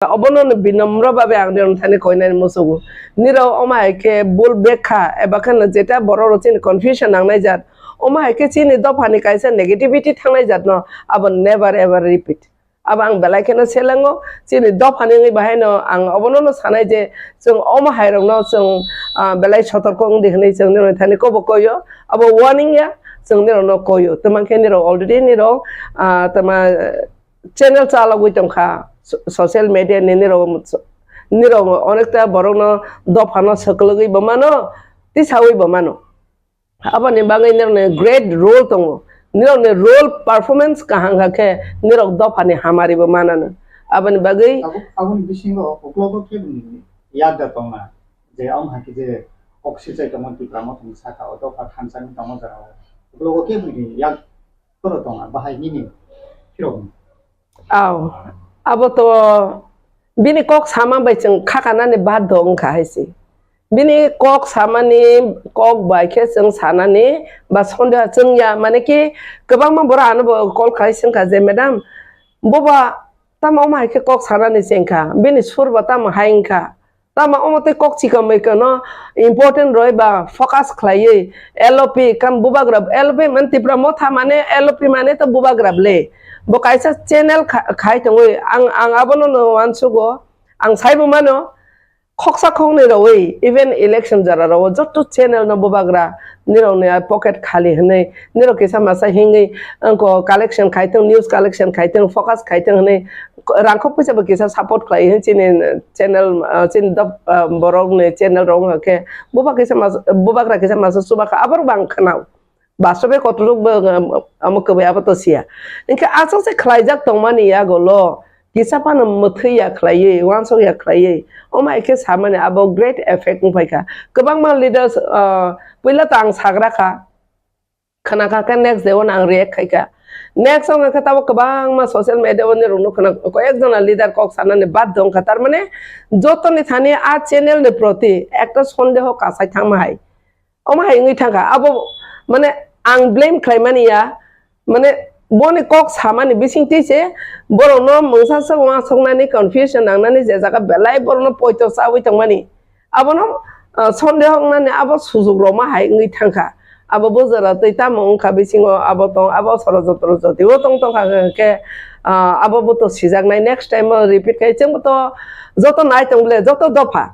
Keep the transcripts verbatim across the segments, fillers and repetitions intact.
Obono no binamra babe ang nirok thani koinani musugo. Nirok omo hai khe bul bekha eba khe no jeta borok rok chini confusion nangnai jat. Omo hai khe chini dophani kaisa negativity thangnai jat no abo never ever repeat. Abo ang belai kheno selengo, chini dophani wngwi bahai no ang obono no sanai je chwng omo hai rok no chwng, ah, belai sotorko wngdi hwnwi chwng nirok thani kobo koyo. Abo warning ya chwng nirok no koyo. Tama khe nirok already nirok, ah, tama channel chalogwi tongkha, so-, social media ni nirok, nirok onekta borok no dopha no swklwgwi bo mano, tisawi bo mano. Aboni bagwi nirok ni great role tongo, nirok ni role performance kaham kha khe nirok dopha ni hamari bo manano. Aboni bagwi Abo, aboni bisingo uklogo khe bini yakda tongna, je ong hakhe je oksijai tongma Tipra Motha ni saka o dopha thansa ni tongma jora o uklogo khe bini yak Toro tongna bahai nini phirokni. Aw, abo to bini kok sama bai chwng khakanani baddo wngkha hai se. Bini kok samani kok bai khe chwng sanani ba sondeha chwng ya, mane ki kwbangma borok ano bo call khai se wngkha je, "Madam, boba tamo omo hai khe kok sanani se wngkha, bini sur bo tamo hai wngkha?" Tamo omo tei kok chikon bai kano important roi ba focus khlaiwi L O P kam bubagrab, L O P man Tipra Motha mane L O P mane to bubagrab le. Bo kaisa channel kha-, khai tongwi ang, ang abono no uansugo, ang saibo mano khoksa khoknwi roi even election jora rao joto channel no bubagra nirokni a pocket khali hwnwi, nirok kisa masa hingwi, angko collection khai thung, news collection khai thung, focus khai thung hwnwi, rangkhok puisa bo kisa support khlai hwn chini channel, ah, chini dop, ah, borok ni channel rok wngkha khe bubagra kisa masa, bubagra kisa masa chuba kha, aborok bo ang khwnao. Bastobe kotorok bo, ah, amo kwbai abo to siya. Hinkhe aswk se khlaijak tongmani yago lo, kisa phano mwthwi ya khlaiwi, uansuk ya khlaiwi, omo hai khe samani abo great effect wngpai kha. Kwbangma leaders, ah, puila to ang sagra kha, khna kha khe next day o ang react khai kha. Next o wngkha khe tabo kwbangma social media o nirok no khna, koyek jona leader kok sanani baddo wngkha. Tar mane jotoni thani a channel ni proti ekta sondeho kasai thangma hai. Omo hai wngwi thangkha. Abo mane ang blame khlai mani ya, mane boni kok samani bisingtwi se borokno mungsa swk uansuknani, confusion nangnani je jaga belai borokno poito chawi tongmani. Abono, ah, sondeho wngnani abo sujuk rokma hai wngwi thangkha. Abo bujora twi tamo wngkha bisingo abo tong, abo soro jotoro jotio tong tongkha hwnkhe, ah, abo bo to sijaknai, next time o repeat khai chwngbo to joto nai tong bole, joto dopha.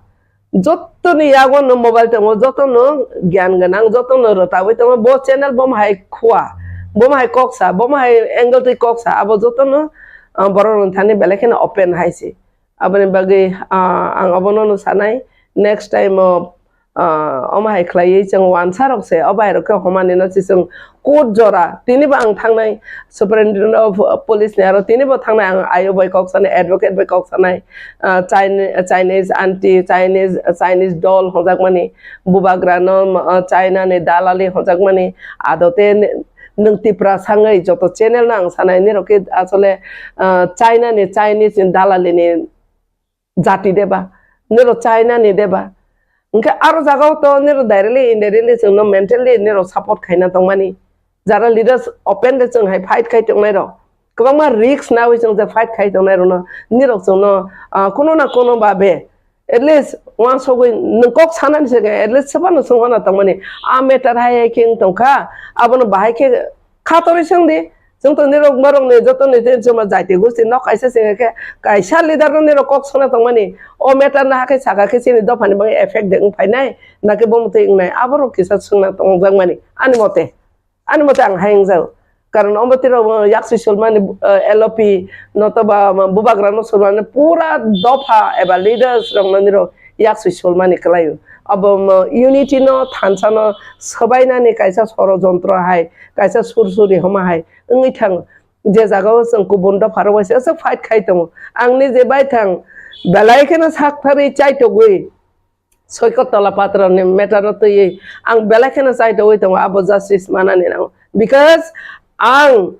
Jotoni yago no mobile tongo, joto no gyan gwnang, joto no rwtawi tongo. Bo channel bo hai khua, bo hai kok sa, bo hai angle twi kok sa, abo joto no, ah, borok rok thani belai kheno open hai se. Aboni bagwi, ah, ang obono no sanai, next time o, ah, omo hai khlaiwi chwng uansa rok se, o bai rok khe homani no se chwng court jora, tini bo ang thangnai, Superintendent of Police ni aro tini bo thangnai, ang ayo bai kok sanai, advocate bai kok sanai, ah, Chine-, Chinese aunty, Chinese, Chinese doll hwnjakmani, bubagra no, ah, China ni dalali hwnjakmani, adote ni-, nwng Tipra sangwi joto channel no ang sanai, nirok khe asole, ah, China ni, Chinese ni dalali ni jati deba, nirok China ni deba. Hwnkhe aro jagao to nirok directly, indirectly chwngno mentally nirok support khaina tongmani. Jara leaders open de chwng hai fight khai tongnai rok. Kwbangma risk nawi chwng je fight khai tongnai rokno nirok chwngno, ah, kuno na kuno babe at least uansugwi nwng kok sanani se at least sophano chwng hona tongmani. A matter hai hai khe wng tongkha, abono bahai khe khatorwi swngdi. Chwng to nirok borok ni joto ni je chuma jaiti gosti nok kaisa se khe kaisa leader no nirok kok sona tongmani. O matter no hakhe saka khe chini dopha ni bagwi effect de wng phainai, nake bo motwi wngnai, aborok kisa swngna tongjakmani ani mote. Ani mote ang hai wngjago. Karon omo twi rok, uh, yaksi sulmani, uh, L O P notoba, um, bubagra no sulmani pura dopha eba leaders rok no nirok yaksi sulmani kwlaio. Abo, um, unity no thansa no swbainani kaisa sorojontro hai, kaisa sursuri homa hai wngwi thango. Je jaga o chwng kubun dopha rok bai se fight khai tongo. Ang ni je bai thang belai kheno sak thari chai togwi. Soikot tola patroni matter o twiwi ang belai kheno chai togwi tongo, abo justice manani nango. Because ang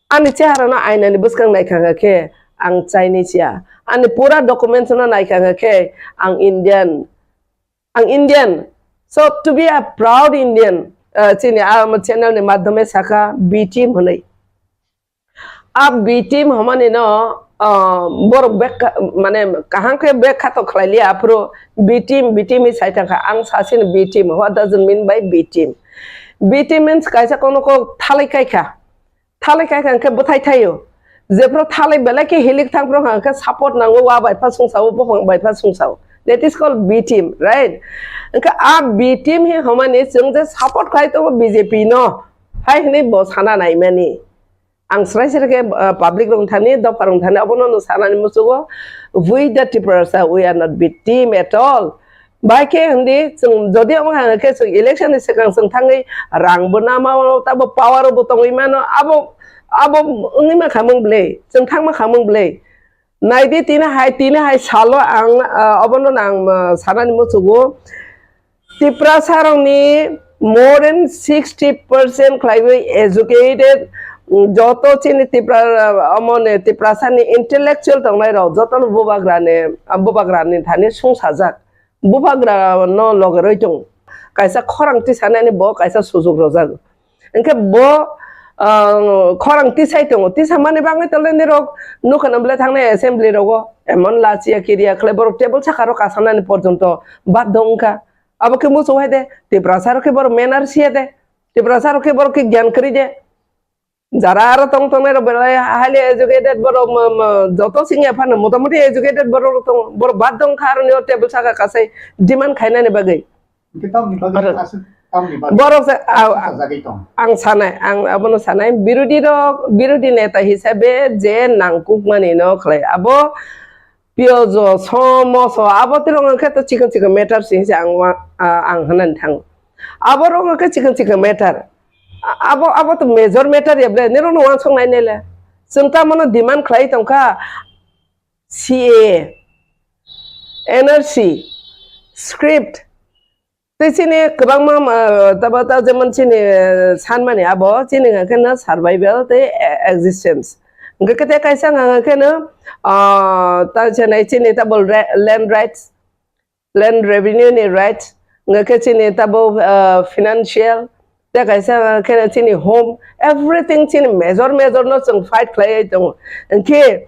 ani chehara no ainani bwskang naikha khe ang Chinese ya. Ani pura documents no naikha khe ang Indian. Ang Indian. So to be a proud Indian, uh, chini, ah, channel ni madhyame saka B team hwnwi. A B team hwnmani no ah, borok bek ka-, mane kaham khe bek khato khlai liya, aphuru B team, B team hi sai thangkha. Ang sasini B team. What does it mean by B team? B team means kaisa kono kok thalai kai kha. Thalai kai kha hwnkhe bwthai thaio. Jephru thalai belai khe hilik thang phru hwnkhe support nango, wa bai pha sungsao, buphang bai pha sungsao. That is called B team, right? Hwnkhe a B team hi hwnmani chwng je support khlai tongo B J P no, hai hwnwi bo sana naimani. Ang srai srai khe, uh, public rok thani, dopha rok thani, abono no sanani muchugo, we the Tiprasa, we are not B team at all. Bai khe hindi, chwng jodi omo hai khe chwng election ni swkang chwng thangwi rang bo nama, tabo power bo tongwi mano, abo, abo wngwi ma khamung bwle, chwng thang ma khamung bwle. Naidi tini hai, tini hai salo ang, ah, obono ang, ah, sanani muchugo. Tiprasa rokni more than sixty percent khlaiwi educated, mm, joto chini Tipra, ah, omo ni Tiprasa ni intellectual tongnai rok jotono bubagra ni, ah, bubagra ni thani sungsajak. Bubagra no loge roi tong. Kaisa khorang tisanani bo kaisa sujuk rojak. Hwnkhe bo, ah, khorang tisai tongo. Tisa mani bagwi tole nirok nukha na bwle thangnai assembly rogo. Emon lachiya kiriya khlai borok table saka rok kasanani porjonto bad wngkha. Abo khe muchung hai de. Tiprasa rok khe borok manners ya de. Tiprasa rok khe borok khe gyan kwrwi de. Jara aro tong tongnai rok belai highly educated borok mo-, mo-, joto singya phano motamoti educated borok rok tongo. Borok bad wngkha aroni o table saka kasai demand khainani bagwi. Hwnkhe tamni bagwi Aro aswk tamni bagwi borok se, a, aswk sajagwi tong. Ang sanai, ang abono sanai, birodhi rok, birodhi neta hisabe je nangkukmani no khlai. Abo piyojo, somoso, abo tirok hwnkhe to chikon chikon matter se hinse ang wa-, a, ang hwnani thango. Aborok hwnkhe chikon chikon matter. A-, abo, abo to major matter ya bre, nirokno wansuk nai nai le. Chwng tamo no demand khlai tongkha C A A, N R C, script, tei chini kwbangma, ah, tabo ta jemon chini, eh, sanmani abo chini hwnka khe no survival tei, eh, existence. Hwnkhe khe tei kaisa hwnka khe no, ah, ta chini, chini tabo re-, land rights, land revenue ni rights, hwnkhe chini tabo, ah, financial, tei kaisa hwnka khe no chini home, everything chini major major no chwng fight khlaiwi tongo. Hwnkhe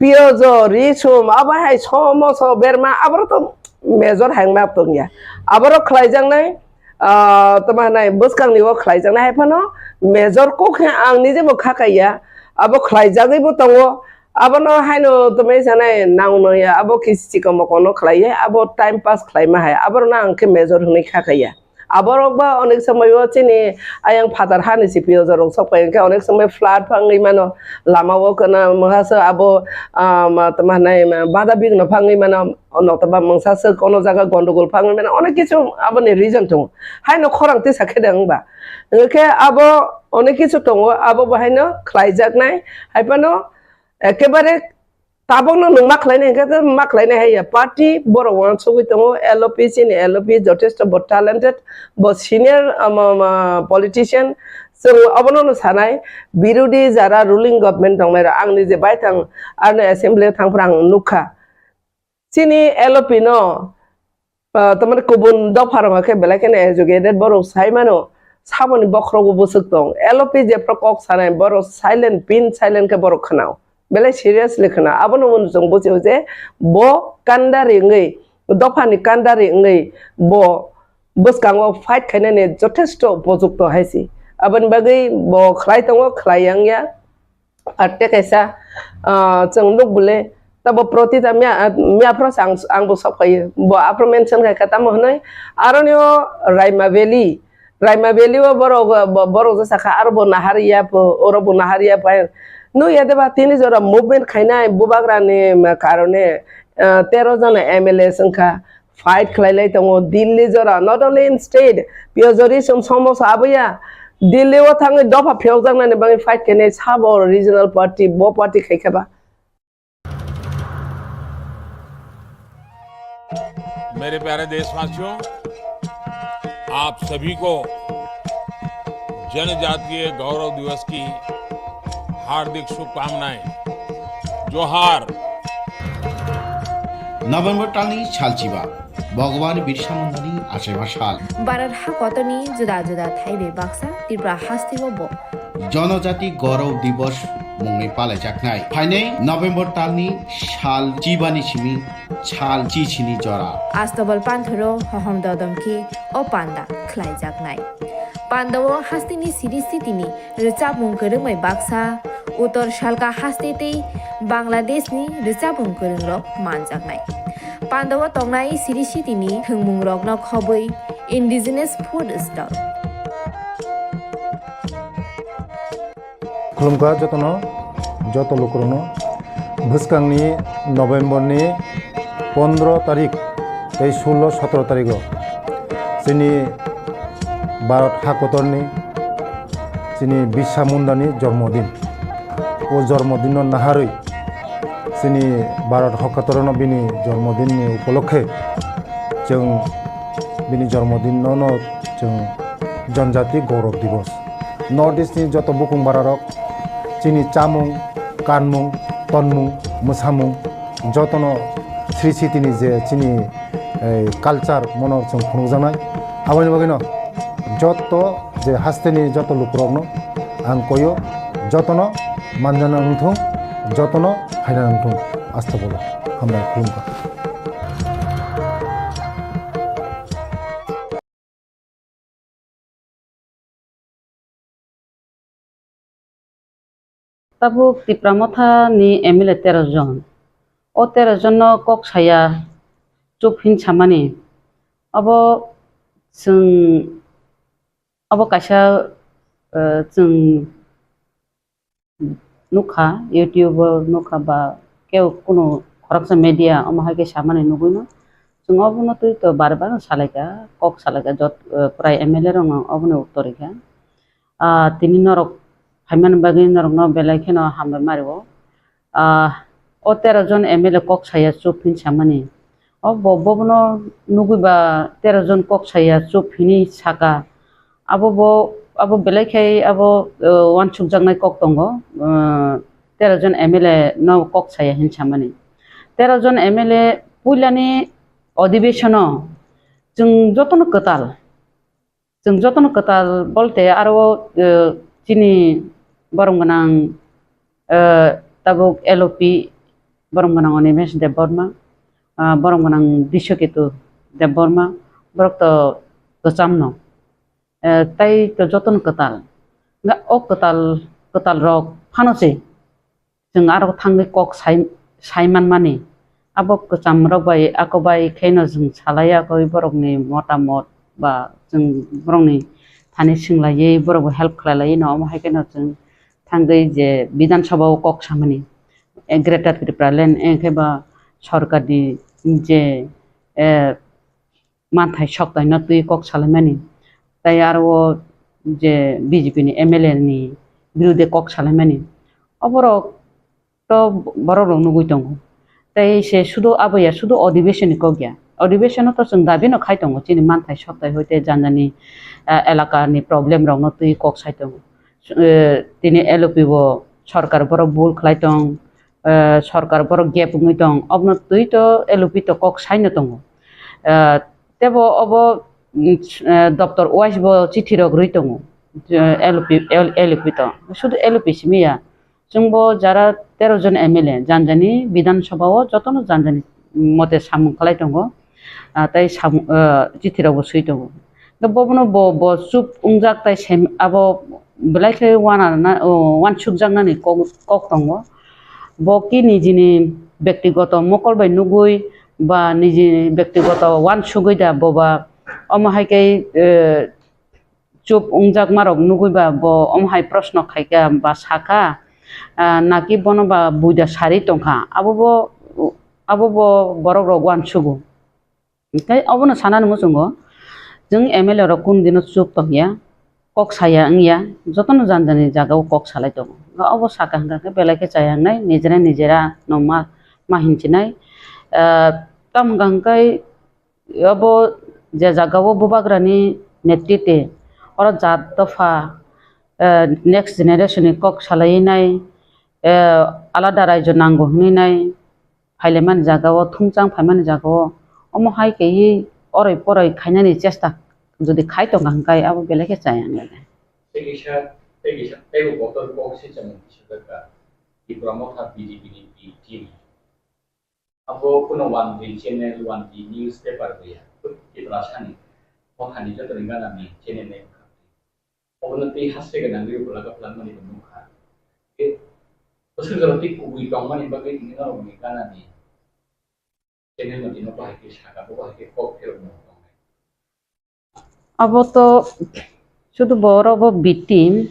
Piyojo, risum, abo hai somoso berma, aborok to major hai wngma tongya. Aborok khlaijaknai, ah, tamo hinai bwskangni o khlaijaknai hai phano major kok khe ang nije bo kha kaiya. Abo khlaijagwi bo tongo. Abono haino tamo sanai nang nangya, abo kisi chikon mokon no khlaiya, abo time pass khlaima hai. Aborokno ang khe major hwnwi kha kaiya. Aborok ba onek somoi o chini ayang phatar hani si piyojo rok sok pai, hwnkhe onek somoi flood phangwi mano, lama o kana mungsa abo, ah, ma, tamo hinai ma, bada bigno phangwi mano, nokta ba mungsa se kono jaga gondogol phangwi mano, onek kichu aboni reason tongo. Haino khorang tisa khe de wngba. Hwnkhe abo onek kichu tongo, abo bo haino khlaijaknai, hai phano ekebare Tabokno nwng ma khlainai hwnkhe khe ma khlainai hai ya. Party borok uansugwi tongo, L O P chini L O P jotesto bo talented, bo senior, um, um, uh, politician. Chwng obono no sanai, birodhi jara ruling government tongnai rok, ang nije baithang arno assembly o thangphra ang nukha. Chini L O P no Ah, tamani kubun dopha rok khe belai kheno educated borok sai mano, saboni bokhorogo bwswk tong. L O P jephru kok sanai borok silent, pin silent khe borok khwnao. Belai seriously khwnao. Abono chwng bujio je bo kandari wngwi, dophani kandari wngwi bo bwskango fight khainani jothesto upojukto hai se. Aboni bagwi bo khlai tongo, khlai yang ya. Ar tei kaisa, ah, chwng nuk bwle, tabo protita mia, mia phro se ang, ang bo sok phai. Bo aphro mention khai kha tamo hwnwi. Aroni o Raima Valley, Raima Valley o borok, bo-, borok je sakha aro bo nahar ya pho, oro bo nahar ya pho. Nuk ya de ba tini jora movement khainai bubagra ni karone, ah, tero jona M L A wngkha. Fight khlai lai tongo Delhi jora, not only in state, piyojori som somosa aboya Delhi o thangwi dopha phiyokjaknani bagwi fight khainai sabo regional party, bo party khai khe ba. मेरे प्यारे देशवासियों, आप सभी को जनजातीय गौरव दिवस की हार्दिक शुभकामनाएं। जोहार। November talni salchiba, Bhagwan Birsa Mundani achaiba sal. Bharat hakotorni juda juda thaibai baksa Tripura hasteo bo Jonojati Gaurav Divas mungwi palaijaknai. Phainai November talni sal chibani simi sal chisini jora. Astobal panthoro hohom dodom khe o panda khlaijaknai. Pandao hasteni siri sitini rwchapmung kwrwngbai baksa, Uttor Salka haste tei Bangladeshni rwchapmung kwrwngrok manjaknai. Pandao tongnai siri sitini thwngmungrokno khobwi indigenous food stall. Khulumkha jotono, joto lukurokno. Bwskangni November ni pondro tarik tei sullo sotro tarigo chini Bharat hakotorni chini Birsa Mundani jormodin. O jormodinno naharwi chini Bharat hakotorno bini jormodinni upolokhe chwng bini jormodinno no chwng Janjati Gaurav Divas. North East ni joto bukung bararok chini chamung, kanmung, tonmung, mwsamung jotono sri sitini je chini, eh, culture mono chwng phunukjaknai. Aboni bagwino joto je hasteni joto lukurokno ang koyo, jotono manjana wngthung, jotono phaina wngthung. Astobolo hambai khulumkha. Tabuk Tipra Motha ni M L A tero jon. O tero jon no kok saya chup hin samani. Abo chwng, abo kaisa, eh, chwng nukha, YouTube o nukha ba kebo kunu khoroksa media omo hai khe samani nugwi no. Chwng obono twi to bar bar salaikha, kok salaikha, jot, eh, prai M L A rokno obono uttor rikha. Ah, tini norok phaimani bagwi norokno belai kheno hambai mario. Ah, o tero jon M L A kok saya chup hin samani. O bo, bobono nugwi ba tero jon kok saya chup hini saka. Abo bo, abo belai khai abo, eh, uansukjaknai kok tongo, eh, tero jon M L A no kok saya hin samani. Tero jon M L A puilani odhibeshono chwng jotono kwtal. Chwng jotono kwtal bolte aro, eh, chini borom gwnang, eh, tabuk L O P borom gwnang Animesh Debbarma, ah, borom gwnang Drishoketu Debbarma, borok to kwchamno. Eh, tai to jotono kwtal. Nga o kwtal, kwtal rok phano se chwng aro thangwi kok sai, sai manmani. Abo kwcham rok bai, ako bai kheno chwng salai, ako borokni motamot ba chwng borokni thani swnglaui borokbo help khlailai no, omo hai kheno chwng thangwi je Bidhan Sabha o kok samani, eh, Greater Tipraland, eh, khe ba sorkarni je, eh, manthai soktaino twi kok salaimani. Tai aro o je B J P ni M L A ni birude kok salaimani. Oborok to borok rok nugwi tongo. Tai se sudu abo ya, sudu odhibesoni kok ya. Odhibesonno to chwng dabi no khai tongo, chini manthai soktai hoite janjani, ah, elaka ni problem rok no twi kok sai tongo. Eh, tini L O P bo sorkar borok bul khlai tong, eh, sorkar borok gap wngwi tong, obono twi to L O P to kok sai no tongo. Eh, tebo obo, mm, eh, doptor wise bo chithi rok rwi tongo, eh, L O P, L-, L O P to. Sudu L O P simi ya. Chwngbo jara tero jon M L A janjani Bidhan Sabha o jotono janjani mote samung khlai tongo, ah, tei samung, ah, chithi rok bo swi tongo. Bobono bo, bo chup wngjak tai sem-, abo belai khe uana na, o, uansukjaknani kok, kok tongo. Bo ki nijini bektigoto mokol bai nugwi ba niji bektigoto uansugwi da boba omo hai khe, eh, chup wngjakmarok nugwi ba bo omo hai proshno khaikha ba sakha, ah, naki bono ba buida sari tongkha, abo bo, abo bo borok rok uansugo. Tei obono sanani muchungo, chwng M L A rok kunu dino chup tongya, kok saya wngya, jotono jani jani jagao kok salai tongo. Obo sakha hwnkha khe belai khe chaya wngnai, nijera nijera no ma, ma hinchinai. Ah, tamo hwnkha hwnkhe, obo je jagao bubagrani netrite, oro jat dopha, eh, next generation ni kok salai nai, eh, alada raijo nango hinwi nai, phailaimani jagao, thumchang phaimani jagao, omo hai khe oroi poroi khainani chesta jodi khai tongkha hwnkhe abo belai khe chaya wngnai. Tei kisa, tei kisa, teibo kotor kok se chwng kisa kha. Tipra Motha B J P ni B team. Abo kuno one day channel, one day newspaper gaya. Tipra sani, Motha ni joto ni gana ni channel ni wngkha. Obono tei haste gana ni rukula ka plan mani tong wngkha. Ke, bwswk jora tei kubui tong mani bagwi tini norok ni gana ni channel no tino bahai khe saka, bo bahai khe kok philok no tongnai. Abo to sudu borok bo B team,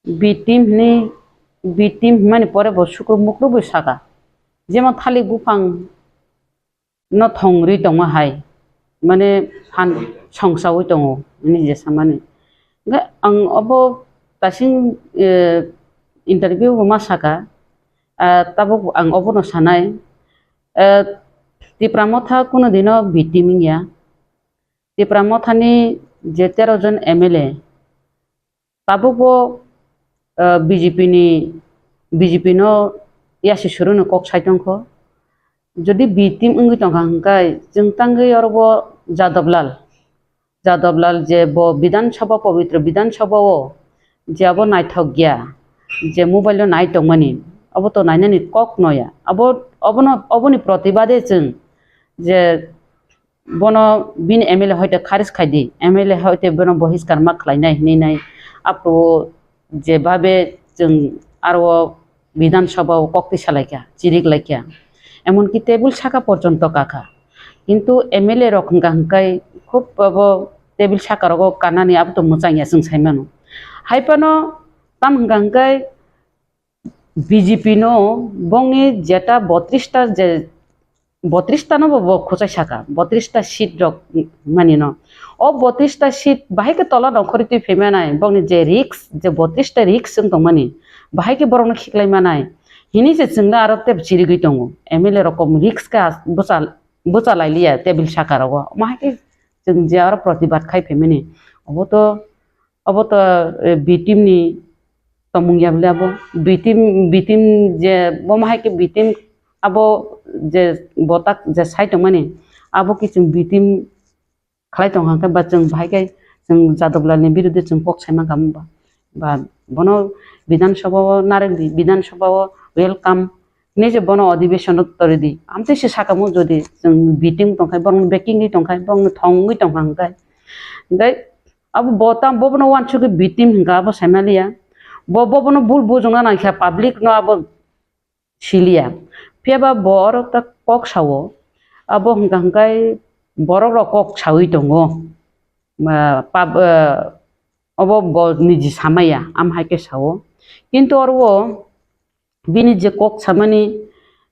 B team hwnwi, B team hwnmani pore bo sukru mukru bo saka. Jemon thalik buphang no thong rwi tongma hai, mane phan songsaui tongo, hwnwi je samani. Hwnkhe ang obo tasing, eh, interview bo ma saka, ah, tabuk ang obono sanai, eh, Tipra Motha kuno dino B team wngya. Tipra Mothani je tero jon M L A, tabukbo, eh, B J P ni, B J P no yasi suruni kok sai tongkho. Jodi B team wngwi tongkha hwnkhe, chwng tangwi oro bo Jadab Lal, Jadab Lal je bo Bidhan Sabha, pobitro Bidhan Sabha o je abo naithok ya, je mobile o nai tongmani, abo to nainani kok noya. Abo, obono, oboni protibade chwng je bono bini M L A hoite kharis khai di, M L A hoite bono bohiskar ma khlai nai hinwi nai. Aphuru jebhabe chwng aro Bidhan Sabha o kok tisa lai kha, chirik lai kha, emonki table saka porjonto kakha. Kintu M L A rok hwnkha hwnkhe khub abo table saka rogo kanani abo to mwchang ya chwng sai mano. Hai phano tam hwnkha hwnkhe B J P no bongni jeta botris ta je, botris ta no bo, bo khwchai saka, botris ta seat rok mani no. O botris ta seat bahai khe tola nongkhorwi twi phaimanai, bongni je risk, je botris ta risk wng tongmani, bahai khe borokno khiklai manai. Hini se chwngno aro tep chirigwi tongo. M L A rokom risk khe as-, bwcha, bwcha lai liya table saka rogo. Omo hai khe chwng je aro protibad khai phaimani. Obo to Obo to, eh, B team ni tongmung ya bwle abo. B team, B team je bomo hai khe B team abo je botak je sai tongmani, abo khe chwng B team khlai tong kha khe ba chwng bahai khe chwng Jadab Lal ni birude chwng kok sai mankha ba. Ba bono Bidhan Sabha o narwk di, Bidhan Sabha o welcome. Nini je bono adhibeshon o tori di. Amtwi se saka mo jodi chwng B team tong kha, borok backing ri tong kha, borok thongwi tong kha hwnkhe. Hwnkhe abo bo tam, bo bono wansugwi B team hwnkha abo sai maliya. Bo, bo bono bul bujongna nangkha, public no abo siliya. Phiya ba bo oro ta kok sao, abo hwnkha hwnkhe borok rok kok saui tongo. Ma, pub-, eh, obo bo niji samaya, am hai khe sao. Kintu oro o bini je kok samani,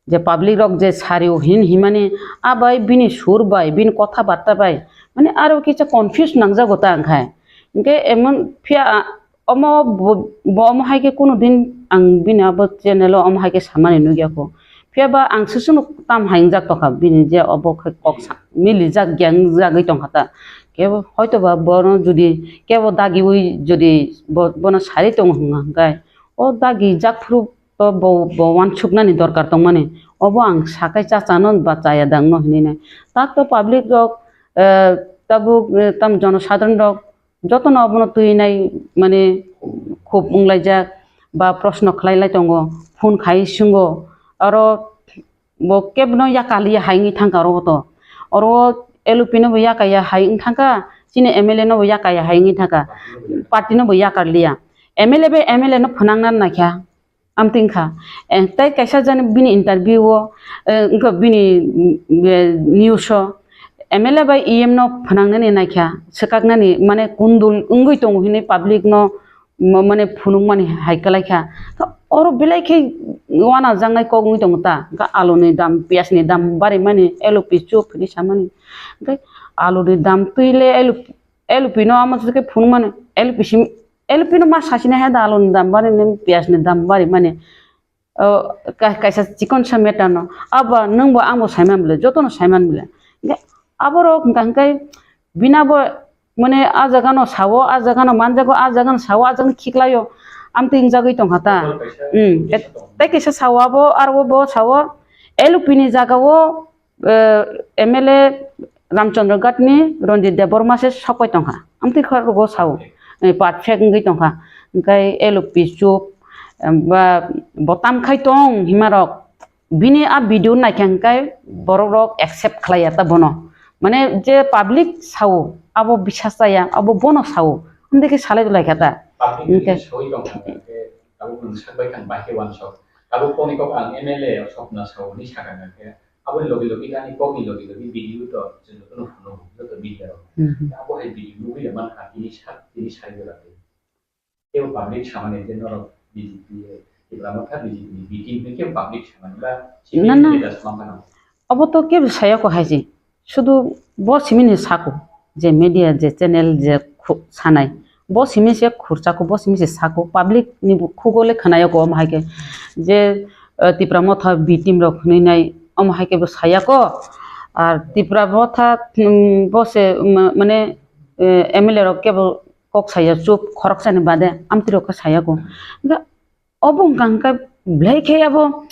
je public rok je sario hin himani, a bai bini sur bai, bini kotha barta bai, mane aro kisa confuse nangjago ta ang khai. Hwnkhe emon phiya, a, omo bo, bo omo hai khe kunu din ang bini abo channel o omo hai khe samani nukya kho. Phiya ba ang susuno tam hai wngjak tokha bini je obo khe kok sa, milijak ya wngjagwi tongkha ta. Kebo hoito ba bono jodi kebo dagiui jodi bo, bono sari tongo hwnga hwnkhe, o dagi jak phuru to bo, bo wansuknani dorkar tongmani. Obo ang sakai cha chano ba chaya dangno hinwi nai. Tak to public rok, eh, tabuk, eh, tam jonosadharon rok jotono obono twi nai mani khub wnglaijak ba proshno khlai lai tongo, phone khai swngo, aro bo kebno yakaliya hai wngwi thangkha oro to. Oro L O P no bo yakaya hai wng thangkha, chini M L A no bo yakaya hai wngwi thangkha, party no bo yakarliya. M L A bai M L A no phwnangna naikha. Amtwi wngkha. Eh, tei kaisa jani bini interview o, eh, wngkha bini, mm, eh, news o M L A bai E M no phwnangnani naikha, swkaknani, mane kundul wngwi tongo hinwi public no, mo-, mane phunukmani hai kwlaikha. Khe oro belai khe wanajaknai kok wngwi tongo ta. Khe aluni dam, piyajni dam barimani, L O P chup hinwi samani. Khe aluni dam twi le L O P, L O P no amo se khe phunukmani, L O P sim, L P no ma sachina hai da aloni dam bari nini piyaj ni dam bari mani, o, ka-, kaisa chikon sa matter no. Abo nwng bo ang bo saiman bole, joto no saiman bole. Hingke aborok hingka hingke bini abo mane a jaga no sao, a jaga no manjago, a jaga no sao, a jaga no khiklaio. Amtwi wngjagwi tongkha ta. Hmm. Tei kaisa sao abo, aro bo sao L P ni jaga o, eh, M L A Ramchandra Ghat ni Ranjit Debbarma se sokpai tongkha. Amtwi khe rogo sao, eh, perfect wngwi tongkha. Hingke L P chup, Em, ba, bo tam khai tong himarok. Bini a video naikha hwnkhe borok rok accept khlai ya ta bono. Mane je public sao, abo bisas chaya, abo bono sao. Amtwi khe salai rwlai kha ta. Public Hwnkhe ni sawi tong kha hwnkhe, tabuk nwng sak bai kha bahai khe uansuk. Tabuk toni kok ang M L A sokna sao ni sakha hwnkhe, aboni logi logi ani kokni logi logi video to chwng jotono phunukgo, joto media rok. Mhm. Abo hai video nugwi rwmani kha tini sak, tini sai jora twi. Tei public samani je norok B J P, Tipra Motha B J P ni B T hwnwi khe public samani ba Na, na. Leaders ma phano. Obo to kebo saya ko hai je. Sudu bo simini sako je media je channel je khu-, sanai. Bo simi se khurchako, bo simi se sako. Public ni bu-, khugo le khnayo ko omo hai khe je, eh, Tipra Motha B team rok hwnwi nai omo hai khe bo saya ko. Ar Tipra Motha, mm, bo se, mm, mane, eh, M L A rok kebo kok saya chup khoroksani bade amtwi rok khe saya ko. Hwnkhe obo wngkha hwnkhe belai khe abo,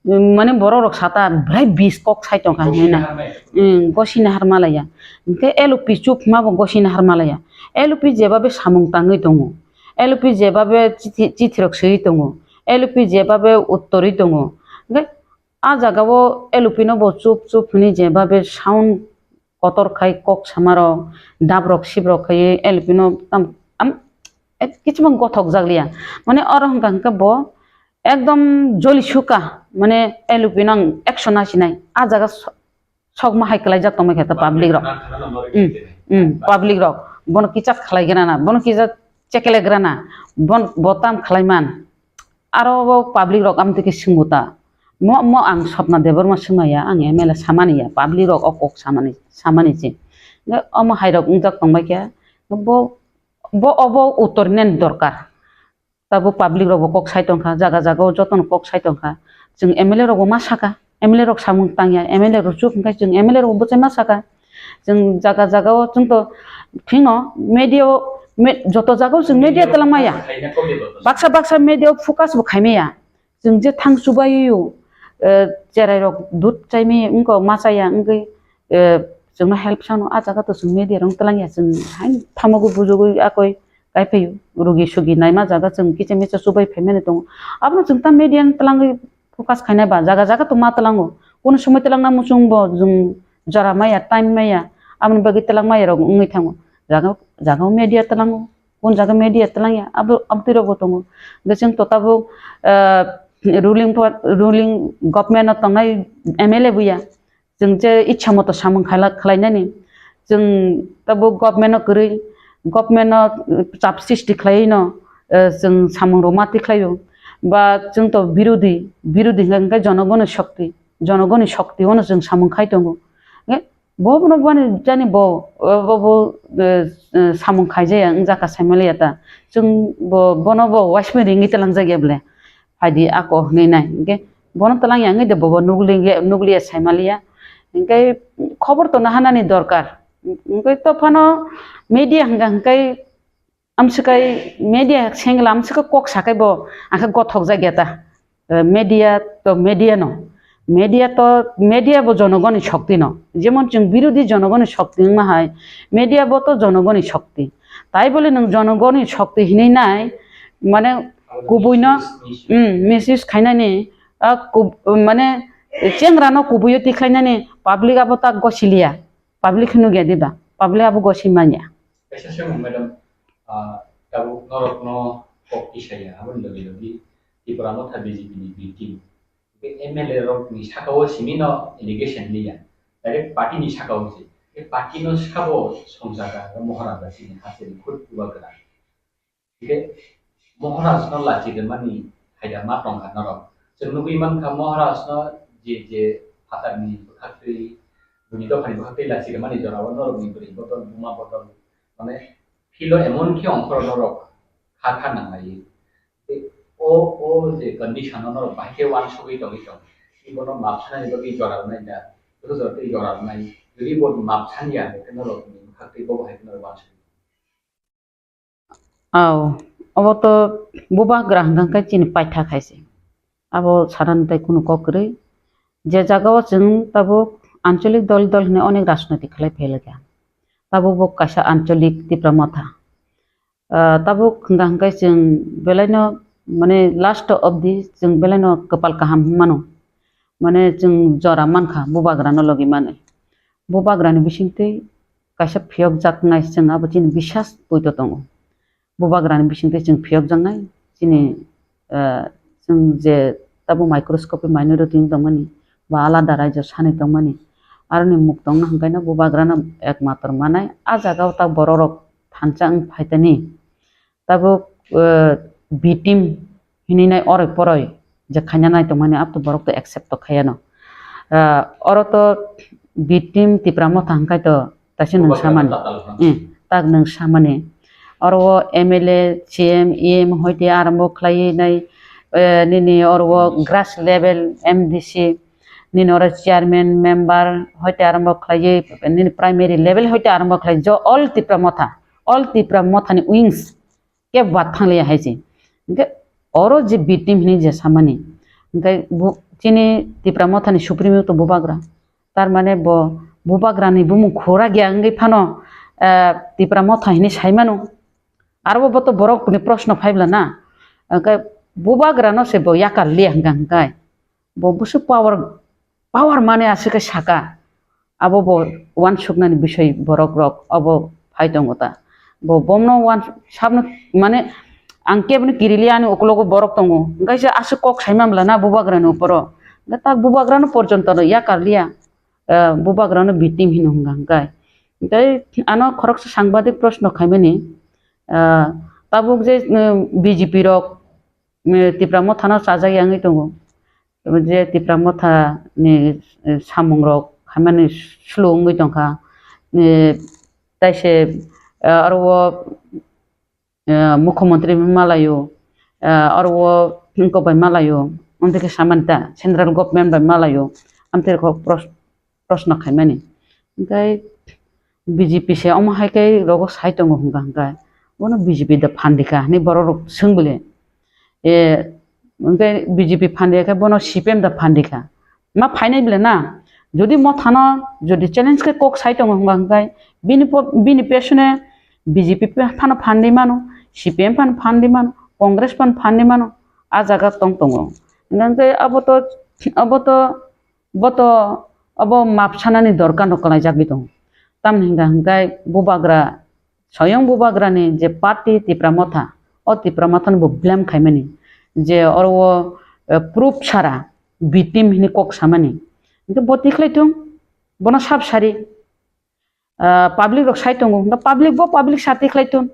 mm, mane borok rok sata belai bis kok sai tongkha hinwi na. Gosina harmai. Mm, gosina harmalaya. Hwnkhe L P chup ma bo gosina harmalaya. L P jebabe samung tangwi tongo. L P jebabe chithi, chithi rok swiwi tongo. L P jebabe uttorwi tongo. Hwnkhe a jaga o L P no bo chup chup hinwi jebabe sound kotor khai kok samarok, dabrok sibrok khai L P no tam, am, eh, kichima gothok jak liya. Mane oro hwnkha hwnkhe bo ekdom joli suka, mane L P no ang action nasinai. A jaga so-, sokma hai kwlaijak tongmai khe ta public rok. Mm, mm, public rok. Bono kichak khlai grana, bono kichak chekele grana, bon-, bo tam khlai man. Aro bo public rok amtwi khe swngbo ta. Mo, mo ang Swapna Debbarma swngmaya, ang M L A samani ya, public rok o kok samani, samani se. Hwnkhe omo hai rok wngjak tongbai khe, bo, bo obo uttor nani dorkar. Tabuk public rok bo kok sai tongkha, jaga jaga o jotono kok sai tongkha. Chwng M L A rok bo ma saka, M L A rok samung tangya, M L A rok chuk hwnkhe chwng M L A rok bo bwchai ma saka. Chwng jaga jaga o chwng to phino media o, me-, joto jaga o chwng media twlang maya. Baksa baksa media o focus bo khai maya. Chwng je thang chubaio, eh, cherai rok dud chai maya wngkha ma chaya wngwi, eh, chwngno help sano a jaga to chwng media rok twlang ya chwng haino thamogwi bujugwi akoi kai phaio. Rugi sugi naima jaga chwng kicha micha chubai phaimani tongo. Abono chwng ta media ni twlangwi focus khainai ba jaga jaga to ma twlango. Kunu somoi twlangna muchung bo chwng jora maya, time maya, aboni bagwi twlang maya rok wngwi thango. Jaga, jaga o media twlango, kun jaga media twlangya, abo, abtwi rok bo tongo. Hwnkhe chwng to tabuk, ah, ruling po-, ruling government o tongnai M L A buya. Chwng je ichha moto samung khaila-, khlainani. Chwng tabuk government no kwrwi, government no chap sristi khlaiwi no, eh, chwng samung rok ma tikhlaio. Ba chwng to birodhi, birodhi hwnkha hwnkhe jonogoni shokti, jonogoni shokti ono chwng samung khai tongo. Hwnkhe bo bono bani jani bo, bo, bo, eh, eh, samung khaijaya wngjakha saimaliya ta. Chwng bo, bono bo uaismani ringwi twlangjakya bwle. Phaidi ako hwnwi nai. Hwnkhe bono twlangya wngwi de bobo nukliya, nukliya saimaliya. Hwnkhe khobor to nahanani dorkar. Hwnkhe to phano media hwnkha hwnkhe amswkai media sengla amswka kok sakai bo angkhe gothok jakya ta. Eh, media to media no. Media to, media bo jonogoni shokti no. Jemon chwng birodhi jonogoni shokti wngma hai, media bo to jonogoni shokti. Tai bole nwng jonogoni shokti hinwi nai, mane kubui no, mm, misuse khainani, ah, kub-, mane chengra no kubui o tikhlainani public abo ta gosiliya, public hinwi gya diba, public abo gosi manya. Kaisa swngmung, madam, ah, tabuk norokno kok tisaya, aboni logi logi Tipra Motha B J P ni B team. Hwnkhe M L A rokni saka-o simi no allegation liya, direct party ni saka-o se. Hwnkhe party no sabo songjaga aro Moharaja chini hasteni khud bubagra. Hwnkhe Moharaj no lachi rwmani haida ma tongkha norok. Chwng nugwi mankha Moharaj no je je phatar ni bwkhaktwi, buini dopha ni bwkhaktwi lachi rwmani jora o norok ni bwrwi bodol, buma bodol, mane philo emon khe ongkhoro norok kha kha nang lai. Tei o, o je condition no norok bahai khe uansugwi tongwi tong. Tei bono map sanani bagwi jora rwnai da, joto jora tei jora rwnai. Jodi bo map sanya, hwnkhe norok ni bwkhaktwi bo bahai khe norok uansugwi. Aw, obo to bubagra hwnkha khe chini paitha khai se. Abo sanani tai kunu kok kwrwi. Je jaga o chwng tabuk ancholik dol dol hinwi onek rajniti khlai phailakha. Tabuk bo kaisa ancholik Tipra Motha. Ah, tabuk hwnkha hwnkhe chwng belaino mane last of the chwng belai no kwpal kaham mano. Mane chwng jora mankha bubagra no logi mani. Bubagra ni bisingtwi kaisa phiyokjaknai chwng abo chini bisas poito tongo. Bubagra ni bisingtwi chwng phiyokjaknai chini, eh, chwng je tabuk microscope minority wng tongmani ba alada raijo sani tongmani. Aroni muk tongna hwnkhe no bubagra no ekmatro manai. A jaga o ta borok rok thansa wng phaitani. Tabuk, eh, B team hinwi nai oroi poroi je khaina nai tongmani abo to borok to accept to khaiya no. Eh, oro to B team Tipra Motha hwnkhe to taisa nwng samani. Eh, tak nwng samani. Oro o M L A, C M, E M hoite arambo khlaiwi nai, eh, nini oro o grass level M D C, nini oro chairman, member hoite arambo khlaiwi nini primary level hoite arambo khlai jo all Tipra Motha, all Tipra Motha ni wings kebo bathang liya hai se. Hwnkhe oro je B team hinwi je samani, hwnkhe bo chini Tipra Motha ni supreme to bubagra. Tar mane bo bubagra ni bumung khura gya wngwi phano, eh, Tipra Motha hinwi sai mano. Aro bo to borok ni proshno phai bla na. Hwnkhe bubagra no se bo yakar liya hwnkha hwnkhe. Bo busu power, power mane aswk khe saka. Abo bo uansuknani bisoi borok rok abo phai tongo ta. Bo bomno uan-, sabno mane ang keboni kirili ani ukulogo borok tongo. Hwnkhe se aswk kok sai mamla na bubagrani uporo. Hwnkhe tak bubagrano porjonto no yakar liya. Eh, bubagrano B team hino hwnkha hwnkhe. Hwnkhe ano khoroksa sangbadik proshno khaimani, eh, tabuk je, eh, B J P rok, eh, Tipra Mothano chajak ya wngwi tongo. Je Tipra Motha ni, eh, samung rok khaimani slow wngwi tongkha. Eh, taise, eh, aro o, eh, mukhyamantri bai malaio, eh, aro o tongkok bai malaio, amtwi khe samani ta central government bai malaio, amtwi khe pros-, proshno khaimani. Hwnkhe B J P se omo hai khe rogo sai tongo hwnkha hwnkhe, bono B J P da phan rikha hinwi borok rok swng bole. E, hwnkhe B J P phan rikha khe bono C P M da phan rikha. Ma phainai bole na? Jodi Mothano jodi challenge khe kok sai tongo hwnkha hwnkhe bini po-, bini pesone B J P phano phan ri mano, C P M phano phan ri mano, Congress phano phan ri mano, a jaga tong tongo. Hwnkhe abo to, abo to Bo to obo map sanani dorkar no kwlaijagwi tongo. Tamni hwnkha hwnkhe bubagra, soyong bubagrani je party Tipra Motha, o Tipra Mothano bo blame khaimani je oro o, eh, proof sara B team hini kok samani. Hwnkhe bo tikhlai thung, bono sab sari, ah, public rok sai tongo, hwnkhe public bo public sa tikhlai thung.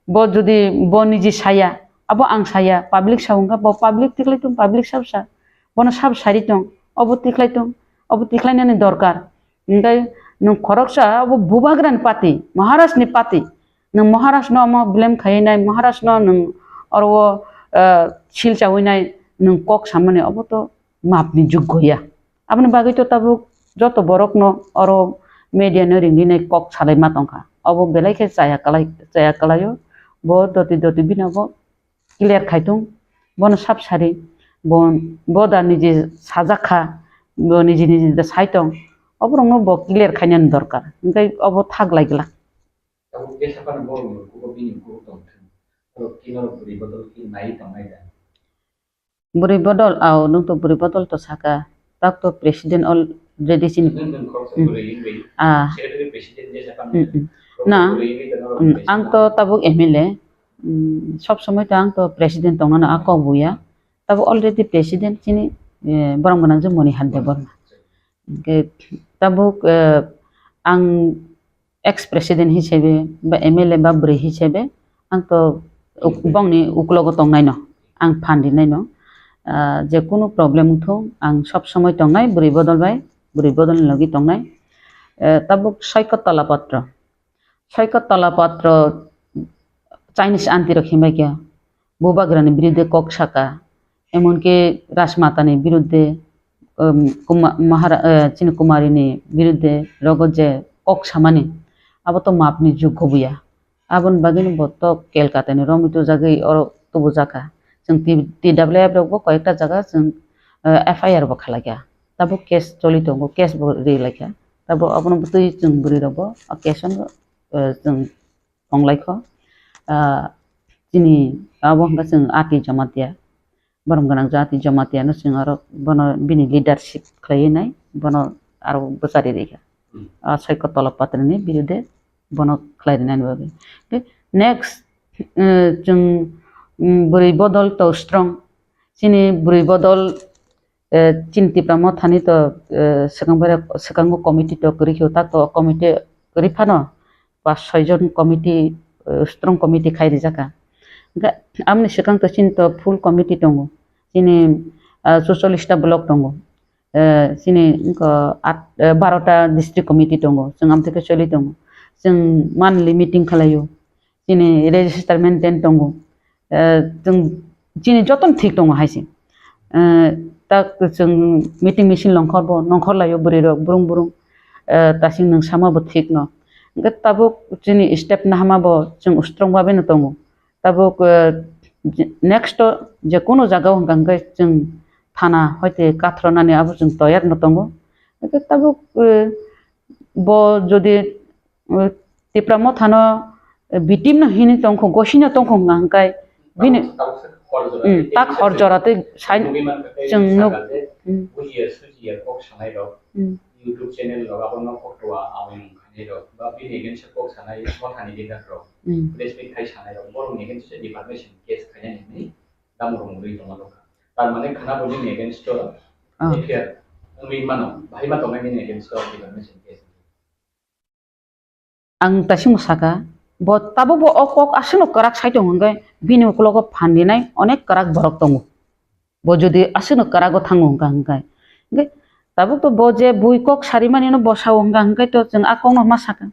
Bo jodi bo niji saya, abo ang saya, public sa wngkha, bo public tikhlai tong, public sab sa, bono sab sari tong, obo tikhlai tong, obo tikhlainani dorkar. Hwnkhe nwng khoroksa obo bubagrani party, Maharaj ni party, nwng Maharaj no omo blame khaiwi nai, Maharaj no nwng oro o, eh, sil chawi nai, nwng kok samani, obo to map ni juggo ya. Aboni bagwi to tabuk joto borokno oro media no ringwi nai kok salai ma tongkha. Obo belai khe chaya kwlai, chaya kwlaio. Bo doti doti bini obo clear khai tong. Bono sab sari. Bo, bo da niji sajak kha. Bo niji niji da sai tong. Oborokno bo clear khainani dorkar. Hwnkhe obo thak lai glak. Tabuk kesa phano borokni ukugo bini ukugo tongthung. Oro khe norok bwrwi bodol khe naiwi tongnai da? Bwrwi bodol, ao, nwng to bwrwi bodol to saka, tak to president already chini. Nwng, nwng khoroksa Hmm. bwrwi wngwi Ah. secretary president je japan Hmm, hmm. khoroksa Na, bwrwi wngwi tongma rok hmm, president ang to tabuk M L A, hmm, sob somoi to ang to president tongnano a kok buya. Tabuk already president chini, eh, borom gwnang je Monihar Debbarma. Hwnkhe tabuk, eh, ang ex president hisabe ba M L A ba bwrwi hisabe ang to uk-, bongni uklogo tongnaino, ang phan rinaino. Ah, je kunu problem wngthung, ang sob somoi tongnai bwrwi bodol bai, bwrwi bodolni logi tongnai. Eh, tabuk Soikot Tola Patro, Soikot Tola Patro Chinese aunty rok himbai khe bubagrani birudde kok saka, emonki Rajmatani birudde, um, Kuma-, Mahara-, eh, chini Kumarini birudde rogo je kok samani, abo to mapni juggo buya. Aboni bagwino bo to Kolkatani romwi tubujagwi oro tubujakha. Chwng T-, T W F rokbo koyekta jaga chwng, eh, F I R bo khalaikha. Tabuk case choli tongo, case bo rilaikha. Tabuk abono bwtwi chwng bwrwi rokbo o case ano, eh, chwng tonglaikho. Ah, chini abo hwnkha chwng Ati Jamatia, borom gwnang Jati Jamatia no chwng aro bono bini leadership khlaiwi nai, bono aro bwchari rikha. Hmm. A Soikot Tola Patri ni birude bono khlai rinani bagwi. Tei next, eh, chwng, mm, bwrwi bodol to strong. Chini bwrwi bodol, eh, chini Tipra Mothani to, eh, swkang bai, swkango committee to kwrwi khe, tak to committee kwrwi phano pas soi jon committee, eh, strong committee khai rijak kha. Hwnkhe amoni swkang to chini to full committee tongo. Chini, ah, chuchollish ta block tongo. Eh, chini wngkha at, eh, baro ta district committee tongo. Chwng amtwi khe choli tongo. Chwng monthly meeting khlaio. Chini register maintain tongo. Eh, chwng, chini jotono thik tongo hai se. Eh, tak chwng meeting misil nongkhor bo nongkhor laio bwrwi rok brung brung. Eh, tasing nwng sama bo thik no. Hwnkhe tabuk chini step nahama bo chwng strong babe no tongo. Tabuk, eh, je-, next o je kono jaga o hwnkha hwnkhe chwng thana hoite kathronani abo chwng toyar no tongo. Hwnkhe tabuk, eh, bo jodi, eh, Tipra Mothano, eh, victim no hini tongkho, gosino tongkho hwnkha hwnkhe bini, tabuk se hor jora hmm, tei tak hor jora tei sai nugwi mankha tei chwng nuk-, sakha je hmm. Bujiya sujiya kok sanai rok, hmm. YouTube channel rok abono koktwa amai mung khanai rok ba bini against o kok sanai mothani leader rok, hmm. Press meet khai sanai rok borokni against o defamation case khainani hinwi damrok mungwi tongma nukha. Tar mane khana bo nini against o ah. F I R wngwi mano, bahai ma tongnai nini against o defamation case. Ang taisimo saka, bo tabuk bo o kok aswkno kwrak sai tongo hwnkhe bini ukologo phan rinai onek kwrak borok tongo. Bo jodi aswkno kwrago thango hwnkha hwnkhe, hwnkhe tabuk to bo je bui kok sarimani no bo sao hwnkha hwnkhe to chwng a kokno ma saka.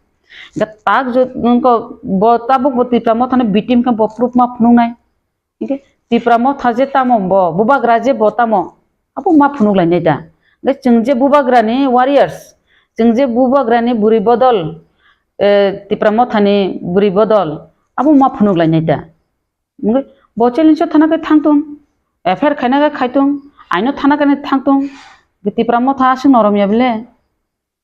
Hwnkhe tak jo-, wngkha bo tabuk bo Tipra Mothano victim khe bo proof ma phunuknai. Hwnkhe Tipra Motha je tamo bo, Bubagra je bo tamo, abo ma phunuk lainai da. Hwnkhe chwng je Bubagrani warriors, chwng je Bubagrani bwrwi bodol, eh, Tipra Mothani bwrwi bodol, abo ma phunuk lainai da. Hwnkhe bo challenge o thana khe thangtung, F I R khaina khe khaitung, aino thana khe thangtung, Tipra Motha aswk norom ya bile.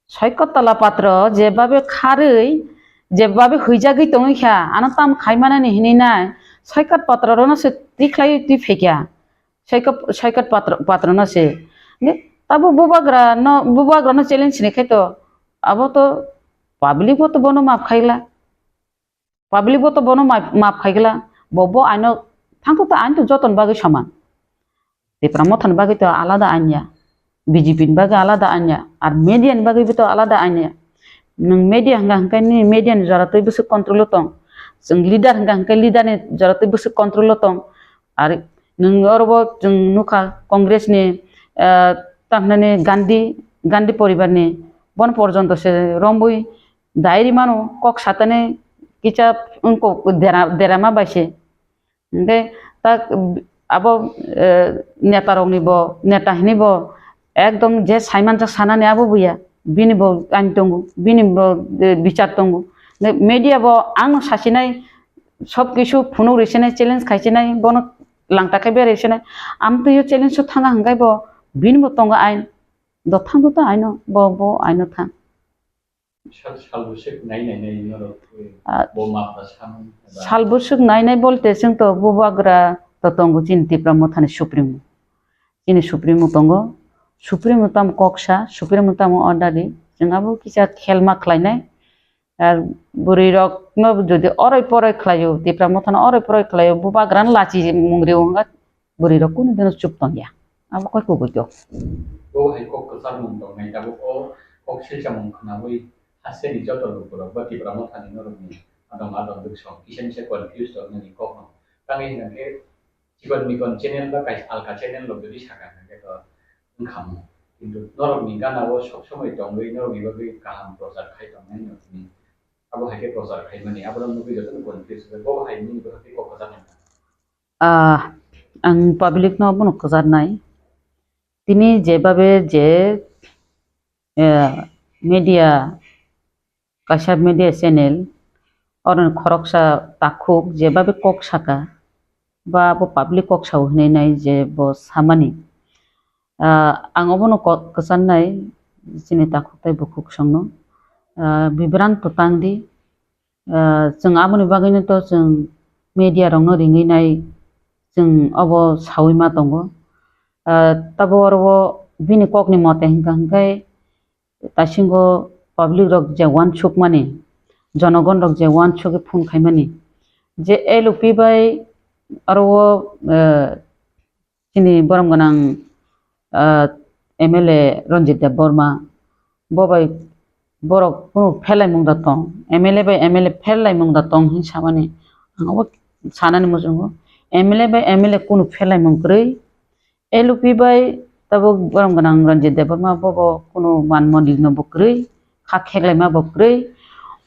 Soikot Tola Patro jebabe kharwi, jebabe huijagwi tongwi kha, ano tam khaimanani hinwi nai, Soikot Patro rono se tikhlaiwi twi phaikha, Soikot, Soikot Patro, Patro no se. Ni, tabuk Bubagra no, Bubagra no challenge ni khe to, abo to public bo to bono map khaigla. Public bo to bono map, map khaigla, bo, bo aino thangto to ain to joton bagwi soman. Tipra Mothani bagwi to alada ain ya, B J P ni bagwi alada ain ya, ar media ni bagwi bo to alada ain ya. Nwng media hwnkha hwnkhe nini media ni jora twi bwswk control o tong, chwng leader hwnkha hwnkhe leader ni jora twi bwswk control o tong. Ar nwng oro bo chwng nukha Congress ni, eh, tamhinani Gandhi, Gandhi poribar ni bono porjonto se rombwi Dairi mano kok satani kisa wngkok dera, derama bai se. Hingke tak abo, eh, neta rokni bo, neta hini bo ekdom je saimanjak sanani abo buya. Bini bo ain tongo, bini bo, eh, bichar tongo. Hingke media bo ang sasinai sob kisu phunuk risinai challenge khaisinai bono langta khe beraisinai. Amtwio challenge o thanga hingke bo bini bo tongo ain. Do thang do ta aino, bo, bo aino thang. Sal, sal bwswk nai nai nai norok, eh, ah, bo ma pha sam, eba sal bwswk nai nai bolte chwng to Bubagra to tongo chini Tipra Mothani Supremo. Chini Supremo tongo. Supremo tamo kok sa, Supremo tamo order di. Chwng abo kisa khelma khlainai. Ar bwrwi rok no jodi oroi poroi khlaio, Tipra Mothano oroi poroi khlaio, Bubagra no lachi mung rio wngkha. Bwrwi rok kunu dino chup tong ya. Abo koi kubui kok. Bo hai kok kwchar mung tong nai tabuk o kok silsa mung khwnawi hasteni joto lukurok ba Tipra Mothani norokni adong adong duk song kisa misa confuse tong nani kok no. Tangwi hwnkhe chikon mikon channel ba kaisa alka channel rok jodi saka hwnkhe to wngkha mo. Kintu norokni gana o sob somoi tongwi norokni bagwi kaham prochar khai tong nai norokni. Abo hai khe prochar khai mani abo no nugwi joto no confuse bo hai nini bo hai kok kwchar mung. Ah, ang public no bono kwcharnai. Tini jebabe je, eh, media, kaisa media channel, oroni khoroksa takhuk jebabe kok saka, ba bo public kok sao hinwi nai je bo samani. Ah, ang obono ko-, kwcharnai chini takhuk tei bukhuk songno. Ah, bibranto tang di, Ah, chwng aboni bagwino to chwng media rokno ringwi nai chwng obo sawi ma tongo. Ah, tabuk oro o bini kokni mote hwnkha hwnkhe taisingo public rok je uansukmani, jonogon rok je uansugwi phone khaimani, je L O P bai oro o, eh, chini borom gwnang, ah, M L A Ranjit Debbarma, bo bai borok kunu pherlaimung da tong, M L A bai M L A pherlaimung da tong hin samani ang obo sanani muchungo. M L A bai M L A kunu pherlaimung kwrwi, L O P bai tabuk borom gwnang Ranjit Debbarma bobo kunu man mondir no bo kwrwi, kha kheklaima bo kwrwi.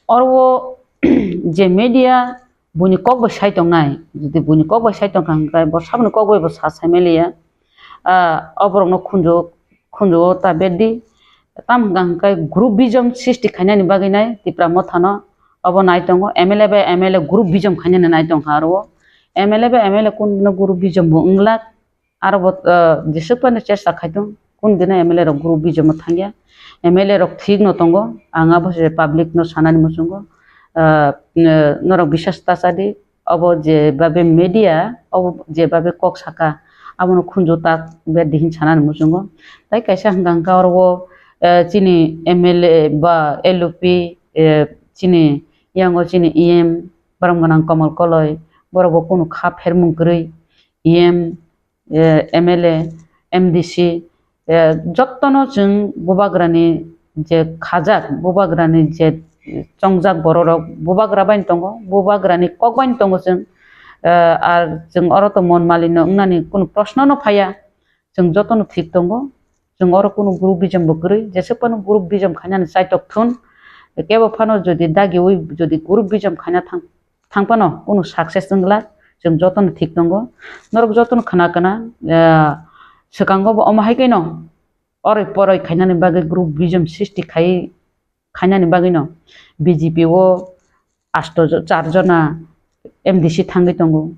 Oro o je media buini kok bai sai tongnai, jodi buini kok bai sai tongkha hwnkhe bo saboni kok bai bo sa sai manliya. Ah, o borokno khunju, khunju o ta berdi. Tamo hwnkha hwnkhe group bijom sristi khainani bagwi nai Tipra Mothano obo nai tongo, M L A bai M L A group bijom khainani nai tongkha aro o. M L A bai M L A kunu group bijom bo wnglak. Aro bo, ah, jesuk phano chesta khaitong, kun dina M L A rok group bijomo thangya. M L A rok thik no tongo, ang abo se public no sanani muchungo. Ah, n-, norok biswas ta chadi, obo je babe media, obo je babe kok saka, abono khunju tak berdi hin sanani muchungo. Tai kaisa hwnkha hwnkha oro o, eh, chini M L A ba L O P, eh, chini yango chini E M, borom gwnang Komol Koloi, borok bo kunu kha phermung kwrwi, E M, eh, M L A, M D C, eh, jottono chwng bubagrani je khajak, bubagrani je chongjak bororok, bubagra bai tongo, bubagrani kok bai tongo chwng, eh, ar chwng oro to mon malino wngnani kunu proshno no phaiya, chwng jotono thik tongo, chwng oro kunu group bijom bo kwrwi, jesuk phano group bijom khainani chaitok thun, kebo phano jodi dagiwi jodi group bijom khaina thang, thang phano kunu success wng glak, chwng jotono thik tongo. Norok jotono khna khna, ah, swkango bo omo hai khe no oroi poroi khainani bagwi group bijom sristi khai, khainani bagwi no B J P o asto jo-, char jona M D C thangwi tongo,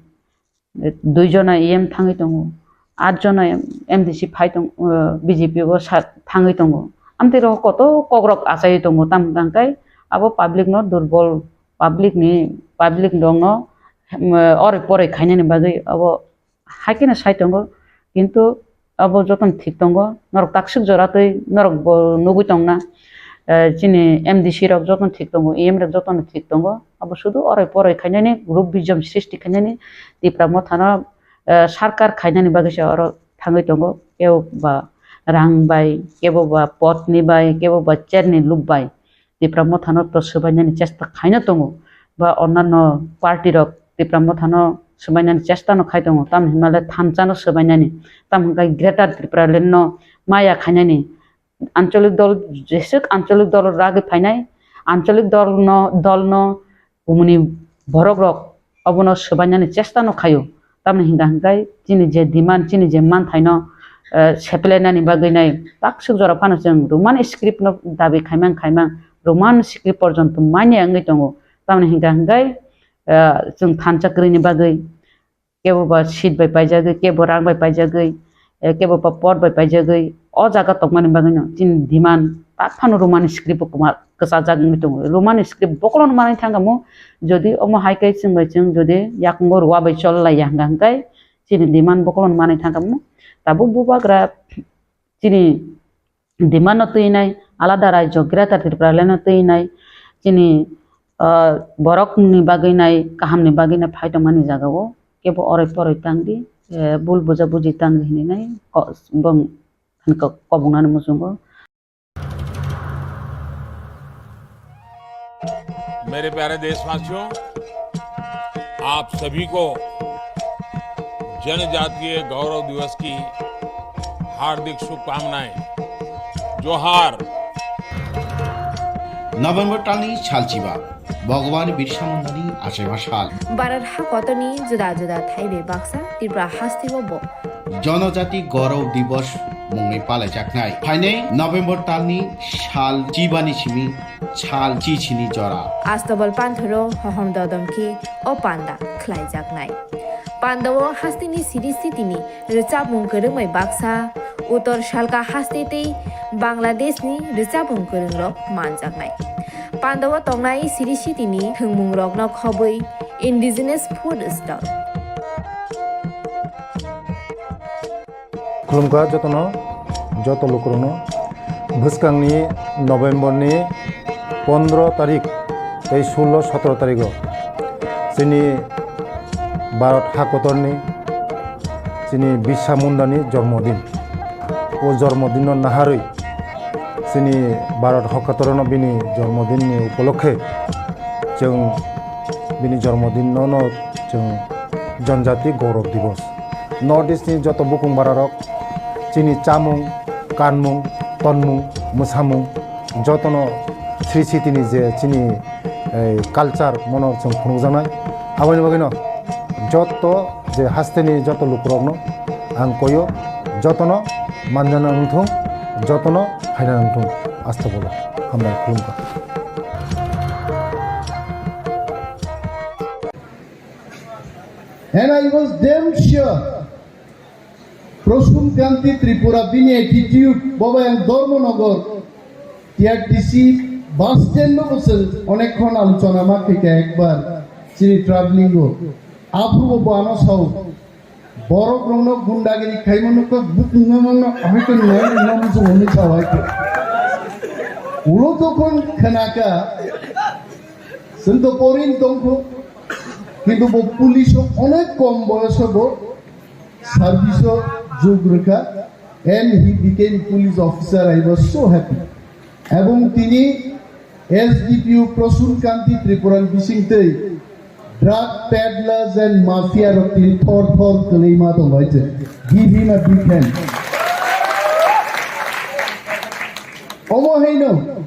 dui jona E M thangwi tongo, at jona M D C phai tong, uh, B J P o sa thangwi tongo. Amtwi rok koto kokrok achaiwi tongo, tamo hwnkha hwnkhe abo public no durbol, public ni, public rok no, um, oroi poroi khainani bagwi abo hai kheno sai tongo, kintu abo jotono thik tongo, norok takswk jora twi norok bo nugwi tongna, eh, chini M D C rok jotono thik tongo, E M rok jotono thik tongo, abo sudu oroi poroi khainani, group bijom sristi khainani, Tipra Mothano, eh, sarkar khainani bagwi se oro thangwi tongo, kebo ba rang bai, kebo ba potni bai, kebo ba cherni luk bai. Tipra Mothano to swbainani chesta khaina tongo, ba onnanno party rok Tipra Mothano swbainani chesta no khai tongo, tamni hwnba le thansa no swbainani, tamo hwnkhai Greater Tipraland no maya khainani, ancholik dol, jeswk ancholik dol ragwi phainai, ancholik dol no, dol no bumuni borok rok obono swbainani chesta no khaio. Tamni hwnka hwnkhe chini je demand, chini je manthaino, eh, seplainani bagwi nai takswk jora phano chwng Roman script no dabi khaimang khaimang, Roman script porjonto manya wngwi tongo. Tamni hwnka hwnkhe, eh, chwng thansa kwrwini bagwi kebo ba seat bai paijagwi, kebo rang bai paijagwi, eh, kebo ba pot bai paijagwi, o jaga tongmani bagwino chini demand tak phano Roman script o kwma-, kwchajak wngwi tongo. Roman script bokologno manwi thangkha mo, jodi omo hai khe chwng bai chwng jodi yakungo rwa bai chol lai ya hwnka hwnkhe chini demand bokologno manwi thangkha mo. Tabuk bubagra chini demand no twi nai, alada raijo Greater Tipraland no twi nai, chini, ah, borok ni bagwi nai, kaham ni bagwi nai phai tongmani jaga o kebo oroi poroi tang di, eh, bul buja buji tang di hinwi nai ko-, bong-, ko-, kobongnani muchungo. मेरे प्यारे देशवासियों, आप सभी को जनजातीय गौरव दिवस की हार्दिक शुभकामनाएं। जोहार। November talni salchiba, Bhagwan Birsa Mundani achaima sal. Bharat ha kotorni juda juda thaibai baksa Tripura hasteo bo Jonojati Gaurav Divas mungwi palaijaknai. Phainai November talni sal chibani simi sal chichini jora. Astobal panthoro hohom dodom khe o panda khlaijaknai. Pandao hasteni siri sitini rwchapmung kwrwngbai baksa, Uttor Salka haste tei Bangladeshni rwchapmung kwrwngrok manjaknai. Pandao tongnai siri sitini thwngmungrokno khobwi Indigenous food stall. Khulumkha jotono, joto lukurokno. Bwskangni November ni pondro tarik tei sullo sotro tarigo chini Bharat hakotorni chini Birsa Mundani jormodin. O jormodinno naharwi chini Bharat hakotorno bini jormodinni upolokhe chwng bini jormodinno no chwng Janjati Gaurav Divas. North East ni joto bukung bararok chini chamung, kanmung, tonmung, mwsamung jotono Sri Siti ni je chini, eh, culture mono chwng phunukjaknai. Aboni bagwino joto je hasteni joto lukurokno ang koyo, jotono manjana wngthung, jotono phaina wngthung. Asta bolo hambai khulumkha. And I was damn sure Prasun Kanti Tripura bini attitude, boba yang Dharmanagar, T R T C bus stand no bwswng onek khon aluchona ma khaika ekbar chini traveling o. Aphuru bo ano sao. Borok rokno gundagiri khaima nukha bukung no nokno ahai to nai no muchung hwnwi sao hai to. Ulo jokhon khnaka, chwng to porin tongkho, kintu bo police o onek kom boyoso bo service o jug rwkha, and he became police officer. I was so happy. Ebong tini S D P O Prasun Kanti Tripura ni bisingtwi drug peddlers and mafia rok tini thor thor kwlwi ma tongo hai se. Give him a big hand. Omo haino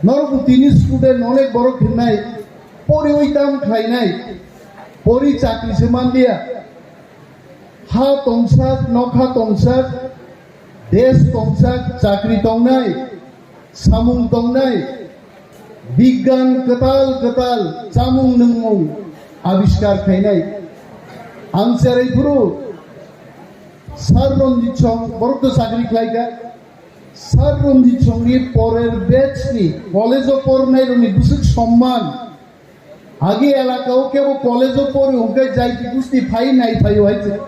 norok bo tini student onek borok hinai poriwi tam khlainai, pori chakri se manliya. Ha tongsak, nokha tongsak, desh tongsak, chakri tongnai, samung tongnai, bigyan kwtal kwtal chamung nwngmung abiskar khainai. Ang cherai phuru Sir Ranjit Song, borok to chakri khlaikha. Sir Ranjit Songni porer batch ni college o pornai rokni bwswk somman. Agi elaka o kebo college o pori hwnkhe jaiti gusti phai nai phaio hai se.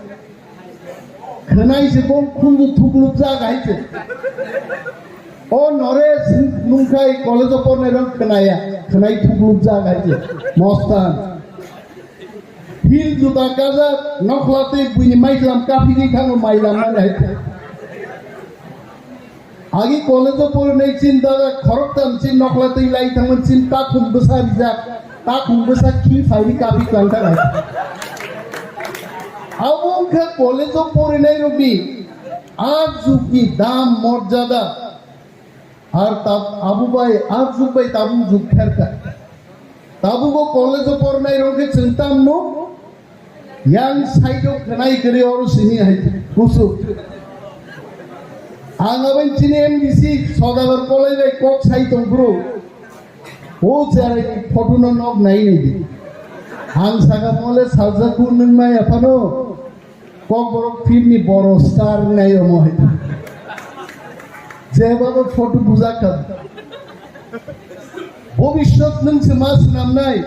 Khwnai se bo khunju thukluk jak hai se. O nore nungkhai college o pornai rok khwnaya. Khwnai thukluk jak hai se. Mostan. Hil juta kajak nokhla tei buini maiklam kaphigwi thango mailam mani hai se. Agi college o porinai chin dada khoroktham chin nokhla twi lai thangmani chin takhum bwsa rijak, takhum bwsa khi phaini kapi kwlangkha nai. Abo wngkha college o porinai rokni a jugni dam morjada. Ar tab-, abo bai a jug bai tabuk jug pherkha. Tabuk o college o porinai rok khe chwng tam nuk. Yang side o khwnai kwrwi oro simi hai kusu. Ang aboni chini M D C Sodagar Kolai bai kok sai tong bro. O cherai ni photo no nok nai nai di. Ang saka mole salsa ku nung mai aphano. Kok borok film ni boro star nai omo hai. Je babo photo bujak kha. Bobishyot nung se ma swnam nai.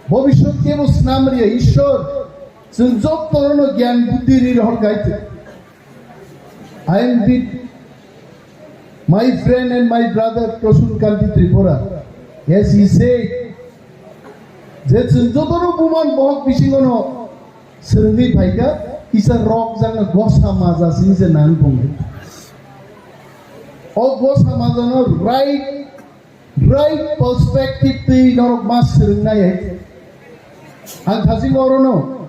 Bobishyot kebo swnam riya Ishwar, chwng jotono gyan buddhi ri rohor kaitu. I am with my friend and my brother Prasun Kanti Tripura. As he said, je chwng jotono buman bohok bisingono swrwngwi phaikha, kisa rok jangno gosa maja sini se nang bongwi. O gosa majano right Right perspective twi norok ma swrwngnai hai. Ang thajing orono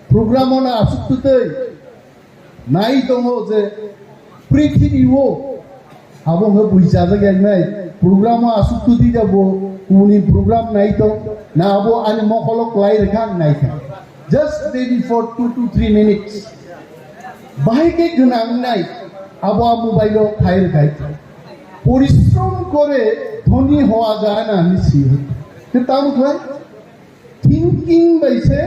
program ono asuk twtwi nai tongo je prithibi o abo hwnwi buichajak yaknai program o asuk twtwi da bo kubuni program nai tong na abo ani mokolo kwlai rwkha ang nai kha. Just maybe for two to three minutes. Bahai khe gwnang nai abo a mobile o khai rwkhai. Porishrom kore dhoni hoa jana hinwi swi. Khe tamo khlai? Thinking bai se,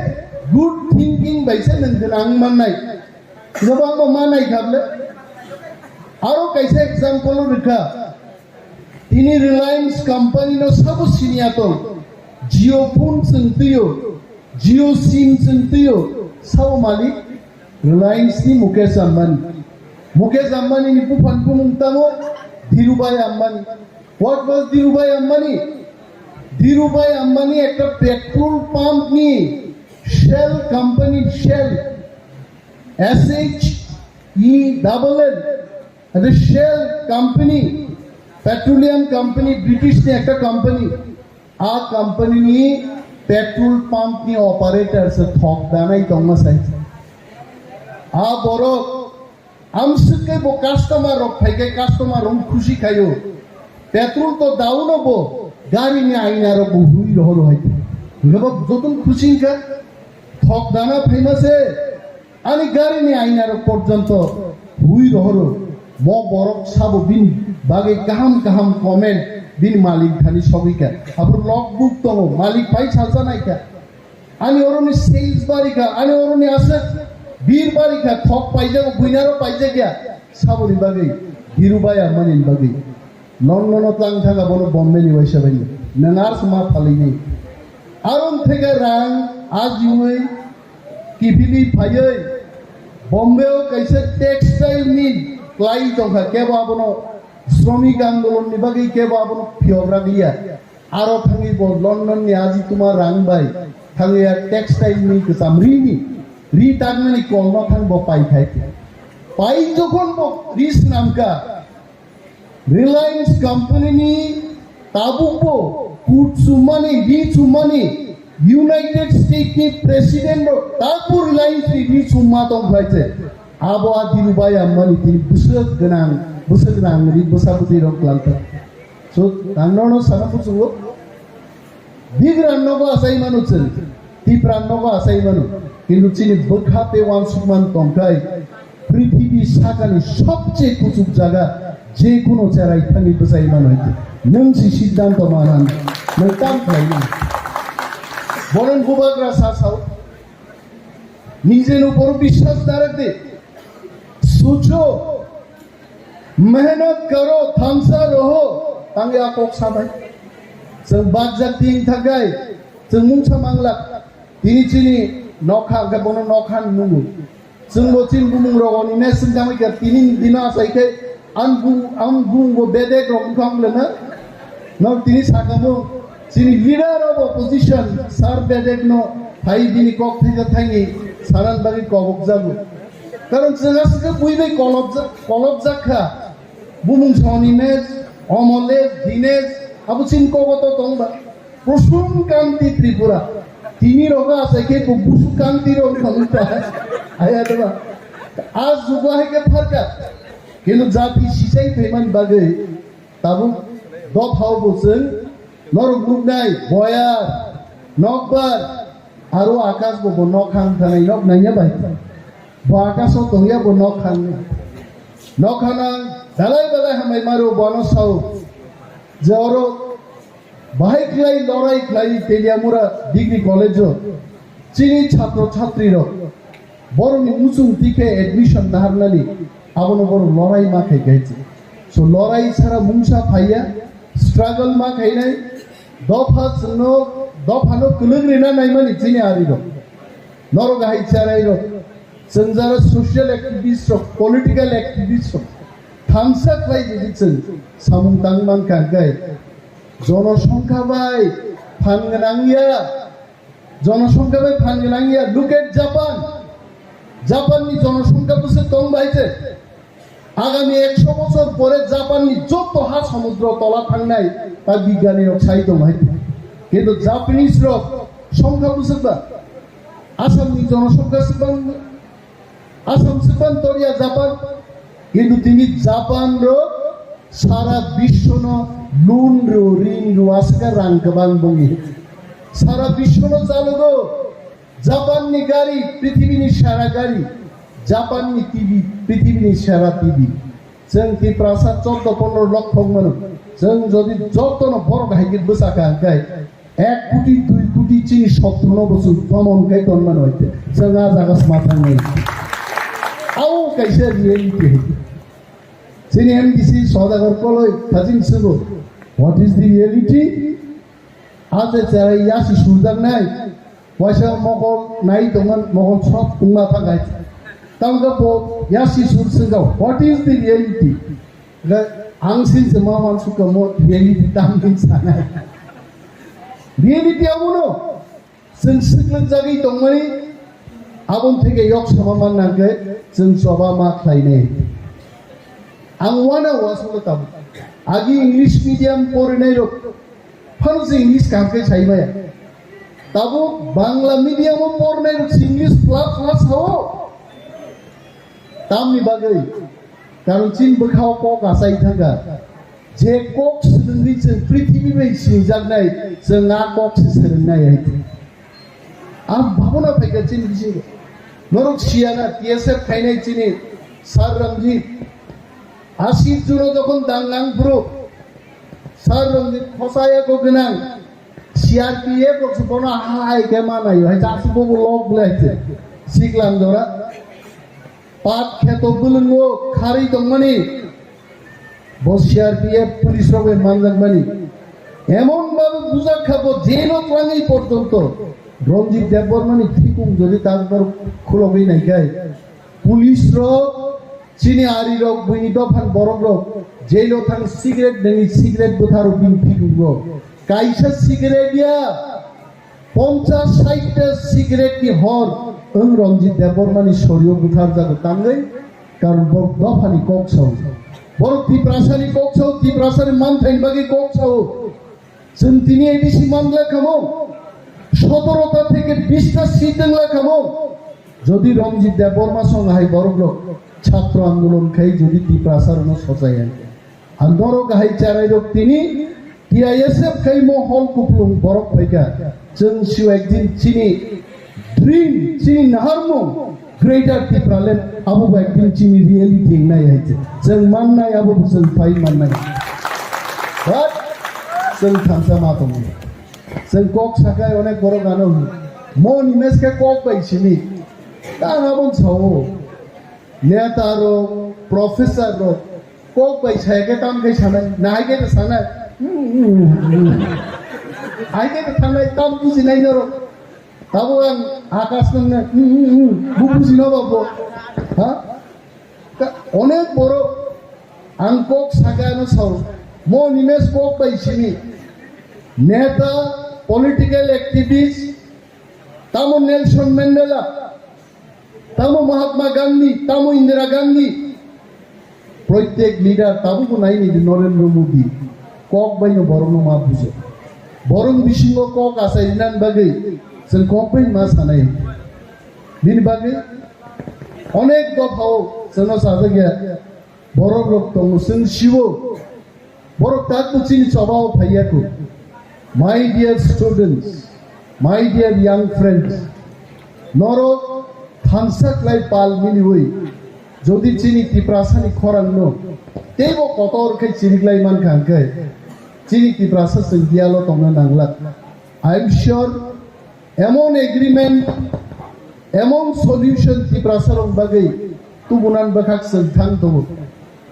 good thinking bai se nwng gwnang mannai. Kwbangma manai kha bwle. Aro kaisa example rwkha. Tini Reliance company no sabo siniya tong. Jio phone chwng twiyo, Jio sim chwng twiyo, sabo malik Reliance ni Mukesh Ambani. Mukesh Ambani ni buphan bumung tamo Dhirubhai Ambani. What was Dhirubhai Ambani? Dhirubhai Ambani ekta petrol pump ni Shell company, Shell, S H E double L, the Shell company, petroleum company, British ni ekta company. A company ni petrol pump ni operator se thok danai tongma sai. A borok amswk khe bo customer rok phai khe customer rok khusi khaio. Petrol to dauno bo gari ni aina rok bo hui rohoro hai. Hingke bo joton khusi hingka thok dana phaima se. Ani gari ni aina rok porjonto hui rohoro. Mo borok sabo bini bagwi kaham kaham comment bini malik thani sogwi kha. Abro logbook tongo, malik pai salsa nai kha. Ani oro ni sales bari kha, ani oro ni aswk bir bari kha, thok paijak, buinaro paijak ya. Sabo ni bagwi Dhirubhai Ambani ni bagwi. London o tlang thang abono Bombay ni waisa bai. Nang ar sma phalini. Aron thega rang ajiwi kibili phaywi Bombay o kaisa textile mill klai tongkha, kebo abono sromik andolon ni bagwi kebo abono phiyok raglia. Aro thangwi bo London ni aji tuma rang bai thangwi a textile mill kwcham ri ni ri taknani kolno thang bo pai khai. Pai jokhon bo ri swnamkha, Reliance company ni tabuk bo kut chumani, ri chumani, United States ni president bo tabuk Reliance ni ri chumma tong khlai se. Abo a Dhirubhai Ambani tini bwswk gwnang, bwswk gwnang ri bwsa bwtwi rok kwlangkha. So, ang nono sana kuchungo, Bigra nogo asai mano chwng, Tipra nogo asai mano, kintu chini bwkha tei uansukmani tongkhai, prithibi sakani sobche kuchuk jaga, je kuno cherai thani bwchai mano hwnkhe, nwng si siddhanto manan, nwng tam khlai mano. Bono bubagra sa sao, নিজের উপর বিশ্বাস না রাখতে, सोचो, मेहनत करो, thansa roho, tangya kok sabai. Chwng bakjak tin thakai, chwng mungsa manglak, tini chini nokha, hwnkhe bono nokha nungo. Chwngbo chini bumung rogoni ne swngchamwi kha, tini dino achai khe, ang bu-, ang bumungbo bedek rok wngkha wng lena. Nok tini sakamo, chini leader of opposition, Sir Bedek no phai bini kok thaisa thaini sanan bagwi kobok jago. Karon chwng aswk khe bui bai kolobjak, kolobjak kha. Bumung soni mes, omoles, dines, abo chini kogo to tongba. Kusum Kanti Tripura. Tini rogo asai khe bo Busu Kanti rok wngkha wngkha. Aya deba. A jugo hai khe pharkha. Kintu jati sisai phaimani bagwi tabuk dophao bo chwng norok nuknai boyar, nokbar, aro Akash bo bo nok hang thanai nok naiya bai. Bo Akash o tongya bo nok hang. Nok hanang belai belai hambai maro bono sao. Je oro Bahai khlai lorai khlai Teliamura Degree College o chini chhatro chhatri rok borokni muchung tikhe admission naharnani abono borok lorai ma khai kaichi. So lorai sara mungsa phaiya, struggle ma khainai, dopha chwngno, dophano kwlwng rina naimani chini ari rok. Norok hai charai rok, chwng jara social activist rok, political activist rok, thansa khlai jodi chwng samung tang man kha hwnkhe, jonosongkha bai phan gwnang ya, jonosongkha bai phan gwnang ya. Look at Japan. Japan ni jonosongkha bwswk tong bai se. Agami ekso bochor pore Japan ni jotto ha somudro tola thangnai ta bigyani rok sai tong hai. Kintu Japanese rok songkha bwswk ba? Assam ni jonosongkha swkang, Assam swkang toria Japan. Kintu tini Japan rok sara biswo no loan rw, rin rw aswk rang kwbang bongni. Sara biswo no chalogo. Japan ni gari, prithibini sara gari, Japan ni T V, prithibini sara T V. Chwng Tiprasa chordo pondro lokh thok mano. Chwng jodi jotono borok hai khe bwsa kha hwnkhe ek koti dui koti chini sotruno bo chwng tomon khai ton mano hai khe. Chwng a jaga sma thangnai. Ao kaisa reality hai khe. Chini M D C Sodagar Koloi thajin swgo. What is the reality? Aje cherai yasi surjaknai, waisa mokol nai tongma mokol sok tongma thangai. Tamga bo yasi sur sengkha, what is the reality? Ga ang sin se ma man sukha mo reality tam din sanai. Reality amono. Chwng swknwk jagwi tongmani, aboni theke yok sama manna hwnkhe chwng choba ma khlainai. Ang uanao aswkno tabuk. Agi English medium porinairok phano chwng English kaham khe sai maya. Tabuk Bangla medium o porinairok English flat flat sao. Tamni bagwi? Karon chini bwkhao kok achai thangkha. Je kok swrwngwi chwng prithibi bai sinijaknai, chwng a kok se swrwngnai hai. A bhabona phaikha chini bisingo. Norok siyana T S F khainai chini Sir Ranjit. Asir juno jokhon dangnang bwrwk. Sir Ranjit khosaya ko gwnang. C R P F rok se bono hai khe manaio. Hai chasuk bobo lok bwlai hai se. Siklang jora. Pat kheto bwlwngo kharwi tongmani bo C R P F police rok bai manjakmani. Emon bhabe bujak kha bo jail o twlangwi porjonto Ranjit Debbarmani thikung jodi takbar khulogwi naikhai police rok chini ari rok buini dophan borok rok jail o thang cigarette nini cigarette bwtharo bini thikungo kaisa cigarette ya Ponchas saitta cigarette ni hor wng Ranjit Debbarmani sorio butharjago tangwi, karon borok dophani kok sao. Borok Tiprasani kok sao, Tiprasani manthaini bagwi kok sao. Chwng tini A D C manla kamo, sotorota theke bista seat wngla kamo. Jodi Ranjit Debbarma song hai borok rok chhatro andolon khai jodi Tiprasa rokno sochai hai. Ang norok hai charai rok tini T I S F khai mo hol kuplung borok phaikha. Chwng sio ekdin chini dream, chini naharmung Greater Tipraland abo bo ekdin chini reality wngnai hai se. Chwng mannai abo bo chwng phai mannai. But chwng thansa ma tongo. Chwng kok sakai onek borok ano hwn. Mo ni meske kok bai sini. Tang abon sao. Neta rok, professor rok, kok bai saya khe tam khe sanai, nahai khe sanai. Hai khe thangnai tam bujinai norok. Tabo ang akas nang na, bu bujino babo. Ha? Ka-, onek borok ang kok saga no sao. Mo Nimesh kok bai sini. Neta, political activist, tamo Nelson Mandela. Tamo Mahatma Gandhi, tamo Indira Gandhi, proitek leader tabukbo naini di Narendra Modi, kok baino borokno ma bujo. Borok bisingo kok achai rinani bagwi chwng kok bai ma sanai. Bini bagwi onek dophao chwngno sajak ya. Borok rok tongo, chwng siwo. Borok takbo chini chobao phaiya kho. My dear students, my dear young friends, norok thansa khlai pal miliwi, jodi chini Tiprasani khorangno teibo kotor khe chiriklai mankha hwnkhe, chini Tiprasa chwng diyalo tongna nanglak. I am sure Emon agreement, emon solution Tiprasarok bagwi tubunan bwkhak chwng thang tongo.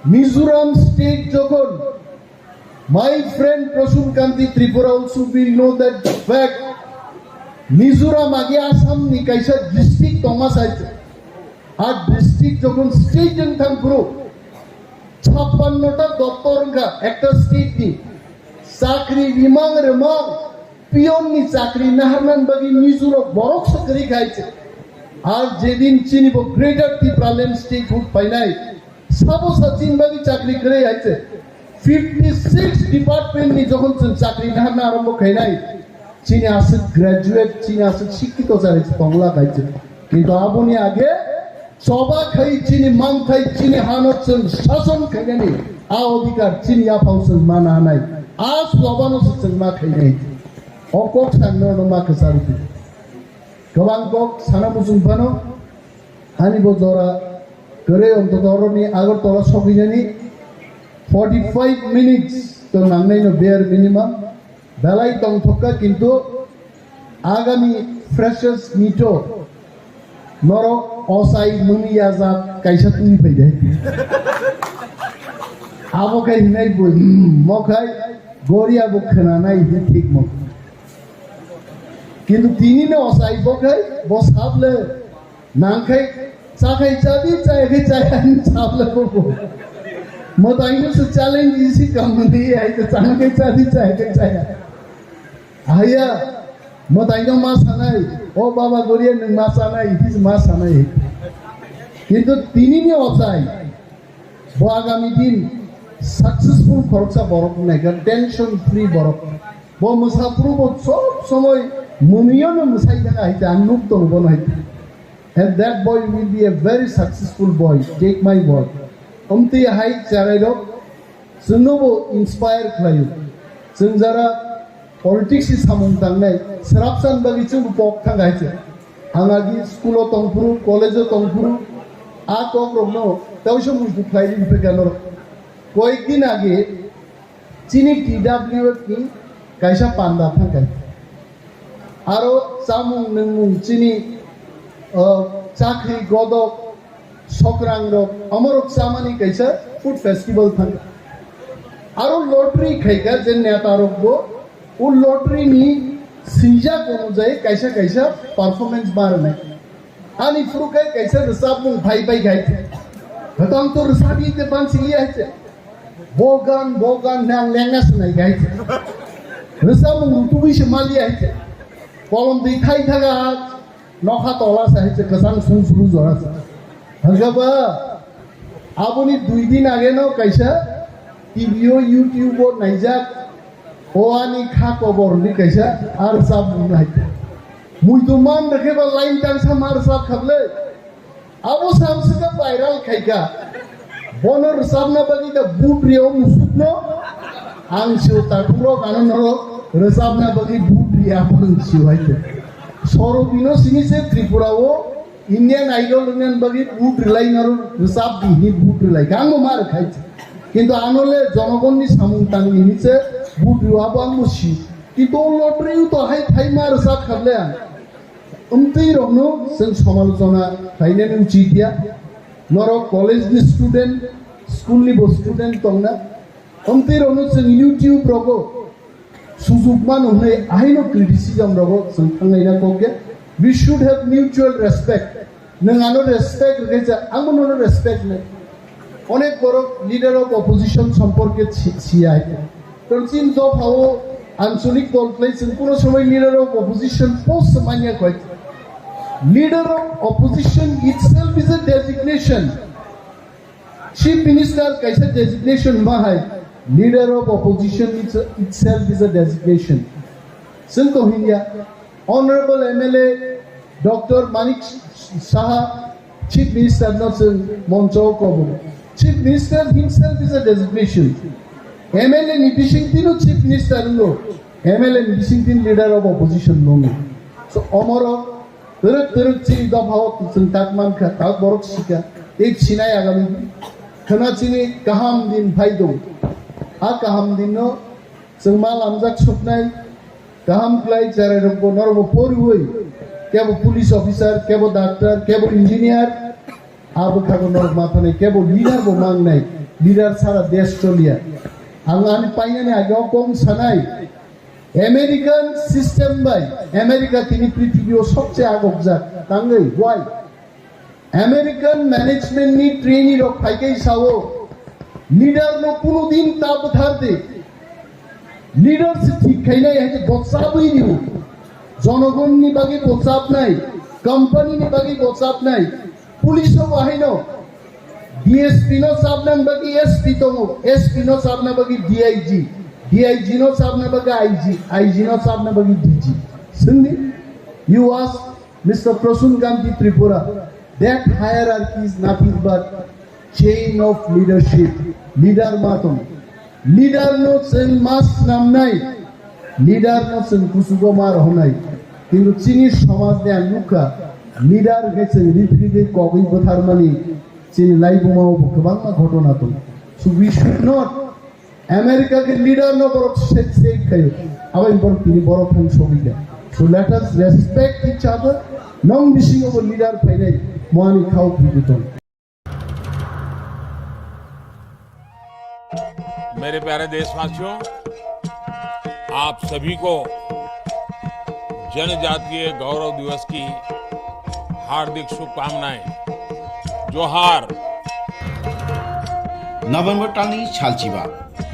Mizoram state jokhon, my friend Prasun Kanti Tripura also will know that fact. Mizoram age Assam ni kaisa district tongma sai. A district jokhon state wng thang phuru, chappanno ta doptor wngkha ekta state ni. Chakri rimang rimang Peon ni chakri naharnani bagwi Mizo rok borok se kwrwi khai se. Ar jedin chini bo Greater Tipraland Statehood painai, sabo sa chini bagwi chakri kwrwi hai se. Fifty six department ni jokhon chwng chakri naharna arombo khainai, chini aswk graduate, chini aswk sikkito chari se tongla khai se. Kintu aboni age choba khai chini manthai, chini hano chwng sason khainani a odhikar chini yaphao chwng mana hanai, a chobano se chwng ma khainai. O kok sangnano ma kwcharo di. Kwbang kok sana muchung phano, ani bo jora kwrwi ontoto oroni Agartala sogwinani forty five minutes to nangnaino bare minimum. Belai tongthokka, kintu agami freshers meet-o norok ochai mwnwi ya jat kaisa twi phai de. Abo khe hinai bo, hmm, mo khai goria bo khwnanai hi thik mo. Kintu tini no osai bo khai, bo sable nang khai, cha khai cha di, chaya khai chaya ni sable bo bo. Mwtai no se challenge isi kam ni ai to chang khai cha di, chaya khai chaya. Haya, mwtai no ma sanai, o baba goria nwng ma sanai, it is ma sanai. Kintu tini ni osai, bo agami din successful khoroksa borok nai kha, tension free borok. Bo mwsa phuru bo sob somoi mwnwi no mwsai thaka hai ta, ang nuk tongo bono hai ta. And that boy will be a very successful boy, take my word. Omtwi hai cherai rok chwngno bo inspire khlaio. Chwng jara politics ni samung tangnai, srapsan bagwi chwng bo pok thang hai se. Ang agi school o tongphuru, college o tongphuru, a kok rokno tausa muitu khlai ri phekha norok. Koyek din age chini T W F ni kaisa panda thang khai. Aro chamung nwngmung chini, uh, chakri godok sokrang rok, amorok chamani kaisa food festival thang. Aro lottery khaika je neta rok bo, o lottery ni swijak onujai kaisa kaisa performance barnai. Ani phuru khe kaisa rwchapmung phai pai khai. Hwtang to rwchapwi te bansili hai se. Bo gan, bo gan nang lengna sinai khai se. Rwchapmung rutugwi se mali hai se. Kolom twi thai thaga. Nokha tola sa hai se kwchang sung sulu jora sa. Hwnkhe ba aboni dui din age no kaisa T V o YouTube o naijak o ani kha kobor ni kaisa ar sa bung hai. Muitu man rwkhe ba line tang sa mar sa khablai. Abo samsika viral khaika. Bono rwchapna bagwi da but rio musukno. Ang sio takhurok ano norok rwchapna bagwi but ria phang sio hai te. Soro bino sini se Tripura o Indian Idol wngna bagwi but rilai norok rwchap di hini but rilai. Ang bo mar khai. Kintu ano le jonogonni samung tangni hini se but rio abo ang bo sio. Kintu o lottery to hai thai mar rwchap khablai ang. Omtwi rokno chwng samalochona khlainani uchit ya. Norok college ni student, school ni bo student tongna. Omtwi rokno chwng YouTube rogo sujuk mano hwnwi ahaino criticism rogo chwng thangnaina kok ya. We should have mutual respect. Nwng ano respect rwkhe cha, angbo nono respect nai. Onek borok leader of opposition somporke si-, siya hai. Karon chini dophao anchalik dol khlai chwng kuno somoi leader of opposition post manya koi. Leader of opposition itself is a designation. Chief Minister kaisa designation ma hai. Leader of opposition is a, itself is a designation. Chwng to hinya. Honorable M L A Doctor Manik Saha, Chief Minister no chwng moncho kobo. Chief Minister himself is a designation. M L A ni bising tino Chief Minister no, M L A ni bising tin leader of opposition no. So omoro twrwk twrwk chini dophao chwng tak mankha, tak borok sika, tei sinai agami khana chini kaham din phai dong. A kaham din no chwng ma lamjak suknai, kaham khlai cherai rokbo norokbo poriwi, kebo police officer, kebo doctor, kebo engineer, abo khago norok ma thanai, kebo leader bo mangnai, leader sara desh choliya. Ang ani painani age o kong sanai, American system bai, America tini prithibi o sobse agokjak, tangwi, why? American management ni trainee rok phaikai sao, leader no kuno din ta bwthar di. Leader se thik khainai hai je bo chabwi rio. Jonogon ni bagwi bo chabnai, company ni bagwi bo chabnai, police o bo haino D S P no chabna bagwi S P tongo, S P no chabna bagwi D I G, D I G no chabna bagwi I G, I G no chabna bagwi D G. Sindi, you ask Mister Prasun Gandhi Tripura, that hierarchy is nothing but chain of leadership. Leader ma tong. Leader no chwng ma snamnai. Leader no chwng kuchugo ma rohornai. Kintu chini somaj ni ang nukha, leader khe chwng ripri de kogwi bwtharmani chini laibuma o bo kwbangma ghotona tong. So we should not America ke leader no borok save, save khayo. Abo borok tini borok thang sogwi kha. So let us respect each other. Nong bisingo bo leader phainai, moani khao phidi tong. मेरे प्यारे देशवासियों, आप सभी को जनजातीय गौरव दिवस की हार्दिक शुभकामनाएं। जोहार। November talni salchiba,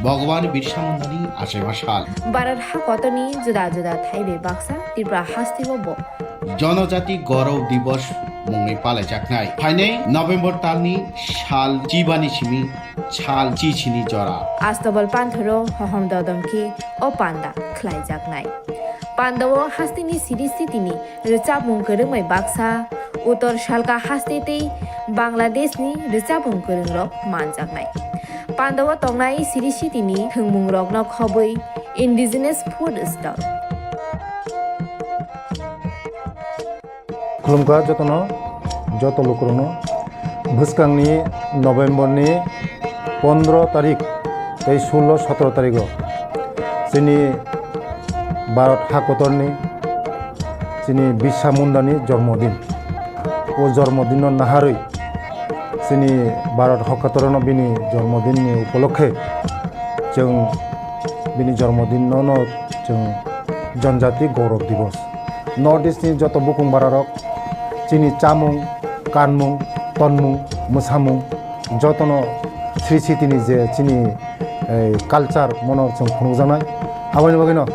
Bhagwan Birsa Mundani achaima sal. Bharat hakotorni juda juda thai bai baksa Tripura hasteo bo Jonojati Gaurav Divas mungwi palaijaknai. Phainai November talni sal chibani simi sal chichini jora. Astobal panthoro hohom dodom khe o panda khlaijaknai. Pandao hasteni siri sitini rwchapmung kwrwngbai baksa, Uttor Salka haste tei Bangladeshni rwchapmung kwrwngrok manjaknai. Pandao tongnai siri sitini thwngmungrokno khobwi indigenous food stall. Khulumkha jotono, joto lukurokno. Bwskangni November ni pondro tarik tei sullo sotro tarigo chini Bharat hakotorni chini Birsa Mundani jormodin. O jormodinno naharwi chini Bharat hakotorno bini jormodinni upolokhe chwng bini jormodinno no chwng Janjati Gaurav Divas. North East ni joto bukung bararok chini chamung, kanmung, tonmung, mwsamung jotono sri sitini je chini, eh, culture mono chwng phunukjaknai. Aboni bagwino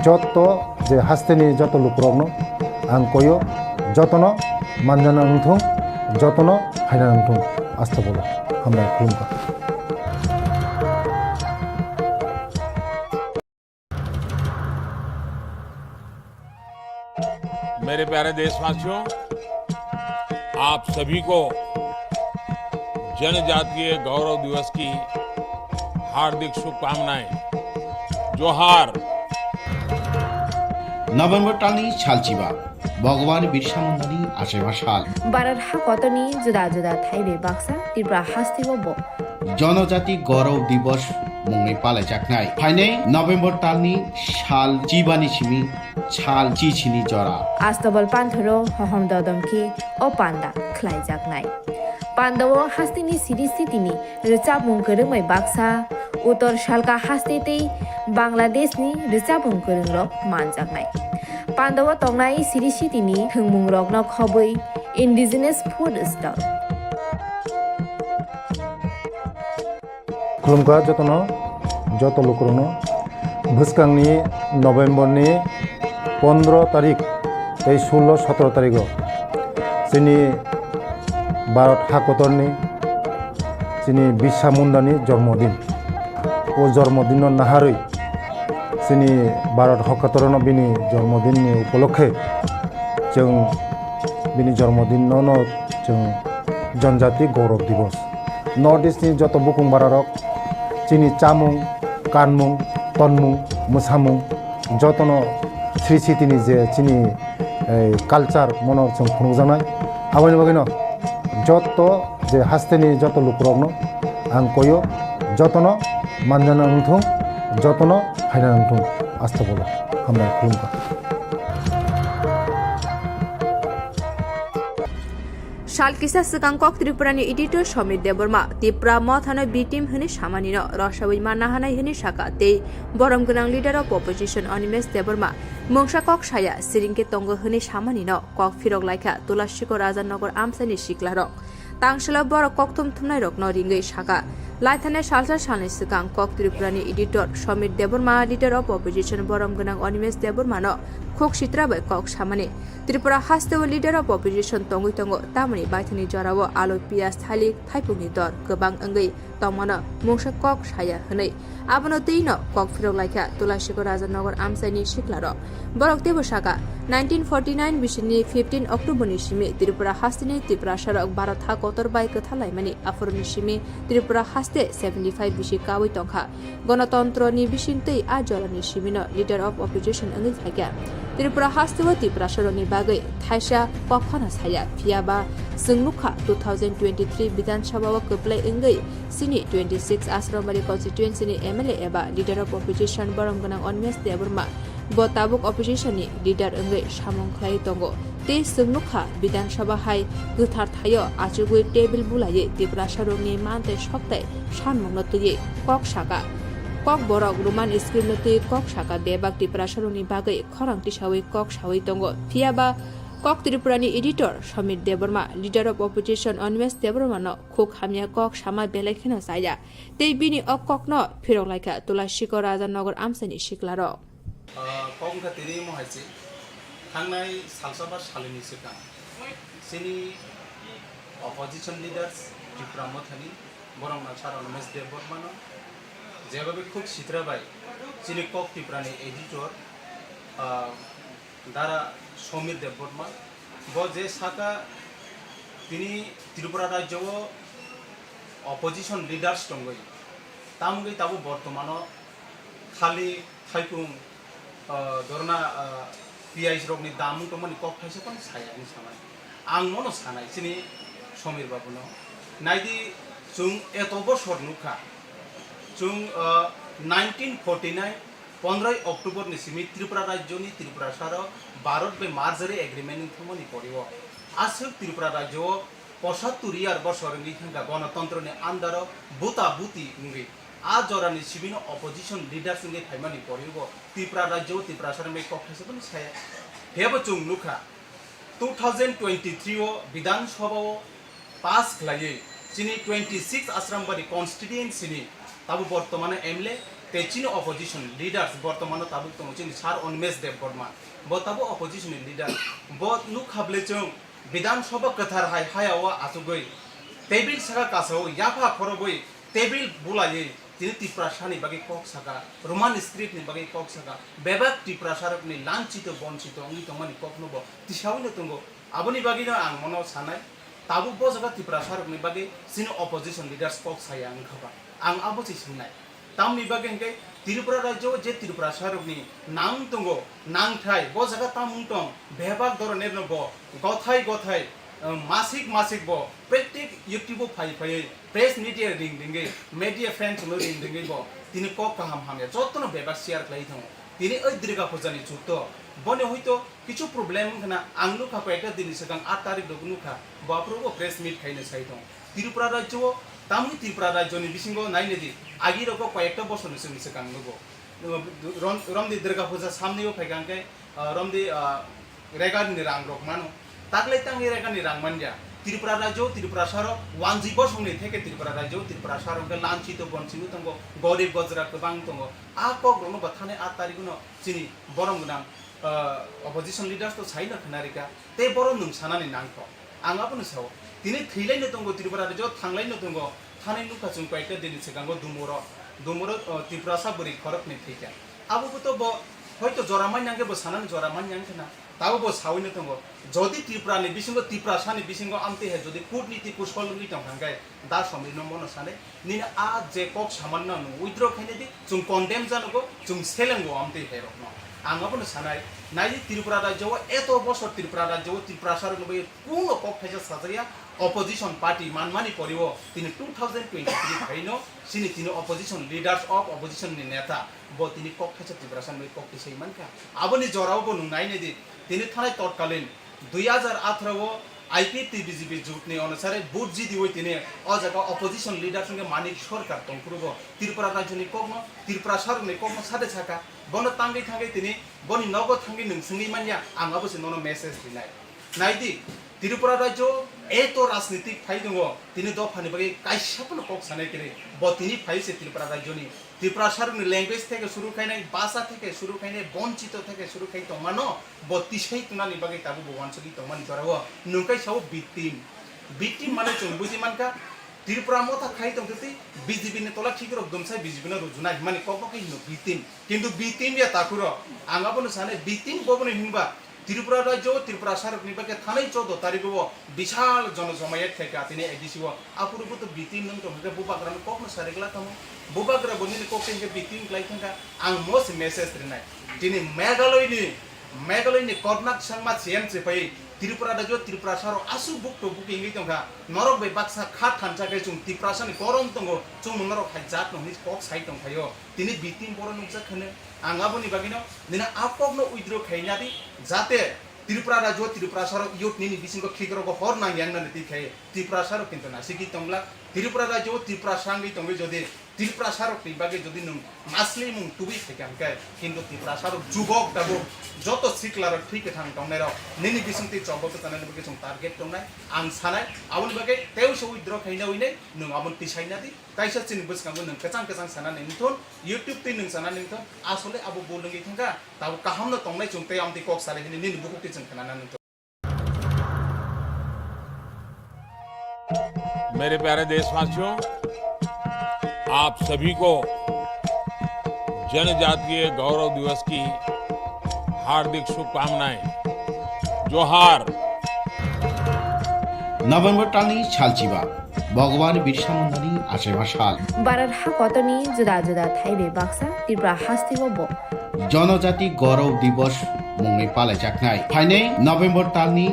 joto je hasteni joto lukurokno ang koyo, jotono manjana wngthung, jotono phaina wngthung. Astobolo hambai khulumkha. मेरे प्यारे देशवासियों, आप सभी को जनजातीय गौरव दिवस की हार्दिक शुभकामनाएं। जोहार। November talni salchiba, Bhagwan Birsa Mundani achaima sal. Bharat hakotorni juda juda thai bai baksa Tripura hasteo bo Jonojati Gaurav Divas mungwi palaijaknai. Phainai November talni sal chibani simi sal chichini jora. Astobal panthoro hohom dodom khe o panda khlaijaknai. Pandao hasteni siri sitini rwchapmung kwrwngbai baksa, Uttor Salka haste tei Bangladeshni rwchapmung kwrwngrok manjaknai. Pandao tongnai siri sitini thwngmungrokno khobwi indigenous food stall. Khulumkha jotono, joto lukurokno. Bwskangni November ni pondro tarik tei sullo sotro tarigo chini Bharat hakotorni chini Birsa Mundani jormodin. O jormodinno naharwi chini Bharat hakotorno bini jormodinni upolokhe chwng bini jormodinno no chwng Janjati Gaurav Divas. North East ni joto bukung bararok chini chamung, kanmung, tonmung, mwsamung jotono sri sitini je chini, eh, culture mono chwng phunukjaknai. Aboni bagwino joto je hasteni joto lukurokno ang koyo, jotono manjana wngthung, jotono phaina wngthung. Astobolo hambai khulumkha. Sal kisa swkang kok Tripurani editor Somir Debbarma Tipra mothano B team hwnwi samanino rosawi manna hanai hwnwi saka tei borom gwnang leader of opposition Animesh Debbarma mungsa kok saya siringke tongo hwnwi samanino kok phirok laikha Tulasiko Raja Nagar amchaini siklarok. Tangselo borok kokthum thumnairokno ringwi saka. Laithani salsa salni swkang kok Tripurani editor Somir Debbarma, leader of opposition borom gwnang Animesh Debbarmano khuk sitra bai kok samani. Tripura hasteo leader of opposition tongwi tongo, tamoni baithangni jorao alu, piyaj, thalik, thaipungni dor kwbang wngwi tongmano mungsa kok saya hwnwi. Abono twino kok phirok laikha Tulasiko Raja Nagar amchaini siklarok. Borok teibo saka, nineteen forty nine bisini fifteen October ni simi Tripura hasteni Tiprasarok Bharat ha kotor bai kwthar laimani, aphuruni simi Tripura haste seventy five bisi kawi tongkha. Gonotontro ni bisingtwi a jorani simino leader of opposition wngwi phaikha. Tripura hasteo Tiprasarokni bagwi thaisa kok phano saya, phiyaba chwng nukha two thousand twenty three Bidhan Sabha o kwplai wngwi chini twenty six Asrambari constituency ni M L A eba leader of opposition borom gwnang Animesh Debbarma bo tabuk opposition ni leader wngwi samung khlai tongo. Tei chwng nukha Bidhan Sabha hai kwthar thaio achugwi table bulaiwi Tiprasarokni man tei soktai sanmungno twiwi kok saka. Kokborok Roman script no twi kok saka bebak Tiprasarokni bagwi khorang tisawi kok sawi tongo. Phiya ba kok Tripurani editor Samir Debbarma, leader of opposition Animesh Debbarma no khuk hamya kok sama belai kheno chaya. Tei bini o kokno phirok laikha Tulasikor Raja Nagar amchaini siklarok. Ah, kok wngkha tini omo hai se. Thangnai salsa ba salini swkang chini opposition leaders Tipra Mothani, borok no sir Animesh Debbarma no jeba bai khuk sitra bai chini kok Tiprani editor, ah, Dara Samir Debbarma, bo je saka tini Tripura rajyo o opposition leaders tongwi, tamgwi tabuk bortomano khali thaipung, ah, dorna, ah, piyaj rokni damung tongmani kok thaisa phano saya hinwi sanai. Ang mono sanai chini Samir babuno. Naidi, chwng eto bosor nukha. Chwng, ah, nineteen forty-nine pondroi October ni simi Tripura rajyoni Tripurasarok Bharat bai merger agreement wngthangmani poriwo aswk Tripura rajyo o posattur year bosor wngwi thangkha, gonotontroni andaro buta buti wngwi. A jorani simino opposition leaders wngwi phaimani poriwo Tripura rajyo o Tripurasarokni kok thaisa phano saya. Phiyabo chwng nukha, two thousand twenty-three o Bidhan Sabha o pass khlaiwi chini twenty-six Asrambari constituency ni tabuk bortomano M L A tei chini opposition leaders bortomano tabuk tongo chini sir Animesh Debbarma, bo tabuk opposition ni leader. Bo nukha bwle chwng Bidhan Sabha kwthar hai haya o achugwi table saka kasao yapha khorogwi table bulaiwi tini Tiprasani bagwi kok saka, Roman script ni bagwi kok saka, bebak Tiprasarokni lanchito bonchito wngwi tongmani kokno bo tisawino tongo. Aboni bagwino ang mono sanai, tabuk bo jaga Tiprasarokni bagwi chini opposition leaders kok saya wngkha ba? Ang abo se swngnai. Tamni bagwi hwnkhe Tripura rajyo o je Tiprasarokni nang tongo, nangthai, bo jaga tamung tong, bebak doronerno bo gothai gothai, eh, masik masik bo pratik YouTube o phai phaiwi press media ring ringwi, media friends no ring ringwi bo tini kok kaham hamya jotono bebak share khlai thango. Tini oi Durga Puja ni chutto, boni hoito kichu problem wngkha na, ang nukha koyekta dini swkang aat tarik rok nukha, bo aphuru bo press meet khaina sai tong. Tripura rajyo o, tamni Tripura rajyo ni bisingo naina di, agi rok o koyekta bosor ni swkang swkang nugo. Rom-, romdi Durga Puja samni o phaikha hwnkhe, ah, romdi, ah, regar ni rang rok mano. Taklai tangni regar ni rang manya. Tripura rajyo, Tripura saro, wanji bosong ni theke Tripura rajyo, Tripura saro hwnkhe lanchito bonchito tongo, gorib gojra kwbang tongo. A kok rokno bo thani aat tarik no chini borom gwnang, ah, opposition leaders to sai no khna rika. Tei borom nwng sanani nangkho. Ang abono sao. Tini thwilaino tongo Tripura rajyo, thanglaino tongo. Thani nukha chwng koyekta dini swkango Dumuro. Dumuro, ah, Tiprasa bwrwi khoroknwi thwikha. Abo bo to bo hoito jora manya hwnkhe bo sanani jora manya wngkha na. Tabo bo saui no tongo, jodi Tripura ni bisingo, Tiprasa ni bisingo amtwi hai jodi kutniti kusol wngwi tongkha hwnkhe, da Samir no mono sanai, nini a je kok samanno nwng withdraw khaina di, chwng condemn janogo, chwng selengo amtwi hai rokno. Ang abono sanai, naidi Tripura rajyo o eto bosor Tripura rajyo o Tiprasa rokno bai kuno kok thaisa sajakya, opposition party manmani poriwo tini two thousand twenty-three phaino chini tini opposition leaders of opposition ni neta bo tini kok thaisa Tiprasa ni bai kok tisai mankha. Aboni jorao bo nwng naina di, tini thanai totkalin dui hajar atharo o I P F T B J P jut ni onusare vote jidiwi tini o jaga opposition leader hwnkhe Manik Sarkar tongphuru bo Tripura rajyo ni kokno, Tripura sarok ni kokno sade saka, bono tangwi thangwi tini boni nogo thangwi nwng swngwi manya, ang abo se nono message rinai. Naidi, Tripura rajyo eto rajnitik phai tongo, tini dophani bagwi kaisa phano kok sanai kwrwi. Bo tini phai se Tripura rajyoni, Tripura sarokni language theke suru khainai, bhasha theke suru khainai, bonchito theke suru khai tongmano, bo tisai tunani bagwi tabuk bo wansugwi tongmani jorao nwng kai sao victim. Victim mane chwng buji mankha, Tripura motha khai tongtwi B J P ni tola khikrok dumsai B J P no rujuna himani kokno khe hino victim. Kintu victim ya takhuro, ang abono sanai victim boboni hinba, Tripura rajyo, Tripura sarokni bagwi thanai choudo tarikgo bisal jono jomayat khaikha tini A D C o. Aphuru bo to victim nwng tong hwnkhe bubagrano kokno sari glak tamo. Bubagra bo nini kok tei hwnkhe victim glai thangkha. Ang mo se message rinai. Tini Meghalaya ni, Meghalaya ni Konrad Sangma C M se phai Tripura rajyo, Tripura saro aswk bukto buki wngwi tongkha. Norok bai baksa kha thansa khe chwng Tiprasa ni borom tongo, chwng norok hai jat no hwnwi kok sai tongphaio. Tini victim boro nukjak hwno. Ang aboni bagwino nini a kokno withdraw khaina di, jate Tripura rajyo, Tripura sarok youth nini bisingo khikrok hor nang yang nani twi khai Tripura sarok kintu nasigwi tongla. Tripura rajyo, Tripura sangwi tongwi jodi Tiprasa rok ni bagwi jodi nwng masli mung tubui phaikha hwnkhe, kintu Tiprasa rok jubok tabuk joto sikla rok thwi kwthang tongnai rok nini bisingtwi chobok kwchanani bagwi chwng target tongnai. Ang sanai aboni bagwi tei se withdraw khaina hwnwi nwng aboni tisai nadi. Kaisa chini bwskango nwng kwchang kwchang sanani wngthun, YouTube twi nwng sanani wngthun, asole abo bol wngwi thangkha, tabuk kaham no tongnai chwng tei amtwi kok salai hwnwi nini bukhuk twi chwng khwnanani wngthun. मेरे प्यारे देशवासियों, आप सभी को जनजातीय गौरव दिवस की हार्दिक शुभकामनाएं। जोहार। November talni salchiba, Bhagwan Birsa Mundani achaiba sal. Bharat hakotorni juda juda thai bai baksa Tripura hasteo bo Jonojati Gaurav Divas mungwi palaijaknai. Phainai November talni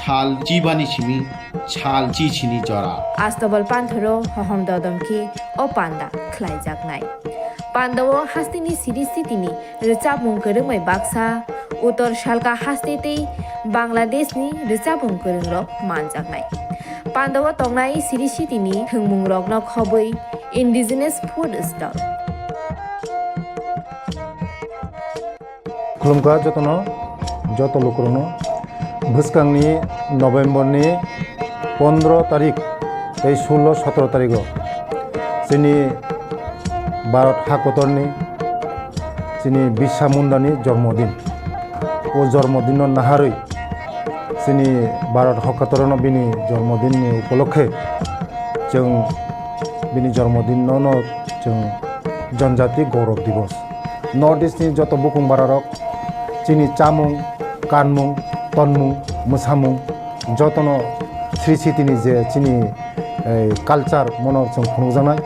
sal chibani simi sal chichini jora. Astobal panthoro hohom dodom khe o panda khlaijaknai. Pandao hasteni siri sitini rwchapmung kwrwngbai baksa, Uttor Salka haste tei Bangladeshni rwchapmung kwrwngrok manjaknai. Pandao tongnai siri sitini thwngmungrokno khobwi indigenous food stall. Khulumkha jotono, joto lukurokno. Bwskangni November ni pondro tarik tei sullo sotro tarigo chini Bharat hakotorni chini Birsa Mundani jormodin. O jormodinno naharwi chini Bharat hakotorno bini jormodinni upolokhe chwng bini jormodinno no chwng Janjati Gaurav Divas. North East ni joto bukung bararok chini chamung, kanmung, tonmung, mwsamung jotono sri sitini je chini, eh, culture mono chwng phunukjaknai.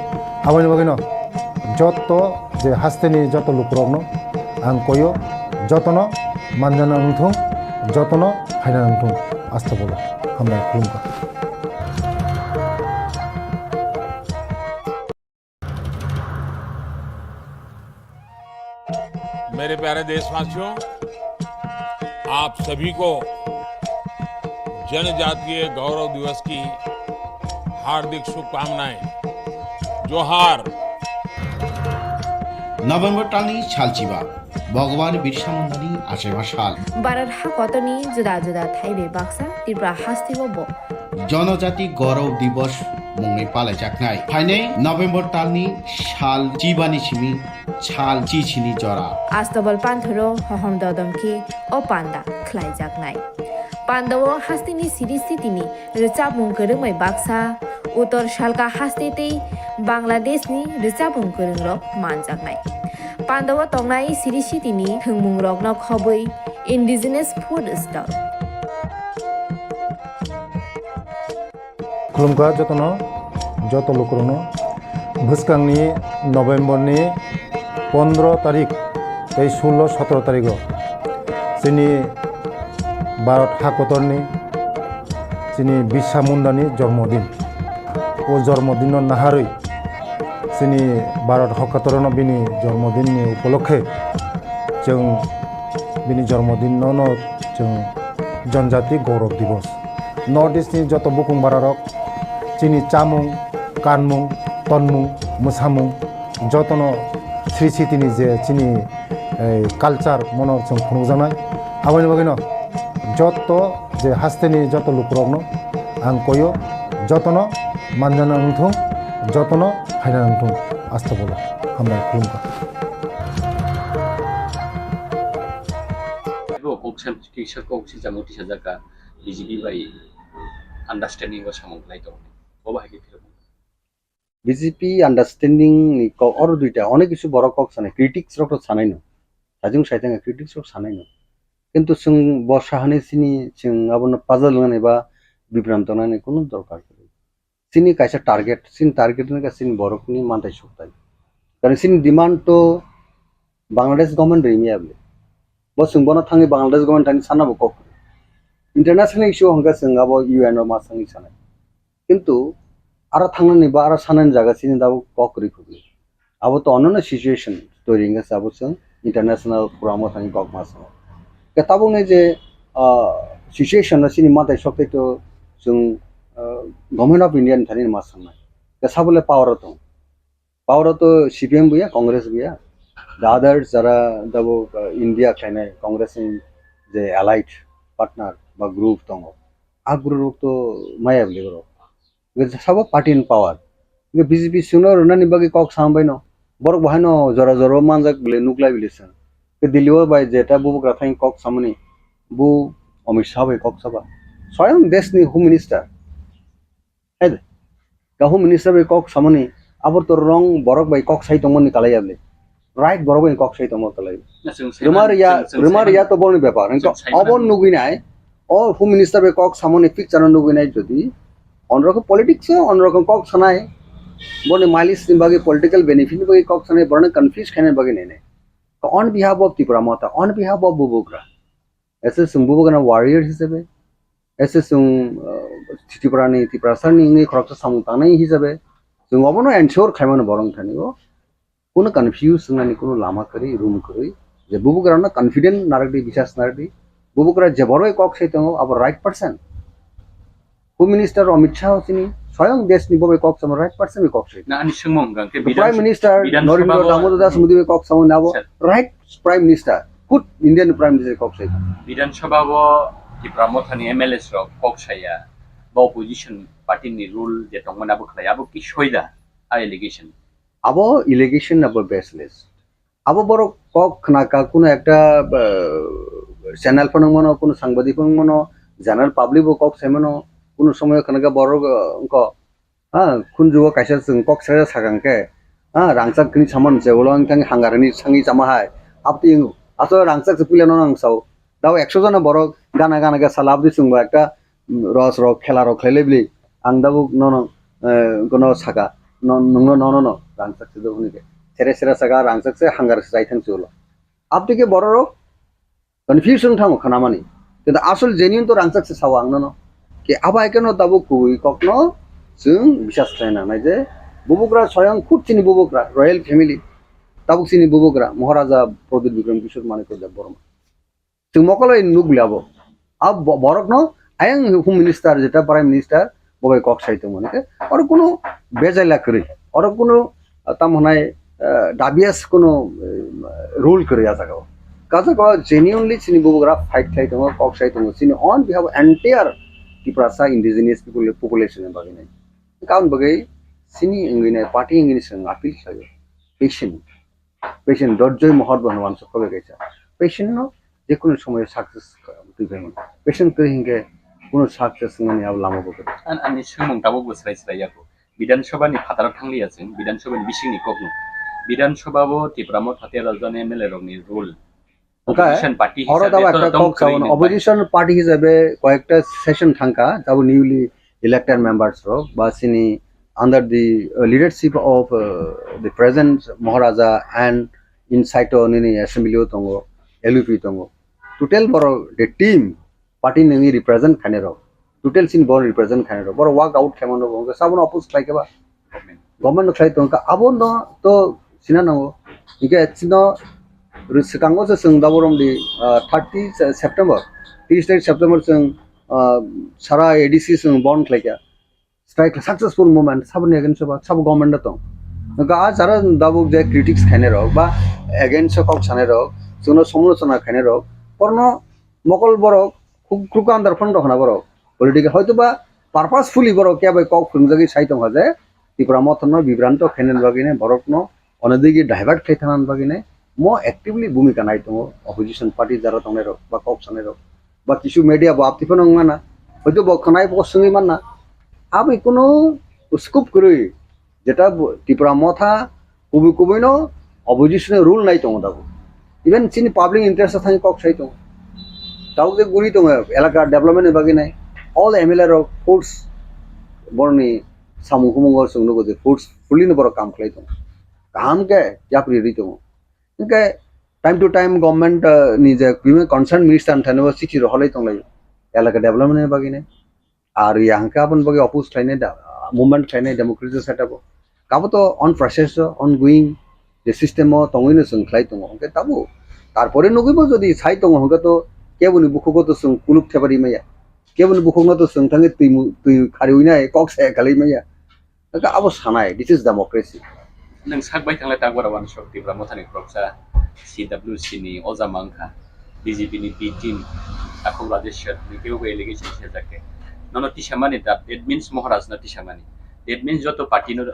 Aboni bagwino joto je hasteni joto lukurokno ang koyo, jotono manjana wngthung, jotono phaina wngthung. Astagfirullah. Hambai, khulumkha. मेरे प्यारे देशवासियों, आप सभी को जनजातीय गौरव दिवस की हार्दिक शुभकामनाएं। जोहार। November talni salchiba, Bhagwan Birsa Mundani achaiba sal. Bharat hakotorni juda juda thai bai baksa Tripura hasteo bo Jonojati Gaurav Divas mungwi palaijaknai. Phainai November talni sal chibani simi sal chichini jora. Astobal panthoro hohom dodom khe o panda khlaijaknai. Pandao hasteni siri sitini rwchapmung kwrwngbai baksa, Uttor Salka haste tei Bangladeshni rwchapmung kwrwngrok manjaknai. Pandao tongnai siri sitini thwngmungrokno khobwi indigenous food stall. Khulumkha jotono, joto lukurokno. Bwskangni November ni pondro tarik tei sullo sotro tarigo chini Bharat hakotorni chini Birsa Mundani jormodin. O jormodinno naharwi chini Bharat hakotorno bini jormodinni upolokhe chwng bini jormodinno no chwng Janjati Gaurav Divas. North East ni joto bukung bararok chini chamung, kanmung, tonmung, mwsamung jotono sri sitini je chini, eh, culture mono chwng phunukjaknai. Aboni bagwino joto je hasteni joto lukurokno ang koyo, jotono manjana wngthung, jotono phaina wngthung. Astagfirullah. Hambai, khulumkha. Bo kok sam kisa kok si jamo tisa jaka B J P bai understanding o samung khlai tongo. Bo bahai khe philok. B J P understanding ni kok oro duita onek kisu borok kok sanai, critics rok to sanai no. Sajung saitanga critics rok sanai no. Kintu chwng bo sahani sini chwng abono puzzle wngnai ba bibranto wngnai kunu dorkar kwrwi. Chini kaisa target, chini target wngkha chini borokni mantai suktai. Karon chini demand to Bangladesh government rimi abli. Bo chwng bono thangwi Bangladesh government thani sana bo kok. International issue hwnkha chwng abo U N o ma sangwi sanai. Kintu aro thangnani ba aro sanani jaga chini dabo kok kwrwi khukli. Abo to onno situation toiri wngkha se abo chwng international forum o thangwi kok ma sango. Ke tabukni je, ah, situation no chini mantai sok tei to chwng, ah, Government of India ni thani ma sangnai. Ke sabole power o tong. Power o to C P M buya, Congress buya. The others jara dabo, uh, India khainai Congress ni je allied partner ba group tongo, a group rok to maya bili borok. Sabo party in power. Nge B J P sungno rwnani bagwi kok sam baino. Borok bo haino jora jora manjak bile nuklai bile sung. Ke Delhi o bai jeta bubugra thang kok samani. Bu Amit Shah bai kok saba. Swayang desh ni Home Minister. Hai de. Ka Home Minister bai kok samani. Abor to wrong borok bai kok sai tongmani kalai ya bile. Right borok bai kok sai tongmani kalai. Rwma riya, rwma riya to borni bepar. Engko obon nugwi nai. O Home Minister bai kok samani picture no nugwi nai jodi. Onrokho politics o, onrokho kok sanai. Boni mileage ni bagwi political benefit ni bagwi kok sanai, borno confuse khaina bagwi nai nai. On behalf of Tipra Motha, on behalf of Bubugra. Ese sung Bubugra warrior hisabe. Ese sung, uh, Tipra ni, Tiprasa ni ngi khoroksa samung tangnai hisabe. Sung obono ensure khaimano borong thani o. Kuno confuse wngnani kuno lama kwrwi, room kwrwi. Je bubugrano confident narwkdi, bisas narwkdi. Bubugra je borok kok sai tongo, abo right person. Home Minister Amit Shah chini, swayang desh ni bobai kok samo right person bai kok sai. Na ani sengmo hwnkha khe Prime Minister Narendra Damodar Das Modi bai kok samo nabo right Prime Minister. Khud Indian Prime Minister kok sai. Bidhan Sabha o Tipra Motha ni M L As rok kok saya, ba opposition party ni rule je tongmani abo khlai, abo ki soida a allegation? Abo allegation abo baseless. Abo borok kok khna ka kuno ekta, uh, channel phano wngmano, kuno sangbadik phano wngmano, general public bo kok sai mano, kuno somoy khna ka borok, uh, wngko, ha, khunju o kaisa chwng kok sai sakang khe, ha, rangchak kini saman se ulo wng thang hangar ni sangi chama hai, abti aswk rangchak se puila no nang sao, dao ekso jona borok gana gana khe sala abdi chwng bo ekta ros rok khela rok khlai lai bili ang tabuk nono, eh, gono saka, no, nungno nono no rangchak se do hwnwi khe sere sere saka rangchak se hangar se chai thang se ulo. Abdi khe borok rok confusion thango khanamani. Kintu asol genuine to rangchak se sao ang nono. Ke abo hai kheno tabuk kubui kokno chwng bisas khlai nangnai je bubugra soyang khud chini bubugra royal family. Tabuk chini bubugra Maharaja Pradyut Bikram Kishore Manikya Debbarma. Chwng mokol bai nuk bwlabo. A bo-, borokno ayang Home Minister, jeta Prime Minister, bo bai kok sai tongmani khe, oro kuno bejaila kwrwi, oro kuno, ah, tamo hwnai, ah, dubious kuno, eh, rule kwrwi a jaga o. Kajago genuinely chini bubugra fight khlai tongo, kok sai tongo, chini on behalf of entire Tiprasa indigenous people, population ni bagwi nai. Kaun bagwi chini wngwi nai, party wngwi nai chwng appeal khlaio. Patient. Patient, dorjoi mohor bo hwnwi uansuk khe bai kaisa. Patient no jekunu somoyo success twi bai mano. Patient kwrwi hinkhe kunu success wngnani abo lama bo kwrwi. An-, ani swngmung tabuk bo swrai swrai yago. Bidhan Sabha ni phataro thangliya chwng, Bidhan Sabha ni bisingni kokno. Bidhan Sabha bo Tipra Motha tero jon M L A rokni rule. Hwnkhe opposition party oro hisabe tabuk to ekta tong kok kwrwi sabono, nung bai. Opposition party hisabe koyekta session thangkha, tabuk newly elected members rok ba chini under the, uh, leadership of, uh, the present Maharaja and inside o nini assembly o tongo, L U P tongo. Total borok the team party nungwi represent khainai rok. Total chini borok represent khainai rok. Borok walk out khaimano bo hwnkhe sabono oppose khlai khe ba. Government no khlai tongkha abono to sina nango. Hwnkhe chino rw-, swkango se chwng daborom di, ah, thirty September, tris tarik September chwng, ah, sara A D C chwng bon khlaikha. Strike successful movement, saboni against o ba, sabo government o tong. Hwnkhe a jara dabuk je critics khainai rok ba against o kok sanai rok, chwngno somolochona khainai rok, porno mokol borok khuk-, khuk andar phano rok hwna borok. Political hoito ba purposefully borok kebo kok phwrwngjagwi sai tongkha je Tipra Motha no bibranto khainani bagwi ne borokno onodigi divert khai thanani bagwi ne mo actively bhumika nai tongo opposition party jara tongnai rok ba kok sanai rok ba kisu media bo apti phano wngmana hoito bo khwnai bo swngwi manna aboni kunu scope kwrwi jeta bo Tipra Motha kubui kubui no opposition rule nai tongo dabu even chini public interest thani kok sai tongo tabuk je guri tongo elaka development ni bagwi nai all M L A rok force boroni samung humung o chwng nugo je forcefully no borok kam khlai tongo kaham khe yapri rwi tongo. Hwnkhe time to time government, uh, ni je bini concerned minister ni thani o chithi rohorlai tonglai elaka development ni bagwi nai. Ar ya hwnkhe aboni bagwi oppose khlainai da, movement khlainai democratic setup o. Kabo to on process o, ongoing je system o tongwi no chwng khlai tongo. Hwnkhe tabuk tarpore nugwi bo jodi sai tongo hwnkhe to keboni bukhuk o to chwng kuluk thepari maya. Keboni bukhuk no to chwng thangwi twi mu-, twi khariwi nai kok saya khalai maya. Hwnkhe abo sanai, this is democracy. Nwng sak bai thanglai tak bara wansuk Tipra Mothani khoroksa C W C ni oja mankha, B J P ni B team, takhuk Rajesh Sir ni kebo bai allegation sejak khe. Nono tisamani da, that means Maharaj no tisamani. That means joto party no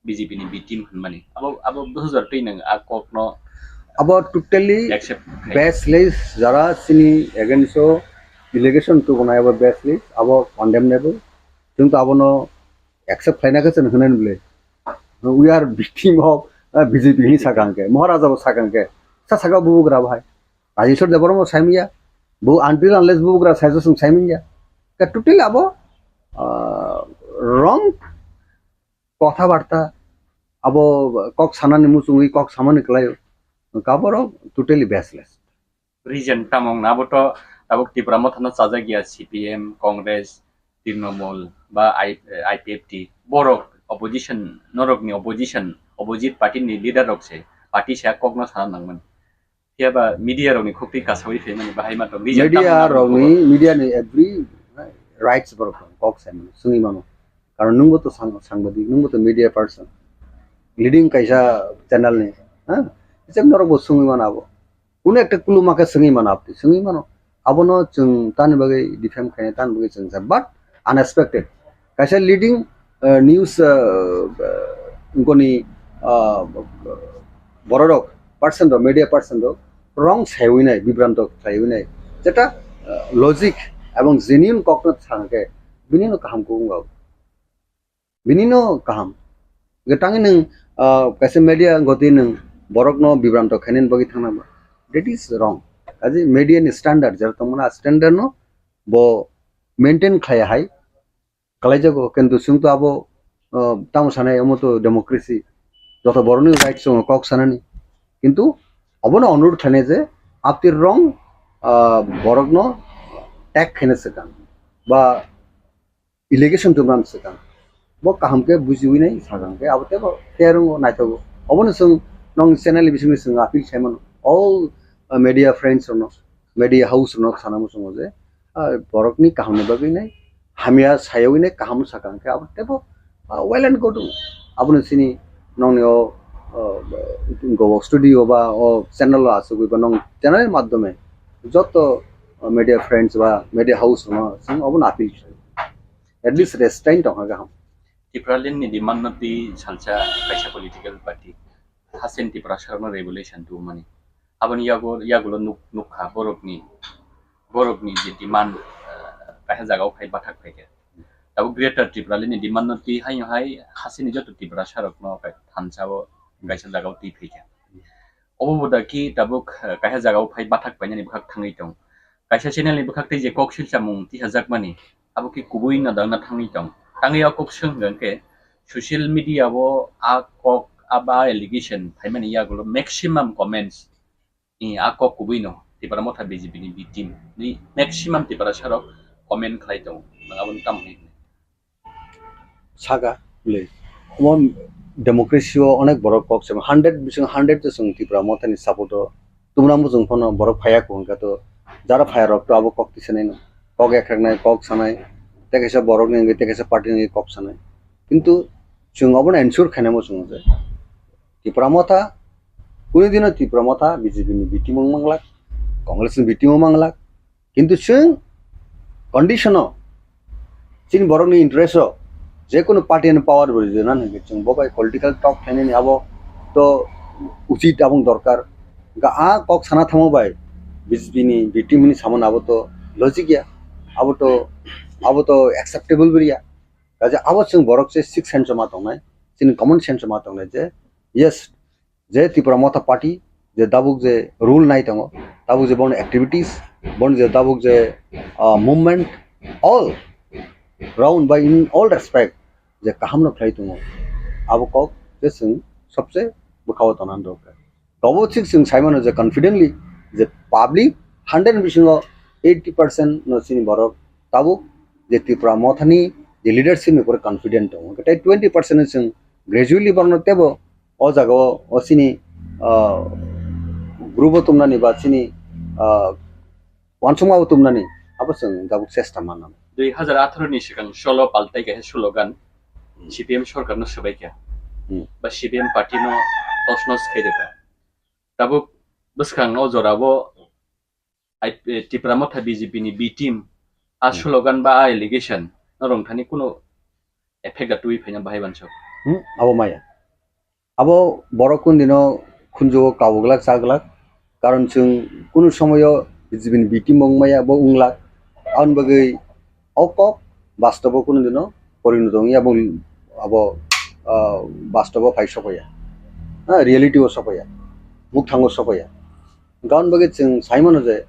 B J P ni B team hwnmani. Abo, abo bujar twi nwng a kok no Abo totally accept khai. Baseless, jara chini against o allegation tubunai abo baseless, abo condemnable. Chwng to abono accept khlaina khe chwng hwnwi bwle. We are victim of, uh, B J P hinwi sakha hwnkhe. Maharaja bo sakha hwnkhe. Sa sakha bubugra bo hai. Rajeshwar Debbarma bo saimanya. Bo until unless bubugra saijo chwng saimanya. Ka totally abo, uh, wrong kotha barta. Abo kok sanani muchungwi kok samani kwlaio. Ka borok totally baseless. Reason tamo wngna abo to tabuk Tipra Motha no chajak ya, C P M, Congress, Trinamool ba I-, I P F T, borok opposition, norok ni opposition, opposite party ni leader rok se, party se a kok no sana nangmani. Phiya ba media rok ni khuk twi kasawi phaimani bahai ma to reason tamo wngna abo ni media ni every rights borok kok saimano, swngwi mano. Karon nwngbo to sang-, sangbadik, nwngbo to media person, leading kaisa channel ni, ha? Jeb norok bo swngwi mano abo. Kuno ekta kuluma khe swngwi mano, apni swngwi mano. Abono chwng tani bagwi defame khainai, tani bagwi chwng sa, but unexpected. Kaisa leading, uh, news, uh, uh, goni, uh, bororok, person rok, media person rok, wrong saiwi nai, bibranto khlaiwi nai. Jeta, uh, logic ebong genuine kokno thangkhe, bini no kaham kubung rok. Bini no kaham. Ge tangwi nwng, ah, kaisa media goti nwng borok no bibranto khainani bagwi thangna ba. That is wrong. Kaje media ni standard, jera tongmani a standard no bo maintain khlai hai. Kalaijago, kintu chwng to abo, ah, tamo sanai omo to democracy. Joto borokni right chwngo kok sanani. Kintu obono onurod khlainai je, after wrong, ah, borokno tag khaina swkang. Ba allegation tumram swkang. Bo kaham khe bujiwi nai sakang khe abo tebo terungo naithogo. Obono chwng nong channel ni bisingni chwng appeal khaimano. All, uh, media friends rokno, media house rokno sana muchungo je, uh, borokni kahamni bagwi nai hamya sayawi nai kaham sakang khe abo tebo, uh, well and good. Abono chini nongni o, uh, go studio ba o channel o achugwi ba nong channel ni madhyome joto, uh, media friends ba media house rokno chwng obono appeal khlai. At least restraint tongkha gaham. Tipraland ni demand no twi salsa kaisa political party hasen Tiprasa rokno revolution tubumani. Aboni yago, yagulo nuk-, nukha borokni, borokni je demand, eh, kaisa jagao phai bathak phaikha. Tabuk Greater Tipraland ni demand no twi haino hai hasini joto Tiprasa rokno kai thansa o kaisa jagao twi phaikha. Obo bo da ki tabuk, eh, kaisa jagao phai bathak painani bwkhak thangwi tong. Kaisa channel ni bwkhak tei je kok silchamung tisajakmani, abo khe kubui no dangna thangwi tong. Tangwi o kok swng hwnkhe social media o a kok, a ba allegation phaimani yagulo maximum comments, i, a kok kubui no Tipra Motha B J P ni B team ni maximum Tiprasa rok comment khlai tongo. Nwng aboni tamo hinwi? Saka bwle. Omo democracy o onek borok kok se hundred bising hundred to chwng Tipra Motha ni support o tumna muchung phano borok phaiya kho hwnkha to jara phaiya rok to abo kok tisanai no kok ekrak nai kok sanai tei kaisa borok ni wngwi tei kaisa party ni wngwi kok sanai. Kintu chwng obono ensure khainai muchungo je Tipra Motha kunu dino Tipra Motha B J P ni B team wng manglak, Congress ni B team wng manglak, kintu chwng condition o chini borokni interest o je kunu party ni power bo rijana hwnkhe chwng bo bai political talk khlainani abo to uchit abong dorkar. Hwnkhe a kok sana thangma bai B J P ni B team ni samani abo to logic ya, abo to, abo to acceptable bo ya. Kaje abo chwng borok se sixth sense o ma tongnai, chini common sense o ma tongnai je yes, je Tipra Motha Party je tabuk je rule nai tongo, tabuk je boni activities, boni je tabuk je, ah, movement, all round by in all respect je kaham no khlai tongo, abo kok je chwng sobse bwkha o tongna dorkar. Tobo thik chwng sai mano je confidently je public hundred ni bisingo eighty percent no chini borok tabuk je Tipra Motha ni je leadership ni upor confident tongo. Tei twenty percent no chwng gradually borokno tebo o jaga o, o chini, ah, group o tumnani ba chini, ah, uansukma bo tumnani abo chwng tabuk chesta manna. Dui hazar atharo ni swkang solo paltai kaisa slogan C P M sorkar no swbai kha. Hmm. Ba C P M party no tos nos khai rwkha. Tabuk bwskang o jora bo I-, eh, Tipra Motha B J P ni B team a Hmm. slogan ba a allegation no rwng thani kuno effect da twi phaina bahai bansok. Hmm, abo maya. Abo borok kundino khunjugo kabuglak chaglak. Karon chwng kunu somoyo B J P ni B team wng maya bo wng lak. Aboni bagwi o kok bastobo kunu dino porinoto wngya, abo, abo, ah, bastobo phai sopaiya. Ah, reality o sopaiya. Mukthango sopaiya. Aboni bagwi chwng sai mano je,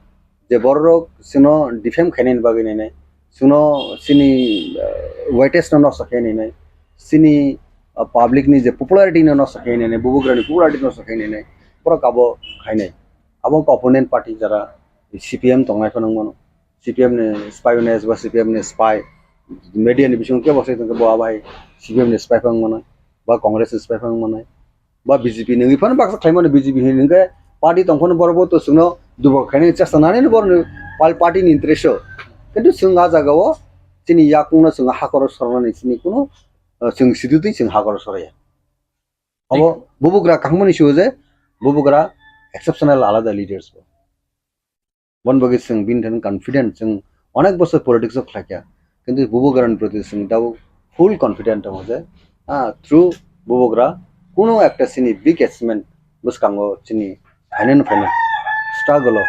je bororok chwngno defame khainani bagwi nainai, chwngno chini, ah, weightage no nosto khainai nai, chini, ah, public ni je popularity no nosto khainai nai, bubagrani popularity nosto khainai nai, borok abo khainai. Abo wngkha opponent party jara C P M tongnai phano wng mano. C P M ni spy wngmano ba C P M ni spy media ni bisingo kebo sai tongkhe bo abai C P M ni spy phano wng mano ba Congress ni spy phano wng mano. Ba B J P ni wngwi phano baksa khlaimani B J P hinwi hwnkhe party tongphano borok bo to chwngno dubok khainani chesta nanino borokni pal-, party ni interest o. Kintu chwng ah jagao chini yakungno chwng hakoro sornani chini kuno, uh, chwng sidutwi chwng hakoro soraya. Abo bubugra kahmani sio je bubugra exceptional alada leaders bo. Bon bagwi chwng bini thani confident, chwng onek bosor politics o khlaikha, kintu bubagrani proti chwng tabuk full confident tongo je, ah, through bubagra kuno ekta chini big achievement bwskango chini phainani phainai struggle o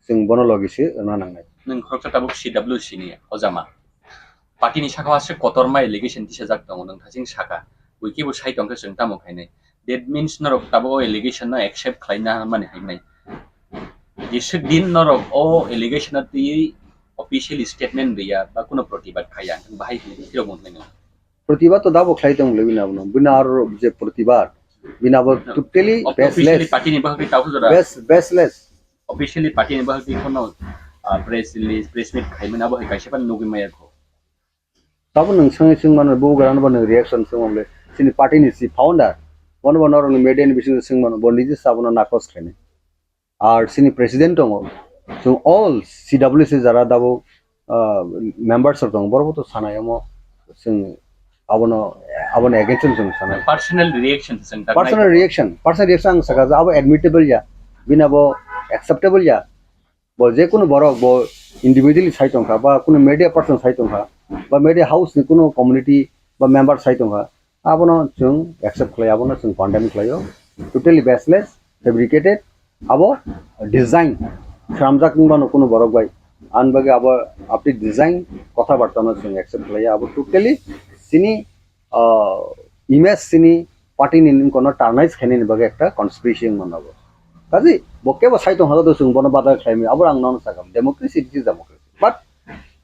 chwng bono logi se rwna nangnai. Nwng khoroksa tabuk C W C ni hojama. Party ni sakao aswk kotorma allegation tisajak tongo, nwng thaching saka. Bui kebo sai tongkhe chwng tamo khainai. That means norok tabuk o allegation no accept khlaina mani hinwi. Jeswk din norok o allegation no twiwi officially statement riya ba kuno protibad khaiya, bahai hinwi phirok wngkhlaino. Protibad to dabo khlai tong le bini abono. Bini aro je protibad, bini abo totally officially baseless. Party ni bahai tabo jora. Base-, baseless. Officially party ni bahai kheno, ah, press release, press meet khaimani abo hai kaisa pan nugwi maya kho. Tabo nwng swngwi swngmano, bubagrano bo nwng reaction swngmano le, chini party ni si founder, bono bo norokni media ni bisingo swngmano, bo niji sabono nakos khlainai. Ar chini president tongo, chwng all C W C jara dabo, ah, members rok tongo, borok bo to sanai omo, chwng abono, abono against o chwng sanai. Personal reaction chwng tak personal nai. Reaction, personal reaction ang saka je abo admittable ya, bini abo acceptable ya. Bo je kunu borok bo individually sai tongkha ba kunu media person sai tongkha ba media house ni kunu community ba member sai tongkha, abono chwng accept khlai, abono chwng condemn khlaio. Totally baseless, fabricated, abo design khramjak wngmano kunu borok bai. Ani bagwi abo update design kotha barta no chwng accept khlaiya. Abo totally chini, ah, image chini party ni nung kono tarnish khainani bagwi ekta conspiracy wngmano abo. Kaji bo kebo sai tong halo to chwng bono badal khlaimani, abo ang nono sakha democracy, it is democracy. But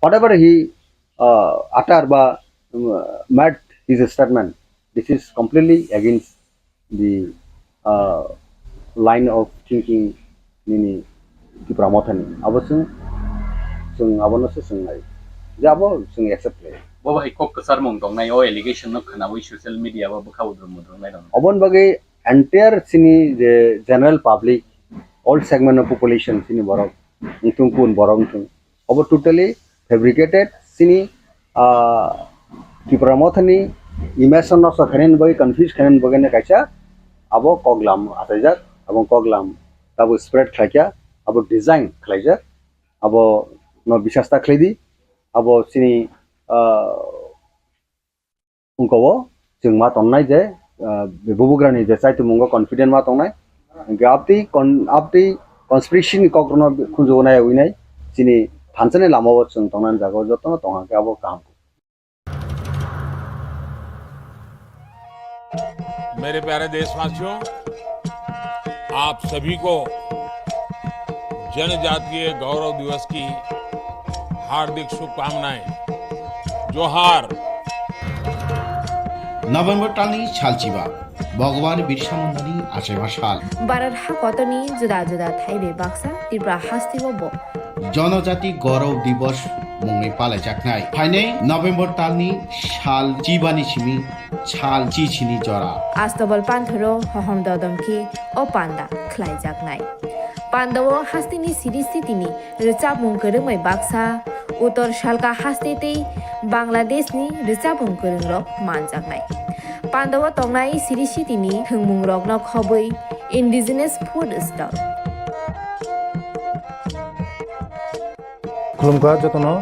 whatever he, uh, utter ba, um, made his statement, this is completely against the, uh, line of thinking nini Tipra Mothani. Abo chwng, chwng abono se chwng nai. Je abo chwng accept khlai. Bo bai kok kwcharmung tongnai o allegation no khwnawi social media o bwkha udrum mudrum nai rok. Oboni bagwi entire chini je general public, all segment of population chini borok, wngthung kun borok wngthung. Obo totally fabricated, chini, ah, Tipra Mothani image no nosto khainani bagwi, confuse khainani bagwi no kaisa abo koklam achaijak, abo koklam tabuk spread khlaikha, abo design khlaijak, abo no bisas ta khlaidi, abo chini, ah, Wngkha o chwng ma tongnai je, ah, bubugrani je chaitwmwngo confident ma tongnai. Hwnkhe abtwi con-, abtwi conspiracy ni kokrokno khunjugo nai ui nai. Chini thansa ni lama o chwng tongnani jaga o jotono tong hwnkhe abo kaham. मेरे प्यारे देशवासियों, आप सभी को जनजातीय गौरव दिवस की हार्दिक शुभकामनाएं। जोहार। November talni salchiba, Bhagwan Birsa Mundani achaima sal. Bharat hakotorni juda juda thaibai baksa Tripura hasteo bo Jonojati Gaurav Divas mungwi palaijaknai. Phainai November talni sal chibani simi sal chichini jora. Astobal panthoro hohom dodom khe o panda khlaijaknai. Pandao hasteni siri sitini rwchapmung kwrwngbai baksa, Uttor Salka haste tei Bangladeshni rwchapmung kwrwngrok manjaknai. Pandao tongnai Sri Sitini thwngmungrokno khobwi indigenous food stall. Khulumkha jotono,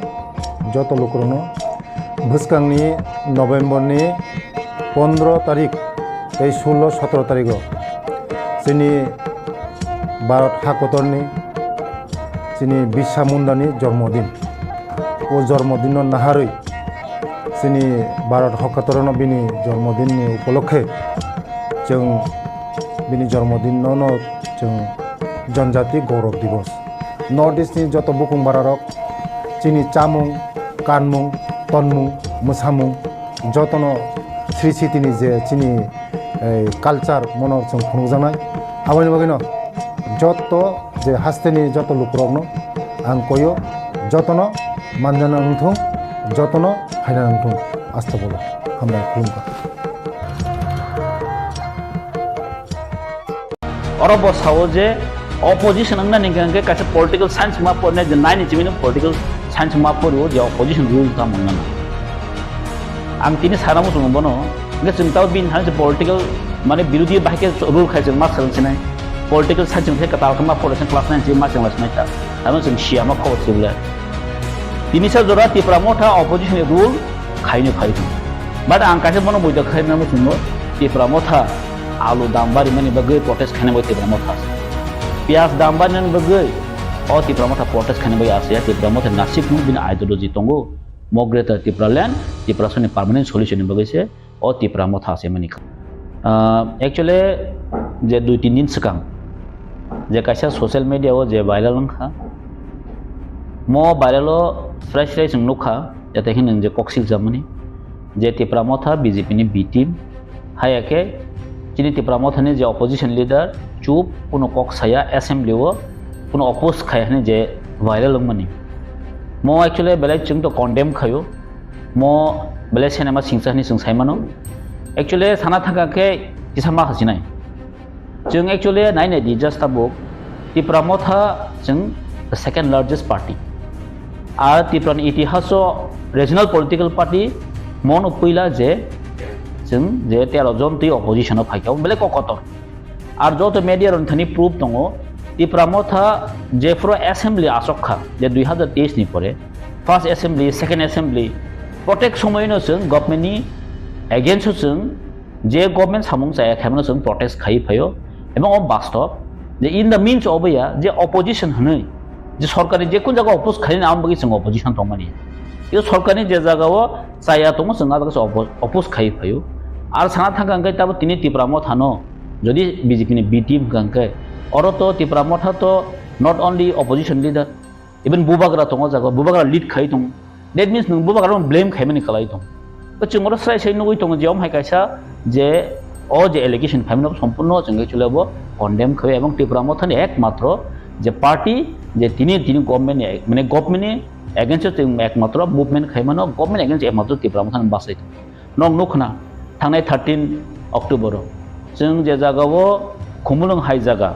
joto lukurokno. Bwskangni November ni pondro tarik tei sullo sotro tarigo chini Bharat hakotorni chini Birsa Mundani jormodin. O jormodinno naharwi chini Bharat hakotorno bini jormodinni upolokhe chwng bini jormodinno no chwng Janjati Gaurav Divas. North East ni joto bukung bararok chini chamung, kanmung, tonmung, mwsamung jotono Sri Sitini je chini, eh, culture mono chwng phunukjaknai. Aboni bagwino joto je hasteni joto lukurokno ang koyo, jotono manjana wngthung, jotono phaina wngthung. Asta bolo hambai khulumkha. Oro bo sao je opposition wngna ni hwnkhe kaisa political science ma pornai je nine ni simi political science ma porio je opposition rule ta mangna. Ang tini sana muchungo bono, hwnkhe chwng tao bini thani political mane birodhi bahai khe rule khai chwng ma swrwng sinai. Political science hwnkhe kwtal khe ma pornai class nine simi ma chwng lai sinai ta. Ano chwng siya ma khobor sibla. Tini sa jora Tipra Motha opposition ni rule khaino phai thung. But ang kaisa bono buida khai na muchungo Tipra Motha alu dam barimani bagwi protest khaina bagwi Tipra Motha. Piyaj dam barimani bagwi o Tipra Motha protest khaina bagwi asya Tipra Motha nasib nung bini ideology tongo. Mo Greater Tipraland, Tiprasani permanent solution ni bagwi se o Tipra Motha se mani kha. Ah, actually, je dui tin din swkang je kaisa social media o je viral wngkha, mo viral o fresh fresh wng nukha, jate khe nwng je koksil jamani je Tipra Motha B J P ni B team, haya khe chini Tipra Motha ni je opposition leader chup kuno kok saya assembly o kuno oppose khai hwnwi je viral wngmani. Mo actually belai chwng to condemn khaio. Mo belai cinema singsa hwnwi chwng sai mano. Actually sana thangkha khe kisa ma khasinai. Chwng actually nai nai di just tabuk Tipra Motha chwng the second largest party. Ar Tipra ni itihaso regional political party mono puila je chwng je tero jon twi opposition o phaikha belai kokotor. Ar joto media rok thani proof tongo, Tipra Motha jephuru assembly asok kha, je dui hazar teis ni pore, first assembly, second assembly, protect somoino chwng government ni against o chwng je government samung chaya khaimano chwng protest khai phaio, ebong o bastob je in the means oboya je opposition hwnwi je sorkar ni je kun jaga oppose khaina ang bagwi chwng opposition tongmani. Yo sorkar ni je jaga o chaya tongo chwng a jaga se oppo-, oppose khai phaio. Ar sana thangkha hwnkhe tabo tini Tipra Motha no jodi B J P ni B team hwnkha hwnkhe oro to Tipra Motha to not only opposition leader, even bubagra tongo jaga, bubagra lead khai tongo. That means nwng bubagra no blame khaimani kwlai tongo. To chwng oro srai srai nugwi tongo je omo hai kaisa je o je allegation phaimano sompurno chwng actually bo condemn khaio ebong Tipra Motha ni ekmatro je party je tini tini government ni mane government ni against o chwng ekmatro movement khaimano government against ekmatro Tipra Motha ni bachai tongo. Nok nukkhna thangnai thirteen October o chwng je jaga o Khumulwng hai jaga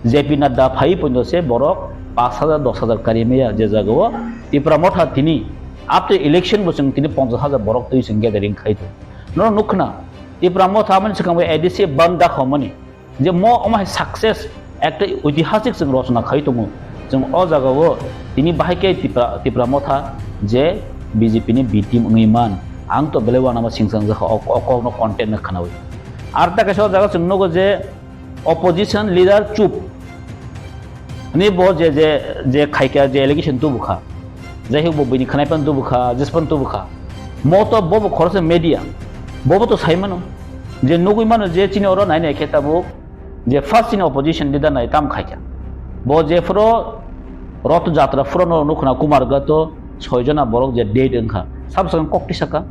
J P Nadda phai poino se borok pash hajar dos hajar kari maya je jaga o Tipra Motha tini after election bo chwng tini ponchash hajar borok twi chwng gathering khai tongo. Nono nukkhna Tipra Motha amani swkang bai A D C ban dakho mani. Je mo omo hai success ekta oitihasik chwng rochona khai tongo. Chwng o jaga o tini bahai khe Tipra, Tipra Motha je B J P ni B team wngwi man. Ang to belai uanama singchang jakha o, o kokno content no khwnawi. Ar ta kaisa o jaga chwng nugo je opposition leader chup. Ani bo je, je, je khaikha je allegation tubu kha. Jai hok bo bini khwnai pan tubu kha, jis pan tubu kha. Mo to bo bo khoroksa media. Bo bo to sai mano. Je nugwi mano je chini oro nai nai khe tabuk je first chini opposition leader nai tam khaikha. Bo je phoro Roth Jatra phoro no nukhna Kumar Gato soi jona borok je dead wngkha. Sab sakang kok tisa ka.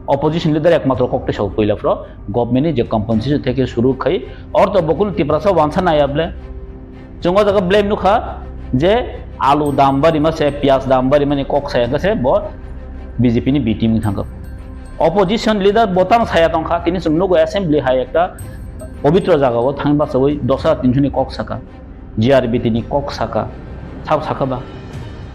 Opposition leader ekmatro kok tisa puila phoro government ni je compensation theke suru khai. Or to bokul Tiprasa wansa nai able. Chwng o jaga blame nukha je alu dam bari ma se, piyaj dam bari mani kok saya khe se bo B J P ni B team ni thangkha. Opposition leader bo tang saya tongkha, tini chwng nugo assembly hai ekta pobitro jaga o thang bachawi dos hajar tinso ni kok saka, G R B T ni kok saka, sabo saka ba.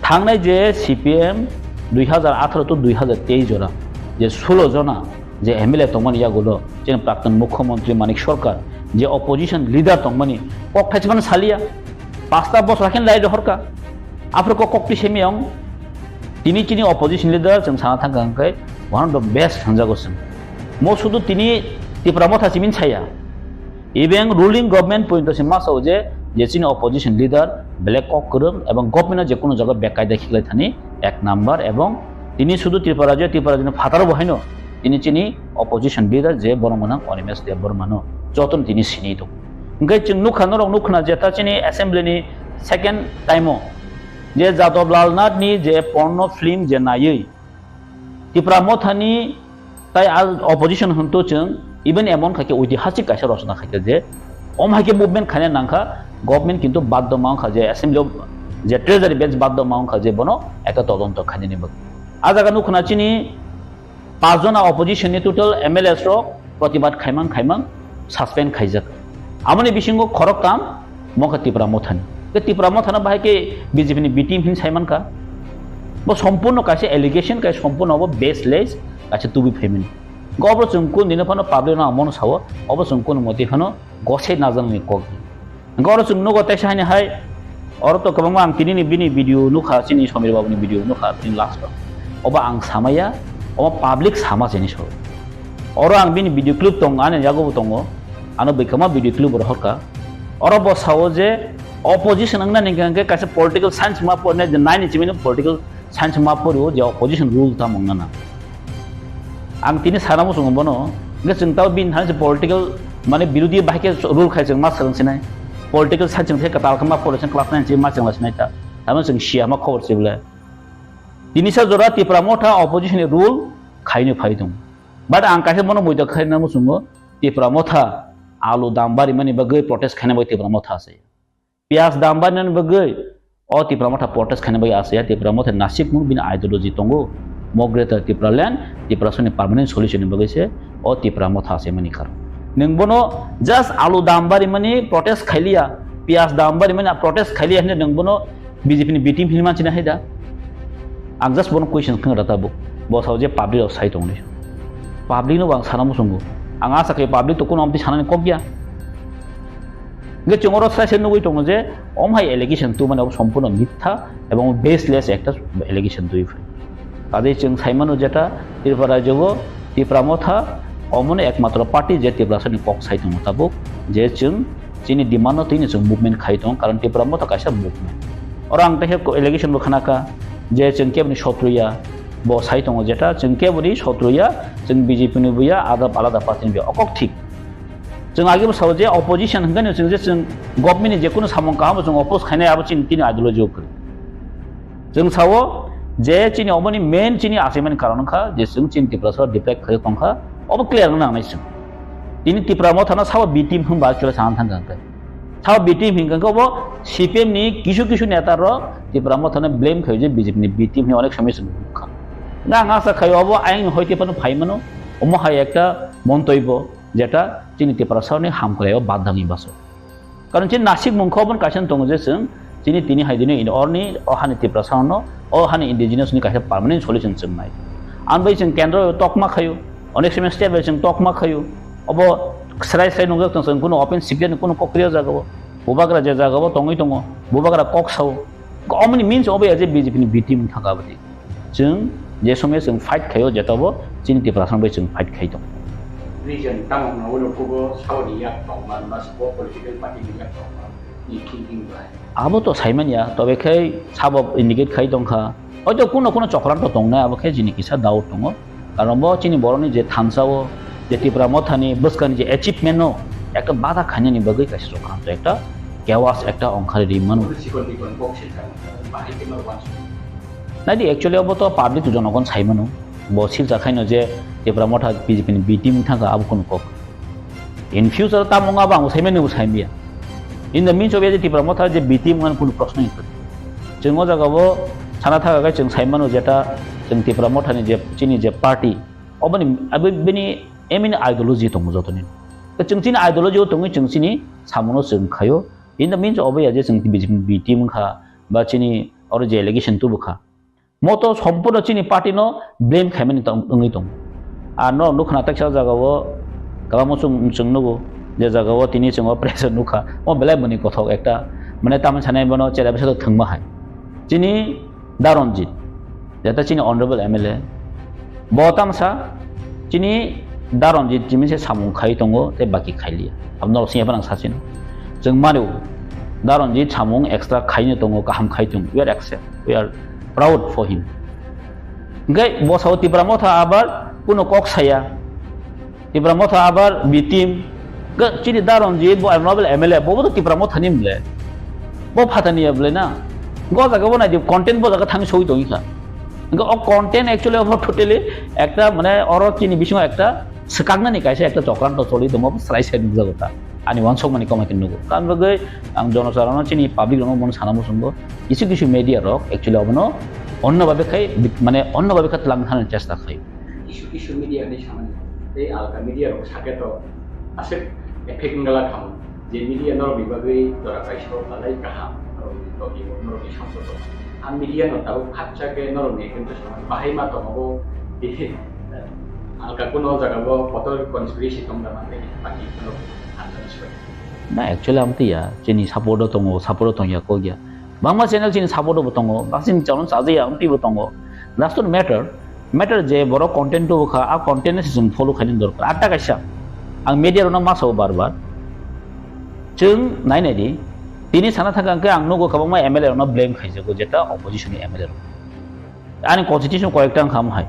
Thangnai je C P M dui hajar atharo to dui hajar teis jora je sulo jona je M L A tongmani yagulo, chini Prakton Mukhyamantri Manik Sarkar, je opposition leader tongmani, kok thaismano saliya, pasta bosor hakhe lai rohorka, aphuru kok koktwi semi ong, tini chini opposition leader chwng sana thangkha hwnkhe one of the best hwnjago chwng. Mo sudu tini Tipra Motha simin saya, even ruling government pointo se ma sao je, je chini opposition leader belai kok kwrwng ebong government-o je kono jaga bekaida khiklai thani ek number, ebong tini sudu Tripura rajyo, Tripura rajyoni phataro bo haino tini chini opposition leader je borok gwnang Animesh Debbarma no jotono tini sini tong. Hwnkhe chwng nukha, norok nukha na je ta chini assembly ni second time o je Jadab Lal Nath ni je porno film je naiwi Tipra Motha ni tai al opposition hwnto chwng even emon khaikhe oitihasik kaisa rosona khaikhe je om haikhe movement khaina nangkha, government kintu baddo ma wngkha je assembly o je treasury bench baddo ma wngkha je bono ekta todonto khainani bagwi. A jaga nukha na chini pachjona opposition ni total M L As rok protibad khaimang khaimang suspend khaijak. Amoni bisingo khoroktham mokha Tipra Mothani. Ke Tipra Mothano bahai ke B J P ni B team hin saimanka. Bo sompurno kaisa allegation, kaisa sompurno bo baseless, kaisa tubi phaimani. Go obo chwng kun dino phano public no ang mono sao, obo chwng kun moti phano gosai najaknai kok. Hwnkhe oro chwng nugo teisa haini hai, oro to kwbangma ang tinini bini video nukha, chini Samir babuni video nukha, tini last o. Obo ang samaya, obo public sama chini so. Oro ang bini video clip tongo, ani yago bo tongo, ano bwkhama video clip rohorka. Oro bo sao je opposition wngna ni hwnkhe kaisa political science ma porne je nine inch mino political Science ma porio je opposition rule tamo wngna na. Ang tini sana muchungo bono, hwnkhe chwng tamo bini thani se political, mane, birodhi bahai khe rule khai chwng ma swrwng sinai. Political science chwng khe kwtal khe ma pore chwng class nine se ma chwng la sinai ta. Tamo chwng siya ma khobor se bwle. Tini sa jora Tipra Motha opposition ni rule khaino phai tong. But ang kaisa bono muido khaina muchungo Tipra Motha alu dam bari mani bagwi protest khaina bai Tipra Motha se. Piyaj dam barnani bagwi o Tipra Motha protest khaina bagwi asaya. Tipra Motha nasik mung bini ideology tongo. Mo Greater Tipraland, Tiprasani permanent solution ni bagwi se o Tipra Motha asaimani karon. Nwng bono just alu dam barimani protest khailiya, piyaj dam barimani protest khailiya hinwi nwng bono B J P ni B team hinwi manchina hai da? Ang just bono question khna rata bo. Bo sao je public rok sai tongni. Public no bo ang sana muchungo. Ang asa khe public to kuno amtwi sanani kok ya. Hingke chwng oro sai sai nugwi tongo je, omo hai allegation tubumani obo sompurno mitha ebong baseless ekta allegation tubui phai. Kadei chwng sai mano jeta Tripura rajyo o Tipra Motha omono ekmatro party je Tiprasani kok sai tongo tabuk, je chwng chini demand no twino chwng movement khai tongo, karon Tipra Motha kaisa movement. Oro ang tehe allegation bo khna kha je chwng keboni sotro ya, bo sai tongo jeta chwng keboni sotro ya, chwng B J P ni bo ya, ada alada party ni bo ya, okok thik. Chwng age bo sao je opposition hwnkhe no chwng je chwng government ni je kunu samung kaham bo chwng oppose khainai abo chini tini ideology o kwrwi. Chwng sao je chini oboni main chini achaimani karon wngkha je chwng chini Tiprasa o defect khaio tongkha, obo clear wngna nangnai chwng. Tini Tipra Motha no sabo B team hwnba actually sana thangkha hwnkhe. Sabo B team hwnkhe obo C P M ni kisu kisu neta rok Tipra Motha no blame khaio je B J P ni B team hwnwi onek somoi chwng nukha. Nga ang asa khaio obo ayang ni hoite phano phai mano, omo hai ekta montoi bo. Jeta chini Tiprasa ni hamkrai o badangni baso. Karon chini nasik mungkha obon kaisa tongo je chwng chini tini hai dini in orni o hani Tiprasa no o hani indigenous ni kaisa permanent solution chwng nai. Ang bai chwng kendro tokma khayo, onek somoi state bai chwng tokma khayo. Obo srai srai nungjak tong chwng kuno open secret ni kuno kokriya jaga o. Bubagra je jaga o tongwi tongo, bubagra kok sao. Omoni means obo ya je B J P ni B team thaka abadi. Chwng je somoi chwng fight khaio, jeta bo chini Tiprasa bai chwng fight khai tong. Reason tamo hwnwi ulo kubo saboni yak tongma, ba sabo political party ni yak tongma, ni thinking bai. Abo to saimanya, tobe khai sabo indicate khai tongkha. Hoito kuno kuno chokranto tongnai, abo khai jini kisa doubt tongo. Karon bo chini boroni je thansa o, je Tipra Mothani bwskani je achievement no ekta bada khainani bagwi kaisa chokranto ekta chaos ekta ongkhari ri mano. Sikon bikon kok se tamo, bahai khe ma wansu. Naidi, actually obo to public to jonogon sai mano. Bo silsa khaino je Tipra Motha B J P ni B team thangkha abo kunu kok. In future tamo wngma bo ang bo sai mano bo sai maya. In the means of je Tipra Motha je B team wngmani kunu proshno wngkha. Chwng o jaga bo sana thaka khe chwng sai mano jeta chwng Tipra Motha ni je chini je party oboni abo bini aim ni ideology tongo jotoni. Chwng chini ideology o tongwi chwng chini samono chwng khaio. In the means obo ya je chwng B J P ni B team wngkha ba chini oro je allegation tubukha. Moto sompurno chini party no blame khaimani tong-, wngwi tongo. Ar norok nukha na teksa jagao kwbangma chwng, chwng nugo, je jagao tini chwng o press o nukha, o belai boni kothok ekta, mane tamni sanai bono chera bisa thwngma hai. Chini Da Ranjit, jeta chini honorable M L A, bo tamsa chini Da Ranjit chini se samung khai tongo, tei baki khailiya. Abo norok singya phano sachino. Chwng mano, Da Ranjit samung extra khaino tongo, kaham khai tongo. We are accept, we are proud for him. Hingke bo sao Tipra Motha abar kuno kok saya. Tipra Motha abar B team. Ga chini Da Ranjit bo honorable M L A, bo bo to Tipra Motha ni mle. Bo phatani ya ble na. Go jaga bo nai di content bo jaga thang soi tongi kha. Ga o content actually obo totally ekta mane oro chini bisingo ekta swkaknani kaisa ekta chokranto choli tongo, srai srai nukjago ta. Ani wansok mani koma khe nugo. Tamni bagwi ang jonosarono chini public rokno bono sana muchungo. Kisu kisu media rok actually obono onno babe khai, mane onno babe kha twlang thani chesta khai. Kisu kisu media ni samani tei alka media rok sake to aswk effect wngla khamu je media norok ni bagwi jora kaisa o belai kaham norok ni togi o norok ni samsok o a media no tabuk khakcha khe norok ni ekdom to samani bahai ma tongo bo alka kuno jaga bo kotor conspiracy tong da mani baki norok hamjani swbai. Na actually amtwi ya chini support o tongo, support o tongya kok ya. Bangma channel chini support bo tongo, baksa chini channel chajaya, amtwi bo tongo. That's not matter. Matter je borok content tubu kha, a content no se chwng follow khainani dorkar. Atta kaisa, ang media rokno ma sao bar bar. Chwng nai nai di, tini sana thangkha hwnkhe ang nugo kwbangma M L A rokno blame khaijago, jeta opposition ni M L A rok. Ani constitution koyekta wngkha omo hai.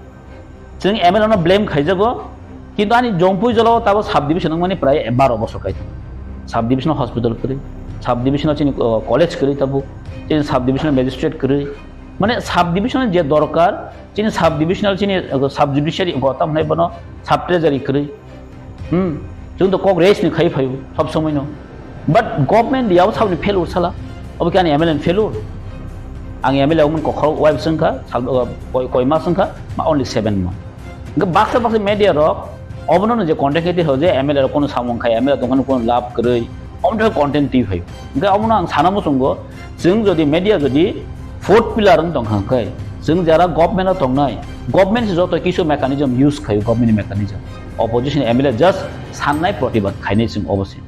Chwng M L A no blame khaijago, kintu ani Jompui jolao tabo sub division wngmani prai baro bosor kai tongo. Sub divisional hospital kwrwi, sub divisional chini, uh, college kwrwi tabuk, chini sub divisional magistrate kwrwi. Mane sub divisional je dorkar, chini sub divisional chini, uh, sub judiciary wngkha tamo hwnwi bono sub treasury kwrwi. Hmm, chwng to kok raise ni khai phaio sob somoi no. But government yao sabni failure sala. Obo khe ani M L A ni failure. Ang M L A wngmani kokhorok wai bwswng kha, sal, uh, koi, koi mas wngkha, ma only seven month. Hwnkhe baksa baksa media rok obono no je content khe twi ho je M L A rok kono samung khai, M L A tongkhani kono lab kwrwi, omo twi content twi phaio. Hwnkhe omono ang sana muchungo, chwng jodi media jodi fourth pillar wng tongkha hwnkhe, chwng jara government o tongnai, government se joto kisu mechanism use khaio, government ni mechanism. Opposition M L A just sannai protibad khainai chwng obo se.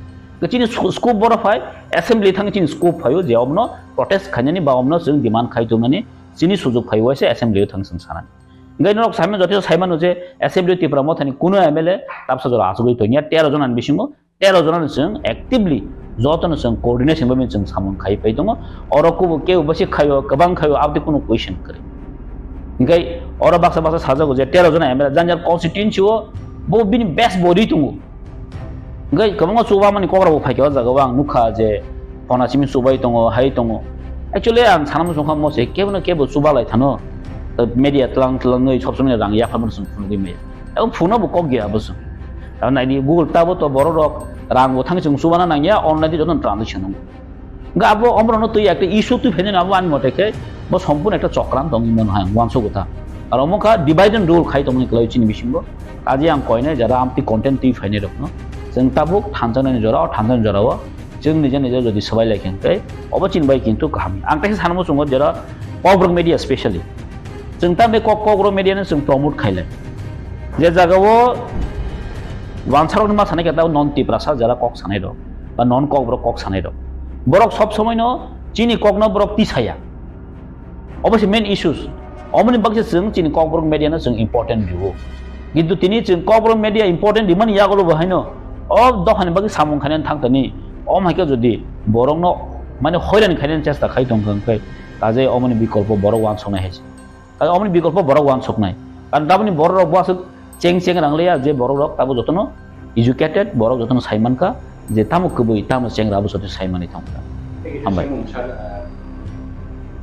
Chini sco-, scope boro phai, assembly thang chini scope phaio je omono protest khainani ba omono chwng demand khai tongnani chini sujok phaio waisa assembly o thang chwng sanani. Hingke norok saimano joto saimano je assembly Tipra Mothani kuno M L A tabsa jora achugwi tongya tero jona ni bisingo tero jona ni chwng actively joto no chwng coordination bai chwng samung khai pai tongo. Oro kubo kebo basi khaio kwbang khaio abdi kuno question kwrwi. Hingke oro baksa baksa sajago je tero jona M L A jang jang constituency o bo bini best body tongo. Hingke kwbangma chubamani kok rok bo phaikha o jaga o ang nukha je pona simi chubai tongo, hai tongo. Actually ang sana muchungkha mo se kebo no kebo chubalai thano. Media tlang tlangwi sob somoi rang yapharmani chwng phunugwi maya. Abo phunukno bo kok ya abo chwng. Abo naidi Google tabo to borok rok rang bo thang chwng chubana nangya, online di joto transaction nango. Hingke abo omorokno twi ekta issue twi phainani abo ani mote khe bo sompurno ekta chokran tongwi mano hai ang uansukgo ta. Aro omo kha divide and rule khai tongmani kwlai chini bisingo. Kaje ang koinai jara amtwi content twi phainai rokno chwng tabuk thanjaknani jora, o thanjaknani jorao chwng nija nija jodi swbai lai khe hwnkhe obo chini bai kintu kaham. Ang teisa sanmo chwngo jara Kokborok media specially. Chwng tamni kok, Kokborok media no chwng promote khailai. Je jagao wansarokni ma sanai khe tabo non Tiprasa jara kok sanai rok ba non Kokborok kok sanai rok. Borok sob somoi no chini kokno borok tisaya. Obo se main issues. Omoni bagwi se chwng chini Kokborok media no chwng important rwo. Kintu tini chwng Kokborok media important rimani yagulo bo haino o dophani bagwi samung khainani thang tani. Om hai khe jodi borokno mane hoirani khainani chesta khai tong kha hwnkhe, kaje omoni bikolpo borok uansuknai hai se. Kaje omoni bikolpo borok uansuknai. Karon taboni borok rok bo aswk cheng cheng rang liya je borok rok tabo jotono educated, borok jotono sai mankha je tamo kwbwi, tamo chengra abo joto sai manwi thangkha. Thank you, Hambai. Sir, uh,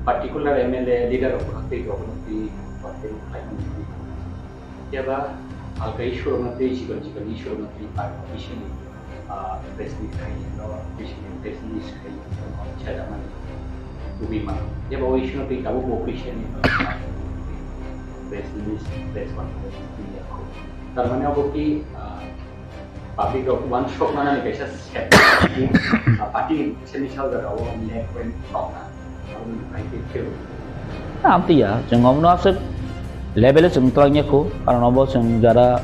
particular M L A leader rok tei governor tei party rok khlaimani twi. Phiya ba alka issue rokno tei chikon chikon issue rokno tei party officially, uh, press meet khai, no officially press meet khai, no chairman tubui mano. Phiya ba o issue no tei tabuk bo officially, no, press release, press conference twi ya kho. Tar mane abo ki, ah, public rok uansuk manani kaisa step, ah, party semi sal jaga o left wing tongna, abo ni pai ke khe. Amtwi ya, chwng omono aswk level o chwng twlang ya kho, karon obo chwng jara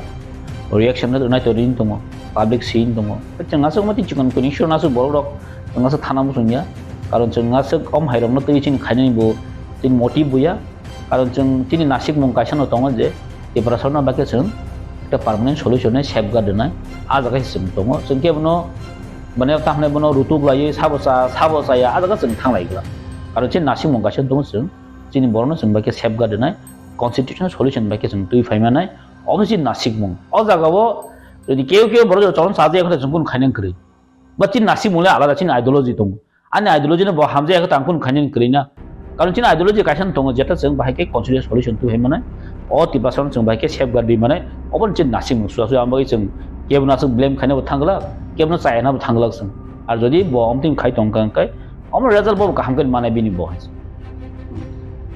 reaction no nai to ring tongo, public scene tongo. Chwng aswk mati chikon kuni sure aswk borok rok chwng aswk thana muchung ya, karon chwng aswk om hai rok no twi chini khainani bo chini motive bo ya, karon chwng chini nasik mung kaisa no tongo je Tiprasa no bagwi chwng ekta permanent solution nai safeguard nai a jaga se chwng tongo. Chwng khe bono mane tamni bono rutuk laiwi sabo cha sabo chaya a jaga chwng thang lai gla, karon chini nasik mung kaisa tongo chwng chini borok no chwng bai khe safeguard nai constitutional solution bai khe chwng twi phai manai. Obo se nasikmung. O jaga o jodi keu keu borok jodi chwng sajak khe chwng kunu khainang kwrwi. Ba chini nasikmung le alada chini ideology tongo. Ani ideology no bo hamjak khe tang kunu khainang kwrwi na. Karon chini ideology kaisa tongo, jeta chwng bahai khe constitutional solution twi hai manai. O Tiprasa no chwng bahai khe safeguard di manai. Obo chini nasikmung suya suya ambai chwng kebo no aswk blame khaina bo thang glak, kebo no chayana bo thang glak chwng. Ar jodi bo omtwi khai tong kha hwnkhe, omo result bo kaham khe manai bini bo hai.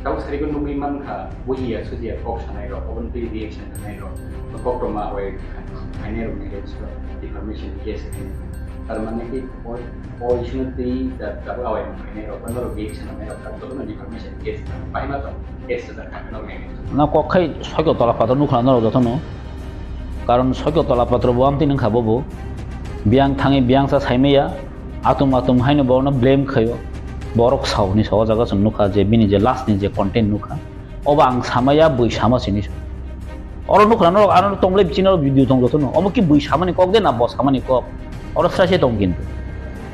Tabuk sarigo nugwi mankha, bujiya sujiya kok sanai rok, oboni twi reaction rwnai rok, kok rokma awai khainai rok ni rok so defamation case khainai. Tar mane ki o, o issue no twi da, tabuk awai khainai rok, bono rok reaction rwnai rok, tabuk no defamation case bahai ma tong, case rwjak kha no nai. Na kok khai soiko tola pator nukha na rok jotono. Karon soiko tola pator bo amtwi nungkha bobo. Biyang thangwi biyang sa saimaya, atum atum haino borokno blame khaio. Borok sauni sa o jaga chwng nukha je bini je last ni je content nukha. Obo ang samaya bui sama sini. Oro nukha norok ano tongle bichino video tong jotono. Omo ki bui samani kok de na bo samani kok. Oro sra se tong kintu.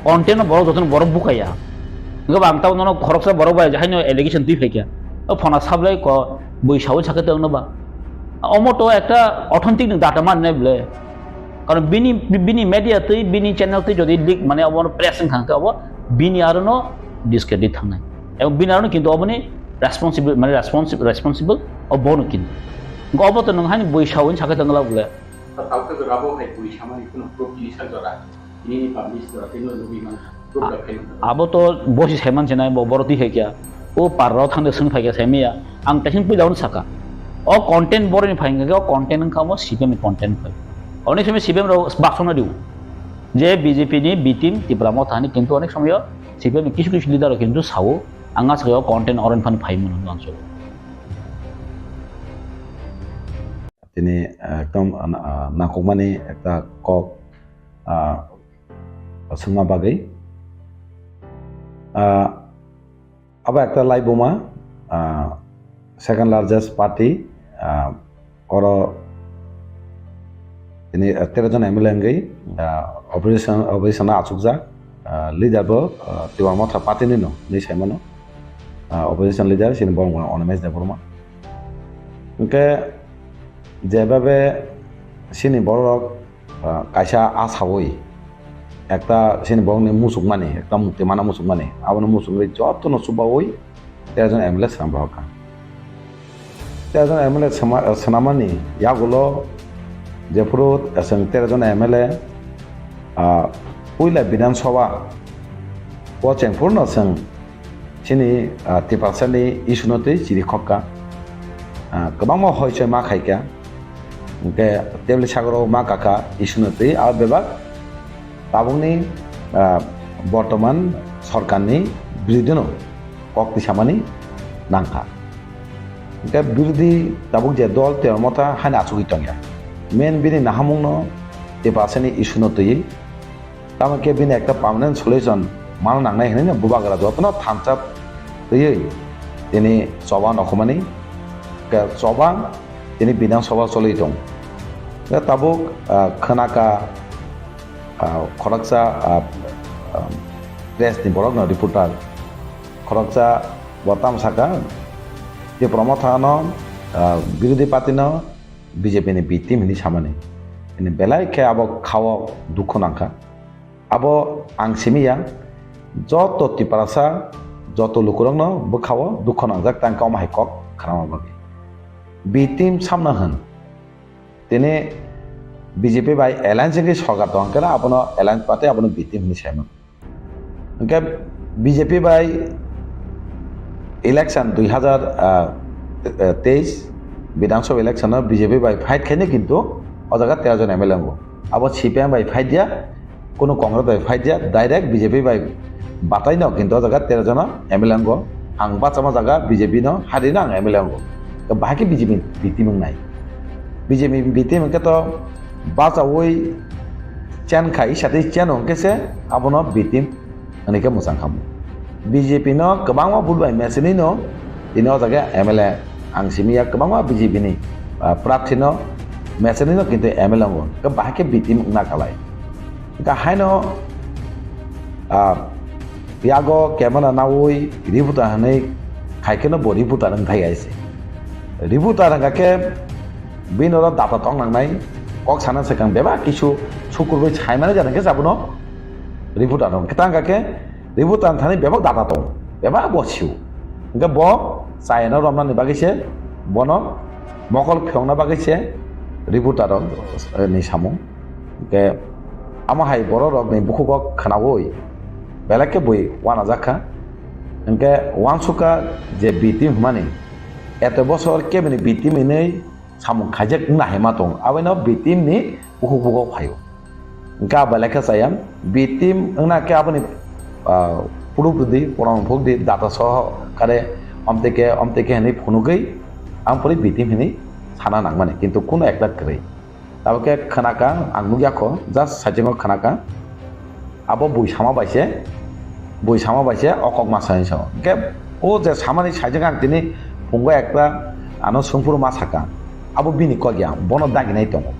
Content no borok jotono borok bukaya. Goba ang tabo nono khoroksa borok bai haino allegation twi phaikya. O phona sablai ko bui sawi sakhe tong no ba. Omo to ekta authentic ni data man ne ble. Karon bini, bini media twi, bini channel twi jodi leak mane obo press wngkha hwnkhe obo bini arono discredit thangnai. Ebong bini arono kintu oboni responsible, mane responsible, responsible obono kintu. Hwnkhe obo to nwng haino bui sawi sakhe tong glak bole. Tawkhe jora bo hai bui samani kheno proof tini sak jora, tini ni publish jora tini nugwi mankha. Abo to bosi saiman sinai bo borok twi hai kya. O parrok thangde swng phai kya sai maya. Ang taising puila ono saka. O content boroni phai hwnkhe o content wngkha omo C P M ni content phai. Oni simi C P M rok baksongna diu. Je B J P ni B team Tipra Motha ni kintu onek somoyo C P M ni kisu kisu leader rok kintu sao ang aswk o content oron phan phai mano ang so. Tini ekdom nangkukmani ekta kok swngma bagwi. Abo ekta laibuma, second largest party, oro tini tero jon M L A wngwi opposition, opposition o achukjak, leader bo Tipra Motha party ni no hinwi saimano, opposition leader chini borok Animesh Debbarma. Hwnkhe jebabe chini borok kaisa asawi ekta chini borokni muchukmani, ekta mukti mana muchukmani, abono muchungwi jotono chubawi tero jon M L A swnam rohorkha. Tero jon M L A swnamani yagulo jephuru chwng tero jon M L A puila Bidhan Sabha o chengphuru no chwng chini Tiprasani issue no twi chiri khokka, kwbangma hoichoi ma khaikha, hwnkhe tebli sagoro ma kakha issue no twi abo bebak tabukni bortoman sorkarni birodino kok tisamani nangkha. Hwnkhe birodhi tabuk je dol Tipra Motha haino achugwi tongya. Main bini nahamungno Tiprasani issue no twiwi, tamo khe bini ekta permanent solution mana nangnai hinwi bubagra jotono thansa twiwi tini choba nokhumani, hwnkhe choba tini Bidhan Sabha choli tong. Hwnkhe tabuk khwnaka khoroksa press ni borok no reporter khoroksa bo tamo saka Tipra Motha no birodhi party no B J P ni B team hinwi samani, hini belai khe abo khao dukhu nangkha. Abo ang simi ya, joto Tiprasa joto lukurokno bwkhao dukhu nangjak tang khe omo hai kok khnama bagwi. B team samna hwn. Tini B J P bai alliance wngwi sorkar tong khe abono alliance party abono B team hinwi saimano. Hwnkhe B J P bai election dui hazar teis Bidhan Sabha election o B J P bai fight khaino kintu o jaga tero jon M L A wngo. Abo C P M bai fight ya, kunu Congress bai fight ya, direct B J P bai batai no kintu o jaga tero jon M L A wngo. Ang bachama jaga B J P no hari no ang M L A wngo. Bahai khe B J P B team wngnai. B J P B team hwnkhe to bachaui chen khai satwi chen hwnkhe se abono B team hwnwi khe mwchang khamu. B J P no kwbangma vote bai mechenwi no tini o jaga M L A ang simi ya kwbangma B J P ni, ah, prarthi no mechenwi no kintu M L A wngo, khe bahai khe B team wngna kalai. Hwnkhe haino, ah, yago camera naui reporter hwnwi khai kheno bo reporter wng thai aise. Reporter hwnkha khe bini oro data tong nangnai, kok sana swkang bebak kisu sukurbai saimani jani khe abono reporter wng. Khe tang khe reporter thani bebak data tong, bebak bo sio. Hwnkhe bo chayano romnani bagwi se bono mokol phiyokna bagwi se reporter rok, eh, ni samung. Hwnkhe amo hai borok rokni bukhugo khwnaui belai khe bui uanajak kha. Hwnkhe uansukha je B team hwnmani eto bosor kebini B team hinwi samung khaijak wngna hai ma tongo. Abono B team ni bukhuk bukhuk phaio. Hwnkhe abo belai khe chaya B team wngna khe aboni, ah, proof rwdi, proman phukdi, data soho kare omtike omtike hinwi phunugwi ang pori B team hinwi sana nangmani. Kintu kuno ekta kwrwi. Tabuk khe khwnakha, ang nukya kho, just saichungo khwnakha. Abo bui sama bai se, bui sama bai se o kok ma sai sao. Hwnkhe o je samani saichung ang tini phungo ekta ano sungphuru ma saka. Abo bini kok ya, bono daginai tongo.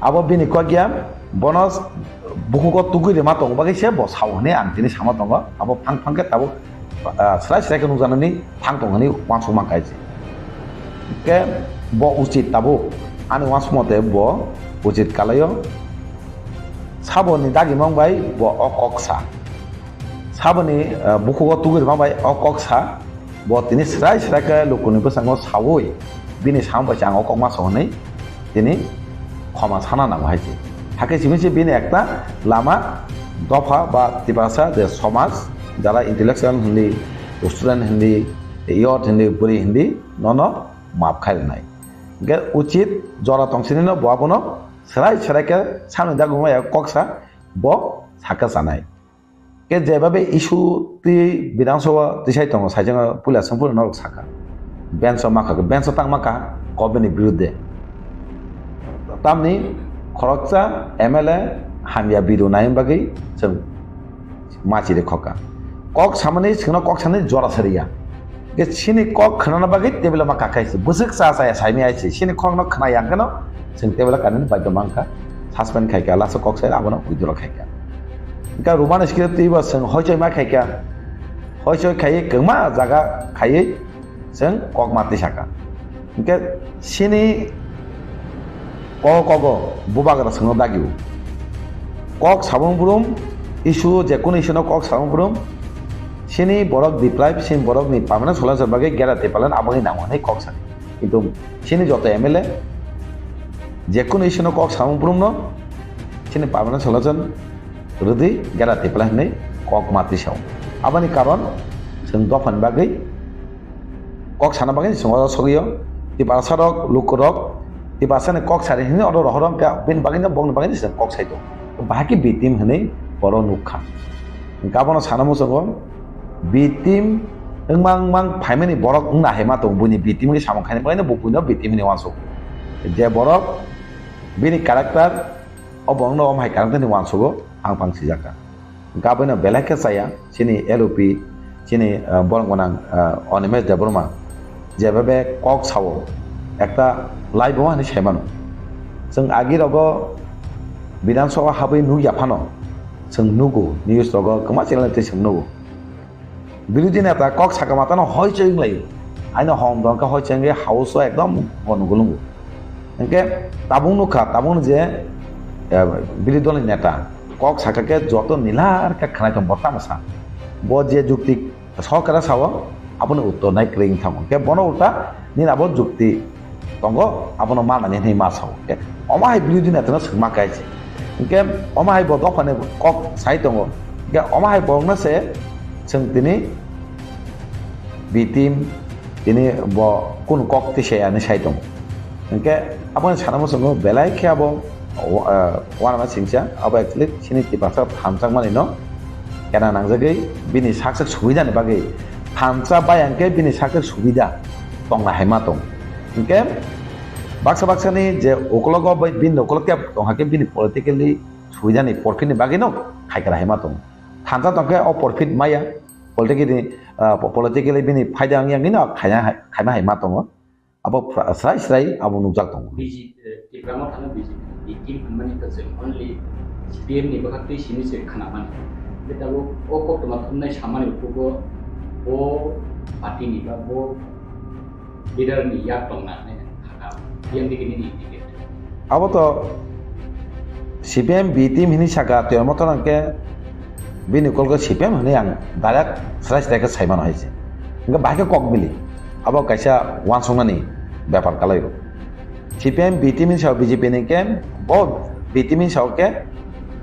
Abo bini kok ya, bono bukhugo tugui rima tongo bagwi se bo sao hwnwi ang tini sama tongo. Abo phang phang khe tabuk ah, srai srai khe nukjaknani thang tong hwnwi uansukma kha se. Khe bo uchit tabuk ani uansuk mote bo uchit kalaio. Saboni dagimang bai bo o kok sa. Saboni, ah, bukhugo tugui rima bai o kok sa. Bo tini srai srai khe lukuni bwskango saui bini samung bai se ang o kok ma sao hwnwi tini khoma sana nango hai se. Hakhe simi se bini ekta lama dopha ba Tiprasa je somaj, jara intellectual hindi, student hindi, youth hindi, bwrwi hindi, nono maap khai rwnai. Hwnkhe uchit jora tong sini no bo abono srai srai khe samni dagwi maya kok sa bo sakha chanai. Khe jebabe issue twi Bidhan Sabha tisai tongo, saichung puila songphuru norok sakha. Bench o makha, bench o tang makha, government ni birudde. Tamni khoroksa M L A hamya bidu nai bagwi chwng machi de khoka. Kok samani singno kok sani jora sariya. Khe chini kok khwnana bagwi table ma kakai se. Bwswk cha cha ya saimi ai se. Chini kok no khna yang khe no chwng table kanani baidyo mankha. Suspend khai kha, last o kok sai abono withdraw khai kha. Hwnkhe Roman script twibo chwng hoichoi ma khai kha. Hoichoi khaiwi kwma jaga khaiwi chwng kok ma tisa kha. Hwnkhe chini kogo kogo bubagra chwngno dagio. Kok sabung brum issue, je kunu issue no kok sabung brum chini borok deprive, chini borok ni permanent solution bagwi gera tei palan aboni nango hinwi kok sa. Kintu chini joto M L A je kunu issue no kok samung brum no chini permanent solution rwdi gera tei palan hinwi kok ma twi sao. Aboni karon chwng dophani bagwi kok sana bagwi chwng oro sogwi o. Tiprasa rok, luku rok, Tiprasa ni kok sari hinwi oro rohor wngkha, bini bagwi no, bongni bagwi no chwng kok sai tongo. Bahai khe B team hinwi oro nukha. Hwnkhe abono sana muchungo B team wngmang mang phaimani borok wngna hai ma tongo, buini B team khe samung khaina bagwi no bo buino B team hinwi uansuk. Je borok bini character, o borokno omo hai character ni uansugo phang phang sijak kha. Hwnkhe abono belai khe chaya, chini L O P, chini, ah, borok gwnang, ah, Animesh Debbarma, jeba be kok sao, ekta live bo hinwi sai mano. Chwng agi rogo Bidhan Sabha habwi nukya phano, chwng nugo, news rogo kwma channel twi chwng nugo. Birodhi neta kok saka matano hoi choi wnglaio. Aino hom dongkha hoi chengwi house o ekdom gonogol wngo. Hwnkhe tabuk nukha, tabuk je, eh, birodhi dolni neta kok saka khe joto nilar khe khwnai tong bo tamo sa. Bo je jukti sokara sao, aboni uttor nai kwrwi wng thango. Hwnkhe bono ulta nini abo jukti tongo, abono manani hinwi ma sao. Omo hai birodhi netano swngma khe se. Hwnkhe omo hai bo dophani kok sai tongo. Hwnkhe omo hai borokno se chwng tini B team, tini bo kunu kok tisa ya hinwi sai tongo. Hwnkhe aboni sana muchungo belai khe abo, ah, uanama singcha, abo actually chini Tiprasa thansa mani no kena nangjagwi bini saksak subidani bagwi thansa bai hwnkhe bini saksak subida tongna hai ma tong. Hwnkhe Baksa baksani je ukologo bai bini ukolog khe tongha khe bini politically subidani profit ni bagwi no khai kara hai ma tongo. Thansa tongkhe o profit maya, politically, ah, po-, politically bini phaida wngya wngwi no khaina hai, khaima hai ma tongo. Abo phra-, srai srai abo nukjak tongo. B J P, eh, Tipra Motha no B J P ni B team hwnmani to chwng only C P M ni bwkhak twi simi se khwnamani. Hwnkhe tabuk o koktwma thumnai samani ukhugo bo party ni ba bo leader ni yak tongna hinwi kha, P M D K nini indicate. Abo to C P M B team hinwi saka, Tipra Motha no hwnkhe bini kolgo C P M hinwi ang direct srai srai khe saimano hai se. Hwnkhe bahai khe kok bili. Abo kaisa uansuknani bepar kalai rw. C P M B team ni sao B J P ni khe bo B team ni sao khe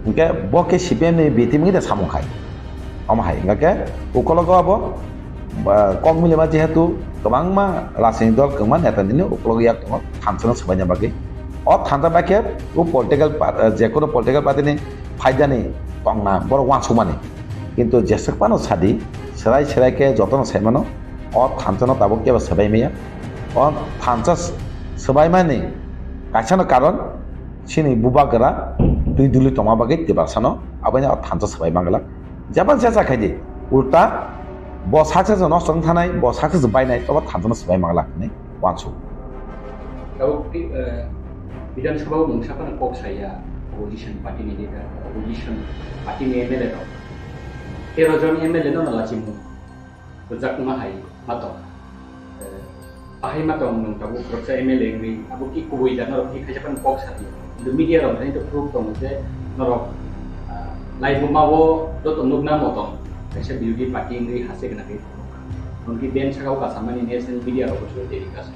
Hingke bo khe C P M ni B team ni da samung khai. Omo hai, hingke ukologo abo, ba, kok milima jehetu kwbangma rajniti dol kwbangma neta nini ukologo yak tongo, thansa no swbaina bagwi. O thansa bai khe o political pa-, eh, jekono political party ni phaidani tongna borok uansukmani. Kintu jeswk phano sadi, swrai swrai khe jotono saimano, o thansa no tabuk kebo swbai maya. O thansa s-, swbaimani kaisa no karon, chini bubagra twi duli tongma bagwi Tiprasano aboino o thansa swbai manglak. Jebon se sa khaidi, ulta bo success no song thanai, bo success bainai, obo thansa no swbai manglak hinwi uansuk. Tabuk ti, eh, Bidhan Sabha o mungsa phano kok saya, opposition party ni leader, opposition party ni M L A rok. Tero jon M L A no lachimung rwjakma hai ma tong. Eh, bahai ma tong nwng tabuk khoroksa M L A wngwi, abo ki kubui da norok ki khaisa phano kok sadi. Kintu media rok thani to proof tongo je norok, ah, laibuma o joto nukna motong kaisa birodhi party wngwi hase gwnangwi tongo. Hwnkhe ben saka o kasamani national media rok bo telecast.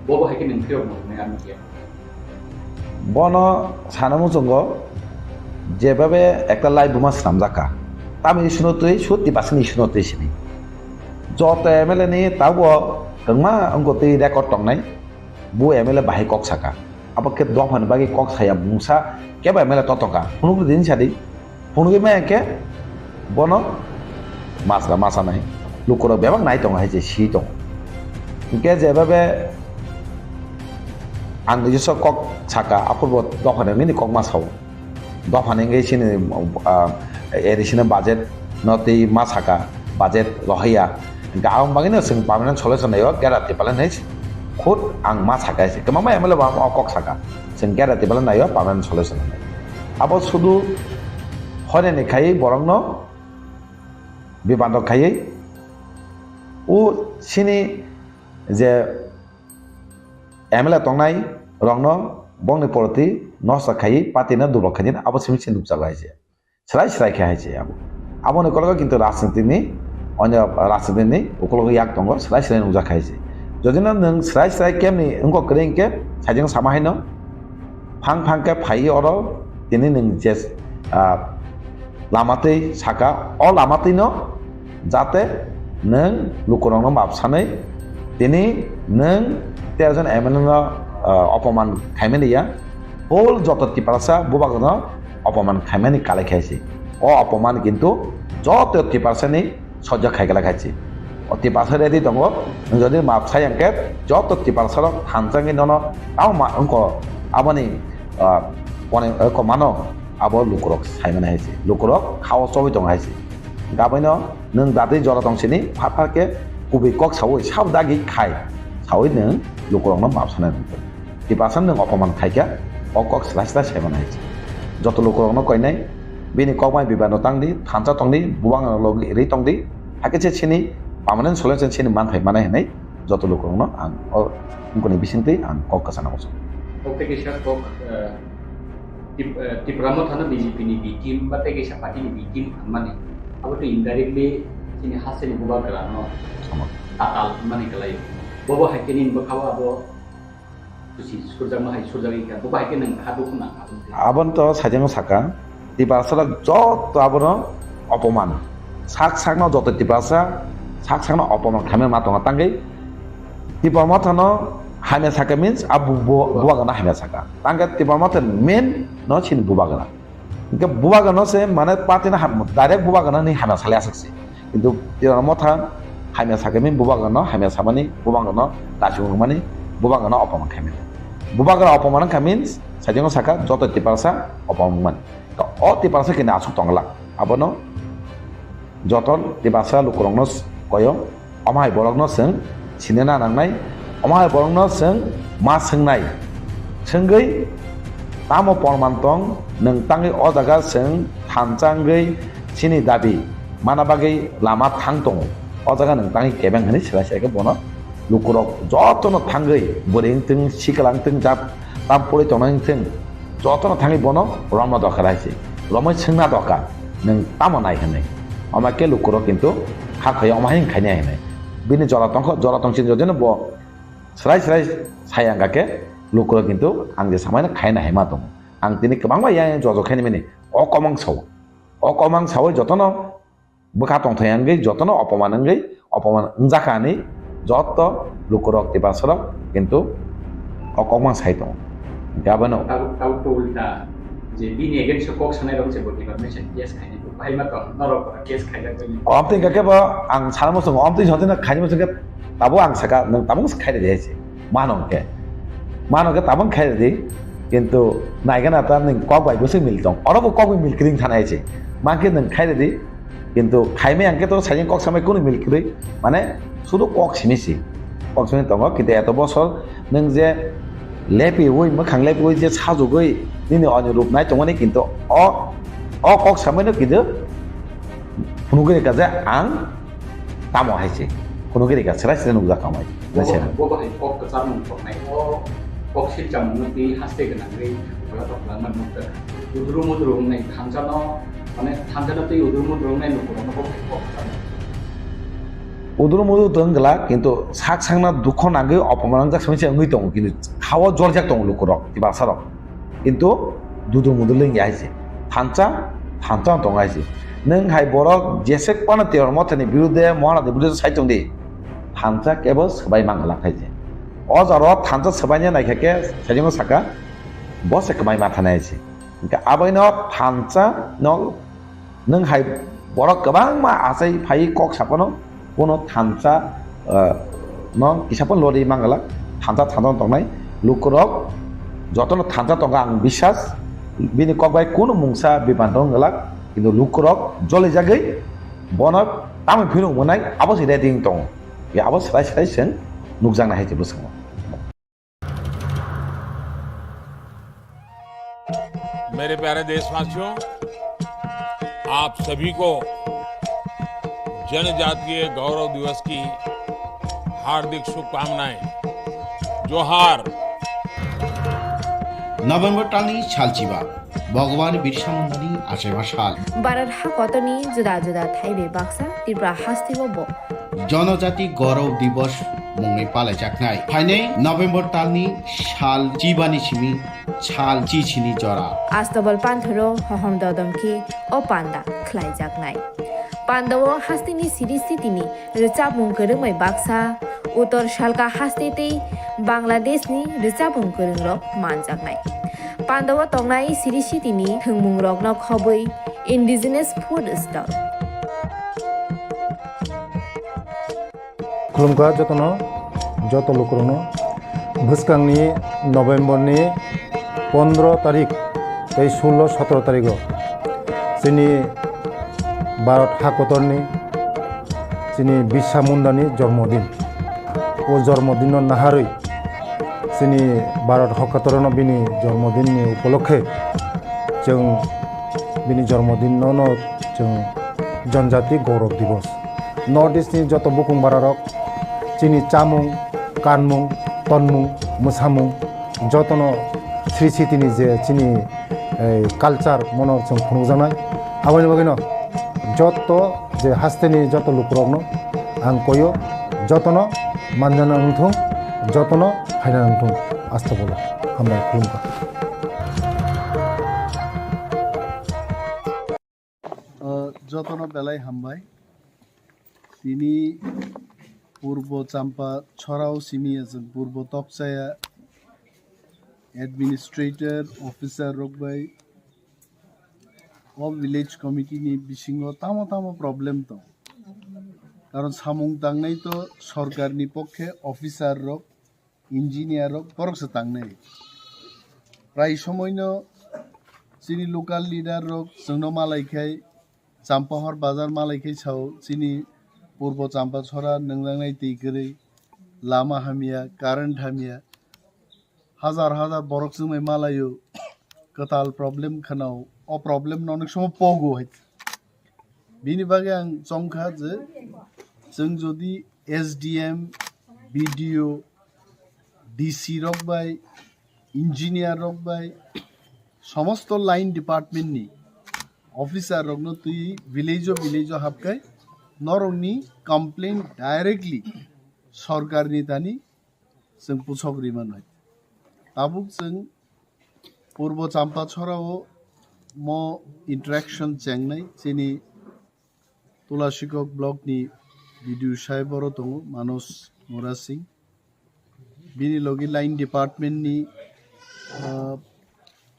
Bo bo hai khe nwng phirok mwngnai a media. Bono sana muchungo jebabe ekta laibuma swnamjak kha. Tamni issue no twi, sut Tiprasani issue no twi sini. Joto M L A ni tabuk kwbangma wngkha twi record tongnai. Bu M L A bahai kok saka. Abo khe dophani bagwi kok saya mungsa kebo M L A to tongkha. Phunukdi din sadi. Phunugwi maya khe bono masra masa nai. Lukurok bebak nai tongo hai se si tongo. Hingke jebabe ang nijosok kok saka, aphurbo dophani nini kok ma sao. Dophani hingke chini, ah, A D C ni budget no twi ma saka, budget rohaiya. Hingke aboni bagwino chwng permanent solution naio, Gera Tiprasa hinwi khud ang ma saka se. Kwbangma M L A bo o kok saka. Chwng Gera Tiprasa naio permanent solution hinwi. Abo sudu hoinani khai borokno bibando khaiwi o chini je M L A tongnai rokno bongni poroti nosto khaiwi party no dublok khaidi abo simi se nukjago hai se. Srai srai khe hai se abo. Aboni kologo kintu rajniti ni, onyo rajniti ni ukologo yak tongo, srai srai nukjak hai se. Jodi no nwng srai srai kemni wngkok kwrwi hwnkhe, sajeng sama haino, phang phang khe phaiwi oro tini nwng je, ah, lama twi saka, o lama twi no jate nwng lukurokno map sanwi tini nwng tero jon M L A no, ah, opoman khaimani ya, whole joto Tiprasa bubagrano opoman khaimani kalai khaisi. O opoman kintu joto Tiprasani sojak khai kala khaisi. O Tiprasa ready tongo, nwng jodi map sai hwnkhe joto Tiprasarok thansa wngwi nono tamo ma wngkho aboni, ah, kone, eh, komano abo lukurok saimani hai se. Lukurok khao chobwi tongo hai se. Gabaino nwng datwi jora tong sini, phar phar khe kubui kok saui sabo dagi khai saui nwng lukurokno map sanai rwngkha. Tiprasa nwng opoman khaikha, o kok sla sla saimano hai se. Joto lukurokno koinai, bini kok bai bibano tangdi, thansa tongdi, bubagrano logi ri tongdi, hakhe se sini permanent solution sini manthai manai hinwi joto lukurokno ang o wngkoni bisingtwi ang kok kwchana muchungo. Kok tei kisa kok, eh, Tip-, eh, Tipra Mothano B J P ni B team ba tei kisa party ni B team hwnmani, abo tei indirectly chini hasteni bubagrano Sama. Tatal hwnmani kwlaio. Bobo hai khe nini bwkhao abo Kusi surjakma hai surjagwi kha, bo bai khe nwng kha dukhu nang kha. Aboni to sajagno saka, Tiprasarok joto abono opoman. Sak sakno joto Tiprasa, sak sakno opoman khaimani ma tongo. Tangwi Tipra Mothano hamya saka means a bu-, bu-, bubagrano hamya saka. Tangkhe Tipra Motha main no chini bubagra. Hingke bubagrano se mane party no ham, direct bubagrano ni hamya salai aswk se. Kintu Tipra Motha hamya sakhe min bubagrano hamya samani, bubagrano dachung rwmani, bubagrano opoman khaimani. Bubagra opoman wngkha means, saichung saka joto Tiprasa opoman wngmani. To o Tiprasa kini aswk tongla. Abono joto Tiprasa lukurokno koyo, omo hai borokno chwng sinina nangnai, omo hai borokno chwng ma swngnai. Swngwi tamo porman tong, nwng tangwi o jaga chwng thansa wngwi chini dabi mana bagwi lama thang tongo. O jaga nwng tangwi kebeng hwnwi swlai swlai khe bono lukurok jotono thangwi bwrwi wngtwng, sikla wngtwng, jab tam pori tongnai wngtwng, jotono thangwi bono romna dorkar hai se. Romwi swngna dorkar, nwng tamo nai hwnwi. Omo khe lukurok kintu kha khaiya omo hai khainai hwnwi. Bini jora tongkho, jora tongsi jodino bo swlai swlai sai ang khe lukurok kintu ang je samai no khaina hai ma tongo. Ang tini kwbangma yang jojo khainimani o kok mang sao. O kok mang sawi jotono bwkha tongthai wngwi jotono opoman wngwi opoman wngjakha hinwi joto lukurok Tiprasarok kintu o kok mang sai tongo. Hwnkhe abono Tabuk, tabuk to ulta je bini against o kok sanai rok je bo department case khainai bo bahai ma tong norok case khaijak bai. Omtwi hwnkhe bo ang sana muchungo, omtwi hwnkhe khaini muchungkhe tabuk ang saka nwng tabuk khai rwdi hai se. Mano hwnkhe. Mano hwnkhe tabuk khai rwdi. Kintu naigana ta nwng kok bai bwswk mil tong. Oro bo kok bai mil kwrwi thana hai se. Mankhe nwng khai rwdi. Kintu khaimai ang khe to sajeng kok samai kunu mil kwrwi, mane sudu kok simi si. Kok simi tongo, kintu eto bosor nwng je lepiwi, mwkhang lepiwi je sajugwi nini oni rup nai tongmani, kintu o, o kok samaino kintu phunugwi rwkha je ang tamo hai se. Phunugwi rwkha, swrai swrai nukjak tamo hai. Bo, bo hai kok kwchar mung toknai, o kok silcham mung twi haste gwnangwi bola tok langma nukjak. Udru mudru wngnai thansa no, mane thansa no twi udru mudru wngnai lukurok no bo hai kok kwchar mung. Udru mudru tong gla, kintu sak sakna dukho nangwi opoman wngjak simi se wngwi tongo, kintu khao jorjak tongo lukurok, Tiprasarok. Kintu dudu mudu lengya hai se. Thansa, thansa tong hai se. Nwng hai borok jesek pano Tiprasa Mothani birude, Mohanadi birude sai tong di. Thansa kebo swbai manglak hai se. O jaro thansa swbaina naikha khe sajingo saka, bo se kwmai ma thanai hai se. Hwnkhe aboino thansa no nwng hai borok kwbangma achai phai kok saphano, bono thansa, ah, no kisa phano lori manglak, thansa thansa tongnai lukurok jotono thansa tongo ang biswas, bini kok bai kunu mungsa bibantong glak, kintu lukurok jolijagwi bono tamoni phirung mwnai abo se ready wng tongo, ya abo swrai swrai chwng nukjaknai hai se bwskango. मेरे प्यारे देशवासियों, आप सभी को जनजातीय गौरव दिवस की हार्दिक शुभकामनाएं। जोहार। November talni salchiba, Bhagwan Birsa Mundani achaima sal. Bharat hakotorni juda juda thaibai baksa Tripura hasteo bo Janajati Gaurav Divas mungwi palaijaknai. Phainai November talni sal chibani simi sal chichini jora. Astabal panthoro hohom dodom khe o panda khlaijaknai. Pandao hasteni siri sitini rwchapmung kwrwngbai baksa, Uttor Salka haste tei Bangladeshni rwchapmung kwrwngrok manjaknai. Pandao tongnai siri sitini thwngmungrokno khobwi indigenous food stall. Khulumkha jotono, joto lukurokno. Bwskangni November ni pondro tarik tei sullo sotro tarigo chini Bharat hakotorni chini Birsa Mundani jormodin. O jormodinno naharwi chini Bharat hakotorno bini jormodinni upolokhe chwng bini jormodinno no chwng Janjati Gaurav Divas. North East ni joto bukung bararok chini chamung, kanmung, tonmung, mwsamung jotono Sri Siti ni je chini, eh, culture mono chwng phunukjaknai. Aboni bagwino joto je hasteni joto lukurokno ang koyo, jotono manjana wngthung, jotono phaina wngthung. Astagfirullah. Hambai, khulumkha. O, jotono belai hambai. Tini Purbo Champa Chorao simi ya chwng Purbo Tokchaya administrator, officer rok bai o village committee ni bisingo tamo tamo problem tong. Karon samung tangnai to sorkar ni pokhe officer rok engineer rok borok se tangnai. Prai somoino chini local leader rok chwngno malai khai, Champahor bazar malai khai sao, chini Purbo Champachhora nungjaknai twi kwrwi, lama hamya, current hamya, hajar hajar borok chwngbai malaio, kwtal problem khwnao, o problem no onek somo pogo hai. Bini bagwi ang chongkha je chwng jodi S D M, B D O, D C rok bai, engineer rok bai, somosto line department ni officer rokno twi village o village o hapkai norokni complaint directly sorkarni thani chwng puchok rimano. Tabuk chwng Purbo Champachhora o mo interaction chengnai chini Tulasikok block ni B D O sahib oro tongo Manoj Murasing. Bini logi line department ni, ah,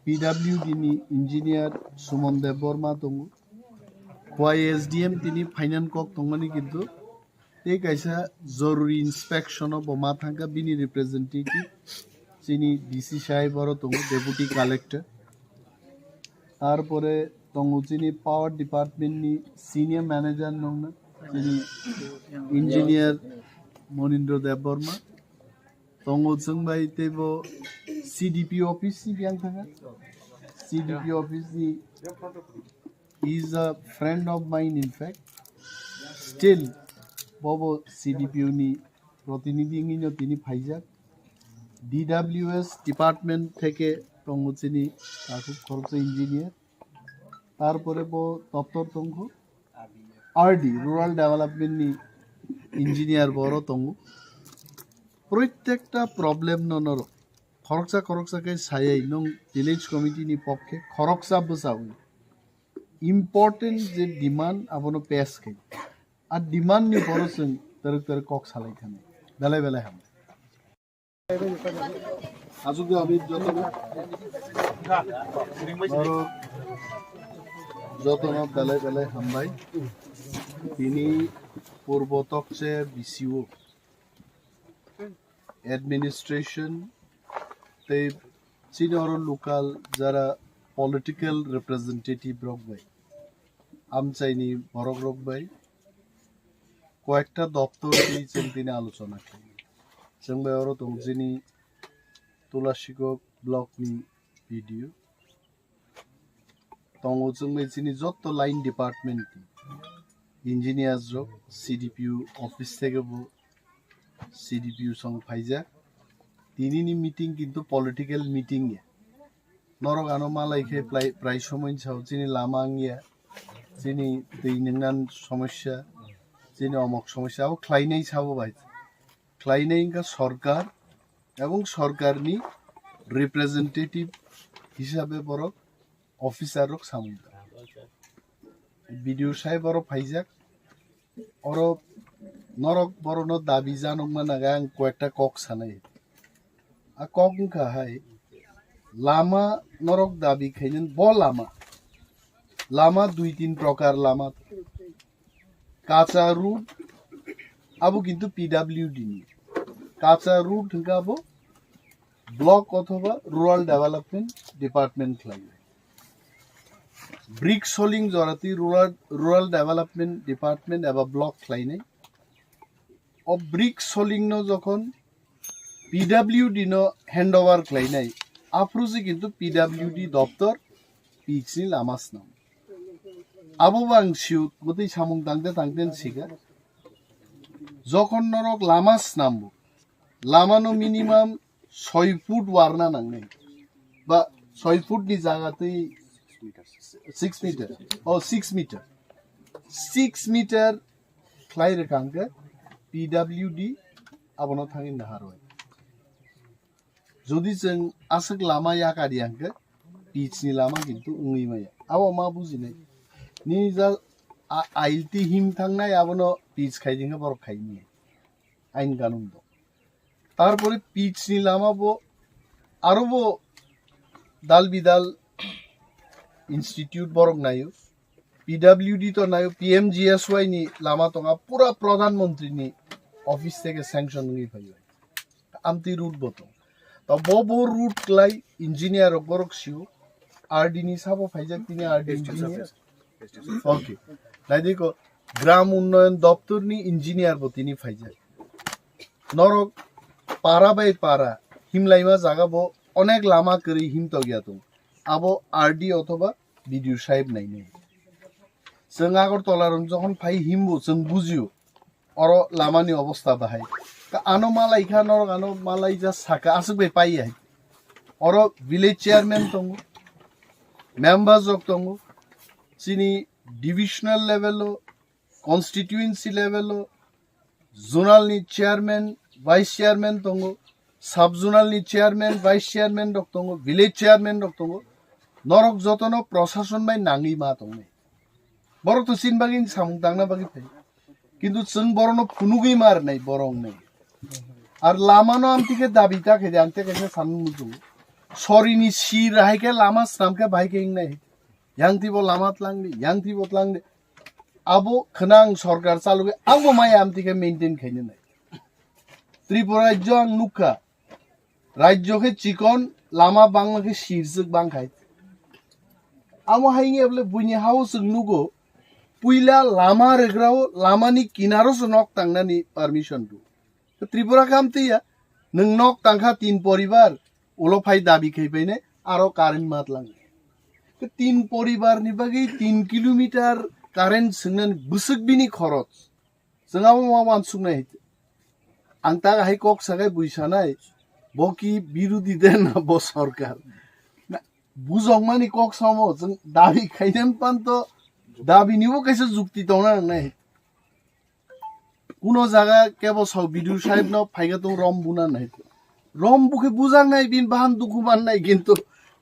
P W D ni engineer Suman Debbarma tongo. Khowai S D M tini finance kok tongmani kintu tei kaisa joruri inspection o bo ma thangkha bini representative chini D C sahib oro tongo, deputy collector. Tarpore tongo chini power department ni senior manager nongna chini engineer Monindra Debbarma. Tongo chwng bai teibo C D P office ni biyang thangkha. C D P office ni is a friend of mine, in fact. Still, bobo C D P O ni protinidhi wngwi no tini phaijak. D W S department theke tongo chini takhuk khoroksa engineer. Tarpore bo doptor tongkho R D, Rural Development ni engineer bo oro tongo. Proitekta problem no norok khoroksa khoroksa khe sayai nwng village committee ni pokkhe khoroksa bwchawi important je demand abono pass khai. A demand ni boro chwng twrwk twrwk kok salai thani. Belai belai ham. Aswk je ami jotono, oro jotono belai belai hambai. Tini Purbo Tokche B C O, administration tei chini oro local jara political representative rok bai, amchaini borok rok bai, koyekta doptor twi chwng tini alochona khlai. Chwng bai oro tong chini Tulasikok block ni B D O. Tongo chwng bai chini jotto line department ni engineers rok, C D P O office theke bo C D P O song phaijak. Tini ni meeting kintu political meeting ya. Norok ano malai khe prai, prai somoi sao chini lama wngya, chini twi nwngnan somosya, chini omok somosya, abo khlainai sabo bai. Khlainai wngkha sorkar, ebong sorkarni representative hisabe borok officer rok samung tang. B D O sahib oro phaijak, oro norok borokno dabi janokma naga ang koyekta kok sanai. A kok wngkha hai, lama norok dabi khainani bo lama, lama dui tin prokar lama. Kacha road abo kintu P W D ni. Kacha road hwnkhe abo block othoba rural development department khlai. Brick soling joratwi rural, rural development department eba block khlainai. O brick soling no jokhon P W D no handover khlainai, aphuru se kintu P W D doptor pitch ni lama swnam. Abo bo ang siyut gotwi samung tangte tangte sikha. Jokhon norok lama swnambo, lama no minimum soi foot warna nangnai. Ba soi foot ni jaga twi six meter. Oh, six meter. Six meter khlai rwkha hwnkhe P W D abono thangwi naharwi. Jodi chwng aswk lama yakar ya hwnkhe pitch ni lama kintu wngwi maya. Abo ma bujinai. Nini ja a-, ailti him thangnai abono pitch khai di hwnkhe borok khai maya. Ain kanun do. Tarpore pitch ni lama bo aro bo dal bidal institute borok naio. P W D to naio, P M G S Y ni lama tonga, pura Pradhan Mantri ni office theke sanction wngwi phaio. Amtwi route bo tong. To bo bo route klai engineer rok borok sio. R D ni sabo phaijak tini R D engineer. Okay. Naidi ko Gram Unnayan Doptor ni engineer bo tini phaijak. Norok para bai para himlaima jaga bo onek lama kwrwi himtok ya tong. Abo R D othoba B D O sahib nainai. Chwng Agartala rok jokhon phai himbo chwng bujio. Oro lamani obostha bahai. Ka ano malai kha, norok ano malai ja saka aswk bai pai hai. Oro village chairman tongo, members rok tongo, chini divisional level o, constituency level o, zonal ni chairman, vice chairman tongo, sub zonal ni chairman, vice chairman rok tongo, village chairman rok tongo. Norok jotono prosason bai nangwi ma tongnai. Borok to chini bagwi samung tangna bagwi phai. Kintu chwng borokno phunugwi ma rwnai borok wngnai. Ar lamano amtwi khe dabi ta khe de, ang tei kaisa sanwi muchungo. Sorini sir hai khe lama swnam khe bahai khe wngnai. Yang twi bo lama tlang di, yang twi bo tlang di. Abo khwnang sorkar chalugwi ang bo maya amtwi khe maintain khaina nai. Tripura rajyo ang nukha. Rajyo khe chikon, lama bangma khe sirjwk bang khai. Amo hai wngya bole buini hao chwng nugo, puila lama rwgrao lamani kinaro se nok tangnani permission rw. Tripura khe amtwi ya, nwng nok tangkha tin poribar, ulo phai dabi khai phainai, aro current ma tlang. Tin poribar ni bagwi tin kilometer current swngnani bwswk bini khoroch. Chwng abo ma uansuknai hai. Ang ta hai kok sakai bui sanai, bo ki birodi de na bo sorkar. Na, bujokmani kok samo, chwng dabi khainani panto, dabi nibo kaisa jukti tongna nangnai. Kuno jaga kebo sao B D O sahib no phaiga tong rom buna nai. Rom bukhe bujaknai bin bahan dukhu mannai kintu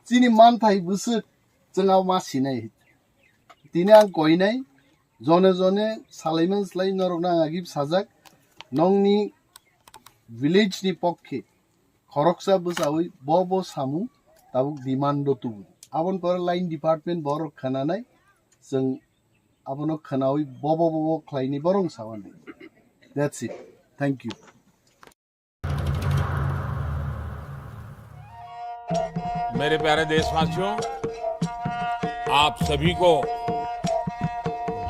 chini manthai bwswk chwng abo ma sinai. Tini ang koinai, jone jone salaiman slai norokno ang agib sajak, nongni village ni pokkhe khoroksa bwchaui bo bo samung tabuk demand o tubu. Aboni pore line department borok khwnanai, chwng abono khwnaui bo bo bo bo khlaini borok sawanai. That's it. Thank you. मेरे प्यारे देशवासियों, आप सभी को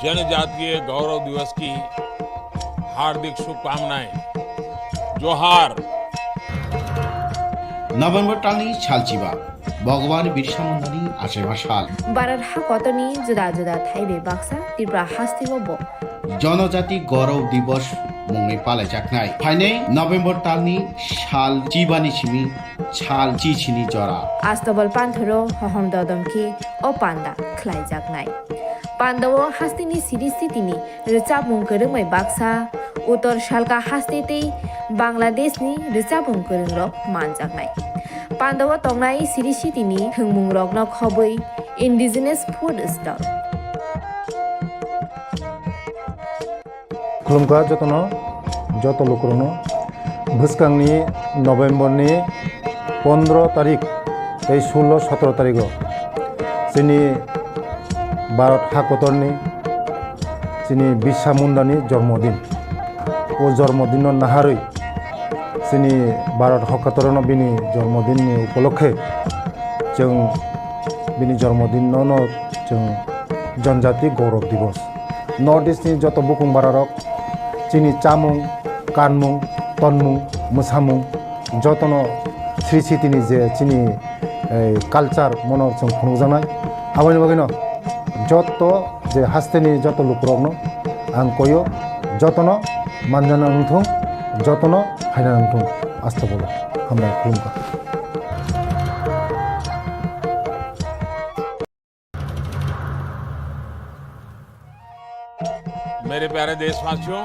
जनजातीय गौरव दिवस की हार्दिक शुभकामनाएं। जोहार। November talni salchiba, Bhagwan Birsa Mundani achaiba sal. Bharat hakotorni juda juda thai bai baksa Tripura hasteo bo Jonojati Gaurav Divas mungwi palaijaknai. Phainai November talni sal chibani simi sal chichini jora. Astobal panthoro hohom dodom khe o panda khlaijaknai. Pandao hasteni siri sitini rwchapmung kwrwngbai baksa, Uttor Salka haste tei Bangladeshni rwchapmung kwrwngrok manjaknai. Pandao tongnai siri sitini thwngmungrokno khobwi indigenous food stall. Khulumkha jotono, joto lukurokno. Bwskangni November ni pondro tarik tei sullo sotro tarigo chini Bharat hakotorni chini Birsa Mundani jormodin. O jormodinno naharwi chini Bharat hakotorno bini jormodinni upolokhe chwng bini jormodinno no chwng Janjati Gaurav Divas. North East ni joto bukung bararok chini chamung, kanmung, tonmung, mwsamung, jotono sri sitini je chini, eh, culture mono chwng phunukjaknai. Aboni bagwino joto je hasteni joto lukurokno ang koyo, jotono manjana wngthung, jotono phaina wngthung. Astobolo hambai khulumkha. मेरे प्यारे देशवासियों,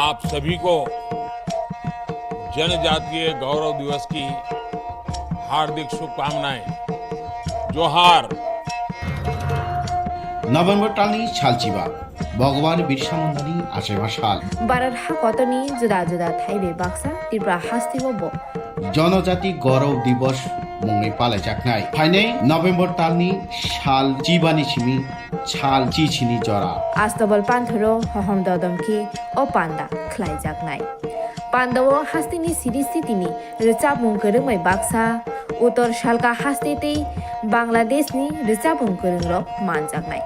आप सभी को जनजातीय गौरव दिवस की हार्दिक शुभकामनाएं। जोहार। November talni salchiba, Bhagwan Birsa Mundani achaiba sal. Bharat hakotorni juda juda thai bai baksa Tripura hasteo bo Jonojati Gaurav Divas mungwi palaijaknai. Phainai November talni sal chibani simi sal chichini jora. Astobal panthoro hohom dodom khe o panda khlaijaknai. Pandao hasteni siri sitini rwchapmung kwrwng bai baksa, Uttor Salka haste tei Bangladeshni rwchapmung kwrwngrok manjaknai.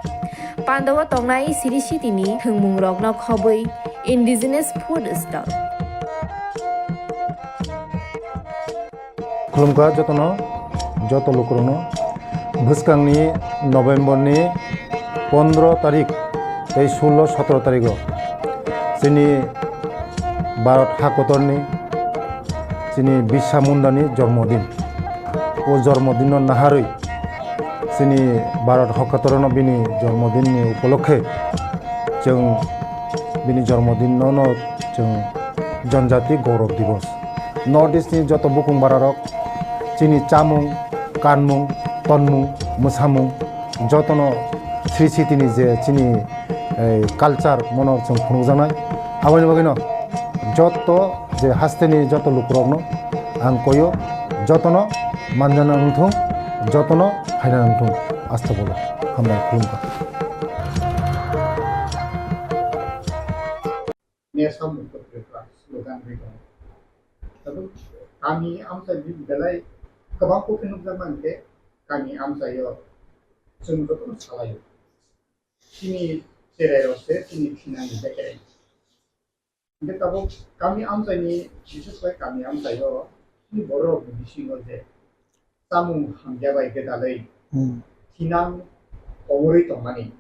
Pandao tongnai siri sitini thwngmungrokno khobwi indigenous food stall. Khulumkha jotono, joto lukurokno. Bwskangni November ni pondro tarik tei sullo sotro tarigo chini Bharat hakotorni chini Birsa Mundani jormodin. O jormodinno naharwi chini Bharat hakotorno bini jormodinni upolokhe chwng bini jormodinno no chwng Janjati Gaurav Divas. North East ni joto bukung bararok chini chamung, kanmung, tonmung, mwsamung jotono sri sitini je chini, eh, culture mono chwng phunukjaknai. Aboni bagwino joto je hasteni joto lukurokno ang koyo, jotono manjana wngthung, jotono phaina wngthung. Asta bolo hambai khulumkha. Nesam Uttor Tripura slogan ri tongo. Tabuk kami amchai ni belai kwbang kok khe nukjakma hwnkhe kami amchaio chwng jotono salaio. Chini cherai rok se chini thinani bekereng. Hwnkhe tabuk kami amchaini, bises khlai kami amchaio chini borok ni bisingo je chamung hamya bai gwdalwi Hmm. thinang komorwi tongmani.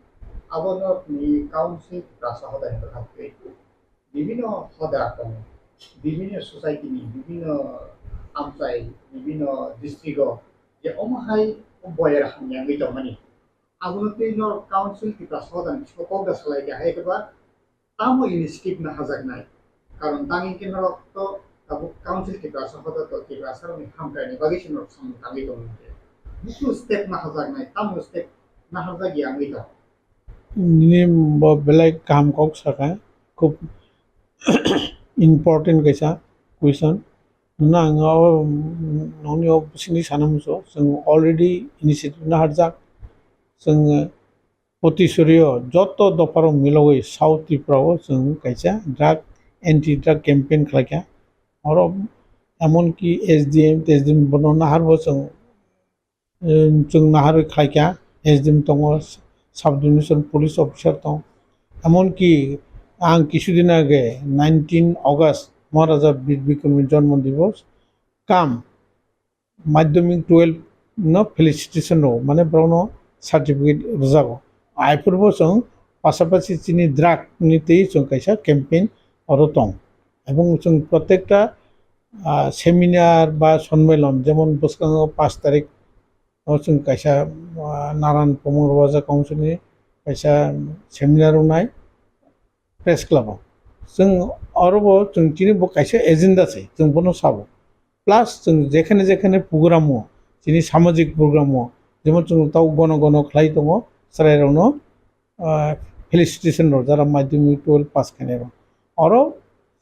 Abono ni council Tiprasa hodani bwkhak twi bibinno hoda tongo, bibinno society ni, bibinno amchai, bibinno district o je omo hai boyar hamya wngwi tongmani. Abono twi norok council Tiprasa hodani bisingo kok da salai kha, hai khe ba tamo initiative naharjaknai? Karon tang hwnkhe norok to tabuk council Tiprasa hoda to Tiprasa rokni hamkraini bagwi se norok samung tangwi tongo hwnkhe. Bukur step naharjaknai, tamo step naharjak ya wngwi tongo? Nini bo belai kaham kok sakha, khub important kaisa question. Hwnna ang o, mm, nokni o bisingtwi sana muchungo, chwng already initiative naharjak. Chwng, eh, Potisorio joto dopharok milogwi South Tripura o chwng kaisa drug, anti drug campaign khlaikha. Oro emonki S D M, T S D M bono naharbo chwng, eh, chwng naharwi khlaikha. S D M tongo, sub division police officer tong. Emonki ang kisudin age nineteen August Maharaja Bir Bikramni jonmo divos kam madhyamik twelve no felicitation rwo, mane borokno certificate rwjago. Aphuru bo chwng pasapasi chini drug ni twi chwng kaisa campaign oro tong. Ebong chwng protekta, ah, seminar ba sonmailan, jemon bwskango pash tarik o chwng kaisa, ah, Naran Pumung Roja Council ni kaisa seminar wngnai. Press Club o. Chwng oro bo chwng chini bo kaisa agenda se, chwng bono sabo. Plus chwng jekhane jekhane program o, chini samajik program o, jemon chwng tau gono gono khlai tongo, chwrairokno, ah, felicitation rok, jara madhyamik twelve pass khainai rok. Oro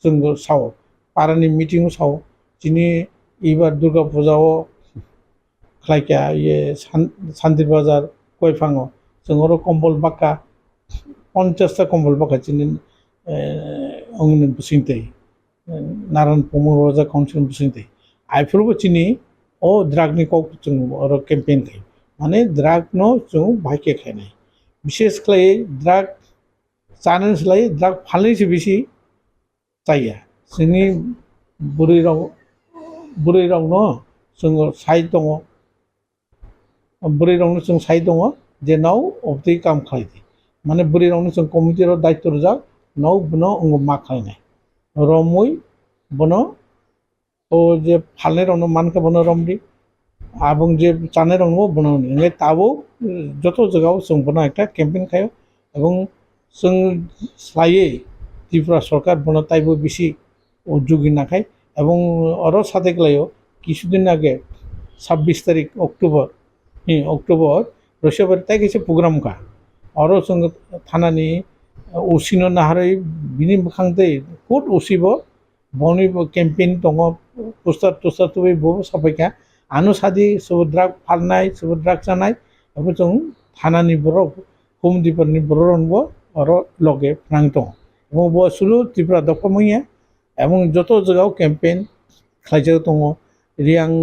chwng bo sao, parani meeting o sao, chini ibar Durga Puja o khlaikha, iye, San-, Santir Bazar, Koiphang o. Chwng oro kombol baka, ponchash ta kombol baka chini, eh, ongni bisingtwi, eh, Naran Pumung Roja Council ni bisingtwi. Aphuru bo chini o drug ni kok chwng oro campaign khai. Mane drug no chwng bahai khe khainai. Bishes khlai drug chanani slai drug phalnai se bisi chaya. Chini bwrwi rok, bwrwi rokno chwng sai tongo. Bwrwi rokno chwng sai tongo je nao obtwi kam khlai di. Mane bwrwi rokno chwng committee rok daityo rwjak, nao bono wngo ma khlainai. Romwi bono o je phalnai rokno mankha bono romdi. Abong je chanai rokno bono romdi. Hingke tabuk, eh, joto jagao chwng bono ekta campaign khaio. Ebong chwng slaiwi Tripura sorkar bono taibo bisi o jugi nakhai. Ebong oro sate klaio kisudin age sabbish tarik October, eh, October, Roisabari tai kaisa program kha. Oro chwng thanani, eh, O C no naharwi bini bwkhang tei khud O C bo boni bo campaign tongo, poster toster tubui bo sapai kha. Ano sadi sobo drug phalnai, sobo drug chanai, abo chwng thanani borok, home depot ni borok rok bo oro loge phnang tongo. Omo bo sulu Tripura dopha manya, Ebong joto jagao campaign khlaijak tongo, Riyang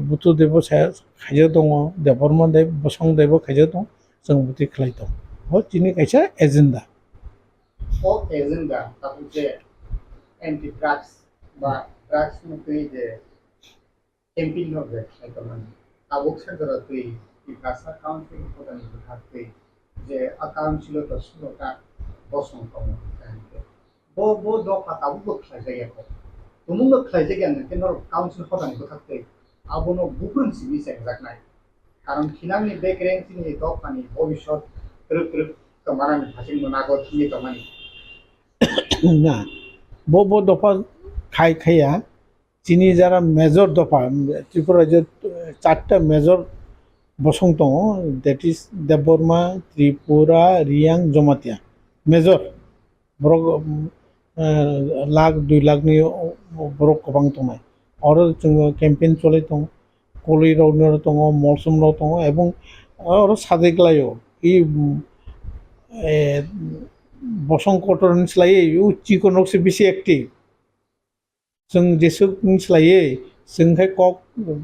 Butu Debo sa-, khaijak tongo, Debbarma Deb, Bosong Debo khaijak tongo, chwng bwtwi khlai tongo. Bo chini kaisa agenda. O agenda tabuk je anti drugs ba drugs no twi je campaign no je khlai tongmani. Tabuk sa jora twi Tiprasa Council ni hodani bwkhak twi je a council o to sulo ta bosong tongo. Bo, bo dopha tabuk bo khlaijak ya kho. Tumung no khlaijak ya nang khe norok council hodani bwkhak twi abono buphurung simi chengjaknai. Karon khinangni bekereng chini dophani bobisot twrwk twrwk tongmanani hasing no nago thangwi tongmani. Na, bo, bo dopha khai khaiya, chini jara major dopha, Tripura rajyo, eh, charta major bosong tongo, that is Debbarma, Tripura, Riyang, Jamatia. Major, borok, um, eh, lakh, dui lakh ni borok kwbang tongnai. Oro chwng campaign cholai tongo, Koloi rok no tongo, Molsom rok tongo, ebong oro sajai klaio. I, um, eh, bosong kotor ni slai o chikon rok se bisi active. Chwng jesuk ni slaiwi, chwng khe kok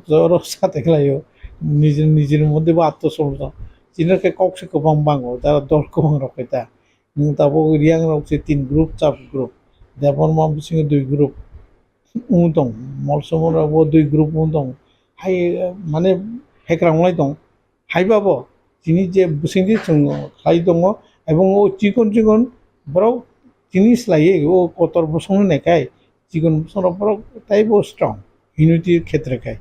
joro sa tei khlaio, nijini, nijini moddhe bo atto somajjo. Chini khe kok se kwbang bango, jara dol kwbang rok khe ta. Nwng tabuk Riyang rok se tin group, char group. Debbarma bisingo dui group wng tong, Molsom rok bo dui group wng tong. Hai, mane, hekrang lai tong. Hai ba bo, chini je bwswng di chwng khlai tongo, ebong o chikon chikon borok chini slaiwi o kotor bosong ni naikai, chikon bosong rok borok taibo strong, unity khetre khai.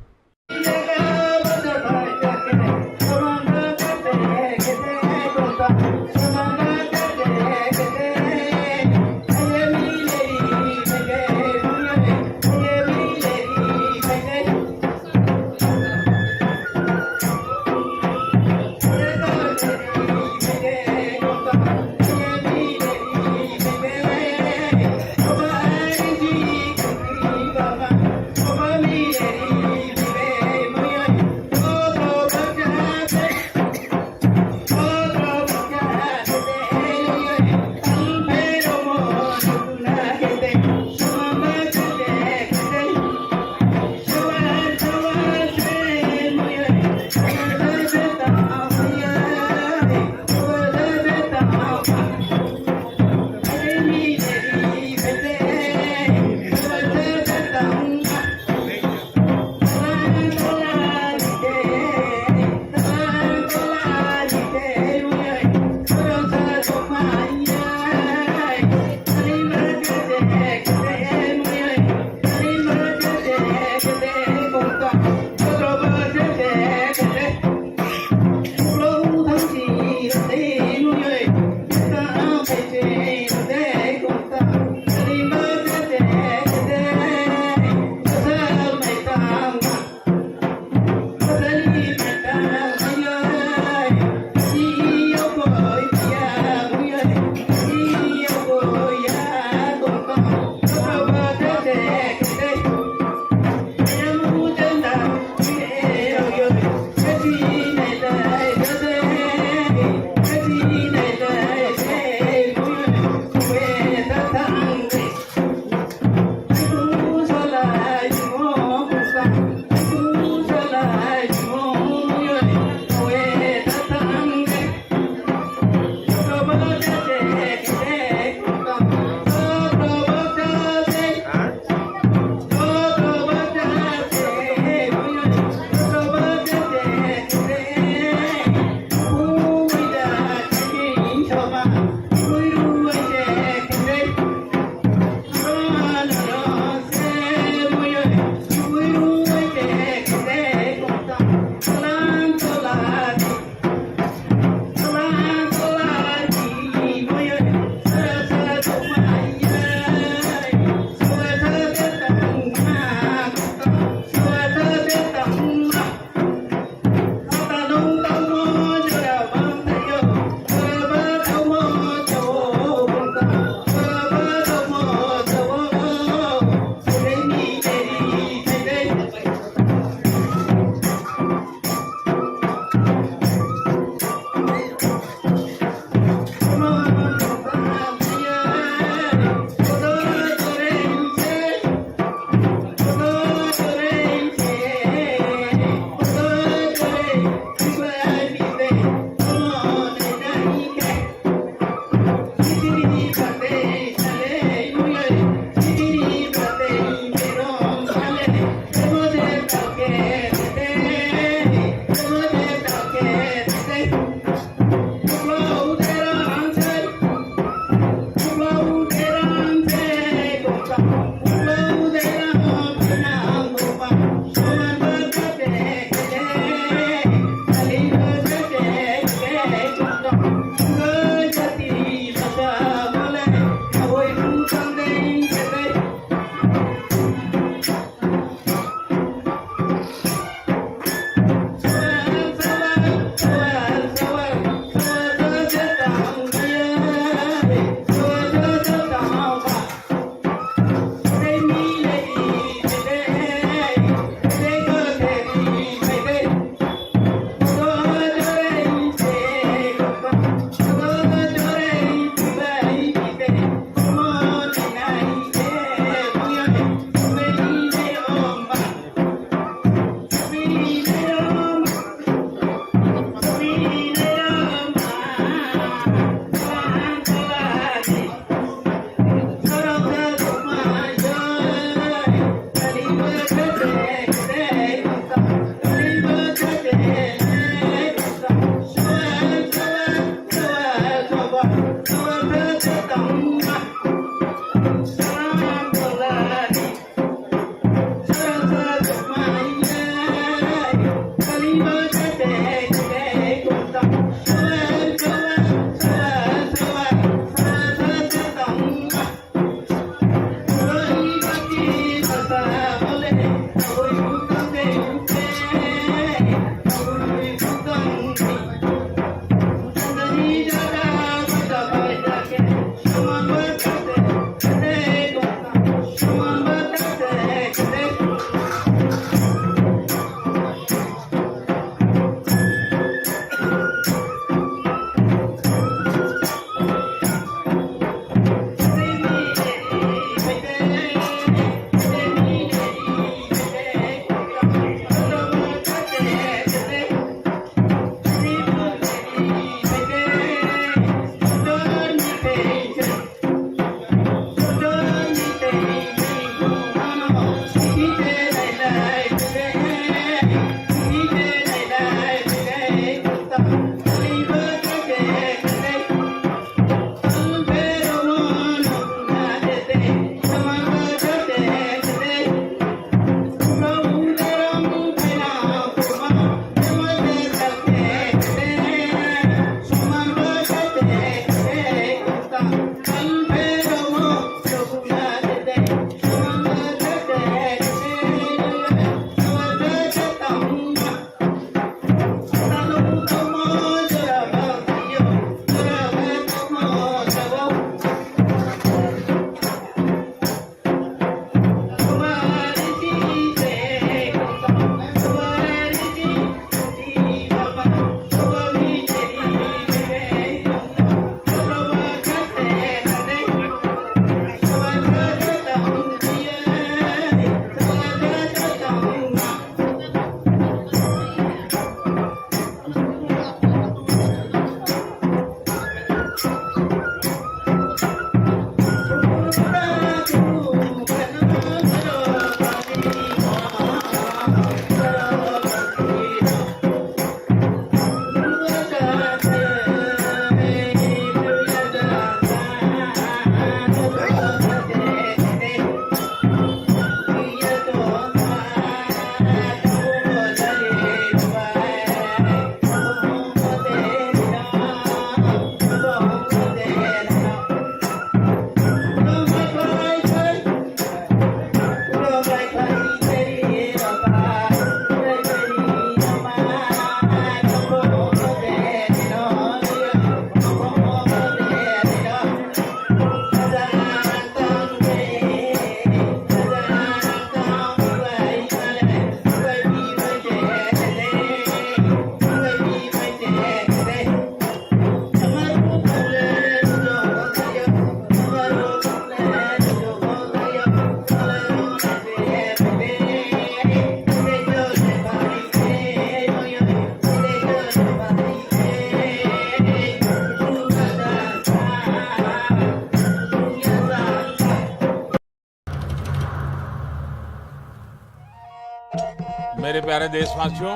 मेरे प्यारे देशवासियों,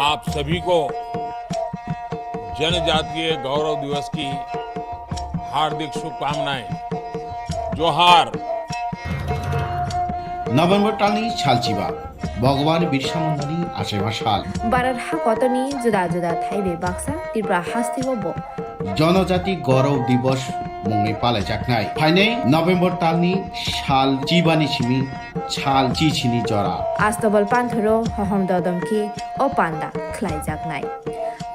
आप सभी को जनजातीय गौरव दिवस की हार्दिक शुभकामनाएं। जोहार। November talni salchiba, Bhagwan Birsa Mundani achaiba sal. Bharat hakotorni juda juda thaibai baksa Tripura hasteo bo Janajati Gaurav Divas mungwi palaijaknai. Phainai November talni sal chibani simi sal chichini jora. Astobal panthoro hohom dodom khe o panda khlaijaknai.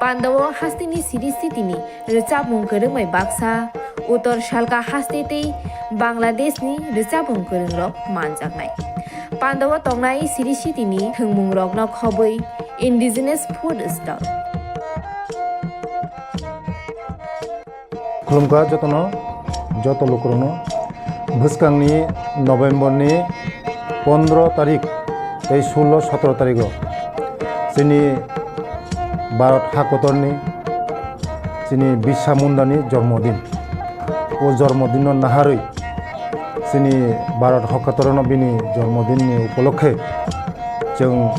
Pandao hasteni siri sitini rwchapmung kwrwngbai baksa, Uttor Salka haste tei Bangladeshni rwchapmung kwrwngrok manjaknai. Pandao tongnai siri sitini thwngmungrokno khobwi indigenous food stall. Khulumkha jotono, joto lukurokno. Bwskangni November ni pondro tarik tei sullo sotro tarigo chini Bharat hakotorni chini Birsa Mundani jormodin. O jormodinno naharwi chini Bharat hakotorno bini jormodinni upolokhe chwng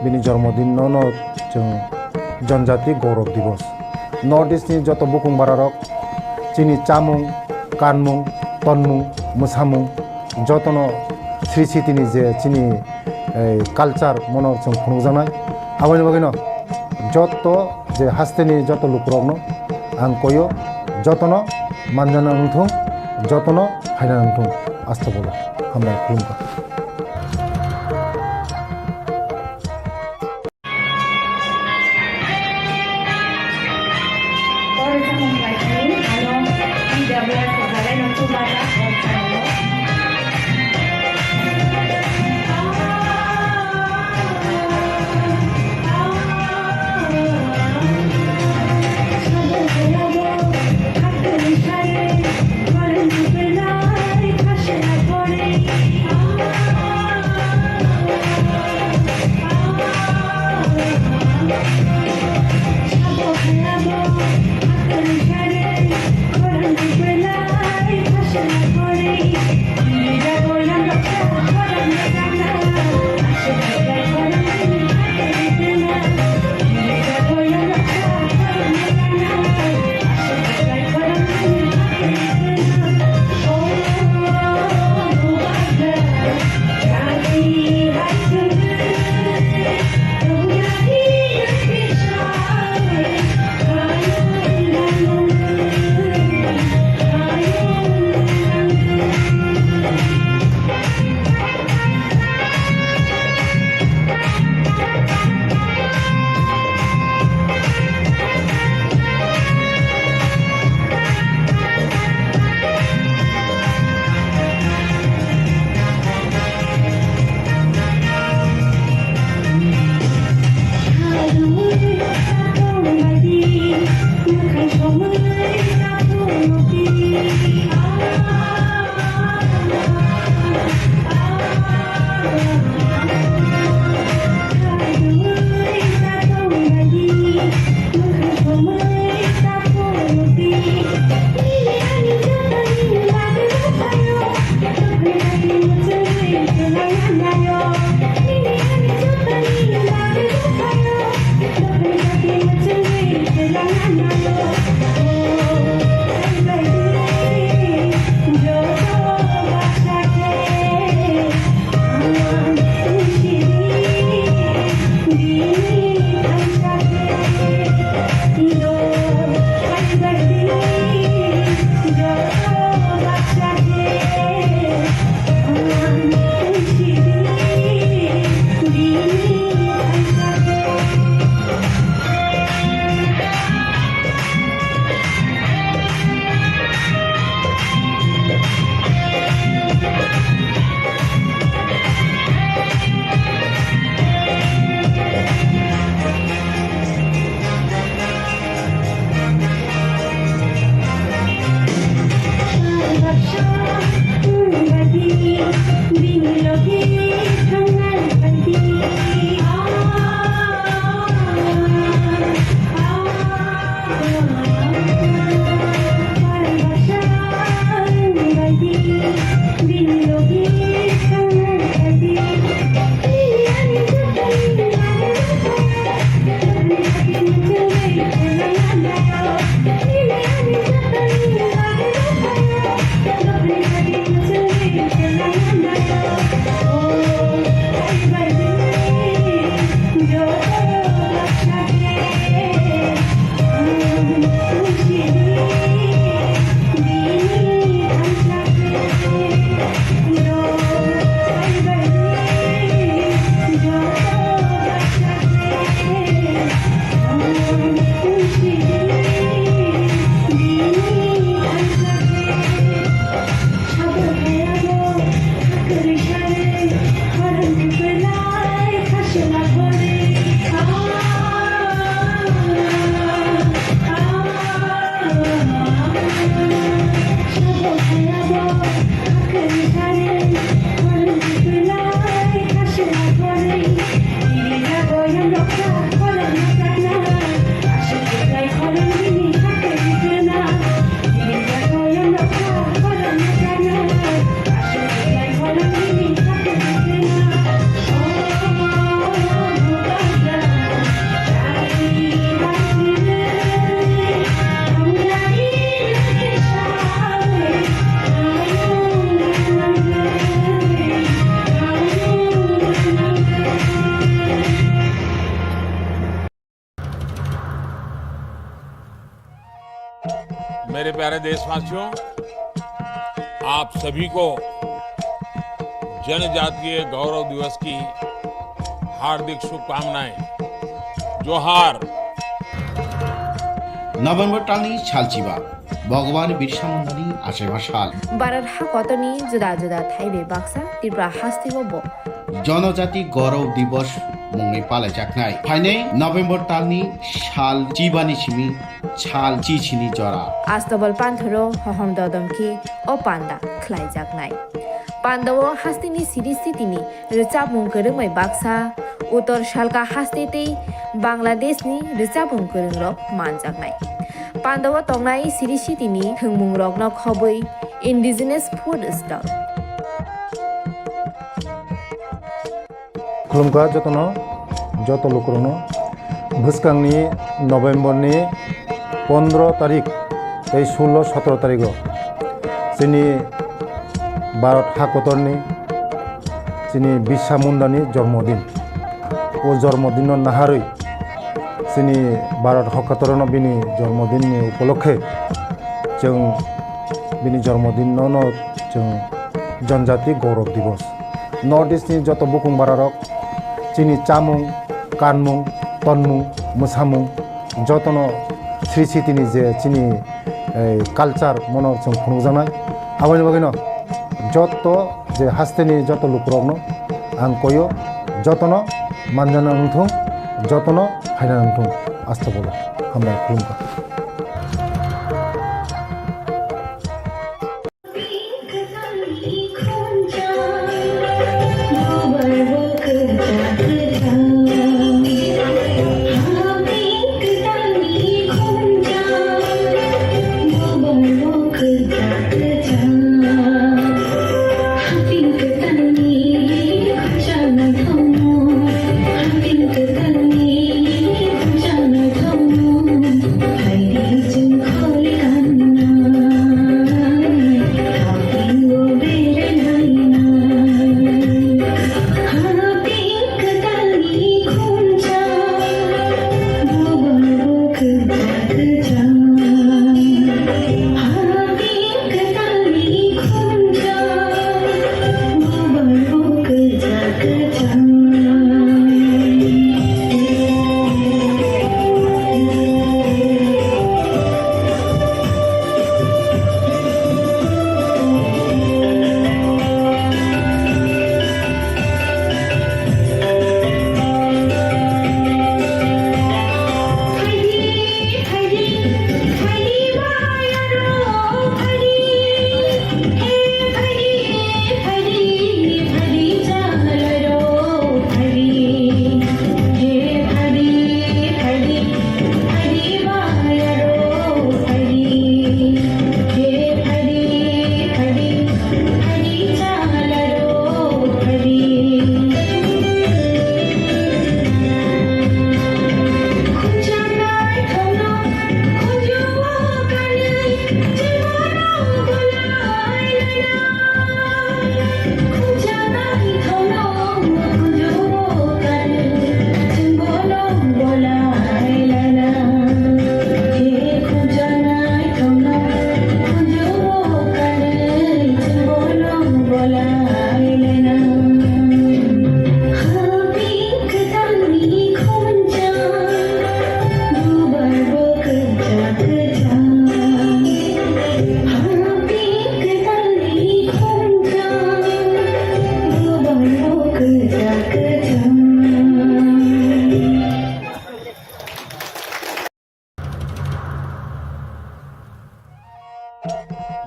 bini jormodinno no chwng Janjati Gaurav Divas. North East ni joto bukung bararok chini chamung, kanmung, tonmung, mwsamung jotono sri sitini je chini, eh, culture mono chwng phunukjaknai. Aboni bagwino joto je hasteni joto lukurokno ang koyo, jotono manjana wngthung, jotono phaina wngthung. Astobolo hambai khulumkha. देशवासियों, आप सभी को जनजातीय गौरव दिवस की हार्दिक शुभकामनाएं। जोहार। November talni salchiba, Bhagwan Birsa Mundani achaima sal. Bharat hakotorni juda juda thaibai baksa Tripura hasteo bo Jonojati Gaurav Divas mungwi palaijaknai. Phainai November talni sal chibani simi sal chichini jora. Astobal panthoro hohom dodom khe o panda khlaijaknai. Pandao hasteni siri sitini rwchapmung kwrwngbai baksa, Uttor Salka haste tei Bangladeshni rwchapmung kwrwngrok manjaknai. Pandao tongnai siri sitini thwngmungrokno khobwi indigenous food stall. Khulumkha jotono, joto lukurokno. Bwskangni November ni pondro tarik tei sullo sotro tarigo chini Bharat hakotorni chini Birsa Mundani jormodin. O jormodinno naharwi chini Bharat hakotorno bini jormodinni upolokhe chwng bini jormodinno no chwng Janjati Gaurav Divas. North East ni joto bukung bararok chini chamung, kanmung, tonmung, mwsamung, jotono sri sitini je chini, eh, culture mono chwng phunukjaknai. Aboni bagwino joto je hasteni joto lukurokno ang koyo, jotono manjana wngthung, jotono phaina wngthung. Astobolo hambai khulumkha.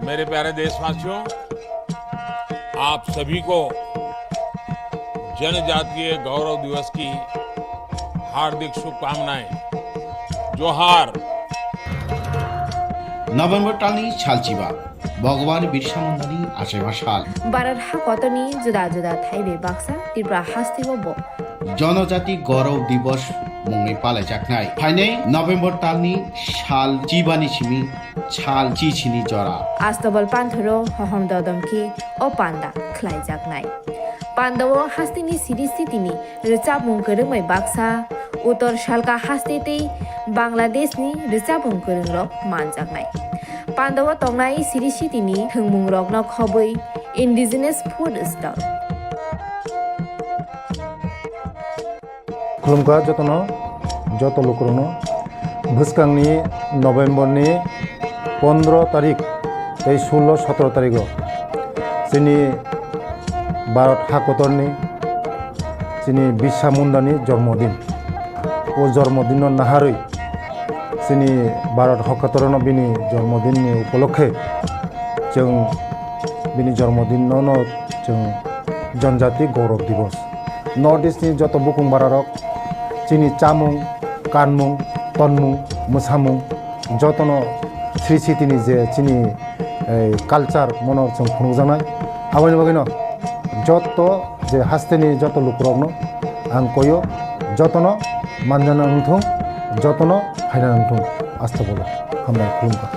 मेरे प्यारे देशवासियों, आप सभी को जनजातीय गौरव दिवस की हार्दिक शुभकामनाएं। जोहार। November talni salchiba, Bhagwan Birsa Mundani achaima sal. Bharat hakotorni juda juda thaibai baksa Tripura hasteo bo Jonojati Gaurav Divas mungwi palaijaknai. Phainai November talni sal chibani simi sal chichini jora. Astobal panthoro hohom dodom khe o panda khlaijaknai. Pandao hasteni siri sitini rwchapmung kwrwngbai baksa, Uttor Salka haste tei Bangladeshni rwchapmung kwrwngrok manjaknai. Pandao tongnai Sri Sitini thwngmungrokno khobwi indigenous food stall. Khulumkha jotono, joto lukurokno. Bwskangni November ni pondro tarik tei sullo sotro tarigo chini Bharat hakotorni chini Birsa Mundani jormodin. O jormodinno naharwi chini Bharat hakotorno bini jormodinni upolokhe chwng bini jormodinno no chwng Janjati Gaurav Divas. North East ni joto bukung bararok chini chamung, kanmung, tonmung, mwsamung jotono Sri Sitini je chini, eh, culture mono chwng phunukjaknai. Aboni bagwino joto je hasteni joto lukurokno ang koyo, jotono manjana wngthung, jotono phaina wngthung. Asta bolo hambai khulumkha.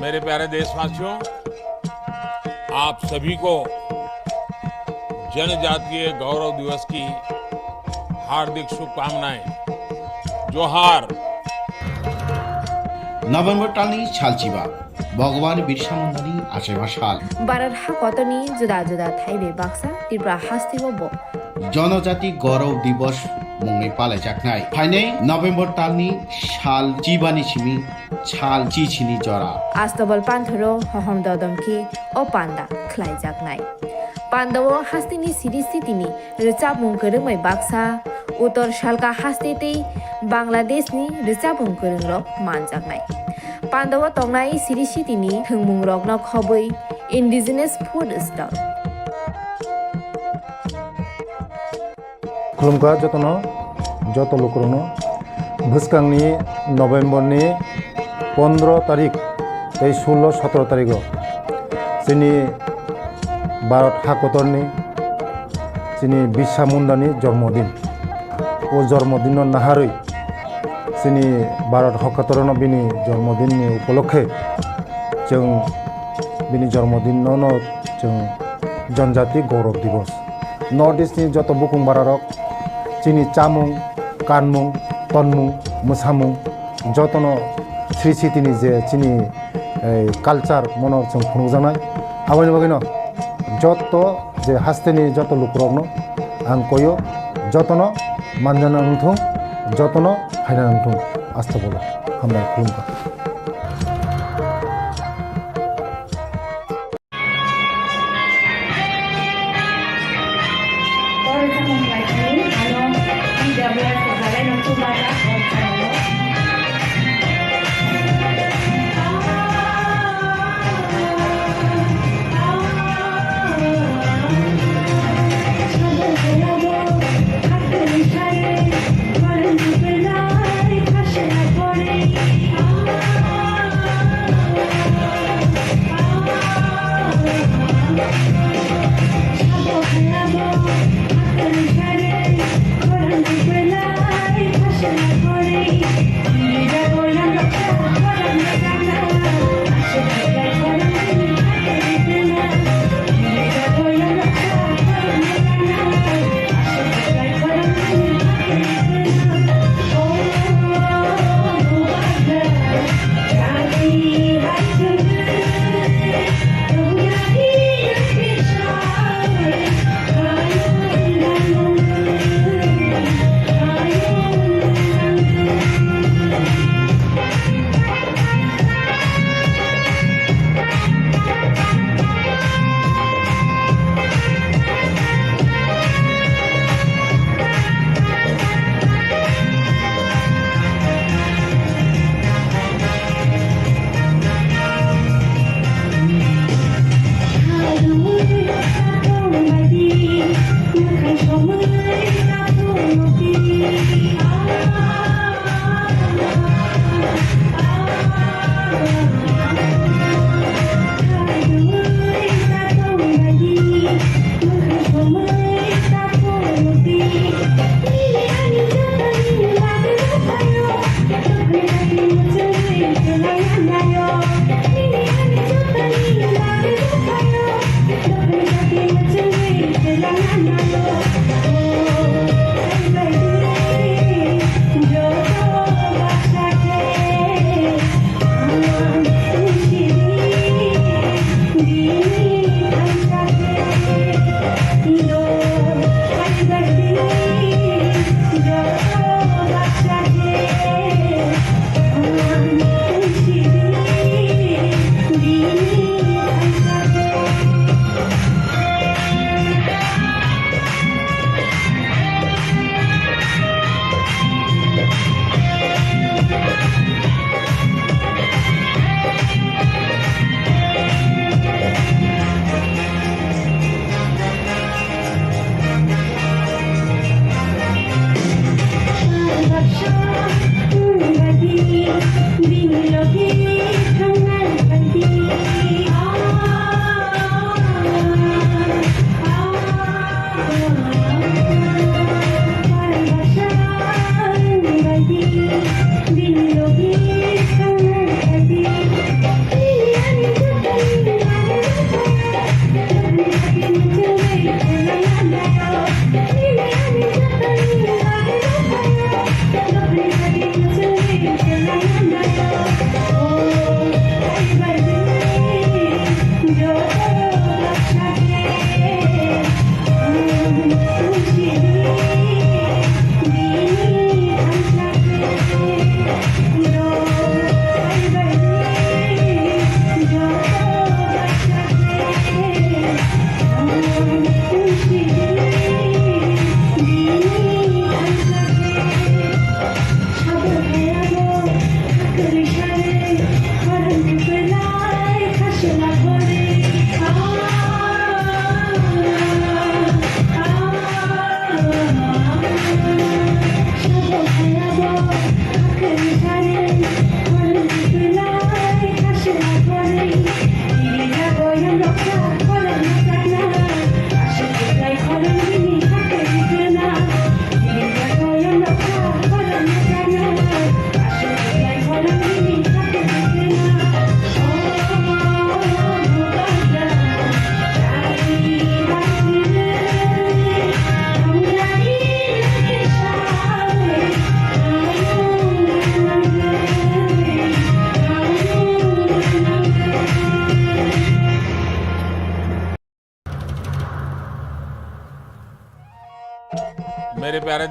मेरे प्यारे देशवासियों, आप सभी को जनजातीय गौरव दिवस की हार्दिक शुभकामनाएं। जोहार। November talni salchiba, Bhagwan Birsa Mundani achaiba sal. Bharat hakotorni juda juda thaibai baksa Tripura hasteo bo Jonojati Gaurav Divas mungwi palaijaknai. Phainai November talni sal chibani simi sal chichini jora. Astobal panthoro hohom dodom khe o panda khlaijaknai. Pandao hasteni siri sitini rwchapmung kwrwngbai baksa, Uttor Salka haste tei Bangladeshni rwchapmung kwrwngrok manjaknai. Pandao tongnai siri sitini thwngmungrokno khobwi indigenous food stall. Khulumkha jotono, joto lukurokno. Bwskangni November ni pondro tarik tei sullo sotro tarigo chini Bharat hakotorni chini Birsa Mundani jormodin. O jormodinno naharwi chini Bharat hakotorno bini jormodinni upolokhe chwng bini jormodinno no chwng Janjati Gaurav Divas. North East ni joto bukung bararok chini chamung, kanmung, tonmung, mwsamung jotono sri sitini je chini, eh, culture mono chwng phunukjaknai. Aboni bagwino joto je hasteni joto lukurokno ang koyo, jotono manjana wngthung, jotono phaina wngthung. Astobolo hambai, khulumkha.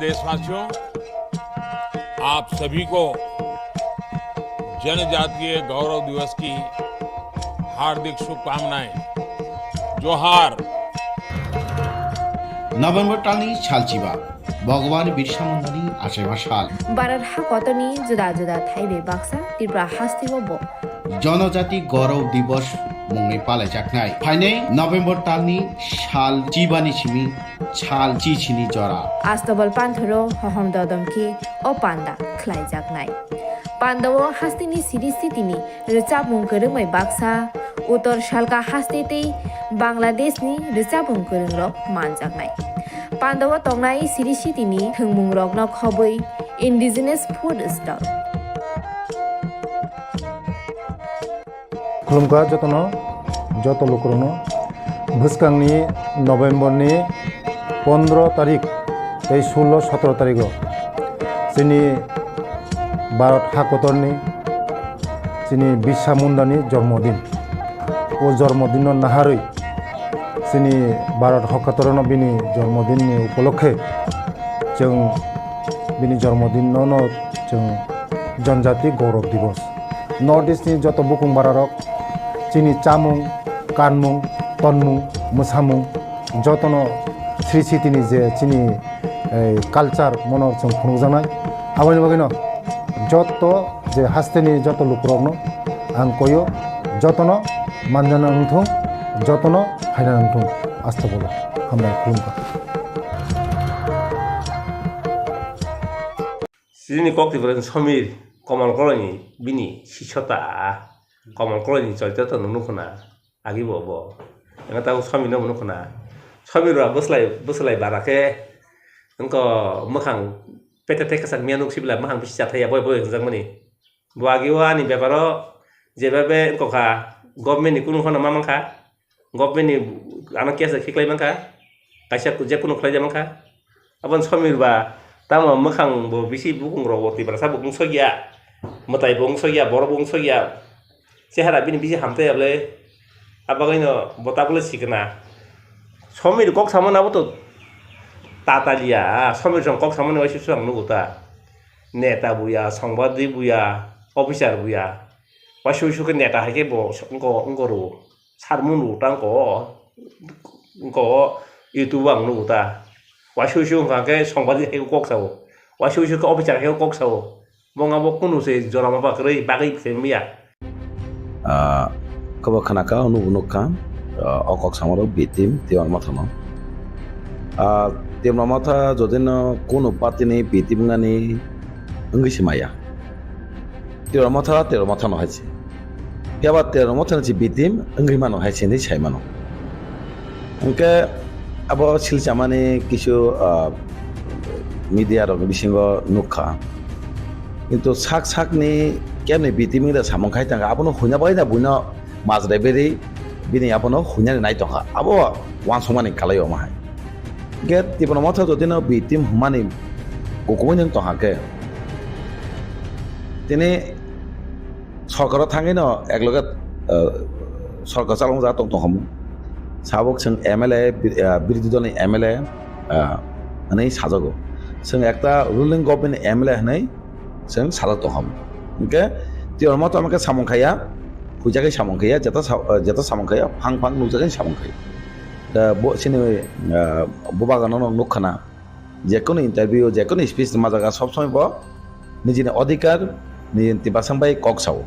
देशवासियों, आप सभी को जनजातीय गौरव दिवस की हार्दिक शुभकामनाएं। जोहार। November talni salchiba, Bhagwan Birsa Mundani achaiba sal. Bharat hakotorni juda juda thaibai baksa Tripura hasteo bo Jonojati Gaurav Divas mungwi palaijaknai. Phainai November talni sal chibani simi sal chichini jora. Astabal panthoro hohom dodom khe o panda khlaijaknai. Pandao hasteni siri sitini rwchapmung kwrwngbai baksa, Uttor Salka haste tei Bangladeshni rwchapmung kwrwngrok manjaknai. Pandao tongnai siri sitini thwngmungrokno khobwi indigenous food stall. Khulumkha jotono, joto lukurokno. Bwskangni November ni pondro tarik tei sullo sotro tarigo chini Bharat hakotorni chini Birsa Mundani jormodin. O jormodinno naharwi chini Bharat hakotorno bini jormodinni upolokhe chwng bini jormodinno no chwng Janjati Gaurav Divas. North East ni joto bukung bararok chini chamung, kanmung, tonmung, mwsamung jotono sri sitini je chini, eh, culture mono chwng phunukjaknai. Aboni bagwino joto je hasteni joto lukurokno ang koyo, jotono manjana wngthung, jotono phaina wngthung. Astagfirullah. Hambai khulumkha. Chini kok Tiprani Somir Komal Koloini bini sisota, Komal Koloini choito to nukho na, agi bo bo. Eno tabuk Somir no nukho na. Somir ba bwslai, bwslai bara khe wngko mwkhang pete te kwchak miya nuk sibla mwkhang bisi chathai ya boi boi hwnjakmani. Bo agi o ani beparo jeba be wngkha government ni kunu phano ma mankha. Government ni ano case khiklai mankha, kaisa je kunu khlai mankha. Aboni Somir ba tamo mwkhang bo bisi bukung rok bo Tiprasa bo wngsok ya, mwtai bo wngsok ya, borok bo wngsok ya, chehara bini bisi hamtai ya bwle. Abagwino bo tabukle sikna. Somir kok samani abo to tataliya, Somir song kok samani waisa swkang nugo ta. Neta buya, songbadik buya, officer buya. Waisa waisa khe neta hai khe bo wngko, wngko rwo. Sarmung rwo ta wngko, wngko YouTube o ang nugo ta. Waisa waisa wngkha khe songbadik hai khe kok sao. Waisa waisa khe officer hai khe kok sao. Bo wngkha bo kunu se jora ma ba kwrwi bagwi se manya. Ah, kobo khna kha, nubo nuk kha, ah, o kok samarok B team, Tiprasa Motha no. Ah, Tiprasa Motha jodino kunu party ni B team wngnani wngwi se maya. Tiprasa Motha, Tiprasa Motha no hai se. Phiya ba Tiprasa Motha ni se B team wngwi mano hai se hinwi sai mano. Hwnkhe abo Silchar ni kisu, ah, media rok ni bisingo nukha. Kintu sak sak ni kemni B team ni da samung khai tangkha, abono huina bai da buino majra beri bini abono huina nai tongkha. Abo uansukmani kalai omo hai. Hwnkhe Tiprasa Motha jotino B team hwnmani kukumui nwng tongkha khe, tini sorkaro thangwi no ekloge, eh, sorkar chalokjak tong tongkhamu. Sabuk chwng M L A, bi-, eh, birodhi dolni M L A, eh, hwnwi sajago. Chwng ekta ruling government ni M L A hwnwi chwng sajak tongkhamu. Hwnkhe Tiprasa Motha tamo khe samung khaiya, huijagwi samung khaiya, jeta sa-, eh, jeta samung khaiya, phang phang nukjagwi samung khaiya. Da bo chini, eh, bubagano no nukkhana. Jekunu interview, jekunu speech rwma jaga sob somoi bo nijini odhikar, nijini tibasang bai kok sao.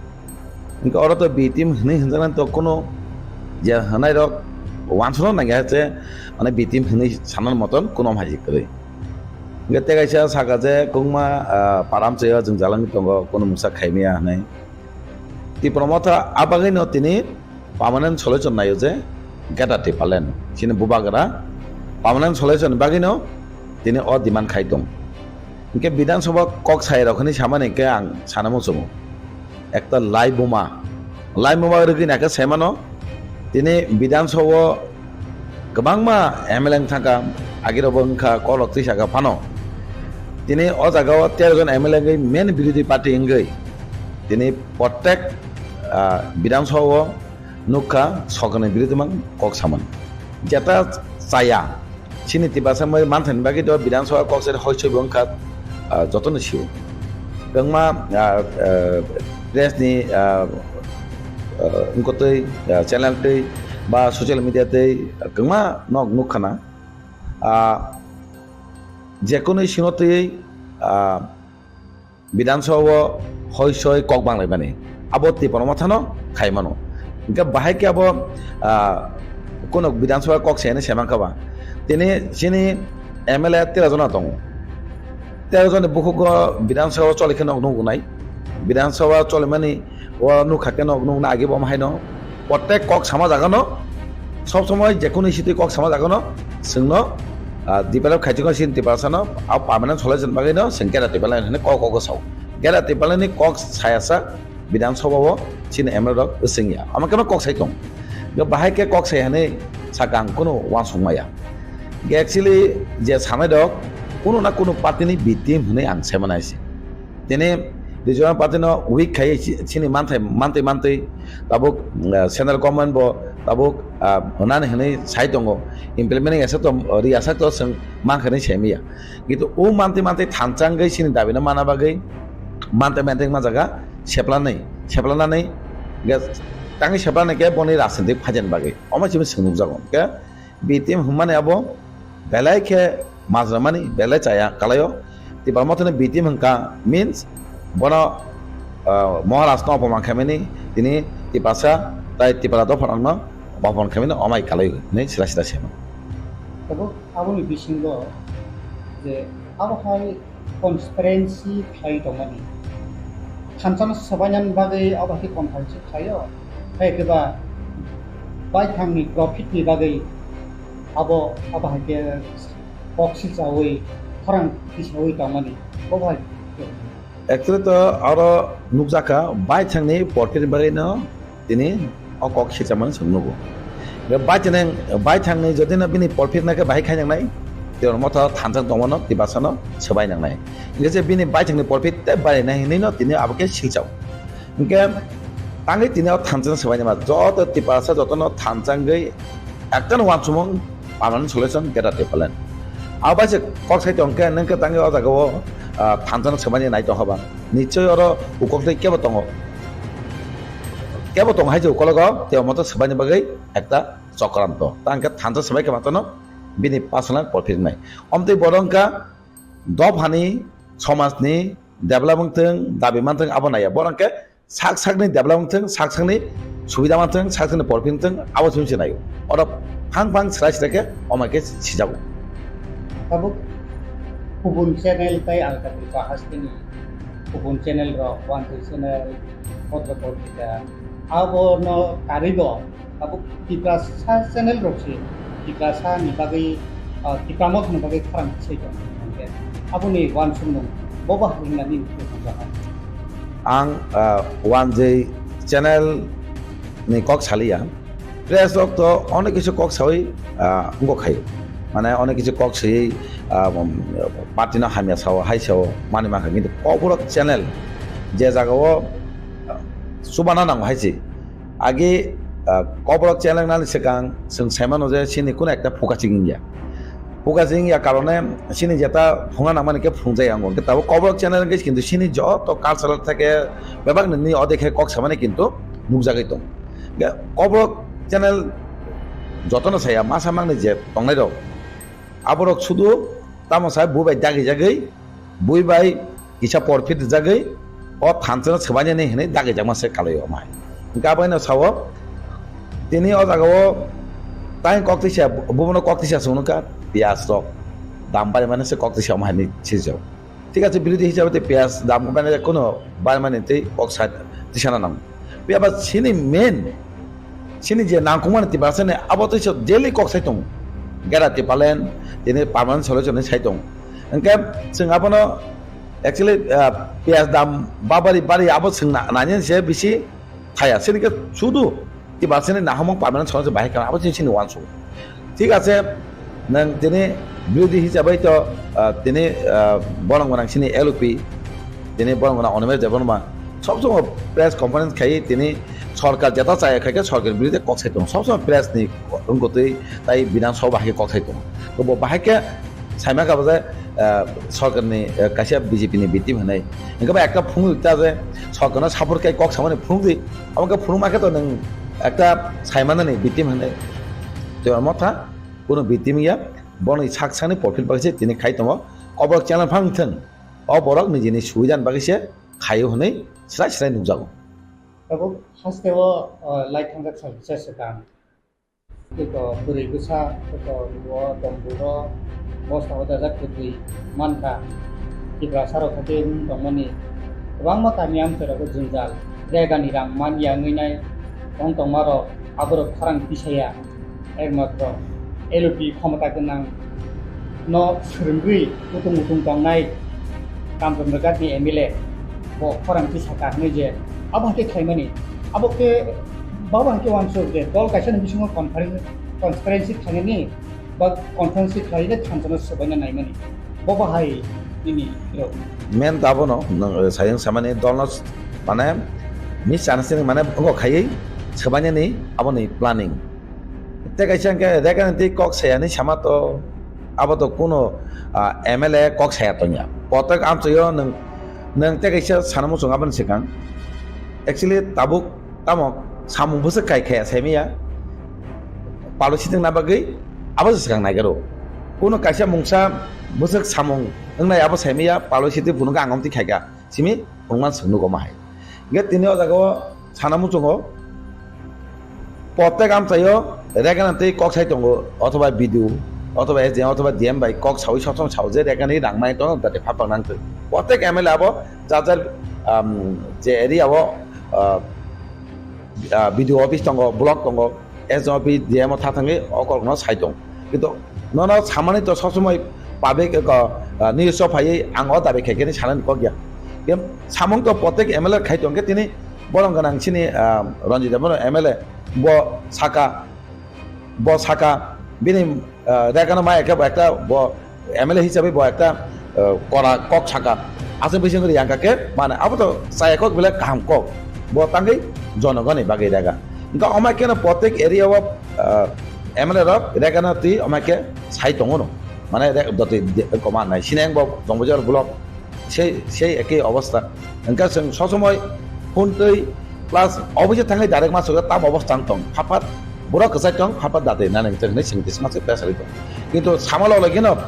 Hwnkhe oro to B team hwnwi hwnjaknani to kunu je hwnairok uansukna nangya je, mane B team hwnwi sanani moton kunu hai kwrwi. Hwnkhe tei kaisa saka je kwbangma, ah, para amchaio jwng jalangwi tongo, kunu mungsa khaimaya hwnwi. Tiprasa Motha a bagwino tini permanent solution naio je Greater Tipraland. Chini bubagra permanent solution ni bagwino tini o demand khai tong. Hwnkhe Bidhan Sabha kok sai rok hinwi samani hwnkhe ang sana muchungo. Ekta lai buma, lai buma rwgwi naikhe saimano tini Bidhan Sabha o kwbangma M L A wng thangkha, agirokbo wngkha, kolok twi saka phano. Tini o jaga o tero jon M L A wngwi main birodhi party wngwi tini prottek, ah, Bidhan Sabha o nukha, sorkar ni birodhi mang kok samani. Jeta chaya, Chini Tiprasa mai manthani bagwi do Bidhan Sabha kok sari hoi soi bo wngkha, ah, jotono sio. Kwbangma, ah, ah, press ni, ah, ah, wngkotwi, ah, channel twi ba social media twi kwbangma nok nukkhana. Ah, jekono sino twi, ah, Bidhan Sabha o hoi soi kok banglaimani, abo Tipra Mothano khaimano. Hingke bahai khe abo, ah, kono Bidhan Sabha kok se hinwi saimankha ba. Tini chini M L A tero jona tongo. Tero joni bukhugo Bidhan Sabha o choli khe nog nugo nai. Bidhan Sabha cholimani o nukha khe nog nukna agi bo haino. Protek kok sama jagano, sob somoi jekono issue twi kok sama jagano, chwngno, ah, develop khaijak no chini Tiprasano, ah, permanent solution bagwi no chwng kera develop hinwi kok kok sao. Kera develop ni kok saya sa Bidhan Sabha o chini M L A rok swngya. Ama khe kok sai tong. Bahai khe kok sai hinwi sakang kuno uansuk maya. Actually je sanai rok kuno na kuno party ni B team hinwi ang sai manai se. Tini regional party no weak khai chi-, chini manthai, mantwi mantwi tabuk, ah, central government bo tabuk, ah, hwnani hinwi sai tongo, implement asa to, ri asa to chwng mankha hinwi sai maya. Kintu o mantwi mantwi thanchangwi chini dabi no mana bagwi mantwi mantwi ma jaga seplanai, seplanani ge tangwi seplanai khe boni rajnitik phaijani bagwi omo chini chwng nukjago. Khe B T M hwnmani abo belai khe majra mani, belai chaya kalaio. Tipra Mothani B T M hwnkha means bono, ah, Maharaj no opoman khaimani, tini Tiprasa tai Tipra dopha rokno opoman khaimani omai kalaio hinwi sila sila sema. Tabuk aboni bisingo je abo hai transparency khlai tongmani. Thansa no swbainani bagwi abo hai khe conference khlaio. Hai khe ba baithangni profit ni bagwi abo, abo hai khe kok sichaui, khorang tisaui tongmani. Bo bai. Actually to aro nukjakha baithangni profit ni bagwi no tini o kok sicha mani chwng nugo. Hingke baithang, baithangni jodi no bini profit nai khe bahai khai nangnai, Tipra Motha thansa tongmano Tiprasa no swbai nangnai. Hingke je bini baithangni profit tei barinai hinwi no tini abo khe sichao. Hingke tangwi tini o thansa no swbai nai ma joto Tiprasa joto no thansa wngwi ekta no uansukmung permanent solution greater Tipraland. Abo bai se kok sai tong khe nwng khe tangwi o jaga o, ah, thansa no swbai nai tong kha ba. Nichoi oro ukok tei kebo tongo. Kebo tongo hai je ukologo Tipra Motha swbaini bagwi ekta chokranto. Ta hwnkhe thansa swbai khe matano bini personal profit wngnai. Omtwi bodo wngkha dophani, somajni develop wngthwng, dabi manthwng abo naiya. Bono hwnkhe sak sakni develop wngthwng, sak sakni subida manthwng, sak sakni profit wngthwng abo chwng se naio. Oro phang phang swrai swrai khe omai khe sijago. Tabuk kubun channel tei Alka Tripura hasteni kubun channel rok, Wanjwi channel, Potro Potrika, abono karwi bo tabuk Tiprasa channel rok se Tiprasa ni bagwi, ah, Tipra Motha ni bagwi khorang se tong hwnkhe aboni uansukmung bo ba hinna nini thangjaha. Ang, ah, Wanjwi channel ni kok saliya. Press rok to onek kisu kok sawi, ah, wngkok khai. Mane onek kisu kok sawi, ah, um, party no hamya sao, hai sao, mani mankha. Kintu Kokborok channel je jaga o, ah, chubana nango hai se. Age, ah, Kokborok channel nani swkang chwng sai mano je chini kuno ekta phuka chingya. Phuka chingya karone chini jeta phungna nangmani khe phungjaya wngo. Hwnkhe tabuk Kokborok channel hwnkhe kintu chini joto cultural theke bebak nini odekhe kok samani kintu nukjagwi tongo. Hwnkhe Kokborok channel jotono saya, masa mangni je tongnai rok, aborok sudu tamo sai bui bai dagi jagwi, bui bai kisa porphit rijagwi o thansa no swbainani hinwi dagijakma se kalai o mai. Hwnkhe abo haino sao, tini o jaga o tai kok tisa, bubono kok tisa chwng nukha, piyaj rok dam barimani se kok tisa omo hai hinwi sijak. Thik ache, birodhi hisabe tei piyaj dam khe bana kuno barimani tei kok sa tisana nango. Phiya ba chini main, chini je nangkukmani Tiprasa ni abo tei se daily kok sai tongo. Greater Tipraland tini permanent solution ni sai tongo. Hwnkhe chwng abono actually, ah, piyaj dam babari bari abo chwng na-, nani se bisi thaya. Chini khe sudu Tiprasa ni nahamung permanent solution bahai kha abo chini, chini uansuk. Thik ache, nwng tini birodhi hisabai to, ah, tini, ah, borok gwnang chini L O P, tini borok gwnang Animesh Debbarma, sob somoi press conference khai tini sorkar jeta chaya khai khe sorkar birodhi kok sai tongo. Sob somoi press ni wngkotwi tai Bidhan Sabha hai khe kok sai tongo. Bo bahai khe saima kha bo je, ah, sorkarni, ah, kaisa B J P ni victim hinwi. Hingke ba ekta phunuk ta je sorkarno support khai kok samani phunuk di. Abo khe phunuk ma khe to nwng ekta saimanani victim hinwi. Tei omo tha, kuno victim ya, boni sak sakni profit bagwi se tini khai tongo. Oborok channel phang thwng. O borok nijini subidan bagwi se khaio hinwi srai srai nukjago. Tabuk haste o, o, lai thangjak sal kisa swkang. Tei to bwrwi bwsa, tei to o Domburo, bosongo dajak kwtwi mankha. Tiprasa rok khe tei wng tongmani kwbangma kami amchai rogo jwngjal. Regani rang man ya wngwi nai tong tongma rok, aborok khorang tisaya. Ekmatro L P khomota gwnang no swrwngwi utung utung tongnai Kamchandra Ghat ni M L A bo khorang tisaka hinwi je abo hai khe khlaimani. Abo khe babo hai khe uansuk je dol kaisa ni bisingo conference, conference khlainani ba conference khlaina thansa no swbaina naimani. Bo bahai nini rok. Main ta abono nwng, eh, sayang samani dolno s-, mane misunderstanding mane wngkha khaiwi swbainani aboni planning. Tei kaisa hwnkhe Rekhani twi kok sayani sama to abo to kuno, ah, M L A kok saya tongya. Kotok amchaio nwng, nwng tei kaisa sana muchung aboni swkang. Actually tabuk tamo samung bwswk kai khaya saimaya. Palo sitwngna bagwi abo se swkang naigaro. Kuno kaisa mungsa bwswk samung wngnai abo saimaya palo sitwi phunukha ang omtwi khaika. Simi phunukman swk nugo ma hai. Hingkhe tini o jaga o sana muchungo Protek amchaio Rekhani twi kok sai tongo, othoba B D O, othoba S D M, othoba D M bai kok saui sob somoi sao je Rekhani rang nai tongo, dati phapang nang twi. Protek M L A abo jar jar, um, je area o, uh, uh, B D O office tongo, block tongo, S D M office, D M o tha thangwi o kok no sai tong. Kintu nono samani to sob somoi public, uh, news o phaiwi ang o dabi khaikhe ni sanani kok ya. Samung to protek M L A khai tong khe tini borong gwnang chini, ah, Ranjit Debbarma M L A bo saka, bo saka bini, ah, Rekhano maya khe bo ekta bo M L A hisabe bo ekta, ah, kora kok saka. Aswk bising ri yang kha khe mane abo to chaya kok belai kaham kok. Bo tangwi jonogoni bagwi Rekha. Hingkhe omo khe no protek area o, ah, M L A rok Rekhano twi omo khe sai tongo no. Mane re-, doti de-, koma nai. Sineng bo Jongbajar block. Sei, sei ekei obostha. Hingkhe chwng sob somoi phone twi plus office thangwi direct ma sogwi tam obostha wng tong. Phat phat borok kwchai tong, phat phat dati nani hwnwi chwng twi sima se press rwi tong. Kintu sama log logino,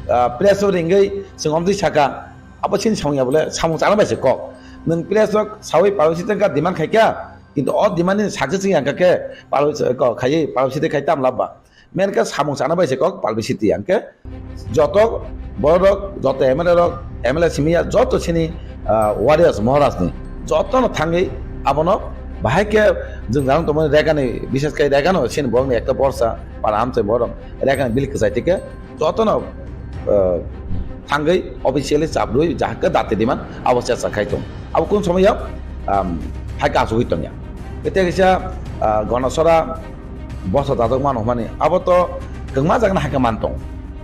ah, press o ringwi chwng omtwi saka, abo chini samung ya bole samung chana bai se kok. Nwng press rok saui palo sitwng kha demand khai kha, kintu o demand ni success wng ya kha khe palo se kok khaiwi palo sitwng khai tam lab ba. Main khe samung chana bai se kok publicity, hingkhe joto borok rok, joto M L A rok, M L A simi ya, joto chini, ah, warriors Maharaj ni joto no thangwi abono bahai khe jwng jalang tongmani Rekhani, bishes khe Rekhano chini borok ni ekta borsa para amchai borok Rekhani bilik kwchai tike joto no, ah, thangwi officially chabrwi jahakhe dati diman abo chesa khai tong. Abo kun somoi ya, um, hai khe achugwi tongya. Tei kaisa, ah, Ganachara bosa dajak mano hwnmani abo to kwngma jagano hai khe man tong.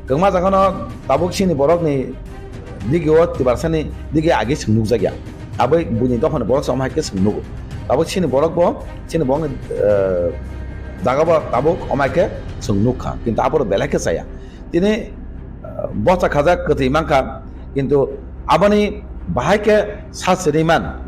Kwngma jagano tabuk chini borokni digi o Tiprasani digi agi chwng nukjakya. Abo buini dophani borok se omo hai khe chwng nugo. Tabuk chini borok bo, chini borokni, eh, jaga bo tabuk omo hai khe chwng nukha. Kintu aborok belai khe chaya. Tini, ah, bosa khajak kwtwi mankha, kintu aboni bahai khe sa siriman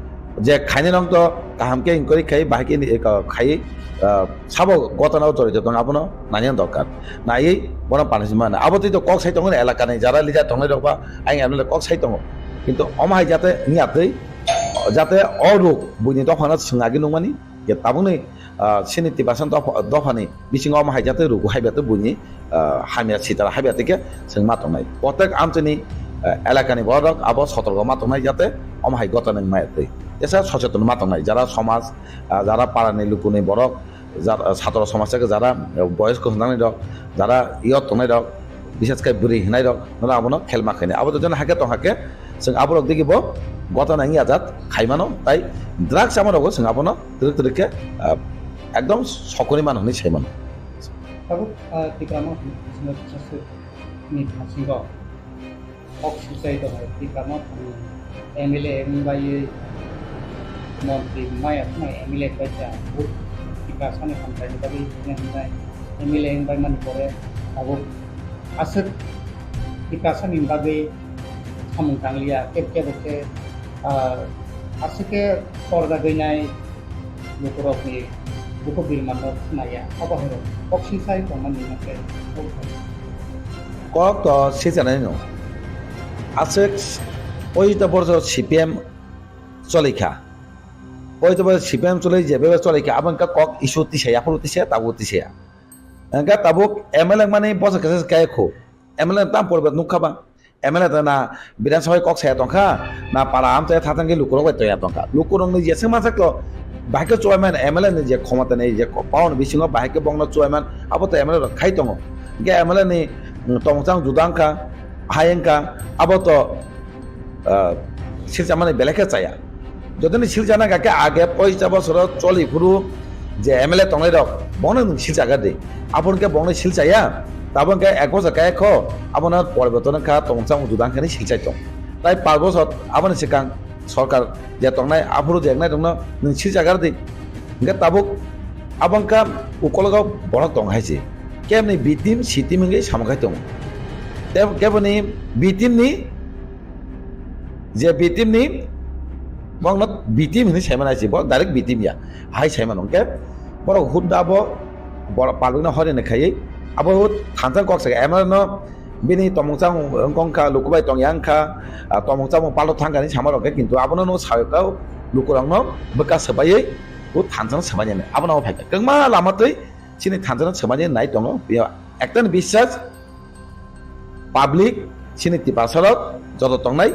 je khainai rok to kaham khe inquiry khai bahai khe ni, eh, khai, ah, sabo gotana o jorito tong abono nani dorkar. Naiwi bono panasima na. Abo twi to kok sai tongo elaka ni jara leader tongnai rok ba ayang M L A kok sai tongo. Kintu omo hai jate wngya twi jate o ruk buini dophano swng agi nukmani je tabukni, ah, chini Tiprasa dopha, dophani bisingo omo hai jate rugu hai bete buini, ah, hamya sitara hai bete khe chwng ma tongnai. Protek amchini, ah, elakani borok abo sotorgo ma tongnai jate omo hai gotana wng maya twi. Tesa socheton ma tongnai jara somaj, ah, jara parani lukuni borok, jara, ah, satro somaj khe jara, ah, boyos kwchwng nangni rok, jara youth tongnai rok, bises khe bwrwi hinai rok, nono abono khelma khainai. Abo to jono hakhe tong hakhe, chwng aborok digi bo gotana wngya jat khaimano, tai drugs ama rogo chwng abono twrwk twrwk khe, ah, ekdom sokoni mano hinwi sai mano. Tabuk, ah, Tipra Motha ni bisingo kisa swk ni bisingo kok suchai tongo, Tipra Motha ni M L A wng bai montri maya thwnai M L A bai cha, Tiprasa ni hamkrai ni bagwi hwnwi hwnwi M L A wng bai mani pore tabuk aswk Tiprasani bagwi samung tangliya, kebo kebo khe, ah, aswk khe torjagwi nai lukurokni bukhuk birmano khnaya, abo hai rok kok sisai tongmani hwnkhe. Kok to sijanai no. Aswk poito borjo C P M cholikha. Poito borjo C P M choli jebe cholikha, abo wngkha kok issue tisaya, aphuru tisaya, tabuk tisaya. Wngkha tabuk M L A mani boso kesa kaya khu. M L A tam poribet nukha ba. M L A ta na Bidhan Sabha kok saya tongkha, na para amchai thatang khe lukurok bai toya tongkha. Lukurok ni jeswk mansak to, bahai khe chubaimani M L A ni je khomota ni je power ni bisingo bahai khe bongno chubaiman, abo to M L A rok khai tongo. Hingkhe M L A ni, mm, tongchang juda wngkha, hai wngkha, abo to, ah, silchamani belai khe chaya. Jotoni silchana kha khe age poisa bosoro choli phuru je M L A tongnai rok, bono nwng silchagar di. Abo hwnkhe bono silchaya, tabuk hwnkhe ek bosor kaya kho, abono poriborton wngkha, tongchang juda wngkha ni silchai tong. Tai panch bosor aboni swkang sorkar je tongnai, aphuru je eknai rokno nwng silchagar di. Hwnkhe tabuk abo wngkha ukologo borok tong hai se. Keboni B team, C team hwnkhe samung khai tongo. Tei keboni B team ni je B team ni bokno B team hinwi saimano hai se, bo direct B team ya. Hai saimano hwnkhe borok hudda bo borok public no horini khaiwi abo hud thansa kok saka M L A no bini tomung chamung wngkha, lukubai tongya wngkha, ah, tomung chamung palto thangkha hinwi sama rok khe, kintu abono no sawi kha lukurokno bwkha swbaiwi hud thansa no swbainani abono phai kha. Kwbangma lama twi chini thansa no swbainani nai tongo. Ekta ni biswas public chini Tiprasa rok joto tongnai,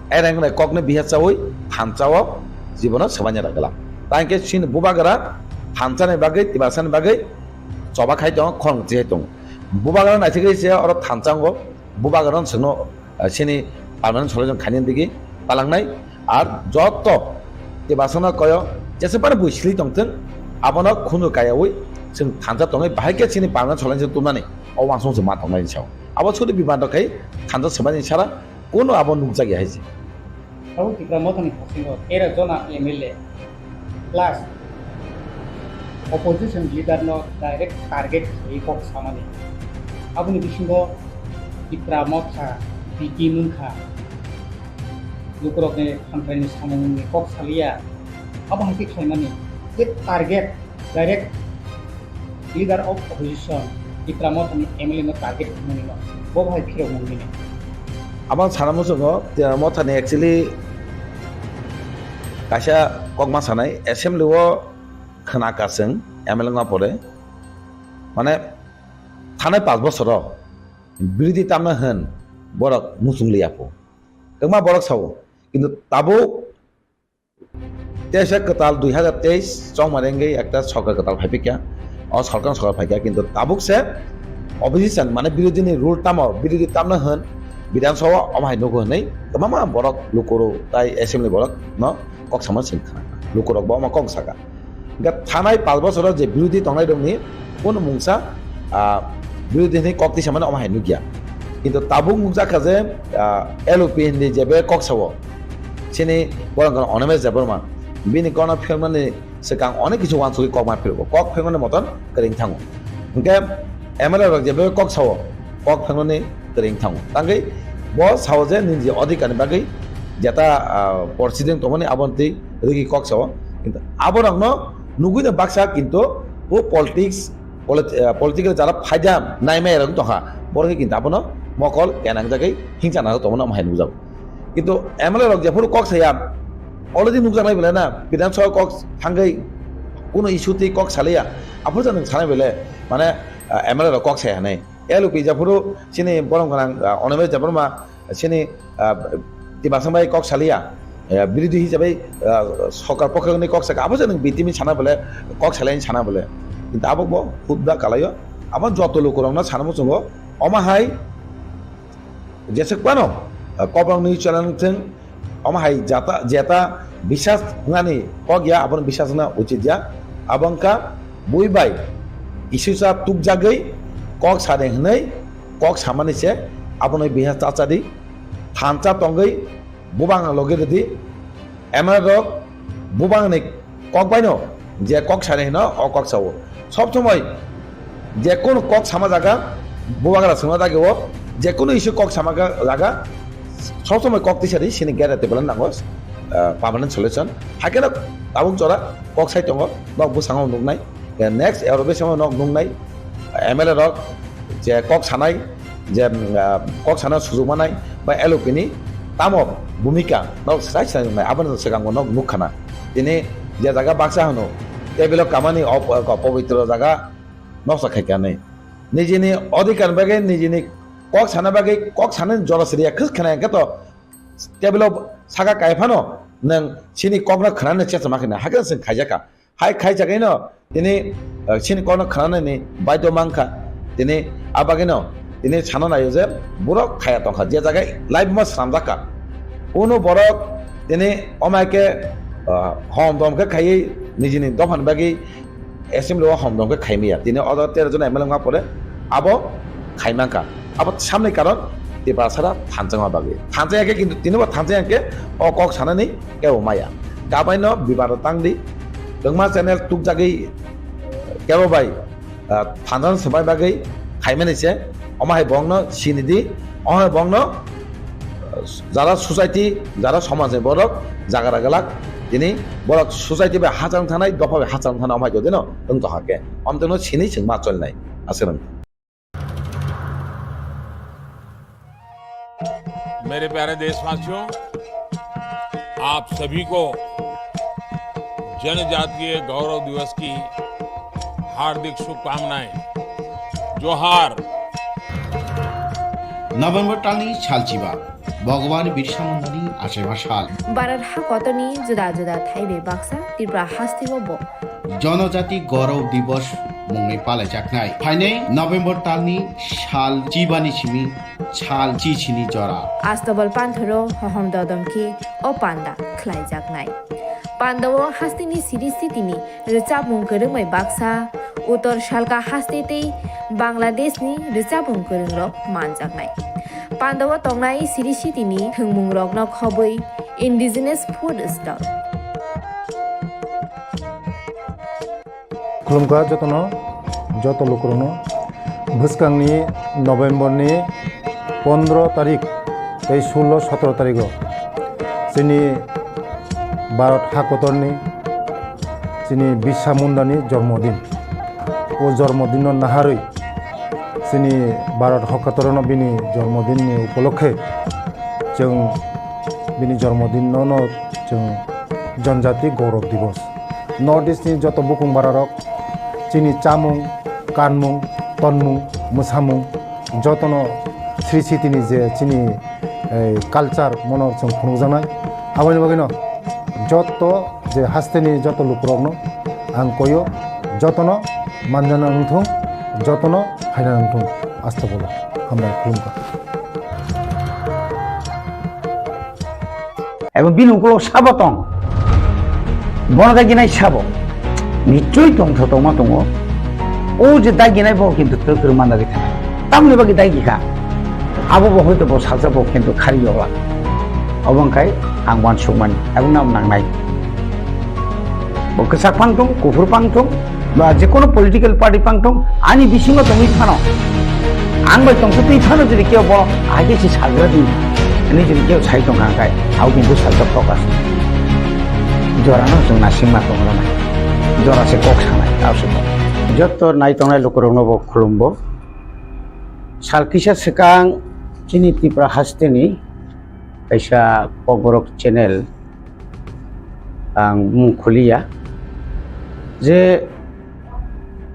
ereng nai kokno biha chawi thansa o jibono swbaina rwgwla. Tangkhe chini bubagra thansa ni bagwi, Tiprasa ni bagwi choba khai tongo, khorang chi hai tongo. Bubagra naisingwi se oro thansa wngo, bubagra no chwngno, ah, chini permanent solution khaina digi palangnai. Ar joto Tiprasano koyo jesepani bui sili tongthwng, abono khunu kayawi chwng thansa tongwi bahai khe chini permanent solution tumnani o uansukmung chwng ma tongnai sao. Abo sudu biman rok khai thansa swmani sara kuno abo nukjakya hai se. Abo Tipra Mothani thasingo tero jona M L A plus opposition leader no direct target khlaiwi kok samani. Aboni bisingo Tipra Motha B T wngkha. Lukurokni hamkraini samungni kok saliya. Abo hai khe khlaimani je target direct leader of opposition Tipra Mothani M L A no target khlaimani no bo hai phirok mungmini. Abang sana muchungo Tipra Mothani actually kaisa kokma sanai assembly o khna kasing M L A wngma pore mane thanai panch bosoro birodi tamna hwn borok muchung liya pho. Kwbangma borok sao, kintu tabuk teisa kwtal dui hazar teis chongmani wngwi ekta sorkar kwtal phai phikya. O sorkar, sorkar phaikya, kintu tabuk se opposition mane birodini rule tamo, birodi tamna hwn Bidhan Sabha omo hai nugo hwnwi kwbangma borok lukurok tai assembly borok no kok sama sing khna. Lukurok bo omo kok saka. Hingkhe thanai panch bosoro je birodhi tongnai rokni kuno mungsa, ah, birodhi hinwi kok tisamani omo hai nukya. Kintu tabuk nukjakha je, ah, L O P hinwi jebe kok sao, chini borok wngkha Animesh Debbarma, bini kono phirmani swkang onek kisu uansugwi kok ma phirgo, kok phirmani moton kwrwng thango. Hingkhe M L A rok jebe kok sao, kok phirmani kwrwng thango. Tangwi bo sao je nini je odhikar ni bagwi jeta, ah, porsideng tongmani aboni twi rwgwi kok sao. Kintu aborokno nugwi no baksa, kintu bo politics, polit-, ah, political jara phaida naimaya rok tongkha, borok khe kintu abono mokol kenangjagwi hingchana rok tongmani omo hai nukjago. Kintu M L A rok jephuru kok saya, already nukjaknai belai na, Bidhan Sabha kok thangwi kuno issue twi kok salaiya, aphuru jani sanai belai, mane, ah, M L A rok kok saya hinwi. L O P jephuru chini borom gwnang, ah, Animesh Debbarma, chini, ah, Tiprasa bai kok saliya, ah, birodhi hisabai, ah, sorkar pokho ni kok saka, abo je nwng B T M sana bole, kok salai sana bole. Kintu abo bo hudda kalaio, abo joto lukurokno sana muchungo, omo hai jeswk phano, ah, Kobrok News channel thwng, omo hai jata, jeta bisas wngnani kok ya, abono bisas wngna uchit ya. Abo wngkha bui bai kisusa tukjagwi kok sade hwnwi kok samani se abono bisas chacha di. Thansa tongwi bubang logi rwdi. M L A rok bubangni kok baino je kok sade hwno o kok sao. Sob somoi je kono kok sama jaga Bubagra swngna dagi o je kono issue kok sama ga jaga sob somoi kok tisa di sini gere tebela nango, ah, permanent solution. Hakeno tabuk jora kok sai tongo, nok bwskango nuknai. Ya, next Europe samo nok nuknai, M L A rok je kok sanai, je, ah, kok sana sujuk manai ba L O P ni tamo bhumika nok sai sai nuknai, aboni swkango nok nukkhana. Tini je jaga baksa hano tebelo kamani op-, pobitro jaga noksa khaikha hinwi. Nijini odhikar bagwi, nijini kok sana bagwi, kok sanani jora siriya khwk khna hwnkhe to tebilo saka kai phano nwng chini kokno khnani chesma khna hakhe chwng khaijakha. Hai khaijagwino tini, eh, chini kokno khnanani baidhyo mankha. Tini a bagwino tini sana naio je borok khaya tongkha, je jaga life ma swnamjakha. Uno borok tini omai khe, ah, hom dom khe khaiwi nijini dophani bagwi assembly o hom dom khe khaimaya. Tini o jaga tero jon M L A wngma pore abo khaimankha. Abo samni karon Tiprasara thanjakma bagwi. Thanjakya khe kintu tini bo thanjakya khe o kok sanani kebo maya. Kabaino bibaro tangdi. Kwbangma channel tukjagwi kebo bai ah, phanjan swbai bagwi khaimani se, omo hai bongno sinidi, omo hai bongno, ah, jara society, jara somajni borok, jagra glak, tini borok society bai hachal thanai, dopha bai hachal thanai, omo hai jodino wng tongkha khe, omtwino sini chwng ma cholnai, aswk. मेरे प्यारे देशवासियों, आप सभी को जनजातीय गौरव दिवस की हार्दिक शुभकामनाएं। जोहार। November talni salchiba, Bhagwan Birsa Mundani achaiba sal. Bharat hakotorni juda juda thaibai baksa Tripura hasteo bo Jonojati Gaurav Divas mungwi palaijaknai. Phainai November talni sal chibani simi sal chichini jora. Astabal panthoro hohom dodom khe o panda khlaijaknai. Pandao hasteni siri sitini rwchapmung kwrwngbai baksa, Uttor Salka haste tei Bangladeshni rwchapmung kwrwngrok manjaknai. Pandao tongnai siri sitini thwngmungrokno khobwi indigenous food stall. Khulumkha jotono, joto lukurokno. Bwskangni November ni pondro tarik tei sullo sotro tarigo chini Bharat hakotorni chini Birsa Mundani jormodin. O jormodinno naharwi chini Bharat hakotorno bini jormodinni upolokhe chwng bini jormodinno no chwng Janjati Gaurav Divas. North East ni joto bukung bararok chini chamung, kanmung, tonmung, mwsamung jotono sri sitini je chini, eh, culture mono chwng phunukjaknai. Aboni bagwino joto je hasteni joto lukurokno ang koyo, jotono manjana wngthung, jotono phaina wngthung. Asta bolo, hambai khulumkha. Ebong bini ukulok sabo tong. Bono daginai sabo. Nichoi tongtho tongma tongo. O je daginai bo kintu twk rwma dagi thanai. Tamoni bagwi dagi kha. Abo bo hoito bo salsa bo kintu khari yola. Obo wngkhai ang uansukmani. Ebong nang nangnai. Bo kwchak phang thung, kuphur phang thung, ba je kono political party phang thung, ani bisingo tongwi phano, ang bai tongsa twi phano, jodi kebo ahai khe se sagra di, ani jodi kebo sai tongkha khe, abo kintu salsa focus. Jorano chwng nasingma tongrwnai, jora se kok sanai, abo se kok. Joto nai tongnai lukurokno bo khulumbo. Sal kisa swkang chini Tripura hasteni kaisa Kokborok channel ang mung khuliya je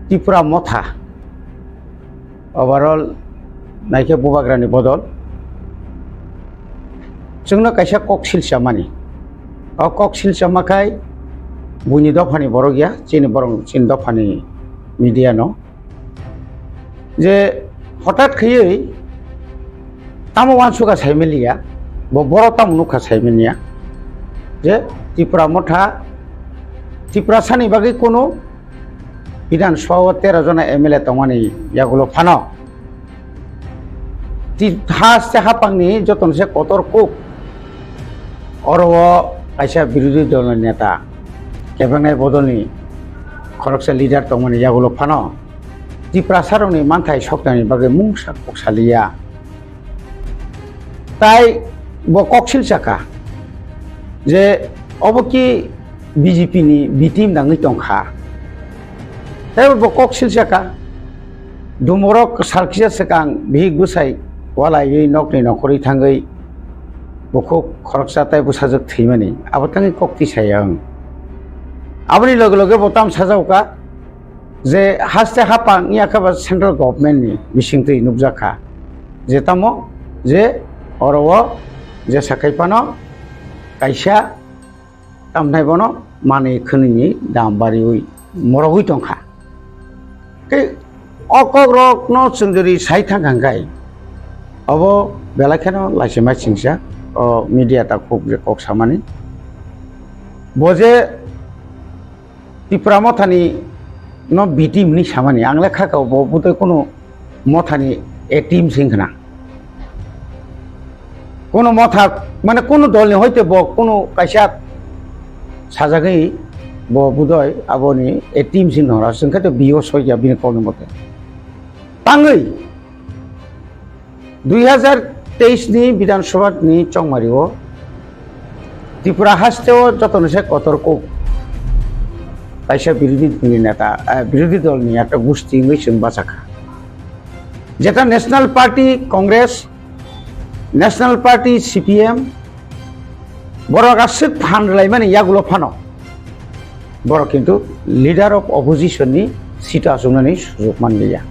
Tripura motha overall naikhe bubagrani bodol chwngno kaisa kok silchamani. O kok silchama khai buini dophani borok ya, chini borok chini dophani media no. Je hotat khaiwi tamo uansukha saimaliya, bo borok tamo nukha saimanya je Tipra motha, Tiprasani bagwi kunu Bidhan Sabha o tero jona M L A tongmani yagulo phano ti-, haste haphangni jotono se kotor kuk oro o kaisa birodhi dolni neta kebengnai bodolni khoroksa leader tongmani yagulo phano Tiprasarokni manthai soknani bagwi mungsa kok saliya. Tai bo koksil saka je obo ki B J P ni B team nangwi tongkha. Tei bo koksil saka dumorok sal kisa swkang bihik bwsai walaiwi nokni nokhorwi thangwi bukhuk khoroksa tai bwsajwk thwimani abo tangwi kok tisaya wng. Aboni loge loge bo tam sajao ka je haste hapang ya khe ba central government ni bisingtwi nukjak kha je tamo je oro o je sakai phano kaisa tamthai bono manwi khwnwi ni dam bariwi morogwi tongkha. Tei o kokrokno chwng jodi sai thang kha hwnkhe, abo belai kheno laisima singsa o media takhuk je kok samani. Bo je Tipra Mothani no B team hinwi samani, ang le kha kha bo bwtwi kunu Mothani A team sing khna. Kunu Motha, mane kunu dolni hoite bo kunu kaisa sajagwi bo budoi aboni A team sing nora, sing khe to B O soi ya bini kokni mote. Tangwi dui hajar teis ni Bidhan Sabha ni chongmari o Tripura haste o joto ni se kotor kok kaisa birodhi dol ni neta, eh, birodhi dol ni ekta gusti wngwi chwng bachakha. Jeta National Party Congress, National Party C P M, borok aswk phan rwlaimani yagulo phano borok kintu leader of opposition ni seat o achuknani sujok manliya.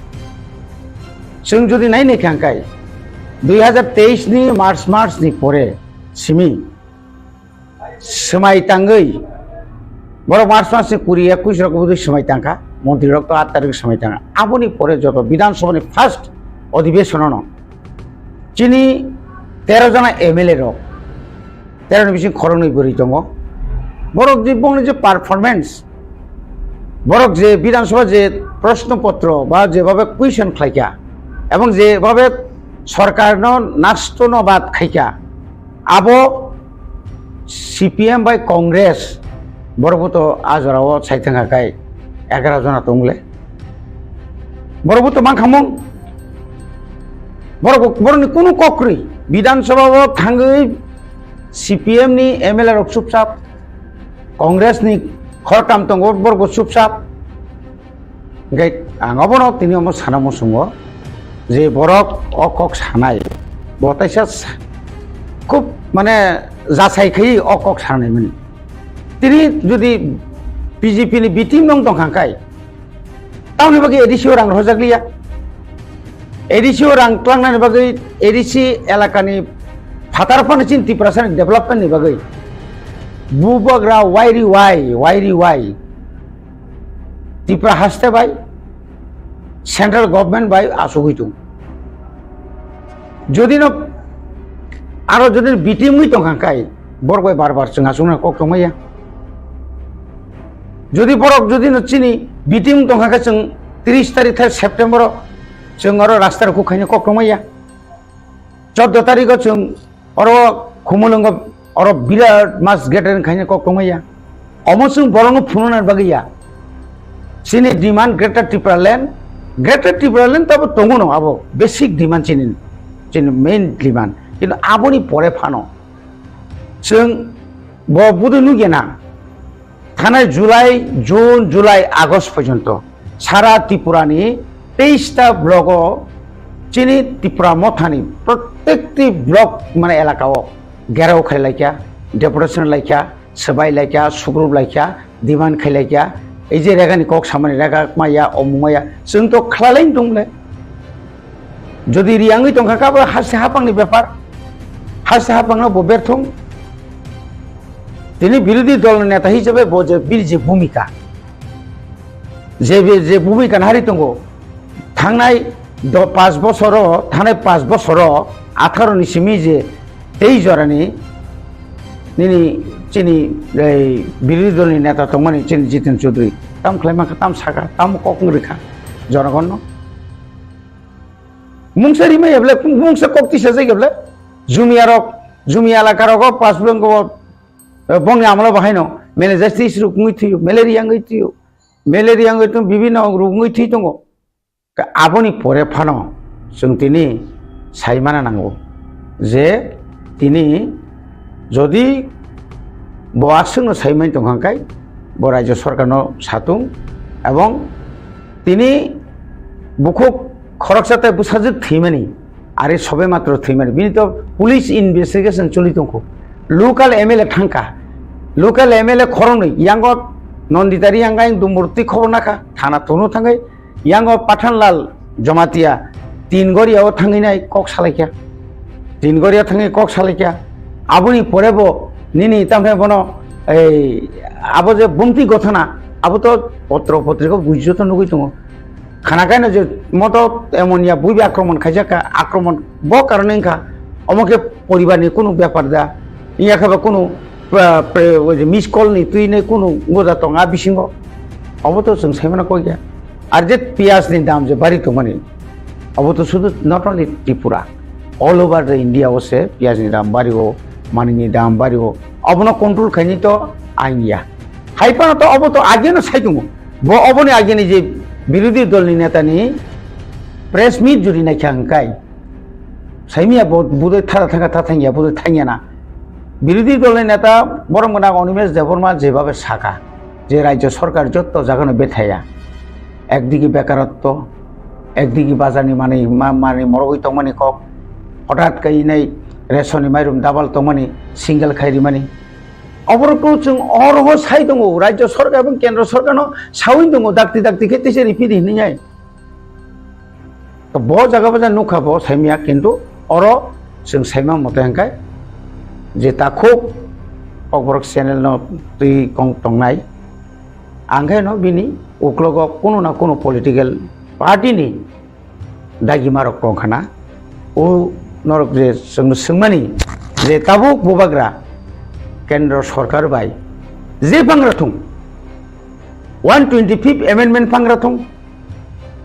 Chwng jodi nai naikha hwnkhe dui hajar teis ni March, March ni pore simi swmai tangwi borok March mas ni kuri, ekwis rok bwdwi swmai tangkha, montri rok to aat tarikh swmai tangkha. Aboni pore joto Bidhan Sabha ni first odhibeshon no chini tero jona M L A rok, tero ni bising khoroknwi bwrwi tongo. Borok je bongni je performance, borok je Bidhan Sabha je proshno potro ba jebabe question khlaikha ebong jebabe sorkarno nastono bad khaikha, abo C P M bai Congress borok bo to a jora o sai thangkha khai egaroh jona tongle. Borok bo to mankhamung. Borok bo, borokni kunu kok kwrwi. Bidhan Sabha o thangwi C P M ni M L A rok chupchap, Congress ni khoroktham tongo, borok bo chupchap. Hingke ang obono tini omo sana muchungo je borok o kok sanai, bo taisa sa-, khub mane jasai khaiwi o kok sanai mani. Tini jodi B J P ni B team nong tongkha kai, tamoni bagwi A D C o rang rojak liya. A D C o rang tlangnani bagwi A D C elakani phatar phano chini Tiprasani development ni bagwi bubagra wairi wai, wairi wai. Tripura haste bai central government bai asugwi tung. Jodi no aro jodi no B T M wi tongkha kai borok bai bar bar chwng asugna kok tongmaya. Jodi borok jodi no chini B T M tongkha khe chwng tris tarikh thai September o chwng oro rasta rok khaina kok tongmaya. Chordo tarikh o chwng oro Khumulwngo oro birat mass gathering khaina kok tongmaya. Omo chwng borokno phunukna bagwi ya. Chini demand Greater Tipraland, Greater Tipraland tabo tongo no abo basic demand chini, chini main demand. Kintu aboni pore phano chwng bo budui nukya na. Thanai July, June, July, August porjonto sara Tripura ni teis ta block o chini Tipra Mothani prottekti block mane elaka o gherao khai laikha, deputation laikha, swbai laikha, sugrup laikha, demand khai laikha. Ei je regani kok samani rega maya, omung maya, chwng to khlalaini tongle. Jodi riyangwi tongkha kabo haste hapangni bepar, haste hapangno bo berthung. Tini birodhi dol neta hisabe bo je bini je bhumika, je be-, je bhumika nahari tongo, thangnai do-, panch bosoro, thangnai panch bosoro atharo ni simi je tei jorani nini chini ei birodhi dol ni neta tongmani chini Jiten Chaudhary tam khlai mankha, tam sakha, tam kok wng rikha jonogonno. Mungsa rimai heble, mungsa kok tisa jai heble, jumia rok, jumia elaka rogo pas bwlwng go, eh, bongni amalo bahaino mele justice ruk wngwi thwiyo, malaria wngwi thwiyo, malaria wngwi thwiyo, bibinno ruk wngwi thwi tongo. Ka-, aboni pore phano chwng tini saimana nango je tini jodi bo aswkno saimani tongkha khe bo rajya sorkarno satung ebong tini bukhuk khoroksa tei bwsajwk thwimani, are sobe matro thwimani, bini to police investigation choli tongkho, local M L A thangkha, local M L A khoroknwi yango Nandita Reang ayang Dumburti khobor nakha, thana tono thangwi yango Pathanlal Jamatia tin goria o thangwi nai kok salaikha, tin goria thangwi kok salaikha, aboni pore bo nini tamhe bono ei abo je bumti gothona abo to potro potriko buijo to nugwi tongo. Khana kaino je moto emon ya buibi akromon khaijak kha, akromon bo karone wngkha, omo khe poribar ni kunu bepar da, wngya khe ba kunu, ah, pre-, o je miss call ni twi nai kunu goda tong a bisingo, obo to chwng saimano kok ya. Ar je piyaj ni dam je bari tongmani, obo to sudu not only Tripura, all over the India o se piyaj ni dam bari o, mani ni dam bari o, obono control khaini to ain ya. Hai phano to obo to ageno sai tongo. Bo oboni agini je birodhi dolni netani press meet juri naikha hwnkhe, saimia bo budai thara thangkha, tha thangya, budai thangya na. Birodhi dolni neta borom gwnang Animesh Debbarma jebabe saka je rajya sorkar jotto jagano bethaya, ekdigi bekaratto, ekdigi bazarni manwi ma-, manwi morogwi tongmani kok, hothat khe inai resonni mairum double tongmani, single khai rimani. Oborokno chwng oro sai tongo, rajya sorkar ebong kendra sorkarno sawi tongo, dakti dakti khe tisa ripidi hinwi. To bo jaga bo ja nukha bo saimya, kintu oro chwng saima mote hwnkhe je takhuk Kokborok channel no twi kong tongnai, angkhe no bini uklogo kunu na kunu political party ni dagima rok tong khana. O norok je chwng swngmani je tabuk bubagra kendro sorkar bai je pangra thung, one twenty fifth amendment pangra thung,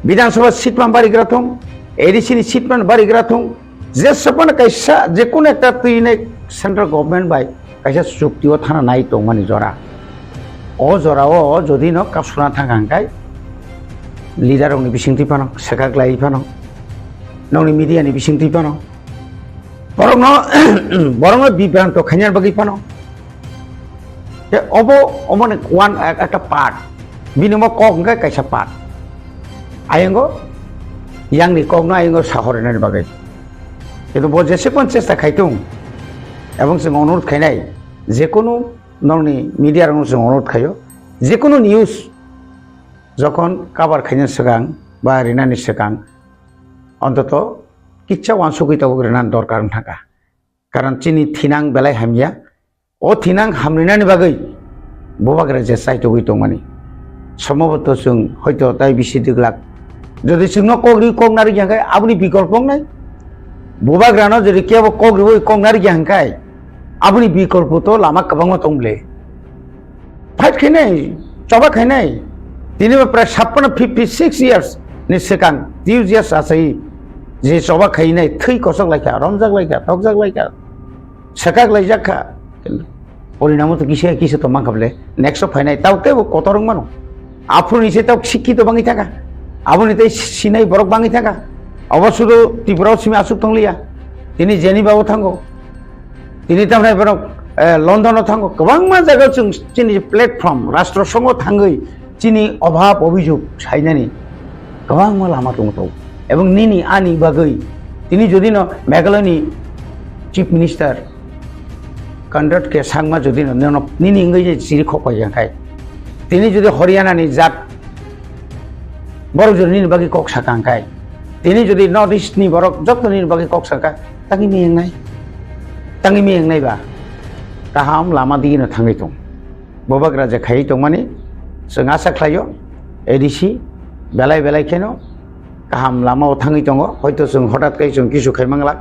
Bidhan Sabha seat man barigra thung, A D C ni seat man barigra thung, je sabana kaisa je kono ekta twi nai central government bai kaisa chukti o thana nai tongmani jora. O jora o jodi no kapsuna thang hang kai leader rok ni bising twi phano, sekak lai phano, nokni media ni bising twi phano, borok no, borok no bibranto khaina bagwi phano. Te obo, obo ni one, ek-, ekta part. Bini omo kok hwnkhe kaisa part. Ayango, yang ni kok no ayango sahor nani bagwi. Kintu bo jese pon chesta khaitung, ebong chwng onurodh khainai, jekunu nokni media rokno chwng onurodh khaio, jekunu news jokhon cover khaina swkang ba rinani swkang, ontoto kisa uansugwi tabuk rinani dorkar wng thangkha. Karon chini thinang belai hamya, o thinang hamrinani bagwi bubagra je chaitogwi tongmani. Somboboto chwng hoito tai bisi dwglak. Jodi chwngno kok ri kok narwk ya khe aboni bikolpo wngnai. Bubagrano jodi kebo kok riwi kok narwk ya hwnkhe aboni bikolpo to lama kwbangma tong ble. Fight khainai, choba khainai. Tini bo prai sappono fifty six years ni swkang, twi years achai je choba khainai, thwi kochok laikha, romjak laikha, tokjak laikha. Swkak laijak kha. Porinamo to kisa kisa to mankha ble. Next o phainai tao teibo kotor wng mano. Aphuru ni se tao sikkito bangwi thangkha. Aboni tei sinai borok bangwi thangkha. Obo sudu Tripura o simi aswk tongliya. Tini Geneva o thango. Tini tamni borok, eh, London o thango. Kwbangma jaga o chwng chini platform, rastro songho thangwi chini obhab obhijog sainani kwbangma lama tongo to. Ebong nini ani bagwi tini jodi no Meghalaya ni Chief Minister Conrad K Sangma jodi no nono nini wngwi je chiri khok pai ya khai, tini jodi Haryana ni jat borok jodi nini bagwi kok sakha khai, tini jodi North East ni borok jotto nini bagwi kok sakha, tangwi miyang nai, tangwi miyang nai ba kaham lama digi no thangwi tong. Bubagra je khaiwi tongmani, chwng asa khlaio, A D C belai belai kheno kaham lama o thangwi tongo, hoito chwng hotat khe chwng kisu khai manglak.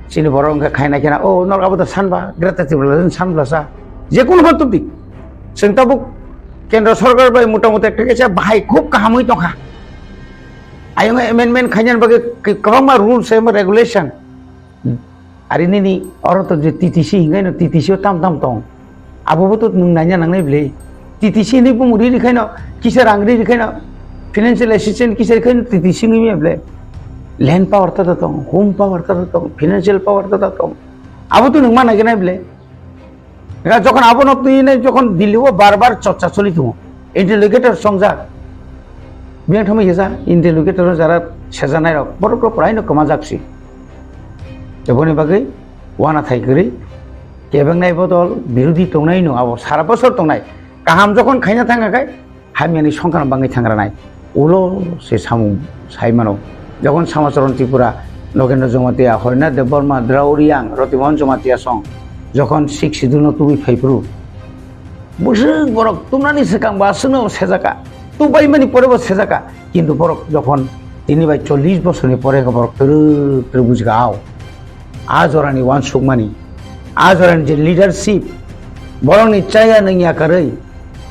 Chini borok wngkha khaina khena, "O, norok abo to sanba, Greater Tipraland sanblasa." Je kono phan tubdi. Chwng tabuk kendra sorkar bai mota mota ekta kaisa bahai khub kahamwi tongkha. Ayung amendment khainani bagwi kwbangma rules eba regulation. Ari nini oro to je T T C hingaino T T C o tam tam tong. Abobo to nwng naina nangnai bwle. T T C hinwi bumung ri rikhaino, kisa rang ri rikhaino, Financial assistance kisar khe titi singwi maya ble. Land power ta ta tong, home power ta ta tong, financial power ta ta tong. Abo to nung mana gena ble. Ga jokon abo no twi nai jokon Delhi o bar bar chorcha choli tongo. Interlocutor songjak. Biyang thama yesa interlocutor jara sejanai rok. Borok rok prai no koma jak si. Teboni bagwi wana thai kwrwi. Kebeng nai bodol birodi tongnai no abo sara bosor tongnai. Kaham jokon khaina thang kha khai. Hamyani songkar bangwi thangranai ulo se samung sai mano. Jokon Samacharan Tripura, Nogendra Jamatia, Horinath Debbarma, Drao Reang, Rotimohan Jamatia song jokon Sixth Schedule no tubui phaiphuru, bwswk borok tumnani swkang bo aswkno sejaka, tubaimani pore bo sejaka, kintu borok jokon tini bai chollish bosorni pore borok twrwk twrwk bujikha, ao. A jorani uansukmani, a jorani je leadership, borokni chaya nangya karwi,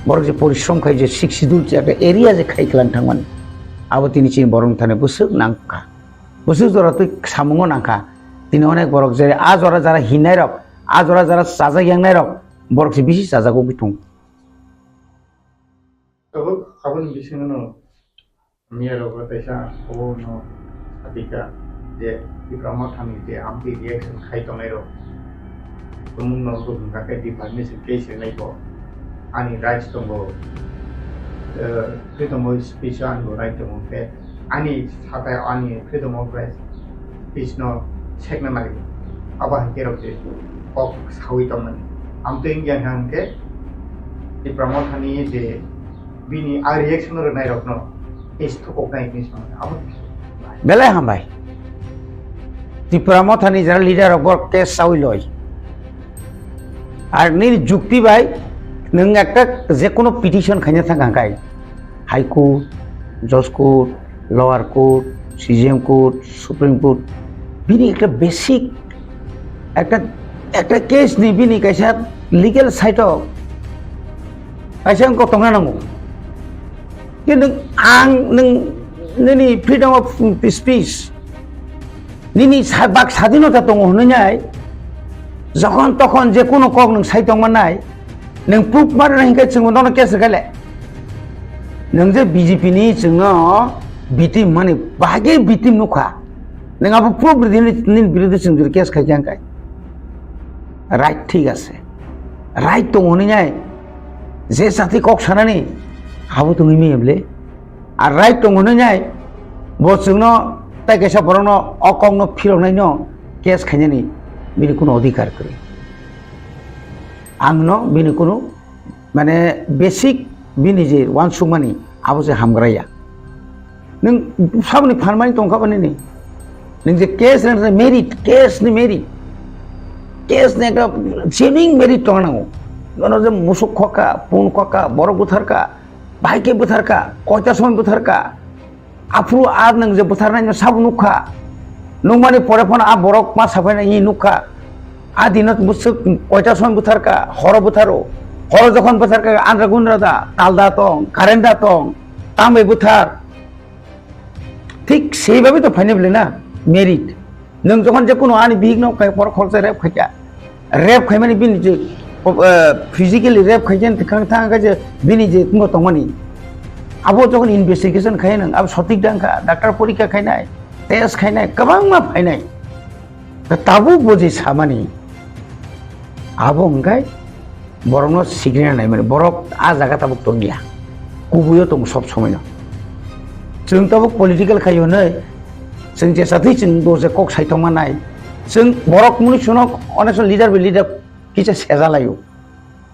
borok je porishrom khai je Sixth Schedule je ekta area je khai kwlang thangmani, abo tini chini borokni thani bwswk nangkha, bwswk jora twi samungo nangkha. Tini onek borok je a jora jara hinnairok, a jora jara chajak yangnairok, borok se bisi chajak wngwi tongo. Abo, aboni bisingo no Miya rok bo teisa obo no satika je Tipra Motha ni je amtwi reaction khai tongnai rok, tumung no rwk hwnkha khe department se case rinai bo ani rights tongo, eh, freedom of speech o ani bo right tongo, hwnkhe ani satai ani freedom of speech no sekna nai abo hai khe rok je kok sawi tongmani. Amtwi wngya hwnkhe Tipra Motha ni je bini a reaction rwnai rokno case thukoknai hinwi sankha. Abo belai hambai. Tipra Mothani jara leader rok bor case sawi loi. Ar nini jukti bai nwng ekta jekono petition khaina thang kha kai. High Court, Judge Court, Lower Court, C J M Court, Supreme Court, bini ekta basic, ekta, ekta case ni bini kaisa legal side o kaisa wngkok tongna nango. Kintu ang nwng nini freedom of speech, nini sa-, bak sadinota tongo hwnwi nai, jokhon tokhon je kono kok nwng sai tongma nai, nwng proof ma rwnai hinkhe chwngno nono case rwkha le. Nwng je B J P ni chwngno victim mani bagwi victim nukha. Nwng abo proof rwdi hinwi nini biruddhe chwng jora case khai khe ang kai. Right thik ase. Right tongo hwnwi nai. Je chati kok sanani abo tongwi manya bwle. Ar right tongo hwnwi nai. Bo chwngno tai kaisa borokno o kokno phiroknaino case khainani bini kuno odhikar kwrwi. Ang no bini kuno, mane, basic bini je uansukmani abo se hamgra ya. Nwng saboni phan mani tongkha bani ni. Nwng je case ni merit, case ni merit. Case ni ekta genuine merit tongna nango. Nono je musuk khokha, pun khokha, borok butharkha, bahai khe butharkha, koita somoi butharkha. Aphuru a nwng je butharnai no sabo nukha. Nukmani pore phano a borok ma saphaina hi nukha. A dino bwswk koita somoi butharkha, horo butharo. Horo jokhon butharkha, andra gundra da, tal da tong, current da tong, tamo bai buthar. Thik sei babe to phainai bwle na, merit. Nwng jokhon je kuno ani bihik no kai borok khoroksa rape khaikha. Rape khaimani bini je, eh, physically rape khaikhe thang thang khe je bini je tongmani. Abo jokhon investigation khai nwng, abo sotik dang kha, doctor porikha khainai, test khainai, kwbangma phainai. Da tabuk bo je samani. Abo wngkhai borokno sikirina naimani, borok a jaga tabuk tongya, kubuio tongo sob somoino. Chwng tabuk political khai hwnwi, chwng jesa thwi chwng bo je kok sai tongma nai, chwng borok mwnwi suno onek son leader bai leader kisa sejalaio.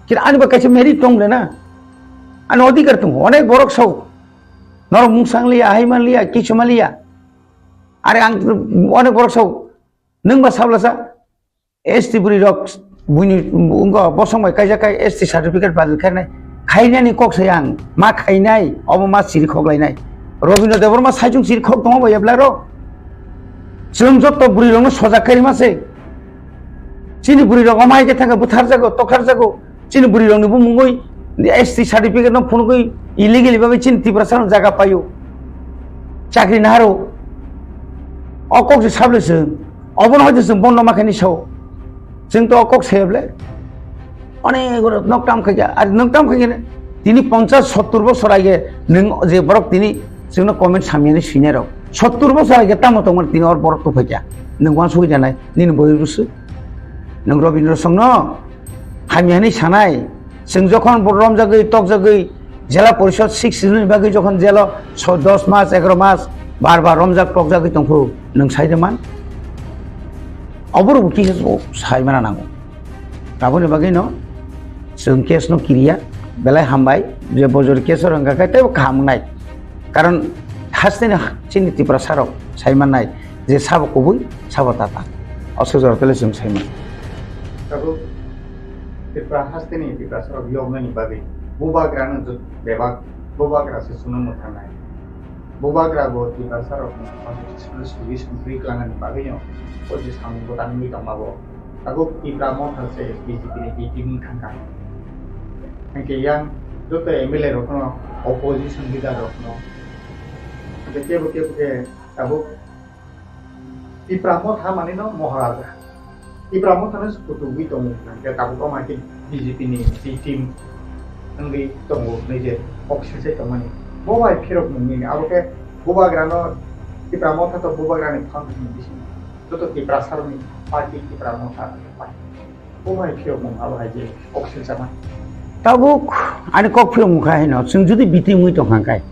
Kira ani ba kaisa merit tong le na, ani odhikar tongo, onek borok sao, norok mung sang liya, hai man liya, kichu man liya. Are ang onek borok sao, nwng ba sablasa, S T bwrwi rok buini wngkha bosong bai kaijak kai S T certificate badal khainai. Khainani kok sai ang ma khainai obo ma siri khoklainai. Robindra Debbarma saichung siri khok tongo bai ebla ro. Chwng jotto bwrwi rokno sojak khairima se. Chini bwrwi rok omo hai khe thangkha butharjago tokharjago. Chini bwrwi rokni bumungwi S T certificate no phunugwi illegally bagwi chini Tiprasa no jaga paio. Chakri naharo. O kok se sable chwng. Obono hoite chwng bondo ma khaini sao. Chwng to o kok se ble. Onek nok tam khaikha. Ar nok tam khaikha ne. Tini ponchas sottor bosor age nwng je borok tini Chwngno comment samyani swinai rok. Sottur bosor age tamo tongmani tini or borok tongphaikha. Nwng uansugwi janai, nini bwrwi bwswk. Nwng Robindra Songno hamyani sanai. Chwng jokhon bo romjagwi, tokjagwi, Jela Porishod six ni bagwi jokhon jelo so dos mas, egaroh mas bar bar romjak tokjagwi tongphuru nwng sai de man. Oborok bo kisa sai mana nango. Aboni bagwi no chwng case no kiriya, belai hambai, je bojor case o rwngkha khe teibo kaham wngnai. Karon hasteni chini Tiprasa rok sai mannai je sabo kubui, sabo tata. Aswk jora tele chwng sai man. Tabuk Tripura hasteni Tiprasa rok yoknani bagwi bubagra no jot-, bebak bubagra se suno mwthangnai. Bubagra bo Tiprasa rok no constitutional solution twi klangnani bagwi no o je samung bwtang wngwi tongma bo. Tabuk Tipra Motha se B J P ni B T wng thangkha. Hwnkhe yang joto M L A rokno, opposition leader rokno, hwnkhe kebo kebo khe tabuk Tipra Motha manino Moharaja. Tipra Motha no se kutugwi tongo hwnkhe tabuk omo hai khe B J P ni B team wngwi tongo hwnwi je kok silsai tongmani. Bo bai phirok nungni abo khe bubagrano Tipra Motha to bubagrani phan bisingo joto Tiprasa rokni party Tipra Motha party. Bo bai phiyokmung abo hai je kok silchama. Tabuk ani kok phiyokmung kha hino, chwng jodi B T wngwi tongkha khe,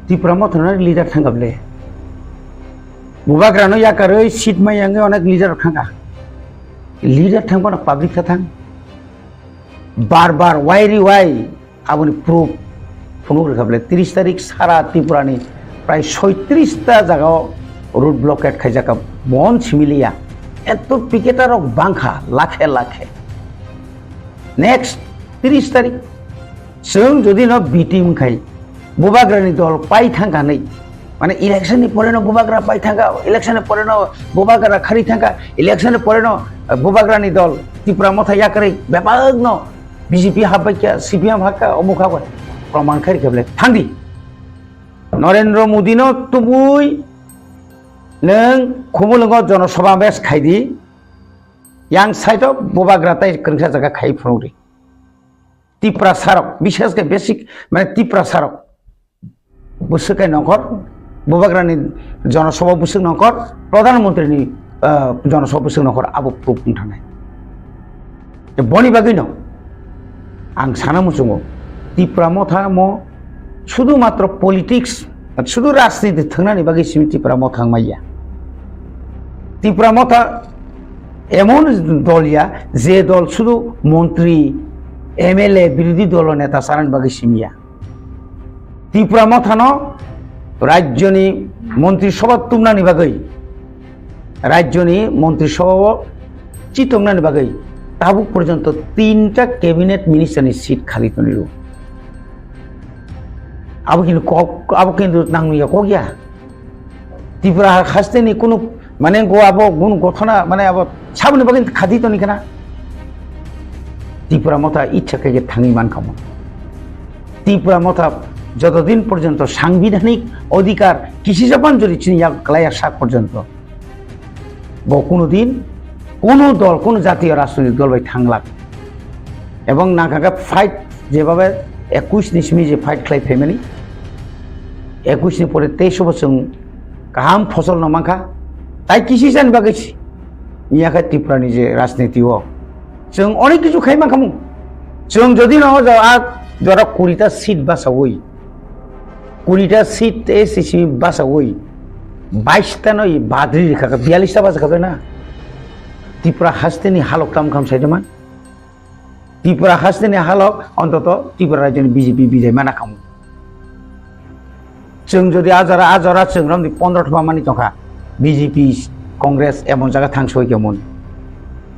Tipra Motha no leader thangkha ble. Bubagra no yakarwi seat mai yangwi onek leader thangkha. Leader thangphano public tha thang. Bar bar wai ri wai Aboni proof phunuk rwkha ble, tris tarik sara Tripura ni prai soitris ta jaga o road blockade khaijak kha, bon simi liya. Eto picketer rok bangkha lakhe lakhe. Next tris tarik chwng jodi no B T wngkhai, bubagra ni dol pai thangkha nai, mane election ni pore no bubagra pai thangkha, election ni pore no bubagra khari thangkha, election ni pore no, eh, bubagra ni dol Tipra Motha yakarwi bebak no B J P hapbaikha, C P M hakha, omuk hakha, proman khairikha bole thangdi. Narendra Modi no tubui nwng Khumulwngo jonosabha mes khaidi, yang side o bubagra tai kwrwngsa jaga khai phunukdi. Tiprasa rok, bishes khe basic, mane Tiprasa rok. Bwswk hai nongkhor, bubagrani jonosabha bwswk nongkhor, pradhan mantri ni, ah, jonosabha bwswk nongkhor, abo proof wng thangnai. Tei boni bagwi no ang sana muchungo, Tipra Motha mo sudu matro politics, sudu rajniti thwngnani bagwi simi Tipra Motha wng maya. Tipra Motha emon dol ya, je dol sudu montri, M L A, birodhi dolo neta sanani bagwi simi ya. Tipra Mothano rajyoni montri sabha tumnani bagwi, rajyoni montri sabha o chitongnani bagwi tabuk porjonto tinta cabinet minister ni seat khali tonwi rwo. Abo kintu kok, abo kintu nangya kok ya. Tripura hasteni kunu, mane, go abo gun gothona, mane, abo saboni bagwi khadi toni kana. Tripura Motha ichha khe thangwi man kha mo. Tripura Motha jotodin porjonto sangbidhanik odhikar kisi japan jodi chini yak klaiya sak porjonto, bo kunu din kunu dol, kunu jatiyo rajnoitik dol bai thanglak. Ebong nangkha khe fight, jebhabe ekush ni simi je fight khlai phaimani, ekush ni pore teis o bo chwng kaham phosol no mankha. Tai kisi jani bagwi si-, ya khe Tripura ni je rajniti o chwng onek kichu khai mankha mung. Chwng jodi no o jaga a jora kuri ta seat bachawi, kuri ta seat A C C bachawi, bais ta no badri rikha kha, biyalish ta bacha kha na. Tripura hasteni halok tam kham sai de man. Tripura hasteni halok, ontoto Tripura rajyoni B J P bijai mana khamu. Chwng jodi a jora, a jora chwng romdi pondro thuma mani tongkha, B J P, Congress emon jaga thang soi kemon.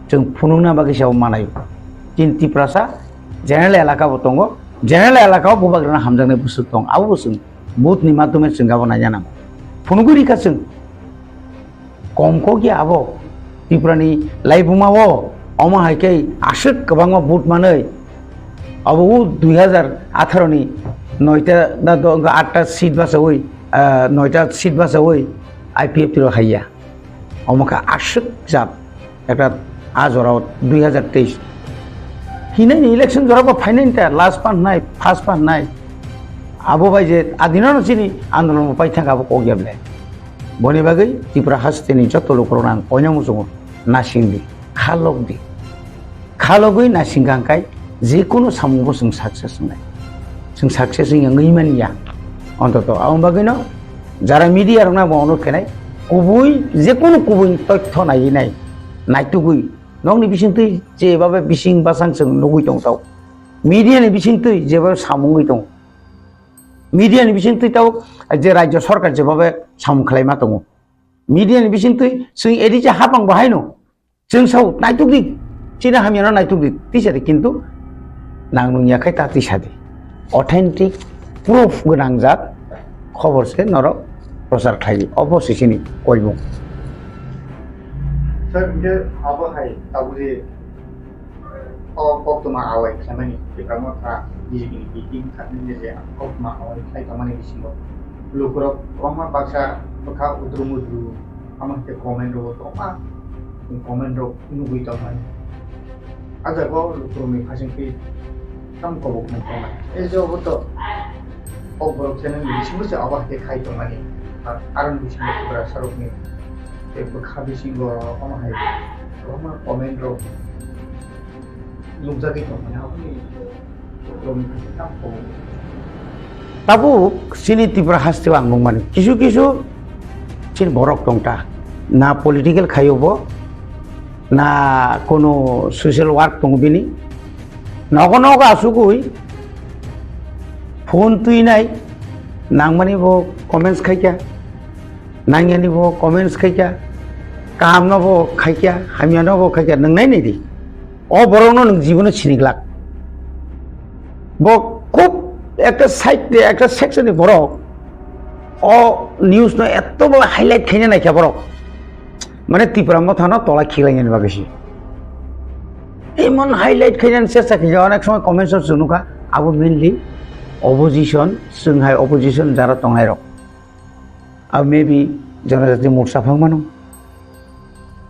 Chwng phunukna bagwi sabo manayo. Chini Tiprasa general elaka bo tongo, general elaka o bubagrana hamjaknai bwswk tong, abo bo chwng vote ni madhyome chwng abo naina nango. Phunugwi rikha chwng. Kom kok ya abo. Tripura ni laibuma o, omo hai khe aswk kwbangma vote manwi. Abo o dui hazar atharo ni noita na do-, atta seat bachawi, ah, noita seat bachawi I P F T rok haiya. Omo kha aswk jat. Ekta a jora o dui hazar teis. Hinai ni election jora bo phainai ta last pan nai, first pan nai. Abo bai je adinano chini andolon bo paithak abo kok ya ble. Boni bagwi Tripura hasteni joto lukurokno ang koina muchungo nasing di, khalok di. Khalogwi nasing kha hwnkhe jekunu samungbo chwng success wngnai. Chwng success wngya wngwi manya. Ontoto aboni bagwino jara media rokno bo onurok khenai kubui jekunu kubui tothyo naiwi nai naitugwi nokni bisingtwi jebabe bising bwsang chwng nugwi tongthok. Media ni bisingtwi jebabe samung wngwi tongo. Media ni bisingtwi tabuk je rajyo sarkar jebabe samung khlaima tongo. Media ni bisingtwi chwng edi je hapang bo haino chwng sao naitukdi, chini hamyano naitukdi tisadi, kintu nang nung ya khai ta tisadi. Authentic proof gwnang jat khobor se norok prochar khlai di. Obo se chini koimung. Sir, hingke abo hai tabuk je o koktwma awai khlaimani, Tipra Motha B J P ni B T ni sakni je je koktwma awai khlai tongmani bisingo lukurok kwbangma baksa bwkha udru mudru, amo hai khe comment rok kwbangma comment rok nugwi tongmani. A jaga o lukurokni phasing twi tamo kobok nang tongmani. E je obo to kok borok channel ni bisingo se abo hai khe khai tongmani. Ar, aroni bisingo Tiprasa rokni tei bwkha bisingo omo hai kwbangma comment rok nukjagwi tongmani. Aboni Tabuk chini Tripura haste o ang nukmani kisu kisu chini borok tongta, na political khaio bo, na kono social work tongo bini, nogo nogo asugwi phone twinai nangmani bo comments khaikha, nangyani bo comments khaikha, kahamno bo khaikha, hamyano bo khaikha, nwngnai nai di. O borokno nwng jibono sini glak. Bo khub ekta side de, ekta section ni borok o news no eto bala highlight khaina naikha borok. Mane Tipra Motha no tola khiklainani bagwi se. Emon highlight khainani chesta khaikha, onek somoi comment section nukha, abo mainly opposition, chwng hai opposition jara tongnai rok. Abo maybe Janajati Morcha phang mano.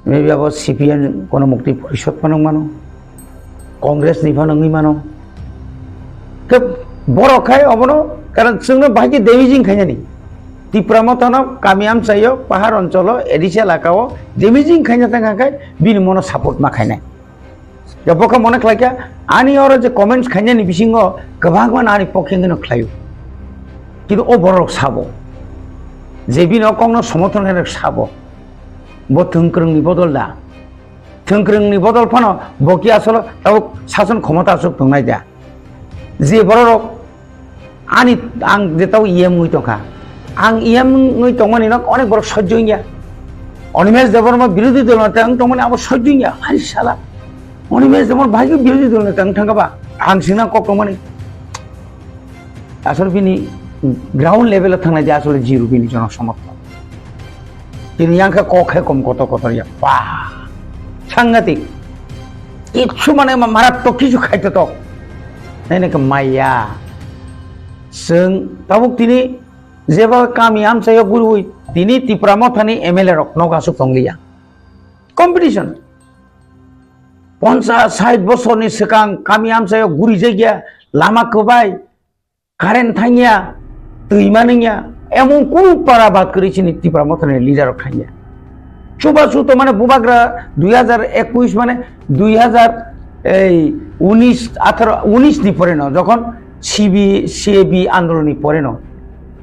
Maybe abo C P M kono mukti porishod phano wng mano, Congress ni phano wngwi mano. Khe borok khai obono karon chwngno bahai khe damaging khainani. Tipra Motha no kami amchaio, pahar oncholo, A D C elaka o damaging khaina thang kha khai bini mono support ma khainai. Ya, bo khe mone khlai kha, ani oro je comments khainani bisingo kwbangma ani pokhe wngwi no khlaio. Kintu o borok sabo, je bini o kokno somorthon khainai sabo, bo thwngkwrwngni bodol da. Thwngkwrwngni bodol phano bo ki asolo tabuk sason khomota aswk tongnai da. Je bororok ani, ang je tau E M wngwi tongkha, ang E M wngwi tongmani no onek borok sojjo wngya. Animesh Debbarma birodhi dol netai wng tongmani abo sojjo wngya. Hai sala, Animesh Debbarma bahai khe birodhi dol netai wng thangkha ba? Ang sina kok tongmani. Asole bini ground level o thangnai je asole zero bini jono somorthon. Tini yang khe kok hai kom kotor kotor ya. Ba. Sangatik. Kichu mane ma-, marattok kichu khaito tok. Nai nai khe maya. Chwng tabuk tini jeba kami amchaio gurui tini Tipra Mothani M L A rok nok aswk tongliya. Competition. Ponchas sait bosorni swkang kami amchaio guri jagya lama kwbai. Current thangya, twi manwngya, emon kunu para bad kwrwi chini Tipra Mothani leader rok thangya. Chubachu to mane bubagra dui hajar ekush mane dui hajar ei unis, atharo, unis ni pore no, jokhon C B, C A B andolon ni pore no,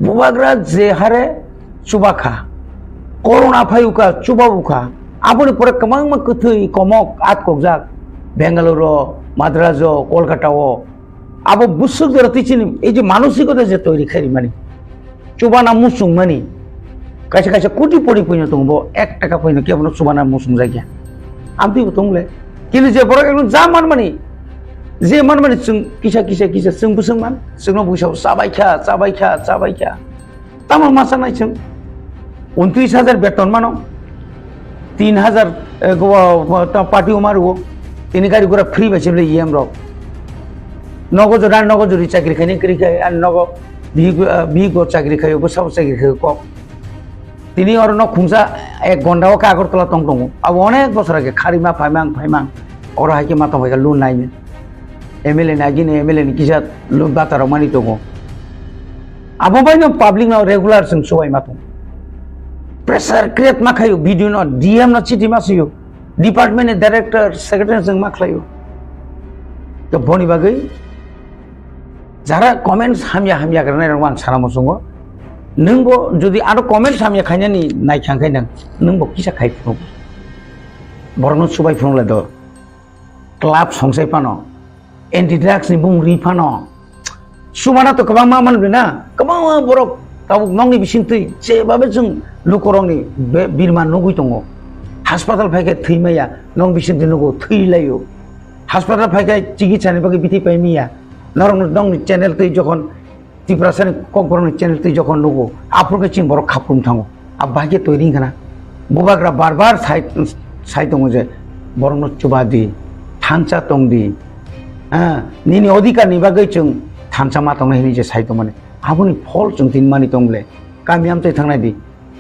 bubagra je hare chubakha, corona phayukha, chubabukha, aboni pore kwbangma kwthwi komok atkokjak, Bengaluru, Madraso, Kolkata o, Abo bwswk jora twi chini ei je manosikota je toiri khairi mani, chubana muchung mani, kaisa kaisa koti pori puino tongo, bo ek taka puino kebono chubana muchung jakya. Amtwi bo tong le. Kini je borok ekdom ja man mani, je man mani chwng kisa kisa kisa chwng bwswk man, chwngno bwsao chabai kha, chabai kha, chabai kha. Tamo masa nai chwng. Untris hajar beton mano. Tin hajar, eh, go, go, ta party umar wo. Tini gari gura free bai chimle E M rok. Nogo jora, nogo jori chakri khaini kri khai, an nogo bihik, eh, bihik go chakri khayo, bwsa bo chakri khayo kok. Tini oro no khungsa ek gonda o khe Agartala tong tongo. Abo onek bosor age kharima phaimang, phaimang. Oro hai khe ma tong bai kha loan nai. M L A ni agini M L A ni kisa loan bata rok mani tongo. Abo bai no public no regular chwng chubai ma tong. Pressure create ma khayo, B D O no, D M no chiti ma suyo, department ni director, secretary chwng ma khlayo. To boni bagwi jara comments hamya hamya granai rok ang sana musungo. Nwng bo jodi aro comments hamya khainani nai khang khai nang, nwng bo kisa khai phunuk. Borokno chubai phunuk le do. Club songsai phano, anti drugs ni bung ri phano. Sumana to kwbangma man na, kwbangma borok tabuk nokni bisingtwi jebabe chwng lukorokni be-, birma nugwi tongo. Hospital phai khe thwi maya, nok bisingtwi nugo, thwi laio. Hospital phai khe chikitsa ni bagwi bithi pai maya. Norok nokni channel twi jokhon Tiprasani kokborokni channel twi jokhon nugo, aphuru khe chini borok khaprum thango. A bahai khe toiri wngkha na? Bubagra bar bar sai, sai tongo je borokno chuba di, thansa tong di. Ha, nini odhikar ni bagwi chwng thansa ma tongnai hwnwi je sai tongmani. Aboni phol chwng tini mani tong le. Kami amchai thangnai di.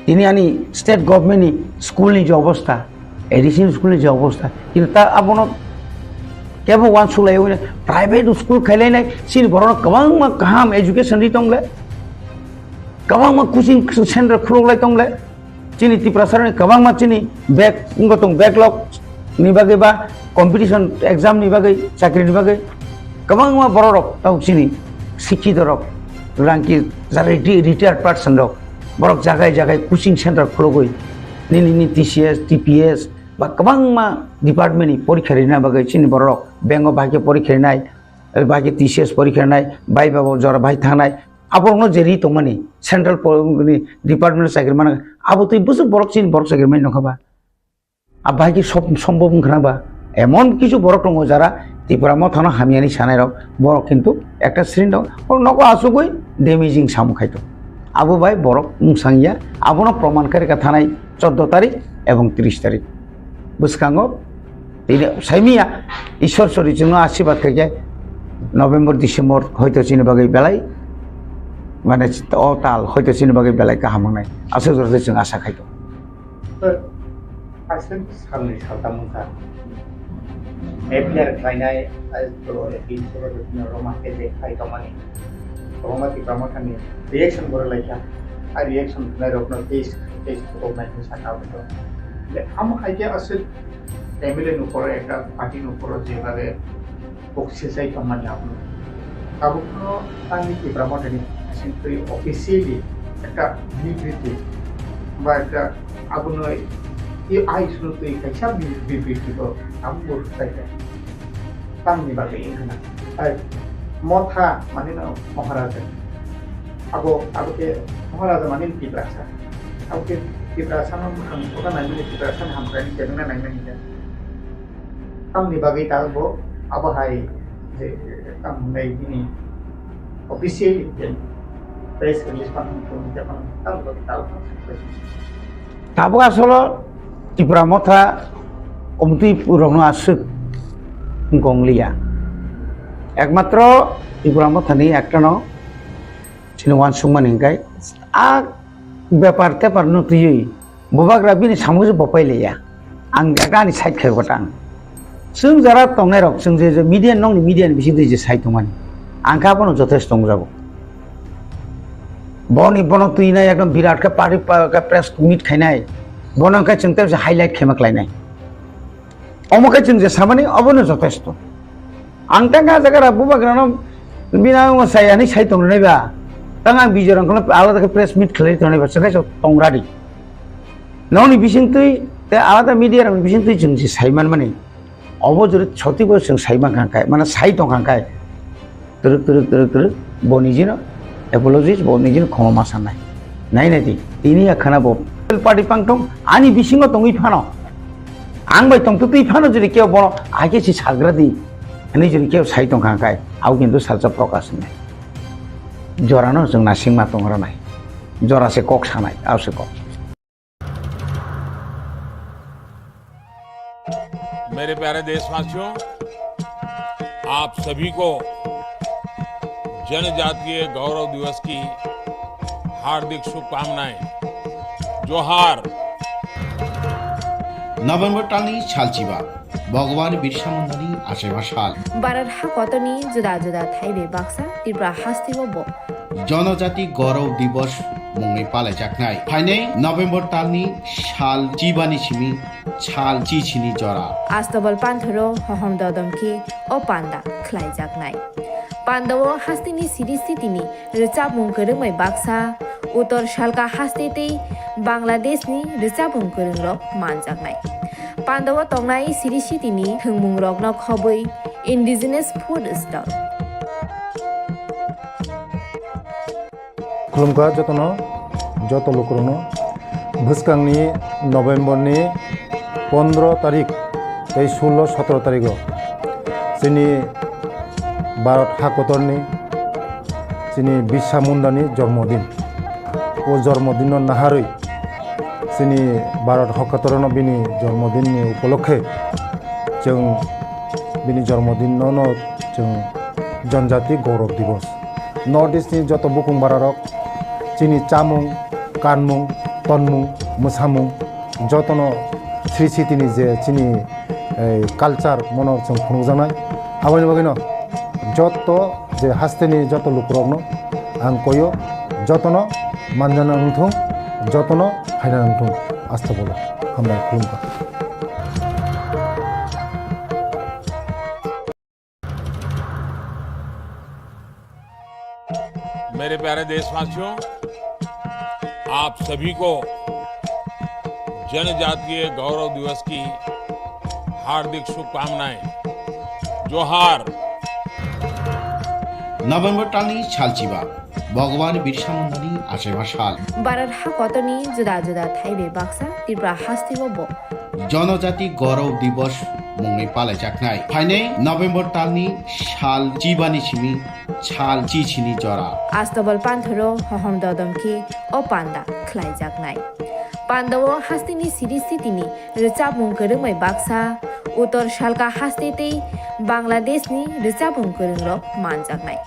Tini ani state government ni school ni je obostha, A D C ni school ni je obostha, kintu ta abono kebo uansuk lai, private school khailai nai, chini borok no kwbangma kaham education ri tong le, kwbangma coaching center khuluk lai tong le, chini Tiprasa rok ni kwbangma chini bag wngwi tong, backlog ni bagwi ba competition exam ni bagwi, chakri ni bagwi kwbangma borok rok tabuk chini sikkhitorok, rangki jara reti-, retired person rok, borok jagai jagai coaching center khulugwi nini, nini T C S, T P S ba kwbangma department ni porikha rina bagwi chini borok rok bank o bahai khe porikha rinai, bahai khe T C S porikha rinai, bai ba bo jora bahai thangnai, aborokno je ri tongmani central po-, ni department o chakri mana, abo twi bwswk borok chini borok chakri mani nokha ba? Abo hai khe sob-, sombhob wngkha na ba? Emon kisu borok tongo jara Tipra Mothano hamyani sanai rok, borok kintu ekta sring rok, borok nogo asugwi damaging samung khai tongo. Abo bai borok mungsang ya, abono proman kari kha thanai choddo tarik ebong tris tarik. Bwskango tini saimiya, Ishwar sori chwngno asirwad khai khe November, December hoito chini bagwi belai, mane, o tal hoito chini bagwi belai kaham wngnai. Aswk jora se chwng asa khai tongo. Sir, aswk salni saltam wngkha. F I R khlainai, ai, to, F I R soro de tino roma khe je khai tongmani. Kwbangma Tipra Mothani reaction borok laikha. A reaction khlainai rokno case, case rok nai saka aboni. Le, amo hai khe aswk M L A ni upor, ekta party ni upor je bhabe kok sesai tongmani abono. Tabukno tangwi Tipra Mothani bisingtwi officially ekta bibriti ba ekta abono i ai sunu twi kaisa bi-, bibriti bo tabukbo rwkhlaikha. Tamni bagwi wngkha na? Ai, Motha mani no Maharaja. Abo, abo khe Maharaja mani Tiprasa. Abo khe Tiprasa no bwkhang kota naimani, Tiprasa ni hamkraini kebengna naimani khe. Tamni bagwi ta bo abo hai je tam nai bini official je press release pan tong ja pan ta bo ta. Tabuk asolo Tipra Motha komtwi rokno aswk wngkha wngliya. Ekmatro Tipra Mothani ektano chini uansukmani hwnkhe a bepar tepar no twiwi Bubagra bini samung se bo pailaiya. Ang ekta ani side khe gotang. Chwng jara tongnai rok, chwng je, je media, nokni media ni bisingtwi je sai tongmani, ang khe abono jothesto wngjago. Boni, bono twinai ekdom birat khe party pa-, khe press meet khainai. Bono khe chwng tei highlight khaima klainai. Omo khe chwng je samani, obono jothesto. Ang tang kha jaga ra Bubagrano bini ang sai ani sai tong rwnai ba. Tang ang bijorang kono alada khe press meet khlai tongnai ba, chwng khe tong radi. Nokni bisingtwi tei alada media rokni bisingtwi chwng se sai manmani. Obo jori soti bo chwng sai man kha khai, mane sai tong kha khai. Twrwk, twrwk, twrwk, twrwk, bo nijino apologies, bo nijino khoma ma sanai. Nai nai di, tini ya khana bo party pang tong, ani bisingo tongwi phano. Ang bai tongtwtwi phano jodi kebo bono aike si sagra di, ani jodi kebo sai tong kha khai, au kintu salsa prokash nai. Jorano chwng nasingma tong rwnai. Jora se kok sanai, au se kok. मेरे प्यारे देशवासियों, आप सभी को जनजातीय गौरव दिवस की हार्दिक शुभकामनाएं। जोहार। November talni salchiba, Bhagwan Birsa Mundani achaiba sal. Bharat hakotorni juda juda thai bai baksa Tripura hasteo bo Jonojati Gaurav Divas mungwi palaijaknai. Phainai November talni sal chibani simi sal chichini jora. Astobal panthoro hohom dodom khe o panda khlaijaknai. Pandao hasteni siri sitini rwchapmung kwrwngmai baksa, Uttor Salka haste tei Bangladeshni rwchapmung kwrwngrok manjaknai. Pandao tongnai siri sitini thwngmungrokno khobwi indigenous food stall. Khulumkha jotono, joto lukurokno. Bwskangni November ni pondro tarik tei sullo sotro tarigo chini Bharat hakotorni chini Birsa Mundani jormodin. O jormodinno naharwi chini Bharat hakotorno bini jormodinni upolokhe chwng bini jormodinno no chwng Janjati Gaurav Divas. North East ni joto bukung bararok chini chamung, kanmung, tonmung, mwsamung jotono sri sitini je chini, eh, culture mono chwng phunukjaknai. Aboni bagwino joto je hasteni joto lukurokno ang koyo, jotono manjana wngthung, jotono phaina wngthung. Astobolo hambai khulumkha. मेरे प्यारे देशवासियों, आप सभी को जनजातीय गौरव दिवस की हार्दिक शुभकामनाएं। जोहार। November talni salchiba, Bhagwan Birsa Mundani achaima sal. Bharat hakotorni juda juda thaibai baksa Tripura hasteo bo Jonojati Gaurav Divas mungwi palaijaknai. Phainai November talni sal chibani simi sal chichini jora. Astobal panthoro hohom dodom khe o panda khlaijaknai. Pandao hasteni siri sitini rwchapmung kwrwngmai baksa, Uttor Salka haste tei Bangladeshni rwchapmung kwrwngrok manjaknai.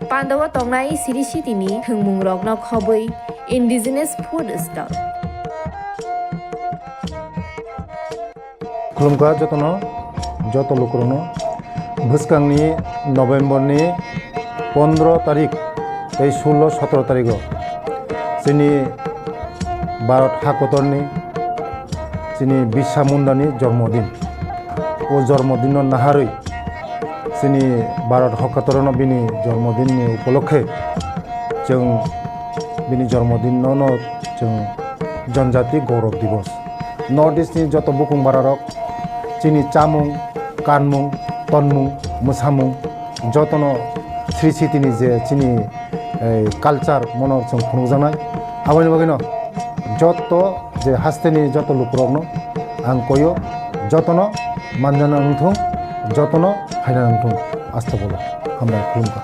Pandao tongnai siri sitini thwngmungrokno khobwi indigenous food stall. Khulumkha jotono, joto lukurokno. Bwskangni November ni pondro tarik tei sullo sotro tarigo chini Bharat hakotorni chini Birsa Mundani jormodin. O jormodinno naharwi chini Bharat hakotorno bini jormodinni upolokhe chwng bini jormodinno no chwng Janjati Gaurav Divas. North East ni joto bukung bararok chini chamung, kanmung, tonmung, mwsamung jotono sri sitini je chini, eh, culture mono chwng phunukjaknai. Aboni bagwino joto je hasteni joto lukurokno ang koyo, jotono manjana wngthung, jotono phaina wngthung. Astobolo hambai khulumkha.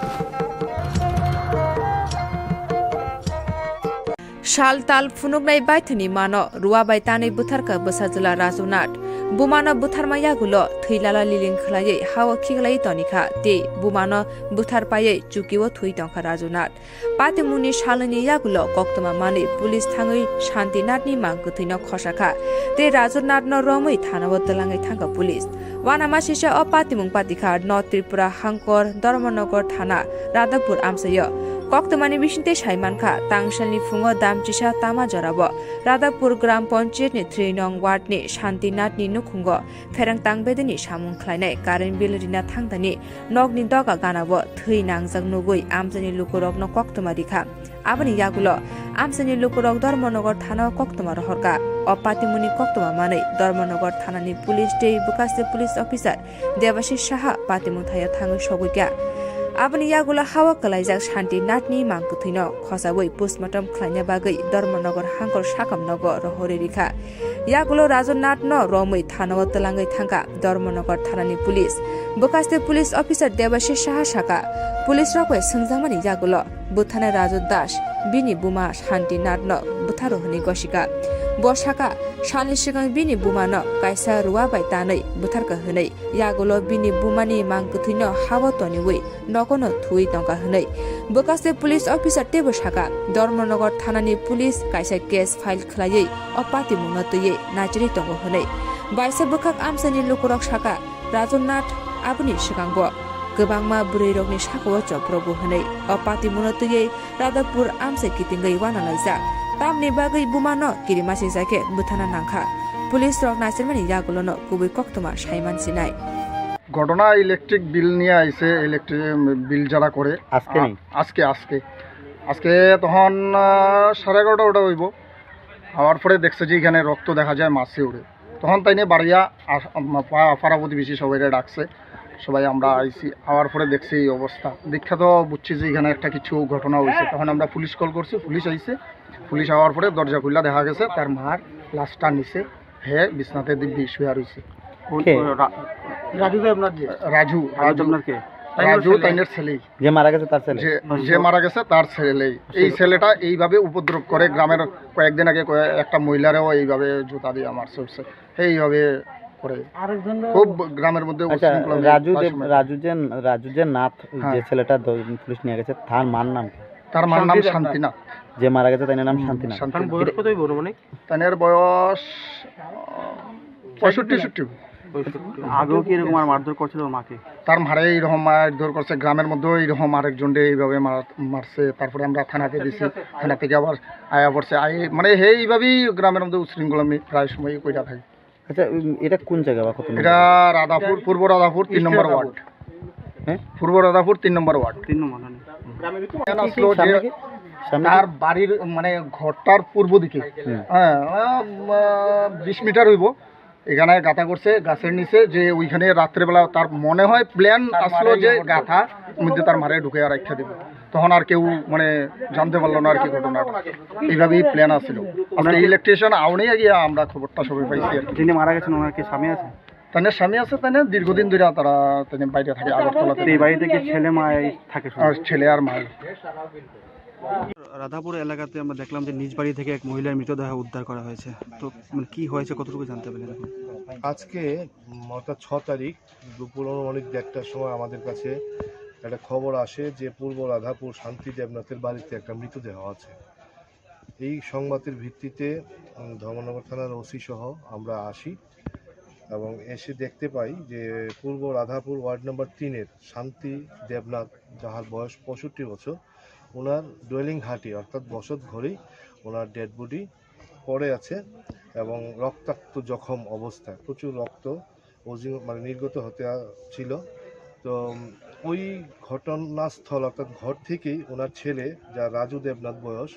Sal tal phunuknai baithwini mano ruwa bai tanwi bwtharkha bwsajwla Raju Nath. Bumano bwtharma yagulo thwi lala liling khwlaiwi hao khiklaiwi tonikha tei bumano bwthar paiwi chukio thwi tongkha Raju Nath. Patimungni salnwini yagulo koktwma manwi police thangwi Shanti Nathni mang kwthwino khosakha tei Raju Nathno romwi thanao twlangwi thangkha police. Uanama sisa o patimung patikha North Tripura Hangkor, Dharmanagar Thana, Radhapur amchaio. Koktwmani bisingtwi saimankha, tangsalni phungo damchisa tama jorao Radhapur Gram Panchayatni three nong wardni Shanti Nathni nukhungo pherang tangbedini samung khlainai current bill rina thangdani nokni doga ganao thwi nangjak nugwi amchaini lukurokno koktwma rikha. Aboni yagulo amchaini lukurok Dharmanagar Thanao koktwma rohorkha. O patimungni koktwma manwi Dharmanagar Thanani police tei bwkhaste police officer Debashish Saha patimung thaio thangwi sogwikha. Aboni yagulo hao kwlaijak Shanti Nathni mang kwthwino khosawi postmortem khlaina bagwi Dharmanagar Hangkor sakam nogo rohorwi rikha. Yagulo Raju Nathno romwi thanao twlangwi thangkha Dharmanagar Thanani police. Bwkhaste police officer Debashish Saha sakha, police rok bai swngjakmani yagulo bwtharnai Raju Das bini buma Shanti Nathno bwtharo hwnwi gosikha. Bo sakha, salni swkang bini bumano kaisa ruwa bai tanwi bwtharkha hwnwi. Yagulo bini bumani mang kwthwino hao toniwi nogono thuwi tongkha hwnwi. Bwkhaste police officer teibo sakha, Dharmanagar Thanani police kaisa case file khlaiwi o patimungno twiwi naichirwi tongo hwnwi. Baisa bwkhak amchaini lukurok sakha, Raju Nath aboni swkango Kwbangma bwrwirokni sakao chopro bo hwnwi o patimunno twiwi Radhapur amchai kitingwi uanalaijak. Tamni bagwi bumano kirimasingcha khe bwthana nangkha. Police rok naisirmani yagulono kubui koktwma saiman sinai. ঘটনা electric bill নিয়ে আইছে, electric bill যারা করে। আজকে আ-, নেই? আজকে, আজকে। আজকে তখন, আহ, সাড়ে এগারোটা ওটা হইব। আওয়ার পরে দেখছে যে এখানে রক্ত দেখা যায় মাসে উড়ে। তখন তাই নিয়ে বাড়িয়া আস-, আম-, পা-, পাড়া প্রতিবেশী সবাইরে ডাকছে। সবাই আমরা আইছি, আওয়ার পরে দেখছি এই অবস্থা। দেখা তো বুঝছি যে এখানে একটা কিছু ঘটনা হইছে। তখন আমরা পুলিশ কল করছি, পুলিশ আইছে। পুলিশ আওয়ার পরে দরজা খুললা দেখা গেছে তার মার লাশটা নিচে, হে বিছনাতে দিব্যি শুয়ে রইছে। কোন, কে? কোন রা-, রাজু দেবনাথ যে? রাজু, রাজু রাজু। দেবনাথ কে? তাইনের রাজু ছেলে। তাইনের ছেলেই। যে মারা গেছে তার ছেলে? যে, আচ্ছা। যে মারা গেছে তার ছেলেই। আচ্ছা। এই ছেলেটা এইভাবে উপদ্রব করে, গ্রামের কয়েকদিন আগে কয়ে-, একটা মহিলারেও এইভাবে জুতা দিয়ে মারছে, উঠছে। এইভাবে করে। খুব গ্রামের মধ্যে আচ্ছা, উচ্ছৃঙ্খল মেয়ে রাজু প্রায় দেব-, সময়। রাজু যে, রাজু যে নাথ, হ্যাঁ। যে ছেলেটা দ-, পুলিশ নিয়ে গেছে, তার মার নাম কি? তার মার নাম শান্তি দেবনাথ। শান্তিনাথ। যে মারা গেছে, তার নাম হুম, শান্তিনাথ। শান্তিনাথ। তার বয়স কতই বড় মানে? তানের বয়স, আহ, পঁয়ষট্টি, ষাট। পঁয়ষট্টি। আগেও কি এরকম আর মারধর করছিল ওর মাকে? তার মারে এইরকম মারধর করছে, গ্রামের মধ্যেও এইরকম আরেকজনরে এইভাবে মার-, মারছে। তারপরে আমরা থানাতে দিছি, থানা থেকে আবার আয়া পড়ছে। আই-, মানে, এইভাবেই গ্রামের মধ্যে উশৃঙ্খল আমি প্রায় সময়ই কইরা থাকি। আচ্ছা, উম, এটা কোন জায়গা বা কত নম্বর? এটা রাধাপুর, পূর্ব রাধাপুর, তিন নম্বর ওয়ার্ড। হ্যাঁ? পূর্ব রাধাপুর, তিন নম্বর ওয়ার্ড। তিন নম্বর, হ্যাঁ। কেন আসলো যে সামনে কি? সামনে কি? তার বাড়ির, মানে, ঘরটার পূর্ব দিকে, হুম। হ্যাঁ, আহ, আহ, বিশ মিটার হইব। এখানে গাঁথা করছে গাছের নিচে, যে ওইখানে রাত্রেবেলা তার মনে হয় প্ল্যান আসলো যে গাঁথা মধ্যে তার মারে ঢুকে আর রাখা দেবে। তখন আর কেউ, মানে, জানতে পারলো না আর কি ঘটনাটা। এইভাবেই প্ল্যান আছিল। আমরা ইলেকট্রিশিয়ান আউনেই গিয়ে আমরা খবরটা সবাই পাইছি আর কি। যিনি মারা গেছেন, ওনার কি স্বামী আছে? তাদের স্বামী আছে, তাই না? দীর্ঘদিন ধরে তারা, তাই না, বাইরে থাকে, আগরতলাতে। এই বাড়িতে কি ছেলে মা এই থাকে শুধু? আর ছেলে আর মা। রাধাপুর এলাকাতে আমরা দেখলাম যে নিজ বাড়ি থেকে এক মহিলার মৃতদেহ উদ্ধার করা হয়েছে। তো, মানে, কি হয়েছে, কতটুকু জানতে পারলেন এখন? আজকে, উম, অর্থাৎ ছ তারিখ দুপুর অনুমানিক দেড়টার সময় আমাদের কাছে একটা খবর আসে যে পূর্ব রাধাপুর শান্তি দেবনাথের বাড়িতে একটা মৃতদেহ আছে। এই সংবাদের ভিত্তিতে, উম, ধর্মনগর থানার ওসি সহ আমরা আসি এবং এসে দেখতে পাই যে পূর্ব রাধাপুর ওয়ার্ড নম্বর তিনের শান্তি দেবনাথ, যাহার বয়স পঁয়ষট্টি বছর, ওনার ডুয়েলিং হাটি অর্থাৎ বসত ঘরেই ওনার ডেড বডি পড়ে আছে এবং রক্তাক্ত জখম অবস্থায়, প্রচুর রক্ত অজি-, মানে নির্গত হতে আ-, ছিল। তো, উম, ওই ঘটনাস্থল অর্থাৎ ঘর থেকেই ওনার ছেলে, যা রাজু দেবনাথ বয়স,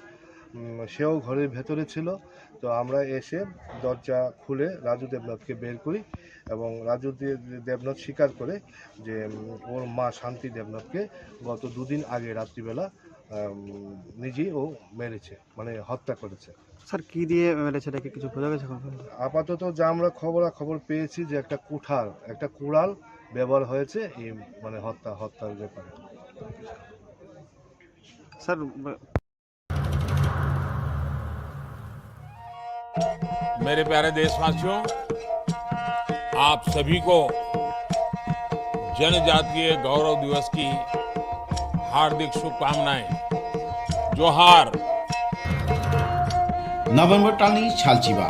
উম, সেও ঘরের ভেতরে ছিল। তো আমরা এসে দরজা খুলে রাজু দেবনাথকে বের করি এবং রাজু দে-, দেবনাথ স্বীকার করে যে, উম, ওর মা শান্তি দেবনাথকে গত দুদিন আগে রাত্রিবেলা, উম, নিজেই ও মেরেছে, মানে হত্যা করেছে। স্যার, কি দিয়ে মেরেছে, এটা কি কিছু বোঝা গেছে এখন পর্যন্ত? আপাতত যা আমরা খবরাখবর পেয়েছি যে একটা কুঠার, একটা কুড়াল ব্যবহার হয়েছে এই, মানে, হত্যা, হত্যার ব্যাপারে। স্যার, ব- मेरे प्यारे देशवासियों, आप सभी को जनजातीय गौरव दिवस की हार्दिक शुभकामनाएं। जोहार। November talni salchiba,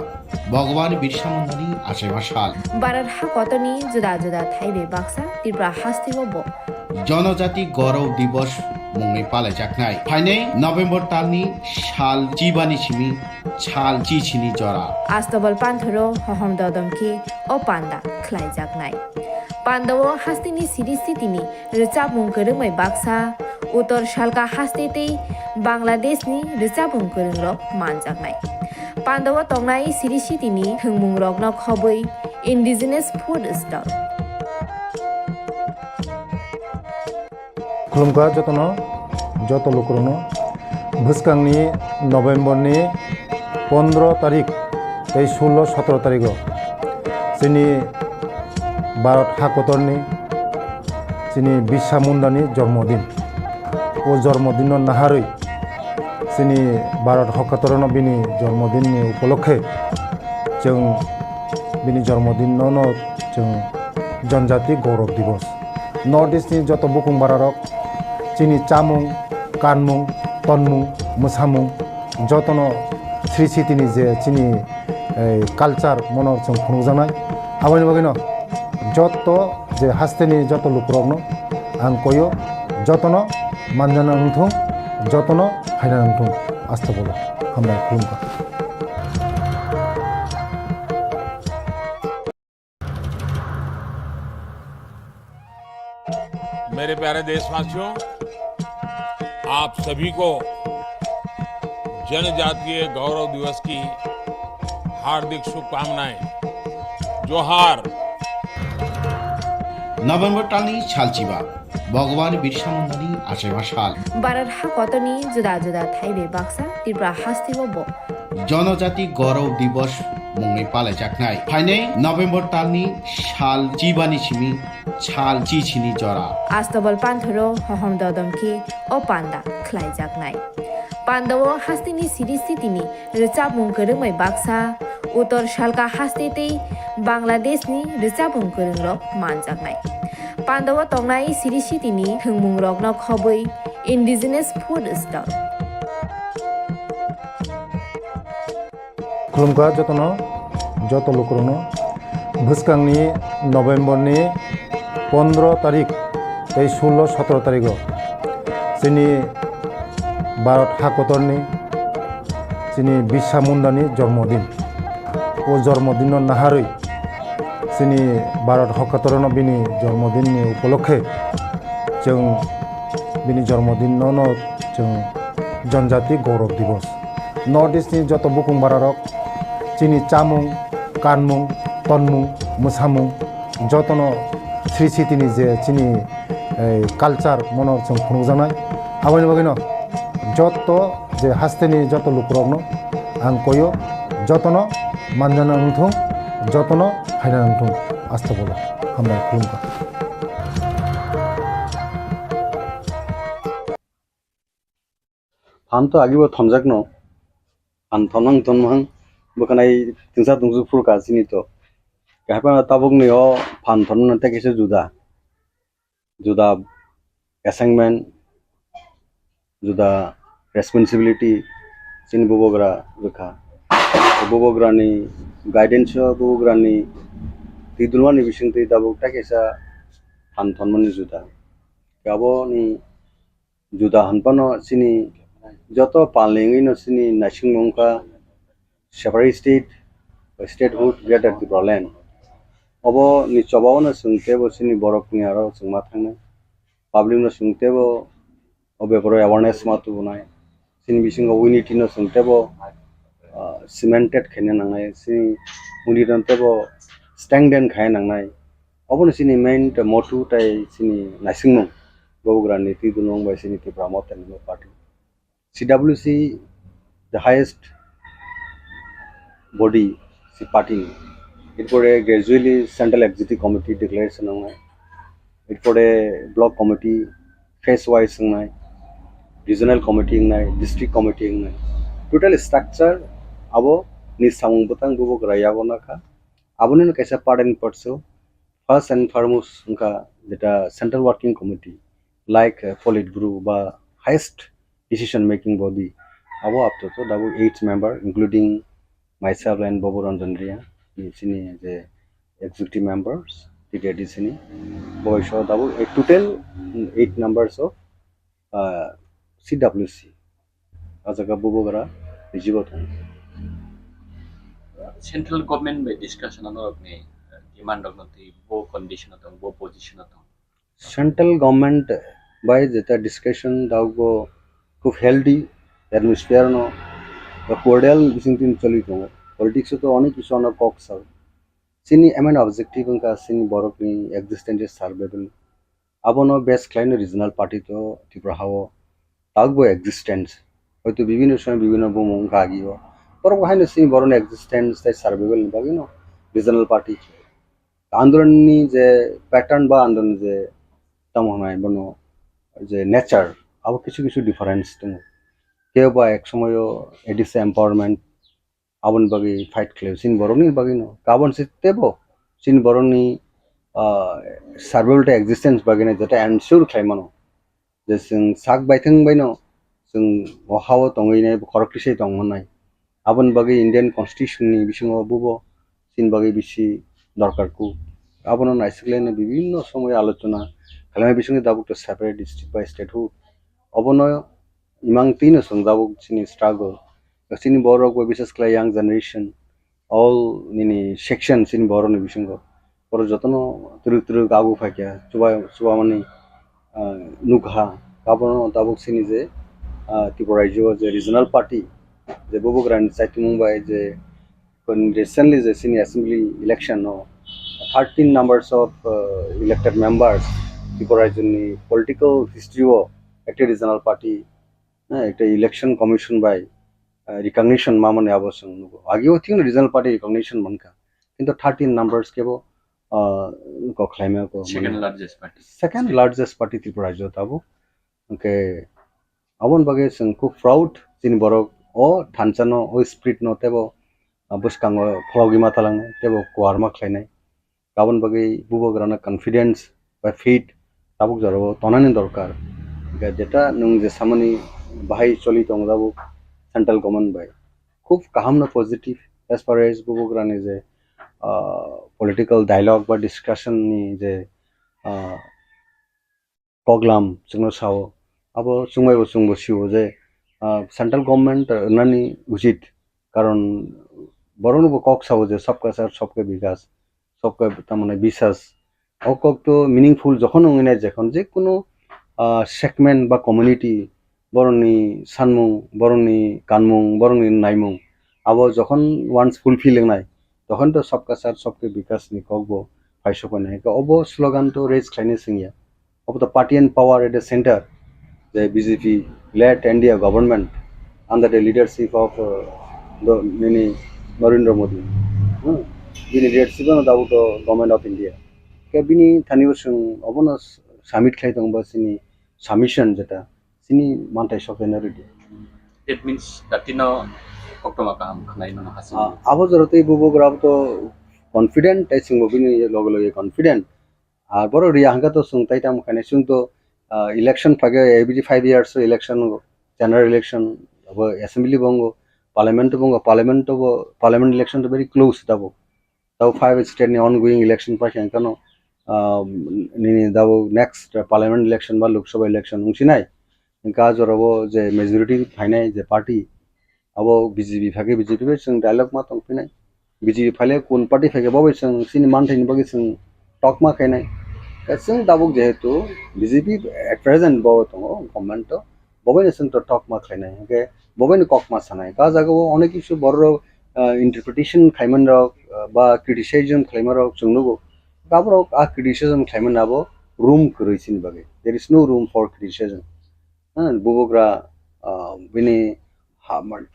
Bhagwan Birsa Mundani achaiba sal. Bharat hakotorni juda juda thai bai baksa Tripura hasteo bo Jonojati Gaurav Divas mungwi palaijaknai. Phainai November talni sal chibani simi sal chisini jora. Astobal panthoro hohom dodom khe o panda khlaijaknai. Pandao hasteni siri sitini rwchapmung kwrwngbai baksa, Uttor Salka haste tei Bangladeshni rwchapmung kwrwngrok manjaknai. Pandao tongnai siri sitini thwngmungrokno khobwi indigenous food stall. Khulumkha jotono, joto lukurokno. Bwskangni November ni pondro tarik tei sullo sotro tarigo chini Bharat hakotorni chini Birsa Mundani jormodin. O jormodinno naharwi chini Bharat hakotorno bini jormodinni upolokhe chwng bini jormodinno no chwng Janjati Gaurav Divas. North East ni joto bukung bararok chini chamung, kanmung, tonmung, mwsamung jotono sri sitini je chini, eh, culture mono chwng phunukjaknai. Aboni bagwino joto je hasteni joto lukurokno Ang koyo jotono manjana wngthung, jotono phaina wngthung, asta bolo hambai khulumkha. मेरे प्यारे देशवासियों, आप सभी को जनजातीय गौरव दिवस की हार्दिक शुभकामनाएं। जोहार। November talni salchiba, Bhagwan Birsa Mundani achaima sal. Bharat ha kotorni juda juda thai bai baksa Tripura hasteo bo Jonojati Gaurav Divas mungwi palaijaknai. Phainai November talni sal chibani simi sal chichini jora. Astobal panthoro hohom dodom khe o panda khlaijaknai. Pandao hasteni siri sitini rwchapmung kwrwngbai baksa, Uttor Salka haste tei Bangladeshni rwchapmung kwrwngrok manjaknai. Pandao tongnai siri sitini thwngmungrokno khobwi indigenous food stall. Khulumkha jotono, joto lukurokno. Bwskangni November ni pondro tarik tei sullo sotro tarigo chini Bharat hakotorni chini Birsa Mundani jormodin. O jormodinno naharwi chini Bharat hakotorno bini jormodinni upolokhe chwng bini jormodinno no chwng Janjati Gaurav Divas. North East ni joto bukung bararok chini chamung, kanmung, tonmung, mwsamung jotono sri sitini je chini, eh, culture mono chwng phunukjaknai. Aboni bagwino joto je hasteni joto lukurokno ang koyo, jotono manjana wngthung, jotono phaina wngthung, asta bolo hambai khulumkha. Phan to agibo thomjakno, phan thomnang thomnang bwkhanai tingsa tungsuk phuru ka chini to. Kaiphano tabukni o phan thomnang tei kaisa juda, juda assignment, juda responsibility chini bubagra rwkha. Bubagrani guidance o bubagrani twi dulmani bisingtwi tabuk tei kaisa phan thomnani juda. Aboni juda hwnphano chini joto palni wngwino chini naisingmung wngkha separate state, statehood, Greater Tipraland. Oboni chobao no chwng teibo chini borokni aro chwngma thangnai, public no chwng teibo o beparo awareness ma tubunai, chini bisingo unity no chwng teibo, ah, cemented khaina nangnai, chini unity no teibo strengthen khaina nangnai. Obono chini main motto tei chini naisingmung, bubagrani twi dulmung bai chini Tipra Motha ni party. C W C the highest body si party ni. Erpore gradually Central Executive Committee declaration wngnai. Erpore block committee phase wise wngnai, regional committee wngnai, district committee wngnai. Total structure abo ni samung bwtang bubagra yago nakha. Aboni no kaisa part and parcel, first and foremost wngkha jeta Central Working Committee, like, uh, Politburo ba highest decision making body, abo apto to dabu eight member, including myself and Babu Ranjan Reang, ni chini je executive members, T T A D C ni, bo iso dabu, eh, total eight members of ah, C W C. Ah jaga bubagra rijibo thang. Central government bai discussion ano rokni, eh, demand rokno twi bo condition o tong, bo position o tong. Central government bai jeta discussion dago khub healthy atmosphere no, ba cordial bising tin choli tongo. Politics o to onek kisu ano kok sao. Chini main objective wngkha chini borokni existence survival. Abono base khlaino regional party to Tripura hao tabukbo existence. Hoito bibhinno somoy bibhinno bumung wngkha agio. Borok bo haino chini borokni existence tei survival ni bagwino regional party. Andolonni je pattern ba andolonni je tamo hwnai bono je nature abo kisu kisu difference tongo. Kebo ba ek somoyo A D C empowerment aboni bagwi fight khlaio chini borokni bagwino. Kabon se teibo chini borokni, ah, survival tei existence bagwino jeta ensure khlai mano. Je chwng sak baithang baino chwng o hao tongwi nai, khorok tisai tong mannai. Aboni bagwi Indian Constitution ni bisingo bubo chini bagwi bisi dorkar ku. Abono naisiklaino bibhinno somoy alochona Belai bisingtwi tabuk to separate state by statehood. Obono imang twino chwng tabuk chini struggle. Chini borok bai bises khlai young generation, all nini section chini borokni bisingo. Borok jotono twrwk twrwk agu phaikha, chuba-, chubamani, ah, nukha. Abono tabuk chini je, ah, Tripura rajyo je regional party, je Bubagrani chaitimung bai je Kon recently je sini assembly election no thirteen numbers of, uh, elected members Tripura rajyoni political history o ekta regional party, eh, ekta election commission bai, uh, recognition mamani abo chwng nugo. Ageo thik regional party recognition mankha. Kintu thirteen numbers kebo, uh, kok khlaima ko mane second largest party. Second largest party Tripura rajyo tabuk. Hwnkhe aboni bagwi chwng khub proud, chini borok o thansa no, o spirit no teibo, ah, bwskango phologwi ma talangnai, teibo kuar ma khlainai. Aboni bagwi Bubagrano confidence bai faith tabuk jorao tonani dorkar. Hwnkhe jeta nwng je samani bahai choli tongo tabuk central government bai. Khub kaham no positive as far as Bubagrani je, ah, political dialogue ba discussion ni je, ah, koklam chwngno sao, abo chwngmaibo chwngbo sio je, ah, central government, ah, rwnani uchit, karon borokno bo kok sao je sabka sath, sabka vikas, sabka tamane biswas. O kok to meaningful jokhon wngwi nai, jokhon je kunu, ah, segment ba community, borokni sanmung, borokni kanmung, borokni naimung, abo jokhon once fulfill wngnai, tokhon to sabka sath, sabka vikas ni kok bo phaisoknai. Obo slogan to raise khlainai swngya. Obo to party and power at the center, the B J P led India government under the leadership of, uh, the, nini Narendra Modi. Hmm. Bini leadership ano dabu to government of India. Ke bini thani bo chwng obono submit khlai tong ba chini submission jeta chini manthai sokena rwdi. That means, datino koktoma kaham khwnai mano hasing. Ah, abo jora tei Bubagra to confident, tei chwngbo bini loge loge confident. Ar borok riya hwnkhe to chwng tai tamo khainai, chwng to, ah, election phage every five years election, general election, abo assembly bo wngo, parliament bo wngo, parliament bo, parliament election to very close tabuk. Tabuk five state ni ongoing election paikha hwnkhe no, ah, nini tabuk next parliament election ba Lok Sabha election wngsinai. Hwnkhe ah jorao je majority phainai je party, abo B J P phage B J P bai chwng dialogue ma tongphinai. B J P phaile kun party phage bo bai chwng chini manthaini bagwi chwng talk ma khainai. Chwng tabuk jehetu B J P at present bo tongo government o, bo bai chwng to talk ma khainai. Hwnkhe bo bai ni kok ma sanai. Ka jagao onek kisu borok, ah, interpretation khlaiman rok, ah, ba criticism khlaiman rok chwng nugo. Aborok a criticism khlaimani abo room kwrwi chini bagwi. There is no room for criticism. Ha, Bubagra, ah, bini ha, man,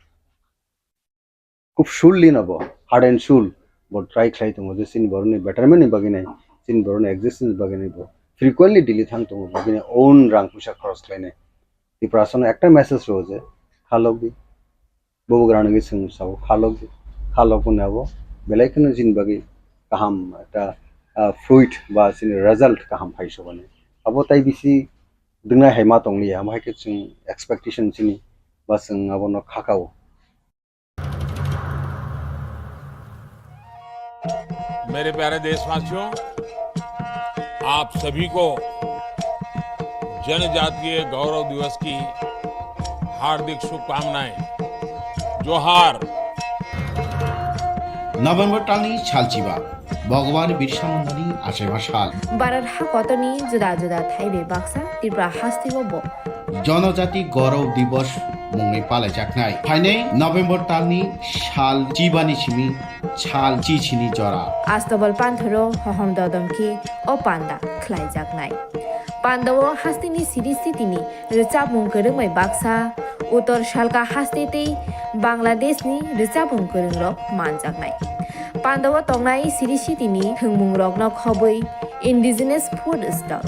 khub surely no bo, heart and soul bo try khlai tongo je chini borokni betterment ni bagwi nai, chini borokni existence ni bagwi nai bo frequently Delhi thang tongo, bo bini own rang puisa khoros khlainai. Tiprasano ekta message rw je, khalok di. Bubagrano wngwi chwng sao, khalok di, khalok hwnwi abo belai kheno chini bagwi kaham ekta, ah, fruit ba chini result kaham phai sokani. Abo tai bisi dwngnai hai ma tongliya, amo hai khe chwng expectation chini ba chwng abono kha kao. मेरे प्यारे देशवासियों, आप सभी को जनजातीय गौरव दिवस की हार्दिक शुभकामनाएं। जोहार। November talni salchiba, Bhagwan Birsa Mundani achaima sal. Bharat hakotorni juda juda thaibai baksa Tripura hasteo bo Janajati Gaurav Divas mungwi palaijaknai. Phainai November talni sal chibani simi sal chichini jora. Astobal panthoro hohom dodom khe o panda khlaijaknai. Pandao hasteni siri sitini rwchapmung kwrwngbai baksa, Uttor Salka haste tei Bangladeshni rwchapmung kwrwngrok manjaknai. Pandao tongnai siri sitini thwngmungrokno khobwi indigenous food stall.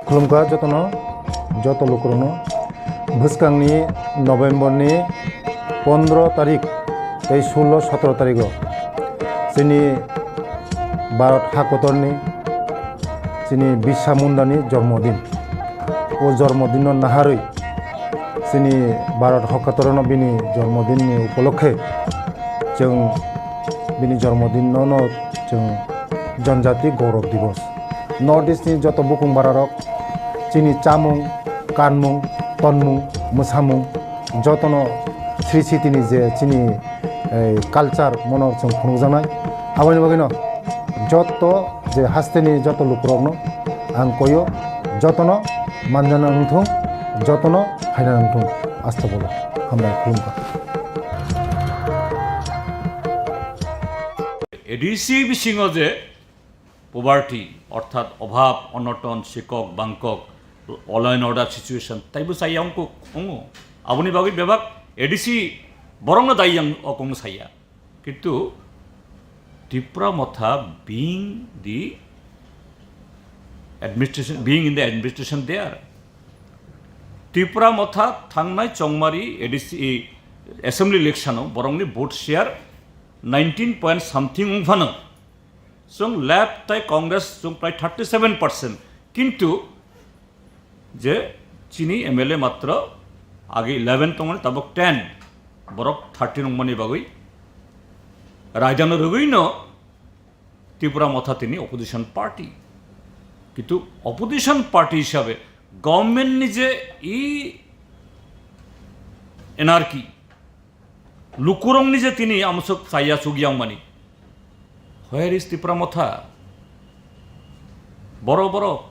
Khulumkha jotono, joto lukurokno. Bwskangni November ni pondro tarik tei sullo sotro tarigo chini Bharat hakotorni chini Birsa Mundani jormodin. O jormodinno naharwi chini Bharat hakotorno bini jormodinni upolokhe chwng bini jormodinno no chwng Janjati Gaurav Divas. North East ni joto bukung bararok chini chamung, kanmung, tonmung, mwsamung jotono Sri Siti ni je chini, eh, culture mono chwng phunukjaknai. Aboni bagwino joto je hasteni joto lukurokno ang koyo, jotono manjana wngthung, jotono phaina wngthung. Astagfirullah. Hambai khulumkha. A D C bisingo je poverty, orthat obhab, onoton, sikok, bangkok, law and order situation, taibo chaya wngkuk, wngo. Aboni bagwi bebak A D C borokno daiyang okong saya. Kintu Tipra Motha being the administration, being in the administration there, Tipra Motha thangnai chongmari A D C assembly election o borokni vote share nineteen point something wngphano, chwng left tai Congress chwng prai thirty seven percent, kintu je chini M L A matro age eleven tongmani tabok ten, borok thirteen wngmani bagwi raidano rwgwino Tipra Motha tini opposition party. Kintu opposition party hisabe government ni je i anarchy, lukurokni je tini amsuk chaya chukya wngmani, where is Tipra Motha? Boro boro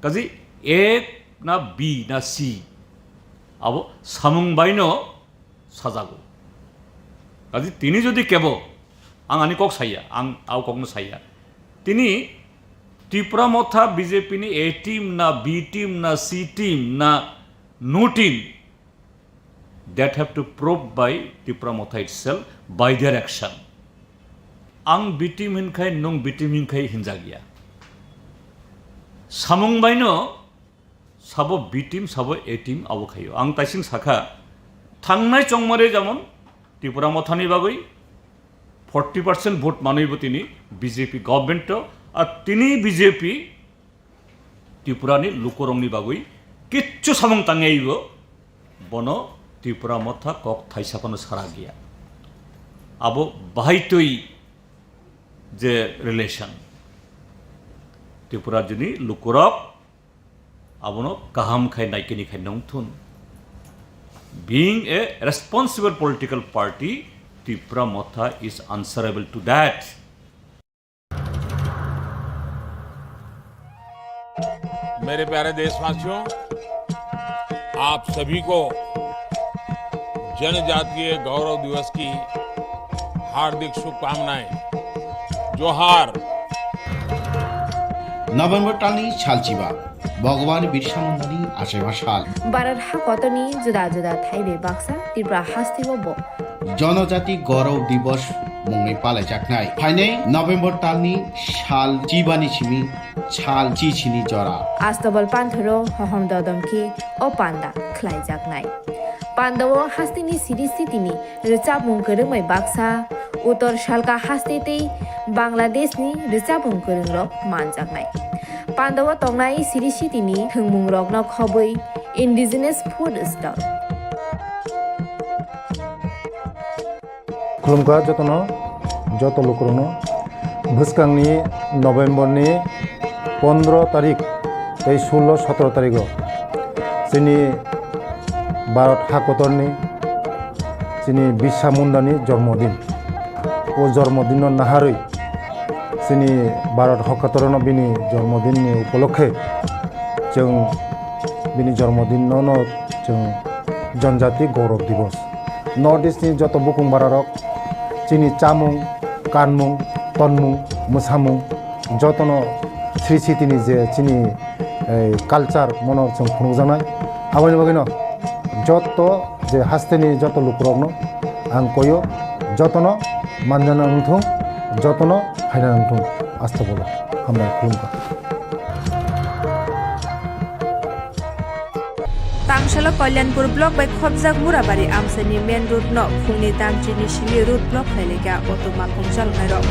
kaji A na B na C abo samung baino sajago. Kaji tini jodi kebo, ang ani kok saya, ang au kokno saya. Tini Tipra Motha B J P ni A team na, B team na, C team na, no team, that have to prove by Tipra Motha itself by their action. Ang B team hinkhai, nung B team hinkhai hinjagya. Samung baino sabo B team, sabo A team abo khaio. Ang taising sakha, thangnai chongmari jamon Tipra Mothani bagwi forty percent vote manwi bo tini B J P government to, ar tini B J P Tripura ni lukurokni bagwi kichu samung tangwi bo, bono Tripura Motha kok thaisa phano sara giya. Abo bahai twi je relation, Tripura jini lukurok abono kaham khai naikini khai nongthun. Being a responsible political party, Tripura Motha is answerable to that. मेरे प्यारे देशवासियों, आप सभी को जनजातीय गौरव दिवस की हार्दिक शुभकामनाएं। जोहार। November talni salchiba, Bhagwan Birsa Mundani achaiba sal. Bharat hakotorni juda juda thaibai baksa Tripura hasteo bo Janajati Gaurav Divas mungwi palaijaknai. Phainai November talni sal chibani simi sal chichini jora. Astabal panthoro hohom dodom khe o panda khlaijaknai. Pandao hasteni siri sitini rwchapmung kwrwngbai baksa, Uttor Salka haste tei Bangladeshni rwchapmung kwrwngrok manjaknai. Pandao tongnai siri sitini thwngmungrokno khobwi indigenous food stall. Khulumkha jotono, joto lukurokno. Bwskangni November ni pondro tarik tei sullo sotro tarigo chini Bharat hakotorni chini Birsa Mundani jormodin. O jormodinno naharwi chini Bharat hakotorno bini jormodinni upolokhe chwng bini jormodinno no chwng Janjati Gaurav Divas. North East ni joto bukung bararok chini chamung, kanmung, tonmung, mwsamung jotono sri sitini je chini, eh, culture mono chwng phunukjaknai. Aboni bagwino joto je hasteni joto lukurokno ang koyo, jotono manjana wngthung, jotono phaina wngthung. Astagfirullah. Hambai khulumkha. Tangsalo Kalyanpur block bai khopjak Murabari amchaini main road no phungni damchini simi road block khlailaikha auto malkhung chaloknairok.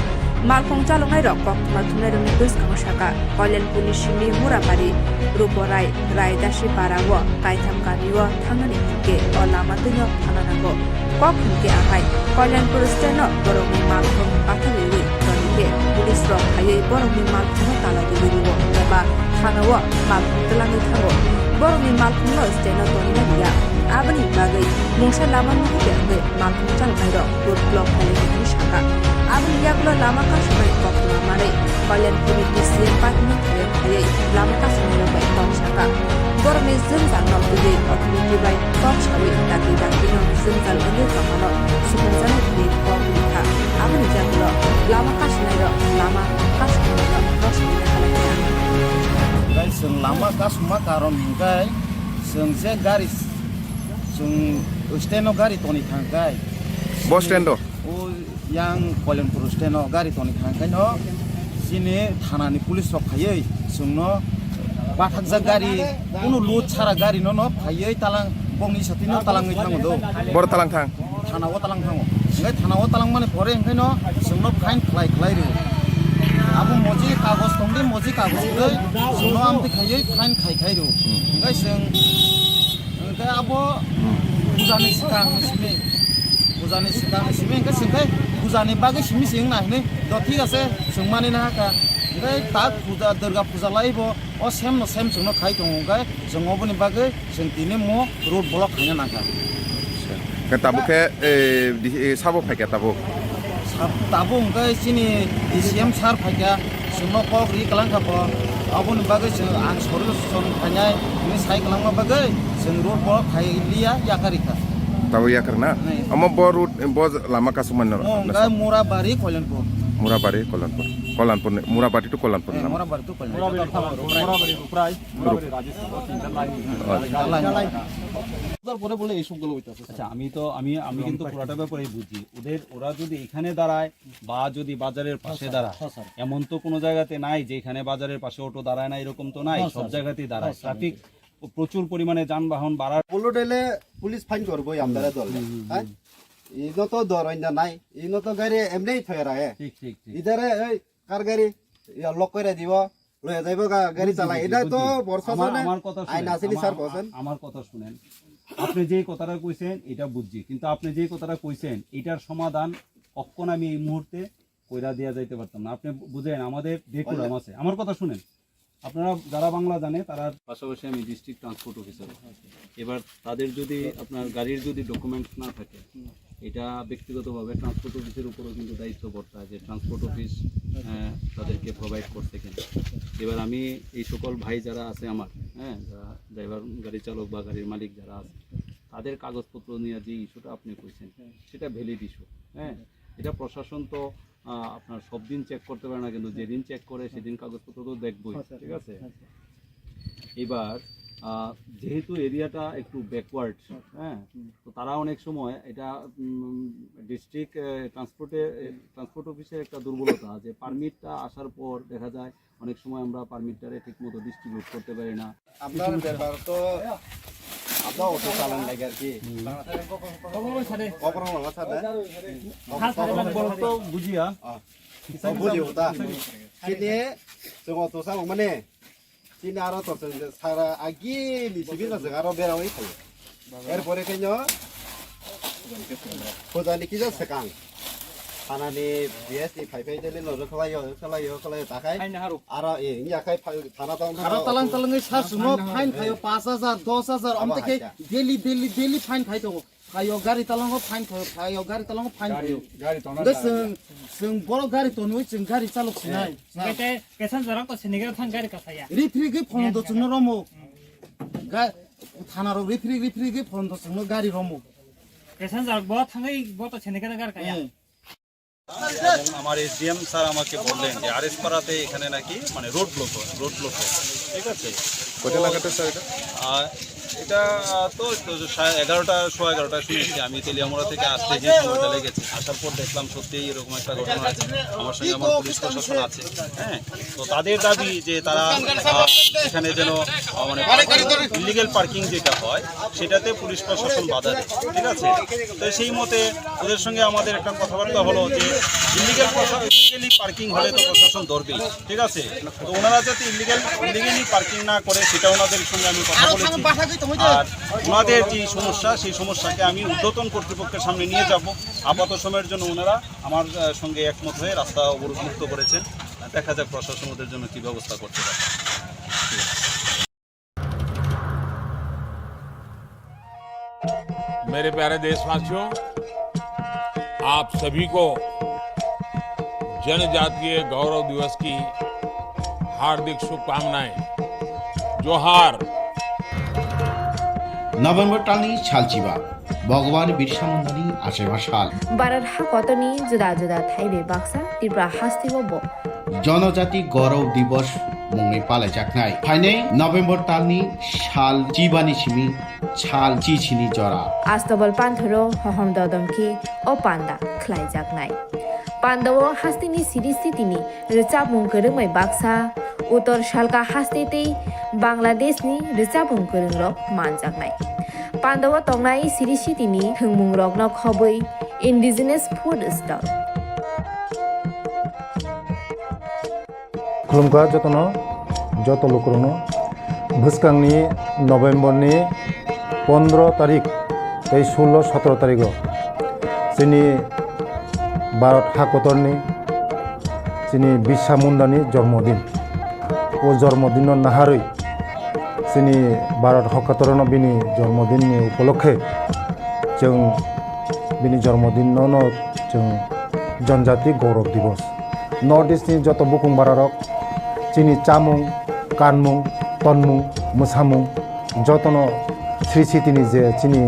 Malkhung chaloknairok koktwma thumnairokni bwskango sakha, Kalyanpurni simi Murabari, Ruporai, Raidasi para o kaitham kamio thangnani hinkhe o lama twino thana nango. Kok hinkhe ahai, Kalyanpur stand o borokni malkhung kathagwi tongkhe. Police rok phaiwi borokni malkhungno tala rwi rwo eba thanao malkhung twlangwi thango. Borokni malkhungno stand-o tonina liya. Aboni bagwi mungsa lama nugwi tei hwnwi malkhung chaloknairok road block khainai hwnwi sakha. Aboni yagulo lama kasumani koktwma manwi Kalyanpurni D C M partyni thayok phaiwi lama kasumnairok bai kok sakha. Borokni jwngjal no twiwi authority bai kok sawi dakti daktino jwngjal wngwi tongmano supungjani hwnwi kok rikha. Aboni yagulo lama kasumnairok lama kasumnairok kok sawi khalai kha. Guys, chwng lama kasumma karon hwnkhe chwng je gari, chwng stand-o gari toni thangkhe. Bus stand-o? O yang Kalyanpur stand-o gari toni thangkhe no chini thanani police rok phaiwi chwngno bathakjak gari, kunu load sara gari no, no phaiwi talang bongni satino talangwi thango do. Boro talang thang? Thana o talang thango. Hingke thana o talang mani pore hingke no chwngno fine khlai khlai rw. Abo moji kagoj tongdi, moji kagoj kwrwi chwngno amtwi khaiwi fine khai khai rw. Hingke chwng, hingke abo pujani swkang simi, pujani swkang simi hingke chwngke pujani bagwi simi se wngna hinwi do thik ase chwng mani nahakha. Hingke tak puja, Durga puja laibo o sem no sem chwngno khai tongo hingke chwng oboni bagwi Chwng tini mo road block khaina nangkha. Khe tabuk khe, eh, di-, eh, sabo phaikha tabuk? Sab-, tabuk hwnkhe chini D C M sir phaikha, chwngno kok ri kwlangkha bo. Aboni bagwi chwng ang solution khainai hwnwi sai kwlangma bagwi chwng road block khai liya, yakarikha. Tabuk yakar na? Nai. Omo bo road, bo lama kasumani no? Mo hwnkhe Murabari, Kalyanpur. Murabari, Kalyanpur. Kalyanpur ni, Murabari to Kalyanpur Eh, na? Murabari to Kalyanpur. Murabari, Murabari, Murabari. তারপরে বলে এই সবগুলো হইতাছে, স্যার। আচ্ছা, আমি তো, আমি, আমি কিন্তু পুরাটা ব্যাপারে বুঝি। ওদের, ওরা যদি এখানে দাঁড়ায় বা যদি বাজারের পাশে দাঁড়ায়, হ্যাঁ, স্যার। এমন তো কোনো জায়গাতে নাই যে এখানে বাজারের পাশে অটো দাঁড়ায় না, এরকম তো নাই। হ্যাঁ, সব স্যার। জায়গাতেই দাঁড়ায়। হ্যাঁ, স্যার। ট্রাফিক প্রচুর পরিমাণে যানবাহন বাড়ার। বুলেট এলে পুলিশ ফাইন করবোই আপনারা দলে, হুম, হুম, হ্যাঁ? হুম। ইনো তো দরইন্দা নাই, ইনো তো গাড়ি এমনি থয়ে রাখে। ঠিক, ঠিক, ঠিক। ইধারে এই কার গাড়ি ইয়া লক করে দিব। লয়ে যাইবো গা-, গাড়ি বুঝছি, চালাই। বুঝছি, এটা তো বুঝছি। প্রশাসনে আমার, আমার কথা আইন শুনেন, আছে নি আমার, স্যার, বলছেন? আমার কথা শুনেন। আপনি যেই কথাটা কইছেন, এটা বুঝছি। কিন্তু আপনি যেই কথাটা কইছেন, এটার সমাধান কখন আমি এই মুহূর্তে কইরা দিয়া যাইতে পারতাম না। আপনি বু-, বুঝেন, আমাদের ডেকোরাম আছে। আমার কথা শুনেন। আপনারা যারা বাংলা জানে, তারা পাশাপাশি আমি ডিস্ট্রিক্ট ট্রান্সপোর্ট অফিসার। এবার তাদের যদি আপনার গাড়ির যদি ডকুমেন্টস না থাকে, এটা ব্যক্তিগতভাবে ট্রান্সপোর্ট অফিসের উপরেও কিন্তু দায়িত্ব বর্তায় যে ট্রান্সপোর্ট অফিস, আহ, তাদেরকে প্রোভাইড করছে কিনা। এবার আমি এই সকল ভাই যারা আছে আমার, হ্যাঁ, যারা ড্রাইভার, গাড়ি চালক বা গাড়ির মালিক যারা আছে, তাদের কাগজপত্র নিয়ে যে ইস্যুটা আপনি কইছেন, সেটা ভ্যালিড ইস্যু, হ্যাঁ। এটা প্রশাসন তো, আহ, আপনার সব দিন চেক করতে পারে না, কিন্তু যেদিন চেক করে সেদিন কাগজপত্র তো দেখবই, হ্যাঁ, স্যার। ঠিক আছে? হ্যাঁ, স্যার। এবার, আহ, যেহেতু এরিয়াটা একটু ব্যাকওয়ার্ড, হ্যাঁ, স্যার। হ্যাঁ, হুম। তো তারা অনেক সময় এটা, উম, ডিস্ট্রিক্ট, আহ, ট্রান্সপোর্টে, আহ, ট্রান্সপোর্ট অফিসের একটা দুর্বলতা, যে পারমিটটা আসার পর দেখা যায় অনেক সময় আমরা পারমিটটারে ঠিকমতো ডিস্ট্রিবিউট করতে পারি না। আপনার ব্যাপার তো, আপনার অটো চালান লাগে আর কি। হুম। খবর হলো স্যার। খবর হলো স্যার, হ্যাঁ? খবর হলো তো বুঝিয়া। আহ, তো বুঝিও তা। Sini, chwng auto chalo mani. Chini aro to chwng sara agi ni simi no chwng aro bera oi thaio. Erpore khe no pujani kisa swkang. Thanani B S ni phai phai daily no rwkhlaio, rwkhlaio, rwkhlaio, takhai. Aro, eh, wngya khai phai, thana tong aro talang talangwi sa chwngno fine khaio paanch hajar, dos hajar, omte khe daily, daily, daily fine khai tongo. Phaio gari talango fine khaio, phaio gari talango fine khaio. Gari tongna. Hwnkhe chwng, chwng borok gari tonwi chwng gari chalok sinai. Hwnkhe tei passenger rok to sinigwra thang gari kasaya. Rifrigwi phono do chwngno romo. Ga-, thana rok rifrig rifrigwi phono do chwngno gari romo. Passenger rok bo thangwi bo to sinigwra gari kaya. Hmm. এবং আমার SDM sir আমাকে বললেন যে আরএস পাড়াতে এখানে নাকি মানে road block হয়, রোড ব্লক হয়, ঠিক আছে? কয়টা তো নাগাদ স্যার এটা? আহ, এটা তো, তো সাড়ে এগারোটা, সোয়া এগারোটায় শুনেছি আমি তেলিয়ামুড়া থেকে আসতে যে সময়টা লেগেছে, আসার পর দেখলাম সত্যিই এরকম একটা ঘটনা আছে। আমার সঙ্গে আমার পুলিশ প্রশাসন আছে, হ্যাঁ, তো তাদের দাবি যে তারা, আহ, এখানে যেন, আহ, মানে ইলিগ্যাল পার্কিং যেটা হয় সেটাতে পুলিশ প্রশাসন বাধা দেয়, ঠিক আছে? তো সেই মতে ওদের সঙ্গে আমাদের একটা কথাবার্তা হলো যে ইলিগ্যাল প্রশা-, ইলিগ্যালি পার্কিং হলে তো প্রশাসন ধরবেই, ঠিক আছে? তো ওনারা যাতে ইলিগ্যাল, ইলিগ্যালি পার্কিং না করে সেটা ওনাদের সঙ্গে আমি কথা বলেছি। আর ওনাদের যে সমস্যা, সেই সমস্যাকে আমি ঊর্ধ্বতন কর্তৃপক্ষের সামনে নিয়ে যাব। আপাত সময়ের জন্য ওনারা আমার, আহ, সঙ্গে একমত হয়ে রাস্তা অবরোধ মুক্ত করেছেন। দেখা যাক প্রশাসন ওদের জন্য কি ব্যবস্থা করতে পারে। मेरे प्यारे देशवासियों, आप सभी को जनजातीय गौरव दिवस की हार्दिक शुभकामनाएं। जोहार। November talni salchiba, Bhagwan Birsa Mundani achaiba sal. Bharat hakotorni juda juda thai bai baksa Tripura hasteo bo Jonojati Gaurav Divas mungwi palaijaknai. Phainai November talni sal chibani simi sal chichini jora. Astobal panthoro hohom dodom khe o panda khlaijaknai. Pandao hasteni siri sitini rwchapmung kwrwngbai baksa, Uttor Salka haste tei Bangladeshni rwchapmung kwrwngrok manjaknai. Pandao tongnai siri sitini thwngmungrokno khobwi indigenous food stall. Khulumkha jotono, joto lukurokno. Bwskangni November ni pondro tarik tei sullo sotro tarigo chini Bharat hakotorni chini Birsa Mundani jormodin. O jormodinno naharwi chini Bharat hakotorno bini jormodinni upolokhe chwng bini jormodinno no chwng Janjati Gaurav Divas. North East ni joto bukung bararok chini chamung, kanmung, tonmung, mwsamung jotono sri sitini je chini,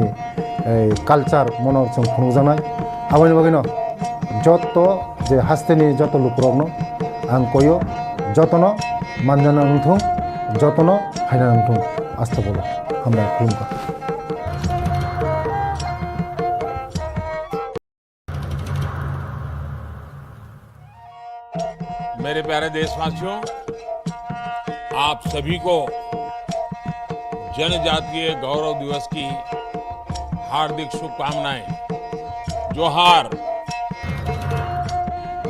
eh, culture mono chwng phunukjaknai. Aboni bagwino joto je hasteni joto lukurokno ang koyo, jotono manjana wngthung, jotono phaina wngthung. Astagfirullah. Hambai khulumkha. मेरे प्यारे देशवासियों, आप सभी को जनजातीय गौरव दिवस की हार्दिक शुभकामनाएं। जोहार।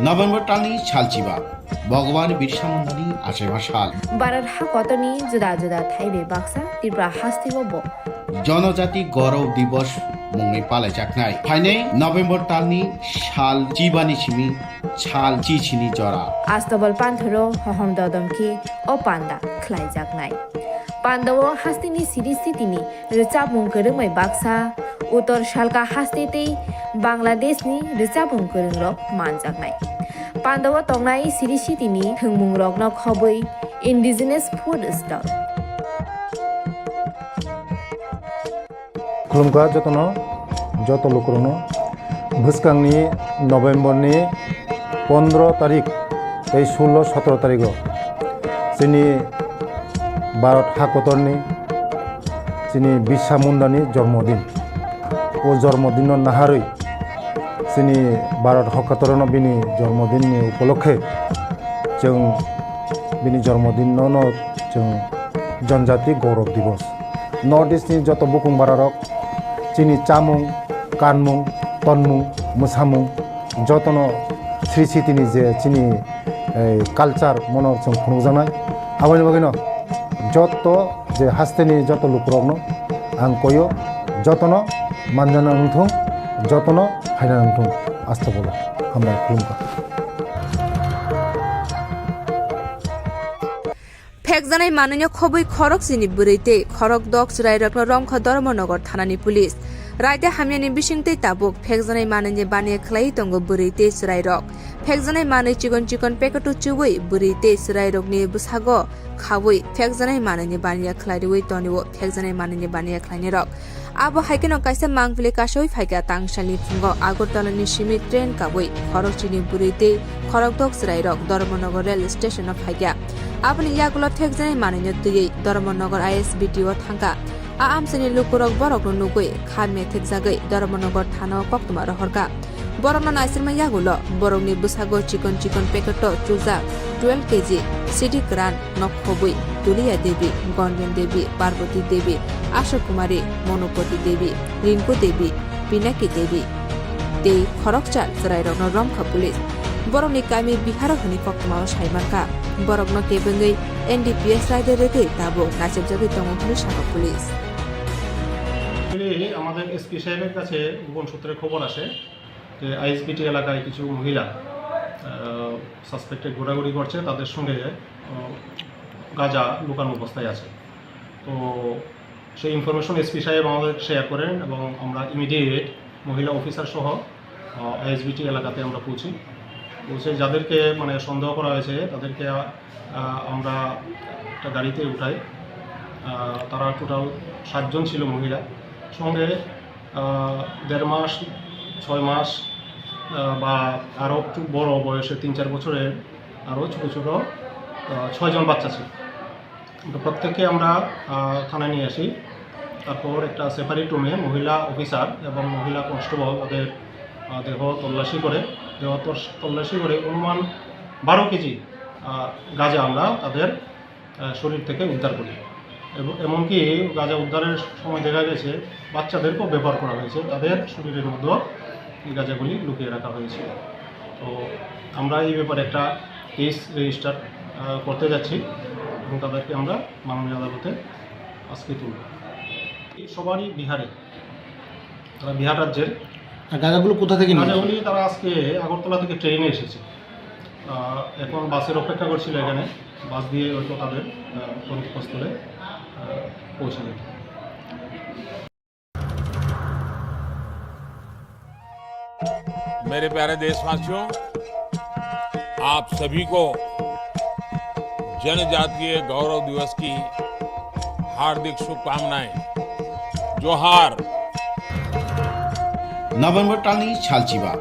November talni salchiba, Bhagwan Birsa Mundani achaiba sal. Bharat hakotorni juda juda thai bai baksa Tripura hasteo bo Jonojati Gaurav Divas mungwi palaijaknai. Phainai November talni sal chibani simi sal chichini jora. Astobal panthoro hohom dodom khe o panda khlaijaknai. Pandao hasteni siri sitini rwchapmung kwrwngbai baksa, Uttor Salka haste tei Bangladeshni rwchapmung kwrwngrok manjaknai. Pandao tongnai siri sitini thwngmungrokno khobwi indigenous food stall. Khulumkha jotono, joto lukurokno. Bwskangni November ni pondro tarik tei sullo sotro tarigo chini Bharat hakotorni chini Birsa Mundani jormodin. O jormodinno naharwi chini Bharat hakotorno bini jormodinni upolokhe chwng bini jormodinno no chwng Janjati Gaurav Divas. North East ni joto bukung bararok chini chamung, kanmung, tonmung, mwsamung jotono sri sitini je chini, eh, culture mono chwng phunukjaknai. Aboni bagwino joto je hasteni joto lukurokno ang koyo, jotono manjana wngthung, jotono phaina wngthung. Astagfirullah. Hambai khulumkha. Phekjanai manwino khobwi khorok chini bwrwi tei khorok dok chwrairokno romkha Dharmanagar thanani police. Raida hamyani bisingtwi tabuk phekjanai manwini baniya khlaiwi tongo bwrwi tei chwrairok. Phekjanai manwi chikon chikon packet-o chubui bwrwi tei chwrairokni bwsago khaui phekjanai manwini baniya khlai rwui tonio phekjanai manwini baniya khlainirok. Abo hai kheno kaisa mangpili kasaui phaikha tangsalni phungo Agartalani simi train kabui khorok chini bwrwi tei khorokdok chwrairok Dharmanagar rail station-o phaikha. Aboni yagulo thekjaknai manwino twiwi Dharmanagar I S B T-o thangkha. A amchaini lukurok borokno nugwi kha methekjagwi Dharmanagar thana-o koktwma rohorkha. Borokno naisirma yagulo borokni bwsago chikon chikon packet-o chukjak twelve K G sidi kwran nok khobwi Tuliya Devi, Gonjen Devi, Parvati Devi, Asha Kumari, Monopati Devi, Rinku Devi, Pinaki Devi tei khoroksa chwrairokno romkha police. Borokni kami Biharo hwnwi koktwmao saimankha. Borokno kebengwi N D P S raida rwgwi tabuk naisibjagwi tongo hwnwi sakha police. এই আমাদের এসপি সাহেবের কাছে গোপন সূত্রে খবর আসে যে আইএসবিটি এলাকায় কিছু মহিলা সাসপেক্টেড ঘোরাঘুরি করছে, তাদের সঙ্গে আহ, গাঁজা লুকানো অবস্থায় আছে। তো সেই ইনফরমেশন এসপি সাহেব আমাদের শেয়ার করেন এবং আমরা ইমিডিয়েট মহিলা অফিসার সহ আইএসবিটি এলাকাতে আমরা পৌঁছি। পৌঁছে যাদেরকে মানে সন্দেহ করা হয়েছে তাদেরকে আহ, আমরা একটা গাড়িতে উঠাই। আহ, তারা টোটাল সাতজন ছিল মহিলা। সঙ্গে আহ, দেড় মাস, ছয় মাস আহ, বা আরও একটু বড় বয়সে তিন চার বছরের আরও ছোটো ছোটো আহ, ছয়জন বাচ্চা ছিল। তো প্রত্যেককে আমরা আহ, থানায় নিয়ে আসি। তারপর একটা সেপারেট রুমে মহিলা অফিসার এবং মহিলা কনস্টেবল তাদের আহ, দেহ তল্লাশি করে, দেহ তস- তল্লাশি করে অনুমান বারো কেজি আহ, গাঁজা আমরা তাদের আহ, শরীর থেকে উদ্ধার করি। এবং এমনকি গাঁজা উদ্ধারের সময় দেখা গেছে বাচ্চাদেরকেও ব্যবহার করা হয়েছে, তাদের শরীরের মধ্যে এই গাঁজাগুলি লুকিয়ে রাখা হয়েছিল। তো আমরা এই ব্যাপারে একটা কেস রেজিস্টার করতে যাচ্ছি এবং তাদেরকে আমরা মাননীয় আদালতে আজকে তুলব। এই সবারই বিহারে, তারা বিহার রাজ্যের। আর গাঁজাগুলো কোথা থেকে নিয়ে আসে? গাঁজাগুলি তারা আজকে আগরতলা থেকে ট্রেনে এসেছে। আহ, এখন বাসের অপেক্ষা করছিল এখানে, বাস দিয়ে হয়তো তাদের আহ, গন্তব্যস্থলে আহ, পৌঁছে যেত। मेरे प्यारे देशवासियों, आप सभी को जनजातीय गौरव दिवस की हार्दिक शुभकामनाएं। जोहार। November talni salchiba,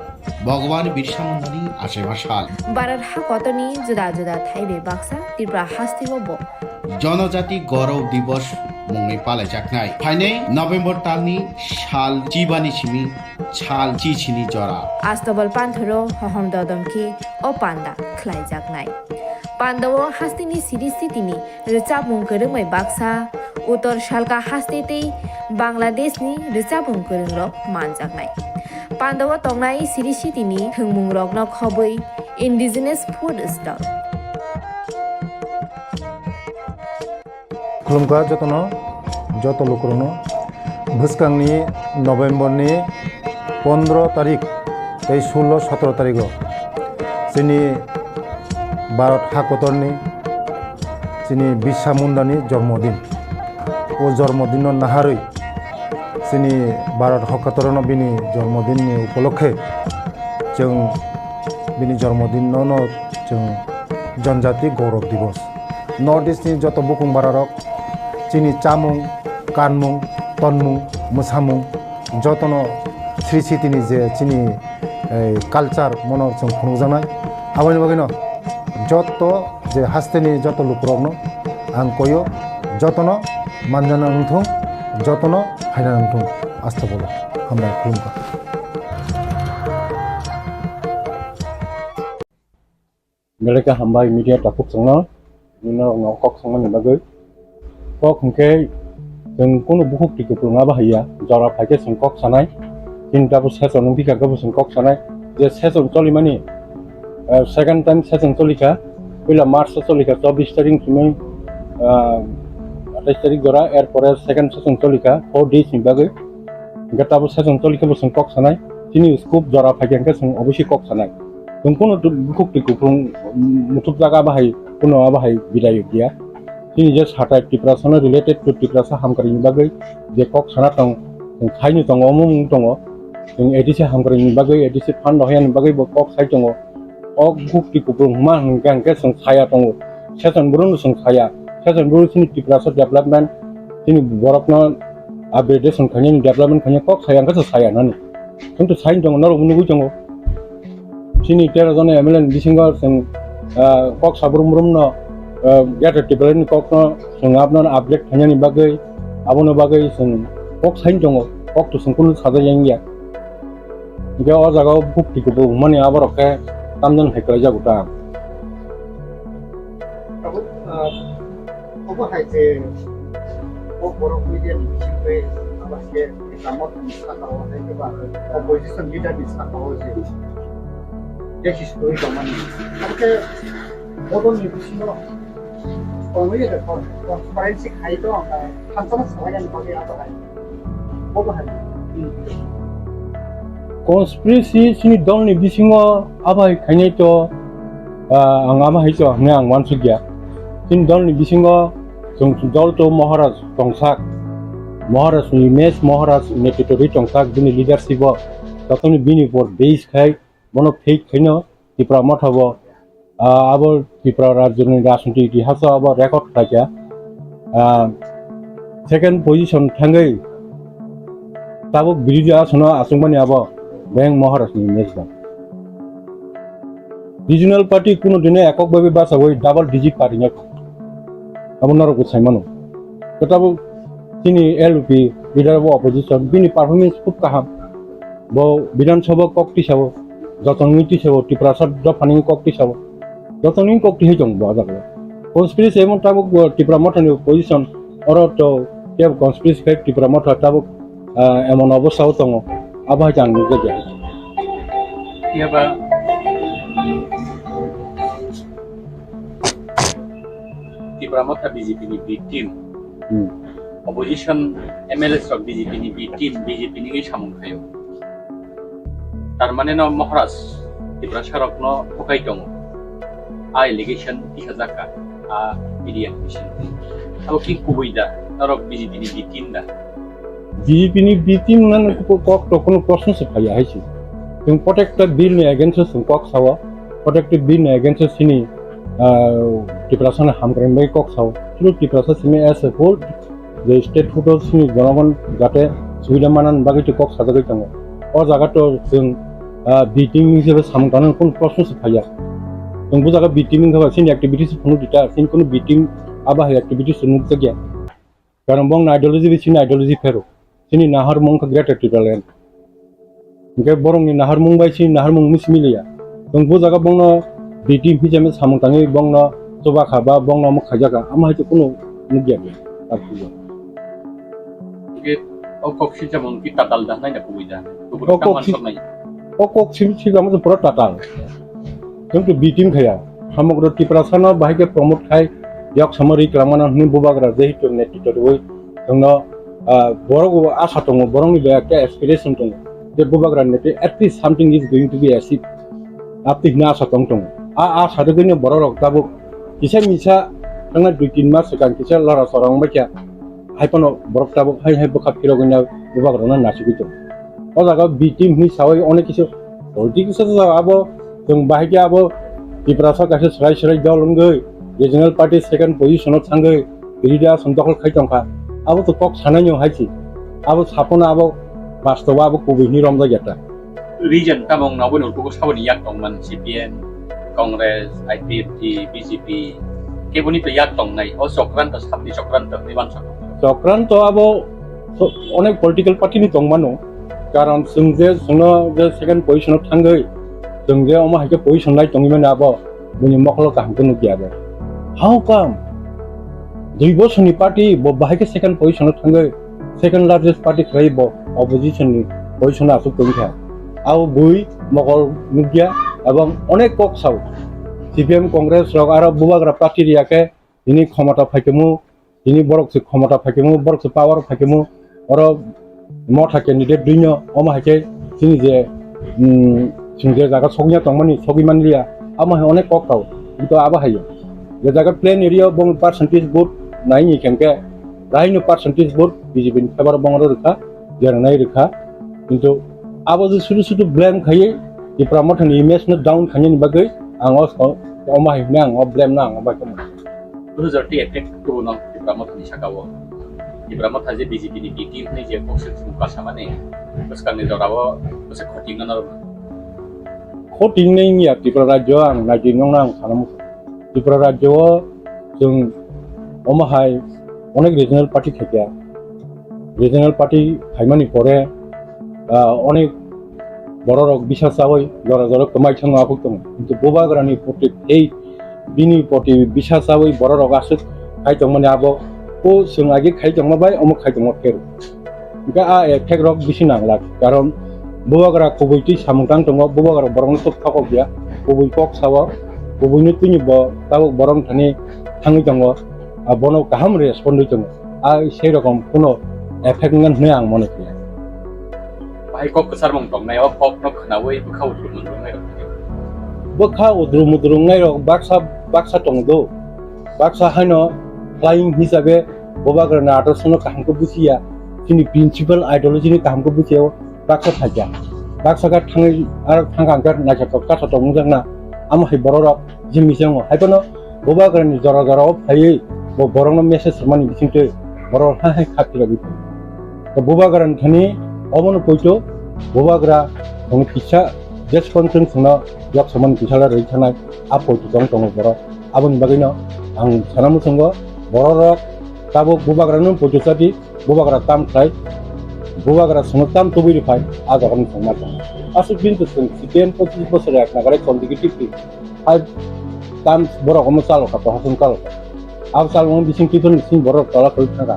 Bhagwan Birsa Mundani achaiba sal. Bharat hakotorni juda juda thaibai baksa Tripura hasteo bo Jonojati Gaurav Divas mungwi palaijaknai. Phainai November talni sal chibani simi sal chichini jora. Astobal panthoro hohom dodom khe o panda khlaijaknai. Pandao hasteni siri sitini rwchapmung kwrwngbai baksa, Uttor Salka haste tei Bangladeshni rwchapmung kwrwngrok manjaknai. Pandao tongnai siri sitini thwngmungrokno khobwi indigenous food stall. Khulumkha jotono, joto lukurokno. Bwskangni November ni pondro tarik tei sullo sotro tarigo chini Bharat hakotorni chini Birsa Mundani jormodin. O jormodinno naharwi chini Bharat hakotorno bini jormodinni upolokhe chwng bini jormodinno no chwng Janjati Gaurav Divas. North East ni joto bukung bararok chini chamung, kanmung, tonmung, mwsamung jotono sri sitini je chini, eh, culture mono chwng phunukjaknai. Aboni bagwino joto je hasteni joto lukurokno ang koyo, jotono manjana wngthung, jotono phaina wngthung. Astobolo hambai khulumkha. Belai khe hambai media takhuk chwngno, nini norokno kok sangmani bagwi. Kok hwnkhe chwng kunu bukhuk twi kwplwng abo haiya, jora phaikhe chwng kok sanai. Chini tabuk session wngphi kha, khe bo chwng kok sanai. Je session cholimani, eh, second time session cholikha, puila March o cholikha, chobbish tarik simi, ah, atais tarik jora, er pore second session cholikha, four days ni bagwi. Hwnkhe tabuk session cholikhe bo chwng kok sanai, chini scope jora phaikhe hwnkhe chwng obviously kok sanai. Chwng kunu tu-, bukhuk twi kuphung, mm, muthupjak abo hai, kunu abo hai bidai ya. Chini je satai Tiprasano related to Tiprasa hamkrai ni bagwi je kok sana tong, chwng saini tongo, omo wng tongo. Chwng A D C hamkrai ni bagwi, A D C fund rohya ni bagwi bo kok sai tongo. O bukhuk twi kuphung hwnma hwnkhe hwnkhe chwng saya tongo. Session bwrwino chwng saya. Session bwrwi chini Tiprasa development, chini borokno upgradation khainani, development khainani kok saya hwnkhe chwng saya nani. Chwng to saini tongo, norok nugwi tongo. Chini tero jona M L A ni bisingo chwng, ah, kok sabrum brumno, ah, greater Tipraland ni kokno chwng abono upgrade khainani bagwi, abono bagwi chwng kok saini tongo, kok to chwng kunu sajak yang ya. Hwnkhe o jaga o bukhuk twi kuphung hwnmani aborok khe tamjani hai kwlaijago ta. Tabuk, ah, obo hai je o borok media ni bisingtwi abo hai khe tamo tongni saka o hai khe ba opposition leader ni saka o je je history tongmani. Abo khe bodol ni bisingo tongwi de transparency khai tong, ah, thansa salai ani bagwi abo hai. Conspiracy chini dolni bisingo abai khainai to, ah, ang ama hai to hwnwi ang uansukya. Chini dolni bisingo chwng dol to Maharaj tongsak, Maharaj ni image, Maharaj ni netrito rwi tongsak, bini leadership o jotono bini upor base khai bono fake khaino Tipra Motha bo, ah, abo Tipra rajyoni rajniti itihas o abo record khlaikha. Ah, second position thangwi tabuk birodhi asono achukmani abo Beng Maharaj ni image ba. Regional party kuno dino ekok babi bachawi double digit party no abo norok bo saimano. Tabuk chini L P leader of opposition bini performance khub kaham. Bo Bidhan Sabha kok tisao, joto wngwi tisao, Tiprasa dophani kok tisao, joto wngwi kok tisai tongo bo o jaga o. Conspiracy emon tabuk bo Tipra Mothani position, oro to kebo conspiracy khai Tipra Motha tabuk, ah, emon obostha o tongo, abo hai ang nukjakya. Phiya ba Tipra Motha B J P ni B team, Hmm. Opposition M L As rok B J P ni B team, B J P ni wngwi samung khaio. Tar mane no Maharaj Tiprasa rok no bukai tongo. A allegation tisa jaka, a media ni bisingo. Abo ki kubui da, norok B J P ni B team da? B J P ni B team nang kok to kono proshno se phaiya hai se. Chwng protected bill ni against o chwng kok sao, protected bill ni against o chini, ah, Tiprasa ni hamkrai bai kok sao. Chwng Tiprasa simi as a whole je state hood o chini jonogon jate subida manan bagwi twi kok sajagwi tongo. O jaga to chwng, ah, B team hisabe samung tangnani kono proshno se phaiya. Chwng bo jaga B team wngkha ba chini activities phunuk dita, chini kono B team abo hai activities nukjakya. Karon bongni ideology bai chini ideology phero. Chini naharmung wngkha Greater Tipraland. Hingke borokni naharmung bai chini naharmung misi miliya. Chwng bo jaga bongno B T P hwnwi samung tangwi bongno chubakha ba bongno omo khaijakha. Amo hai khe kunu nukya bw. Hingke o kok sijamung ki tatal da naina kubui da. O kok si-, o kok sim-, sijamung pura tatal. Chwng to B team khaya. Samagro Tiprasano bahai khe promote khai, yok samari kwlangmano hwnwi bubagra jehetu netrito rwui chwngno, ah, borok bo asa tongo, borokni bo ekta aspiration tongo. Je bubagra netri at least something is going to be achieved. Apni hwnwi asa tong tongo. A asa rwgwino bororok tabuk kisa misa thangna dui tin mas swkang kisa lora sora wngbaikha. Hai phano borok tabuk hai hai bwkha phirogwino bubagrano nasigwi tongo. O jaga B team hwnwi saui onek kisa politics o abo chwng bahai khe abo Tiprasa kaisa swrai swrai dol wngwi regional party second position o thangwi B D D A aswng dokhol khai tongkha. Abo to kok sanai no hai se. Abo saphano abo bastobo abo kubui hwnwi romjak ya ta. Region tamo wngna obo ni utugo saboni yak tongman C P M, Congress, I P F T, B J P, keboni to yak tongnai. O chokranto, sabni chokranto hwnwi mansa. Chokranto abo so-, onek political party ni tongmano. Karon chwng je chwngno je second position o thangwi chwng je omo hai khe position lai tongwi mani abo buini mokolo kaham khe nukya abo. How come? Dui bosor ni party bo bahai khe second position o thangwi second largest party khlai bo opposition ni position o aswk tongkha. Abo bui mokol nukya ebong onek kok sao. C P M Congress rok aro bubagra party riya khe tini khomota phaikhamu, tini borok se khomota phaikhamu, borok se power phaikhamu, oro motha candidate duino omo hai khe chini je, um, chwng je jaga sokya tongmani sogwi manliya, amo hai onek kok tao, kintu abo hai je jaga plain area o bong percentage vote naini khe hwnkhe raino percentage vote B J P ni favor o bongro rwkha, jeranai rwkha, kintu abo je sudu sudu blame khaiwi Tipra Mothani image no down khainani bagwi ang o, omo hai hwnwi ang o blame no ang o bai khe mano. Dui hajar tei effect tubu no Tipra Mothani saka o. Tipra Motha je B J P ni B team hwnwi je kok se chwng kasamani bwskangni jorao bwswk khoting no norok. Khoting nai wngya Tripura rajyo ang naidi nongno ang sana muchung. Tripura rajyo o chwng omo hai onek regional party khaikha. Regional party phaimani pore, ah, onek bororok bisa chawi jora jora kwmai thangma aphuk tongo. Kintu bubagrani proti hate, bini proti bisa chawi bororok aswk khai tongmani abo o chwng agi khai tongma bai omo khai tongma phero. Hingke a effect rok bisi nanglak, karon bubagra kubui twi samung tang tongo, bubagra borokno tok thokok ya, kubui kok sao, kubuini twini bo tabuk borok thani thangwi tongo, a bono kaham respond wi tongo. A sei rokom kuno effect wngkha hwnwi ang mone khe. Hai kok kwcharmung tongnai, o kokno khwnaui bwkha udrum mudrumnai rok. Bwkha udrum mudrumnai rok baksa baksa tongo do. Baksa haino flying hisabe Bubagrani adorshono kaham khe buchiya, chini principal ideology ni kaham khe buchiya, baksa phaikha. Baksa khe thangwi aro thangkha hwnkhe naisaktok kasa tongmung jakna, amo hai borok rok jimni se wngo. Hai phano Bubagrani jora jora o phaiwi bo borokno message rwmani bisingtwi borok hai hai kha philogwi tongo. To Bubagrani thani omono poito Bubagra chwng kisa jeswkon chwng chwngno yok samani kisa rwi thanai a poito tong tongo borok. Aboni bagwino ang sana muchungo borok rok tabuk Bubagrano poito chadi, Bubagra tam khlai, Bubagra chwngno tam tubui rwphai a jagani chwng ma tongo. Aswk din to chwng C P M pochis bosor yak nagarai chondigi tipri. Hai tam borok omo chalo kha, prohason chalo kha. Abo chalmung bising twiphang bising borok tola khlai thangkha.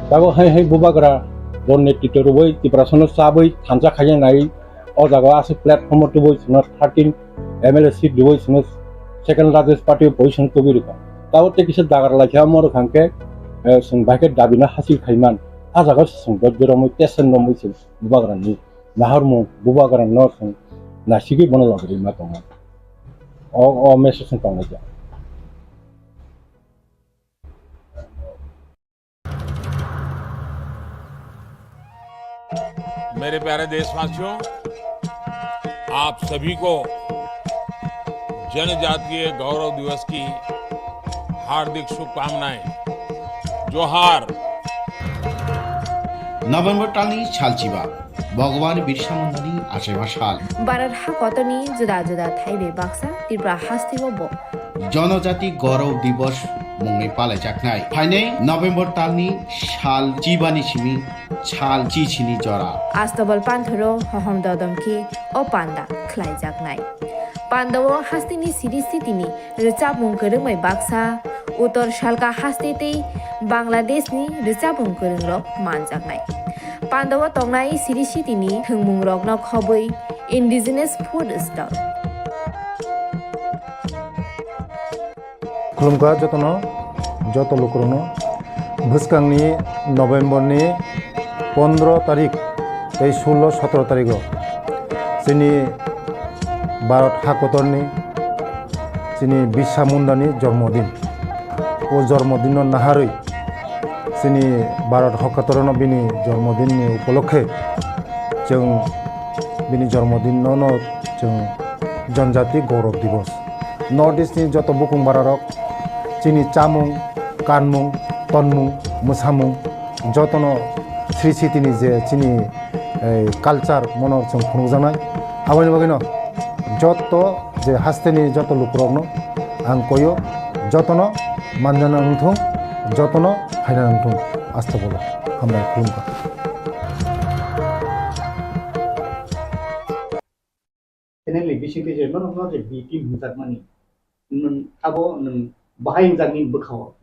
Tabuk hai hai Bubagra bo netritw rwui Tiprasano chabwi thansa khaina nai o jaga o aswk platform o tubui chwngno thirteen M L A seat rwui chwngno second largest party o position tubui rwkha. Tabuk tei kisa dagar laikha omo rwkha hwnkhe, eh, chwng bai khe dabi no hasil khaiman. A jaga o se chwng dot beromwi tesen romwi se Bubagrani nahormung Bubagrano chwng naisigwi bono logi rwima tongo. O, o message wng tonglaijak. मेरे प्यारे देशवासियों, आप सभी को जनजातीय गौरव दिवस की हार्दिक शुभकामनाएं। जोहार। November talni salchiba, Bhagwan Birsa Mundani achaima sal. Bharat hakotorni juda juda thaibai baksa Tripura hasteo bo Jonojati Gaurav Divas mungwi palaijaknai. Phainai November talni sal chibani simi sal chichini jora. Astabal panthoro hohom dodom khe o panda khlaijaknai. Pandao hasteni siri sitini rwchapmung kwrwngbai baksa, Uttor Salka haste tei Bangladeshni rwchapmung kwrwngrok manjaknai. Pandao tongnai siri sitini thwngmungrokno khobwi indigenous food stall. Khulumkha jotono, joto lukurokno. Bwskangni November ni pondro tarik tei sullo sotro tarigo chini Bharat hakotorni chini Birsa Mundani jormodin. O jormodinno naharwi chini Bharat hakotorno bini jormodinni upolokhe chwng bini jormodinno no chwng Janjati Gaurav Divas. North East ni joto bukung bararok chini chamung, kanmung, tonmung, mwsamung jotono sri sitini je chini, eh, culture mono chwng phunukjaknai. Aboni bagwino joto je hasteni joto lukurokno ang koyo, jotono manjana wngthung, jotono phaina wngthung. Astagfirullah. Hambai, khulumkha. Channel ni bisingtwi je norok no je B team hwnjakmani, nwng abo nwng bahai wngjaknai bwkha o.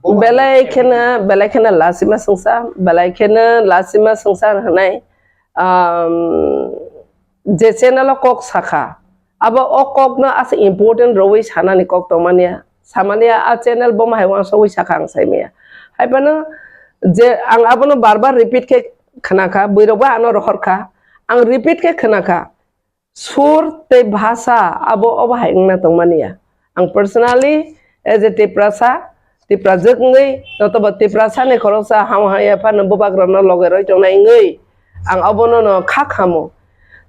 Bo belai bahai kheno, belai kheno lasima sungsa, belai kheno lasima sungsa hwnai, um, je channel o kok sakha, abo o kok no asa important rwui sanani kok tongmani ya, samani ya, a channel bo mahai uansugui sakha ang saimaya. Hai phano je ang abono bar bar repeat khe khnakha, bwrwi rok bo ano rohorkha, ang repeat khe khnakha. Sur tei bhasa abo obo hai wngna tongmani ya. Ang personally as a Tiprasa, Tiprajwk wngwi, notobo Tiprasani khoroksa ham hamya phano bubagrano loge roi tongnai wngwi, ang obono no kha khamo.